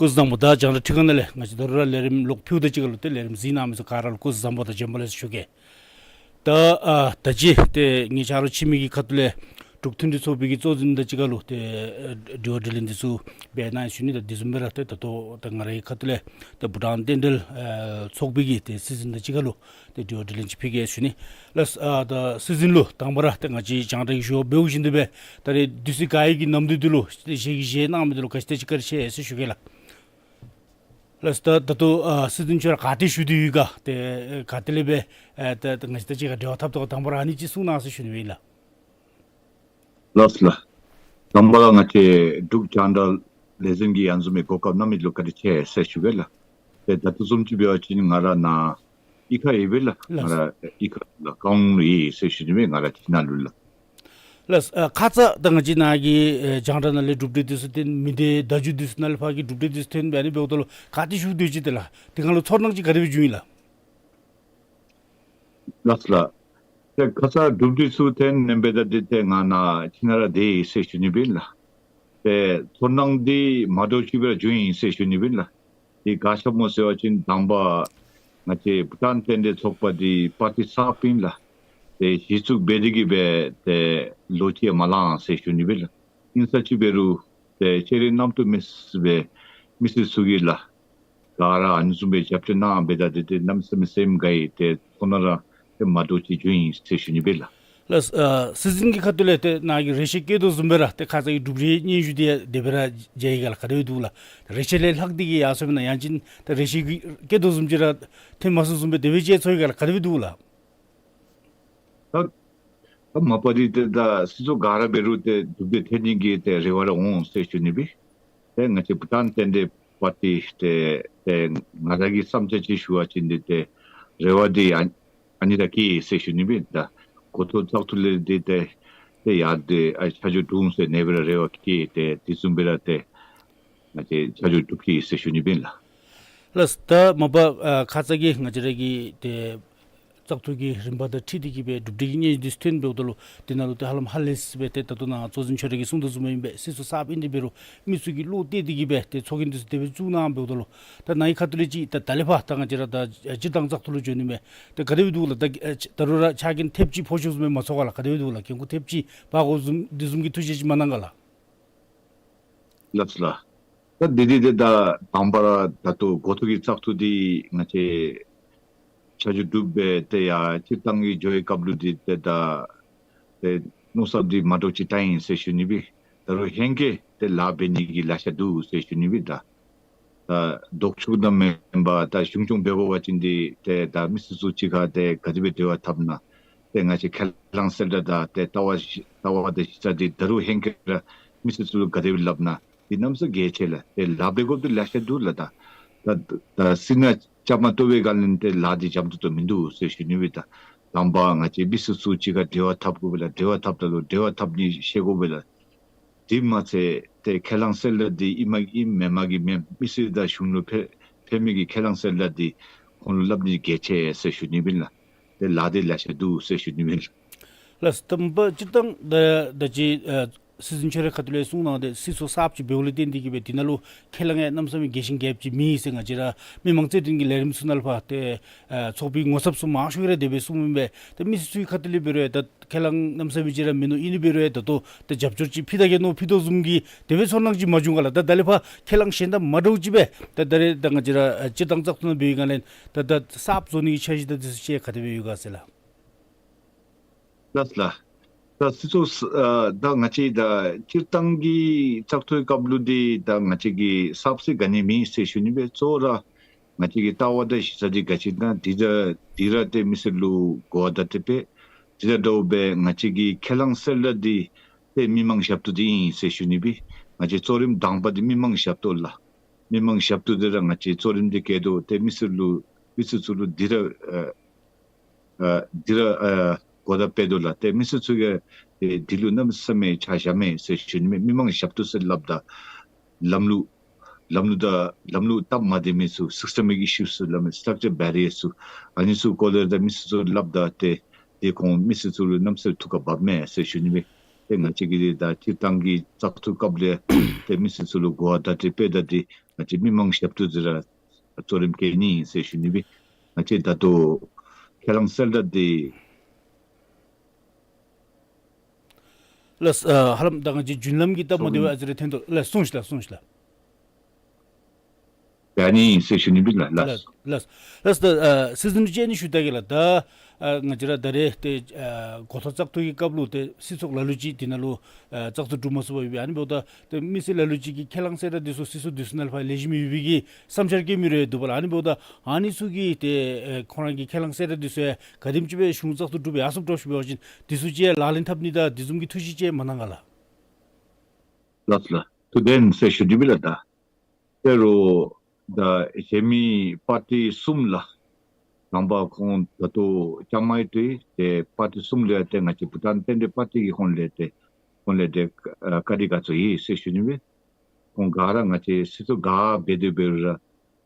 སྐུ་གཟུགས་བཟང་པོ། ད་རྒྱང་བསྒྲགས་ཁྲི་ཁང་ནང་ལས་ང་བཅས་ད་རུང་ར་ལས་རིམ་ལོག་ཕུལཝ་ད་གཅིག་ཁར་ལུ་ཏེ་ལས་རིམ་གཟིགས་གནང་མི་ཚུ་ག་ར་ལུ་སྐུ་གཟུགས་བཟང་པོ་དང་བྱོན་པ་ལེགས་སོ་ཞུ་གེ། ད་ཨ་ད་ཅི་ཏེ་ངེའི་ཆ་རོགས་འཆི་མེད་ཀྱི་ཁ་ཐུག་ལས་འབྲུག་མཐུན་སྒྲིལ་ཚོགས་པའི་གི་གཙོ་འཛིན་དང་གཅིག་ཁར་ལུ་ཏེ་ཨ་དྲི་བ་དྲིས་ལན་འདི་ཚུ་འབད་གནང་ཞུ་ནི། ད་དེ་བཟུམ་སྦེ་ར་ཏེ་ད་ལྟོ་ད་ང་རའི་ཁ་ཐུག་ལས་ཏེ་བྷུ་ཊཱན་རྟེན་འབྲེལ་ཨ་ཚོགས་པའི་གི་ཏེ་སྲིད་འཛིན་དང་གཅིག་ཁར་ལུ་ཏེ་དྲི་བ་དྲིས་ལན་ཅིག་ཕུལ་གེ་ཞུ་ནི་ལགས། ཨ་ད་སྲིད་འཛིན་ལུ་དང་པ་ར་ཏེ་ང་བཅས་རྒྱང་བསྒྲགས་ཀྱི་ཞུ་བ་འབདཝ་བཞིན་དུ་སྦེ་ད་རེས་དུས་ཚོད་ག་ཡི་གི་ནམ་དུས་འདི་ལུ་ཏེ་ཞལ་གྱིས་བཞེས་གནང་མི་འདི་ལུ་ག་ཅི་དེ་ཅིག་བཀའ་དྲིན་ཆེ་ཟེར་ཞུ་གེ་ལགས། ལགས་སོ། ད་ད་ལྟོ་ཨ་སྲིད་འཛིན་མཆོག་ར་ག་ཏེ་བཞུགས་ཏེ་ཡོད་ག་ཏེ་ག་ཏེ་ལས་སྦེ་ཨ་ད་ད་ང་བཅས་ད་ཅི་ག་འབྲེལ་བ་འཐབ་དོ་ག་དང་པ་ར་ཨ་ནི་ཅིག་གསུང་གནང་ཟེར་ཞུ་ནི་ཨིན་ལགས། ལགས་སོ་ལགས། དང་པ་ར་ང་བཅས་འབྲུག་རྒྱང་བསྒྲགས་ལས་འཛིན་གྱི་ཡང་འཛོམས་མི་གོ་སྐབས་གནང་མི་ལུ་བཀའ་དྲིན་ཆེ་ཟེར་ཞུ་གེ་ལགས། ཏེ་ད་ལྟོ་བཟུམ་ཅིག་འབད་བ་ཅིན་ང་ར་ནཱ་གཡུས་ཁར་ཡོད་པས་ལགས། ལགས། ང་ར་གཡུས་ཁ་ལུ་ཀང་ལུ་ཡོད་ཟེར་ཞུ་ནི་མས། ང་ར་ཁྱིམ་ནང་ལུ་ལགས། ལགས། ཨ་ཁ་ཙ་ད་ང་བཅས་ནཱ་གི་ཨེ་རྒྱང་བསྒྲགས་ནང་ལས་གྲུབ་འབྲས་འདི་ཚུ་ཐོན་མི་སྡེ་བརྡ་བརྒྱུད་འདི་ཚུ་ནང་ལས་ཕར་གྱི་གྲུབ་འབྲས་འདི་ཚུ་ཐོན་སྦེ་ཨ་ནི་འབདཝ་ད་ལུ་ག་ཏེ་བཞུགས་སྡོད་ཅི་ཏེ་ལགས། དེ་སྒང་ལུ་ཚོར་སྣང་ཅིག་ག་དེ་སྦེ་བྱུང་ཡི་ལགས། ལགས་ལགས། ཏེ་ཁ་ཙ་གྲུབ་འབྲས་ཚུ་ཐོན་ནི་འབདཝ་ད་འདི་ཏེ་ང་ནཱ་ཁྱིམ་ནང་ར་སྡོད་ཡི་ཟེར་ཞུ་ནི་སྦེ་ལགས། ཏེ་ཚོར་སྣང་འདི་མ་འདྲཝ་ཅིག་སྦེ་ར་བྱུང་ཡི་ཟེར་ཞུ་ནི་སྦེ་ལགས། འདི་ག་ཅི་སྨོ་ཟེར་བ་ཅིན་དང་པ་ང་བཅས་བྷུ་ཊཱན་རྟེན་འབྲེལ་ཚོགས་པ་འདི་པར་ཊི་གསརཔ་ཨིན་ལགས། ཏེ་གཞི་བཙུགས་འབད་དེ་གིས་སྦེ་ཏེ་ལོ་གཅིག་ཡང་མ་ལང་ཟེར་ཞུ་ནི་སྦེ་ལགས། ཨིན་ས་ཅིག་འབད་རུང་ཏེ་ཁྱེད་རའི་རྣམ་རྟོག་མེད་ས་སྦེ་མི་སེར་ཚུ་གིས་ལགས་ག་ར་ཨ་ནི་བཟུམ་སྦེ་རྒྱབ་སྐྱོར་གནང་འབདཝ་ད་འདི་ཏེ་གནམ་མེད་ས་མེད་སེམས་དགའ་ཡི། ཏེ་ཚོར་སྣང་ར་ཏེ་མ་འདྲཝ་ཅིག་བྱུང་ཡི་ཟེར་ཞུ་ནི་སྦེ་ལགས། ལགས། ཨ་སྲིད་འཛིན་གྱི་ཁ་ཐུག་ལས་ཏེ་ནཱ་གི་རེ་ཆེ་བསྐྱེད་དོ་བཟུམ་སྦེ་ར་ཏེ་ཁ་ཙ་གི་གྲུབ་འབྲས་སྙན་ཞུ་འདི་དེ་སྦེ་ར་མཇལ་ཡི་ག་ལགས། ག་དེ་སྦེ་འདུག་ལགས། རེ་ཆེ་ལས་ལྷག་སྟེ་གི་ཡར་སོངམ་ཨིན་ན་ཡང་ཅིན་ཏེ་རེ་ཆེ་གི་བསྐྱེད་དོ་བཟུམ་ཅིག་ར་ཐོན་མ་ཚུགས་བཟུམ་སྦེ་དེ་སྦེ་མཇལ་ཚོར་ཡི་ག་ལགས། ག་དེ་སྦེ་འདུག་ལགས། ད་ད་མ་པ་འདི་ཏེ་ད་སྲིད་ཚོགས་ག་ར་འབད་རུང་ཏེ་གྲུབ་འབྲས་ཐོན་ནི་གི་ཏེ་རེ་བ་ར་འོང་ཟེར་ཞུ་ནི་སྦེ། ཏེ་ང་བཅས་བྷུ་ཊཱན་རྟེན་འབྲེལ་པར་ཊི་ཏེ་ཏེ་ང་ར་གི་བསམ་འཆར་ཅིག་ཞུ་བ་ཅིན་འདི་ཏེ་རེ་བ་འདི་ཨ་ཨ་ནི་ར་བསྐྱེད་ཡི་ཟེར་ཞུ་ནི་སྦེ། ད་འགོ་ཐོག་བཙག་འཐུ་ལས་འདི་ཏེ་ ཏེ་ཡར་ཏེ་ཨ་ཆ་འཇོག་འབྱུང་ཟེར་ཨ་ནི་སྦེ་ར་རེ་བ་བསྐྱེད་དེ་དེ་བཟུམ་སྦེ་ར་ཏེ་ང་བཅས་ཆ་འཇོག་འབྱུང་གི་ཟེར་ཞུ་ནི་ཨིན་ལགས། ལགས། ད་མ་པ་ཨ་ཁ་ཙ་གི་ང་བཅས་ར་གི་ཏེ་བཙག་འཐུ་གི་རིམ་པ་དང་འཁྲིལ་ཏེ་གི་སྦེ་གྲུབ་འབྲས་ཀྱི་སྙན་ཞུ་འདི་ཚུ་ཐོན་འབདཝ་ད་ལུ་དེ་ནང་ལུ་ཏེ་ཧ་ལམ་ཧ་ལས་སྦེ་ཏེ་ད་ལྟོ་ནཱ་གཙོ་འཛིན་མཆོག་ར་གིས་གསུངས་དོ་བཟུམ་ཨིན་པས། སྲིད་ཚོགས་གསརཔ་ཨིན་ཏེ་འབད་རུང་མི་ཚུ་གིས་བློ་གཏད་དེ་གི་སྦེ་ཏེ་ཚོགས་རྒྱན་འདི་ཚུ་དེ་སྦེ་བཙུགས་གནང་འབདཝ་ད་ལུ་ད་ནཱ་གི་ཁ་ཐུག་ལས་ཅིག་ད་ད་ལས་ཕར་ད་ང་བཅས་ར་ད་སྤྱིར་བཏང་བཙག་འཐུ་ལུ་འགྱོ་ནི་མས། ད་ག་དེ་སྦེ་འདུག་ལགས། ད་ད་རུང་ར་ཆ་རྐྱེན་ཐེབས་ཅིག་ཕོག་ཅི་ཟེར་མས་མ་ཚོགས་ག་ལགས། ག་དེ་སྦེ་འདུག་ལགས། འགན་ཁུར་ཐེབས་ཅིག་འབག་དགོ་བཟུམ་དེ་བཟུམ་གྱི་ཐུགས་བཞེད་ཅིག་མ་གནང་ག་ལགས། ལགས་སོ་ལགས། ད་འདི་འདི་ཏེ་ད་དང་པ་ར་ད་ལྟོ་འགོ་ཐོག་གི་བཙག་འཐུ་འདི་ང་བཅས་ཆ་འཇོག་གྲུབ་སྦེ་ཏེ་ཡར་སྤྱིར་བཏང་གི་འགྱོ་བའི་སྐབས་ལུ་འདི་ཏེ་ད་ཏེ་མནོ་བསམ་འདི་མ་འདྲཝ་ཅིག་བཏང་ཡི་ཟེར་ཞུ་ནི་ཨིན། ད་རུང་ཧེང་སྐལ་ཏེ་ལཱ་འབད་ནི་གི་ལེ་ཤ་འདུག་ཟེར་ཞུ་ནི་ཨིན། ད་ད་ལྡོག་ཕྱོགས་དང་མེན་པར་ད་གཞུང་སྐྱོང་འབད་དགོ་པ་ཅིན་འདི་ཏེ་ད་མི་སེར་ཚུ་གཅིག་ཁར་ཏེ་ག་དེ་སྦེ་འབྲེལ་བ་འཐབ་ན་ཏེ་ང་བཅས་ཁས་བླངས་གསལ་བསྒྲགས་དང་ཏེ་ལྟ་བ་ཞི་ལྟ་བ་དང་ཞིབ་ཆ་འདི་ད་རུང་ཧེང་སྐལ་ར་མི་སེར་ཚུ་ལུ་ག་དེ་སྦེ་སླབ་ན་འདི་གནམ་ས་གལ་ཆེ་ལགས། ཏེ་ལཱ་འབད་དགོཔ་འདི་ལེ་ཤ་འདུག་ལགས། ད་ད་ད་སྲིད་ནང་བཅའ་མར་གཏོགས་པའི་སྒང་ལས་ཏེ་ལཱ་འདི་འཇམ་ཏོང་ཏོ་མིན་འདུག་ཟེར་ཞུ་ནི་ཨིན། ད་དང་པ་ང་བཅས་མི་སེར་ཚུ་གཅིག་ཁར་འབྲེལ་བ་འཐབ་དགོ་པས་ལགས། འབྲེལ་བ་འཐབ་ད་ལུ་འབྲེལ་བ་འཐབ་ནི་ཤེས་དགོ་པས་ལགས། དེ་མ་ཚད་ཏེ་ཁས་བླངས་གསལ་བསྒྲགས་འདི་ཨིན་མ་གི་ཨིན་མེན་མ་གི་མེན། མི་སེར་དང་གཞུང་ལུ་ཕན་ཕན་མི་གི་ཁས་བླངས་གསལ་བསྒྲགས་འདི་ཁོང་ལུ་སླབ་ནི་གལ་ཆེ་ཟེར་ཞུ་ནི་ཨིན་ལགས། ཏེ་ལཱ་འདི་ལེ་ཤ་འདུག་ཟེར་ཞུ་ནི་ཨིན་ལགས། ལགས། དང་པ་སྤྱིར་བཏང་ད་ད་ཅི་ཨ་སྲིད་འཛིན་མཆོག་རའི་ཁ་ཐུག་ལས་གསུངས་གནང་སྟེ་སྲིད་ཚོགས་གསརཔ་ཅིག་འབདཝ་ལས་བརྟེན་ཏེ་གི་སྦེ་འདི་ནང་ལུ་ཁས་བླངས་ཡང་གནམ་མེད་ས་མེད་རྒྱས་ཤིང་རྒྱསཔ་ཅིག་མེད་ཟེར་ང་བཅས་ར་མི་མང་རྩོད་འགྲན་གྱི་ལས་རིམ་ཚུ་ནང་ལུ་ཕར་ཏེ་ཨ་ཚོགས་པའི་ངོ་ཚབ་ཚུ་མང་ཤོས་ར་དེ་སྦེ་གསུངམ་ཨིན་པས། ཏེ་མི་སེར་ཚུའི་ཁ་ཐུག་ལས་འབད་རུང་ད་ཁས་བླངས་གནམ་མེད་ས་མེད་ཅིག་ར་མིན་ནུག། ཨིན་ནི་འབད་རུང་ད་ལྟོ་ཏེ་རྒྱབ་སྐྱོར་ཅིག་ཕུལ་ད་གེ་མནོ་ཕུལ་དོ་བཟུམ་གྱི་དེ་སྦེ་ཚོར་སྣང་ཅིག་མ་བྱུང་ག་ལགས། ད་ད་ལས་ཕར་ཁས་བླངས་གཞན་དང་མ་འདྲཝ་ཅིག་སྦེ་ད་ད་རེས་ད་ང་བཅས་ར་ཨ་སྤྱིར་བཏང་བཙག་འཐུ་ནང་འབད་བའི་སྒང་ལས་ད་ད་གསརཔ་བཟོ་ནི་གི་འཆར་གཞི་ད་དེ་ཚུ་ཅིག་ག་དེ་སྦེ་ཡོད་ག་ཟེར་ལགས། ལགས་ལགས། ད་སྲིད་ཚོགས་ཨ་ད་ང་བཅས་ད་སྤྱིར་བཏང་གི་བཙག་འཐུའི་སྐབས་ལུ་འདི་ད་ང་བཅས་ཀྱི་གསརཔ་ཟེར་ག་ནི་མེད་ཟེར་ཞུ་ནི་སྦེ་གཙོ་བོ་ར་ང་བཅས་ཀྱི་ལྟ་བ་དང་ཞིབ་ཆ་འདི་ག་ཅི་ཨིན་ན་འདི་ར་འདི་ར་ཏེ་མི་སེར་ལུ་གོ་བརྡ་འདི་སྤེལ། འདི་དང་འདྲཝ་སྦེ་ང་བཅས་ཀྱི་ཁས་བླངས་གསལ་བསྒྲགས་འདི་ཏེ་མི་མང་ཞབས་ཏོག་འདི་ཨིན་ཟེར་ཞུ་ནི་སྦེ། ང་བཅས་གཙོ་རིམ་དང་པ་འདི་མི་མང་ཞབས་ཏོག་ལགས། མི་མང་ཞབས་ཏོག་འདི་ར་ང་བཅས་གཙོ་རིམ་འདི་བཀལ་དོ། ཏེ་མི་སེར་ལུ་མི་སེར་ཚུ་ལུ་འདི་ར་ཨ་ཨ་འདི་ར་ཨ་གོ་བརྡ་སྤེལ་དོ་ལགས། ཏེ་མི་སེར་ཚུ་གིས་ཨེ་འདི་ལུ་གནམ་མེད་ས་མེད་ཆ་བཞག་མས་ཟེར་ཞུ་ནི་མས། མི་མང་ཞབས་ཏོག་ཟེར་སླབ་ད་ལམ་ལུགས་ལམ་ལུགས་དང་ལམ་ལུགས་སྟབས་མ་བདེ་མི་ཚུ་སི་སི་ཊེ་མིག་ཨི་ཤུ་ཟེར་སླབ་མི་སི་ཊྲག་ཅར་བེ་རི་ཡར་ཚུ་ཨ་ནི་ཚུ་སྐོར་ལས་ད་མི་སེར་ཚུ་སླབ་ད་ཏེ་ཏེ་ཁོང་མི་སེར་ཚུ་ལུ་གནམ་མེད་ས་མེད་ཐུགས་ཁར་བབས་མས་ཟེར་ཞུ་ནི་མས། ཏེ་ང་བཅས་ཀྱིས་ད་སྤྱིར་བཏང་གི་བཙག་འཐུ་སྐབས་ལས་ཏེ་མི་སེར་ཚུ་ལུ་གོ་བ་བརྡ་སྤྲོད་སྤེལ་ད་འདི་ང་བཅས་མི་མང་ཞབས་ཏོག་འདི་ར་གཙོ་རིམ་བཀལ་ནི་ཨིན་ཟེར་ཞུ་ནི་སྦེ། ང་བཅས་ད་ལྟོ་ཁས་བླངས་གསལ་བསྒྲགས་འདི། ལགས། ཨ་ཧ་ལམ་ད་ང་བཅས་རྒྱུན་ལམ་གྱི་སྟབས་མ་བདེ་བ་ཨ་ཙི་རེ་ཐོན་དོ་ལགས། གསུངས་ཤིག་ལགས། གསུངས་ཤིག་ལགས། ད་ནི་ཟེར་ཞུ་ནི་སྦེ་ལགས། ལགས། ལགས། ལགས། ད་ཨ་སྲིད་འཛིན་ལུ་གཅིག་ཨ་ནི་ཞུ་ད་གེ་ལགས། ད་ཨ་ང་བཅས་ར་ད་རེས་ཏེ་ཨ་འགོ་ཐོག་བཙག་འཐུ་གི་སྐབས་ལུ་ཏེ་སྲིད་ཚོགས་ལ་ལུ་ཅིག་འདི་ནང་ལུ་ཨ་བཙག་འཐུ་གྲུབ་མ་ཚུགས་པར་ཡོད་པས། ཨ་ནི་འབདཝ་ད་ཏེ་མི་སེར་ལ་ལུ་ཅིག་གིས་ཁས་བླངས་གསལ་བསྒྲགས་འདི་ཚུ་སྲིད་ཚོགས་འདི་ཚུ་ནང་ལུ་ཕར་ལེགས་ཤོམ་ཡོད་པའི་གི་བསམ་འཆར་བཀོད་མི་རེ་འདུག་པ་ལགས། ཨ་ནི་འབདཝ་ད་ཨ་ནི་ཚུ་གིས་ཏེ་ཨེ་ཁོང་ར་གི་ཁས་བླངས་གསལ་བསྒྲགས་འདི་ཚུ་ཡང་ག་དེམ་ཅིག་སྦེ་གཞུང་བཙག་འཐུ་གྲུབ་ཡར་སོངམ་འདྲཝ་ཅིག་འབད་བ་ཅིན་འདི་ཚུ་ཅིག་ཡང་ལག་ལེན་འཐབ་ནི་དང་འདི་བཟུམ་གྱི་ཐུགས་བཞེད་ཅིག་ཡང་མ་གནང་ག་ལགས། ལགས་ལགས། ཐུགས་བདེན་ཟེར་ཞུ་ནི་སྦེ་ལགས། ད་ཏེ་རུང་ད་གཞན་མི་པར་ཊི་གསུམ་ལགས། དང་པ་ཁོང་ད་ལྟོ་བཅའ་མར་ཡོད་དེ་ཏེ་པར་ཊི་གསུམ་ལས་ཏེ་ང་བཅས་བྷུ་ཊཱན་བསྟན་འགྲོའི་པར་ཊི་གིས་ཁོང་ལས་ཏེ་ཁོང་ལས་ཏེ་ཨ་བཀའ་དྲིན་དགའ་ཚོར་ཡོད་ཟེར་ཞུ་ནི་སྦེ། ཁོང་ག་ར་ང་བཅས་སྲིད་ཚོགས་ག་འབད་དེ་འབད་རུང་ར་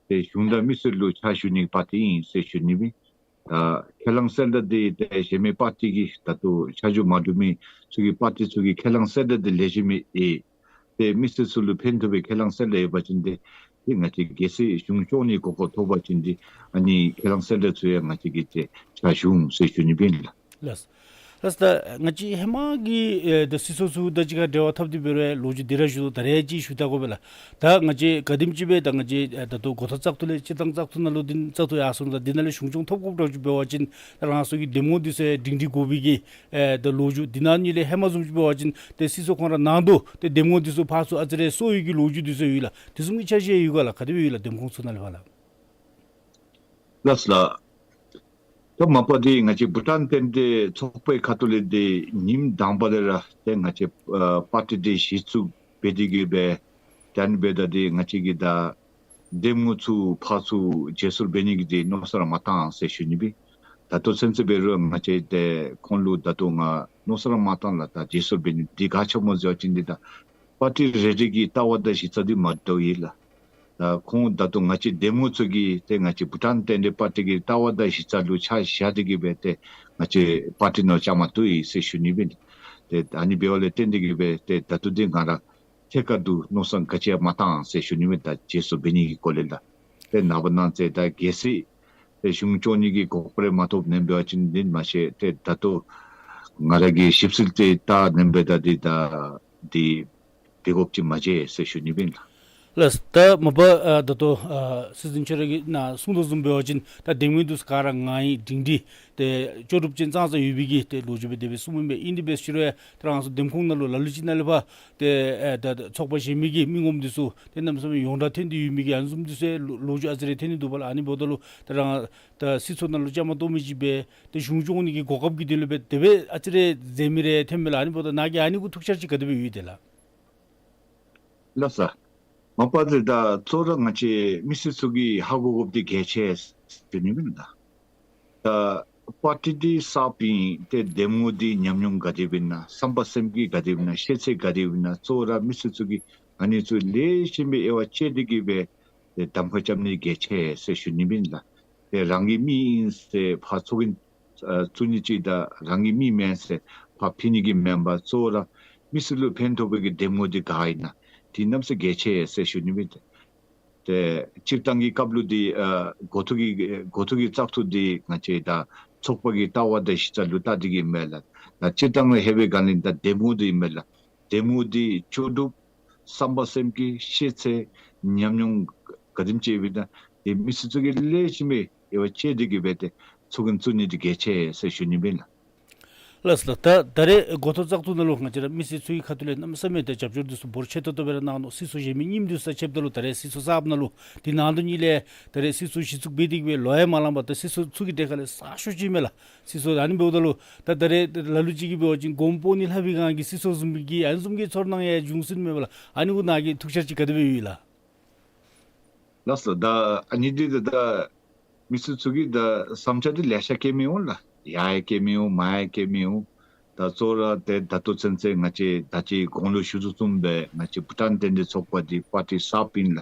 ཏེ་གཞུང་དང་མི་སེར་ལུ་ཕྱག་ཞུ་ནི་པར་ཊི་ཨིན་ཟེར་ཞུ་ནི་སྦེ། ད་ཁས་བླངས་གསལ་བསྒྲགས་འདི་ཏེ་གཞན་མི་པར་ཊི་གི་ད་ལྟོ་ཆ་འཇོག་མ་གྲུབ་མི་ཚུ་གི་པར་ཊི་ཚུ་གི་ཁས་བླངས་གསལ་བསྒྲགས་འདི་ལེགས་ཤོམ་ཨིན། ཏེ་མི་སེར་ཚུ་ལུ་ཕན་ཐོགས་པའི་ཁས་བླངས་གསལ་བསྒྲགས་ཡོད་པ་ཅིན་ཏེ་ཏེ་ང་བཅས་གལ་སྲིད་གཞུང་སྐྱོང་ནི་གོ་སྐབས་ཐོབ་པ་ཅིན་ཏེ་ཨ་ནི་ཁས་བླངས་གསལ་བསྒྲགས་ཚུ་ཡང་ང་བཅས་ཀྱིས་ཏེ་ཕྱག་ཞུ་འོང་ཟེར་ཞུ་ནི་སྦེ་ཨིན་ལགས། ལགས། ལགས། ད་ང་བཅས་ཧེ་མ་གི་ཨེ་ད་སྲིད་ཚོགས་ཚུ་དང་གཅིག་ཁར་འབྲེལ་བ་འཐབ་སྟེ་འབད་རུང་ལོ་རྒྱུས་འདི་ར་ཞུ་དོ། ད་རེས་ཅིག་ཞུ་བལྟ་དགོ་པས་ལགས། ད་ང་བཅས་ག་དེམ་ཅིག་སྦེ་ད་ང་བཅས་ཨེ་ད་ལྟོ་འགོ་ཐོག་བཙག་འཐུ་ལས་སྤྱིར་བཏང་བཙག་འཐུ་ནང་ལུ་འདི་བཙག་འཐུ་ཡར་སོང་ད་འདི་ནང་ལས་གཞུང་སྐྱོང་ཐོབ་དགོཔ་འདྲཝ་ཅིག་འབད་བ་ཅིན་ད་རང་སོ་གི་འདེམས་ངོ་འདི་ཚུ་ཡང་སྒྲིང་སྒྲི་དགོ་པའི་གི་ཨེ་ད་ལོ་རྒྱུས་འདི་ནང་གཉིས་ལས་ཧེ་མ་བཟུམ་ཅིག་འབད་བ་ཅིན་ཏེ་སྲིད་ཚོགས་ཁོང་ར་ནང་དུ་ཏེ་འདེམས་ངོ་འདི་ཚུ་ཕར་ཚུར་ཨ་ཙི་རེ་སོར་ཡི་གི་ལོ་རྒྱུས་འདི་ཚུ་ཡོད་ལགས། དེ་བཟུམ་གྱི་འཆར་གཞི་ཡོད་ག་ལགས། ག་དེ་སྦེ་ཡོད་ལགས་འདེམས་ཁོངས་ཚུ་ནང་ལས་ཕར་ལགས། ལགས་ལགས། ད་མ་པ་འདི་ང་བཅས་བྷུ་ཊཱན་བསྟན་འགྲོའི་ཚོགས་པའི་ཁ་ཐུག་ལས་འདི་ཉིནམ་དང་པ་ལས་ར་ཏེ་ང་བཅས་ཨ་པར་ཊི་འདི་གཞི་བཙུགས་འབད་དེ་གི་སྦེ་ཏེ་ཨ་ནི་འབདཝ་ད་འདི་ང་བཅས་ཀྱིས་ད་འདེམས་ངོ་ཚུ་ཕར་ཚུར་བརྗེ་སོར་འབད་ནི་གི་འདི་མནོ་བསམ་ར་མ་བཏང་ཟེར་ཞུ་ནི་སྦེ། ད་ལྟོ་ཚུན་ཚོད་འབད་རུང་ང་བཅས་ཏེ་ཁོང་ལུ་ད་ལྟོ་ང་མནོ་བསམ་ར་མ་བཏང་ལགས། ད་རྗེས་སུ་འབད་ནི་འདི་ག་ཅི་སྨོ་ཟེར་བ་ཅིན་འདི་ད་པར་ཊི་རེ་རེ་གི་ལྟ་བ་དང་གཞི་རྩ་འདི་མ་འདྲཝ་ཨིན་ལགས། ད་ཁོང་ད་ལྟོ་ང་བཅས་འདེམས་ངོ་ཚུ་གིས་ཏེ་ང་བཅས་བྷུ་ཊཱན་རྟེན་འབྲེལ་པར་ཊི་གི་ལྟ་བ་དང་གཞི་རྩ་ལུ་ཆ་བཞག་སྟེ་གིས་སྦེ་ཏེ་ང་བཅས་པར་ཊི་ནང་བཅའ་མར་གཏོགས་ཡི་ཟེར་ཞུ་ནི་ཨིན། ཏེ་ཨ་ནི་འབདཝ་ལས་བརྟེན་ཏེ་གིས་སྦེ་ཏེ་ད་ལྟོ་འདི་ང་ར་ཐད་ཀར་དུ་མནོ་བསམ་ག་ཅི་ཡང་མ་བཏང་ཟེར་ཞུ་ནི་ཨིན། ད་རྗེས་སུ་འབད་ནི་གི་སྐོར་ལས་ལགས། ཏེ་ནངས་པ་གནངས་ཚེ་ད་གལ་སྲིད་ཏེ་གཞུང་སྐྱོང་ནི་གི་གོ་སྐབས་རེ་མ་ཐོབ་ནི་འབད་བ་ཅིན་འདི་མ་ཤེས། ཏེ་ད་ལྟོ་ང་ར་གིས་ཞིབ་འཚོལ་ཏེ་བལྟ་ནི་འབདཝ་ད་འདི་ད་འདི་འབད་དགོཔ་ཅིག་མ་མཇལ་ཟེར་ཞུ་ནི་ཨིན་ལགས། ལགས། ད་མ་པ་ཨ་ད་ལྟོ་ཨ་སྲིད་འཛིན་ཁྱོད་ར་གིས་ནཱ་གསུང་དོ་བཟུམ་འབད་བ་ཅིན་ད་འདེམས་ངོ་འདི་ཚུ་ག་ར་ངང་ཡིག་སྒྲིང་སྒྲི་ཏེ་ལྕོགས་གྲུབ་ཅན་ཙང་ཙང་ཡོད་པའི་གི་ཏེ་ལོ་རྒྱུས་སྦེ་དེ་སྦེ་གསུངམ་ཨིན་པས། ཨིན་དེ་སྦེ་ཞུ་རུང་ཡང་ད་རང་སོ་འདེམས་ཁོངས་ནང་ལུ་ལ་ལུ་ཅིག་ནང་ལས་ཕར་ཏེ་ཨ་ད་ད་ཚོགས་པ་གཞན་མི་གི་མི་ངོམ་འདི་ཚུ་ཏེ་གནམ་མེད་ས་མེད་ཡོངས་གྲགས་ཐོན་ཏེ་ཡོད་མི་གི་ཨ་ནི་བཟུམ་འདི་ཚུ་ལོ་ལོ་རྒྱུས་ཨ་ཙི་རེ་ཐོན་ནི་འདུག་པ་ལགས། ཨ་ནི་འབདཝ་ད་ལུ་ད་རང་ད་སྲིད་ཚོགས་ནང་ལུ་བཅའ་མར་གཏོགས་མི་ཅིག་སྦེ་ཏེ་གཞུང་སྐྱོང་ནི་གི་གོ་སྐབས་ཀྱི་དོན་ལུ་སྦེ་དེ་སྦེ་ཨ་ཙི་རེ་མཛད་མི་རེ་ཐོན་མས་ལགས། ཨ་ནི་འབདཝ་ད་ནཱ་གིས་ཨ་ནི་གུ་ཐུགས་འཆར་ཅིག་ག་དེ་སྦེ་ཡོད་དེ་ལགས། ལགས་སོ། མ་པ་འདི་ད་གཙོ་བོ་ར་ང་བཅས་མི་སེར་ཚུ་གིས་ཧ་གོ་དགོཔ་འདི་གལ་ཆེ་ཟེར་ཞུ་ནི་ཨིན་ལགས། ད་པར་ཊི་འདི་གསརཔ་ཨིན། ཏེ་འདེམས་ངོ་འདི་ཉམས་མྱོང་ག་དེ་སྦེ་ཨིན་ན་བསམ་པ་སེམས་ཀྱིས་ག་དེ་སྦེ་ཨིན་ན་ཤེས་ཚད་ག་དེ་སྦེ་ཨིན་ན་གཙོ་བོ་ར་མི་སེར་ཚུ་གིས་ཨ་ནི་ཚུ་ལེགས་ཤོམ་སྦེ་དབྱེ་བ་དཔྱད་དེ་གིས་སྦེ་ཏེ་གདམ་ཁ་རྐྱབ་ནི་གལ་ཆེ་ཟེར་ཞུ་ནི་ཨིན་ལགས། ཏེ་རང་གི་མི་ཨིན་ཟེར་ཕར་ཚོགས་རྒྱན་ཨ་བཙུགས་ནི་ཅིག་དང་རང་གི་མི་མེན་ཟེར་ཕར་ཕུད་ནི་གི་མེན་པར་གཙོ་བོ་ར་མི་སེར་ལུ་ཕན་ཐོགས་པའི་གི་འདེམས་ངོ་འདི་ག་ཨིན་ན་འདི་གནམ་མེད་ས་མེད་གལ་ཆེ་ཟེར་ཞུ་ནི་ཨིན། ཏེ་སྤྱིར་བཏང་གི་སྐབས་ལུ་འདི་ཨ་འགོ་ཐོག་གི་འགོ་ཐོག་གི་བཙག་འཐུ་འདི་ང་བཅས་ད་ཚོགས་པ་གི་ལྟ་བ་དང་གཞི་རྩ་ལུ་བལྟ་སྟེ་གིས་ཨིན་མས་ལགས། ད་སྤྱིར་བཏང་ལུ་ལྷོད་པའི་སྒང་ལས་ད་འདེམས་ངོ་འདི་ཨིན་མས་ལགས། འདེམས་ངོ་འདི་ལྕོགས་གྲུབ་བསམ་པ་སེམས་ཀྱི་ཤེས་ཚད་ཉམས་མྱོང་ག་དེམ་ཅིག་ཡོདཔ་ཨིན་ན་ཏེ་མི་སེར་ཚུ་གིས་ལེགས་ཤོམ་སྦེ་དབྱེ་བ་དཔྱད་དེ་གིས་སྦེ་ཏེ་ཚོགས་རྒྱན་བཙུགས་ནི་འདི་གལ་ཆེ་ཟེར་ཞུ་ནི་ཨིན་ལགས། ལགས་སོ། ད་ད་རེས་འགོ་ཐོག་བཙག་འཐུ་ནང་ལུ་ང་བཅས་ར་མི་སེར་ཚུ་གི་ཁ་ཐུག་ལས་གནམ་མེད་ས་མེད་ཏེ་རྒྱབ་སྐྱོར་འདི་ཚུ་འབོར་ཆེ་ཏོག་ཏོ་སྦེ་ར་གནང་ནུག། སྲིད་ཚོགས་གཞན་མི་རྙིངམ་འདི་ཚུ་དང་ཕྱདཔ་ད་ལུ་ད་རེས་སྲིད་ཚོགས་གསརཔ་ནང་ལུ་འདི་ནང་དོན་གཉིས་ལས་ད་རེས་སྲིད་ཚོགས་གཞི་བཙུགས་འབད་དེ་གིས་སྦེ་ལོ་ཡང་མ་ལངམ་ད་སྲིད་ཚོགས་ཚུ་གི་གྲལ་ཁ་ལས་གསར་ཤོས་ཅིག་ཨིན་མས་ལགས། སྲིད་ཚོགས་ཨ་ནི་འབདཝ་ད་ལུ་ད་ད་རེས་ལ་ལུ་ཅིག་གིས་འབད་བ་ཅིན་མགོནམ་སྤོ་ནི་ལྷག་པའི་སྒང་གི་སྲིད་ཚོགས་བཟུམ་གྱི་ཨ་ནི་བཟུམ་གྱི་ཚོར་སྣང་ཡང་བྱུང་སྲིད་མས་པ་ལགས། ཨ་ནི་གུ་ནཱ་གི་ཐུགས་འཆར་ཅིག་ག་དེ་སྦེ་ཡོད་ལགས། ལགས་སོ། ད་ཨ་ནི་འདི་ད་ད་མི་སེར་ཚུ་གིས་ད་བསམ་འཆར་འདི་ལེ་ཤ་བཀོད་མི་འོང་ལགས། ཡར་ཡང་བཀོད་མི་འོང་མར་ཡང་བཀོད་མི་འོང་། ད་གཙོ་བོ་ར་ཏེ་ད་ལྟོ་ཚུན་ཚོད་ང་བཅས་ད་ཅི་གོང་ལུ་ཞུ་དོ་བཟུམ་སྦེ་ང་བཅས་བྷུ་ཊཱན་རྟེན་འབྲེལ་ཚོགས་པ་འདི་པར་ཊི་གསརཔ་ཨིན་ལགས།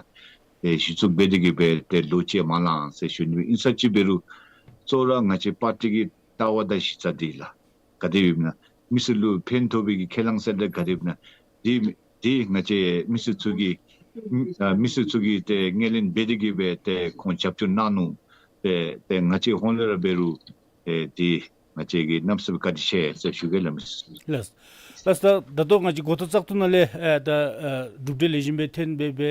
ཏེ་གཞི་བཙུགས་འབད་དེ་གིས་སྦེ་ཏེ་ལོ་གཅིག་མ་ལང་ཟེར་ཞུ་ནི་ཨིན་ས་ཅིག་འབད་རུང་གཙོ་བོ་ར་ང་བཅས་པར་ཊི་གི་ལྟ་བ་དང་གཞི་རྩ་འདི་ལགས། ག་དེ་སྦེ་ཨིན་ན་མི་སེར་ལུ་ཕན་ཐོགས་པའི་གི་ཁས་བླངས་གསལ་བསྒྲགས་ག་དེ་སྦེ་ཨིན་ན་འདི་འདི་ང་བཅས་མི་སེར་ཚུ་གིས་ཨ་མི་སེར་ཚུ་གིས་ཏེ་ངོས་ལེན་འབད་དེ་གིས་སྦེ་ཏེ་ཁོང་རྒྱབ་སྐྱོར་གནང་ནུག། ཏེ་ཏེ་ང་བཅས་ཧོངས་ལས་ར་འབད་རུང་ཏེ་འདི་ང་བཅས་ཀྱིས་གནམ་མེད་ས་མེད་བཀའ་དྲིན་ཆེ་ཟེར་ཞུ་གེ་ལགས། མི་སེར་ལགས། ལགས་སོ། ད་ད་ལྟོ་ང་བཅས་འགོ་ཐོག་བཙག་འཐུ་ནང་ལས་ཨ་ད་ཨ་གྲུབ་འབྲས་ལེགས་ཤོམ་སྦེ་ཐོན་སྦེ་སྦེ་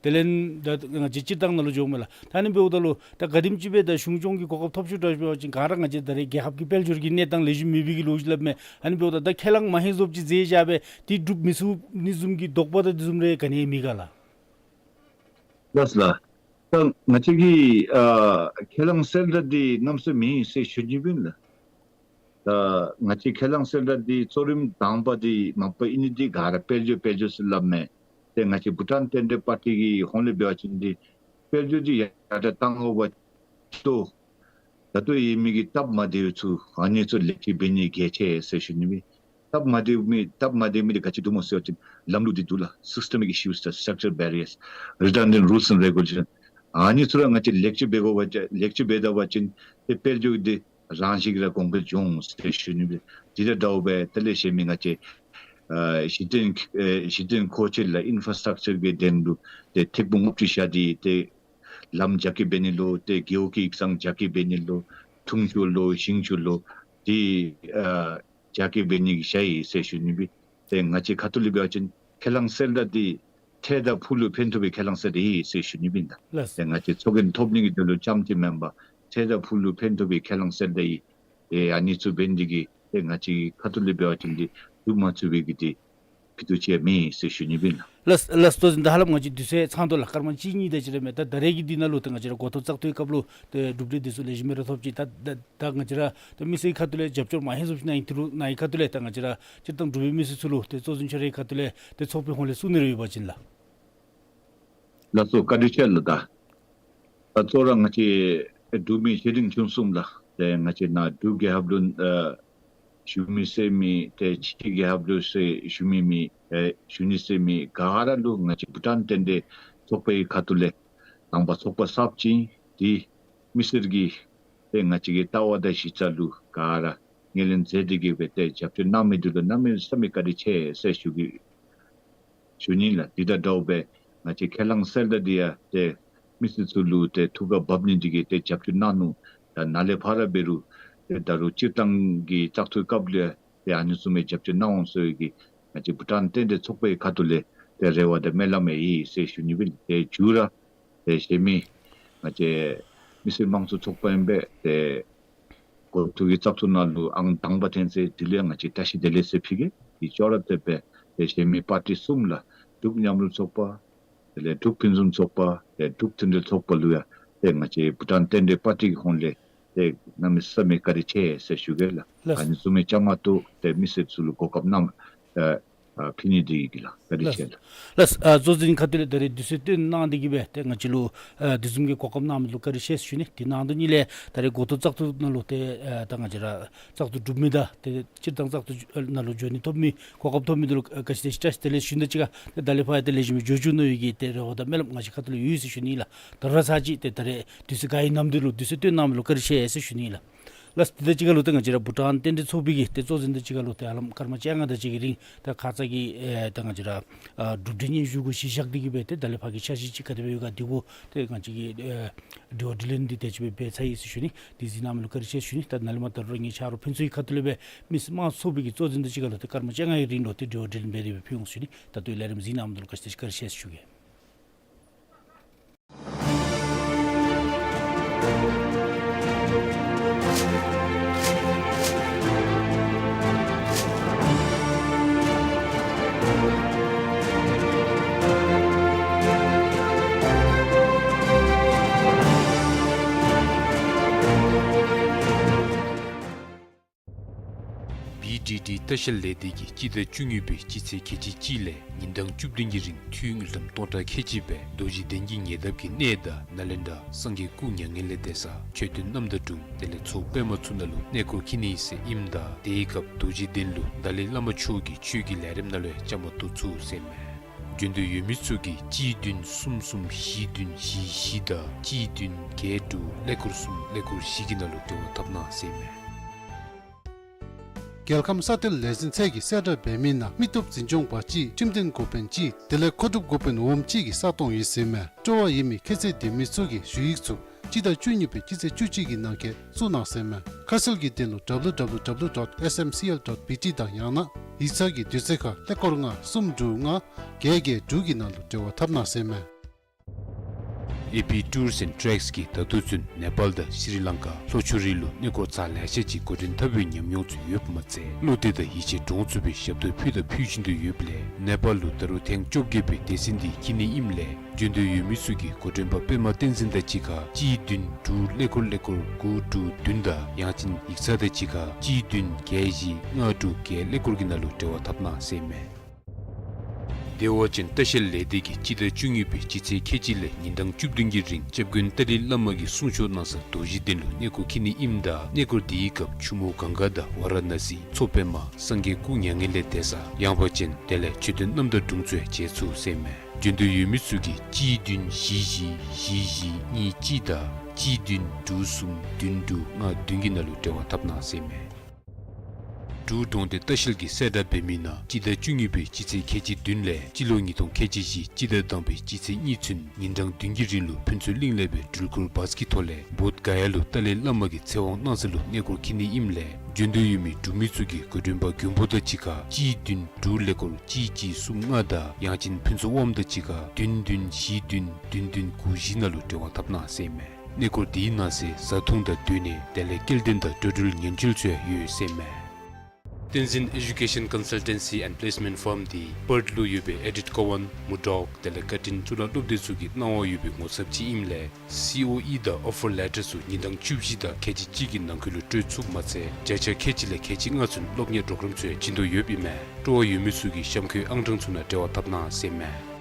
དེ་ལས་ད་ང་བཅས་སྤྱིར་བཏང་ནང་ལུ་འགྱོཝ་མས་ལགས། ད་ཨ་ནི་འབདཝ་ད་ལུ་ད་ག་དེམ་ཅིག་སྦེ་ད་གཞུང་སྐྱོང་གི་གོ་སྐབས་ཐོབ་ཚུགས་དྲགས་ཅིག་འབད་བ་ཅིན་ག་ར་ང་བཅས་ད་རེས་རྒྱལ་ཁབ་ཀྱི་དཔལ་འབྱོར་གྱི་གནས་སྟངས་ལེགས་ཤོམ་མེད་པའི་གི་ལོ་རྒྱུས་སླབ་མས། ཨ་ནི་འབདཝ་ད་ད་ཁས་བླངས་མ་ཧེང་བཟོཝ་ཅིག་མཛད་བཞག་སྦེ་འདི་འགྲུབ་མི་ཚུགས་ནི་བཟུམ་གྱི་དོགས་པ་དང་དེ་བཟུམ་རེ་ག་ནི་ཡང་མེད་ག་ལགས། ལགས་ལགས། ད་ང་བཅས་ཀྱིས་ཨ་ཁས་བླངས་གསལ་བསྒྲགས་འདི་གནམ་མེད་ས་མེད་མེད་ཟེར་ཞུ་ནི་ཨིན་ལགས། ད་ང་བཅས་ཁས་བླངས་གསལ་བསྒྲགས་འདི་གཙོ་རིམ་དང་པ་འདི་མ་པ་ཨིན་ནི་འདི་ག་ར་དཔལ་འབྱོར་དཔལ་འབྱོར་ཟེར་སླབ་མས། ཏེ་ང་བཅས་བྷུ་ཊཱན་རྟེན་འབྲེལ་པར་ཊི་གི་ཧོངས་ལས་འབད་བ་ཅིན་འདི་དཔལ་འབྱོར་འདི་ཡར་དྲག་གཏང་དགོ་པ་ཅིན་ད་ལྟོ་ཡོད་མི་གི་སྟབས་མ་བདེཝ་ཚུ་ཨ་ནི་ཚུ་ལེགས་བཅོས་འབད་ནི་གལ་ཆེ་ཟེར་ཞུ་ནི་ཨིན། སྟབས་མ་བདེ་མི་སྟབས་མ་བདེ་མི་འདི་ག་ཅི་འདུག་སྨོ་ཟེར་བ་ཅིན་ལམ་ལུགས་འདི་འདུག་ལགས། Systemic issues, the structural barriers, redundant rules and regulation. ཨ་ནི་ཚུ་ར་ང་བཅས་ལེགས་བཅོས་འབད་དགོ་པ་ཅིན་ཏེ་དཔལ་འབྱོར་འདི་རང་བཞིན་གྱིས་ར་གོང་འཕེལ་འགྱོ་འོང་ཟེར་ཞུ་ནི་ཨིན། འདི་དང་འདྲཝ་སྦེ་དེ་ལས་གཞན་མི་ང་བཅས་ཨ་གཞི་རྟེན་ཨེ་གཞི་རྟེན་མཁོ་ཆས་ལགས། ཨིན་ཕ་ར་སི་ཊག་ཅར་གྱི་དོན་ལུ་ཏེ་ཐད་འཕུར་དངོས་སྒྲུབ་བཞག་སྟེ་ཏེ་ལམ་རྒྱ་སྐྱེད་འབད་ནི་ལུ་ཏེ་རྒེད་འོག་གི་ཡིག་ཚང་རྒྱ་སྐྱེད་འབད་ནི་ལུ་འཐུང་ཆུ་ལུ་ཞིང་ཆུ་ལུ་ཏེ་ཨ་རྒྱ་སྐྱེད་འབད་ནི་གི་བཞག་ཡི་ཟེར་ཞུ་ནི་ཨིན། ཏེ་ང་བཅས་ཁ་ཐུག་ལས་འབད་བ་ཅིན་ཁས་བླངས་གསལ་བསྒྲགས་འདི་འཕྲལ་དང་ཕུགས་ལུ་ཕན་ཐོགས་པའི་ཁས་བླངས་གསལ་བསྒྲགས་ཨིན་ཟེར་ཞུ་ནི་ཨིན་ལགས། ལགས། ཏེ་ང་བཅས་ཚོགས་རྒྱན་ཐོབ་ནི་གི་དོན་ལུ་རྐྱངམ་གཅིག་མེན་པར་འཕྲལ་དང་ཕུགས་ལུ་ཕན་ཐོགས་པའི་ཁས་བླངས་གསལ་བསྒྲགས་ཨིན། ཏེ་ཨ་ནི་ཚུ་འབད་ནི་འདི་གིས་ཏེ་ང་བཅས་ཁ་ཐུག་ལས་འབད་བ་ཅིན་འདི་འགྲུབ་མ་ཚུགས་པའི་གི་འདི་ཕུ་དུ་ཅིག་མེད་ཟེར་ཞུ་ནི་ཨིན་ལགས། ལགས་ལགས། ལྟོ་ཟིན་ད་ཧ་ལམ་ང་བཅས་དུས་ཚོད་ཚང་དོ་ལགས། སྐར་མ་གཅིག་གཉིས་དེ་ཅིག་ར་མས། ད་ད་རེས་ཀྱི་འདི་ནང་ལུ་ད་ང་བཅས་ར་འགོ་ཐོག་བཙག་འཐུའི་སྐབས་ལུ་ཏེ་གྲུབ་འབྲས་འདི་ཚུ་ལེགས་ཤོམ་སྦེ་ར་ཐོབ་ཅི། ད་ད་ད་ང་བཅས་ར་ད་མི་སེར་ཁ་ཐུག་ལས་རྒྱབ་སྐྱོར་མ་ཧེང་བཟོཝ་ཅིག་གནང་ཡི། ཏེ་རུང་གནང་ཡི་ཁ་ཐུག་ལས་ད་ང་བཅས་ར་སྤྱིར་བཏང་འབྲུག་པའི་མི་སེར་ཚུ་ལུ་ཏེ་གཙོ་འཛིན་ཁྱོད་རའི་ཁ་ཐུག་ལས་ཏེ་ཚོགས་པའི་ཧོངས་ལས་གསུང་ནི་རེ་ཡོད་པ་ཅིན་ལགས། ལགས་སོ། བཀའ་དྲིན་ཆེ་ལགས། ད་ད་གཙོ་བོ་ར་ང་བཅས་འབྲུག་མི་ཆེ་འབྲིང་ཆུང་གསུམ་ལགས། ཏེ་ང་བཅས་ནཱ་འབྲུག་རྒྱལ་ཁབ་ལུ་ཨ་བཞུགས་མི་ཟེར་མི་ཏེ་ཕྱི་རྒྱལ་ཁབ་ལུ་ཟེར་བཞུགས་མི་མི་ཨེ་བཞུགས་ནི་ཟེར་མི་ག་ར་ལུ་ང་བཅས་བྷུ་ཊཱན་རྟེན་འབྲེལ་ཚོགས་པའི་ཁ་ཐུག་ལས་དང་པ་ཚོགས་པ་གསརཔ་ཅིག་ཨིན། དེ་མི་སེར་གྱི་ཏེ་ང་བཅས་ཀྱི་ལྟ་བ་དང་གཞི་རྩ་ལུ་ག་ར་ངོས་ལེན་མཛད་དེ་གིས་སྦེ་ཏེ་རྒྱབ་སྐྱོར་གནང་མི་འདི་ལུ་གནམ་མེད་ས་མེད་བཀའ་དྲིན་ཆེ་ཟེར་ཞུ་གི་ཞུ་ནི་ལགས། དེ་དང་འདྲཝ་སྦེ་ང་བཅས་ཁས་བླངས་གསལ་བསྒྲགས་འདི་ཡང་ཏེ་མི་སེར་ཚུ་ལུ་ཏེ་ཐུགས་ཁར་བབས་ནི་འདི་གིས་ཏེ་རྒྱབ་སྐྱོར་གནང་ནུག། ད་ནཱ་ལས་ཕར་འབད་རུང་ཏེ་ད་རུང་སྤྱིར་བཏང་གི་བཙག་འཐུའི་སྐབས་ལུ་ཏེ་ཨ་ནི་བཟུམ་མའི་རྒྱབ་སྐྱོར་གནང་འོང་ཟེར་གྱི་ང་བཅས་བྷུ་ཊཱན་རྟེན་འབྲེལ་ཚོགས་པའི་ཁ་ཐུག་ལས་ཏེ་རེ་བ་དང་སྨོན་ལམ་ཡོད་ཟེར་ཞུ་ནི་སྦེ་ཏེ་མཇུག་ར་ཏེ་གཞན་མི་ང་བཅས་མི་སེར་དམངས་གཙོའི་ཚོགས་པ་ཨིན་པས། ཏེ་འགོ་ཐོག་གི་བཙག་འཐུ་ནང་ལུ་ཨང་དང་པ་ཐོན་ཟེར་དེ་ལུ་ཡང་ང་བཅས་བཀྲ་ཤིས་བདེ་ལེགས་ཟེར་ཕུལ་གེ། དེ་ཅོག་ར་འཐདཔ་སྦེ་ཏེ་གཞན་མི་པར་ཊི་གསུམ་ལགས། འབྲུག་མཉམ་རུབ་ཚོགས་པ་དེ་ལས་འབྲུག་ཕུན་སུམ་ཚོགས་པ་ཏེ་འབྲུག་མཐུན་སྒྲིལ་ཚོགས་པ་ལུ་ཡང་ཏེ་ང་བཅས་བྷུ་ཊཱན་རྟེན་འབྲེལ་པར་ཊི་གི་ཧོངས་ལས་ཏེ་གནམ་མེད་ས་མེད་བཀའ་དྲིན་ཆེ་ཟེར་ཞུ་གེ་ལགས། ལགས། ཨ་ནི་བཟུམ་མའི་བཅའ་མར་གཏོགས་ཏེ་མི་སེར་ཚུ་ལུ་གོ་སྐབས་གནང་ཨ་ཨ་ཕུལ་ནི་འདི་གིས་ལགས། བཀའ་དྲིན་ཆེ་ལགས། ལགས། ལགས། ཨ་གཙོ་འཛིན་ཁ་ཐུག་ལས་ད་རེས་དུས་ཚོད་བཏོན་གནང་སྟེ་གིས་སྦེ་ཏེ་ང་བཅས་ལུ་ཨ་དེ་བཟུམ་གྱི་གོ་སྐབས་གནང་མི་ལུ་བཀའ་དྲིན་ཆེ་ཟེར་ཞུ་ནི། དེ་ནང་དོན་ཉིད་ལས་ད་རེས་འགོ་ཐོག་བཙག་འཐུ་ནང་ལུ་ཏེ་ཨ་ད་ང་བཅས་ར་བཙག་འཐུ་གྲུབ་མི་དང་ཏེ་སྤྱིར་བཏང་བཙག་འཐུ་ནང་ལུ་འགྱོ་ནི་ཐོབ་མི་གོ་སྐབས་ཐོབ་མི་འདི་ལུ་ཨ་ག་ཅི་ཏེ་བཀྲ་ཤིས་བདེ་ལེགས་ཞུ་ནི་དང་གཅིག་ཁར་ཏེ་ད་ལས་ཕར་ཡང་ཏེ་ལེགས་ཤོམ་སྦེ་འགྱོ་བཅུག་ནི་ཡོད་གི་ཏེ་རེ་བ་དང་སྨོན་ལམ་ང་བཅས་ཁ་ཐུག་ལས་ཡོད་ཟེར་ཞུ་ནི་ལགས། ད་རུང་ཚར་གཅིག་ཏེ་ད་རེས་དུས་ཚོད་ག་ཨིན་ནམ་འདི་ལུ་དུས་ཚོད་བཏོན་གནང་མི་ལུ་བཀའ་དྲིན་ཆེ་ཟེར་ཞུ་ནི་ལགས། ལགས། དེ་དང་གཅིག་ཁར་ལུ་ཏེ་ང་བཅས་ར་བྷུ་ཊཱན་རྟེན་འབྲེལ་ཚོགས་པའི་གི་ཏེ་གཙོ་འཛིན་དང་གཅིག་ཁར་ལུ་ཏེ་ཧ་ལམ་སྐར་མ་བཅོ་ལྔ་དེ་ཅིག་གི་རིང་ད་ཁ་ཙ་གི་ཨེ་ད་ང་བཅས་ར་ཨ་གྲུབ་འབྲས་སྙན་ཞུ་གུ་གཞི་བཞག་སྟེ་གིས་སྦེ་ཏེ་ད་ལས་ཕར་གྱི་འཆར་གཞི་ཅིག་ག་དེ་སྦེ་ཡོད་ག་འདི་གུ་ཏེ་ང་བཅས་ཀྱིས་ཨེ་དྲི་བ་དྲིས་ལན་འདི་དེ་ཅིག་སྦེ་འབད་ཚར་ཡི་ཟེར་ཞུ་ནི། དེ་གཟིགས་གནང་མི་ལུ་བཀའ་དྲིན་ཆེ་ཟེར་ཞུ་ནི། ད་ནཱ་ལས་མར་ད་རུང་ངེའི་ཆ་རོགས་ཕུན་ཚོགས་ཀྱི་ཁ་ཐུག་ལས་སྦེ་མི་སེར་དམངས་གཙོའི་ཚོགས་པའི་གི་གཙོ་འཛིན་དང་གཅིག་ཁར་ལུ་ཏེ་སྐར་མ་བཅོ་ལྔའི་རིང་ལུ་ཏེ་དྲི་བ་དྲིས་ལན་འབད་དེ་སྦེ་ཕུལ་འོང་ཟེར་ཞུ་ནི། ད་ལྟོ་ལས་རིམ་གཟིགས་གནང་མི་ལུ་བཀའ་དྲིན་ཆེ་ཟེར་ཞུ་གེ། བི་ཌི་ཌི་ལྟ་བཤལ་ལས་སྡེ་གིས་སྤྱི་ཟླ་བཅུ་གཉིས་པའི་སྤྱི་ཚེས་ཁལ་གཅིག་གཅིག་ལས་ཉིན་གྲངས་བཅུ་བདུན་གྱི་རིང་འཐུས་དངུལ་ཀྲམ་སྟོང་ཕྲག་ཁལ་གཅིག་སྦེ་རྡོ་རྗེ་གདན་གྱི་ཉེ་འདབས་ཀྱི་གནས་བདག་ནཱ་ལེནྡྲ་སངས་རྒྱས་སྐུ་མྱ་ངན་ལས་འདས་ས་མཆོད་རྟེན་རྣམ་དག་དྲུང་དེ་ལས་ཚོགས་པདྨ་ཚུ་ནང་ལུ་གནས་སྐོར་འཁྱིད་ནི་ཟེར་ཨིནམ་ད་དེའི་སྐབས་རྡོ་རྗེ་གདན་ལུ་ཏཱ་ལའི་བླ་མ་མཆོག་གི་ཆོས་ཀྱི་ལས་རིམ་ནང་ལུ་ཡང་བཅའ་མར་གཏོགས་ཚུགས་ཟེར་མས། འབྱོན་འདོད་ཡོད་མི་ཚུ་གིས་གཅིག་བདུན་གསུམ་གསུམ་བཞི་བདུན་བཞི་བཞི་དང་གཅིག་བདུན་བརྒྱད་དྲུག་ཀླད་ཀོར་གསུམ་ཀླད་ཀོར་བཞི་གི་ནང་ལུ་འབྲེལ་བ་འཐབ་གནང་ཟེར་མས། རྒྱལ་ཁམས་ས་གཏེར་ལས་འཛིན་ཚད་ཀྱིས་གསལ་བསྒྲགས་འབད་མི་ནང་མི་སྟོབས་འཛིན་སྐྱོང་པ་གཅིག་ཁྲིམས་དོན་འགོ་དཔོན་གཅིག་དེ་ལས་མཁོ་སྒྲུབ་འགོ་དཔོན་འོགམ་གཅིག་གི་ས་སྟོང་ཡོད་ཟེར་མས། སྤྲོ་བ་ཡོད་མི་ཁྱད་ཚད་ལྡན་མི་ཚུ་གིས་ཞུ་ཡིག་ཚུ་སྤྱི་ཟླ་བཅུ་གཉིས་པའི་སྤྱི་ཚེས་བཅུ་གཅིག་གི་ནང་འཁོད་བཙུགས་གནང་ཟེར་མས། ཁ་གསལ་གྱི་དོན་ལུ་W W W dot S M C L dot B T དང་ཡང་ན་ཡིག་ཚང་གི་དུས་ཚོད་ཁར་ཀླད་ཀོར་ལྔ་གསུམ་དྲུག་ལྔ་བརྒྱད་བརྒྱད་དྲུག་གི་ནང་ལུ་འབྲེལ་བ་འཐབ་གནང་ཟེར་མས། ཨེ་པི་Tours and Treks གིས་ད་ལྟོ་ཚུན་ནེ་པཱལ་དང་ཤྲི་ལང་ཀ་ལྷོ་ཕྱོགས་རིགས་ལུ་གནས་སྐོར་ཚར་ལེ་ཤ་ཅིག་འགོ་འདྲེན་འཐབ་པའི་ཉམས་མྱོང་ཚུ་ཡོདཔ་མ་ཚད་བློ་གཏད་དང་ཡིད་ཆེས་འདྲོངས་ཚུགས་པའི་ཞབས་ཏོག་ཕུལ་དང་ཕུལ་བཞིན་དུ་ཡོདཔ་ལས་ནེ་པཱལ་ལུ་ད་རུང་ཐེངས་བཅོ་བརྒྱད་པའི་སྡེ་ཚན་འདི་འཁྱིད་ནི་ཨིནམ་ལས་འབྱོན་འདོད་ཡོད་མི་ཚུ་གིས་འགོ་འདྲེན་པ་པདྨ་བསྟན་འཛིན་དང་གཅིག་ཁར་གཅིག་བདུན་དྲུག་ཀླད་ཀོར་ཀླད་ཀོར་དགུ་དྲུག་བདུན་དང་ཡང་ཅིན་ཡིག་ཚང་དང་གཅིག་ཁར་གཅིག་བདུན་བརྒྱད་བཞི་ལྔ་དྲུག་བརྒྱད་ཀླད་ཀོར་གྱི་ནང་ལུ་འབྲེལ་བ་འཐབ་གནང་ཟེར་མས། བདེ་བ་ཅན་ལྟ་བཤལ་ལས་སྡེ་གིས་སྤྱི་ཟླ་བཅུ་གཉིས་པའི་སྤྱི་ཚེས་ཁལ་གཅིག་ལས་ཉིན་གྲངས་བཅུ་བདུན་གྱི་རིང་སྐྱབས་མགོན་ཏཱ་ལའི་བླ་མ་གིས་གསུང་ཆོག་གནང་ས་རྡོ་རྗེ་གདན་ལུ་གནས་སྐོར་འཁྱིད་ནི་ཨིནམ་ད་གནས་སྐོར་དེའི་སྐབས་ཆུ་མོ་གངྒཱ་དང་ཝཱ་ར་ཎ་སི་མཚོ་པདྨ་སངས་རྒྱས་སྐུ་མྱ་ངན་ལས་འདས་ས་ཡངས་པ་ཅན་དེ་ལས་མཆོད་རྟེན་རྣམ་དག་དྲུང་ཚུ་ཡང་མཇལ་ཚུགས་ཟེར་མས། འབྱོན་འདོད་ཡོད་མི་ཚུ་གིས་གཅིག་བདུན་བཞི་བཞི་བཞི་བཞི་གཉིས་གཅིག་དང་གཅིག་བདུན་དྲུག་གསུམ་བདུན་དྲུག་ལྔ་བདུན་གྱི་ནང་ལུ་འབྲེལ་བ་འཐབ་གནང་ཟེར་མས། འབྲུག་གྲོང་སྡེ་ལྟ་བཤལ་གྱིས་གསལ་བསྒྲགས་འབད་མི་ནང་སྤྱི་ཟླ་བཅུ་གཉིས་པའི་སྤྱི་ཚེས་ཁལ་གཅིག་བདུན་ལས་སྤྱི་ལོ་ཉིས་སྟོང་ཁལ་གཅིག་བཞི་སྤྱི་ཟླ་དང་པའི་སྤྱི་ཚེས་གཉིས་ཚུན་ཉིན་གྲངས་བདུན་གྱི་རིང་ལུ་ཕུན་ཚོགས་གླིང་ལས་སྦེ་འགྲུལ་འཁོར་བཱས་ཀྱི་ཐོག་ལས་བོདྷ་ག་ཡ་ལུ་ཏཱ་ལའི་བླ་མ་གི་ཚེ་དབང་གནང་ས་ལུ་གནས་སྐོར་འཁྱིད་ནི་ཨིནམ་ལས་འབྱོན་འདོད་ཡོད་མི་འབྲུག་མི་ཚུ་གིས་འགོ་འདྲེན་པ་མགོན་པོ་དང་གཅིག་ཁར་གཅིག་བདུན་དྲུག་ཀླད་ཀོར་གཅིག་གཅིག་གསུམ་ལྔ་དང་ཡང་ཅིན་ཕུན་ཚོགས་དབངམོ་དང་གཅིག་ཁར་བདུན་བདུན་བཞི་བདུན་བདུན་བདུན་དགུ་བཞི་ནང་ལུ་འབྲེལ་བ་འཐབ་གནང་ཟེར་མས། གནས་སྐོར་དེའི་ནང་གསེས་བཟའ་འཐུང་དང་སྡོད་གནས་དེ་ལས་སྐྱེལ་འདྲེན་དང་འགྲོ་འགྲུལ་ཉེན་བཅོལ་ཚུ་ཡང་ཡོད་ཟེར་མས། བསྟན་འཛིན་Education Consultancy and Placement Firm འདི་པརཐ་ལུ་ཡོད་པའི་ཨེ་ཌིཐ་ཀོ་ཝཱན་མུར་ཌོག་དེ་ལས་ཀར་ཊིན་གཙུག་ལག་སློབ་སྡེ་ཚུ་གི་གནང་བ་ཡོད་པའི་ངོ་ཚབ་ཅིག་ཨིནམ་ལས་སི་ཨོ་ཨི་དང་ཨོ་ཕར་ལེ་ཊར་ཚུ་ཉིན་གྲངས་བཅུ་བཞི་དང་ཁལ་གཅིག་གཅིག་གི་ནང་འཁོད་ལུ་སྤྲོད་ཚུགསཔ་མ་ཚད་བརྒྱ་ཆ་ཁལ་གཅིག་ལས་ཁལ་གཅིག་ལྔ་ཚུན་སློབ་གཉེར་པོརོ་གརམ་ཚུ་ཡང་བྱིན་དོ་ཡོདཔ་ཨིན་མས། སྤྲོ་བ་ཡོད་མི་ཚུ་གིས་གཤམ་འཁོད་ཨང་གྲངས་ཚུ་ནང་འབྲེལ་བ་འཐབ་གནང་ཟེར་མས།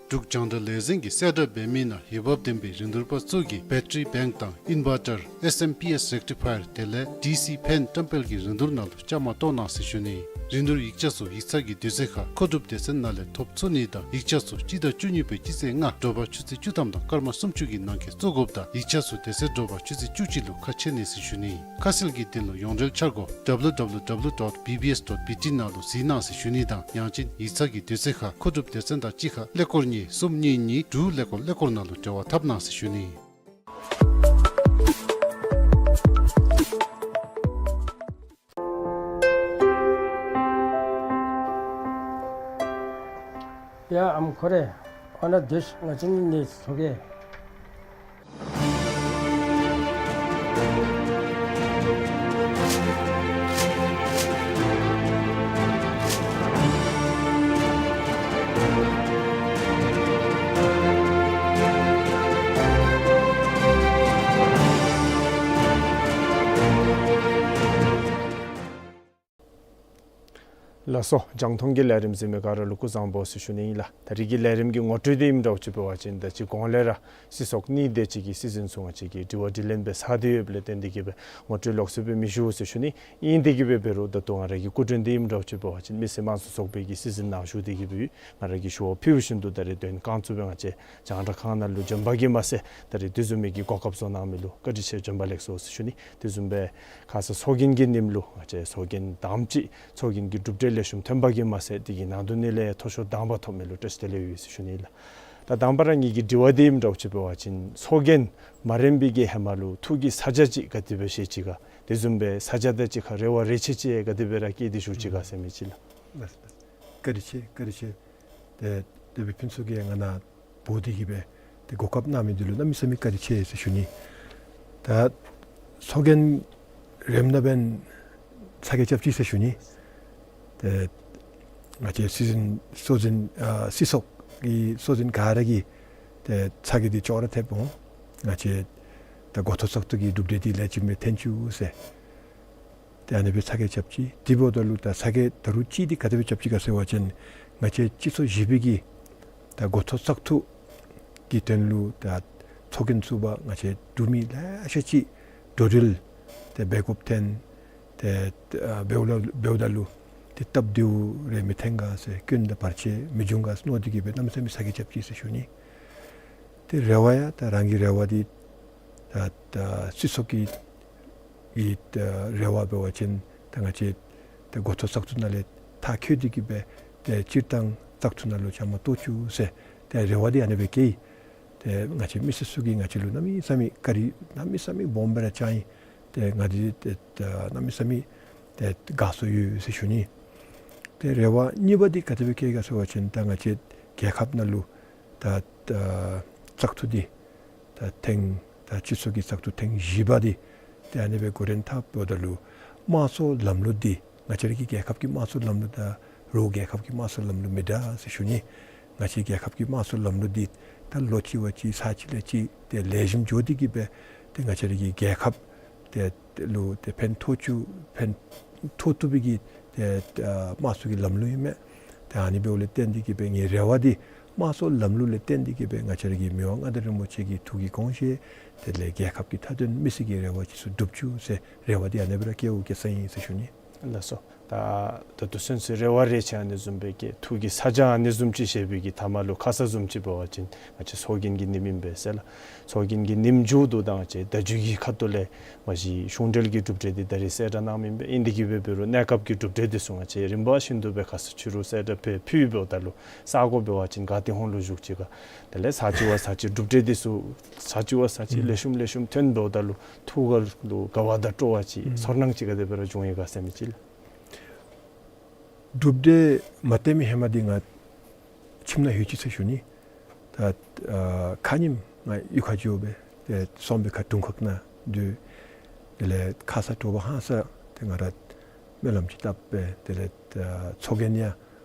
འབྲུག་རྒྱང་བསྒྲགས་ལས་འཛིན་གྱིས་གསལ་བསྒྲགས་འབད་མི་ནང་འོས་འབབ་ལྡན་པའི་རིན་བསྡུར་པ་ཚུ་གིས་བེ་ཊ་རི་བེངཀ་དང་ཨིན་བར་ཊར་ཨེསི་ཨེམ་པི་ཨེསི་རེག་ཊི་ཕ་ཡར་དེ་ལས་ཌི་སི་ཕེན་བཀྲམ་སྤེལ་གྱི་རིན་བསྡུར་ནང་ལུ་བཅའ་མར་གཏོགས་གནང་ཟེར་ཞུ་ནི། རིན་བསྡུར་ཡིག་ཆ་ཚུ་ཡིག་ཚང་གི་དུས་ཚོད་ཁར་མཁོ་སྒྲུབ་སྡེ་ཚན་ནང་ལས་ཐོབ་ཚུགས་ནི་དང་ཡིག་ཆ་ཚུ་སྤྱི་ཟླ་བཅུ་གཉིས་པའི་སྤྱི་ཚེས་ལྔ་དྲོ་པ་ཆུ་ཚོད་བཅུ་ཐམ་དང་སྐར་མ་སུམ་ཅུ་གི་ནང་འཁོད་བཙུགས་དགོཔ་དང་ཡིག་ཆ་ཚུ་དེ་ཚེ་དྲོ་པ་ཆུ་ཚོད་བཅུ་གཅིག་ལུ་ཁ་ཕྱེ་ནི་ཟེར་ཞུ་ནི། ཁ་གསལ་གྱི་དོན་ལུ་ཡོངས་འབྲེལ་འཆར་སྒོ་W W W dot B B S dot B T ནང་ལུ་གཟིགས་གནང་ཟེར་ཞུ་ནི་དང་ཡང་ཅིན་ཡིག་ཚང་གི་དུས་ཚོད་ཁར་མཁོ་སྒྲུབ་སྡེ་ཚན་དང་གཅིག་ཁར་ཀླད་ཀོར་གཉིས་གསུམ་གཉིས་གཉིས་དྲུག་ཀླད་ཀོར་ཀླད་ཀོར་ནང་ལུ་འབྲེལ་བ་འཐབ་གནང་ཟེར་ཞུ་ནི། ཡ་ཨམ་ཁོ་རེ། ཨ་ན་དེ་ང་བཅས་ནི་ཚོ་གེ། ལགས་སོ། རྒྱང་མཐོང་གི་ལས་རིམ་གཟིགས་མི་ག་ར་ལུ་སྐུ་གཟུགས་བཟང་པོ་ཟེར་ཞུ་ནི་ཨིན་ལགས། ད་རིས་ཀྱི་ལས་རིམ་གྱི་ངོ་སྤྲོད་འདི་ཨིནམ་འདྲཝ་ཅིག་འབད་བ་ཅིན་ད་ཅི་གོང་ལས་ར་སྲིད་ཚོགས་གཉིས་དེ་ཅིག་གི་སྲིད་འཛིན་ཚུ་ང་བཅས་ཀྱིས་དྲི་བ་དྲིས་ལན་འབད་ཚར་ཏེ་ཡོདཔ་ལས་བརྟེན་ཏེ་གིས་སྦེ་ངོ་སྤྲོད་ལོགས་སུ་སྦེ་མི་ཞུ་ཟེར་ཞུ་ནི། ཨིན་ཏེ་གིས་སྦེ་འབད་རུང་ད་ལྟོ་ང་ར་གི་སྐུ་མགྲོན་འདི་ཨིནམ་འདྲཝ་ཅིག་འབད་བ་ཅིན་མི་སེར་དམངས་གཙོ་ཚོགས་པའི་གི་སྲིད་འཛིན་ནང་བཞུགས་ཏེ་གིས་སྦེ་ཡོད། ང་ར་གིས་ཞུ་བ་ཕུལ་བཞིན་དུ་ད་རིས་དོན་རྐང་བཙུགས་སྦེ་ང་བཅས་རྒྱང་བསྒྲགས་ཁང་ནང་ལུ་བྱོན་པ་གིས་མ་ཚད་ད་རིས་དེ་བཟུམ་མའི་གི་གོ་སྐབས་བཟོ་གནང་མི་ལུ་བཀའ་དྲིན་ཆེ། བྱོན་པ་ལེགས་སོ་ཟེར་ཞུ་ནི། དེ་བཟུམ་སྦེ་ཁ་ཙ་ཚོགས་རྒྱན་གྱི་ཉིནམ་ལུ་ང་བཅས་ཚོགས་རྒྱན་དང་པ་ཅིག་ཚོགས་རྒྱན་གྱི་གྲུབ་འབྲས་ལེགས་ཤོམ་ཐོན་པ་གིས་མ་ཚད་དེ་གི་ནང་དོན་ནང་ལས་མཐོ་ཤོས་དང་པ་ཐོབ་མི་ལུ་བཀྲིས་བདེ་ལེགས་ཡོད་ཟེར་ཞུ་ནི་ལགས། ད་དང་པ་ར་ངེ་གི་དྲི་བ་འདི་ཨིནམ་འདྲཝ་ཅིག་འབད་བ་ཅིན་ཚོགས་རྒྱན་མ་རན་པའི་གི་ཧེ་མ་ལུ་ཐུགས་ཀྱི་ཚ་གྱང་ཅིག་ག་དེ་སྦེ་བཞེས་ཅི་ག། དེ་བཟུམ་སྦེ་ཚ་གྱང་དང་གཅིག་ཁར་རེ་བ་རེ་ཆེ་ཅིག་ག་དེ་སྦེ་ར་བསྐྱེད་དེ་བཞུགས་ཅི་ག་ཟེར་མི་ཅིག་ལགས། ལགས་སོ། བཀའ་དྲིན་ཆེ། བཀའ་དྲིན་ཆེ། ཏེ་དེ་སྦེ་ཕུན་ཚོགས་ཀྱིས་ང་ནཱ་འབོ་སྟེ་གིས་སྦེ་ཏེ་གོ་སྐབས་གནང་མི་འདི་ལུ་གནམ་མེད་ས་མེད་བཀའ་དྲིན་ཆེ་ཟེར་ཞུ་ནི། ད་ཚོགས་རྒྱན་རནམ་ད་འབདན་ཚ་གྱང་རྐྱབ་ཅི་ཟེར་ཞུ་ནི། ཏེ་ང་བཅས་སྲིད་འཛིན་གཙོ་འཛིན་ཨ་སྲིད་ཚོགས་ཀྱི་གཙོ་འཛིན་ག་ར་གིས་ཏེ་ཚ་གྱང་འདི་ཅོག་ར་འཐདཔ་འོང་། ང་བཅས་ད་འགོ་ཐོག་བཙག་འཐུ་གི་གྲུབ་འབྲས་འདི་ལེགས་ཤོམ་སྦེ་ཐོན་བཅུག་ཟེར། ཏེ་ཨ་ནི་སྦེ་ཚ་གྱང་རྐྱབ་ཅི། དེ་འབདཝ་ད་ལུ་ད་ཚ་གྱང་ད་རུང་ཅིག་འདི་ག་དེ་སྦེ་རྐྱབ་ཅི་ག་ཟེར་བ་ཅིན་ང་བཅས་སྤྱི་ཚོགས་བཞི་པའི་གི་ད་འགོ་ཐོག་བཙག་འཐུ་གི་དོན་ལུ་ད་ཚོགས་རྒྱན་བཙུགས་པར་ང་བཅས་འབྲུག་མི་ལེ་ཤ་ཅིག་འགྲོ་འགྲུལ་ཏེ་འབད་དགོཔ་ཐོན། ཏེ་ཨ་འབདཝ་ད་འབདཝ་ད་ལུ་ཏེ་སྟབས་བདེཝ་རེ་མི་ཐོན་ག་ཟེར་སྐྱོན་དང་བར་ཆད་མི་འབྱུང་ག་ཟེར་མནོ་སྟེ་གིས་སྦེ་གནམ་མེད་ས་མེད་ཚ་གྱང་རྐྱབ་ཅི་ཟེར་ཞུ་ནི། ཏེ་རེ་བ་ཡང་ད་རང་གི་རེ་བ་འདི་ད་ད་སྲིད་ཚོགས་ཀྱི་གི་ད་རེ་བ་འབད་བ་ཅིན་ད་ང་བཅས་ད་འགོ་ཐོག་བཙག་འཐུ་ནང་ལས་མཐར་འཁྱོལ་ཏེ་གིས་སྦེ་ཏེ་སྤྱིར་བཏང་བཙག་འཐུ་ནང་ལུ་བཅའ་མར་གཏོགས་བཅུག་ཟེར་ཏེ་རེ་བ་འདི་ཨ་ནི་སྦེ་བསྐྱེད། ཏེ་ང་བཅས་མི་སེར་ཚུ་གིས་ང་བཅས་ལུ་གནམ་མེད་ས་མེད་བཀའ་དྲིན་གནམ་མེད་ས་མེད་སྦོམ་སྦེ་ར་བསྐྱངས་ཡི། ཏེ་ང་འདི་ཏེ་ད་གནམ་མེད་ས་མེད་ཏེ་དགའ་སོ་ཡོད་ཟེར་ཞུ་ནི། ཏེ་རེ་བ་གཉིས་པ་འདི་ག་དེ་སྦེ་བསྐྱེད་ག་ཟེར་བ་ཅིན་ད་ང་བཅས་རྒྱལ་ཁབ་ནང་ལུ་ད་ད་བཙག་འཐུ་འདི་ད་ཐེངས་ད་སྤྱི་ཚོགས་ཀྱི་བཙག་འཐུ་ཐེངས་བཞི་པ་འདི་ཏེ་ཨ་ནི་སྦེ་འགོ་འདྲེན་འཐབ་འབདཝ་ད་ལུ་དམངས་གཙོའི་ལམ་ལུགས་འདི་ང་བཅས་ར་གི་རྒྱལ་ཁབ་ཀྱི་དམངས་གཙོའི་ལམ་ལུགས་དང་རོགས་རྒྱལ་ཁབ་ཀྱི་དམངས་གཙོའི་ལམ་ལུགས་མི་འདྲ་ཟེར་ཞུ་ནི། ང་བཅས་རྒྱལ་ཁབ་ཀྱི་དམངས་གཙོའི་ལམ་ལུགས་འདི་ད་ལོ་གཅིག་བ་གཅིག་ཚར་གཅིག་ལས་གཅིག་ཏེ་ལེགས་ཤོམ་འགྱོ་སྟེ་གིས་སྦེ་ཏེ་ང་བཅས་ར་གི་རྒྱལ་ཁབ་ཏེ་ལུ་ཏེ་ཕན་ཐོགས་བཅུག་ཕན་ཐོགས་བཏུབ་པའི་གི་ཏེ་ཨ་དམངས་གཙོ་གི་ལམ་ལུགས་ཨིན་མས། ཏེ་ཨ་ནི་འབདཝ་ལས་བརྟེན་ཏེ་གིས་སྦེ་ངེའི་རེ་བ་འདི་དམངས་གཙོའི་ལམ་ལུགས་ལས་བརྟེན་ཏེ་གིས་སྦེ་ང་བཅས་ར་གི་མི་དབང་མངའ་བདག་རིན་པོ་ཆེ་གི་ཐུགས་ཀྱི་དགོངས་བཞེད་དེ་ལས་རྒྱལ་ཁབ་ཀྱི་མཐའ་དོན་མི་སེར་གྱི་རེ་བ་ཅིག་ཚུ་འགྲུབ་བཅུག་ཟེར་རེ་བ་འདི་ཨ་ནི་སྦེ་ར་བསྐྱེདཔ་བསྐྱེད་ས་ཨིན་ཟེར་ཞུ་ནི། ལགས་སོ། ད་ད་ལྟོ་ཚུན་ཚོད་རེ་བ་རེ་ཆེ་ཨ་ནི་བཟུམ་སྦེ་བསྐྱེད། ཐུགས་ཀྱི་ཚ་གྱང་ཨ་ནི་བཟུམ་ཅིག་བཞེས་པའི་གི་མཐའ་མ་ལུ་ཁ་ཙ་བཟུམ་ཅིག་འབད་བ་ཅིན་ང་བཅས་ཚོགས་རྒྱན་གྱི་ཉིནམ་ཨིན་པས་ཟེར་ལགས། ཚོགས་རྒྱན་གྱི་ཉིནམ་མཇུག་ཏུ་ད་ང་བཅས་ད་ལྟོ་གི་ཁ་ཐུག་ལས་མ་གཞི་གཞུང་འབྲེལ་གྱི་གྲུབ་འབྲས་འདི་ད་རིས་གསལ་བསྒྲགས་གནངམ་ཨིན་པས། ཨིན་ཏེ་གིས་སྦེ་འབད་རུང་གནས་སྐབས་ཀྱི་གྲུབ་འབྲས་འདི་ཚུ་ང་བཅས་རིམ་པ་བཞིན་དུ་སྦེ་ཁ་ཙ་ཕྱི་རུ་གསལ་བསྒྲགས་འབད་ཕུལ་འབདཝ་ད་ལུ་ས་གོ་འབད་བ་ཅིན་ག་ཏེ་ཧོང་ལུ་བཞུགས་ཅི་ག། དེ་ལས་ཚར་གཅིག་བ་ཚར་གཅིག་གྲུབ་འབྲས་འདི་ཚུ་ཚར་གཅིག་བ་ཚར་གཅིག་ཨུམ་ལེགས་ཤོམ་ལེགས་ཤོམ་ཐོན་འབདཝ་ད་ལུ་ཐུགས་ཁར་ལུ་དགའ་བ་དང་སྤྲོ་བ་ཅིག་ཨུམ་ཚོར་སྣང་ཅིག་ག་དེ་སྦེ་ར་བྱུང་ཡི་ག་ཟེར་མི་ཅིག་ལགས། གྲུབ་འབྲས་མ་ཐོན་མི་ཧེ་མ་འདི་ང་ཁྱིམ་ནང་ལྷོད་ཅི་ཟེར་ཞུ་ནི། ད་ཨ་ཁ་ཉིནམ་ང་གཡུས་ཁར་འགྱོ་སྦེ་ཏེ་སོང་སྦེ་ཁ་དྲུང་ཁག་ནང་སྡོད། དེ་ལས་ཁ་ཙ་དྲོ་པ་ཧང་སང་ཏེ་ང་ར་སྨོན་ལམ་ཅིག་བཏབ་སྦེ་དེ་ལས་ཨ་ཚོགས་རྒྱན་ཡང་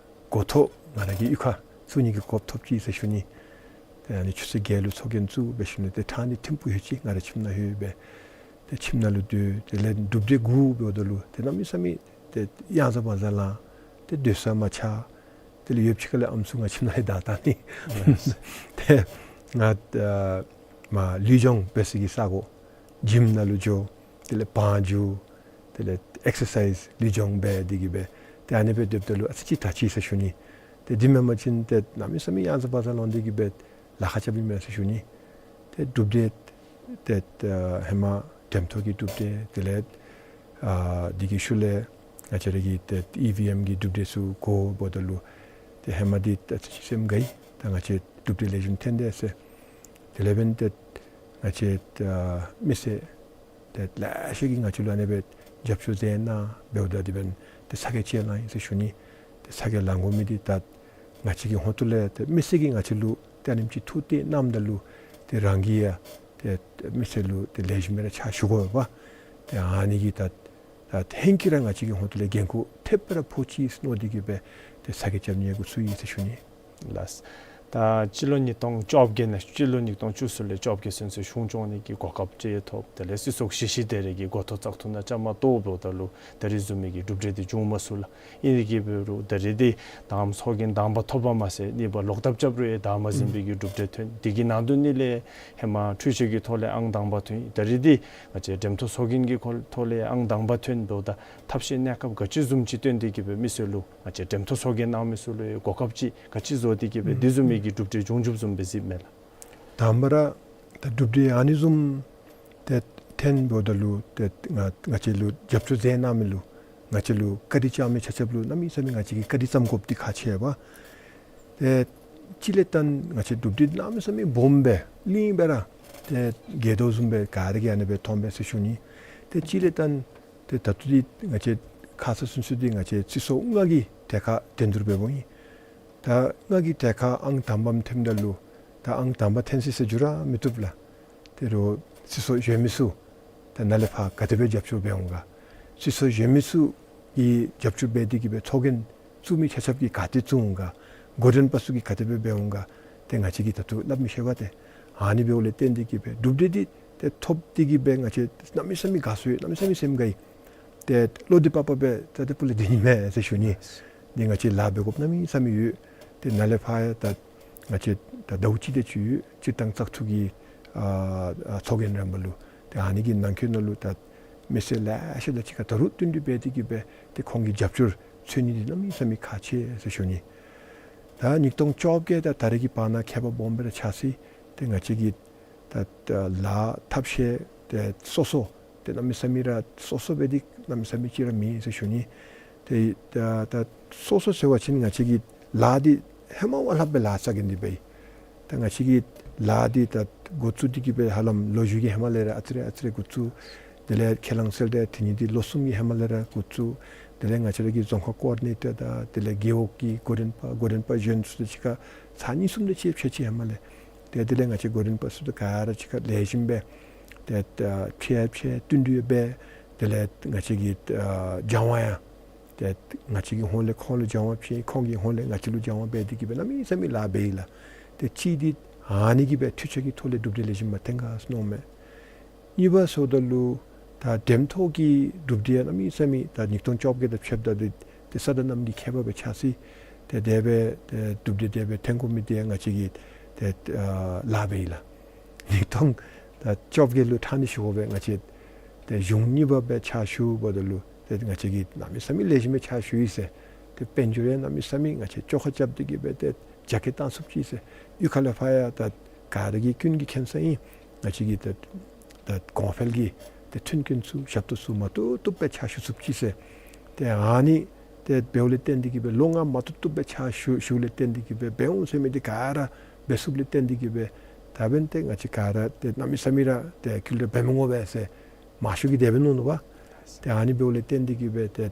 འགོ་ཐོག་ང་ར་གི་གཡུས་ཁར་བཙུགས་ནི་གི་གོ་སྐབས་ཐོབ་ཅི་ཟེར་ཞུ་ནི། ཏེ་ཨ་ནི་ཆུ་ཚོད་བརྒྱད་ལུ་ཚོགས་རྒྱན་བཙུགས་སྦེ་ཞིནམ་ལས་ཏེ་ཕྲང་ནི་ཐིམ་ཕུག་ལྷོད་ཅི། ང་ར་ཁྱིམ་ནང་ལྷོད་སྦེ་ཏེ་ཁྱིམ་ནང་ལུ་སྡོད། དེ་ལས་གྲུབ་འབྲས་དགུ་འབདཝ་ད་ལུ་ཏེ་གནམ་མེད་ས་མེད་ཏེ་གཡང་ཟ་བ་ཟ་ལང་། ཏེ་སྡོད་ས་མ་ཆགས། དེ་ལས་ཡོདཔ་ཅིག་ཁ་ལས་ཨམ་སྲུ་ང་ཁྱིམ་ནང་ལས་བདའ་བཏང་ནི། ཏེ་ང་ཨ་མར་ལུས་སྦྱོང་འབད་ས་གི་ས་གོ་ཇིམ་ནང་ལུ་འགྱོ། དེ་ལས་བང་རྒྱུག། དེ་ལས་ཨེག་སར་སའིཛ་ལུས་སྦྱོང་འབད་དེ་གིས་སྦེ་ཏེ་ཨ་ནི་སྦེ་སྡོདཔ་ད་ལུ་ཨ་ཙི་ཅིག་དྲག་ཅི་ཟེར་ཞུ་ནི། ཏེ་དེ་མེན་པ་ཅིན་ཏེ་གནམ་མེད་ས་མེད་ཡ་མཚན་པ་ཟ་ལོང་སྟེ་གིས་སྦེ་ལཱ་ཁག་རྐྱབ་ཨིན་མས་ཟེར་ཞུ་ནི། ཏེ་གྲུབ་འབྲས་ཏེ་ཨ་ཧེ་མ་འགྲེམས་ཐོག་གི་གྲུབ་འབྲས་དེ་ལས་ཨ་དེ་གི་ཤུལ་ལས་ང་བཅས་ར་གི་ཏེ་ཨི་ཝི་ཨེམ་གི་གྲུབ་འབྲས་ཚུ་གོཝ་ད་ལུ་ཏེ་ཧེ་མ་འདི་ཏེ་ཨ་ཙི་ཅིག་སེམས་དགའ་ཡི། ད་ང་བཅས་གྲུབ་འབྲས་ལེགས་ཤོམ་ཐོན་དེས་ཟེར། དེ་ལས་འབདན་ཏེ་ང་བཅས་ཨ་མི་སེར་ཏེ་ལེ་ཤ་གིས་ང་བཅས་ལུ་ཨ་ནི་སྦེ་རྒྱབ་སྐྱོར་མཛད་གནང་འབདཝ་ད་དེ་འབདན་ཏེ་ཚ་གྱང་ཅིག་ལང་ཡི་ཟེར་ཞུ་ནི། ཏེ་ཚ་གྱང་ལང་དགོ་མི་འདི་ད་ང་བཅས་ཀྱི་ཧོངས་ཏོ་ལས་ཏེ་མི་སེར་གྱིས་ང་བཅས་ལུ་ཏེ་ཨ་ནེམ་ཅིག་ཐུགས་གཏད་གནངམ་ད་ལུ་ཏེ་རང་གིས་ཡང་ཏེ་མི་སེར་ལུ་ཏེ་ལེགས་ཤོམ་སྦེ་ར་ཕྱག་ཞུ་དགོ་པས། ཏེ་ཨ་ནི་གིས་ད་ད་ཧེང་སྐལ་ར་ང་བཅས་ཀྱི་ཧོངས་ཏོ་ལས་འགན་ཁུར་ཐེབས་སྦེ་ར་ཕོག་ཅི་ཟེར་མནོ་སྟེ་གིས་སྦེ་ཏེ་ཚ་གྱང་རྐྱབ་ནི་ཡང་འགོ་བཙུགས་ཡི་ཟེར་ཞུ་ནི། ལགས། ད་སྤྱི་ལོ་ཉིས་སྟོང་བཅོ་བརྒྱད་ནང་སྤྱི་ལོ་ཉིས་སྟོང་བཅུ་གསུམ་ལས་བཅོ་བརྒྱད་ཚུན་ཚོད་གཞུང་སྐྱོང་ནི་གི་གོ་སྐབས་ཅིག་ཐོབ། དེ་ལས་སྲིད་ཚོགས་གཞི་བཞི་དེ་རེ་གི་འགོ་ཐོག་བཙག་འཐུ་ནང་བཅའ་མར་གཏོགས་འབདཝ་ད་ལུ་ད་རིས་བཟུམ་མའི་གི་གྲུབ་འབྲས་འདི་བྱུང་མ་ཚུགས་ལགས། ཨིན་ཏེ་གིས་འབད་རུང་ད་རིས་འདི་དང་པ་ཚོགས་རྒྱན་དང་པ་ཐོབ་པ་མ་ཚད་གཉིས་པ་ལོག་ལྟབ་རྐྱབ་རུང་ཡང་བདའ་མ་ཟུན་པའི་གི་གྲུབ་འབྲས་ཐོན། དེ་གི་ནང་དོན་ནི་ལས་ཧེ་མ་འཕྲུལ་ཆས་ཀྱི་ཐོག་ལས་ཨང་དང་པ་ཐོན། ད་རིས་འདི་ང་བཅས་འགྲེམས་ཐོག་ཚོགས་རྒྱན་གྱི་ཁོ་ཐོག་ལས་ཨང་དང་པ་ཐོན་འབདཝ་ད་ཐབས་ཤེས་གནས་སྐབས་ག་ཅི་བཟུམ་ཅིག་བཏོན་ཏེ་གིས་སྦེ་མི་སེར་ལུ་ང་བཅས་འགྲེམས་ཐོག་ཚོགས་རྒྱན་གནང་མི་ཚུ་ལུ་གོ་སྐབས་ཅིག་ག་ཅི་བཟོ་སྟེ་གིས་སྦེ་ཨུམ་དེ་བཟུམ་མའི་གི་གྲུབ་འབྲས་བྱུང་བྱུངམ་བཟུམ་སྦེ་གཟིགསཔ་མས་ལགས། དང་པ་ར་ད་གྲུབ་འབྲས་ཨ་ནི་བཟུམ་ཏེ་ཐོན་འབདཝ་ད་ལུ་ཏེ་ང་ང་བཅས་ལུ་རྒྱབ་སྐྱོར་མཛད་གནང་མི་ལུ་ང་བཅས་ལུ་བཀའ་དྲིན་བསྐྱང་མི་ཆ་ཁྱབ་ལུ་གནམ་མེད་ས་མེད་ང་བཅས་ཀྱིས་བཀའ་དྲིན་བསྐྱང་དགོཔ་འདི་ཁག་ཆེ་བས། ཏེ་གཅིག་ལས་བརྟེན་ང་བཅས་གྲུབ་འབྲས་གནམ་མེད་ས་མེད་སྦོམ་སྦེ་གླིང་སྦེ་ར་ཏེ་རྒྱས་དོ་བཟུམ་སྦེ་ག་ར་གིས་ཨ་ནི་སྦེ་མཐོངམ་མས་ཟེར་ཞུ་ནི། ཏེ་གཅིག་ལས་བརྟེན་ཏེ་ད་ལྟོ་འདི་ང་བཅས་ཁ་ཙ་ཚུན་ཚོད་འདི་ང་བཅས་སྲིད་ཚོགས་ལྔ་གི་གྲལ་ཁར་འགྲན་བསྡུར་འབདཝ་ཨིན། ད་ལྔ་གི་གྲལ་ཁར་ཨང་དང་པམ་ཐོནམ་ད་ལུ་ད་ཨང་དང་པ་ཐོན་ཅི་ཟེར་འགྱུར་ར་མི་བཏུབ་ལགས། དེ་རུང་སྲིད་ཚོགས་གཞན་མི་ཚུ་ད་ནཱ་ལས་ཕར་ག་དེ་སྦེ་རྒྱབ་སྐྱོར་འབད་འོང་ག། སྲིད་ཚོགས་གཞན་མི་ཚུ་གིས་རྒྱབ་སྐྱོར་འབད་དེ་གིས་སྦེ་ཚོགས་རྒྱན་བཙུགས་མི་ཆ་ཁྱབ་ཀྱིས་ག་དེ་བཙུགས་འོང་ག། འགོ་འདྲེན་པ་ཚུ་གིས་ག་དེ་སྦེ་འབད་འོང་ག། ཏེ་ང་བཅས་ཀྱིས་ད་ལྟོ་སླབ་མི་ཤེས་པས། ཏེ་ཨ་ནི་འབདཝ་ལས་བརྟེན་ཏེ་གིས་སྦེ་གྲུབ་འབྲས་འདི་ཏེ་ཐོབ་སྟེ་གིས་སྦེ་ང་བཅས་གནམ་མེད་ས་མེད་དགའ་སོ་ཡི། གནམ་མེད་ས་མེད་སེམས་དགའ་ཡི། ཏེ་བློ་བདེ་པ་པ་སྦེ་ད་ཏེ་སྤུ་ལས་སྡོད་ནི་མས་ཟེར་ཞུ་ནི། འདི་ང་བཅས་ལཱ་འབད་དགོཔ་གནམ་མེད་ས་མེད་ཡོད། ཏེ་ནཱ་ལས་ཕར་ཡང་ད་ང་བཅས་ད་ཟླཝ་གཅིག་དེ་ཅིག་ཡོད། སྤྱིར་བཏང་བཙག་འཐུ་གི་ཨ་ཨ་ཚོགས་རྒྱན་རིམ་པ་ལུ། ཏེ་ཨ་ནི་གི་ནང་འཁོད་ནང་ལུ་ད་མི་སེར་ལེ་ཤ་དང་གཅིག་ཁར་ད་རུང་བསྟུན་གྲོས་འབད་དེ་གིས་སྦེ་ཏེ་ཁོང་གི་རྒྱབ་སྐྱོར་འཚོལ་ནི་འདི་གནམ་མེད་ས་མེད་ཁག་ཆེ་ཟེར་ཞུ་ནི། ད་ཉིས་སྟོང་བཅོ་བརྒྱད་དང་ད་རེས་ཀྱི་བར་ན་ཁྱད་པར་སྦོམ་སྦེ་ར་ཆགས་སོ་ཡི། ཏེ་ང་བཅས་ཀྱི་ད་ད་ལཱ་ཐབས་ཤེས་ཏེ་སོ་སོ་ཏེ་གནམ་མེད་ས་མེད་ར་སོ་སོ་སྦེ་འདི་གནམ་མེད་ས་མེད་ཅིག་ར་མེད་ཟེར་ཞུ་ནི། ཏེ་ད་ད་སོ་སོ་ཟེར་བ་ཅིན་ང་བཅས་ཀྱི་ལཱ་འདི་ཧེ་མ་བ་ལྷགཔ་སྦེ་ལཱ་རྩ་འགེངས་ཏེ་འབད་ཡི། ད་ང་བཅས་ཀྱི་ལཱ་འདི་ད་འགོ་བཙུགས་ཏེ་གིས་སྦེ་ཧ་ལམ་ལོ་བཞི་གི་ཧེ་མ་ལས་ར་ཨ་ཙི་རེ་ཨ་ཙི་རེ་འགོ་བཙུགས། དེ་ལས་ཁས་བླངས་སྩལ་ཏེ་དེ་ཉིད་འདི་ལོ་གསུམ་གྱི་ཧེ་མ་ལས་ར་འགོ་བཙུགས། དེ་ལས་ང་བཅས་ར་གི་རྫོང་ཁག་ཀོ་ཨོར་ཌི་ནེ་ཊར་དང་དེ་ལས་རྒེད་འོག་གི་འགོ་འདྲེན་པ་འགོ་འདྲེན་པ་གཞོན་ཚུ་དང་གཅིག་ཁར་ཚར་གཉིས་གསུམ་དེ་ཅིག་ཕྱད་ཅི་ཧེ་མ་ལས། ཏེ་དེ་ལས་ང་བཅས་འགོ་འདྲེན་པ་ཚུ་དང་ག་ར་གཅིག་ཁར་ལེགས་ཤོམ་སྦེ་ཏེ་ཨ་ཕྱད་ཕྱད་བསྟུན་གྲོས་འབད། དེ་ལས་ང་བཅས་ཀྱི་ཨ་སྦྱང་བ་ཡང་ཏེ་ང་བཅས་ཀྱི་ཧོངས་ལས་ཁོང་ལུ་སྦྱང་བ་ཕྱད། ཁོང་གི་ཧོངས་ལས་ང་བཅས་ལུ་སྦྱང་བ་འབད་དེ་གིས་སྦེ་གནམ་མེད་ས་མེད་ལཱ་འབད་ཡི་ལགས། ཏེ་གཅིག་འདི་ཨ་ནི་གིས་སྦེ་འཕྲུལ་ཆས་ཀྱི་ཐོག་ལས་གྲུབ་འབྲས་ལེགས་ཤོམ་མ་ཐོན་ག་ཟེར་མནོཝ་མས། གཉིས་པ་ཟེརཝ་ད་ལུ་ད་འགྲེམས་ཐོག་གི་གྲུབ་འབྲས་ཡང་གནམ་མེད་ས་མེད་ད་ཉིས་སྟོང་བཅོ་བརྒྱད་དང་ཕྱདཔ་ད་འདི་ཏེ་ས་དང་གནམ་གྱི་ཁྱད་པར་སྦེ་ཆགས་སོ་ཡི། ཏེ་དེ་སྦེ་ཏེ་གྲུབ་འབྲས་དེ་སྦེ་ཐོན་དགོ་མི་འདི་ཡང་ང་བཅས་ཀྱིས་ཏེ་ཨ་ལཱ་འབད་ཡི་ལགས། ཉིས་སྟོང་ད་བཅོ་བརྒྱད་ལུ་ཕྲང་སྟེ་ཞུ་དགོ་པས། ང་བཅས་ཏེ་གཞུང་གཉིས་པ་སྦེ་ཕྱག་ཞུཝ་ད་ལུ་ཏེ་ང་བཅས་ཀྱིས་གནམ་མེད་ས་མེད་ལེགས་ཤོམ་སྦེ་ཕྱག་ཞུ་ཡི་ཟེར། ཏེ་དཔལ་འབྱོར་ཡང་གནམ་མེད་ས་མེད་ང་བཅས་བཅོ་ཁ་རྐྱབ་སྟེ་གིས་སྦེ་ཏེ་རྒྱ་སྐྱེད་བཏང་ཚུགས་ཅི་ཟེར། གཡུས་ཁ་ལས་ཕར་ཡང་ད་ག་ར་གིས་ཀུན་གྱིས་མཁྱེན་ས་ཨིན། ང་བཅས་ཀྱི་ད་ད་གོང་འཕེལ་གྱི་ཏེ་མཐུན་རྐྱེན་ཚུ་ཞབས་ཏོག་ཚུ་མ་བཏུབ་བཏུབ་སྦེ་ཕྱག་ཞུ་ཚུགས་ཅི་ཟེར། ཏེ་ཨ་ནི་ཏེ་འབདཝ་ལས་བརྟེན་ཏེ་གིས་སྦེ་ལོ་ལྔ་མ་བཏུབ་བཏུབ་སྦེ་ཕྱག་ཞུ་ཞུཝ་ལས་བརྟེན་ཏེ་གིས་སྦེ་འབད་འོང་ཟེར་མི་འདི་ག་ར་འབད་ཚུགསཔ་ལས་བརྟེན་ཏེ་གིས་སྦེ་ད་འབདན་ཏེ་ང་བཅས་ག་ར་ཏེ་གནམ་མེད་ས་མེད་ར་ཏེ་ཀུན་ལས་འབད་མི་འོང་པས་ཟེར་མང་ཤོས་ཀྱིས་དེ་སྦེ་མནོ་ནུག་པ། ཏེ་ཨ་ནི་འབདཝ་ལས་བརྟེན་ཏེ་གིས་སྦེ་ཏེ་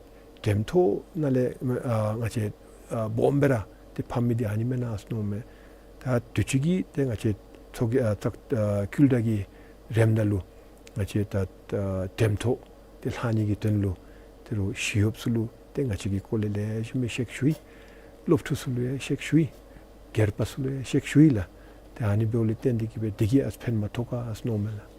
འགྲེམས་ཐོག་ནང་ལས་ཨ་ང་བཅས་ཨ་སྦོམ་སྦེ་ར་ཏེ་ཕམ་མི་འདི་ཨ་ནི་མེན་ན་ཟེར་མནོཝ་མས། ད་དུས་ཅི་གི་ཏེ་ང་བཅས་ཚོགས་ཀྱི་ཨ་ཚོགས་ཨ་ཀུན་ལས་ཀྱི་རིམ་ནང་ལུ་ང་བཅས་ད་ཨ་འགྲེམས་ཐོག་ཏེ་ལྷག་ནི་གི་དོན་ལུ་ཏེ་རུང་ཞི་གཡོགཔ་ཚུ་ལུ་ཏེ་ང་བཅས་ཀྱིས་སྐོར་ལས་ལེགས་ཤོམ་སྦེ་ཤེག་ཞུ་ཡི། སློབ་ཕྲུག་ཚུ་ལུ་ཡང་ཤེག་ཞུ་ཡི། སྒེར་པ་ཚུ་ལུ་ཡང་ཤེག་ཞུ་ཡི་ལགས། ཏེ་ཨ་ནི་འབདཝ་ལས་བརྟེན་ཏེ་གིས་སྦེ་དེ་གིས་ཨ་ཕན་མ་ཐོགས་ག་ཟེར་མནོཝ་མས་ལགས།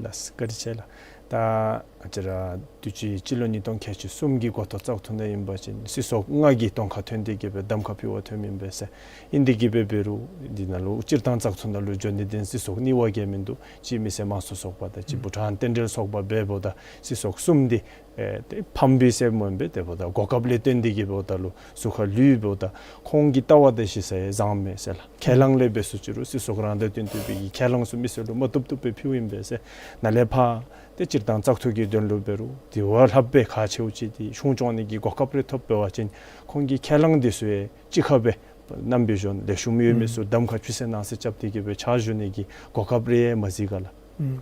ལགས་སོ། བཀའ་དྲིན་ཆེ་ལགས། ད་ ང་བཅས་ར་དུས་ཅི་སྤྱི་ལོ་ཉིས་སྟོང་ཁལ་གཅིག་གསུམ་གྱི་འགོ་ཐོག་བཙག་འཐུ་ནང་ཨིན་པ་ཅིན་སྲིད་ཚོགས་ལྔ་གིས་གདོང་ཁར་ཐོན་ཏེ་གི་སྦེ་གདམ་ཁ་ཕུལ་བར་ཐོནམ་ཨིན་པས་ཟེར། ཨིན་ཏེ་གི་སྦེ་འབད་རུང་འདི་ནང་ལུ་སྤྱིར་བཏང་བཙག་འཐུ་ནང་ལུ་འབྱོན་ནི་འདི་སྲིད་ཚོགས་གཉིས་པ་གིས་མིན་འདུག། གཅིག་མི་སེར་དམངས་གཙོ་ཚོགས་པ་དང་གཅིག་ཨུམ་བྷུ་ཊཱན་རྟེན་འབྲེལ་ཚོགས་པ་འབདཝ་ད་སྲིད་ཚོགས་གསུམ་འདི་ཨེ་ཏེ་ཕམ་པས་ཟེར་སྨོ་ཨིན་པས། དེ་འབདཝ་ད་གོ་སྐབས་ལས་བརྟེན་ཏེ་གི་འབདཝ་ད་ལུ་ཟུར་ཁར་ལུས་འབདཝ་ད་ཁོང་གི་ལྟ་བ་དང་གཞི་རྩ་ཡང་བཟང་མས་ཟེར་ལགས། ཁས་བླངས་ལས་འབད་སོང་ཅི་རུང་སྲིད་ཚོགས་རང་དང་བསྟུན་བསྟུན་པའི་གི་ཁས་བླངས་ཚུ་མི་སེར་ལུ་མ་བཏུབ་བཏུབ་སྦེ་ཕུལཝ་ཨིན་པས་ཟེར། ནཱ་ལས་ཕར་ཏེ་སྤྱིར་བཏང་བཙག་འཐུ་གི་དོན་ལུ་འབད་རུང་དེ་བ་ལྷག་སྦེ་ཁག་ཆེཝ་ཅིག་འདི་གཞུང་སྐྱོང་ནི་གི་གོ་སྐབས་རེ་ཐོབ་འབད་བ་ཅིན་ཁོང་གི་ཁས་བླངས་འདི་ཚུ་ཡང་གཅིག་ཁར་སྦེ་རྣམ་པའི་གཞུང་ལེགས་ཤོམ་ཡོད་མི་ཚུ་གདམ་ཁ་ཕུལ་ས་གནང་ས་རྐྱབ་སྟེ་གི་སྦེ་ཕྱག་ཞུ་ནི་གི་གོ་སྐབས་རེ་ཡང་མ་གཟིགས་ག་ལགས། ཨུམ།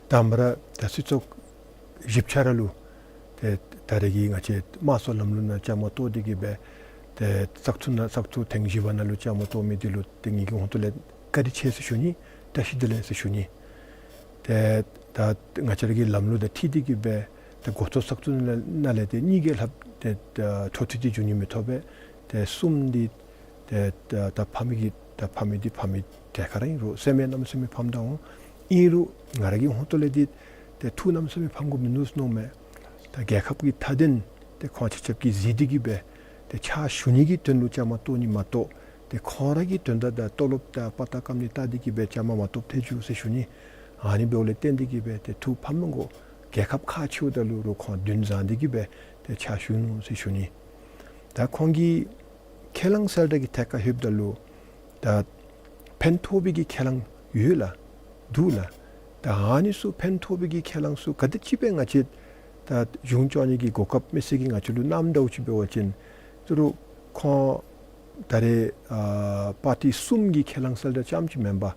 དང་པ་ར་ད་སྲིད་ཚོགས་བཞི་ཆ་ར་ལུ་ཏེ་ད་རེས་ཀྱི་ང་བཅས་དམངས་གཙོའི་ལམ་ལུགས་ནང་བཅའ་མར་གཏོགས་ཏེ་གི་སྦེ་ཏེ་བཙག་འཐུ་ནང་བཙག་འཐུ་ཐེངས་བཞི་པ་ནང་ལུ་བཅའ་མར་གཏོགས་མི་འདི་ལུ་ཏེ་ངེ་གི་ཧོངས་ཏོ་ལས་བཀའ་དྲིན་ཆེ་ཟེར་ཞུ་ནི། བཀྲ་ཤིས་བདེ་ལེགས་ཟེར་ཞུ་ནི། ཏེ་ད་ང་བཅས་ར་གི་ལམ་ལུགས་དང་འཁྲིལ་ཏེ་གི་སྦེ་ཏེ་འགོ་ཐོག་བཙག་འཐུ་ནང་ལས་ཏེ་གཉིས་ཀྱི་ལྷག་ཏེ་འཕྲོ་མཐུད་དེ་འགྱོ་ནི་མི་ཐོབ་པས། ཏེ་གསུམ་འདི་ཏེ་ད་ཕམ་མི་གི་ད་ཕམ་མི་འདི་ཕམ་མི་གྲལ་ཁར་ཨིན་རུང་སེམས་ཡང་གནམ་མེད་ས་མེད་ཕམ་དོ་འོང་། ཨིན་རུང་ང་ར་གི་ཧོངས་ཏོ་ལས་འདི་ཏེ་ཐུགས་གནམ་མེད་ས་མེད་ཕམ་དགོཔ་མིན་འདུག་ཟེར་མནོཝ་མས། ད་རྒྱལ་ཁབ་ཀྱི་མཐའ་དོན་ཏེ་ཁོང་ཆ་ཁྱབ་ཀྱིས་གཟིགས་ཏེ་གི་སྦེ་ཏེ་ཕྱག་ཞུ་ནི་གི་དོན་ལུ་བཅའ་མར་གཏོགས་ནི་མ་གཏོགས་ཏེ་ཁོང་ར་གི་དོན་དག་དང་ཏོ་ལོབ་དང་དཔའ་རྟགས་རྐྱབ་ནི་བལྟ་སྟེ་གི་སྦེ་བཅའ་མར་མ་གཏོགསཔ་ཐལ་འགྱོ་ཟེར་ཞུ་ནི། ཨ་ནི་འབདཝ་ལས་བརྟེན་ཏེ་གི་སྦེ་ཏེ་ཐུགས་ཕམ་མི་དགོ། རྒྱལ་ཁབ་ཁག་ཆེཝ་ད་ལུ་རོགས་ཁོང་མདུན་བཟང་སྟེ་གི་སྦེ་ཏེ་ཕྱག་ཞུ་ནུག་ཟེར་ཞུ་ནི། ད་ཁོང་གི་ཁས་བླངས་གསལ་བསྒྲགས་ཀྱི་ཐད་ཁར་ལྷོདཔ་ད་ལུ་ད་ཕན་ཐོགས་པའི་གི་ཁས་བླངས་ཡོད་ལགས། འདུག་ལགས། ད་ཨ་ནི་ཚུ་ཕན་ཐོགས་པའི་གི་ཁས་བླངས་ཚུ་ག་དེ་ཅིག་སྦེ་ང་བཅས་ད་གཞུང་སྐྱོང་ནི་གི་གོ་སྐབས་མི་སེར་གྱིས་ང་བཅས་ལུ་གནངམ་ད་ཅིག་འབད་བ་ཅིན་ད་རུང་ཁོང་ད་རེས་ཨ་པར་ཊི་གསུམ་གྱི་ཁས་བླངས་གསལ་བསྒྲགས་རྐྱངམ་ཅིག་མེན་པར་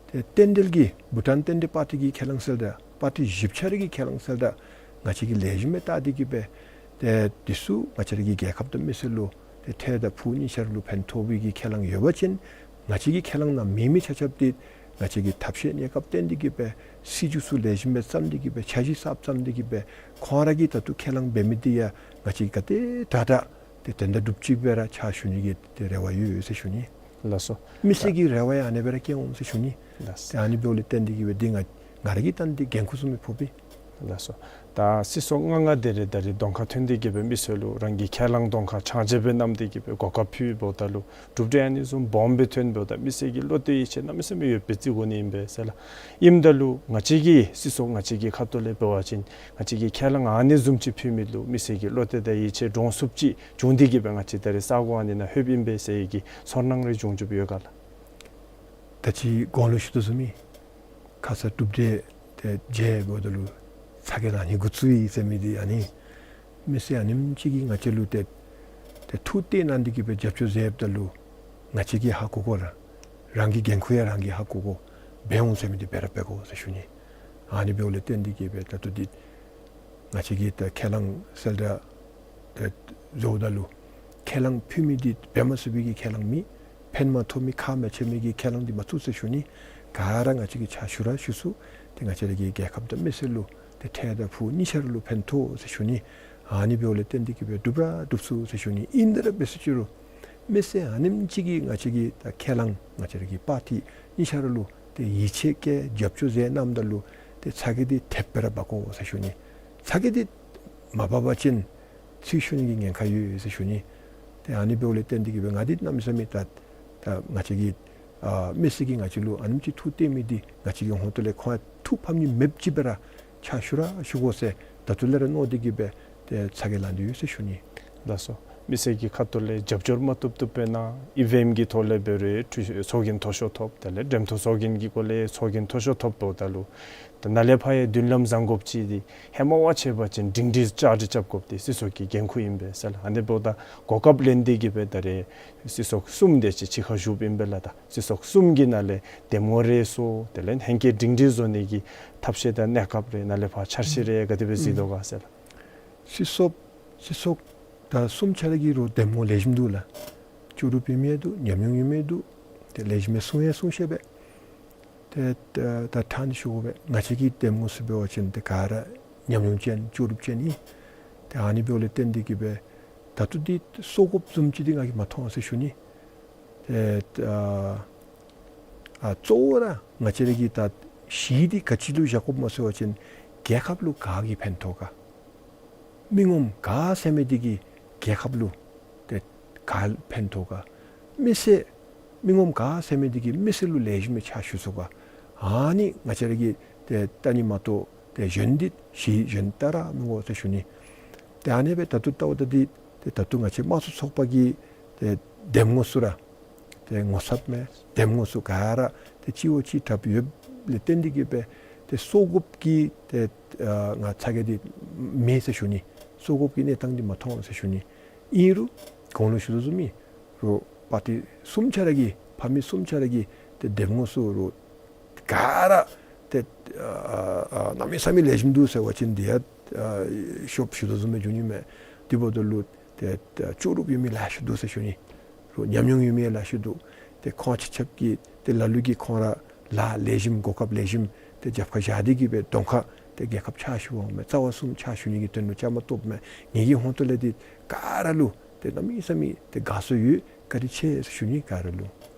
ཏེ་རྟེན་འབྲེལ་གྱི་བྷུ་ཊཱན་རྟེན་འབྲེལ་པར་ཊི་གི་ཁས་བླངས་གསལ་བསྒྲགས་པར་ཊི་བཞི་ཆ་ར་གི་ཁས་བླངས་གསལ་བསྒྲགས་ང་བཅས་ཀྱིས་ལེགས་ཤོམ་སྦེ་བལྟ་སྟེ་གི་སྦེ་ཏེ་འདི་ཚུ་ང་བཅས་ར་གི་རྒྱལ་ཁབ་དང་མི་སེར་ལུ་ཏེ་འཕྲལ་དང་ཕུགས་གཉིས་ཆ་ར་ལུ་ཕན་ཐོགས་པའི་གི་ཁས་བླངས་ཡོད་པ་ཅིན་ང་བཅས་ཀྱི་ཁས་བླངས་ནང་མེད་མི་ཆ་ཁྱབ་འདི་ང་བཅས་ཀྱིས་ཐབས་ཤེས་གནས་སྐབས་བསྟེན་ཏེ་གི་སྦེ་སྲིད་བྱུས་ཚུ་ལེགས་ཤོམ་སྦེ་བརྩམས་ཏེ་གི་སྦེ་འཆར་གཞི་གསརཔ་བརྩམས་ཏེ་གི་སྦེ་ཁོང་ར་གིས་ད་ལྟོ་ཁས་བླངས་འབད་མི་འདི་ཡང་ང་བཅས་ཀྱིས་ག་དེ་དྲག་དྲག་ཏེ་དོན་དག་སྒྲུབ་ཅིག་སྦེ་ར་ཕྱག་ཞུ་ནི་གི་ཏེ་རེ་བ་ཡོད་ཡོད་ཟེར་ཞུ་ནི། ལགས་སོ། མི་སེར་གྱི་རེ་བ་ཡང་ཨ་ནི་སྦེ་ར་བསྐྱེད་འོང་ཟེར་ཞུ་ནི། ལགས་སོ། ཏེ་ཨ་ནི་འབདཝ་ལས་བརྟེན་ཏེ་གི་སྦེ་འདི་ང་ང་ར་གི་ཏན་ཏེ་འགན་ཁུར་བཟུམ་སྦེ་ཕོག་པས། ལགས་སོ། ད་སྲིད་ཚོགས་ལྔ་ལྔ་དེ་རེ་ད་རེས་གདོང་ཁར་ཐོན་ཏེ་གི་སྦེ་མི་སེར་ལུ་རང་གི་ཁས་བླངས་གདོང་ཁར་ཕྱག་རྗེས་སྦེ་བསྣམས་ཏེ་གི་སྦེ་གོ་སྐབས་ཕུལཝ་ད་ལུ་གྲུབ་འབྲས་ཨ་ནི་བཟུམ་སྦོམ་སྦེ་ཐོན་འབདཝ་ད་མི་སེར་གྱི་བློ་གཏད་ཡིད་ཆེས་གནམ་མེད་ས་མེད་ཡོད་པའི་རྩིས་འགོ་ནི་ཨིན་པས་ཟེར་ལགས། ཨིནམ་ད་ལུ་ང་བཅས་ཀྱི་སྲིད་ཚོགས་ང་བཅས་ཀྱི་ཁ་ཐུག་ལས་འབད་བ་ཅིན་ང་བཅས་ཀྱིས་ཁས་བླངས་ཨ་ནི་བཟུམ་ཅིག་ཕུལ་མི་ལུ་མི་སེར་གྱི་བློ་གཏད་དང་ཡིད་ཆེས་འདྲོངས་ཚུགསཔ་ཅིག་བྱུང་སྟེ་གི་སྦེ་ང་བཅས་ད་རེས་ས་གོ་ཨ་ནི་ནང་ལྷོདཔ་ཨིན་པས་ཟེར་བའི་གི་ཚོར་སྣང་རེ་བྱུང་བྱུངམ་ཡོད་ག་ལགས། ད་ཅི་གོང་ལུ་ཞུ་དོ་བཟུམ་སྦེ་ཁ་ཙ་གྲུབ་འབྲས་དེ་མཇལཝ་ད་ལུ་ཚ་གྱང་ལང་ནི་འགོ་བཙུགས་ཡི་ཟེར་མི་འདི་ཨ་ནི་མི་སེར་ཨ་ནེམ་ཅིག་གིས་ང་བཅས་ལུ་ཏེ་ཏེ་ཐུགས་གཏད་གནང་སྟེ་གི་སྦེ་རྒྱབ་སྐྱོར་མཛདཔ་ད་ལུ་ང་བཅས་ཀྱིས་ཧ་གོ་དགོ་ལགས། རང་གི་འགན་ཁུར་ཡང་རང་གིས་ཧ་གོ་དགོ། འབད་འོང་ཟེར་མི་འདི་འབད་ར་འབད་དགོ་ཟེར་ཞུ་ནི། ཨ་ནི་འབདཝ་ལས་བརྟེན་ཏེ་གི་སྦེ་ད་ལྟོ་འདི་ང་བཅས་ཀྱིས་ད་ཁས་བླངས་གསལ་བསྒྲགས་ཏེ་བཟོཝ་ད་ལུ་ཁས་བླངས་ཕུལ་མི་འདི་འབད་མ་ཚུགས་པའི་གི་ཁས་བླངས་མེད། ཕན་མ་ཐོགས་མི་ཁག་མ་ཆེ་མི་གི་ཁས་བླངས་འདི་མ་བཙུགས་ཟེར་ཞུ་ནི། ག་ར་ང་བཅས་ཀྱིས་ཕྱག་ཞུ་ར་ཞུ་ཚུགས། ཏེ་ང་བཅས་ར་གི་རྒྱལ་ཁབ་དང་མི་སེར་ལུ་ཏེ་འཕྲལ་དང་ཕུགས་གཉིས་ཆ་ར་ལུ་ཕན་ཐོགས་ཟེར་ཞུ་ནི། ཨ་ནི་འབདཝ་ལས་བརྟེན་ཏེ་གི་སྦེ་སྒྲུབ་ར་སྒྲུབ་ཚུགས་ཟེར་ཞུ་ནི། ཨིན་ཏེ་ར་འབད་སོང་ཅི་རུང་མི་སེར་ཨ་ནེམ་ཅིག་གིས་ང་བཅས་ཀྱི་ད་ཁས་བླངས་ང་བཅས་ར་གི་པར་ཊི་གཉིས་ཆ་ར་ལུ་ཏེ་ཡིད་ཆེས་བསྐྱེད་རྒྱབ་སྐྱོར་མཛད་གནངམ་ད་ལུ་ཏེ་ཚ་གྱང་འདི་ཐེབས་སྦེ་ར་འབག་དགོ་ཟེར་ཞུ་ནི། ཚ་གྱང་འདི་མ་འབག་པ་ཅིན་ཚུར་ཤོར་ནི་གི་ཉེན་ཁ་ཡོད་ཟེར་ཞུ་ནི། ཏེ་ཨ་ནི་འབདཝ་ལས་བརྟེན་ཏེ་གི་སྦེ་ང་འདི་གནམ་མེད་ས་མེད་ད་ད་ང་བཅས་ཀྱི་ཨ་མི་སེར་གྱིས་ང་བཅས་ལུ་ཨ་ནེམ་ཅིག་ཐུགས་གཏད་མི་འདི་ང་བཅས་ཀྱི་ཧོངས་ཏོ་ལས་ཁོང་ཐུགས་ཕམ་ནི་མེདཔ་ཅིག་སྦེ་ར་ཕྱག་ཞུ་ར་ཞུ་དགོ་ཟེར་ད་ལྟོ་ལས་ར་མནོ་སྟེ་གི་སྦེ་ཏེ་ཚ་གྱང་ལང་སྟེ་ཡོད་ཟེར་ཞུ་ནི། ལགས་སོ། མི་སེར་གྱི་ཁ་ཐུག་ལས་རྒྱབ་སྐྱོར་མ་བཏུབ་བཏུབ་སྦེ་གནང་། ཨི་ཝི་ཨེམ་གྱི་ཐོག་ལས་འབད་རུང་འཐུས་ཚོགས་རྒྱན་མཐོ་ཤོས་ཐོབ། དེ་ལས་འགྲེམ་ཐོག་ཚོགས་རྒྱན་གྱི་སྐོར་ལས་ཚོགས་རྒྱན་མཐོ་ཤོས་ཐོབ་འབདཝ་ད་ལུ་ད་ནཱ་ལས་ཕར་ཡང་མདུན་ལམ་བཟང་དགོཔ་ཅིག་འདི་ཧེ་མ་བ་ཅིག་འབད་བ་ཅིན་སྒྲིང་སྒྲིང་བཅའ་སྒྲིག་རྐྱབ་དགོཔ་འདི་སྲིད་ཚོགས་ཀྱི་འགན་ཁུར་ཨིན་པས་ཟེར་ལགས། ཨ་ནི་འབདཝ་ད་གོ་སྐབས་ལེན་ཏེ་གི་སྦེ་ད་རེས་སྲིད་ཚོགས་གསུམ་དེ་ཅིག་གཅིག་ཁར་བཞུགསཔ་ཨིན་པས་ལགས། ད་སྲིད་ཚོགས་གསུམ་གྱི་ནང་ལས་འདེམས་ངོ་རེ་སོར་དེ་ལས་ཧེང་སྐལ་སྒྲིང་སྒྲིང་བཟོ་ནི་གི་ཐབས་ཤེས་དང་གནས་སྐབས་རེ་ནཱ་ལས་ཕར་འཆར་གཞི་རེ་ག་དེ་སྦེ་གཟིགས་དོ་ག་ཟེར་ལགས། སྲིད་ཚོགས་སྲིད་ཚོགས་ད་གསུམ་ཆ་ར་གི་རོགས་འདེམས་ངོ་ལེགས་ཤོམ་འདུག་ལགས། བཅུ་དྲུག་ཡོད་མི་འདུག། ཉམས་མྱོང་ཡོད་མི་འདུག། ཏེ་ལེགས་ཤོམ་སྦེ་གསུང་ཡང་གསུང་ཤེས་པས། ཏེ་ད་ད་ཕྲང་སྟེ་ཞུ་དགོ་པས། ང་བཅས་ཀྱི་འདེམས་ངོ་ཚུ་འབད་བ་ཅིན་ཏེ་ག་ར་ཉམས་མྱོང་ཅན་བཅུ་དྲུག་ཅན་ཨིན། ཏེ་ཨ་ནི་འབདཝ་ལས་བརྟེན་ཏེ་གི་སྦེ་ད་ལྟོ་འདི་གསོ་དགོཔ་བཟུམ་ཅིག་འདི་ང་གིས་མ་མཐོང་ཟེར་ཞུ་ནི། ཏེ་ཨ་ཨ་གཙོ་བོ་ར་ང་བཅས་ར་གི་ད་གཞི་འདི་ག་ཅི་ལུ་བཞག་དགོཔ་སྨོ་ཟེར་བ་ཅིན་ རྒྱལ་ཁབ་ལུ་ག་གིས་ཕན་ཐོགས་ག། མི་ངོམ་ག་ཟེར་མི་འདི་གིས་རྒྱལ་ཁབ་ལུ་ཏེ་ག་ཕན་ཐོགས་ག། མི་སེར་མི་ངོམ་ག་ཟེར་མི་འདི་གིས་མི་སེར་ལུ་ལེགས་ཤོམ་སྦེ་ཕྱག་ཞུ་ཚུགས་ག། ཨ་ནི་ང་བཅས་ར་གིས་ཏེ་ལྟ་ནི་མ་གཏོགས་ཏེ་གཞན་འདི་གཞི་གཞན་ལྟ་ར་མི་དགོ་ཟེར་ཞུ་ནི། ཏེ་ཨ་ནི་སྦེ་ད་ལྟོ་ལྟཝ་ད་འདི་ཏེ་ད་ལྟོ་ང་བཅས་དམངས་གཙོ་ཚོགས་པ་གི་ཏེ་འདེམས་ངོ་ཚུ་ར་ཏེ་ངོ་ཚབ་མས། འདེམས་ངོ་ཚུ་ག་ར་ཏེ་གཅིག་བ་གཅིག་དྲགཔ་ཡོདཔ་ལས་བརྟེན་ཏེ་གིས་སྦེ་ཏེ་སོ་དགོཔ་གི་ཏེ་ཨ་ང་ཚ་གྱང་འདི་མེད་ཟེར་ཞུ་ནི། སོ་དགོཔ་གི་གནས་སྟངས་འདི་མ་མཐོང་ཟེར་ཞུ་ནི། ཨིན་རུང་གོང་ལུ་ཞུ་དོ་བཟུམ་སྦེ་རོགས་པར་ཊི་གསུམ་ཆ་ར་གི་ཕམ་གསུམ་ཆ་ར་གི་ཏེ་འདེམས་ངོ་ཚུ་རོགས་ག་ར་ཏེ་ཨ་ཨ་ཨ་གནམ་མེད་ས་མེད་ལེགས་ཤོམ་འདུག་ཟེར་བ་ཅིན་འདི་ཡང་ཨ་ཤོབ་ཞུ་དོ་བཟུམ་སྦེ་འགྱོ་ནི་མས། དེ་འབདཝ་ད་ལུ་ཏེ་ལྕོགས་གྲུབ་ཡོད་མི་ལེ་ཤ་འདུག་ཟེར་ཞུ་ནི། རོགས་ཉམས་མྱོང་ཡོད་མི་ལེ་ཤ་འདུག། ཏེ་ཁོང་ཆ་ཁྱབ་ཀྱིས་ཏེ་ལ་ལུ་གིས་ཁོང་ར་ལཱ་ལེགས་ཤོམ་གོ་སྐབས་ལེགས་ཤོམ་ཏེ་རྒྱབ་ཁར་བཞག་སྟེ་གིས་སྦེ་གདོང་ཁར་ཏེ་རྒྱལ་ཁབ་ཕྱག་ཞུ་འོང་མས། རྩ་བ་གསུམ་ཕྱག་ཞུ་ནི་གི་དོན་ལུ་བཅའ་མར་གཏོགསཔ་མས། ངེ་གི་ཧོངས་ཏོ་ལས་འདི་ག་ར་ལུ་ཏེ་གནམ་མེད་ས་མེད་ཏེ་དགའ་ཚོར་ཡོད། བཀའ་དྲིན་ཆེ་ཟེར་ཞུ་ནི་ག་ར་ལུ།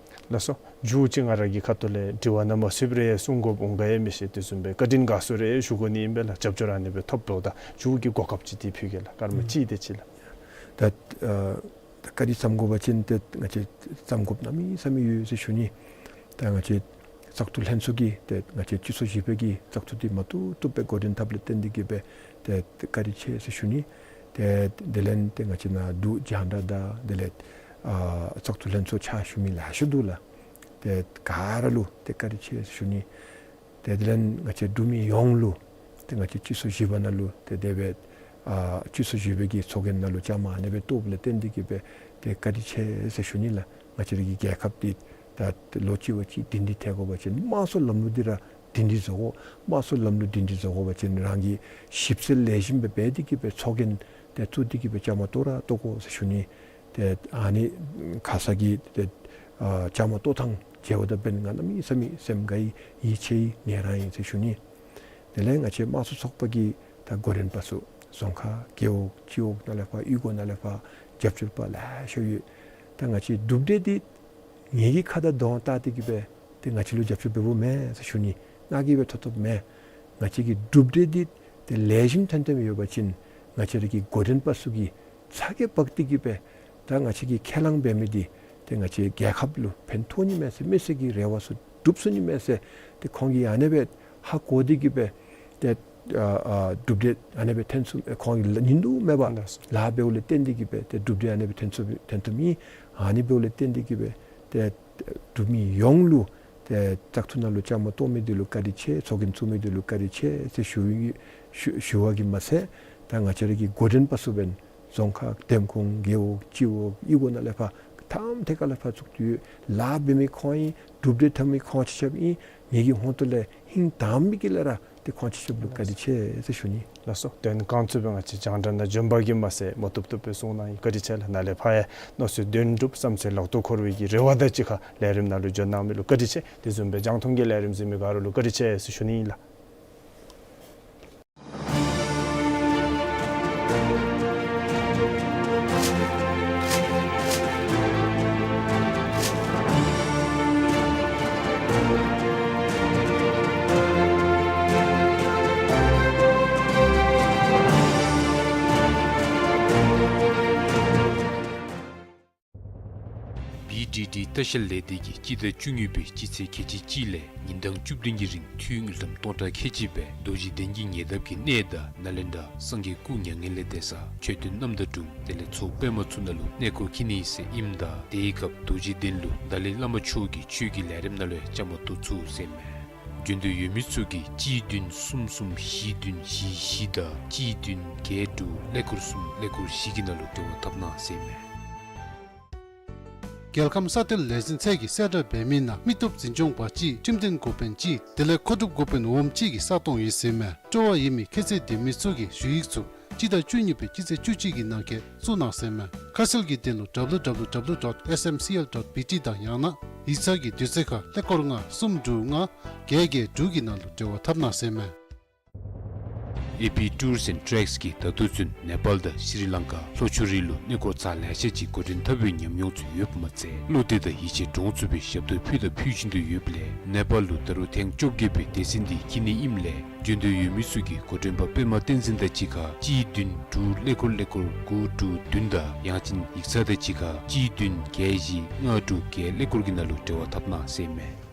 ལགས་སོ། མཇུག་ཅིག་ང་ར་གི་ཁ་ཐུག་ལས་དྲི་བ་ནང་མ་ཚུདཔ་རེ་གསུང་དགོཔ་འོང་ག་ཡང་མི་ཤེས། དེ་བཟུམ་སྦེ་བཀའ་དྲིན་དགའ་ཚོར་རེ་ཞུ་དགོ་ནི་ཨིན་པས་ལགས། རྒྱབ་སྐྱོར་ཨ་ནི་སྦེ་ཐོབ་དོ། ད་མཇུག་གི་གོ་སྐབས་ཅིག་འདི་ཕུལ་གེ་ལགས། སྐར་མ་གཅིག་དེ་ཅིག་ལགས། ད་ཨ་ད་བཀའ་དྲིན་བསམ་དགོ་པ་ཅིན་ཏེ་ང་བཅས་བསམ་དགོཔ་གནམ་མེད་ས་མེད་ཡོད་ཟེར་ཞུ་ནི། ད་ང་བཅས་བཙག་འཐུ་ལྷན་ཚོགས་ཀྱིས་ཏེ་ང་བཅས་སྤྱི་ཚོགས་བཞི་པའི་གི་བཙག་འཐུ་འདི་མ་བཏུབ་བཏུབ་སྦེ་འགོ་འདྲེན་འཐབ་ལས་བརྟེན་ཏེ་གིས་སྦེ་ཏེ་བཀའ་དྲིན་ཆེ་ཟེར་ཞུ་ནི། ཏེ་དེ་ལས་ཏེ་ང་བཅས་ནཱ་འབྲུག་རྒྱང་བསྒྲགས་དང་དེ་ལས་ཨ་བཙག་འཐུ་ལྷན་ཚོགས་ཕྱག་ཞུ་མི་ལེ་ཤ་འདུག་ལགས། ཏེ་ག་ར་ལུ་ཏེ་བཀའ་དྲིན་ཆེ་ཟེར་ཞུ་ནི། ཏེ་དེ་ལས་ང་བཅས་འབྲུག་མི་ཡོངས་ལུ་ཏེ་ང་བཅས་སྤྱི་ཚོགས་བཞི་པ་ནང་ལུ་ཏེ་དེ་སྦེ་ཨ་སྤྱི་ཚོགས་བཞི་པའི་གི་ཚོགས་རྒྱན་ནང་ལུ་བཅའ་མར་ཨ་ནི་སྦེ་གཏོགསཔ་ལས་བརྟེན་ཏེ་གིས་སྦེ་ཏེ་བཀའ་དྲིན་ཆེ་ཟེར་ཞུ་ནི་ལགས། ང་བཅས་ར་གི་རྒྱལ་ཁབ་འདི་ད་ལོ་གཅིག་བ་གཅིག་སྒྲིང་སྒྲི་ཐལ་དགོ་པ་ཅིན་དམངས་གཙོ་ལམ་ལུགས་འདི་ར་སྒྲིང་སྒྲི་བཟོ་དགོ། དམངས་གཙོ་ལམ་ལུགས་སྒྲིང་སྒྲི་བཟོ་དགོ་པ་ཅིན་རང་གིས་ཞིབ་འཚོལ་ལེགས་ཤོམ་སྦེ་འབད་དེ་གིས་སྦེ་ཚོགས་རྒྱན་ཏེ་བཙུགས་ཏེ་གིས་སྦེ་བཅའ་མར་གཏོགས་ར་གཏོགས་དགོ་ཟེར་ཞུ་ནི། ཏེ་ཨ་ནི་ཁ་ཙ་གི་ཏེ་ཨ་བཅའ་མར་གཏོགས་ཐངས་མཇལཝ་ད་འབདན་ང་གནམ་མེད་ས་མེད་སེམས་དགའ་ཡི། ཡིད་ཆེས་ཡི། ངལ་རངས་ཡི་ཟེར་ཞུ་ནི། དེ་ལས་ང་བཅས་དམངས་གཙོ་ཚོགས་པ་གི་ད་འགོ་འདྲེན་པ་ཚུ་རྫོང་ཁག་རྒེད་འོག་སྤྱི་འོག་ནང་ལས་ཕར་གཡུས་སྒོ་ནང་ལས་ཕར་རྒྱབ་སྐྱོར་པ་ལེ་ཤ་ཡོད། ད་ང་བཅས་གྲུབ་འབྲས་འདི་ངེ་གི་ཁ་དང་གདོང་བལྟ་སྟེ་གིས་སྦེ་ཏེ་ང་བཅས་ལུ་རྒྱབ་སྐྱོར་འབདཝ་མེན་ཟེར་ཞུ་ནི། ང་གིས་སྦེ་ཐོབ་ཐོབ་མེན། ང་བཅས་ཀྱི་གྲུབ་འབྲས་འདི་ཏེ་ལེགས་ཤོམ་ཐོན་ཐོནམ་ཡོད་པ་ཅིན་ང་བཅས་ར་གི་འགོ་འདྲེན་པ་ཚུ་གིས་ཚ་གྱང་འབག་སྟེ་གིས་སྦེ་ད་ང་བཅས་ཀྱིས་ཁས་བླངས་འབད་མི་འདི་ཏེ་ང་བཅས་རྒྱལ་ཁབ་ལུ་ཕན་ཐོགས་ནི་མས་ཟེར་མི་སེར་གྱི་རེ་བ་ཚུ་འགྲུབ་ཚུགས་ནི་མས་ཟེར་ཏེ་ཁོང་གིས་ཨ་ནི་སྦེ་ཧ་གོ་སྟེ་གིས་སྦེ་ཏེ་ཨ་ཨ་གྲུབ་འབྲས་ཨ་ནི་སྦེ་ཐོན་ཚུགས། ཨེ་ཁོང་གིས་ལ་ཉིན་དུ་མེད་པར་ལཱ་འབདཝ་ལས་བརྟེན་ཏེ་གིས་སྦེ་ཏེ་གྲུབ་འབྲས་ཨ་ནི་སྦེ་ཐོན་ཚུགས་ཐོན་ཐོནམ་ཨིན། ཨ་ནི་འབདཝ་ལས་བརྟེན་ཏེ་གིས་སྦེ་ཏེ་འབྲུག་མི་ཡོངས་ལུ་ཏེ་བཙག་འཐུ་ནང་ལུ་བཅའ་མར་གཏོགས་མི་འདི་ལུ་བཀའ་དྲིན་ཆེ། ཚོགས་རྒྱན་བཙུགས་མི་འདི་ལུ་བཀའ་དྲིན་ཆེ་ཟེར་ཞུ་ཡི་ཞུ་ཞུ་བ་གིས་མ་ཚད་ད་ང་བཅས་ར་གི་འགོ་འདྲེན་པ་ཚུ་འབདན་རྫོང་ཁག་འདེམས་ཁོངས་རྒེད་འོག་སྤྱི་འོག་གཡུས་སྒོ་ནང་ལས་ཕར་ཐམ་ཐད་ཀ་ལས་ཕར་བཙུགས་ཏེ་ཡོད། ལཱ་འབད་མི་ཁོང་ཨིན། གྲུབ་འབྲས་ཐོབ་མི་ཁོང་ཆ་ཁྱབ་ཨིན། ངེ་གི་ཧོངས་ཏོ་ལས་ཧིང་དྭངས་མི་གིས་ལས་ར་ཏེ་ཁོང་ཆ་ཁྱབ་ལུ་བཀའ་དྲིན་ཆེ་ཟེར་ཞུ་ནི། ལགས་སོ། དོན་གང་ཚུ་སྦེ་ང་བཅས་རྒྱང་བསྒྲགས་ནང་བྱོན་པ་གིས་མ་ཚད་མ་བཏུབ་བཏུབ་སྦེ་གསུང་གནང་ཡི། བཀའ་དྲིན་ཆེ་ལགས། ནཱ་ལས་ཕར་ཡང་མནོ་ཚད་དོན་འགྲུབ་བསམ་ཚད་ལག་ཏུ་འཁོར་བའི་གི་རེ་བ་དང་གཅིག་ཁར་ལས་རིམ་ནང་ལུ་བྱོན་གནང་མི་ལུ་བཀའ་དྲིན་ཆེ། དེ་བཟུམ་སྦེ་རྒྱང་མཐོང་གི་ལས་རིམ་གཟིགས་མི་ག་ར་ལུ་བཀའ་དྲིན་ཆེ་ཟེར་ཞུ་ནི་ཨིན་ལགས། བི་ཌི་ཌི་ལྟ་བཤལ་ལས་སྡེ་གིས་སྤྱི་ཟླ་བཅུ་གཉིས་པའི་སྤྱི་ཚེས་ཁལ་གཅིག་གཅིག་ལས་ཉིན་གྲངས་བཅུ་བདུན་གྱི་རིང་འཐུས་དངུལ་ཀྲམ་སྟོང་ཕྲག་ཁལ་གཅིག་སྦེ་རྡོ་རྗེ་གདན་གྱི་ཉེ་འདབས་ཀྱི་གནས་བདག་ནཱ་ལེནྡྲ་སངས་རྒྱས་སྐུ་མྱ་ངན་ལས་འདས་ས་མཆོད་རྟེན་རྣམ་དག་དྲུང་དེ་ལས་ཚོ་པདྨ་མཚོ་ནང་ལུ་གནས་སྐོར་འཁྱིད་ནི་ཟེར་ཨིནམ་ད་དེའི་སྐབས་རྡོ་རྗེ་གདན་ལུ་ཏཱ་ལའི་བླ་མ་མཆོག་གིས་ཆོས་ཀྱི་ལས་རིམ་ནང་ལུ་ཡང་བཅའ་མར་གཏོགས་ཚུགས་ཟེར་མས། འབྱོན་འདོད་ཡོད་མི་ཚུ་གིས་གཅིག་བདུན་གསུམ་གསུམ་བཞི་བདུན་བཞི་བཞི་དང་གཅིག་བདུན་བརྒྱད་དྲུག་ཀླད་ཀོར་གསུམ་ཀླད་ཀོར་བཞི་གི་ནང་ལུ་འབྲེལ་བ་འཐབ་གནང་ཟེར་མས། རྒྱལ་ཁམས་ས་མཐོའི་ལས་འཛིན་ཚད་ཀྱི་གསལ་བསྒྲགས་འབད་མི་ནང་མི་སྟོབས་འཛིན་སྐྱོང་པ་གཅིག་ཁྲིམས་དོན་འགོ་དཔོན་གཅིག་དེ་ལས་མཁོ་སྒྲུབ་འགོ་དཔོན་འོགམ་གཅིག་གི་ས་སྟོང་ཡོད་ཟེར་མས། སྤྲོ་བ་ཡོད་མི་ཁྱད་ཚད་ལྡན་མི་ཚུ་གིས་ཞུ་ཡིག་ཚུ་སྤྱི་ཟླ་བཅུ་གཉིས་པའི་སྤྱི་ཚེས་བཅུ་གཅིག་གི་ནང་འཁོད་བཙུགས་གནང་ཟེར་མས། ཁ་གསལ་གྱི་དོན་ལུ་W W W dot S M C L dot B T དང་ཡང་ན་ཡིག་ཚང་གི་དུས་ཚོད་ཁར་ཀླད་ཀོར་ལྔ་གསུམ་དྲུག་ལྔ་བརྒྱད་བརྒྱད་དྲུག་གི་ནང་ལུ་འབྲེལ་བ་འཐབ་གནང་ཟེར་མས། ཨེ་པི་Tours and Treks གིས་ད་ལྟོ་ཚུན་ནེ་པཱལ་དང་ཤྲི་ལང་ཀ་ལྷོ་ཕྱོགས་རིགས་ལུ་གནས་སྐོར་ཚར་ལེ་ཤ་ཅིག་འགོ་འདྲེན་འཐབ་པའི་ཉམས་མྱོང་ཚུ་ཡོདཔ་མ་ཚད་བློ་གཏད་དང་ཡིད་ཆེས་འདྲོངས་ཚུགས་པའི་ཞབས་ཏོག་ཕུལ་དང་ཕུལ་བཞིན་དུ་ཡོདཔ་ལས་ནེ་པཱལ་ལུ་ད་རུང་ཐེངས་བཅོ་བརྒྱད་པའི་སྡེ་ཚན་འདི་འཁྱིད་ནི་ཨིནམ་ལས་འབྱོན་འདོད་ཡོད་མི་ཚུ་གིས་འགོ་འདྲེན་པ་པདྨ་བསྟན་འཛིན་དང་གཅིག་ཁར་གཅིག་བདུན་དྲུག་ཀླད་ཀོར་ཀླད་ཀོར་དགུ་དྲུག་བདུན་དང་ཡང་ཅིན་ཡིག་ཚང་དང་གཅིག་ཁར་གཅིག་བདུན་བརྒྱད་བཞི་ལྔ་དྲུག་བརྒྱད་ཀླད་ཀོར་གྱི་ནང་ལུ་འབྲེལ་བ་འཐབ་གནང་ཟེར་ཨིན་མས།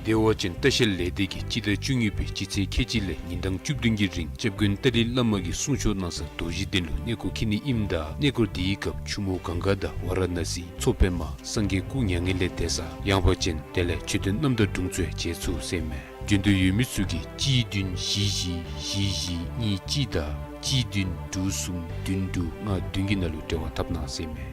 བདེ་བ་ཅན་ལྟ་བཤལ་ལས་སྡེ་གིས་སྤྱི་ཟླ་བཅུ་གཉིས་པའི་སྤྱི་ཚེས་ཁལ་གཅིག་ལས་ཉིན་གྲངས་བཅུ་བདུན་གྱི་རིང་སྐྱབས་མགོན་ཏཱ་ལའི་བླ་མ་གི་གསུང་ཆོས་གནང་ས་རྡོ་རྗེ་གདན་ལུ་གནས་སྐོར་འཁྱིད་ནི་ཨིནམ་ད་གནས་སྐོར་དེའི་སྐབས་ཆུ་མོ་གངྒཱ་དང་ཝཱ་ར་ཎ་སི་མཚོ་པདྨ་སངས་རྒྱས་སྐུ་མྱ་ངན་ལས་འདས་ས་ཡངས་པ་ཅན་དེ་ལས་མཆོད་རྟེན་རྣམ་དག་དྲུང་ཚུ་ཡང་མཇལ་ཚུགས་ཟེར་ཨིན་མས། འབྱོན་འདོད་ཡོད་མི་ཚུ་གིས་གཅིག་བདུན་བཞི་བཞི་བཞི་གཉིས་གཅིག་དང་གཅིག་བདུན་དྲུག་གསུམ་བདུན་དྲུག་ལྔ་བདུན་གྱི་ནང་ལུ་འབྲེལ་བ་འཐབ་གནང་ཟེར་ཨིན་མས།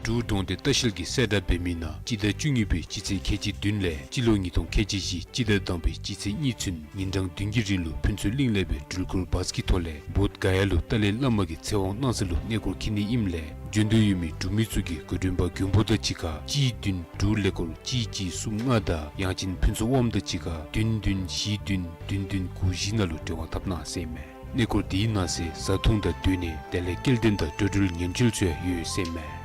འབྲུག་གྲོང་སྡེ་ལྟ་བཤལ་གྱིས་གསལ་བསྒྲགས་འབད་མི་ནང་སྤྱི་ཟླ་བཅུ་གཉིས་པའི་སྤྱི་ཚེས་ཁལ་གཅིག་བདུན་ལས་སྤྱི་ལོ་ཉིས་སྟོང་ཁལ་གཅིག་བཞི་སྤྱི་ཟླ་དང་པའི་སྤྱི་ཚེས་གཉིས་ཚུན་ཉིན་གྲངས་བདུན་གྱི་རིང་ལུ་ཕུན་ཚོགས་གླིང་ལས་སྦེ་འགྲུལ་འཁོར་བཱས་ཀྱི་ཐོག་ལས་བོདྷ་ག་ཡ་ལུ་ཏཱ་ལའི་བླ་མ་གི་ཚེ་དབང་གནང་ས་ལུ་གནས་སྐོར་འཁྱིད་ནི་ཨིནམ་ལས་འབྱོན་འདོད་ཡོད་མི་འབྲུག་མི་ཚུ་གིས་འགོ་འདྲེན་པ་མགོན་པོ་དང་གཅིག་ཁར་གཅིག་བདུན་དྲུག་ཀླད་ཀོར་གཅིག་གཅིག་གསུམ་ལྔ་དང་ཡང་ཅིན་ཕུན་ཚོགས་དབངམོ་དང་གཅིག་ཁར་བདུན་བདུན་བཞི་བདུན་བདུན་བདུན་དགུ་བཞི་ནང་ལུ་འབྲེལ་བ་འཐབ་གནང་ཟེར་ཨིན་མས། གནས་སྐོར་དེའི་ནང་གསེས་བཟའ་འཐུང་དང་སྡོད་གནས་དེ་ལས་སྐྱེལ་འདྲེན་དང་འགྲོ་འགྲུལ་ཉེན་བཅོལ་ཚུ་ཡང་ཡོད་ཟེར་ཨིན་མས།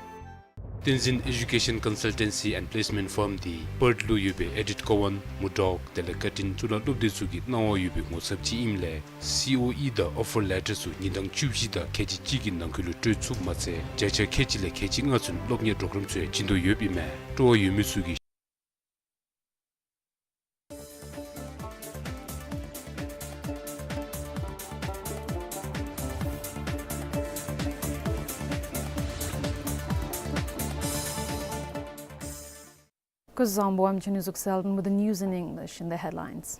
བསྟན་འཛིན་Education Consultancy and Placement Firm འདི་པརཐ་ལུ་ཡོད་པའི་ཨེ་ཌིཐ་ཀོ་ཝཱན་མུར་ཌོག་དེ་ལས་ཀར་ཊིན་གཙུག་ལག་སློབ་སྡེ་ཚུ་གི་གནང་བ་ཡོད་པའི་ངོ་ཚབ་ཅིག་ཨིནམ་ལས་སི་ཨོ་ཨི་དང་ཨོ་ཕར་ལེ་ཊར་ཚུ་ཉིན་གྲངས་བཅུ་བཞི་དང་ཁལ་གཅིག་གཅིག་གི་ནང་འཁོད་ལུ་སྤྲོད་ཚུགསཔ་མ་ཚད་བརྒྱ་ཆ་ཁལ་གཅིག་ལས་ཁལ་གཅིག་ལྔ་ཚུན་སློབ་གཉེར་པོརོ་གརམ་ཚུ་ཡང་བྱིན་དོ་ཡོདཔ་ཨིན་མས། སྤྲོ་བ་ཡོད་མི་ཚུ་གིས། Kuzuzangpo, I'm Chinizuk Selden with the news in English. In the headlines: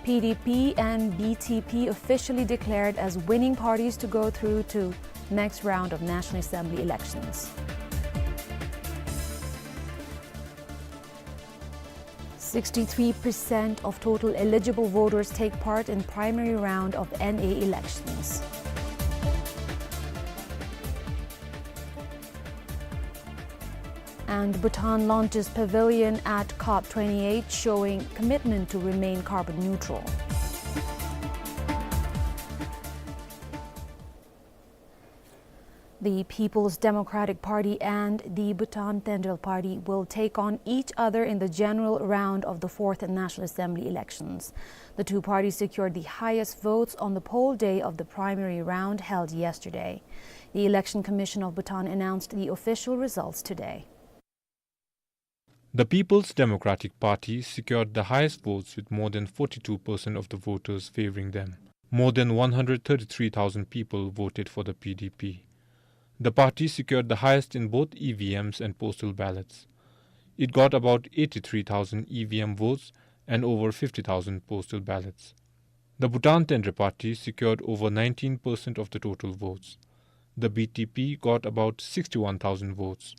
P D P and B T P officially declared as winning parties to go through to next round of National Assembly elections. Sixty-three percent of total eligible voters take part in primary round of N A elections. And Bhutan launches pavilion at COP twenty-eight, showing commitment to remain carbon neutral. The People's Democratic Party and the Bhutan Tendrel Party will take on each other in the general round of the fourth National Assembly elections. The two parties secured the highest votes on the poll day of the primary round held yesterday. The Election Commission of Bhutan announced the official results today. The People's Democratic Party secured the highest votes with more than forty-two percent of the voters favoring them. More than one hundred thirty-three thousand people voted for the P D P. The party secured the highest in both E V Ms and postal ballots. It got about eighty-three thousand E V M votes and over fifty thousand postal ballots. The Bhutan Tendrel Party secured over nineteen percent of the total votes. The B T P got about sixty-one thousand votes.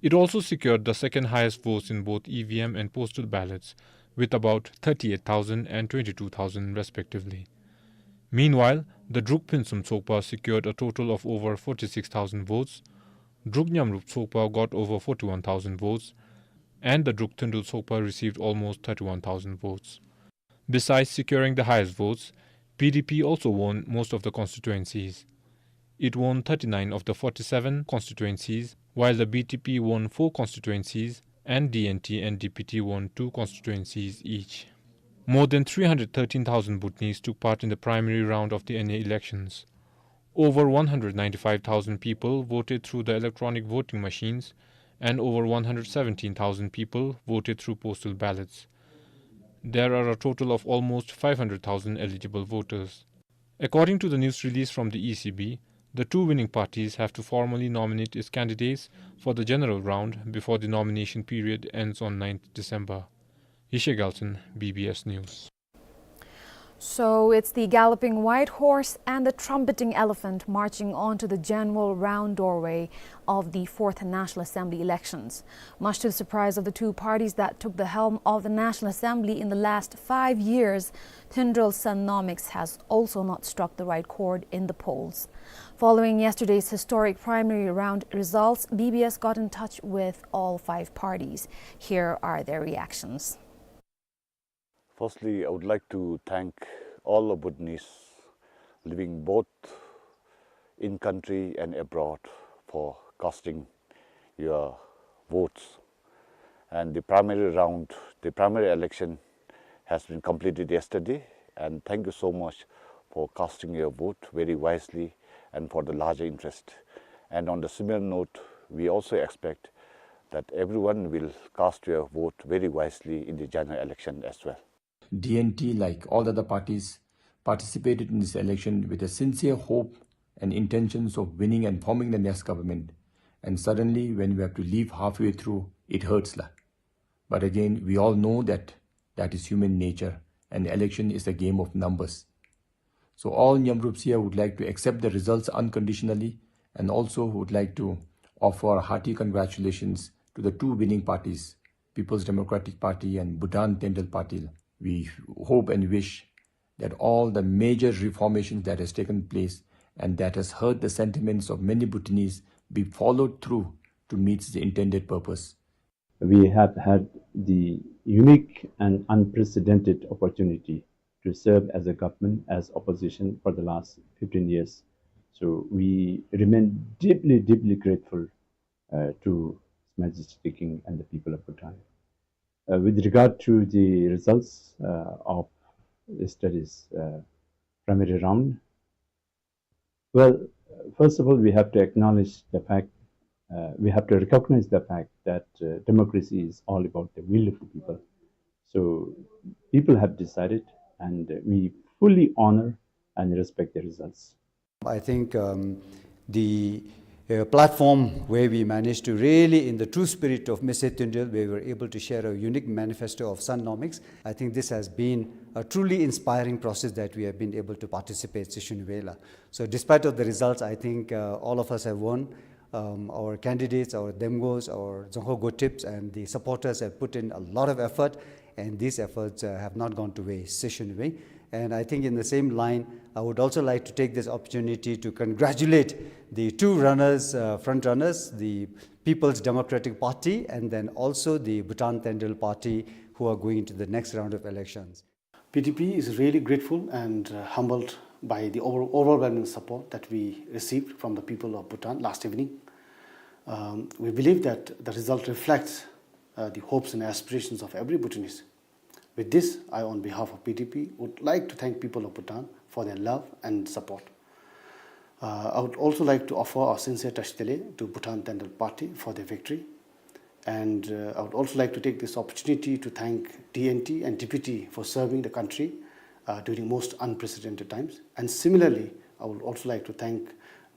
It also secured the second highest votes in both E V M and postal ballots, with about thirty-eight thousand and twenty-two thousand respectively. Meanwhile, the Druk Phuentsum Tsokpa secured a total of over forty-six thousand votes, Druk Nyamrup Tsokpa got over forty-one thousand votes, and the Druk Thundul Tsokpa received almost thirty-one thousand votes. Besides securing the highest votes, P D P also won most of the constituencies. It won thirty-nine of the forty-seven constituencies, while the B T P won four constituencies, and D N T and D P T won two constituencies each. More than three hundred thirteen thousand Bhutanese took part in the primary round of the N A elections. Over one hundred ninety-five thousand people voted through the electronic voting machines, and over one hundred seventeen thousand people voted through postal ballots. There are a total of almost five hundred thousand eligible voters. According to the news release from the E C B, the two winning parties have to formally nominate its candidates for the general round before the nomination period ends on ninth December. Yeshe Gyaltshen, B B S News. So it's the galloping white horse and the trumpeting elephant marching onto the general round doorway of the fourth National Assembly elections. Much to the surprise of the two parties that took the helm of the National Assembly in the last five years, Tendrel San Nomics has also not struck the right chord in the polls. Following yesterday's historic primary round results, B B S got in touch with all five parties. Here are their reactions. Firstly, I would like to thank all the Bhutanese living both in country and abroad for casting your votes. And the primary round, the primary election has been completed yesterday, and thank you so much for casting your vote very wisely and for the larger interest. And on the similar note, we also expect that everyone will cast your vote very wisely in the general election as well. D N T, like all the other parties, participated in this election with a sincere hope and intentions of winning and forming the next government. And suddenly, when we have to leave halfway through, it hurts la. But again, we all know that that is human nature, and election is a game of numbers. So all Nyamrups here would like to accept the results unconditionally and also would like to offer hearty congratulations to the two winning parties, People's Democratic Party and Bhutan Tendrel Party. We hope and wish that all the major reformations that has taken place and that has hurt the sentiments of many Bhutanese be followed through to meet the intended purpose. We have had the unique and unprecedented opportunity to serve as a government, as opposition for the last fifteen years. So we remain deeply, deeply grateful, uh, to His Majesty the King and the people of Bhutan. Uh, with regard to the results, uh, of yesterday's, uh, primary round, well, first of all, we have to acknowledge the fact, uh, we have to recognize the fact that, uh, democracy is all about the will of the people. So people have decided, and we fully honor and respect the results. I think, um, the, uh, platform where we managed to really, in the true spirit of Mese Tendrel, we were able to share a unique manifesto of San Nomics. I think this has been a truly inspiring process that we have been able to participate, Sishu Nivela. So despite of the results, I think, uh, all of us have won. Um, our candidates, our Demgos, our Dzongkha Gotips, and the supporters have put in a lot of effort, and these efforts, uh, have not gone to waste, Sishu Nivela. And I think in the same line, I would also like to take this opportunity to congratulate the two runners, uh, front runners, the People's Democratic Party, and then also the Bhutan Tendrel Party, who are going to the next round of elections. P D P is really grateful and, uh, humbled by the over-, overwhelming support that we received from the people of Bhutan last evening. Um, we believe that the result reflects, uh, the hopes and aspirations of every Bhutanese. With this, I, on behalf of P D P, would like to thank people of Bhutan for their love and support. Uh, I would also like to offer our sincere tashi delek to Bhutan Tendrel Party for their victory. And, uh, I would also like to take this opportunity to thank D N T and D P T for serving the country, uh, during most unprecedented times. And similarly, I would also like to thank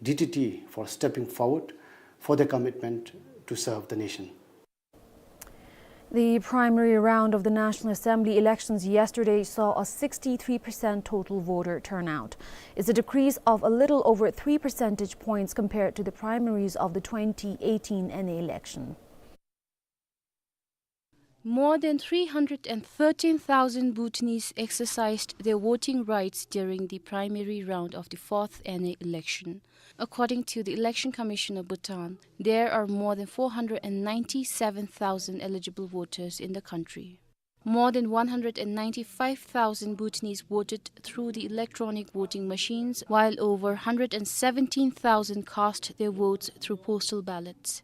D T T for stepping forward for their commitment to serve the nation. The primary round of the National Assembly elections yesterday saw a sixty-three percent total voter turnout. It's a decrease of a little over three percentage points compared to the primaries of the twenty eighteen N A election. More than three hundred and thirteen thousand Bhutanese exercised their voting rights during the primary round of the fourth N A election. According to the Election Commission of Bhutan, there are more than four hundred and ninety-seven thousand eligible voters in the country. More than one hundred and ninety-five thousand Bhutanese voted through the electronic voting machines, while over hundred and seventeen thousand cast their votes through postal ballots.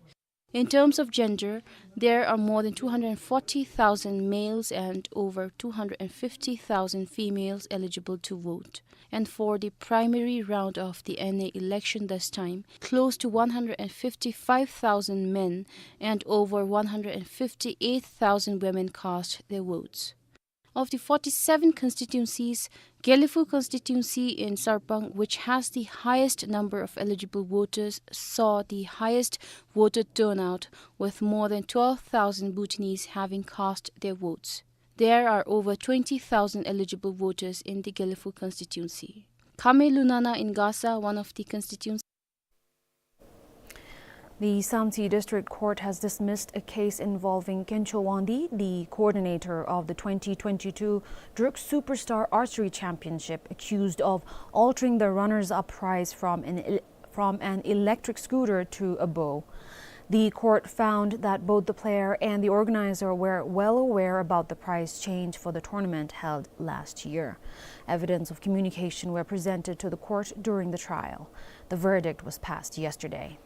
In terms of gender, there are more than two hundred and forty thousand males and over two hundred and fifty thousand females eligible to vote. And for the primary round of the N A election this time, close to one hundred and fifty-five thousand men and over one hundred and fifty-eight thousand women cast their votes. Of the forty-seven constituencies, Gelephu constituency in Sarpang, which has the highest number of eligible voters, saw the highest voter turnout, with more than twelve thousand Bhutanese having cast their votes. There are over twenty thousand eligible voters in the Gelephu constituency. Khame Lunana in Gasa, one of the constituency. The Samtse District Court has dismissed a case involving Kencho Wangdi, the coordinator of the twenty twenty-two Druk Superstar Archery Championship, accused of altering the runners-up prize from an el-, from an electric scooter to a bow. The court found that both the player and the organizer were well aware about the prize change for the tournament held last year. Evidence of communication were presented to the court during the trial. The verdict was passed yesterday.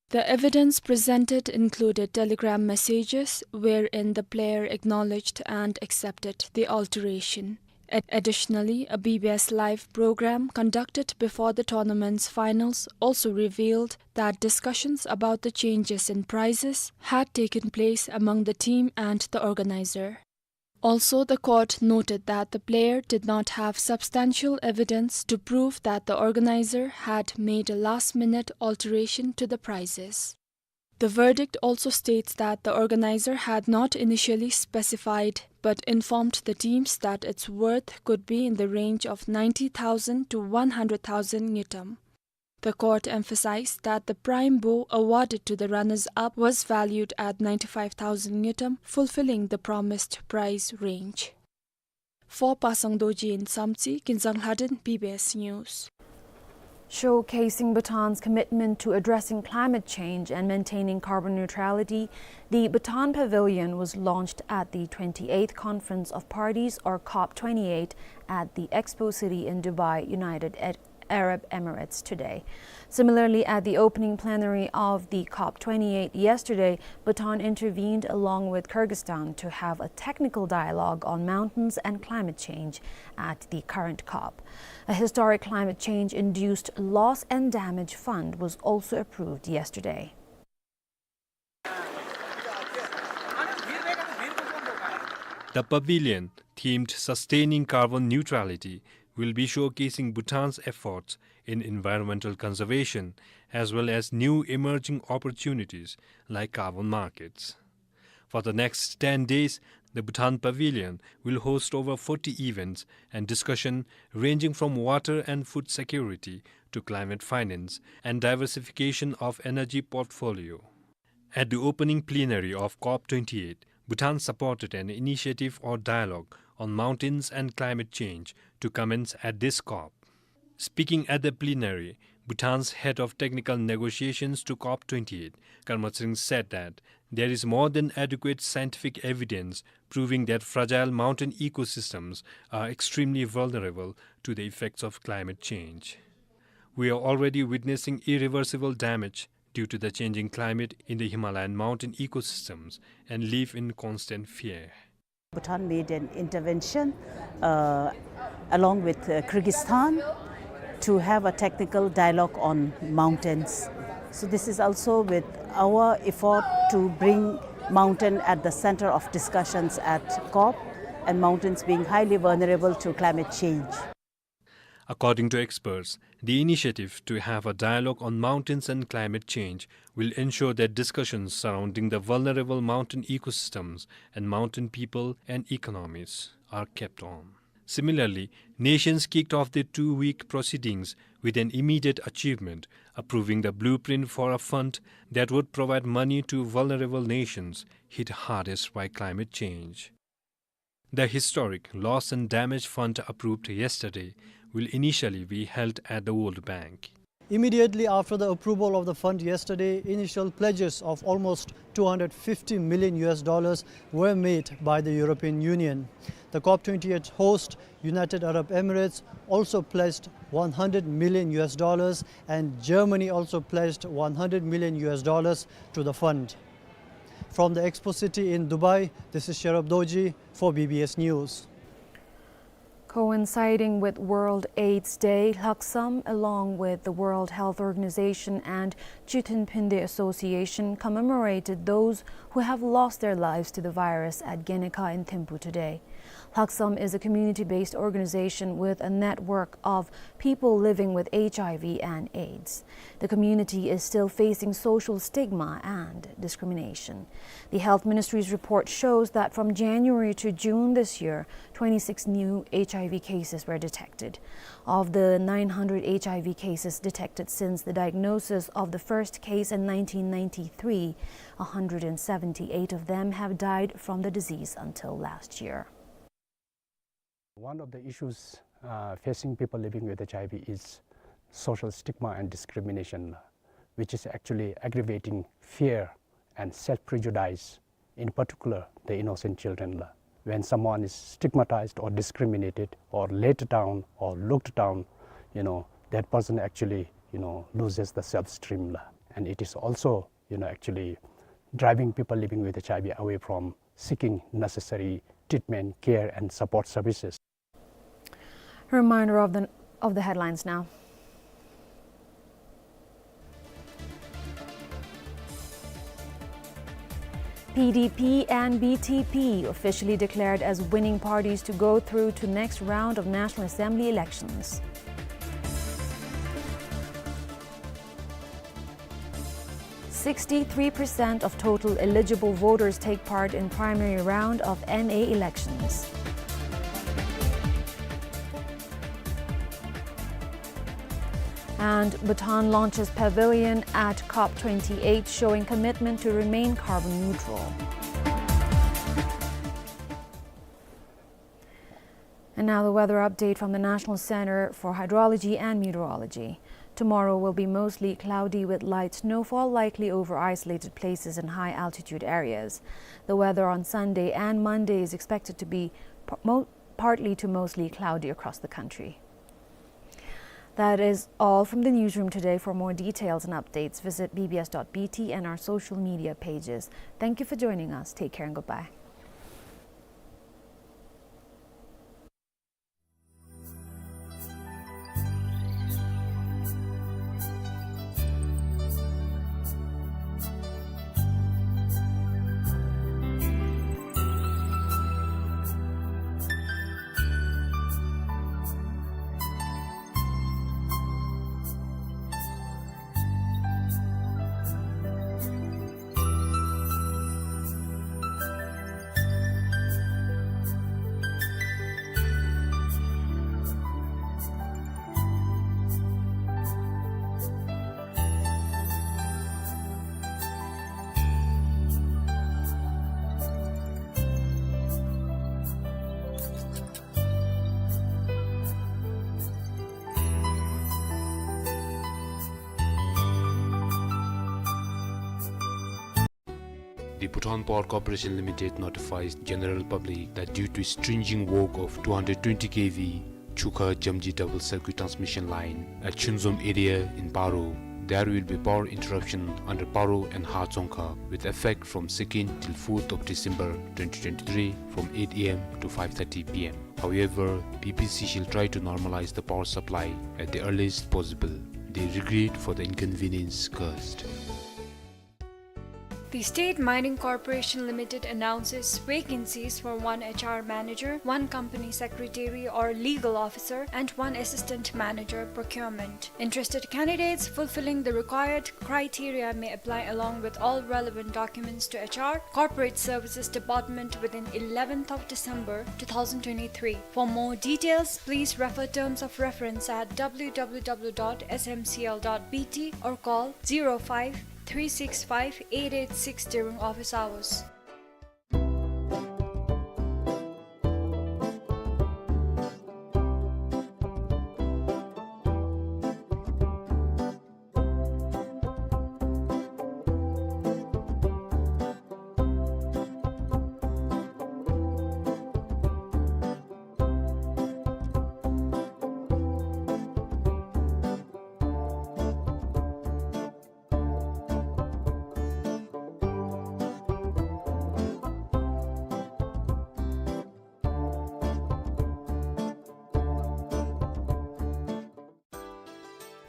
The evidence presented included telegram messages wherein the player acknowledged and accepted the alteration. Ad-, additionally, a B B S Live program conducted before the tournament's finals also revealed that discussions about the changes in prizes had taken place among the team and the organizer. Also, the court noted that the player did not have substantial evidence to prove that the organizer had made a last-minute alteration to the prizes. The verdict also states that the organizer had not initially specified, but informed the teams that its worth could be in the range of ninety thousand to one hundred thousand ngultrum. The court emphasized that the prime bow awarded to the runners-up was valued at ninety-five thousand ngultrum, fulfilling the promised price range. For Pasang Dorji in Samtse, Kinzang Lhaden, B B S News. Showcasing Bhutan's commitment to addressing climate change and maintaining carbon neutrality, the Bhutan Pavilion was launched at the twenty-eighth Conference of Parties, or COP twenty-eight, at the Expo City in Dubai, United Ed-, Arab Emirates today. Similarly, at the opening plenary of the COP twenty-eight yesterday, Bhutan intervened along with Kyrgyzstan to have a technical dialogue on mountains and climate change at the current COP. A historic climate change-induced loss and damage fund was also approved yesterday. The pavilion, themed Sustaining Carbon Neutrality, will be showcasing Bhutan's efforts in environmental conservation, as well as new emerging opportunities like carbon markets. For the next ten days, the Bhutan Pavilion will host over forty events and discussion ranging from water and food security to climate finance and diversification of energy portfolio. At the opening plenary of COP twenty-eight, Bhutan supported an initiative or dialogue on mountains and climate change to commence at this COP. Speaking at the plenary, Bhutan's head of technical negotiations to COP twenty-eight, Karma Tshering, said that there is more than adequate scientific evidence proving that fragile mountain ecosystems are extremely vulnerable to the effects of climate change. We are already witnessing irreversible damage due to the changing climate in the Himalayan mountain ecosystems and live in constant fear. Bhutan made an intervention, uh, along with, uh, Kyrgyzstan to have a technical dialogue on mountains. So this is also with our effort to bring mountain at the center of discussions at COP, and mountains being highly vulnerable to climate change. According to experts, the initiative to have a dialogue on mountains and climate change will ensure that discussions surrounding the vulnerable mountain ecosystems and mountain people and economies are kept on. Similarly, nations kicked off the two-week proceedings with an immediate achievement, approving the blueprint for a fund that would provide money to vulnerable nations hit hardest by climate change. The historic Loss and Damage Fund approved yesterday will initially be held at the World Bank. Immediately after the approval of the fund yesterday, initial pledges of almost two hundred fifty million U S dollars were made by the European Union. The COP twenty-eight host, United Arab Emirates, also pledged one hundred million U S dollars, and Germany also pledged one hundred million U S dollars to the fund. From the Expo City in Dubai, this is Sherab Dorji for B B S News. Coinciding with World AIDS Day, Lhaksam, along with the World Health Organization and Chithin Phinde Association, commemorated those who have lost their lives to the virus at Genikha in Thimphu today. Plaksam is a community-based organization with a network of people living with H I V and AIDS. The community is still facing social stigma and discrimination. The Health Ministry's report shows that from January to June this year, twenty-six new H I V cases were detected. Of the nine hundred H I V cases detected since the diagnosis of the first case in nineteen ninety-three, a hundred and seventy-eight of them have died from the disease until last year. One of the issues, uh, facing people living with H I V is social stigma and discrimination, which is actually aggravating fear and self-prejudice, in particular the innocent children la. When someone is stigmatized or discriminated or let down or looked down, you know, that person actually, you know, loses the self-esteem la. And it is also, you know, actually driving people living with H I V away from seeking necessary treatment, care and support services. Reminder of the, of the headlines now. P D P and B T P officially declared as winning parties to go through to next round of National Assembly elections. Sixty-three percent of total eligible voters take part in primary round of M A elections. And Bhutan launches pavilion at COP twenty-eight, showing commitment to remain carbon neutral. And now the weather update from the National Center for Hydrology and Meteorology. Tomorrow will be mostly cloudy with light snowfall likely over isolated places and high altitude areas. The weather on Sunday and Monday is expected to be p-, mo-, partly to mostly cloudy across the country. That is all from the newsroom today. For more details and updates, visit B B S dot B T and our social media pages. Thank you for joining us. Take care and goodbye. The Bhutan Power Corporation Limited notifies general public that due to stringing work of two hundred twenty K V Chukha Jamji double circuit transmission line at Chunzom area in Paro, there will be power interruption under Paro and Hachongkha with effect from second till fourth of December twenty twenty-three from eight A M to five thirty P M. However, P P C shall try to normalize the power supply at the earliest possible. They regret for the inconvenience caused. The State Mining Corporation Limited announces vacancies for one H R manager, one company secretary or legal officer, and one assistant manager procurement. Interested candidates fulfilling the required criteria may apply along with all relevant documents to H R, Corporate Services Department within eleventh of December two thousand twenty-three. For more details, please refer terms of reference at W W W dot S M C L dot B T or call zero five three six five eight eight six during office hours.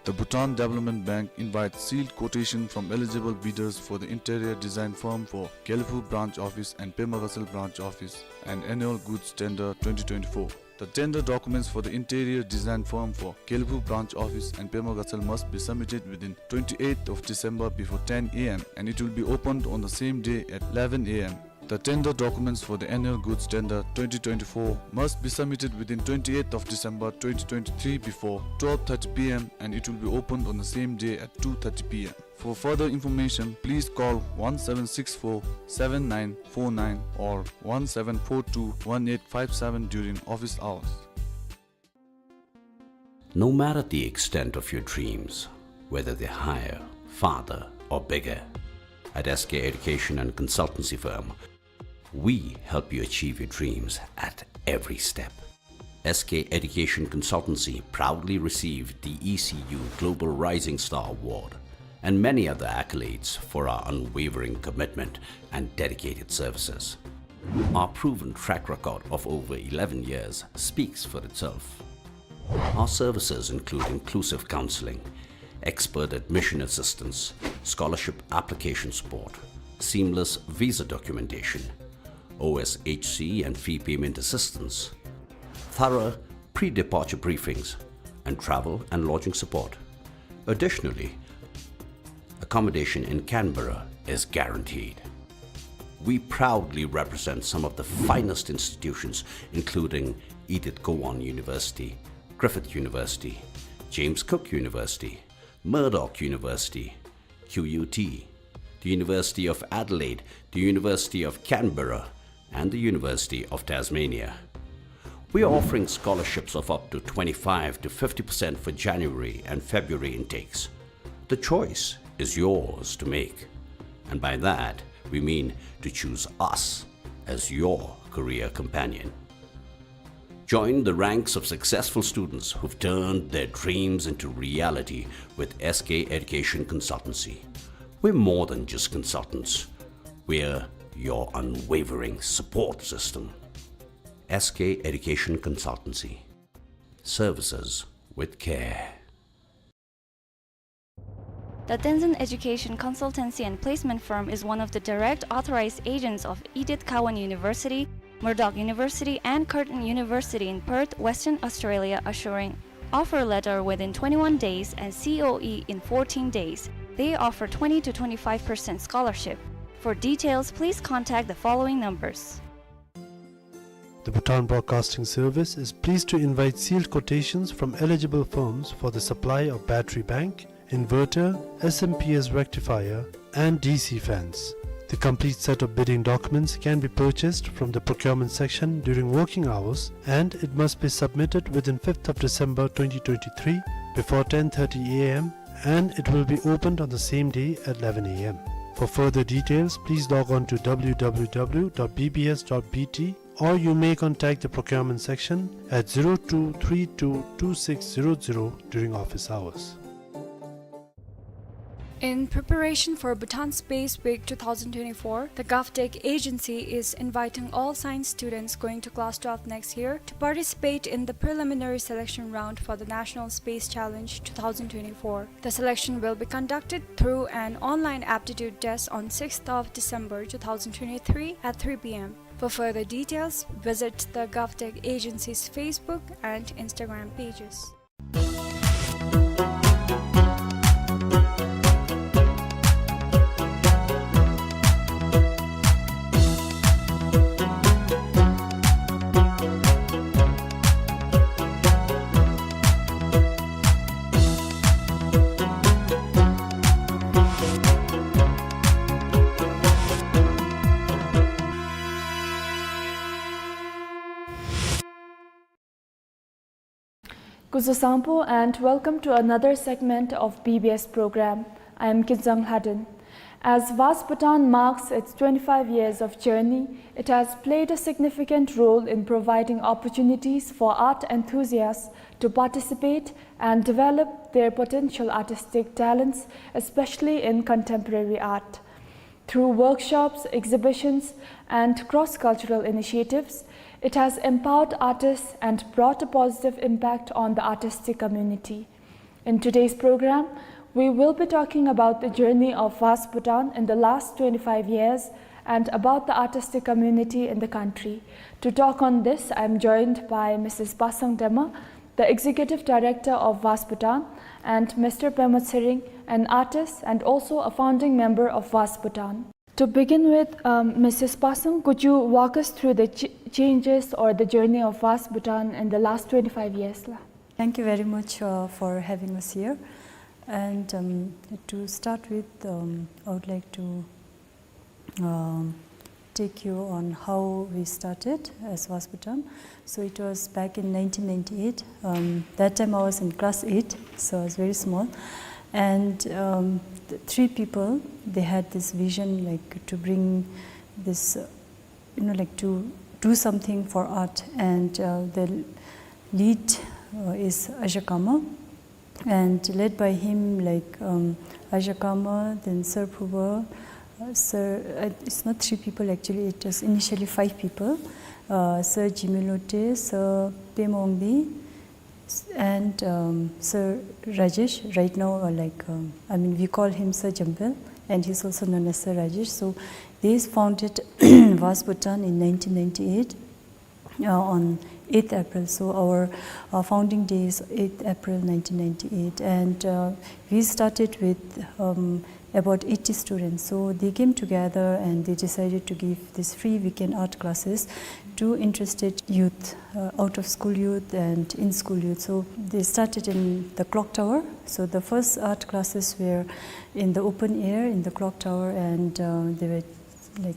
The Bhutan Development Bank invites sealed quotation from eligible bidders for the interior design firm for Gelephu Branch Office and Pema Gatshel Branch Office and Annual Goods Tender twenty twenty-four. The tender documents for the interior design firm for Gelephu Branch Office and Pema Gatshel must be submitted within twenty-eighth of December before ten A M and it will be opened on the same day at eleven A M. The tender documents for the annual goods tender twenty twenty-four must be submitted within twenty-eighth of December twenty twenty-three before twelve thirty P M and it will be opened on the same day at two thirty P M. For further information, please call one seven six four seven nine four nine or one seven four two one eight five seven during office hours. No matter the extent of your dreams, whether they're higher, farther, or bigger, at S K Education and Consultancy Firm, we help you achieve your dreams at every step. S K Education Consultancy proudly received the E C U Global Rising Star Award and many other accolades for our unwavering commitment and dedicated services. Our proven track record of over eleven years speaks for itself. Our services include inclusive counseling, expert admission assistance, scholarship application support, seamless visa documentation, O S H C and fee payment assistance, thorough pre-departure briefings, and travel and lodging support. Additionally, accommodation in Canberra is guaranteed. We proudly represent some of the finest institutions, including Edith Cowan University, Griffith University, James Cook University, Murdoch University, Q U T, the University of Adelaide, the University of Canberra, and the University of Tasmania. We are offering scholarships of up to twenty-five to fifty percent for January and February intakes. The choice is yours to make, and by that, we mean to choose us as your career companion. Join the ranks of successful students who've turned their dreams into reality with S K Education Consultancy. We're more than just consultants. We're your unwavering support system. S K Education Consultancy. Services with care. The Tenzin Education Consultancy and Placement Firm is one of the direct authorized agents of Edith Cowan University, Murdoch University, and Curtin University in Perth, Western Australia, assuring offer letter within twenty-one days and C O E in fourteen days. They offer twenty to twenty-five percent scholarship. For details, please contact the following numbers. The Bhutan Broadcasting Service is pleased to invite sealed quotations from eligible firms for the supply of battery bank, inverter, S M P S rectifier, and D C fans. The complete set of bidding documents can be purchased from the procurement section during working hours, and it must be submitted within fifth of December twenty twenty-three before ten thirty A M, and it will be opened on the same day at eleven A M. For further details, please log on to W W W dot B B S dot B T, or you may contact the procurement section at zero two three two two six zero zero during office hours. In preparation for Bhutan Space Week two thousand twenty-four, the GovTech agency is inviting all science students going to class twelve next year to participate in the preliminary selection round for the National Space Challenge two thousand twenty-four. The selection will be conducted through an online aptitude test on sixth of December two thousand twenty-three at three P M. For further details, visit the GovTech agency's Facebook and Instagram pages. Kuzuzangpo and welcome to another segment of B B S program. I am Kinzang Lhaden. As Vast Bhutan marks its twenty-five years of journey, it has played a significant role in providing opportunities for art enthusiasts to participate and develop their potential artistic talents, especially in contemporary art. Through workshops, exhibitions, and cross-cultural initiatives, it has empowered artists and brought a positive impact on the artistic community. In today's program, we will be talking about the journey of Vas Bhutan in the last twenty-five years and about the artistic community in the country. To talk on this, I am joined by Missus Pasang Dema, the Executive Director of Vas Bhutan, and Mister Pema Tsering, an artist and also a founding member of Vas Bhutan. To begin with, um, Missus Pasang, could you walk us through the ch- changes or the journey of Vas Bhutan in the last twenty-five years la? Thank you very much, uh, for having us here. And, um, to start with, um, I would like to, um, take you on how we started as Vas Bhutan. So it was back in nineteen ninety-eight. Um, that time I was in class eight, so I was very small. And, um, the three people, they had this vision, like, to bring this, uh, you know, like, to do something for art. And, uh, the lead, uh, is Aja Kama. And led by him, like, um, Aja Kama, then Sir Phuba, uh, Sir, uh, it's not three people actually, it was initially five people. Uh, Sir Jimmy Lotay, Sir Pema Wangdi, s- and, um, Sir Rajesh. Right now, uh, like, um, I mean, we call him Sir Jambel, and he's also known as Sir Rajesh. So they founded Vas Bhutan in nineteen ninety-eight, uh, on eighth April. So our, uh, founding day is eighth April nineteen ninety-eight, and, uh, we started with, um, about eighty students. So they came together and they decided to give this free weekend art classes to interested youth, uh, out of school youth and in school youth. So they started in the clock tower. So the first art classes were in the open air in the clock tower, and, uh, they were, like,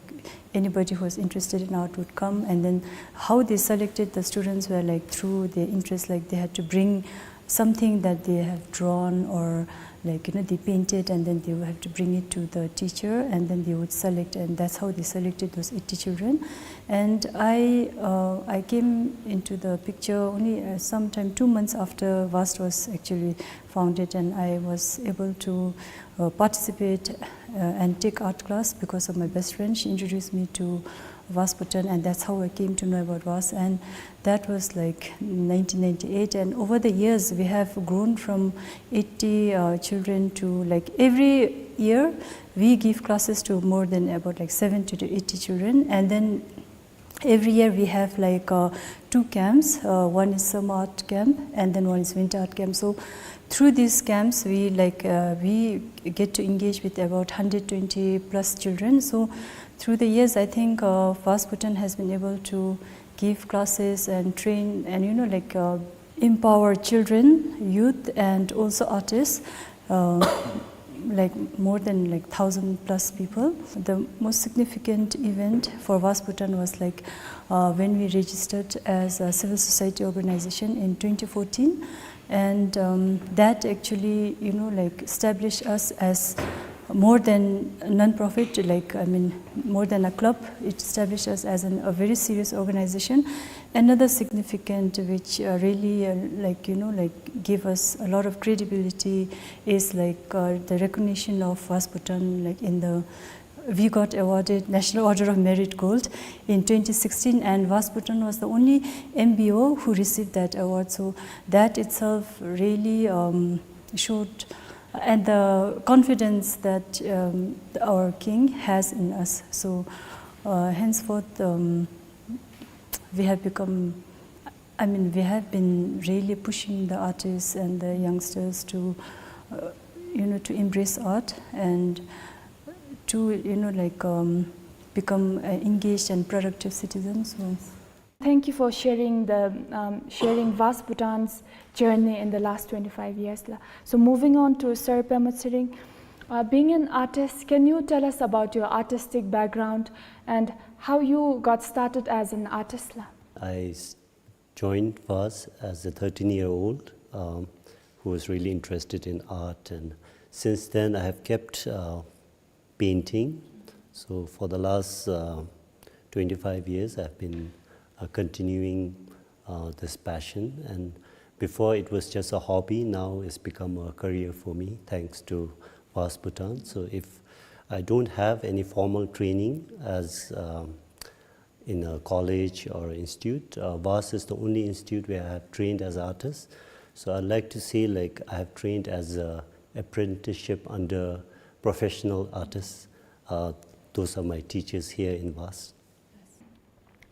anybody who was interested in art would come. And then how they selected the students were, like, through their interest, like, they had to bring something that they have drawn or, like, you know, they painted, and then they would have to bring it to the teacher, and then they would select, and that's how they selected those eighty children. And I, uh, I came into the picture only, uh, sometime two months after Vas was actually founded, and I was able to, uh, participate, uh, and take art class because of my best friend. She introduced me to Vas Bhutan, and that's how I came to know about Vas. And that was, like, nineteen ninety-eight. And over the years, we have grown from eighty, uh, children to, like, every year we give classes to more than about, like, seventy to eighty children. And then every year we have, like, uh, two camps. Uh, one is summer art camp and then one is winter art camp. So through these camps, we, like, uh, we get to engage with about hundred twenty plus children. So through the years, I think, uh, Vas Bhutan has been able to give classes and train and, you know, like, uh, empower children, youth, and also artists, uh, like, more than, like, thousand plus people. The most significant event for Vas Bhutan was, like, uh, when we registered as a civil society organization in twenty fourteen, and, um, that actually, you know, like, established us as more than non-profit, like, I mean, more than a club. It established us as an, a very serious organization. Another significant, which, uh, really, uh, like, you know, like, gave us a lot of credibility is, like, uh, the recognition of Vas Bhutan, like, in the, we got awarded National Order of Merit Gold in twenty sixteen, and Vas Bhutan was the only M B O who received that award. So that itself really, um, showed, and the confidence that, um, our king has in us. So, uh, henceforth, um, we have become, I mean, we have been really pushing the artists and the youngsters to, uh, you know, to embrace art and to, you know, like, um, become, uh, engaged and productive citizens. So thank you for sharing the, um, sharing Vas Bhutan's journey in the last twenty-five years la. So moving on to Sir Pema Tsering, uh, being an artist, can you tell us about your artistic background and how you got started as an artist la? I s- joined Vas as a thirteen-year-old, um, who was really interested in art, and since then I have kept, uh, painting. So for the last, uh, twenty-five years, I've been, uh, continuing, uh, this passion. And before it was just a hobby, now it's become a career for me, thanks to Vas Bhutan. So if I don't have any formal training as, um, in a college or institute, uh, Vas is the only institute where I have trained as artist. So I'd like to say, like, I have trained as a apprenticeship under professional artists. Uh, those are my teachers here in Vas.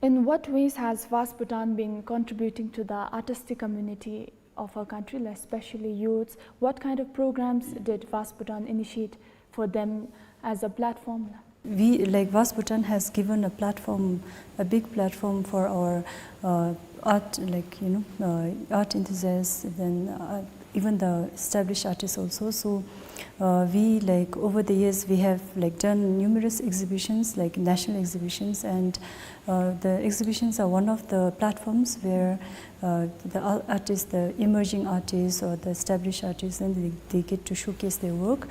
In what ways has Vas Bhutan been contributing to the artistic community of our country, like, especially youths? What kind of programs did Vas Bhutan initiate for them as a platform? We, like, Vas Bhutan has given a platform, a big platform for our, uh, art, like, you know, uh, art enthusiasts, then, uh, even the established artists also. So, uh, we, like, over the years, we have, like, done numerous exhibitions, like national exhibitions, and, uh, the exhibitions are one of the platforms where, uh, the ar-, artists, the emerging artists or the established artists, and they, they get to showcase their work.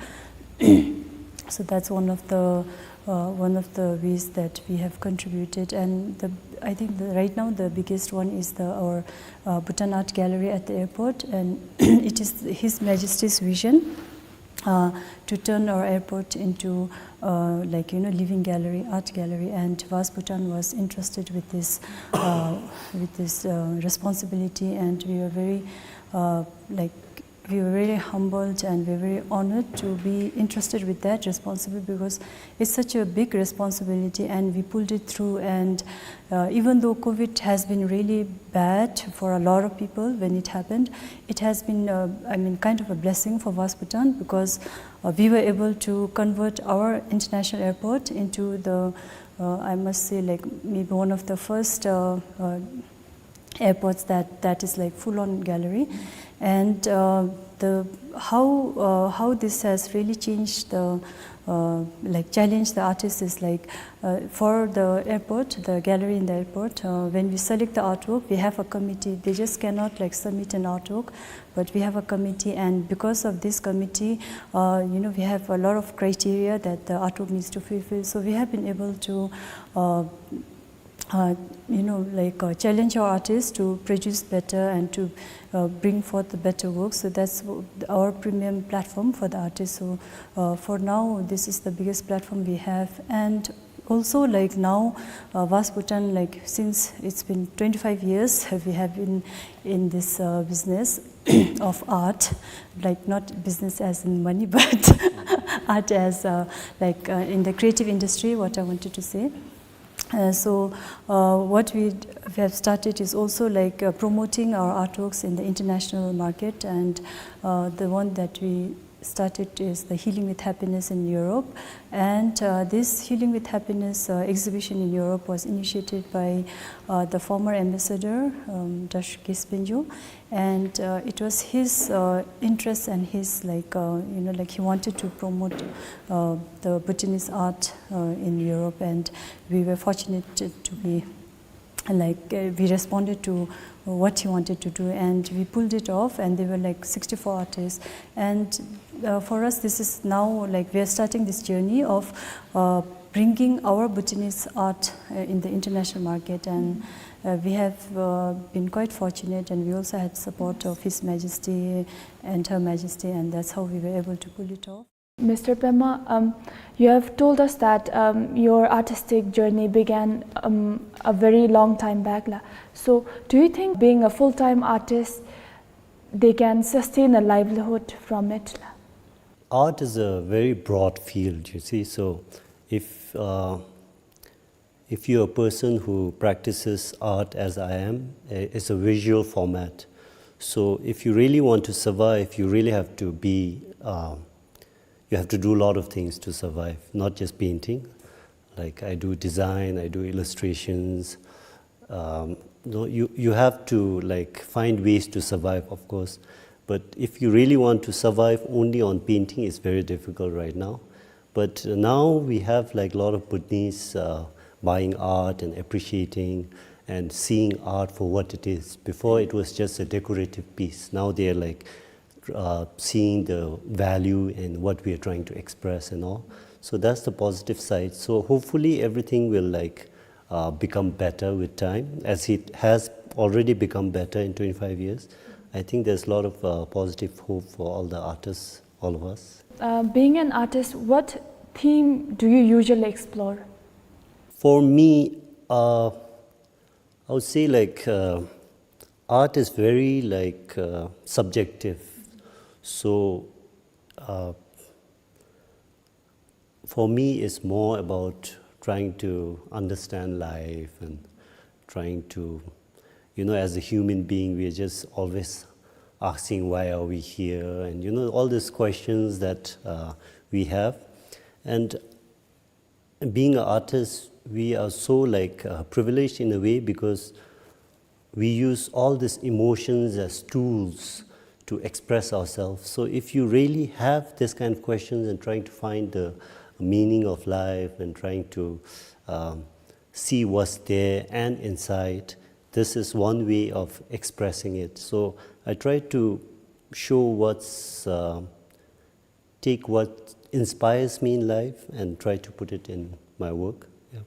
So that's one of the, uh, one of the ways that we have contributed. And the, I think the, right now the biggest one is the, our, uh, Bhutan Art Gallery at the airport, and it is His Majesty's vision, uh, to turn our airport into, uh, like, you know, living gallery, art gallery. And Vas Bhutan was entrusted with this, uh, with this, uh, responsibility, and we were very, uh, like, we were really humbled and we were very honored to be entrusted with that responsibility, because it's such a big responsibility, and we pulled it through. And, uh, even though COVID has been really bad for a lot of people when it happened, it has been, uh, I mean, kind of a blessing for Vas Bhutan, because, uh, we were able to convert our international airport into the, uh, I must say, like, maybe one of the first, uh, uh, airports that, that is, like, full-on gallery. And, uh, the, how, uh, how this has really changed the, uh, like, challenge the artists is, like, uh, for the airport, the gallery in the airport, uh, when we select the artwork, we have a committee. They just cannot, like, submit an artwork, but we have a committee, and because of this committee, uh, you know, we have a lot of criteria that the artwork needs to fulfill. So we have been able to, uh, uh, you know, like, uh, challenge our artists to produce better and to, uh, bring forth the better work. So that's w-, our premium platform for the artists. So, uh, for now, this is the biggest platform we have. And also, like, now, uh, Vas Bhutan, like, since it's been twenty-five years, we have been in this, uh, business of art, like, not business as in money, but art as, uh, like, uh, in the creative industry, what I wanted to say. Uh, so, uh, what we d-, we have started is also, like, uh, promoting our artworks in the international market, and, uh, the one that we started is the Healing with Happiness in Europe. And, uh, this Healing with Happiness, uh, exhibition in Europe was initiated by, uh, the former ambassador, um, Dash Gispenjo. And, uh, it was his, uh, interest and his, like, uh, you know, like, he wanted to promote, uh, the Bhutanese art, uh, in Europe, and we were fortunate to, to be, like, uh, we responded to what he wanted to do, and we pulled it off, and there were, like, sixty-four artists. And, uh, for us, this is now, like, we are starting this journey of, uh, bringing our Bhutanese art, uh, in the international market, and, uh, we have, uh, been quite fortunate, and we also had support of His Majesty and Her Majesty, and that's how we were able to pull it off. Mister Pema, um, you have told us that, um, your artistic journey began, um, a very long time back, la. So, do you think being a full-time artist, they can sustain a livelihood from it, la? Art is a very broad field, you see. So, if, uh, if you're a person who practices art as I am, i-, it's a visual format. So if you really want to survive, you really have to be, uh, you have to do a lot of things to survive, not just painting. Like, I do design, I do illustrations. Um, no, you, you have to, like, find ways to survive, of course. But if you really want to survive only on painting, it's very difficult right now. But now we have, like, a lot of Bhutanese, uh, buying art and appreciating and seeing art for what it is. Before, it was just a decorative piece. Now they are, like, uh, seeing the value in what we are trying to express and all. So that's the positive side. So hopefully everything will, like, uh, become better with time, as it has already become better in twenty-five years. I think there's a lot of, uh, positive hope for all the artists, all of us. Uh, being an artist, what theme do you usually explore? For me, uh, I would say, like, uh, Art is very, like, uh, subjective. So, uh, for me, it's more about trying to understand life and trying to, you know, as a human being, we are just always asking, "Why are we here?" And, you know, all these questions that, uh, we have. And being an artist, we are so, like, uh, privileged in a way because we use all these emotions as tools to express ourselves. So if you really have this kind of questions and trying to find the meaning of life and trying to, um, see what's there and inside, this is one way of expressing it. So I try to show what's, uh, take what inspires me in life and try to put it in my work. Yeah.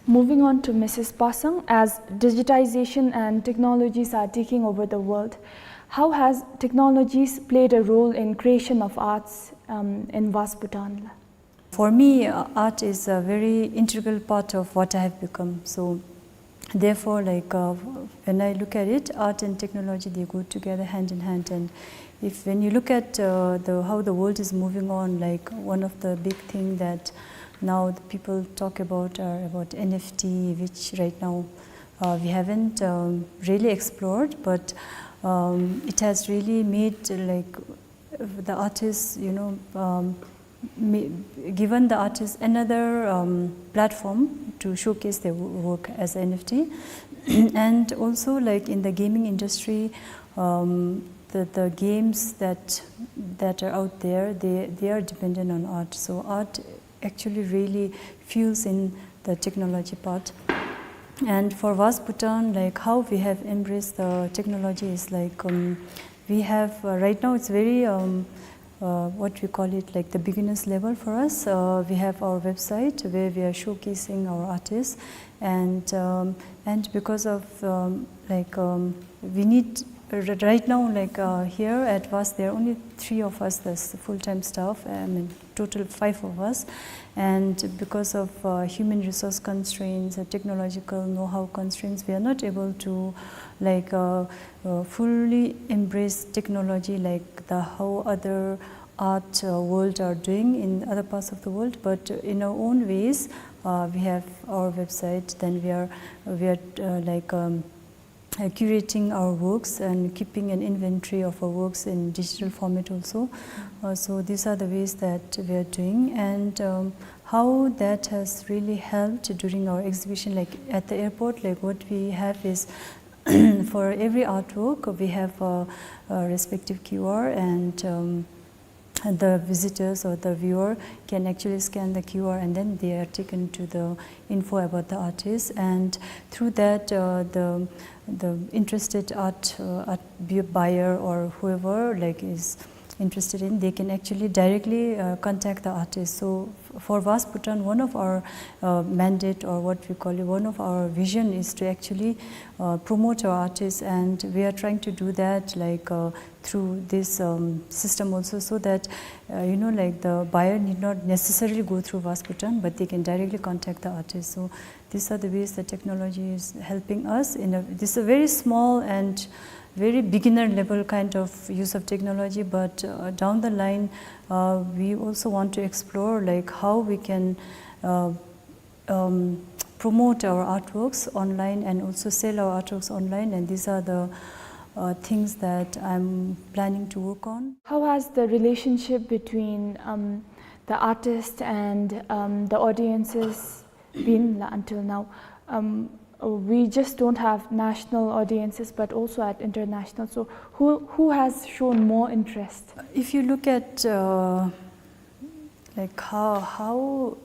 Moving on to Missus Pasang, as digitization and technologies are taking over the world, how has technologies played a role in creation of arts, um, in Vas Bhutan? For me, uh, art is a very integral part of what I have become. So, therefore, like, uh, when I look at it, art and technology, they go together hand in hand. And if when you look at, uh, the how the world is moving on, like, one of the big thing that now the people talk about are about N F T, which right now, uh, we haven't, um, really explored, but, um, it has really made, like, the artists, you know, um, ma- given the artists another, um, platform to showcase their wo- work as N F T. And also, like, in the gaming industry, um, the, the games that that are out there, they, they are dependent on art. So art actually really fuels in the technology part. And for Vas Bhutan, like, how we have embraced the technology is, like, um, we have, uh, right now it's very, um, uh, what we call it, like, the beginners level for us. Uh, we have our website where we are showcasing our artists, and, um, and because of, um, like, um, we need r- right now, like, uh, here at Vas, there are only three of us, the full-time staff. I mean, total five of us, and because of, uh, human resource constraints, uh, technological know-how constraints, we are not able to, like, uh, uh, fully embrace technology like the how other art, uh, world are doing in other parts of the world. But in our own ways, uh, we have our website. Then we are we are, uh, like, um, uh, curating our works and keeping an inventory of our works in digital format also. Uh, so these are the ways that we are doing, and, um, how that has really helped during our exhibition, like, at the airport, like, what we have is for every artwork we have a, a respective Q R, and, um, the visitors or the viewer can actually scan the Q R, and then they are taken to the info about the artist, and through that, uh, the the interested art, uh, art bu- buyer or whoever, like, is interested in, they can actually directly, uh, contact the artist. So f- for Vas Bhutan, one of our, uh, mandate, or what we call it, one of our vision is to actually, uh, promote our artists, and we are trying to do that, like, uh, through this, um, system also, so that, uh, you know, like, the buyer need not necessarily go through Vas Bhutan, but they can directly contact the artist. So these are the ways that technology is helping us. In a, this is a very small and very beginner level kind of use of technology, but, uh, down the line, uh, we also want to explore, like, how we can, uh, um, promote our artworks online and also sell our artworks online, and these are the, uh, things that I'm planning to work on. How has the relationship between, um, the artist and, um, the audiences been la- until now? Um, we just don't have national audiences, but also at international. So who who has shown more interest? If you look at, uh, like, how how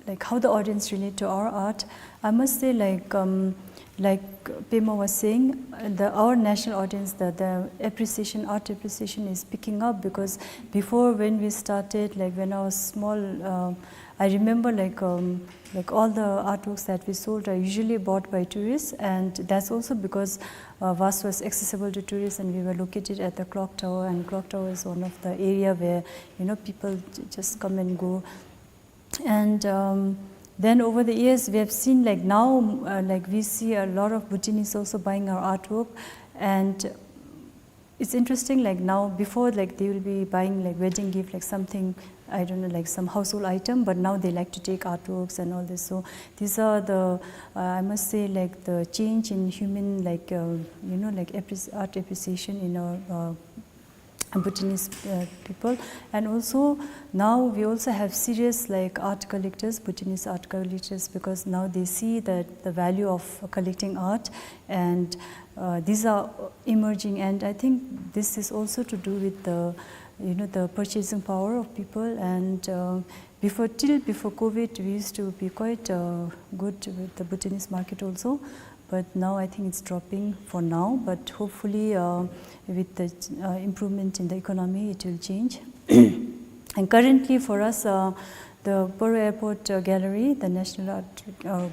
like how the audience relate to our art, I must say, like, um, like Pema was saying, uh, the our national audience, the, the appreciation, art appreciation is picking up, because before, when we started, like, when I was small, uh, I remember, like, um, like, all the artworks that we sold are usually bought by tourists, and that's also because, uh, Vas was accessible to tourists, and we were located at the clock tower, and clock tower is one of the area where, you know, people j- just come and go. And, um, Then over the years, we have seen, like, now, uh, like, we see a lot of Bhutanese also buying our artwork, and it's interesting, like, now, before, like, they will be buying, like, wedding gift, like, something, I don't know, like, some household item, but now they like to take artworks and all this. So these are the, uh, I must say, like, the change in human, like, uh, you know, like, appreci-, art appreciation in our, uh, Bhutanese, uh, people. And also, now we also have serious, like, art collectors, Bhutanese art collectors, because now they see that the value of collecting art, and, uh, these are emerging. And I think this is also to do with the, you know, the purchasing power of people. And, uh, before, till before COVID, we used to be quite, uh, good with the Bhutanese market also. But now I think it's dropping for now, but hopefully, uh, with the, uh, improvement in the economy, it will change. And currently for us, uh, the Paro Airport, uh, Gallery, the National Art, uh,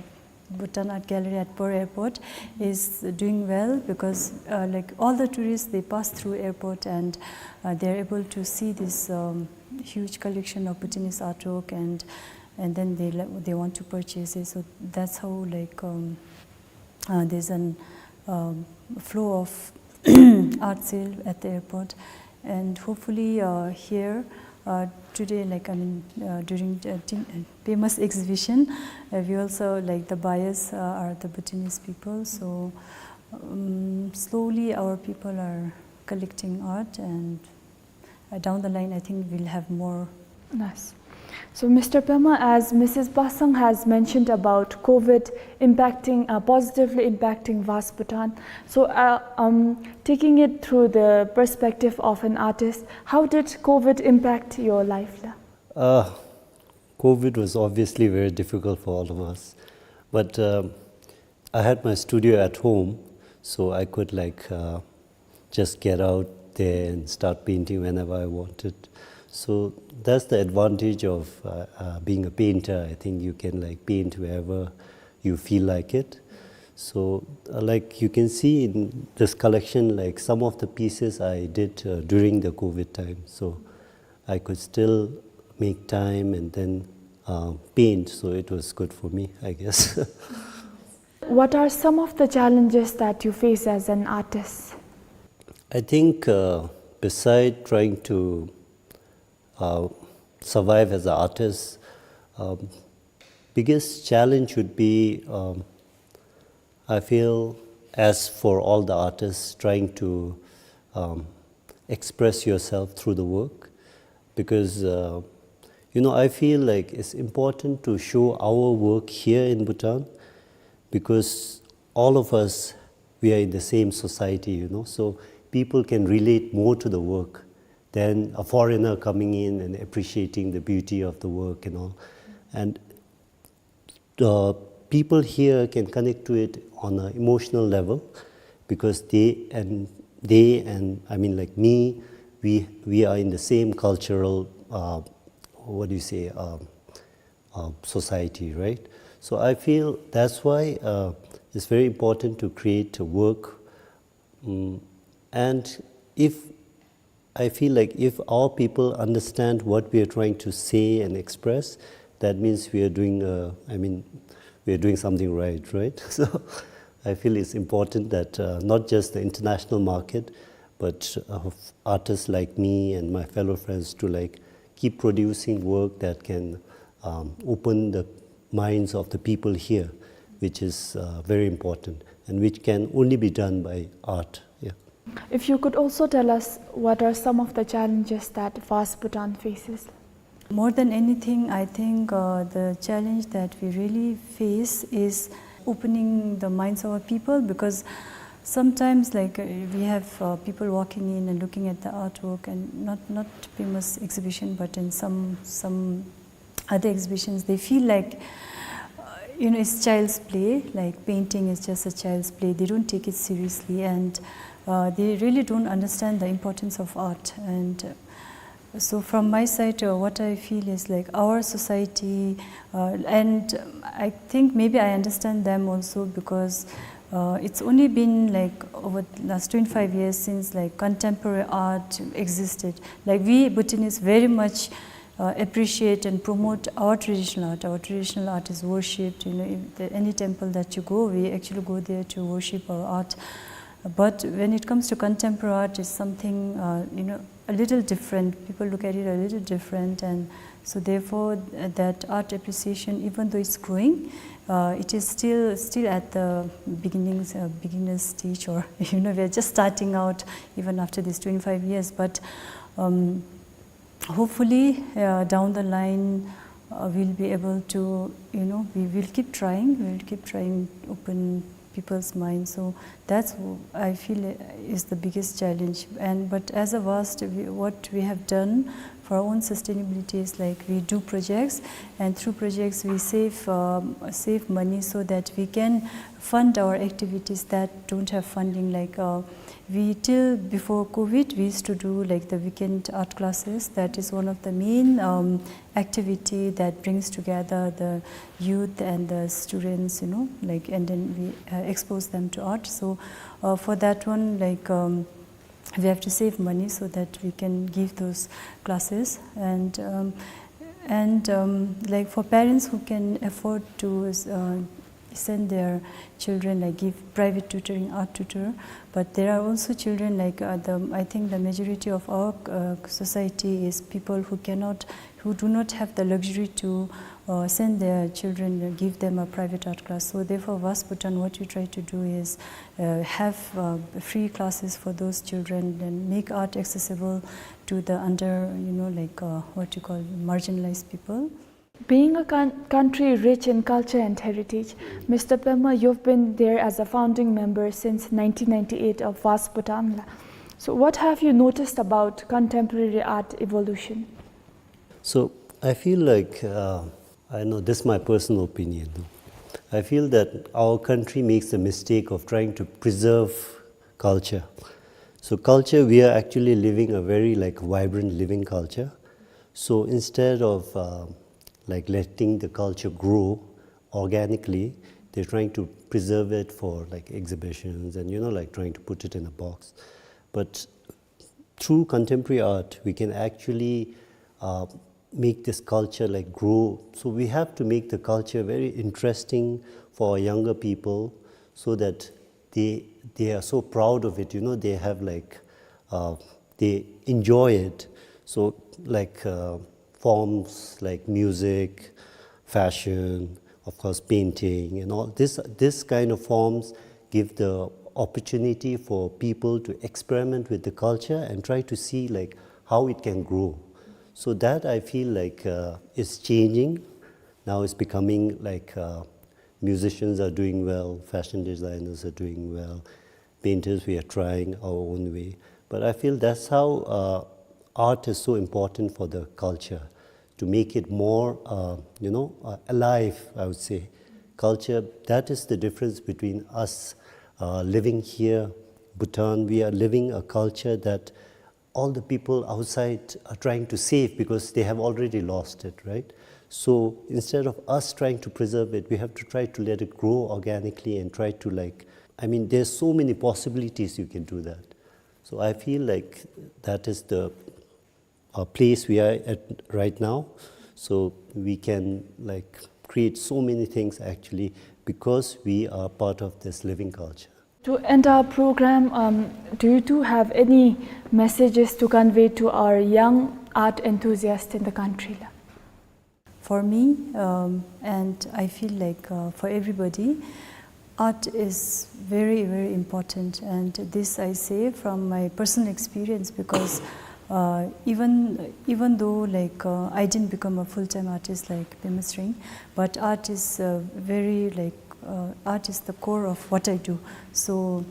Bhutan Art Gallery at Paro Airport is doing well because, uh, like, all the tourists, they pass through airport and, uh, they're able to see this, um, huge collection of Bhutanese artwork, and, and then they, like, they want to purchase it. So that's how, like, um, uh, there's an, um, flow of art sale at the airport. And hopefully, uh, here, uh, today, like, I mean, uh, during, uh, Ting-, uh, Pema's exhibition, uh, we also, like, the buyers, uh, are the Bhutanese people. So, um, slowly our people are collecting art, and, uh, down the line, I think we'll have more. Nice. So, Mister Pema, as Missus Basang has mentioned about COVID impacting, uh, positively impacting Vast Bhutan, so, uh, um, taking it through the perspective of an artist, how did COVID impact your life, la? Uh, COVID was obviously very difficult for all of us, but, um, I had my studio at home, so I could, like, uh, just get out there and start painting whenever I wanted. So that's the advantage of, uh, uh, being a painter. I think you can, like, paint wherever you feel like it. So, uh, like, you can see in this collection, like, some of the pieces I did, uh, during the COVID time. So I could still make time and then, uh, paint. So it was good for me, I guess. What are some of the challenges that you face as an artist? I think, uh, beside trying to, uh, survive as an artist, um, biggest challenge would be, um, I feel, as for all the artists, trying to, um, express yourself through the work, because, uh, you know, I feel like it's important to show our work here in Bhutan, because all of us, we are in the same society, you know, so people can relate more to the work than a foreigner coming in and appreciating the beauty of the work and all. And, uh, people here can connect to it on an emotional level, because they and, they and, I mean, like, me, we, we are in the same cultural, uh, what do you say, um, uh, society, right? So I feel that's why, uh, it's very important to create a work. Mm, and if, I feel like if our people understand what we are trying to say and express, that means we are doing, uh, I mean, we are doing something right, right? So I feel it's important that, uh, not just the international market, but, uh, artists like me and my fellow friends to, like, keep producing work that can, um, open the minds of the people here, which is, uh, very important and which can only be done by art. Yeah. If you could also tell us what are some of the challenges that Vast Bhutan faces? More than anything, I think, uh, the challenge that we really face is opening the minds of our people, because sometimes, like, uh, we have, uh, people walking in and looking at the artwork, and not, not Pema's exhibition, but in some, some other exhibitions, they feel like, uh, you know, it's child's play, like, painting is just a child's play. They don't take it seriously, and, uh, they really don't understand the importance of art. And, uh, so from my side, uh, what I feel is, like, our society, uh, and I think maybe I understand them also, because, uh, it's only been, like, over the last twenty-five years since, like, contemporary art existed. Like, we Bhutanese very much, uh, appreciate and promote our traditional art. Our traditional art is worshipped. You know, if the, any temple that you go, we actually go there to worship our art. But when it comes to contemporary art, it's something, uh, you know, a little different. People look at it a little different, and so therefore, uh, that art appreciation, even though it's growing, uh, it is still, still at the beginnings, uh, beginner stage, or, you know, we are just starting out even after these twenty-five years. But, um, hopefully, uh, down the line, uh, we'll be able to, you know, we will keep trying, we'll keep trying, open people's minds. So that's w-, I feel, uh, is the biggest challenge. And, but as a WAST, we, what we have done for our own sustainability is, like, we do projects, and through projects we save, um, save money so that we can fund our activities that don't have funding. Like, uh, we, till before COVID, we used to do, like, the weekend art classes. That is one of the main, um, activity that brings together the youth and the students, you know, like, and then we, uh, expose them to art. So, uh, for that one, like, um, we have to save money so that we can give those classes. And, um, and, um, like, for parents who can afford to, uh, send their children, like, give private tutoring, art tutor, but there are also children, like, uh, the, I think the majority of our, uh, society is people who cannot, who do not have the luxury to, uh, send their children, uh, give them a private art class. So therefore, WAST Bhutan, what we try to do is, uh, have, uh, free classes for those children and make art accessible to the under, you know, like, uh, what you call, marginalized people. Being a coun-, country rich in culture and heritage, Mister Pema, you've been there as a founding member since nineteen ninety-eight of WAST Bhutan. So what have you noticed about contemporary art evolution? So I feel like, uh, I know this is my personal opinion, though. I feel that our country makes the mistake of trying to preserve culture. So culture, we are actually living a very, like, vibrant living culture. So instead of, uh, like, letting the culture grow organically, they're trying to preserve it for, like, exhibitions and, you know, like, trying to put it in a box. But through contemporary art, we can actually, uh, make this culture, like, grow. So we have to make the culture very interesting for our younger people so that they, they are so proud of it, you know, they have, like, uh, they enjoy it. So, like, uh, forms like music, fashion, of course, painting, and all this, this kind of forms give the opportunity for people to experiment with the culture and try to see, like, how it can grow. So that, I feel like, uh, is changing. Now it's becoming like, uh, musicians are doing well, fashion designers are doing well, painters, we are trying our own way. But I feel that's how, uh, art is so important for the culture, to make it more, uh, you know, uh, alive, I would say. Culture, that is the difference between us, uh, living here, Bhutan. We are living a culture that all the people outside are trying to save because they have already lost it, right? So instead of us trying to preserve it, we have to try to let it grow organically and try to, like, I mean, there's so many possibilities you can do that. So I feel like that is the, uh, place we are at right now. So we can, like, create so many things actually because we are part of this living culture. To end our program, um, do you two have any messages to convey to our young art enthusiasts in the country? For me, um, and I feel like, uh, for everybody, art is very, very important. And this I say from my personal experience because, uh, even, even though, like, uh, I didn't become a full-time artist like Pema Tsering, but art is, uh, very, like, uh, art is the core of what I do. So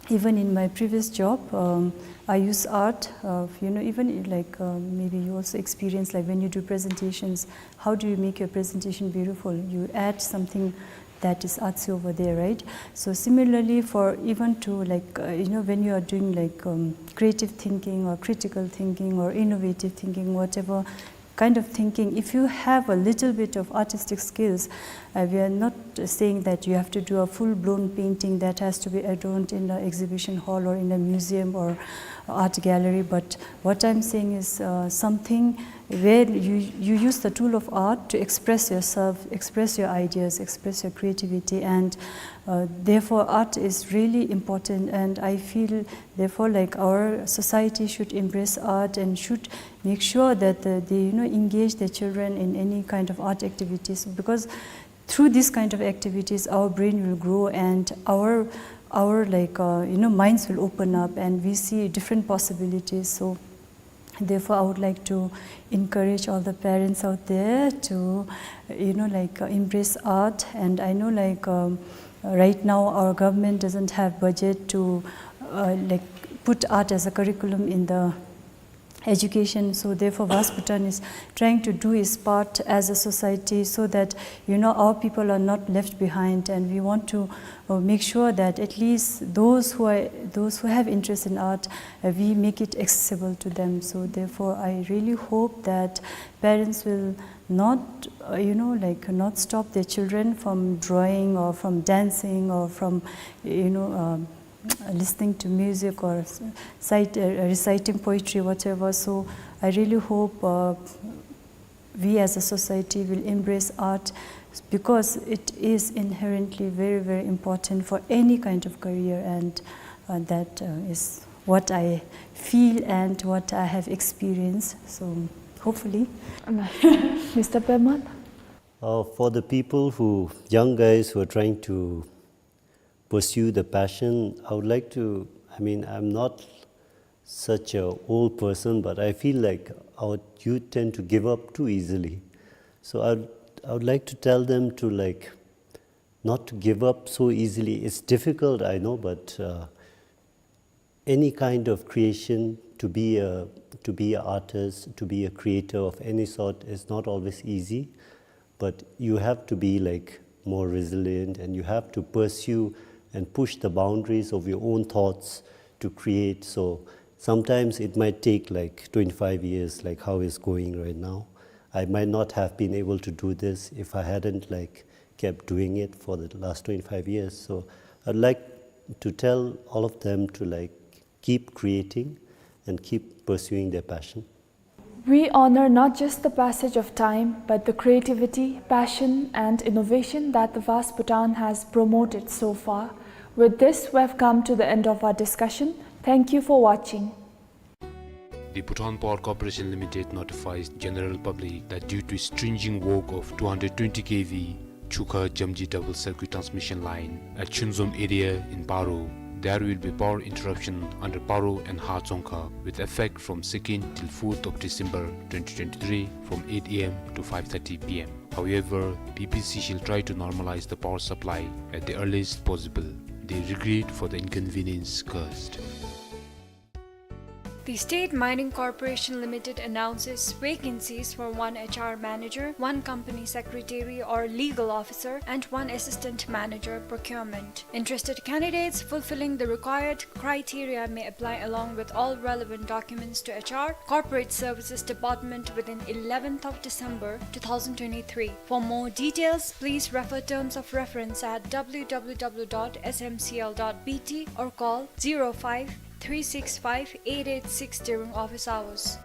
even in my previous job, um, I use art, uh, you know, even in, like, um, maybe you also experience, like, when you do presentations, how do you make your presentation beautiful? You add something that is artsy over there, right? So similarly, for even to, like, uh, you know, when you are doing, like, um, creative thinking or critical thinking or innovative thinking, whatever kind of thinking, if you have a little bit of artistic skills, uh, we are not saying that you have to do a full-blown painting that has to be adorned in an exhibition hall or in a museum or art gallery, but what I'm saying is, uh, something where you, you use the tool of art to express yourself, express your ideas, express your creativity, and, uh, therefore art is really important. And I feel, therefore, like, our society should embrace art and should make sure that the, they, you know, engage their children in any kind of art activities, because through this kind of activities, our brain will grow and our, our, like, uh, you know, minds will open up and we see different possibilities. So therefore, I would like to encourage all the parents out there to, you know, like, uh, embrace art. And I know, like, um, right now our government doesn't have budget to, uh, like, put art as a curriculum in the education. So therefore, Vaas Bhutan is trying to do its part as a society so that, you know, our people are not left behind, and we want to, uh, make sure that at least those who are, those who have interest in art, uh, we make it accessible to them. So therefore, I really hope that parents will not, uh, you know, like, not stop their children from drawing or from dancing or from, you know, um, listening to music or s-, cite, uh, reciting poetry, whatever. So I really hope, uh, we as a society will embrace art, because it is inherently very, very important for any kind of career, and, uh, that, uh, is what I feel and what I have experienced. So hopefully. Mister Peman? Uh, for the people who, young guys who are trying to pursue the passion, I would like to, I mean, I'm not such a old person, but I feel like our youth tend to give up too easily. So I, I would like to tell them to, like, not to give up so easily. It's difficult, I know, but, uh, any kind of creation, to be a, to be an artist, to be a creator of any sort is not always easy, but you have to be, like, more resilient, and you have to pursue and push the boundaries of your own thoughts to create. So sometimes it might take, like, twenty-five years, like how it's going right now. I might not have been able to do this if I hadn't, like, kept doing it for the last twenty-five years. So I'd like to tell all of them to, like, keep creating and keep pursuing their passion. We honor not just the passage of time, but the creativity, passion, and innovation that the Vaas Bhutan has promoted so far. With this, we have come to the end of our discussion. Thank you for watching. The Bhutan Power Corporation Limited notifies general public that due to stringent work of two hundred twenty K V Chukha Jamji double circuit transmission line at Chunzom area in Paro, there will be power interruption under Paro and Hajongkha with effect from second till fourth of December twenty twenty-three from eight A M to five thirty P M. However, P P C shall try to normalize the power supply at the earliest possible. They regret for the inconvenience caused. The State Mining Corporation Limited announces vacancies for one H R manager, one company secretary or legal officer, and one assistant manager procurement. Interested candidates fulfilling the required criteria may apply along with all relevant documents to H R, Corporate Services Department within eleventh of December two thousand twenty-three. For more details, please refer terms of reference at W W W dot S M C L dot B T or call zero five three six five eight eight six during office hours.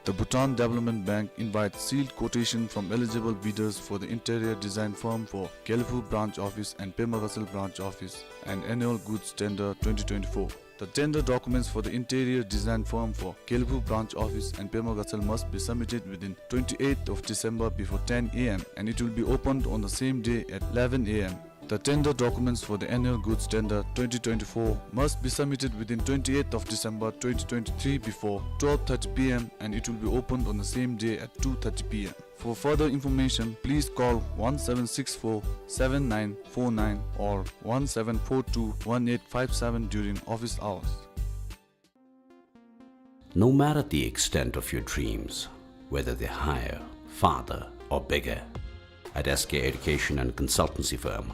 The Bhutan Development Bank invites sealed quotation from eligible bidders for the interior design firm for Gelephu branch office and Pema Gatshel branch office and annual goods tender twenty twenty-four. The tender documents for the interior design firm for Gelephu branch office and Pema Gatshel must be submitted within twenty-eighth of December before ten A M and it will be opened on the same day at eleven A M. The tender documents for the annual goods tender twenty twenty-four must be submitted within twenty-eighth of December twenty twenty-three before twelve thirty P M and it will be opened on the same day at two thirty P M. For further information, please call one seven six four seven nine four nine or one seven four two one eight five seven during office hours. No matter the extent of your dreams, whether they're higher, farther, or bigger, at S K Education and Consultancy Firm,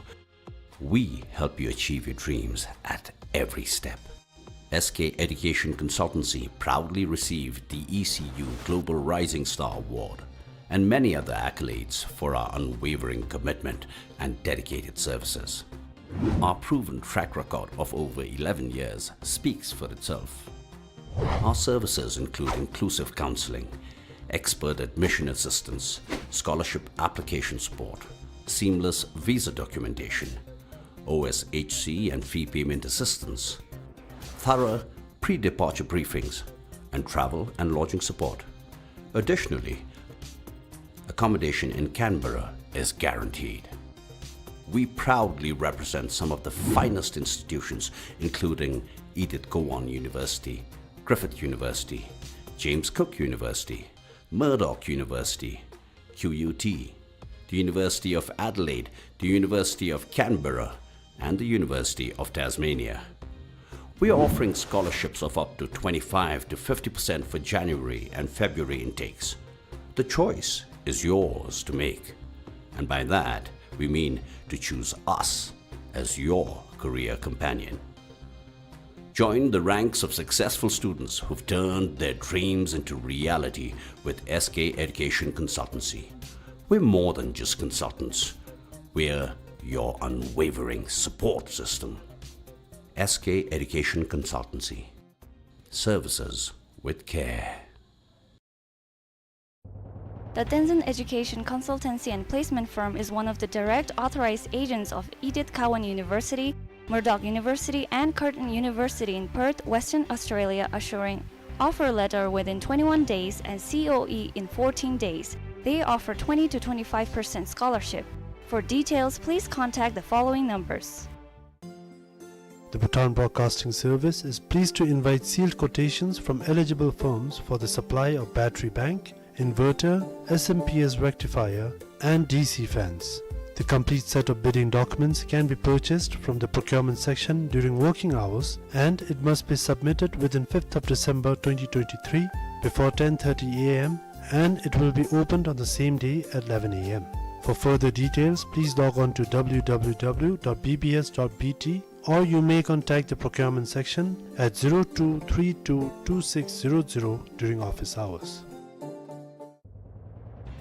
we help you achieve your dreams at every step. S K Education Consultancy proudly received the E C U Global Rising Star Award and many other accolades for our unwavering commitment and dedicated services. Our proven track record of over eleven years speaks for itself. Our services include inclusive counseling, expert admission assistance, scholarship application support, seamless visa documentation, O S H C and fee payment assistance, thorough pre-departure briefings, and travel and lodging support. Additionally, accommodation in Canberra is guaranteed. We proudly represent some of the finest institutions, including Edith Cowan University, Griffith University, James Cook University, Murdoch University, Q U T, the University of Adelaide, the University of Canberra, and the University of Tasmania. We are offering scholarships of up to twenty-five to fifty percent for January and February intakes. The choice is yours to make, and by that we mean to choose us as your career companion. Join the ranks of successful students who've turned their dreams into reality with S K Education Consultancy. We're more than just consultants. We're your unwavering support system. S K Education Consultancy. Services with care. The Tenzin Education Consultancy and Placement Firm is one of the direct authorized agents of Edith Cowan University, Murdoch University, and Curtin University in Perth, Western Australia, assuring offer letter within twenty-one days and C O E in fourteen days. They offer twenty to twenty-five percent scholarship. For details, please contact the following numbers. The Bhutan Broadcasting Service is pleased to invite sealed quotations from eligible firms for the supply of battery bank, inverter, S M P S rectifier, and D C fans. The complete set of bidding documents can be purchased from the procurement section during working hours, and it must be submitted within fifth of December twenty twenty-three before ten thirty A M, and it will be opened on the same day at eleven A M. For further details, please log on to W W W dot B B S dot B T, or you may contact the procurement section at zero two three two two six zero zero during office hours.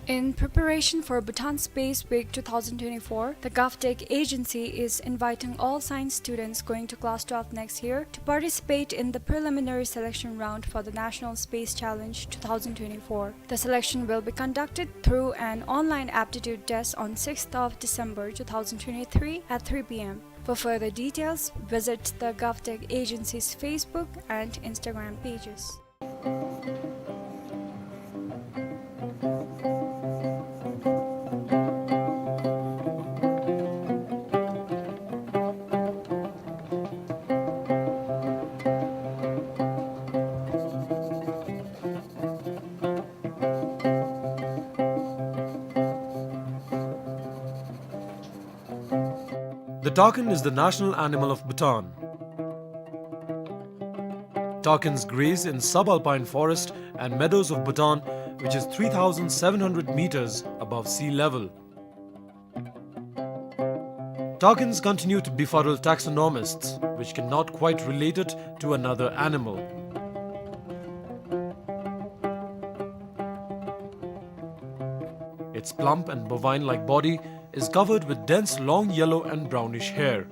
In preparation for Bhutan Space Week two thousand twenty-four, the GovTech agency is inviting all science students going to class twelve next year to participate in the preliminary selection round for the National Space Challenge two thousand twenty-four. The selection will be conducted through an online aptitude test on sixth of December two thousand twenty-three at three P M. For further details, visit the GovTech agency's Facebook and Instagram pages. The takin is the national animal of Bhutan. Takins graze in subalpine forest and meadows of Bhutan, which is three thousand seven hundred meters above sea level. Takins continue to befuddle taxonomists, which cannot quite relate it to another animal. Its plump and bovine-like body is covered with dense long yellow and brownish hair.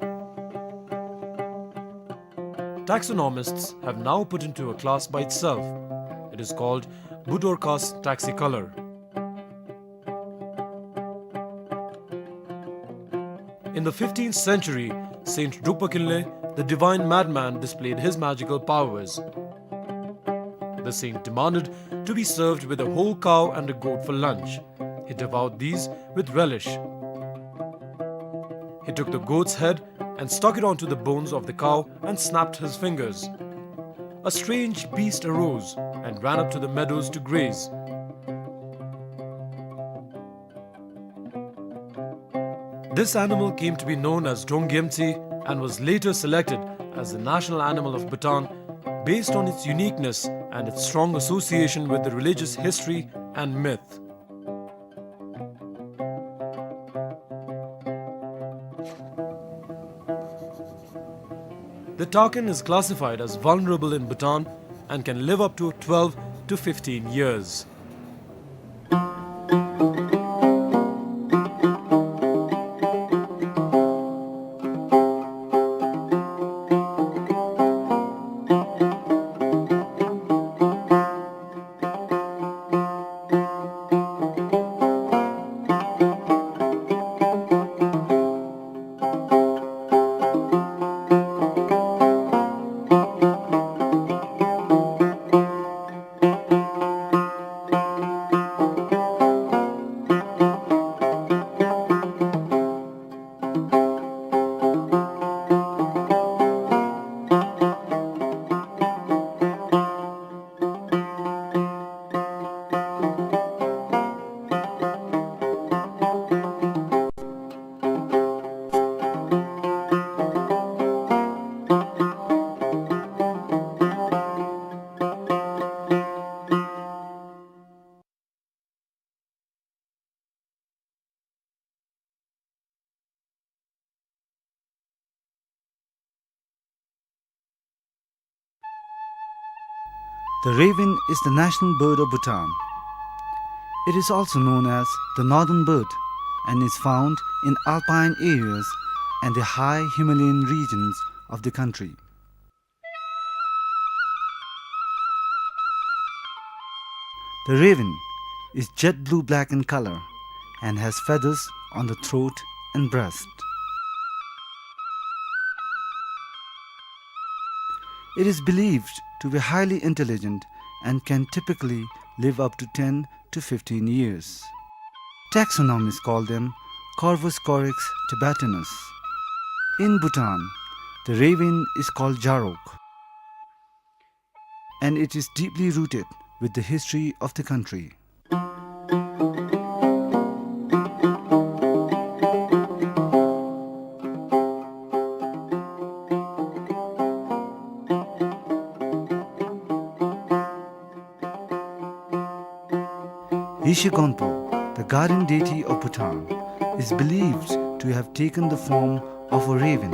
Taxonomists have now put into a class by itself. It is called Budorcas taxicolor. In the fifteenth century, Saint Drukpa Kinley, the divine madman, displayed his magical powers. The saint demanded to be served with a whole cow and a goat for lunch. He devoured these with relish. He took the goat's head and stuck it onto the bones of the cow and snapped his fingers. A strange beast arose and ran up to the meadows to graze. This animal came to be known as Drongyemtsi and was later selected as the national animal of Bhutan based on its uniqueness and its strong association with the religious history and myth. The takin is classified as vulnerable in Bhutan and can live up to twelve to fifteen years. The raven is the national bird of Bhutan. It is also known as the northern bird and is found in alpine areas and the high Himalayan regions of the country. The raven is jet blue black in color and has feathers on the throat and breast. It is believed to be highly intelligent and can typically live up to ten to fifteen years. Taxonomists call them Corvus corax tibetanus. In Bhutan, the raven is called Jarok, and it is deeply rooted with the history of the country. Yeshe Gonpo, the guardian deity of Bhutan, is believed to have taken the form of a raven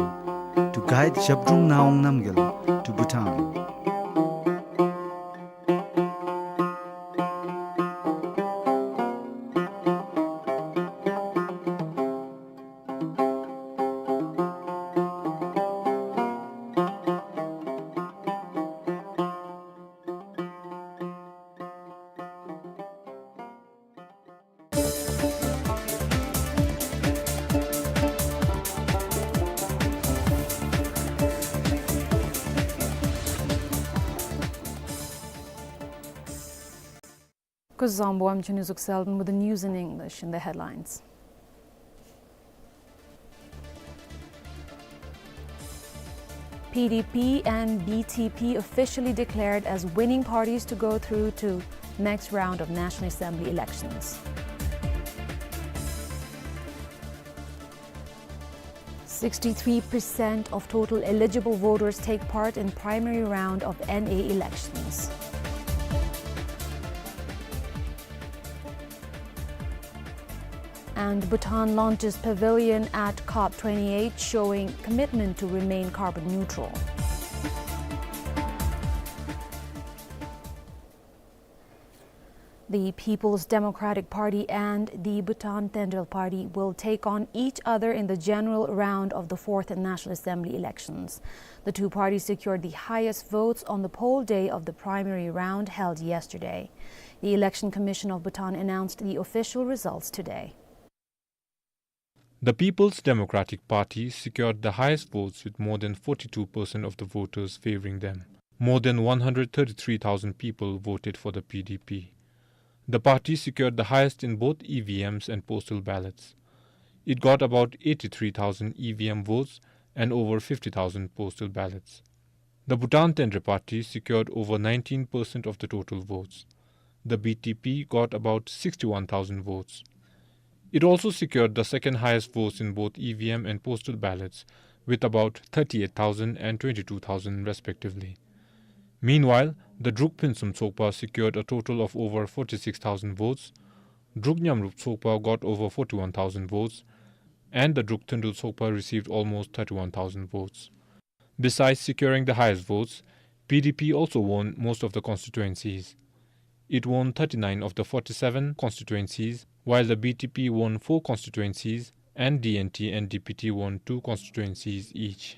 to guide Zhabdrung Ngawang Namgyal to Bhutan. Kuzuzangpo, I'm Chuni Zukselden with the news in English. In the headlines: P D P and B T P officially declared as winning parties to go through to next round of National Assembly elections. Sixty-three percent of total eligible voters take part in primary round of N A elections. And Bhutan launches pavilion at COP twenty-eight, showing commitment to remain carbon neutral. The People's Democratic Party and the Bhutan Tengyel Party will take on each other in the general round of the fourth National Assembly elections. The two parties secured the highest votes on the poll day of the primary round held yesterday. The Election Commission of Bhutan announced the official results today. The People's Democratic Party secured the highest votes with more than forty-two percent of the voters favoring them. More than one hundred thirty-three thousand people voted for the P D P. The party secured the highest in both E V Ms and postal ballots. It got about eighty-three thousand E V M votes and over fifty thousand postal ballots. The Bhutan Tengyel Party secured over nineteen percent of the total votes. The B T P got about sixty-one thousand votes. It also secured the second highest votes in both E V M and postal ballots, with about thirty-eight thousand and twenty-two thousand respectively. Meanwhile, the Druk Phuentsum Tsokpa secured a total of over forty-six thousand votes, Druk Mnyamrup Tsokpa got over forty-one thousand votes, and the Druk Thundel Tsokpa received almost thirty-one thousand votes. Besides securing the highest votes, P D P also won most of the constituencies. It won thirty-nine of the forty-seven constituencies, while the B T P won four constituencies and D N T and D P T won two constituencies each.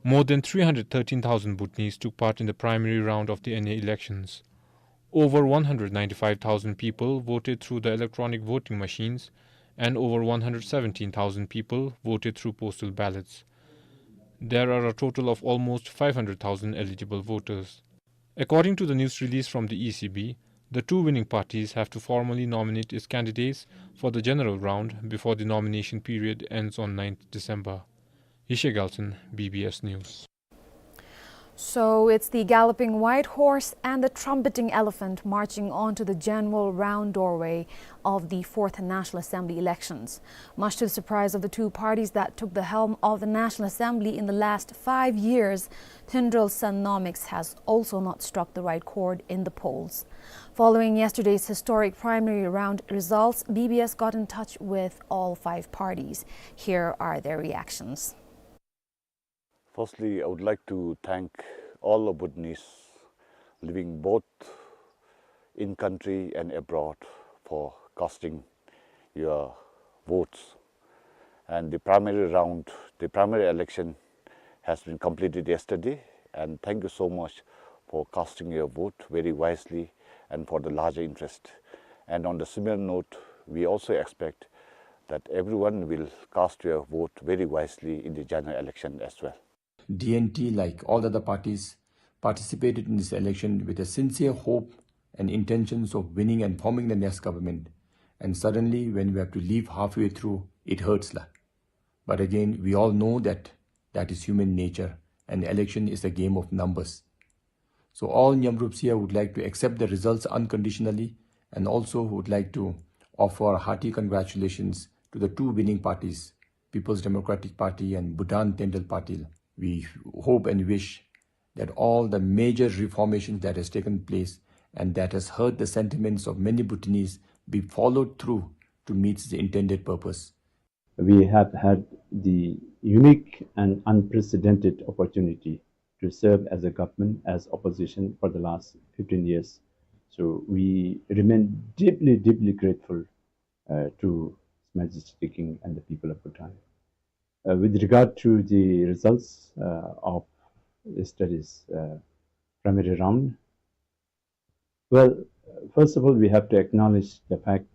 More than three hundred thirteen thousand Bhutanese took part in the primary round of the N A elections. Over one hundred ninety-five thousand people voted through the electronic voting machines, and over one hundred seventeen thousand people voted through postal ballots. There are a total of almost five hundred thousand eligible voters. According to the news release from the E C B, the two winning parties have to formally nominate its candidates for the general round before the nomination period ends on ninth December. Yeshe Gyaltshen, B B S News. So it's the galloping white horse and the trumpeting elephant marching on to the general round doorway of the fourth National Assembly elections. Much to the surprise of the two parties that took the helm of the National Assembly in the last five years, Thundel San Nomics has also not struck the right chord in the polls. Following yesterday's historic primary round results, B B S got in touch with all five parties. Here are their reactions. Firstly, I would like to thank all the Bhutanese living both in country and abroad for casting your votes. And the primary round, the primary election has been completed yesterday, and thank you so much for casting your vote very wisely and for the larger interest. And on the similar note, we also expect that everyone will cast your vote very wisely in the general election as well. D N T, like all the other parties, participated in this election with a sincere hope and intentions of winning and forming the next government. And suddenly, when we have to leave halfway through, it hurts la. But again, we all know that that is human nature, and election is a game of numbers. So all Mnyamrups here would like to accept the results unconditionally and also would like to offer hearty congratulations to the two winning parties, People's Democratic Party and Bhutan Tendrel Party. We hope and wish that all the major reformations that has taken place and that has heard the sentiments of many Bhutanese be followed through to meet the intended purpose. We have had the unique and unprecedented opportunity to serve as a government, as opposition for the last fifteen years. So we remain deeply, deeply grateful, uh, to His Majesty the King and the people of Bhutan. Uh, with regard to the results, uh, of yesterday's, uh, primary round, well, first of all, we have to acknowledge the fact,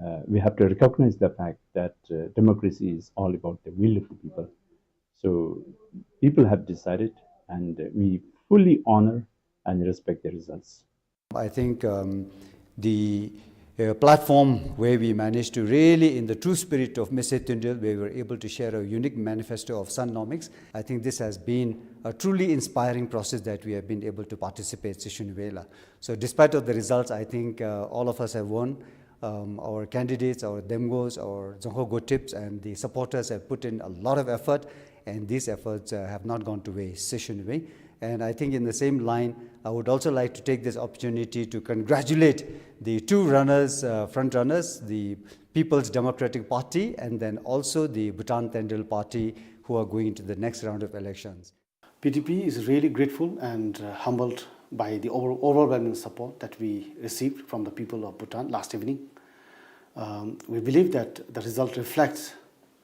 uh, we have to recognize the fact that, uh, democracy is all about the will of the people. So people have decided, and, uh, we fully honor and respect the results. I think, um, the, uh, platform where we managed to really, in the true spirit of Mese Thundel, we were able to share a unique manifesto of San Nomics. I think this has been a truly inspiring process that we have been able to participate, Seshun Vela. So despite of the results, I think, uh, all of us have won. Um, our candidates, our demgos, our Dzongkha Gotips, and the supporters have put in a lot of effort, and these efforts, uh, have not gone to waste, Seshun Vela. And I think in the same line, I would also like to take this opportunity to congratulate the two runners, uh, front runners, the People's Democratic Party and then also the Bhutan Tendrel Party, who are going into the next round of elections. P D P is really grateful and, uh, humbled by the over-, overwhelming support that we received from the people of Bhutan last evening. Um, we believe that the result reflects,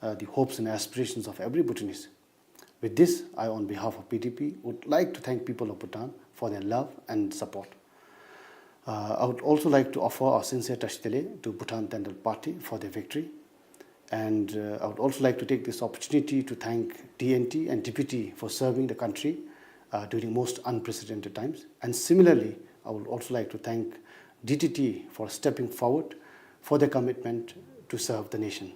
uh, the hopes and aspirations of every Bhutanese. With this, I, on behalf of P D P, would like to thank people of Bhutan for their love and support. Uh, I would also like to offer our sincere tashitele to Bhutan Tendrel Party for their victory. And, uh, I would also like to take this opportunity to thank D N T and D P T for serving the country, uh, during most unprecedented times. And similarly, I would also like to thank D T T for stepping forward for their commitment to serve the nation.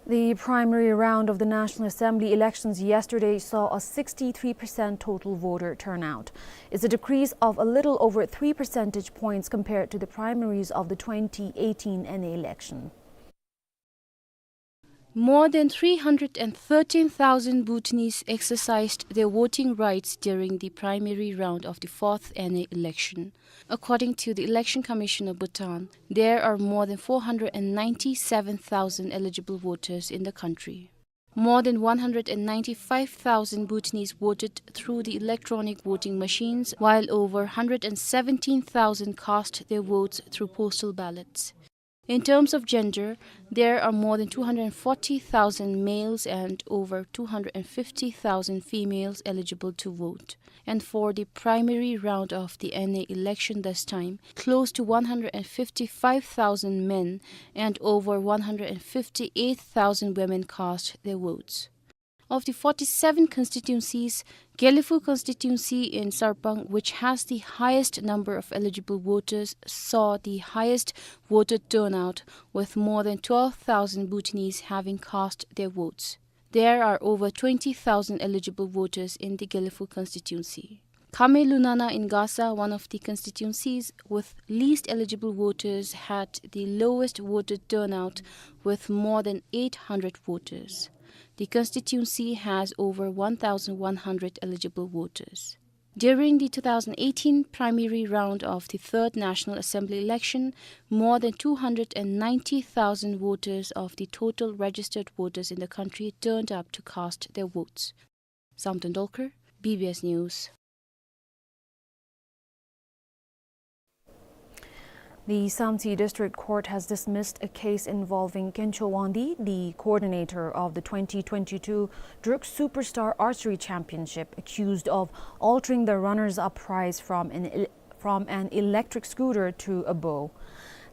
The primary round of the National Assembly elections yesterday saw a sixty-three percent total voter turnout. It's a decrease of a little over three percentage points compared to the primaries of the twenty eighteen N A election. More than three hundred and thirteen thousand Bhutanese exercised their voting rights during the primary round of the fourth N A election. According to the Election Commission of Bhutan, there are more than four hundred and ninety-seven thousand eligible voters in the country. More than one hundred and ninety-five thousand Bhutanese voted through the electronic voting machines, while over hundred and seventeen thousand cast their votes through postal ballots. In terms of gender, there are more than two hundred and forty thousand males and over two hundred and fifty thousand females eligible to vote. And for the primary round of the N A election this time, close to one hundred and fifty-five thousand men and over one hundred and fifty-eight thousand women cast their votes. Of the forty-seven constituencies, Gelephu constituency in Sarpang, which has the highest number of eligible voters, saw the highest voter turnout, with more than twelve thousand Bhutanese having cast their votes. There are over twenty thousand eligible voters in the Gelephu constituency. Khame Lunana in Gasa, one of the constituencies with least eligible voters, had the lowest voter turnout with more than eight hundred voters. The constituency has over one thousand one hundred eligible voters. During the two thousand eighteen primary round of the Third National Assembly election, more than two hundred and ninety thousand voters of the total registered voters in the country turned up to cast their votes. Samten Dolkar, B B S News. The Samtse District Court has dismissed a case involving Kencho Wangdi, the coordinator of the twenty twenty-two Druk Superstar Archery Championship, accused of altering the runners-up prize from an el-, from an electric scooter to a bow.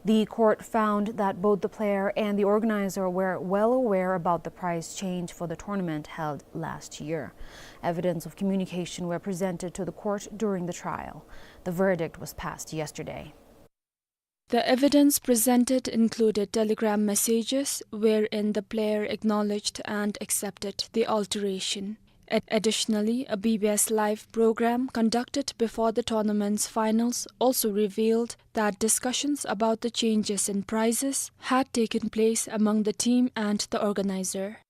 The court found that both the player and the organizer were well aware about the prize change for the tournament held last year. Evidence of communication were presented to the court during the trial. The verdict was passed yesterday. The evidence presented included telegram messages wherein the player acknowledged and accepted the alteration. Ad-, additionally, a B B S Live program conducted before the tournament's finals also revealed that discussions about the changes in prizes had taken place among the team and the organizer.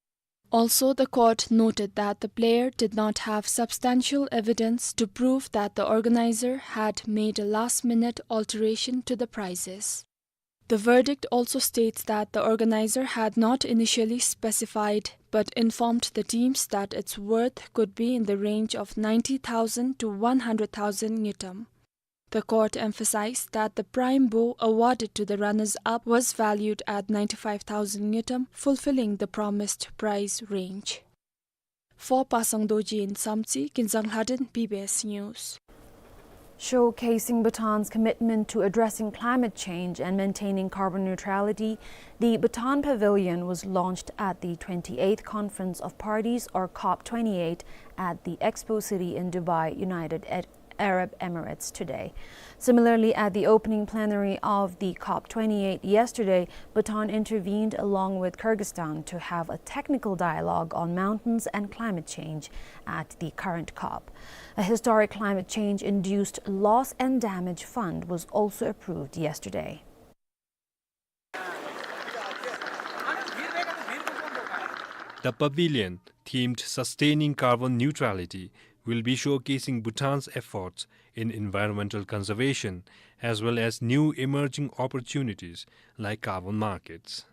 Also, the court noted that the player did not have substantial evidence to prove that the organizer had made a last-minute alteration to the prizes. The verdict also states that the organizer had not initially specified, but informed the teams that its worth could be in the range of ninety thousand to one hundred thousand ngultrum. The court emphasized that the prime bow awarded to the runners-up was valued at ninety-five thousand ngultrum, fulfilling the promised price range. For Pasang Dorji in Samtse, Kinzang Lhaden, B B S News. Showcasing Bhutan's commitment to addressing climate change and maintaining carbon neutrality, the Bhutan Pavilion was launched at the twenty-eighth Conference of Parties, or COP twenty-eight, at the Expo City in Dubai, United Ed-, Arab Emirates today. Similarly, at the opening plenary of the COP twenty-eight yesterday, Bhutan intervened along with Kyrgyzstan to have a technical dialogue on mountains and climate change at the current COP. A historic climate change-induced loss and damage fund was also approved yesterday. The pavilion, themed Sustaining Carbon Neutrality, will be showcasing Bhutan's efforts in environmental conservation, as well as new emerging opportunities like carbon markets.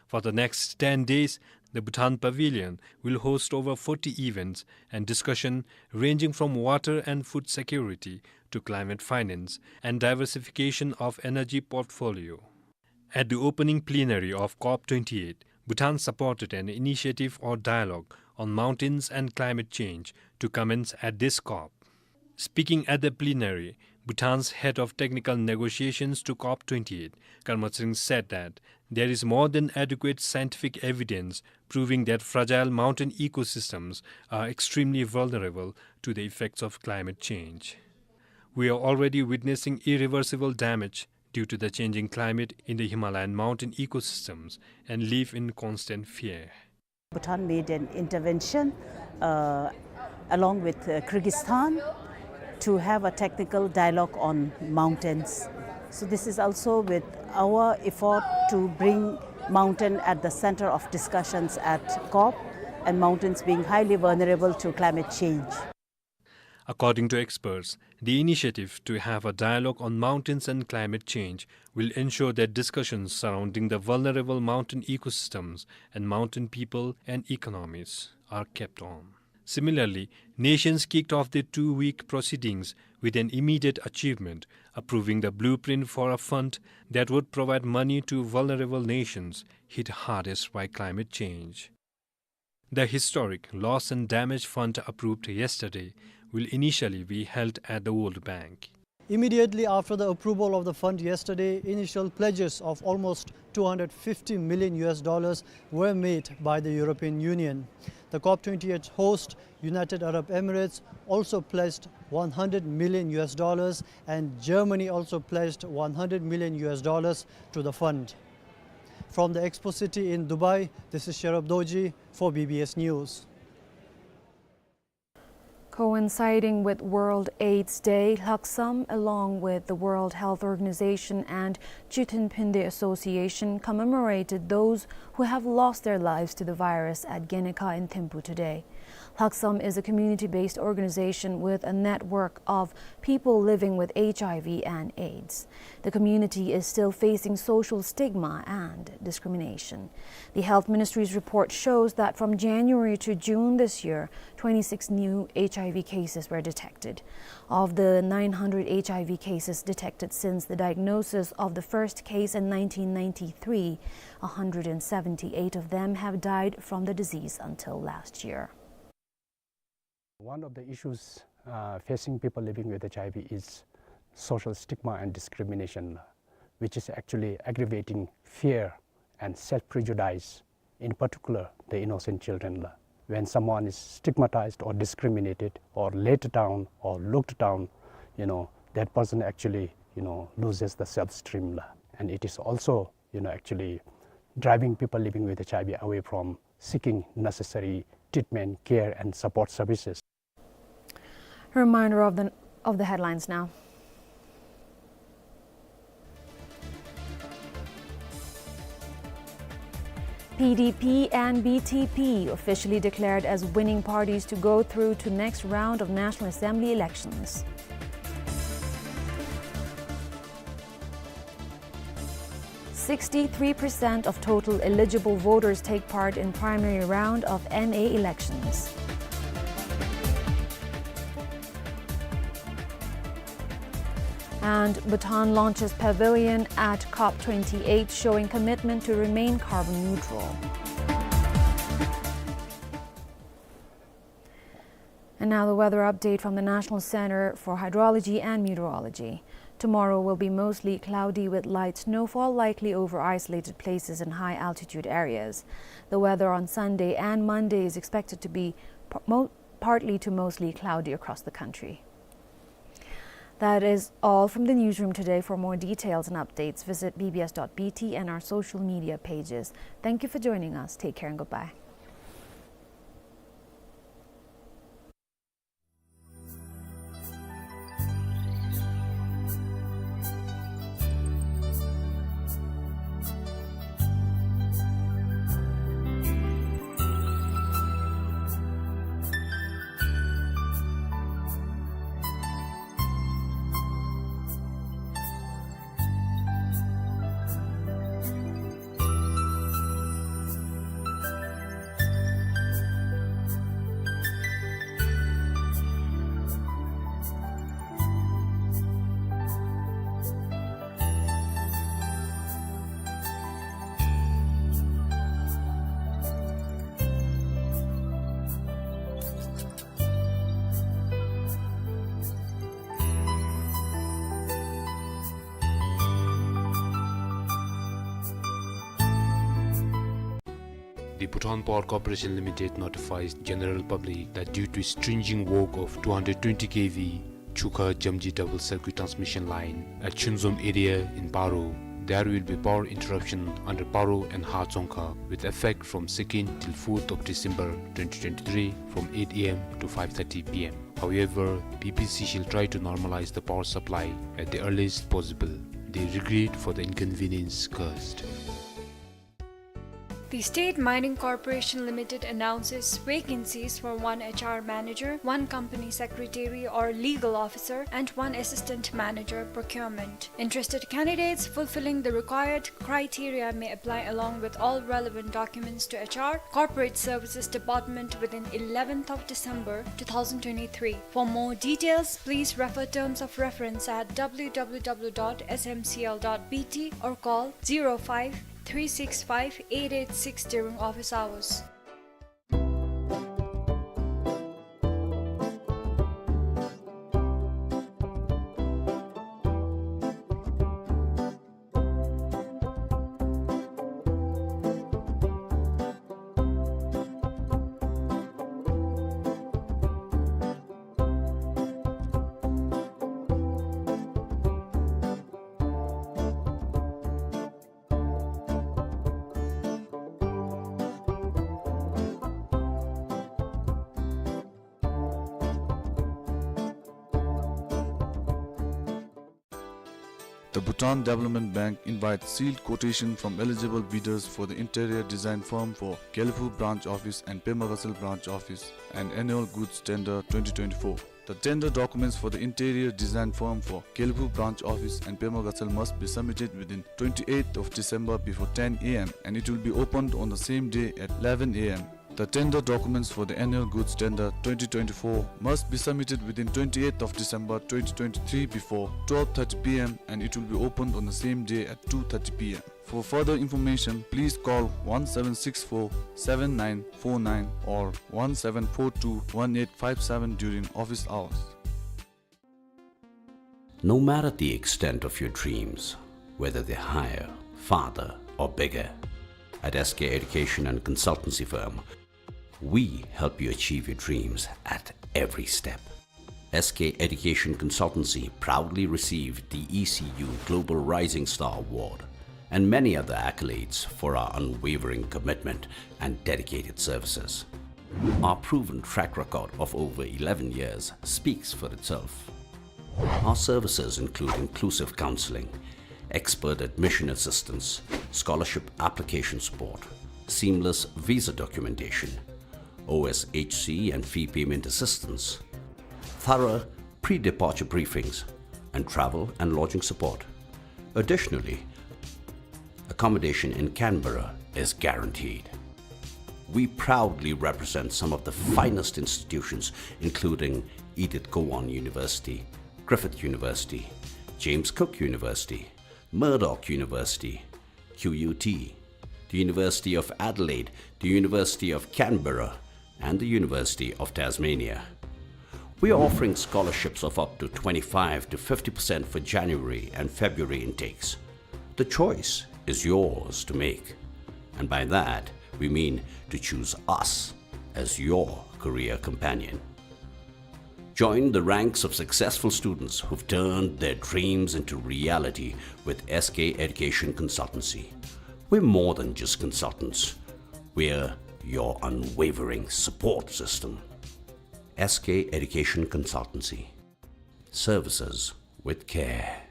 For the next ten days, the Bhutan Pavilion will host over forty events and discussion ranging from water and food security to climate finance and diversification of energy portfolio. At the opening plenary of COP twenty-eight, Bhutan supported an initiative or dialogue on mountains and climate change to commence at this COP. Speaking at the plenary, Bhutan's head of technical negotiations to COP twenty-eight, Karma Tshering, said that there is more than adequate scientific evidence proving that fragile mountain ecosystems are extremely vulnerable to the effects of climate change. We are already witnessing irreversible damage due to the changing climate in the Himalayan mountain ecosystems and live in constant fear. Bhutan made an intervention, uh, along with, uh, Kyrgyzstan to have a technical dialogue on mountains. So this is also with our effort to bring Mountain at the center of discussions at COP, and mountains being highly vulnerable to climate change. According to experts, the initiative to have a dialogue on mountains and climate change will ensure that discussions surrounding the vulnerable mountain ecosystems and mountain people and economies are kept on. Similarly, nations kicked off their two-week proceedings with an immediate achievement, approving the blueprint for a fund that would provide money to vulnerable nations hit hardest by climate change. The historic Loss and Damage Fund approved yesterday will initially be held at the World Bank. Immediately after the approval of the fund yesterday, initial pledges of almost two hundred fifty million U S dollars were made by the European Union. The COP twenty-eight host, United Arab Emirates, also pledged one hundred million U S dollars, and Germany also pledged one hundred million U S dollars to the fund. From the Expo City in Dubai, this is Sherab Dorji for B B S News. Coinciding with World AIDS Day, Lhaksam, along with the World Health Organization and Chithin Phinde Association, commemorated those who have lost their lives to the virus at Genekhah in Thimphu today. Lhaksam is a community-based organization with a network of people living with H I V and AIDS. The community is still facing social stigma and discrimination. The Health Ministry's report shows that from January to June this year, twenty-six new H I V cases were detected. Of the nine hundred H I V cases detected since the diagnosis of the first case in nineteen ninety-three, a hundred and seventy-eight of them have died from the disease until last year. One of the issues, uh, facing people living with H I V is social stigma and discrimination, which is actually aggravating fear and self-prejudice, in particular the innocent children la. When someone is stigmatized or discriminated or let down or looked down, you know, that person actually, you know, loses the self-esteem la. And it is also, you know, actually driving people living with H I V away from seeking necessary treatment, care, and support services. A reminder of the, of the headlines now. P D P and B T P officially declared as winning parties to go through to next round of National Assembly elections. Sixty-three percent of total eligible voters take part in primary round of N A elections. And Bhutan launches pavilion at COP twenty-eight, showing commitment to remain carbon neutral. And now the weather update from the National Center for Hydrology and Meteorology. Tomorrow will be mostly cloudy with light snowfall likely over isolated places and high altitude areas. The weather on Sunday and Monday is expected to be par-, mo-, partly to mostly cloudy across the country. That is all from the newsroom today. For more details and updates, visit B B S dot B T and our social media pages. Thank you for joining us. Take care and goodbye. The Bhutan Power Corporation Limited notifies general public that due to stringent work of two hundred twenty K V Chukha Jamji double circuit transmission line at Chunzom area in Paro, there will be power interruption under Paro and Hachongkha with effect from second till fourth of December twenty twenty-three from eight A M to five thirty P M. However, P P C shall try to normalize the power supply at the earliest possible. They regret for the inconvenience caused. The State Mining Corporation Limited announces vacancies for one H R manager, one company secretary or legal officer, and one assistant manager procurement. Interested candidates fulfilling the required criteria may apply along with all relevant documents to H R, Corporate Services Department within eleventh of December two thousand twenty-three. For more details, please refer terms of reference at W W W dot S M C L dot B T or call zero five three six five eight eight six during office hours. The Bhutan Development Bank invites sealed quotation from eligible bidders for the interior design firm for Gelephu branch office and Pema Gatshel branch office and annual goods tender twenty twenty-four. The tender documents for the interior design firm for Gelephu branch office and Pema Gatshel must be submitted within twenty-eighth of December before ten A M and it will be opened on the same day at eleven A M. The tender documents for the annual goods tender twenty twenty-four must be submitted within twenty-eighth of December twenty twenty-three before twelve thirty P M and it will be opened on the same day at two thirty P M. For further information, please call one seven six four seven nine four nine or one seven four two one eight five seven during office hours. No matter the extent of your dreams, whether they're higher, farther, or bigger, at S K Education and Consultancy Firm, we help you achieve your dreams at every step. S K Education Consultancy proudly received the E C U Global Rising Star Award and many other accolades for our unwavering commitment and dedicated services. Our proven track record of over eleven years speaks for itself. Our services include inclusive counseling, expert admission assistance, scholarship application support, seamless visa documentation, O S H C and fee payment assistance, thorough pre-departure briefings, and travel and lodging support. Additionally, accommodation in Canberra is guaranteed. We proudly represent some of the finest institutions, including Edith Cowan University, Griffith University, James Cook University, Murdoch University, Q U T, the University of Adelaide, the University of Canberra, and the University of Tasmania. We are offering scholarships of up to twenty-five to fifty percent for January and February intakes. The choice is yours to make, and by that we mean to choose us as your career companion. Join the ranks of successful students who've turned their dreams into reality with S K Education Consultancy. We're more than just consultants. We're your unwavering support system. S K Education Consultancy. Services with care.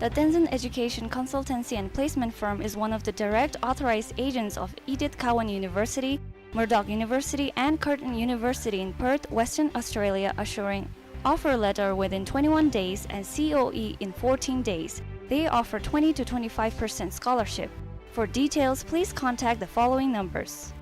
The Tenzin Education Consultancy and Placement Firm is one of the direct authorized agents of Edith Cowan University, Murdoch University, and Curtin University in Perth, Western Australia, assuring offer letter within twenty-one days and C O E in fourteen days. They offer twenty to twenty-five percent scholarship. For details, please contact the following numbers.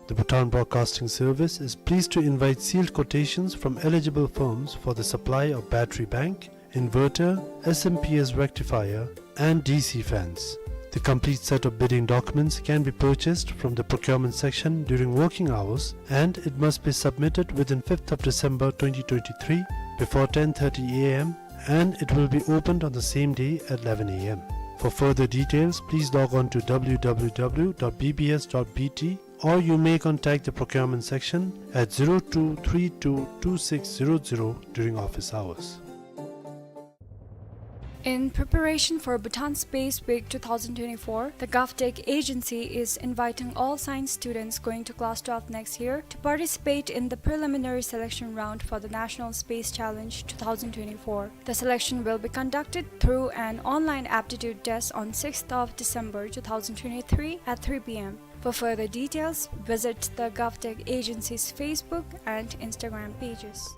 The Bhutan Broadcasting Service is pleased to invite sealed quotations from eligible firms for the supply of battery bank, inverter, S M P S rectifier, and D C fans. The complete set of bidding documents can be purchased from the procurement section during working hours, and it must be submitted within fifth of December twenty twenty-three before ten thirty A M and it will be opened on the same day at eleven A M. For further details, please log on to W W W dot B B S dot B T, or you may contact the procurement section at zero two three two two six zero zero during office hours. In preparation for Bhutan Space Week two thousand twenty-four, the GovTech agency is inviting all science students going to class twelve next year to participate in the preliminary selection round for the National Space Challenge two thousand twenty-four. The selection will be conducted through an online aptitude test on sixth of December two thousand twenty-three at three p m. For further details, visit the GovTech agency's Facebook and Instagram pages.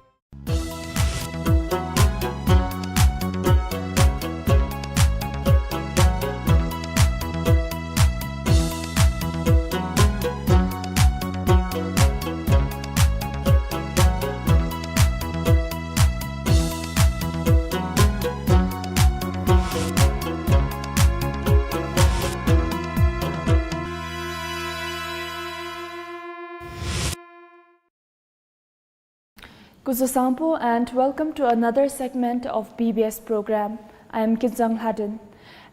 Kuzuzangpo and welcome to another segment of B B S program. I am Kinzang Lhaden.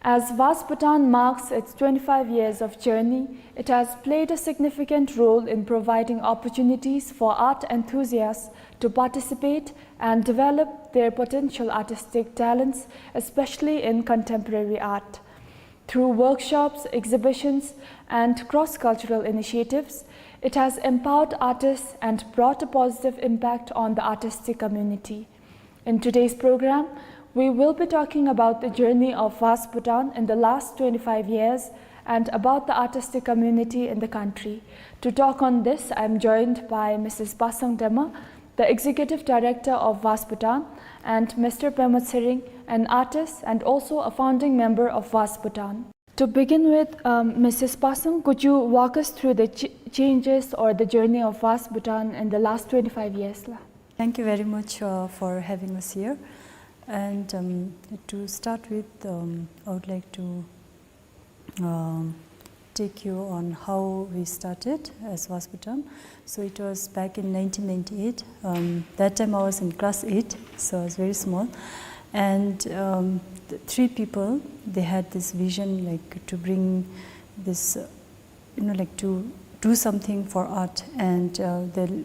As Vast Bhutan marks its twenty-five years of journey, it has played a significant role in providing opportunities for art enthusiasts to participate and develop their potential artistic talents, especially in contemporary art. Through workshops, exhibitions, and cross-cultural initiatives, it has empowered artists and brought a positive impact on the artistic community. In today's program, we will be talking about the journey of Vast Bhutan in the last twenty-five years and about the artistic community in the country. To talk on this, I am joined by Missus Pasang Dema, the Executive Director of Vast Bhutan, and Mister Pema Tsering, an artist and also a founding member of Vast Bhutan. To begin with, um, Missus Pasang, could you walk us through the ch-, changes or the journey of Vast Bhutan in the last twenty-five years, la? Thank you very much, uh, for having us here. And, um, to start with, um, I would like to um, take you on how we started as Vast Bhutan. So it was back in nineteen ninety-eight. Um, that time I was in class eight, so I was very small. And, um, the three people, they had this vision, like, to bring this, uh, you know, like, to do something for art. And, uh, the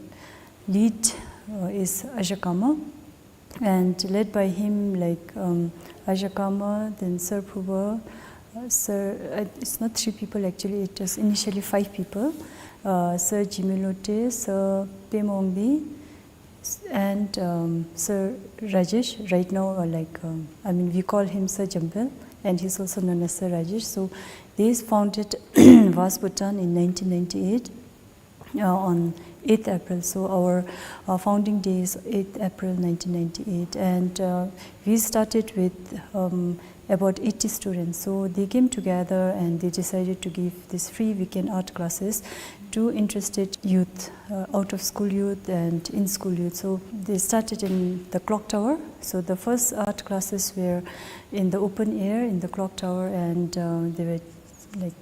lead, uh, is Aja Kama. And led by him, like, um, Aja Kama, then Sir Phuba, uh, Sir, uh, it's not three people actually, it was initially five people. Uh, Sir Jimmy Lotay, Sir Pema Wangdi, s-, and, um, Sir Rajesh. Right now, uh, like, um, I mean, we call him Sir Jambel, and he's also known as Sir Rajesh. So they founded Vast Bhutan in nineteen ninety-eight. Uh, on eighth April. So our, uh, founding day is eighth April nineteen ninety-eight, and, uh, we started with, um, about eighty students. So they came together and they decided to give this free weekend art classes to interested youth, uh, out of school youth and in school youth. So they started in the clock tower. So the first art classes were in the open air in the clock tower, and, uh, they were like,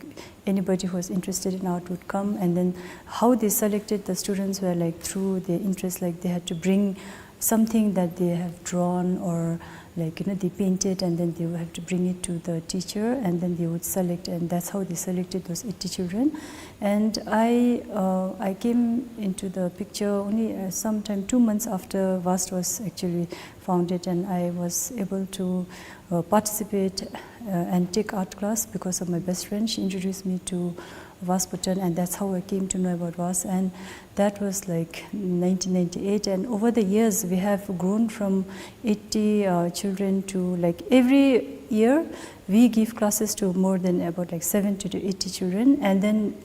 anybody who was interested in art would come. And then how they selected the students were, like, through their interest, like, they had to bring something that they have drawn or, like, you know, they painted, and then they would have to bring it to the teacher, and then they would select, and that's how they selected those eighty children. And I, uh, I came into the picture only, uh, sometime two months after Vast was actually founded, and I was able to, uh, participate, uh, and take art class because of my best friend. She introduced me to Vast Bhutan, and that's how I came to know about Vast. And that was, like, nineteen ninety-eight. And over the years, we have grown from eighty, uh, children to, like, every year we give classes to more than about, like, seventy to eighty children. And then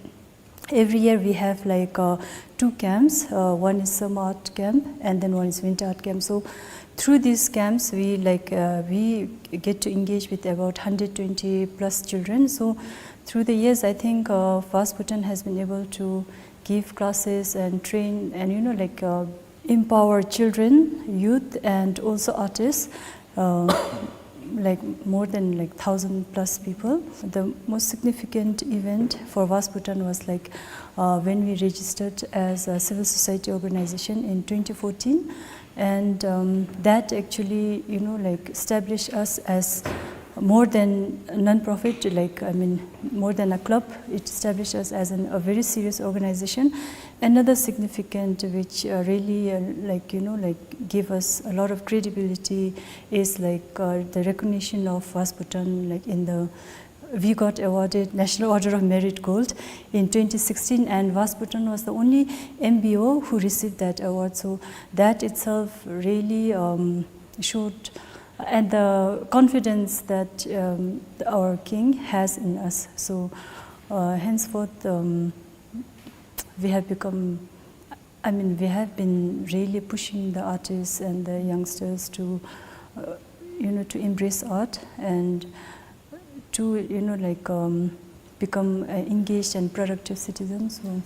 every year we have, like, uh, two camps. Uh, one is summer art camp and then one is winter art camp. So through these camps, we, like, uh, we get to engage with about hundred twenty plus children. So through the years, I think, uh, Vast Bhutan has been able to give classes and train and, you know, like, uh, empower children, youth, and also artists, uh, like, more than, like, thousand plus people. The most significant event for Vast Bhutan was, like, uh, when we registered as a civil society organization in twenty fourteen, and, um, that actually, you know, like, established us as more than a non-profit, like, I mean, more than a club. It established us as an, a very serious organization. Another significant, which, uh, really, uh, like, you know, like, gave us a lot of credibility is, like, uh, the recognition of Vaas Bhutan, like, in the, we got awarded National Order of Merit Gold in twenty sixteen, and Vaas Bhutan was the only M B O who received that award. So that itself really, um, showed and the confidence that, um, our king has in us. So, uh, henceforth, um, we have become, I mean, we have been really pushing the artists and the youngsters to, uh, you know, to embrace art and to, you know, like, um, become, uh, engaged and productive citizens. So,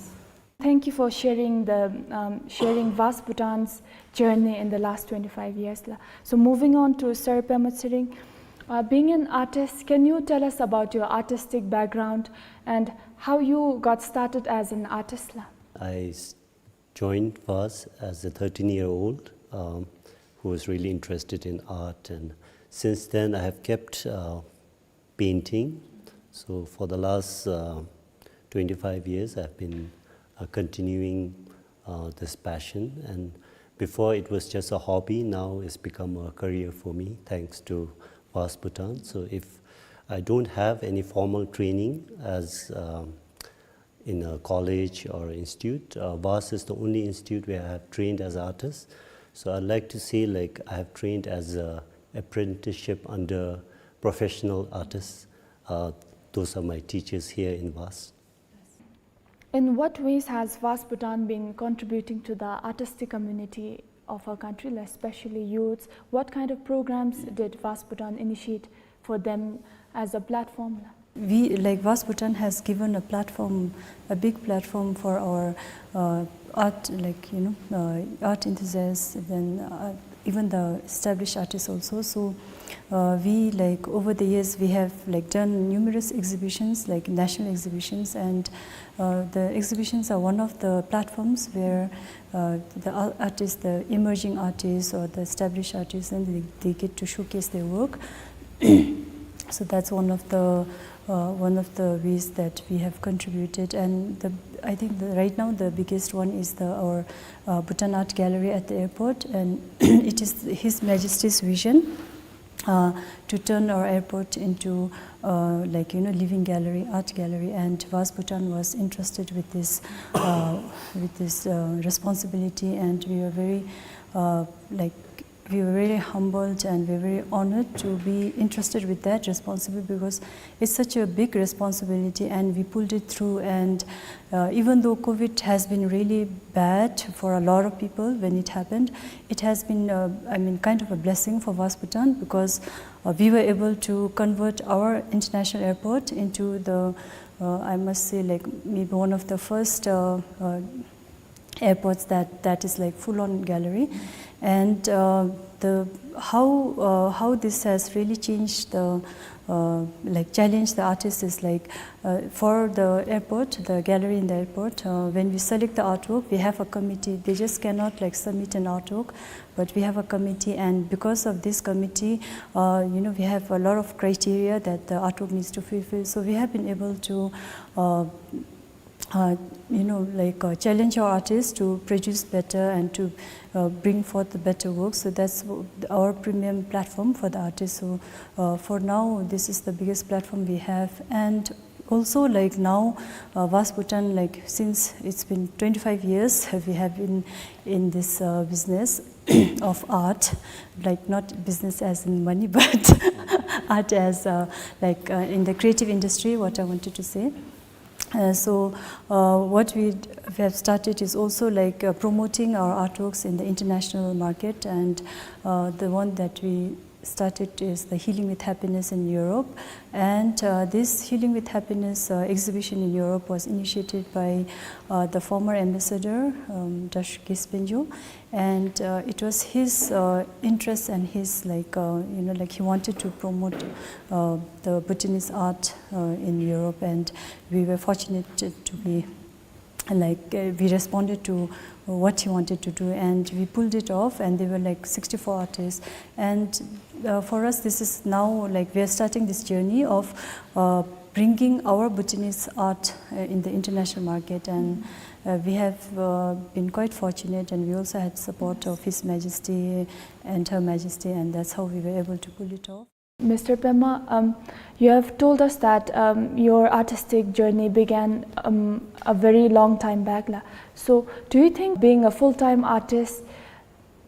thank you for sharing the, um, sharing Vaas Bhutan's journey in the last twenty-five years la. So moving on to Sir Pema Tshering, uh, being an artist, can you tell us about your artistic background and how you got started as an artist la? I s- joined Vaas as a thirteen-year-old, um, who was really interested in art, and since then I have kept, uh, painting. So for the last, uh, twenty-five years, I've been, uh, continuing, uh, this passion. And before it was just a hobby, now it's become a career for me, thanks to Vaas Bhutan. So if I don't have any formal training as, um, in a college or institute. Uh, Vaas is the only institute where I have trained as an artist. So I'd like to say, like, I have trained as a apprenticeship under professional artists. Uh, those are my teachers here in Vaas. In what ways has Vaas Bhutan been contributing to the artistic community of our country, like, especially youths? What kind of programs did Vaas Bhutan initiate for them as a platform? We, like, Vaas Bhutan has given a platform, a big platform for our, uh, art, like, you know, uh, art enthusiasts, then, uh, even the established artists also. So, uh, we, like, over the years, we have, like, done numerous exhibitions, like national exhibitions, and, uh, the exhibitions are one of the platforms where, uh, the ar- artists, the emerging artists or the established artists, then they, they get to showcase their work. So that's one of the, uh, one of the ways that we have contributed. And the, I think the, right now the biggest one is the, our, uh, Bhutan Art Gallery at the airport, and it is His Majesty's vision, uh, to turn our airport into, uh, like, you know, living gallery, art gallery. And Vaas Bhutan was entrusted with this, uh, with this, uh, responsibility, and we were very, uh, like, we were really humbled and we were very honored to be entrusted with that responsibility, because it's such a big responsibility and we pulled it through. And, uh, even though COVID has been really bad for a lot of people when it happened, it has been, uh, I mean, kind of a blessing for Vaas Bhutan, because, uh, we were able to convert our international airport into the, uh, I must say, like, maybe one of the first, uh, uh, airports that, that is, like, full-on gallery. And, uh, the, how, uh, how this has really changed the, uh, like, challenge the artists is, like, uh, for the airport, the gallery in the airport, uh, when we select the artwork, we have a committee. They just cannot, like, submit an artwork, but we have a committee, and because of this committee, uh, you know, we have a lot of criteria that the artwork needs to fulfill. So we have been able to, uh, uh, you know, like, uh, challenge our artists to produce better and to, uh, bring forth the better work. So that's w- our premium platform for the artists. So, uh, for now, this is the biggest platform we have. And also, like, now, uh, Vaas Bhutan, like, since it's been twenty-five years, we have been in this, uh, business of art, like, not business as in money, but art as, uh, like, uh, in the creative industry, what I wanted to say. Uh, so, uh, what we d- we have started is also, like, uh, promoting our artworks in the international market, and, uh, the one that we started is the Healing with Happiness in Europe. And, uh, this Healing with Happiness, uh, exhibition in Europe was initiated by, uh, the former ambassador, um, Dash Gispenjo. And, uh, it was his, uh, interest and his, like, uh, you know, like, he wanted to promote, uh, the Bhutanese art, uh, in Europe, and we were fortunate to, to be like, uh, we responded to what he wanted to do, and we pulled it off, and there were, like, sixty-four artists. And, uh, for us, this is now, like, we are starting this journey of, uh, bringing our Bhutanese art, uh, in the international market, and, uh, we have, uh, been quite fortunate, and we also had support of His Majesty and Her Majesty, and that's how we were able to pull it off. Mister Pema, um, you have told us that, um, your artistic journey began, um, a very long time back, la. So, do you think being a full-time artist,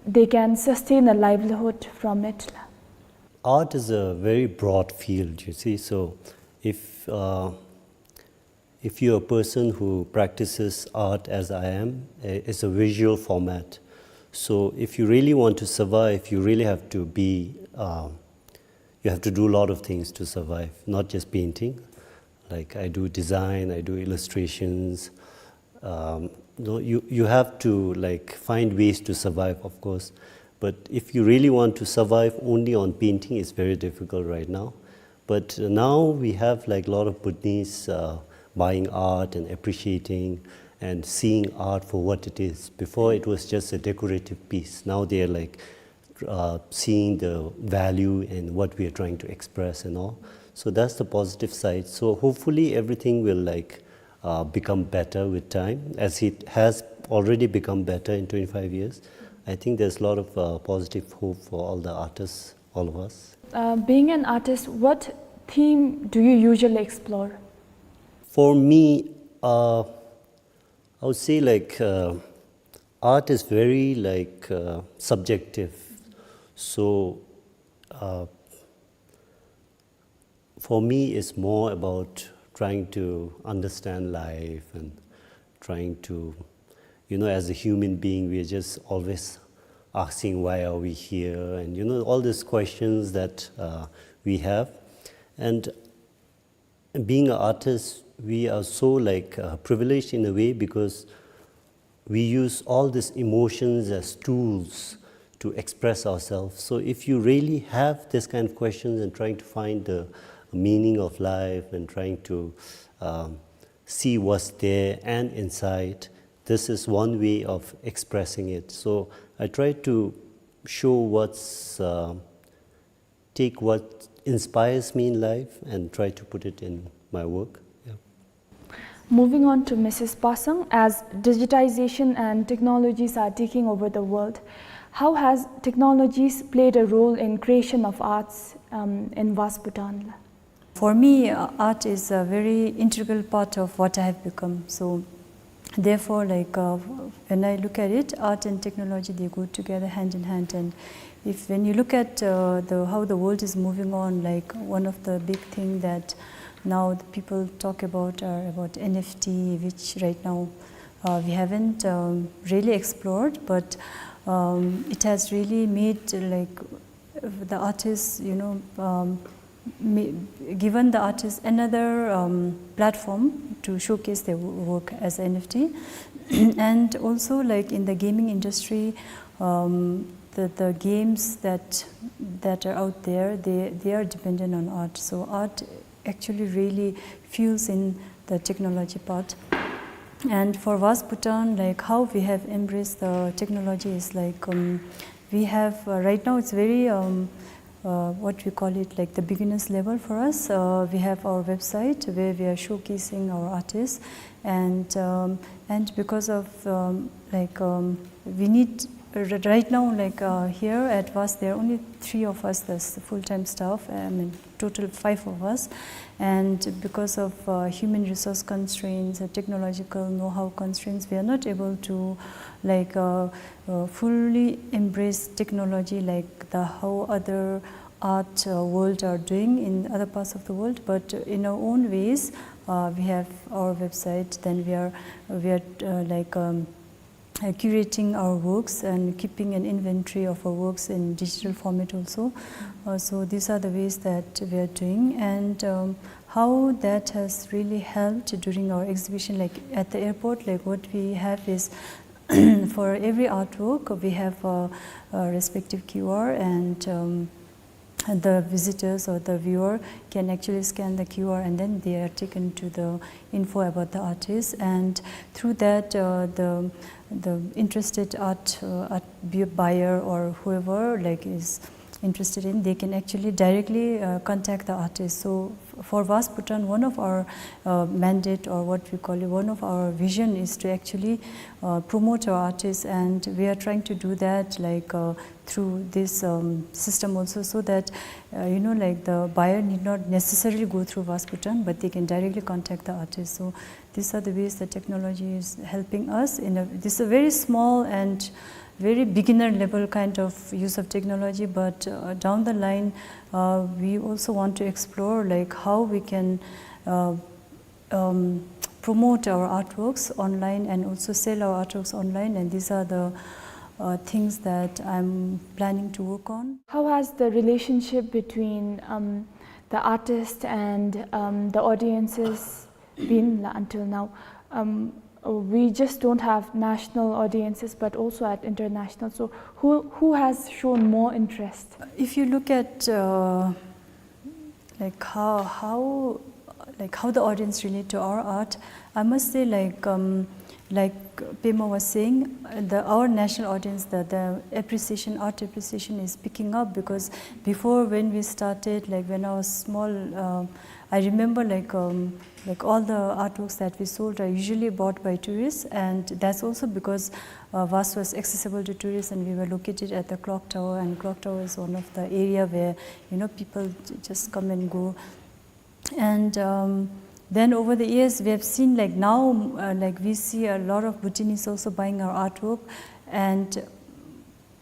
they can sustain a livelihood from it, la? Art is a very broad field, you see. So, if, uh, if you're a person who practices art as I am, i- it's a visual format. So if you really want to survive, you really have to be, uh, you have to do a lot of things to survive, not just painting. Like, I do design, I do illustrations. Um, no, you, you have to, like, find ways to survive, of course. But if you really want to survive only on painting, it's very difficult right now. But now we have, like, a lot of Bhutanese, uh, buying art and appreciating and seeing art for what it is. Before, it was just a decorative piece. Now they are, like, uh, seeing the value in what we are trying to express and all. So that's the positive side. So hopefully everything will, like, uh, become better with time, as it has already become better in twenty-five years. I think there's a lot of, uh, positive hope for all the artists, all of us. Uh, being an artist, what theme do you usually explore? For me, uh, I would say, like, uh, art is very, like, uh, subjective. So, uh, for me, it's more about trying to understand life and trying to, you know, as a human being, we are just always asking, "Why are we here?" And, you know, all these questions that, uh, we have. And being an artist, we are so, like, uh, privileged in a way, because we use all these emotions as tools to express ourselves. So if you really have this kind of questions and trying to find the meaning of life and trying to, um, see what's there and inside, this is one way of expressing it. So I try to show what's, uh, take what inspires me in life and try to put it in my work. Yeah. Moving on to Missus Pasang, as digitization and technologies are taking over the world, how has technologies played a role in creation of arts, um, in Vast Bhutan? For me, uh, art is a very integral part of what I have become. So, therefore, like, uh, when I look at it, art and technology, they go together hand in hand. And if, when you look at, uh, the, how the world is moving on, like, one of the big thing that now the people talk about are about N F T, which right now, uh, we haven't, um, really explored, but, um, it has really made, like, the artists, you know, um, ma- given the artists another, um, platform to showcase their wo- work as N F T. And also, like, in the gaming industry, um, the, the games that, that are out there, they, they are dependent on art. So art actually really fuels in the technology part. And for Vast Bhutan, like, how we have embraced the technology is, like, um, we have, uh, right now it's very, um, uh, what we call it, like, the beginners level for us. Uh, we have our website where we are showcasing our artists, and, um, and because of, um, like, um, we need r- right now, like, uh, here at Vast, there are only three of us, that's the full-time staff. I mean, total five of us, and because of, uh, human resource constraints, uh, technological know-how constraints, we are not able to, like, uh, uh, fully embrace technology like the how other art, uh, world are doing in other parts of the world. But in our own ways, uh, we have our website. Then we are we are, uh, like, um, uh, curating our works and keeping an inventory of our works in digital format also. Uh, so these are the ways that we are doing, and, um, how that has really helped during our exhibition, like, at the airport, like, what we have is for every artwork we have a, a respective Q R, and, um, the visitors or the viewer can actually scan the Q R, and then they are taken to the info about the artist, and through that, uh, the the interested art, uh, art bu- buyer or whoever, like, is interested in, they can actually directly, uh, contact the artist. So f- for Vast Bhutan, one of our, uh, mandate, or what we call it, one of our vision is to actually, uh, promote our artists, and we are trying to do that, like, uh, through this, um, system also, so that, uh, you know, like, the buyer need not necessarily go through Vast Bhutan, but they can directly contact the artist. So these are the ways that technology is helping us. In a, this is a very small and very beginner level kind of use of technology, but, uh, down the line, uh, we also want to explore, like, how we can, uh, um, promote our artworks online and also sell our artworks online. And these are the, uh, things that I'm planning to work on. How has the relationship between, um, the artist and, um, the audiences been la- until now? Um, uh, we just don't have national audiences, but also at international. So who who has shown more interest? If you look at, uh, like, how how like how the audience relate to our art, I must say, like, um, like Pema was saying, uh, the our national audience, the, the appreciation, art appreciation is picking up, because before, when we started, like, when I was small, uh, I remember, like, um, like, all the artworks that we sold are usually bought by tourists, and that's also because, uh, Vast was accessible to tourists, and we were located at the clock tower, and clock tower is one of the area where, you know, people j- just come and go. And, um, then over the years, we have seen, like, now, uh, like, we see a lot of Bhutanese also buying our artwork, and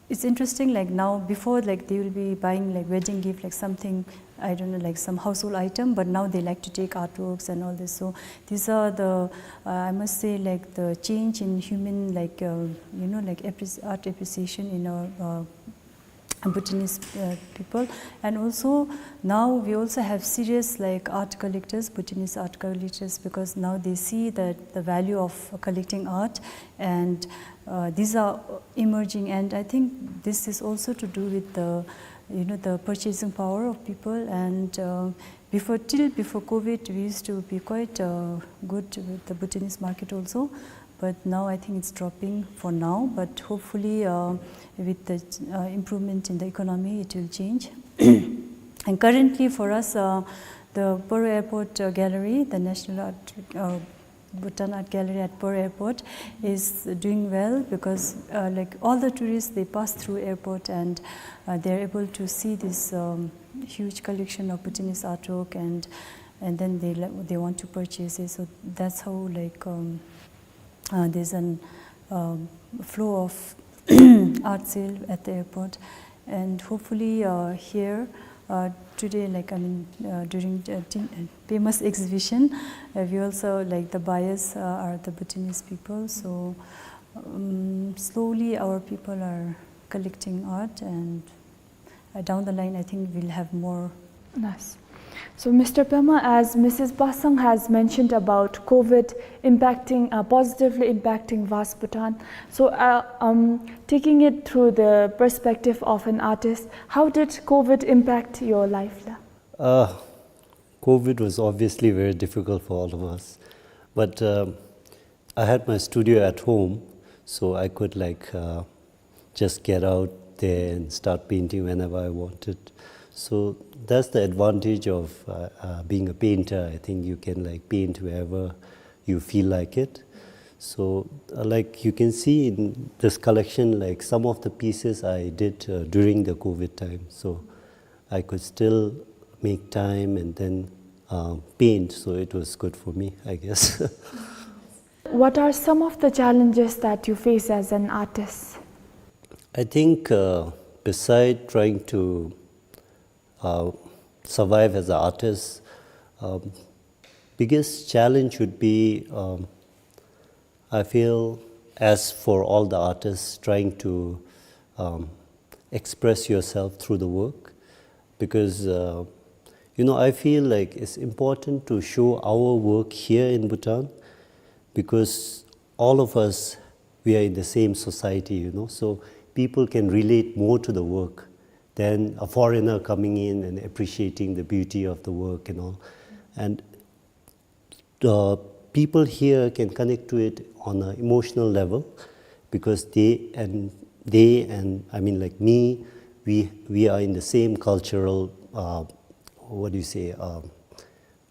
it's interesting, like, now, before, like, they will be buying, like, wedding gift, like, something, I don't know, like, some household item, but now they like to take artworks and all this. So these are the, uh, I must say, like, the change in human, like, uh, you know, like, appreci- art appreciation in our, uh, Bhutanese, uh, people. And also, now we also have serious, like, art collectors, Bhutanese art collectors, because now they see that the value of collecting art, and, uh, these are emerging. And I think this is also to do with the, you know, the purchasing power of people. And, uh, before, till before COVID, we used to be quite, uh, good with the Bhutanese market also. But now I think it's dropping for now, but hopefully, uh, with the, uh, improvement in the economy, it will change. And currently for us, uh, the Paro Airport, uh, Gallery, the National Art, uh, Bhutan Art Gallery at Paro Airport, is doing well, because, uh, like, all the tourists, they pass through airport, and, uh, they're able to see this, um, huge collection of Bhutanese artwork, and and then they li- they want to purchase it. So that's how, like, um, uh, there's an, um, flow of art sale at the airport. And hopefully, uh, here, uh, today, like, I mean, uh, during the Tin- uh, Pema's exhibition, uh, we also, like, the buyers, uh, are the Bhutanese people. So, um, slowly our people are collecting art, and, uh, down the line, I think we'll have more. Nice. So, Mister Pema, as Missus Basang has mentioned about COVID impacting, uh, positively impacting Vast Bhutan, so, uh, um, taking it through the perspective of an artist, how did COVID impact your life la? Uh, COVID was obviously very difficult for all of us, but, um, I had my studio at home, so I could, like, uh, just get out there and start painting whenever I wanted. So that's the advantage of, uh, uh, being a painter. I think you can, like, paint wherever you feel like it. So, uh, like, you can see in this collection, like, some of the pieces I did, uh, during the COVID time. So I could still make time and then, uh, paint. So it was good for me, I guess. What are some of the challenges that you face as an artist? I think, uh, beside trying to, uh, survive as an artist, um, biggest challenge would be, um, I feel, as for all the artists, trying to, um, express yourself through the work, because, uh, you know, I feel like it's important to show our work here in Bhutan, because all of us, we are in the same society, you know, so people can relate more to the work than a foreigner coming in and appreciating the beauty of the work and all. And the people here can connect to it on an emotional level because they and they and I mean, like, me, we we are in the same cultural, uh, what do you say, um,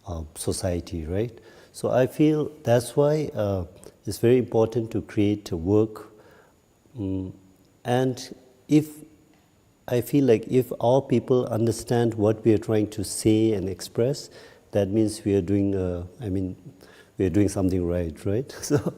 uh, society, right? So I feel that's why, uh, it's very important to create a work. Mm, and if I feel like if our people understand what we are trying to say and express, that means we are doing, uh, I mean, we are doing something right, right? So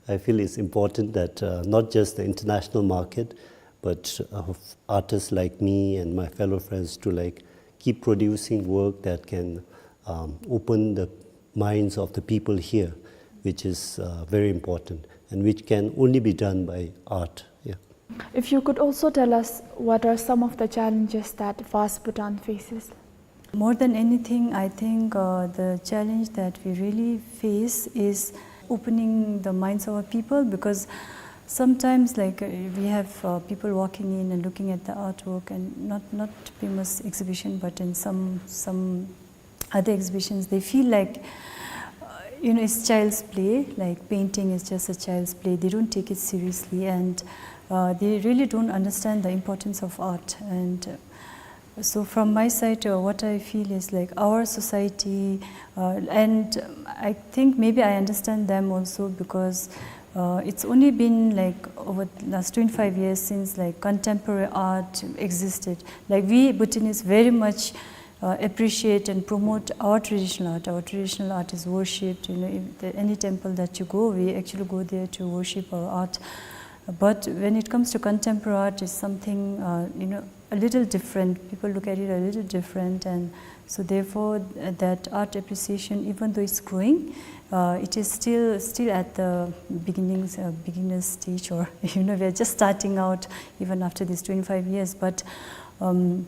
I feel it's important that, uh, not just the international market, but, uh, artists like me and my fellow friends to, like, keep producing work that can, um, open the minds of the people here, which is, uh, very important and which can only be done by art. Yeah. If you could also tell us what are some of the challenges that Vast Bhutan faces? More than anything, I think, uh, the challenge that we really face is opening the minds of our people, because sometimes, like, uh, we have, uh, people walking in and looking at the artwork, and not, not Pema's exhibition, but in some, some other exhibitions, they feel like, uh, you know, it's child's play, like, painting is just a child's play. They don't take it seriously, and, uh, they really don't understand the importance of art. And, uh, so from my side, uh, what I feel is, like, our society, uh, and, um, I think maybe I understand them also, because, uh, it's only been, like, over the last twenty-five years since, like, contemporary art existed. Like, we Bhutanese very much, uh, appreciate and promote our traditional art. Our traditional art is worshipped. You know, if the, any temple that you go, we actually go there to worship our art. But when it comes to contemporary art, it's something, uh, you know, a little different. People look at it a little different, and so therefore, uh, that art appreciation, even though it's growing, uh, it is still, still at the beginnings, uh, beginner stage, or, you know, we are just starting out even after these twenty-five years. But, um,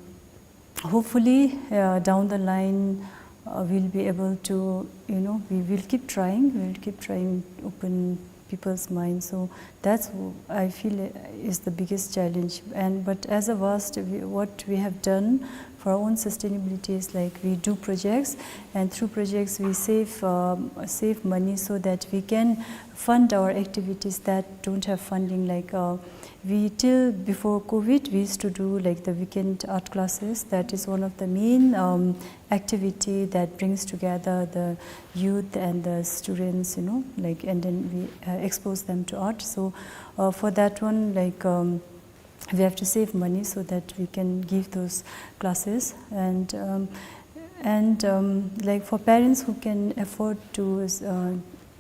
hopefully, uh, down the line, uh, we'll be able to, you know, we will keep trying, we'll keep trying, open people's minds. So that's w-, I feel, uh, is the biggest challenge. And, but as a Vast, we, what we have done for our own sustainability is, like, we do projects, and through projects we save, um, save money so that we can fund our activities that don't have funding. Like, uh, we, till before COVID, we used to do, like, the weekend art classes. That is one of the main, um, activity that brings together the youth and the students, you know, like, and then we, uh, expose them to art. So, uh, for that one, like, um, we have to save money so that we can give those classes. And, um, and, um, like, for parents who can afford to, uh,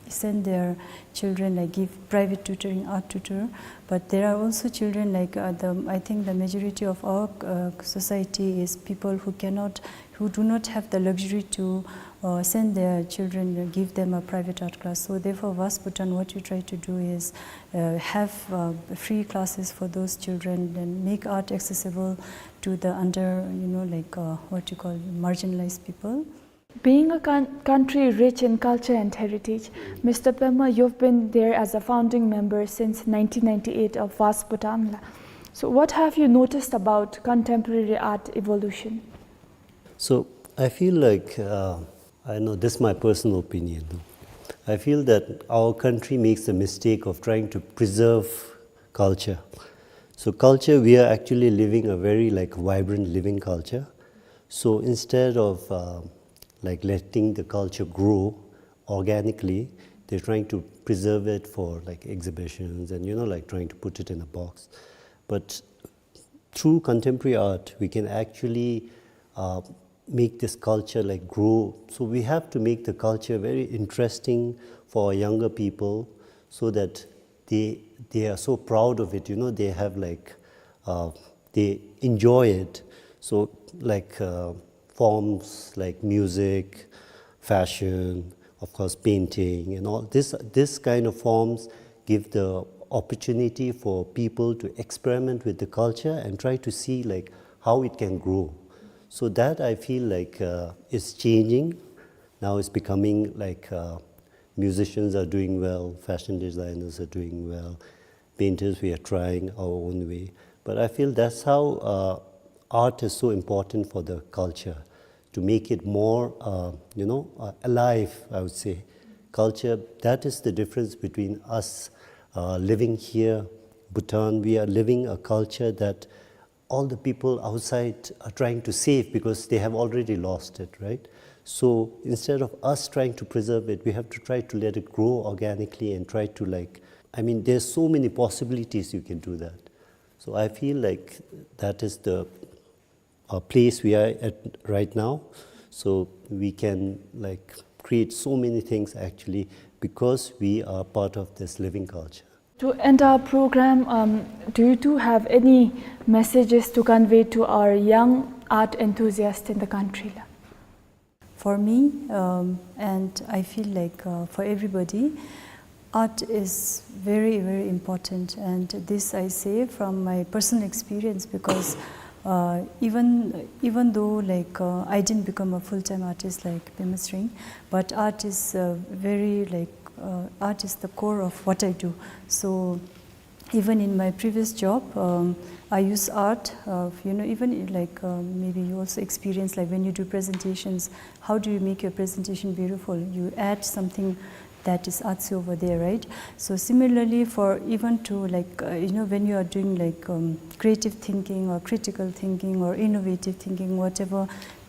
send their children, like, give private tutoring, art tutor. But there are also children, like, uh, the, I think the majority of our, uh, society is people who cannot, who do not have the luxury to, uh, send their children, uh, give them a private art class. So therefore, Vast Bhutan, what we try to do is, uh, have, uh, free classes for those children and make art accessible to the under, you know, like, uh, what you call, marginalized people. Being a coun-, country rich in culture and heritage, Mister Pema, you've been there as a founding member since nineteen ninety-eight of Vast Bhutan. So, what have you noticed about contemporary art evolution? So, I feel like, uh, I know this is my personal opinion, though. I feel that our country makes the mistake of trying to preserve culture. So, culture, we are actually living a very, like, vibrant living culture. So instead of, uh, like, letting the culture grow organically, they're trying to preserve it for, like, exhibitions and, you know, like, trying to put it in a box. But through contemporary art, we can actually, uh, make this culture, like, grow. So we have to make the culture very interesting for our younger people so that they, they are so proud of it, you know, they have, like, uh, they enjoy it. So, like, uh, forms like music, fashion, of course, painting and all this, this kind of forms give the opportunity for people to experiment with the culture and try to see, like, how it can grow. So that, I feel like, uh, is changing. Now it's becoming like, uh, musicians are doing well, fashion designers are doing well, painters, we are trying our own way. But I feel that's how, uh, Art is so important for the culture to make it more, uh, you know, uh, alive, I would say. Culture, that is the difference between us, uh, living here, Bhutan. We are living a culture that all the people outside are trying to save because they have already lost it, right? So instead of us trying to preserve it, we have to try to let it grow organically and try to, like, I mean, there's so many possibilities you can do that. So I feel like that is the, uh, place we are at right now. So we can, like, create so many things actually because we are part of this living culture. To end our program, um, do you two have any messages to convey to our young art enthusiasts in the country? For me, um, and I feel like, uh, for everybody, art is very, very important. And this I say from my personal experience because, uh, even, even though, like, uh, I didn't become a full-time artist like Pema Tshering, but art is, uh, very, like, uh, art is the core of what I do. So even in my previous job, um, I use art, uh, you know, even in, like, um, maybe you also experience, like, when you do presentations, how do you make your presentation beautiful? You add something that is artsy over there, right? So similarly, for even to, like, uh, you know, when you are doing, like, um, creative thinking or critical thinking or innovative thinking, whatever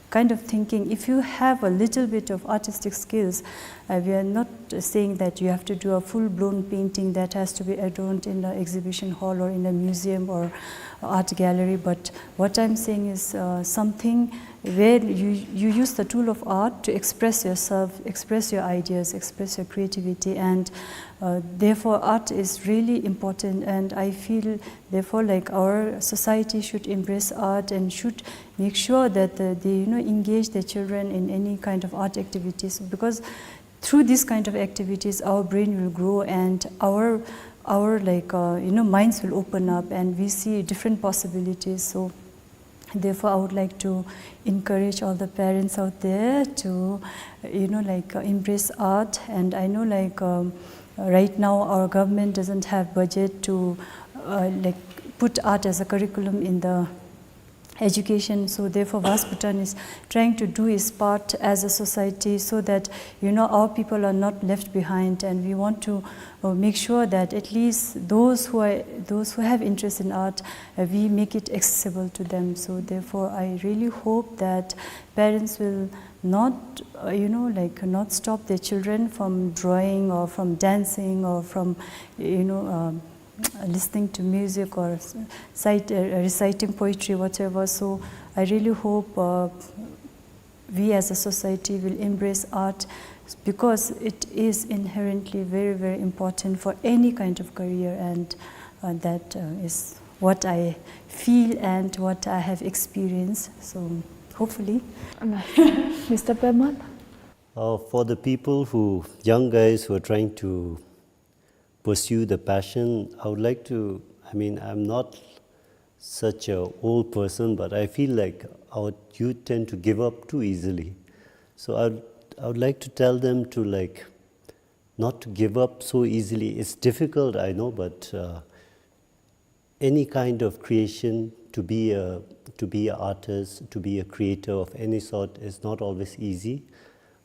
kind of thinking, if you have a little bit of artistic skills, uh, we are not saying that you have to do a full-blown painting that has to be adorned in an exhibition hall or in a museum or art gallery, but what I'm saying is, uh, something where you, you use the tool of art to express yourself, express your ideas, express your creativity, and, uh, therefore art is really important. And I feel therefore, like, our society should embrace art and should make sure that, uh, they, you know, engage their children in any kind of art activities, because through these kind of activities, our brain will grow and our, our, like, uh, you know, minds will open up and we see different possibilities. So therefore, I would like to encourage all the parents out there to, you know, like, uh, embrace art. And I know, like, um, right now our government doesn't have budget to, uh, like, put art as a curriculum in the education. So therefore, Vaas Bhutan is trying to do its part as a society so that, you know, our people are not left behind, and we want to, uh, make sure that at least those who are, those who have interest in art, uh, we make it accessible to them. So therefore, I really hope that parents will not, uh, you know, like, not stop their children from drawing or from dancing or from, you know, um, listening to music or s-, cite-, uh, reciting poetry, whatever. So I really hope, uh, we as a society will embrace art because it is inherently very, very important for any kind of career, and, uh, that, uh, is what I feel and what I have experienced. So hopefully. Mister Pema? Uh, for the people who, young guys who are trying to pursue the passion, I would like to, I mean, I'm not such a old person, but I feel like our youth tend to give up too easily. So I would, I would like to tell them to, like, not to give up so easily. It's difficult, I know, but, uh, any kind of creation, to be a, to be an artist, to be a creator of any sort is not always easy,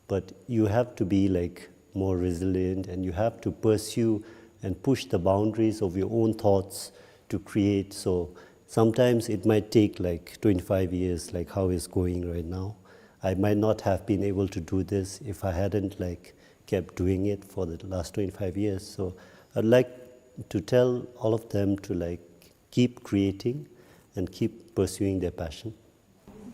but you have to be, like, more resilient, and you have to pursue and push the boundaries of your own thoughts to create. So sometimes it might take, like, twenty-five years, like how it's going right now. I might not have been able to do this if I hadn't, like, kept doing it for the last twenty-five years. So I'd like to tell all of them to, like, keep creating and keep pursuing their passion.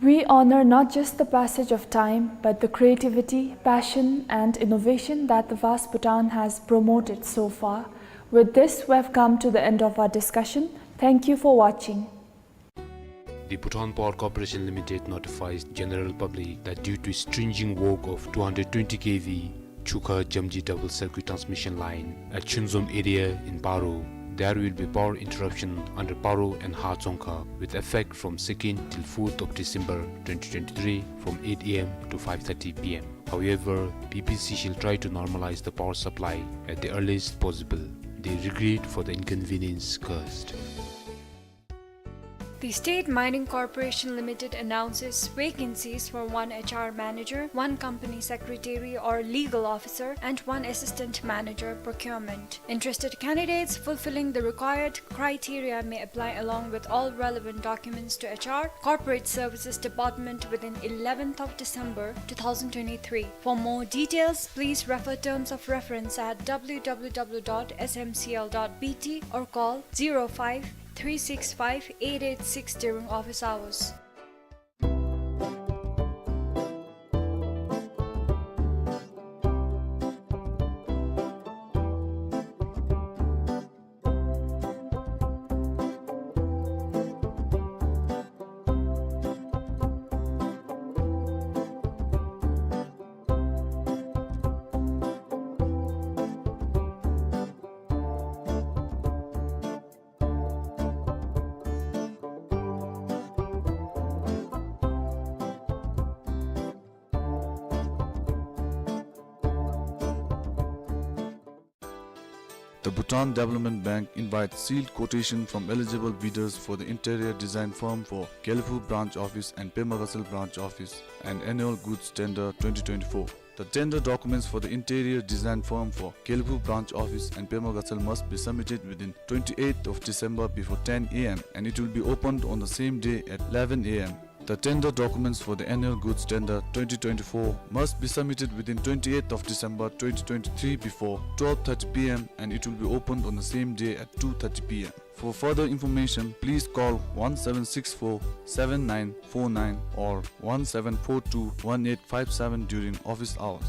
We honor not just the passage of time, but the creativity, passion, and innovation that the Vaas Bhutan has promoted so far. With this, we have come to the end of our discussion. Thank you for watching. The Bhutan Power Corporation Limited notifies general public that due to stringing work of two hundred twenty K V Chukha Jamji double circuit transmission line at Chunzom area in Paro, there will be power interruption under Paro and Hajongkha with effect from second till fourth of December twenty twenty-three from eight A M to five thirty P M. However, P P C shall try to normalize the power supply at the earliest possible. They regret for the inconvenience caused. The State Mining Corporation Limited announces vacancies for one H R manager, one company secretary or legal officer, and one assistant manager procurement. Interested candidates fulfilling the required criteria may apply along with all relevant documents to H R, Corporate Services Department within eleventh of December two thousand twenty-three. For more details, please refer terms of reference at W W W dot S M C L dot B T or call zero five three six five eight eight six during office hours. The Bhutan Development Bank invites sealed quotation from eligible bidders for the interior design firm for Gelephu branch office and Pema Gatshel branch office and annual goods tender twenty twenty-four. The tender documents for the interior design firm for Gelephu branch office and Pema Gatshel must be submitted within twenty-eighth of December before ten A M and it will be opened on the same day at eleven A M. The tender documents for the annual goods tender twenty twenty-four must be submitted within twenty-eighth of December twenty twenty-three before twelve thirty P M and it will be opened on the same day at two thirty P M. For further information, please call one seven six four seven nine four nine or one seven four two one eight five seven during office hours.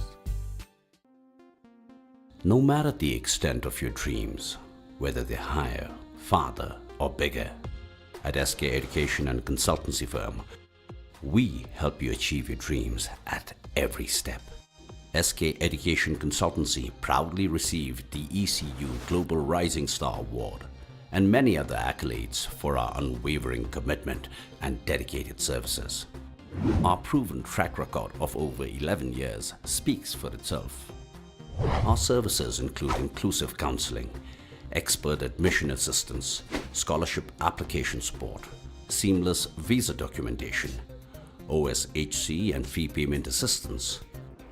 No matter the extent of your dreams, whether they're higher, farther, or bigger, at S K Education and Consultancy Firm, we help you achieve your dreams at every step. S K Education Consultancy proudly received the E C U Global Rising Star Award and many other accolades for our unwavering commitment and dedicated services. Our proven track record of over eleven years speaks for itself. Our services include inclusive counseling, expert admission assistance, scholarship application support, seamless visa documentation, O S H C and fee payment assistance,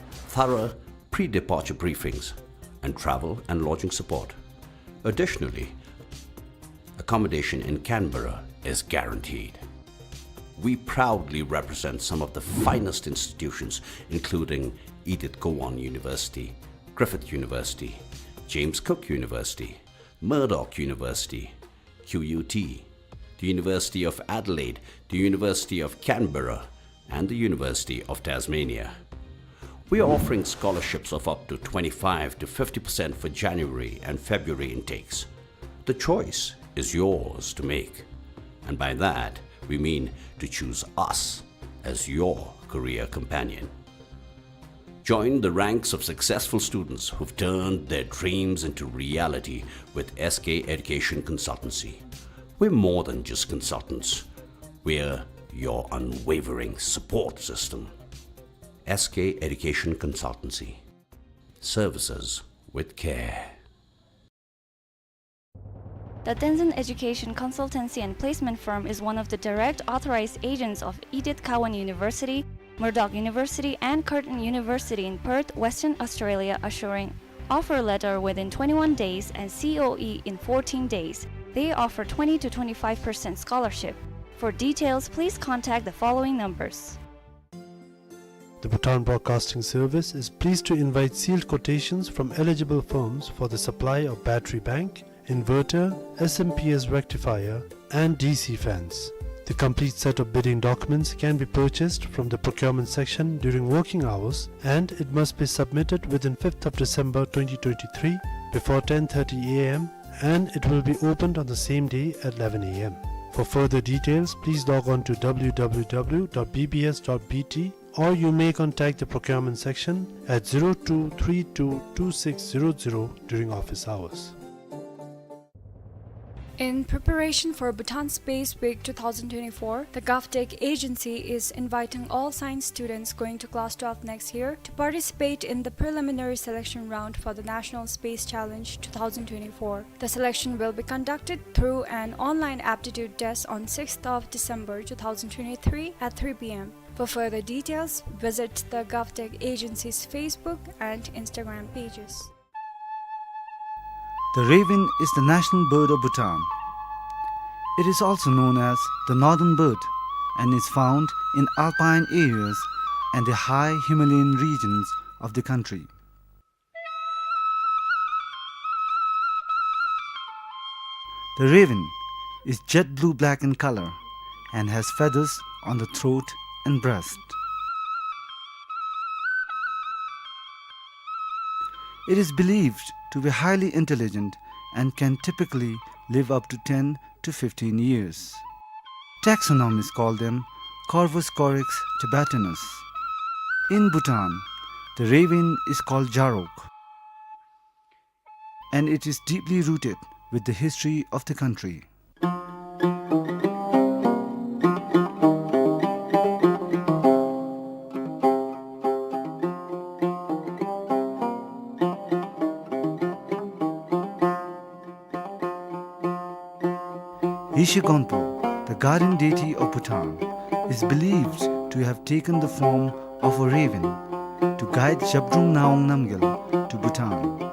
thorough pre-departure briefings, and travel and lodging support. Additionally, accommodation in Canberra is guaranteed. We proudly represent some of the finest institutions, including Edith Cowan University, Griffith University, James Cook University, Murdoch University, Q U T, the University of Adelaide, the University of Canberra, and the University of Tasmania. We are offering scholarships of up to twenty-five to fifty percent for January and February intakes. The choice is yours to make, and by that we mean to choose us as your career companion. Join the ranks of successful students who've turned their dreams into reality with S K Education Consultancy. We're more than just consultants. We're your unwavering support system. S K Education Consultancy. Services with care. The Tenzin Education Consultancy and Placement Firm is one of the direct authorized agents of Edith Cowan University, Murdoch University, and Curtin University in Perth, Western Australia, assuring offer letter within twenty-one days and C O E in fourteen days. They offer twenty to twenty-five percent scholarship. For details, please contact the following numbers. The Bhutan Broadcasting Service is pleased to invite sealed quotations from eligible firms for the supply of battery bank, inverter, S M P S rectifier, and D C fans. The complete set of bidding documents can be purchased from the procurement section during working hours, and it must be submitted within fifth of December twenty twenty-three before ten thirty A M and it will be opened on the same day at eleven A M. For further details, please log on to W W W dot B B S dot B T, or you may contact the procurement section at zero two three two two six zero zero during office hours. In preparation for Bhutan Space Week two thousand twenty-four, the GovTech agency is inviting all science students going to class twelve next year to participate in the preliminary selection round for the National Space Challenge two thousand twenty-four. The selection will be conducted through an online aptitude test on sixth of December two thousand twenty-three at three p.m. For further details, visit the GovTech agency's Facebook and Instagram pages. The raven is the national bird of Bhutan. It is also known as the northern bird and is found in alpine areas and the high Himalayan regions of the country. The raven is jet blue black in color and has feathers on the throat and breast. It is believed to be highly intelligent and can typically live up to ten to fifteen years. Taxonomists call them Corvus corax tibetanus. In Bhutan, the raven is called Jarok, and it is deeply rooted with the history of the country. Yeshe Gonpo, the guardian deity of Bhutan, is believed to have taken the form of a raven to guide Zhabdrung Ngawang Namgyal to Bhutan.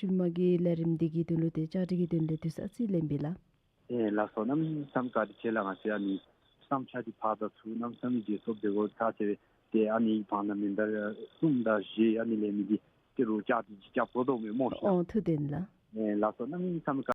ཤུལ་མ་གི་ལས་རིམ་འདི་གི་དོན་ལུ་ཏེ་བཅའ་སྒྲིག་གི་དོན་ལས་དུས་ཚོད་ཨ་ཙི་ལེན་པས་ལགས། ཨེ་ལགས་སོ། གནམ་མེད་ས་མེད་བཀའ་དྲིན་ཆེ་ལགས། ང་བཅས་ཨ་ནི་བསམ་འཆར་འདི་ཕར་དང་ཚུར་གནམ་མེད་ས་མེད་བརྗེད་སོངམ་དེ་གོ་ཁག་ཆེ་བས། ཏེ་ཨ་ནི་བར་ན་མི་ཟླ་གསུམ་དང་བཞི་ཨ་ནི་ལས་མི་འདི་ཏི་རུ་བཅའ་སྒྲིག་ཅིག་རྐྱབ་དགོ་དོ་མས་སྨོ་ཤ། ཨོ་ཐུགས་བདེན་ལགས། ཨེ་ལགས་སོ། གནམ་མེད་ས་མེད་བཀའ་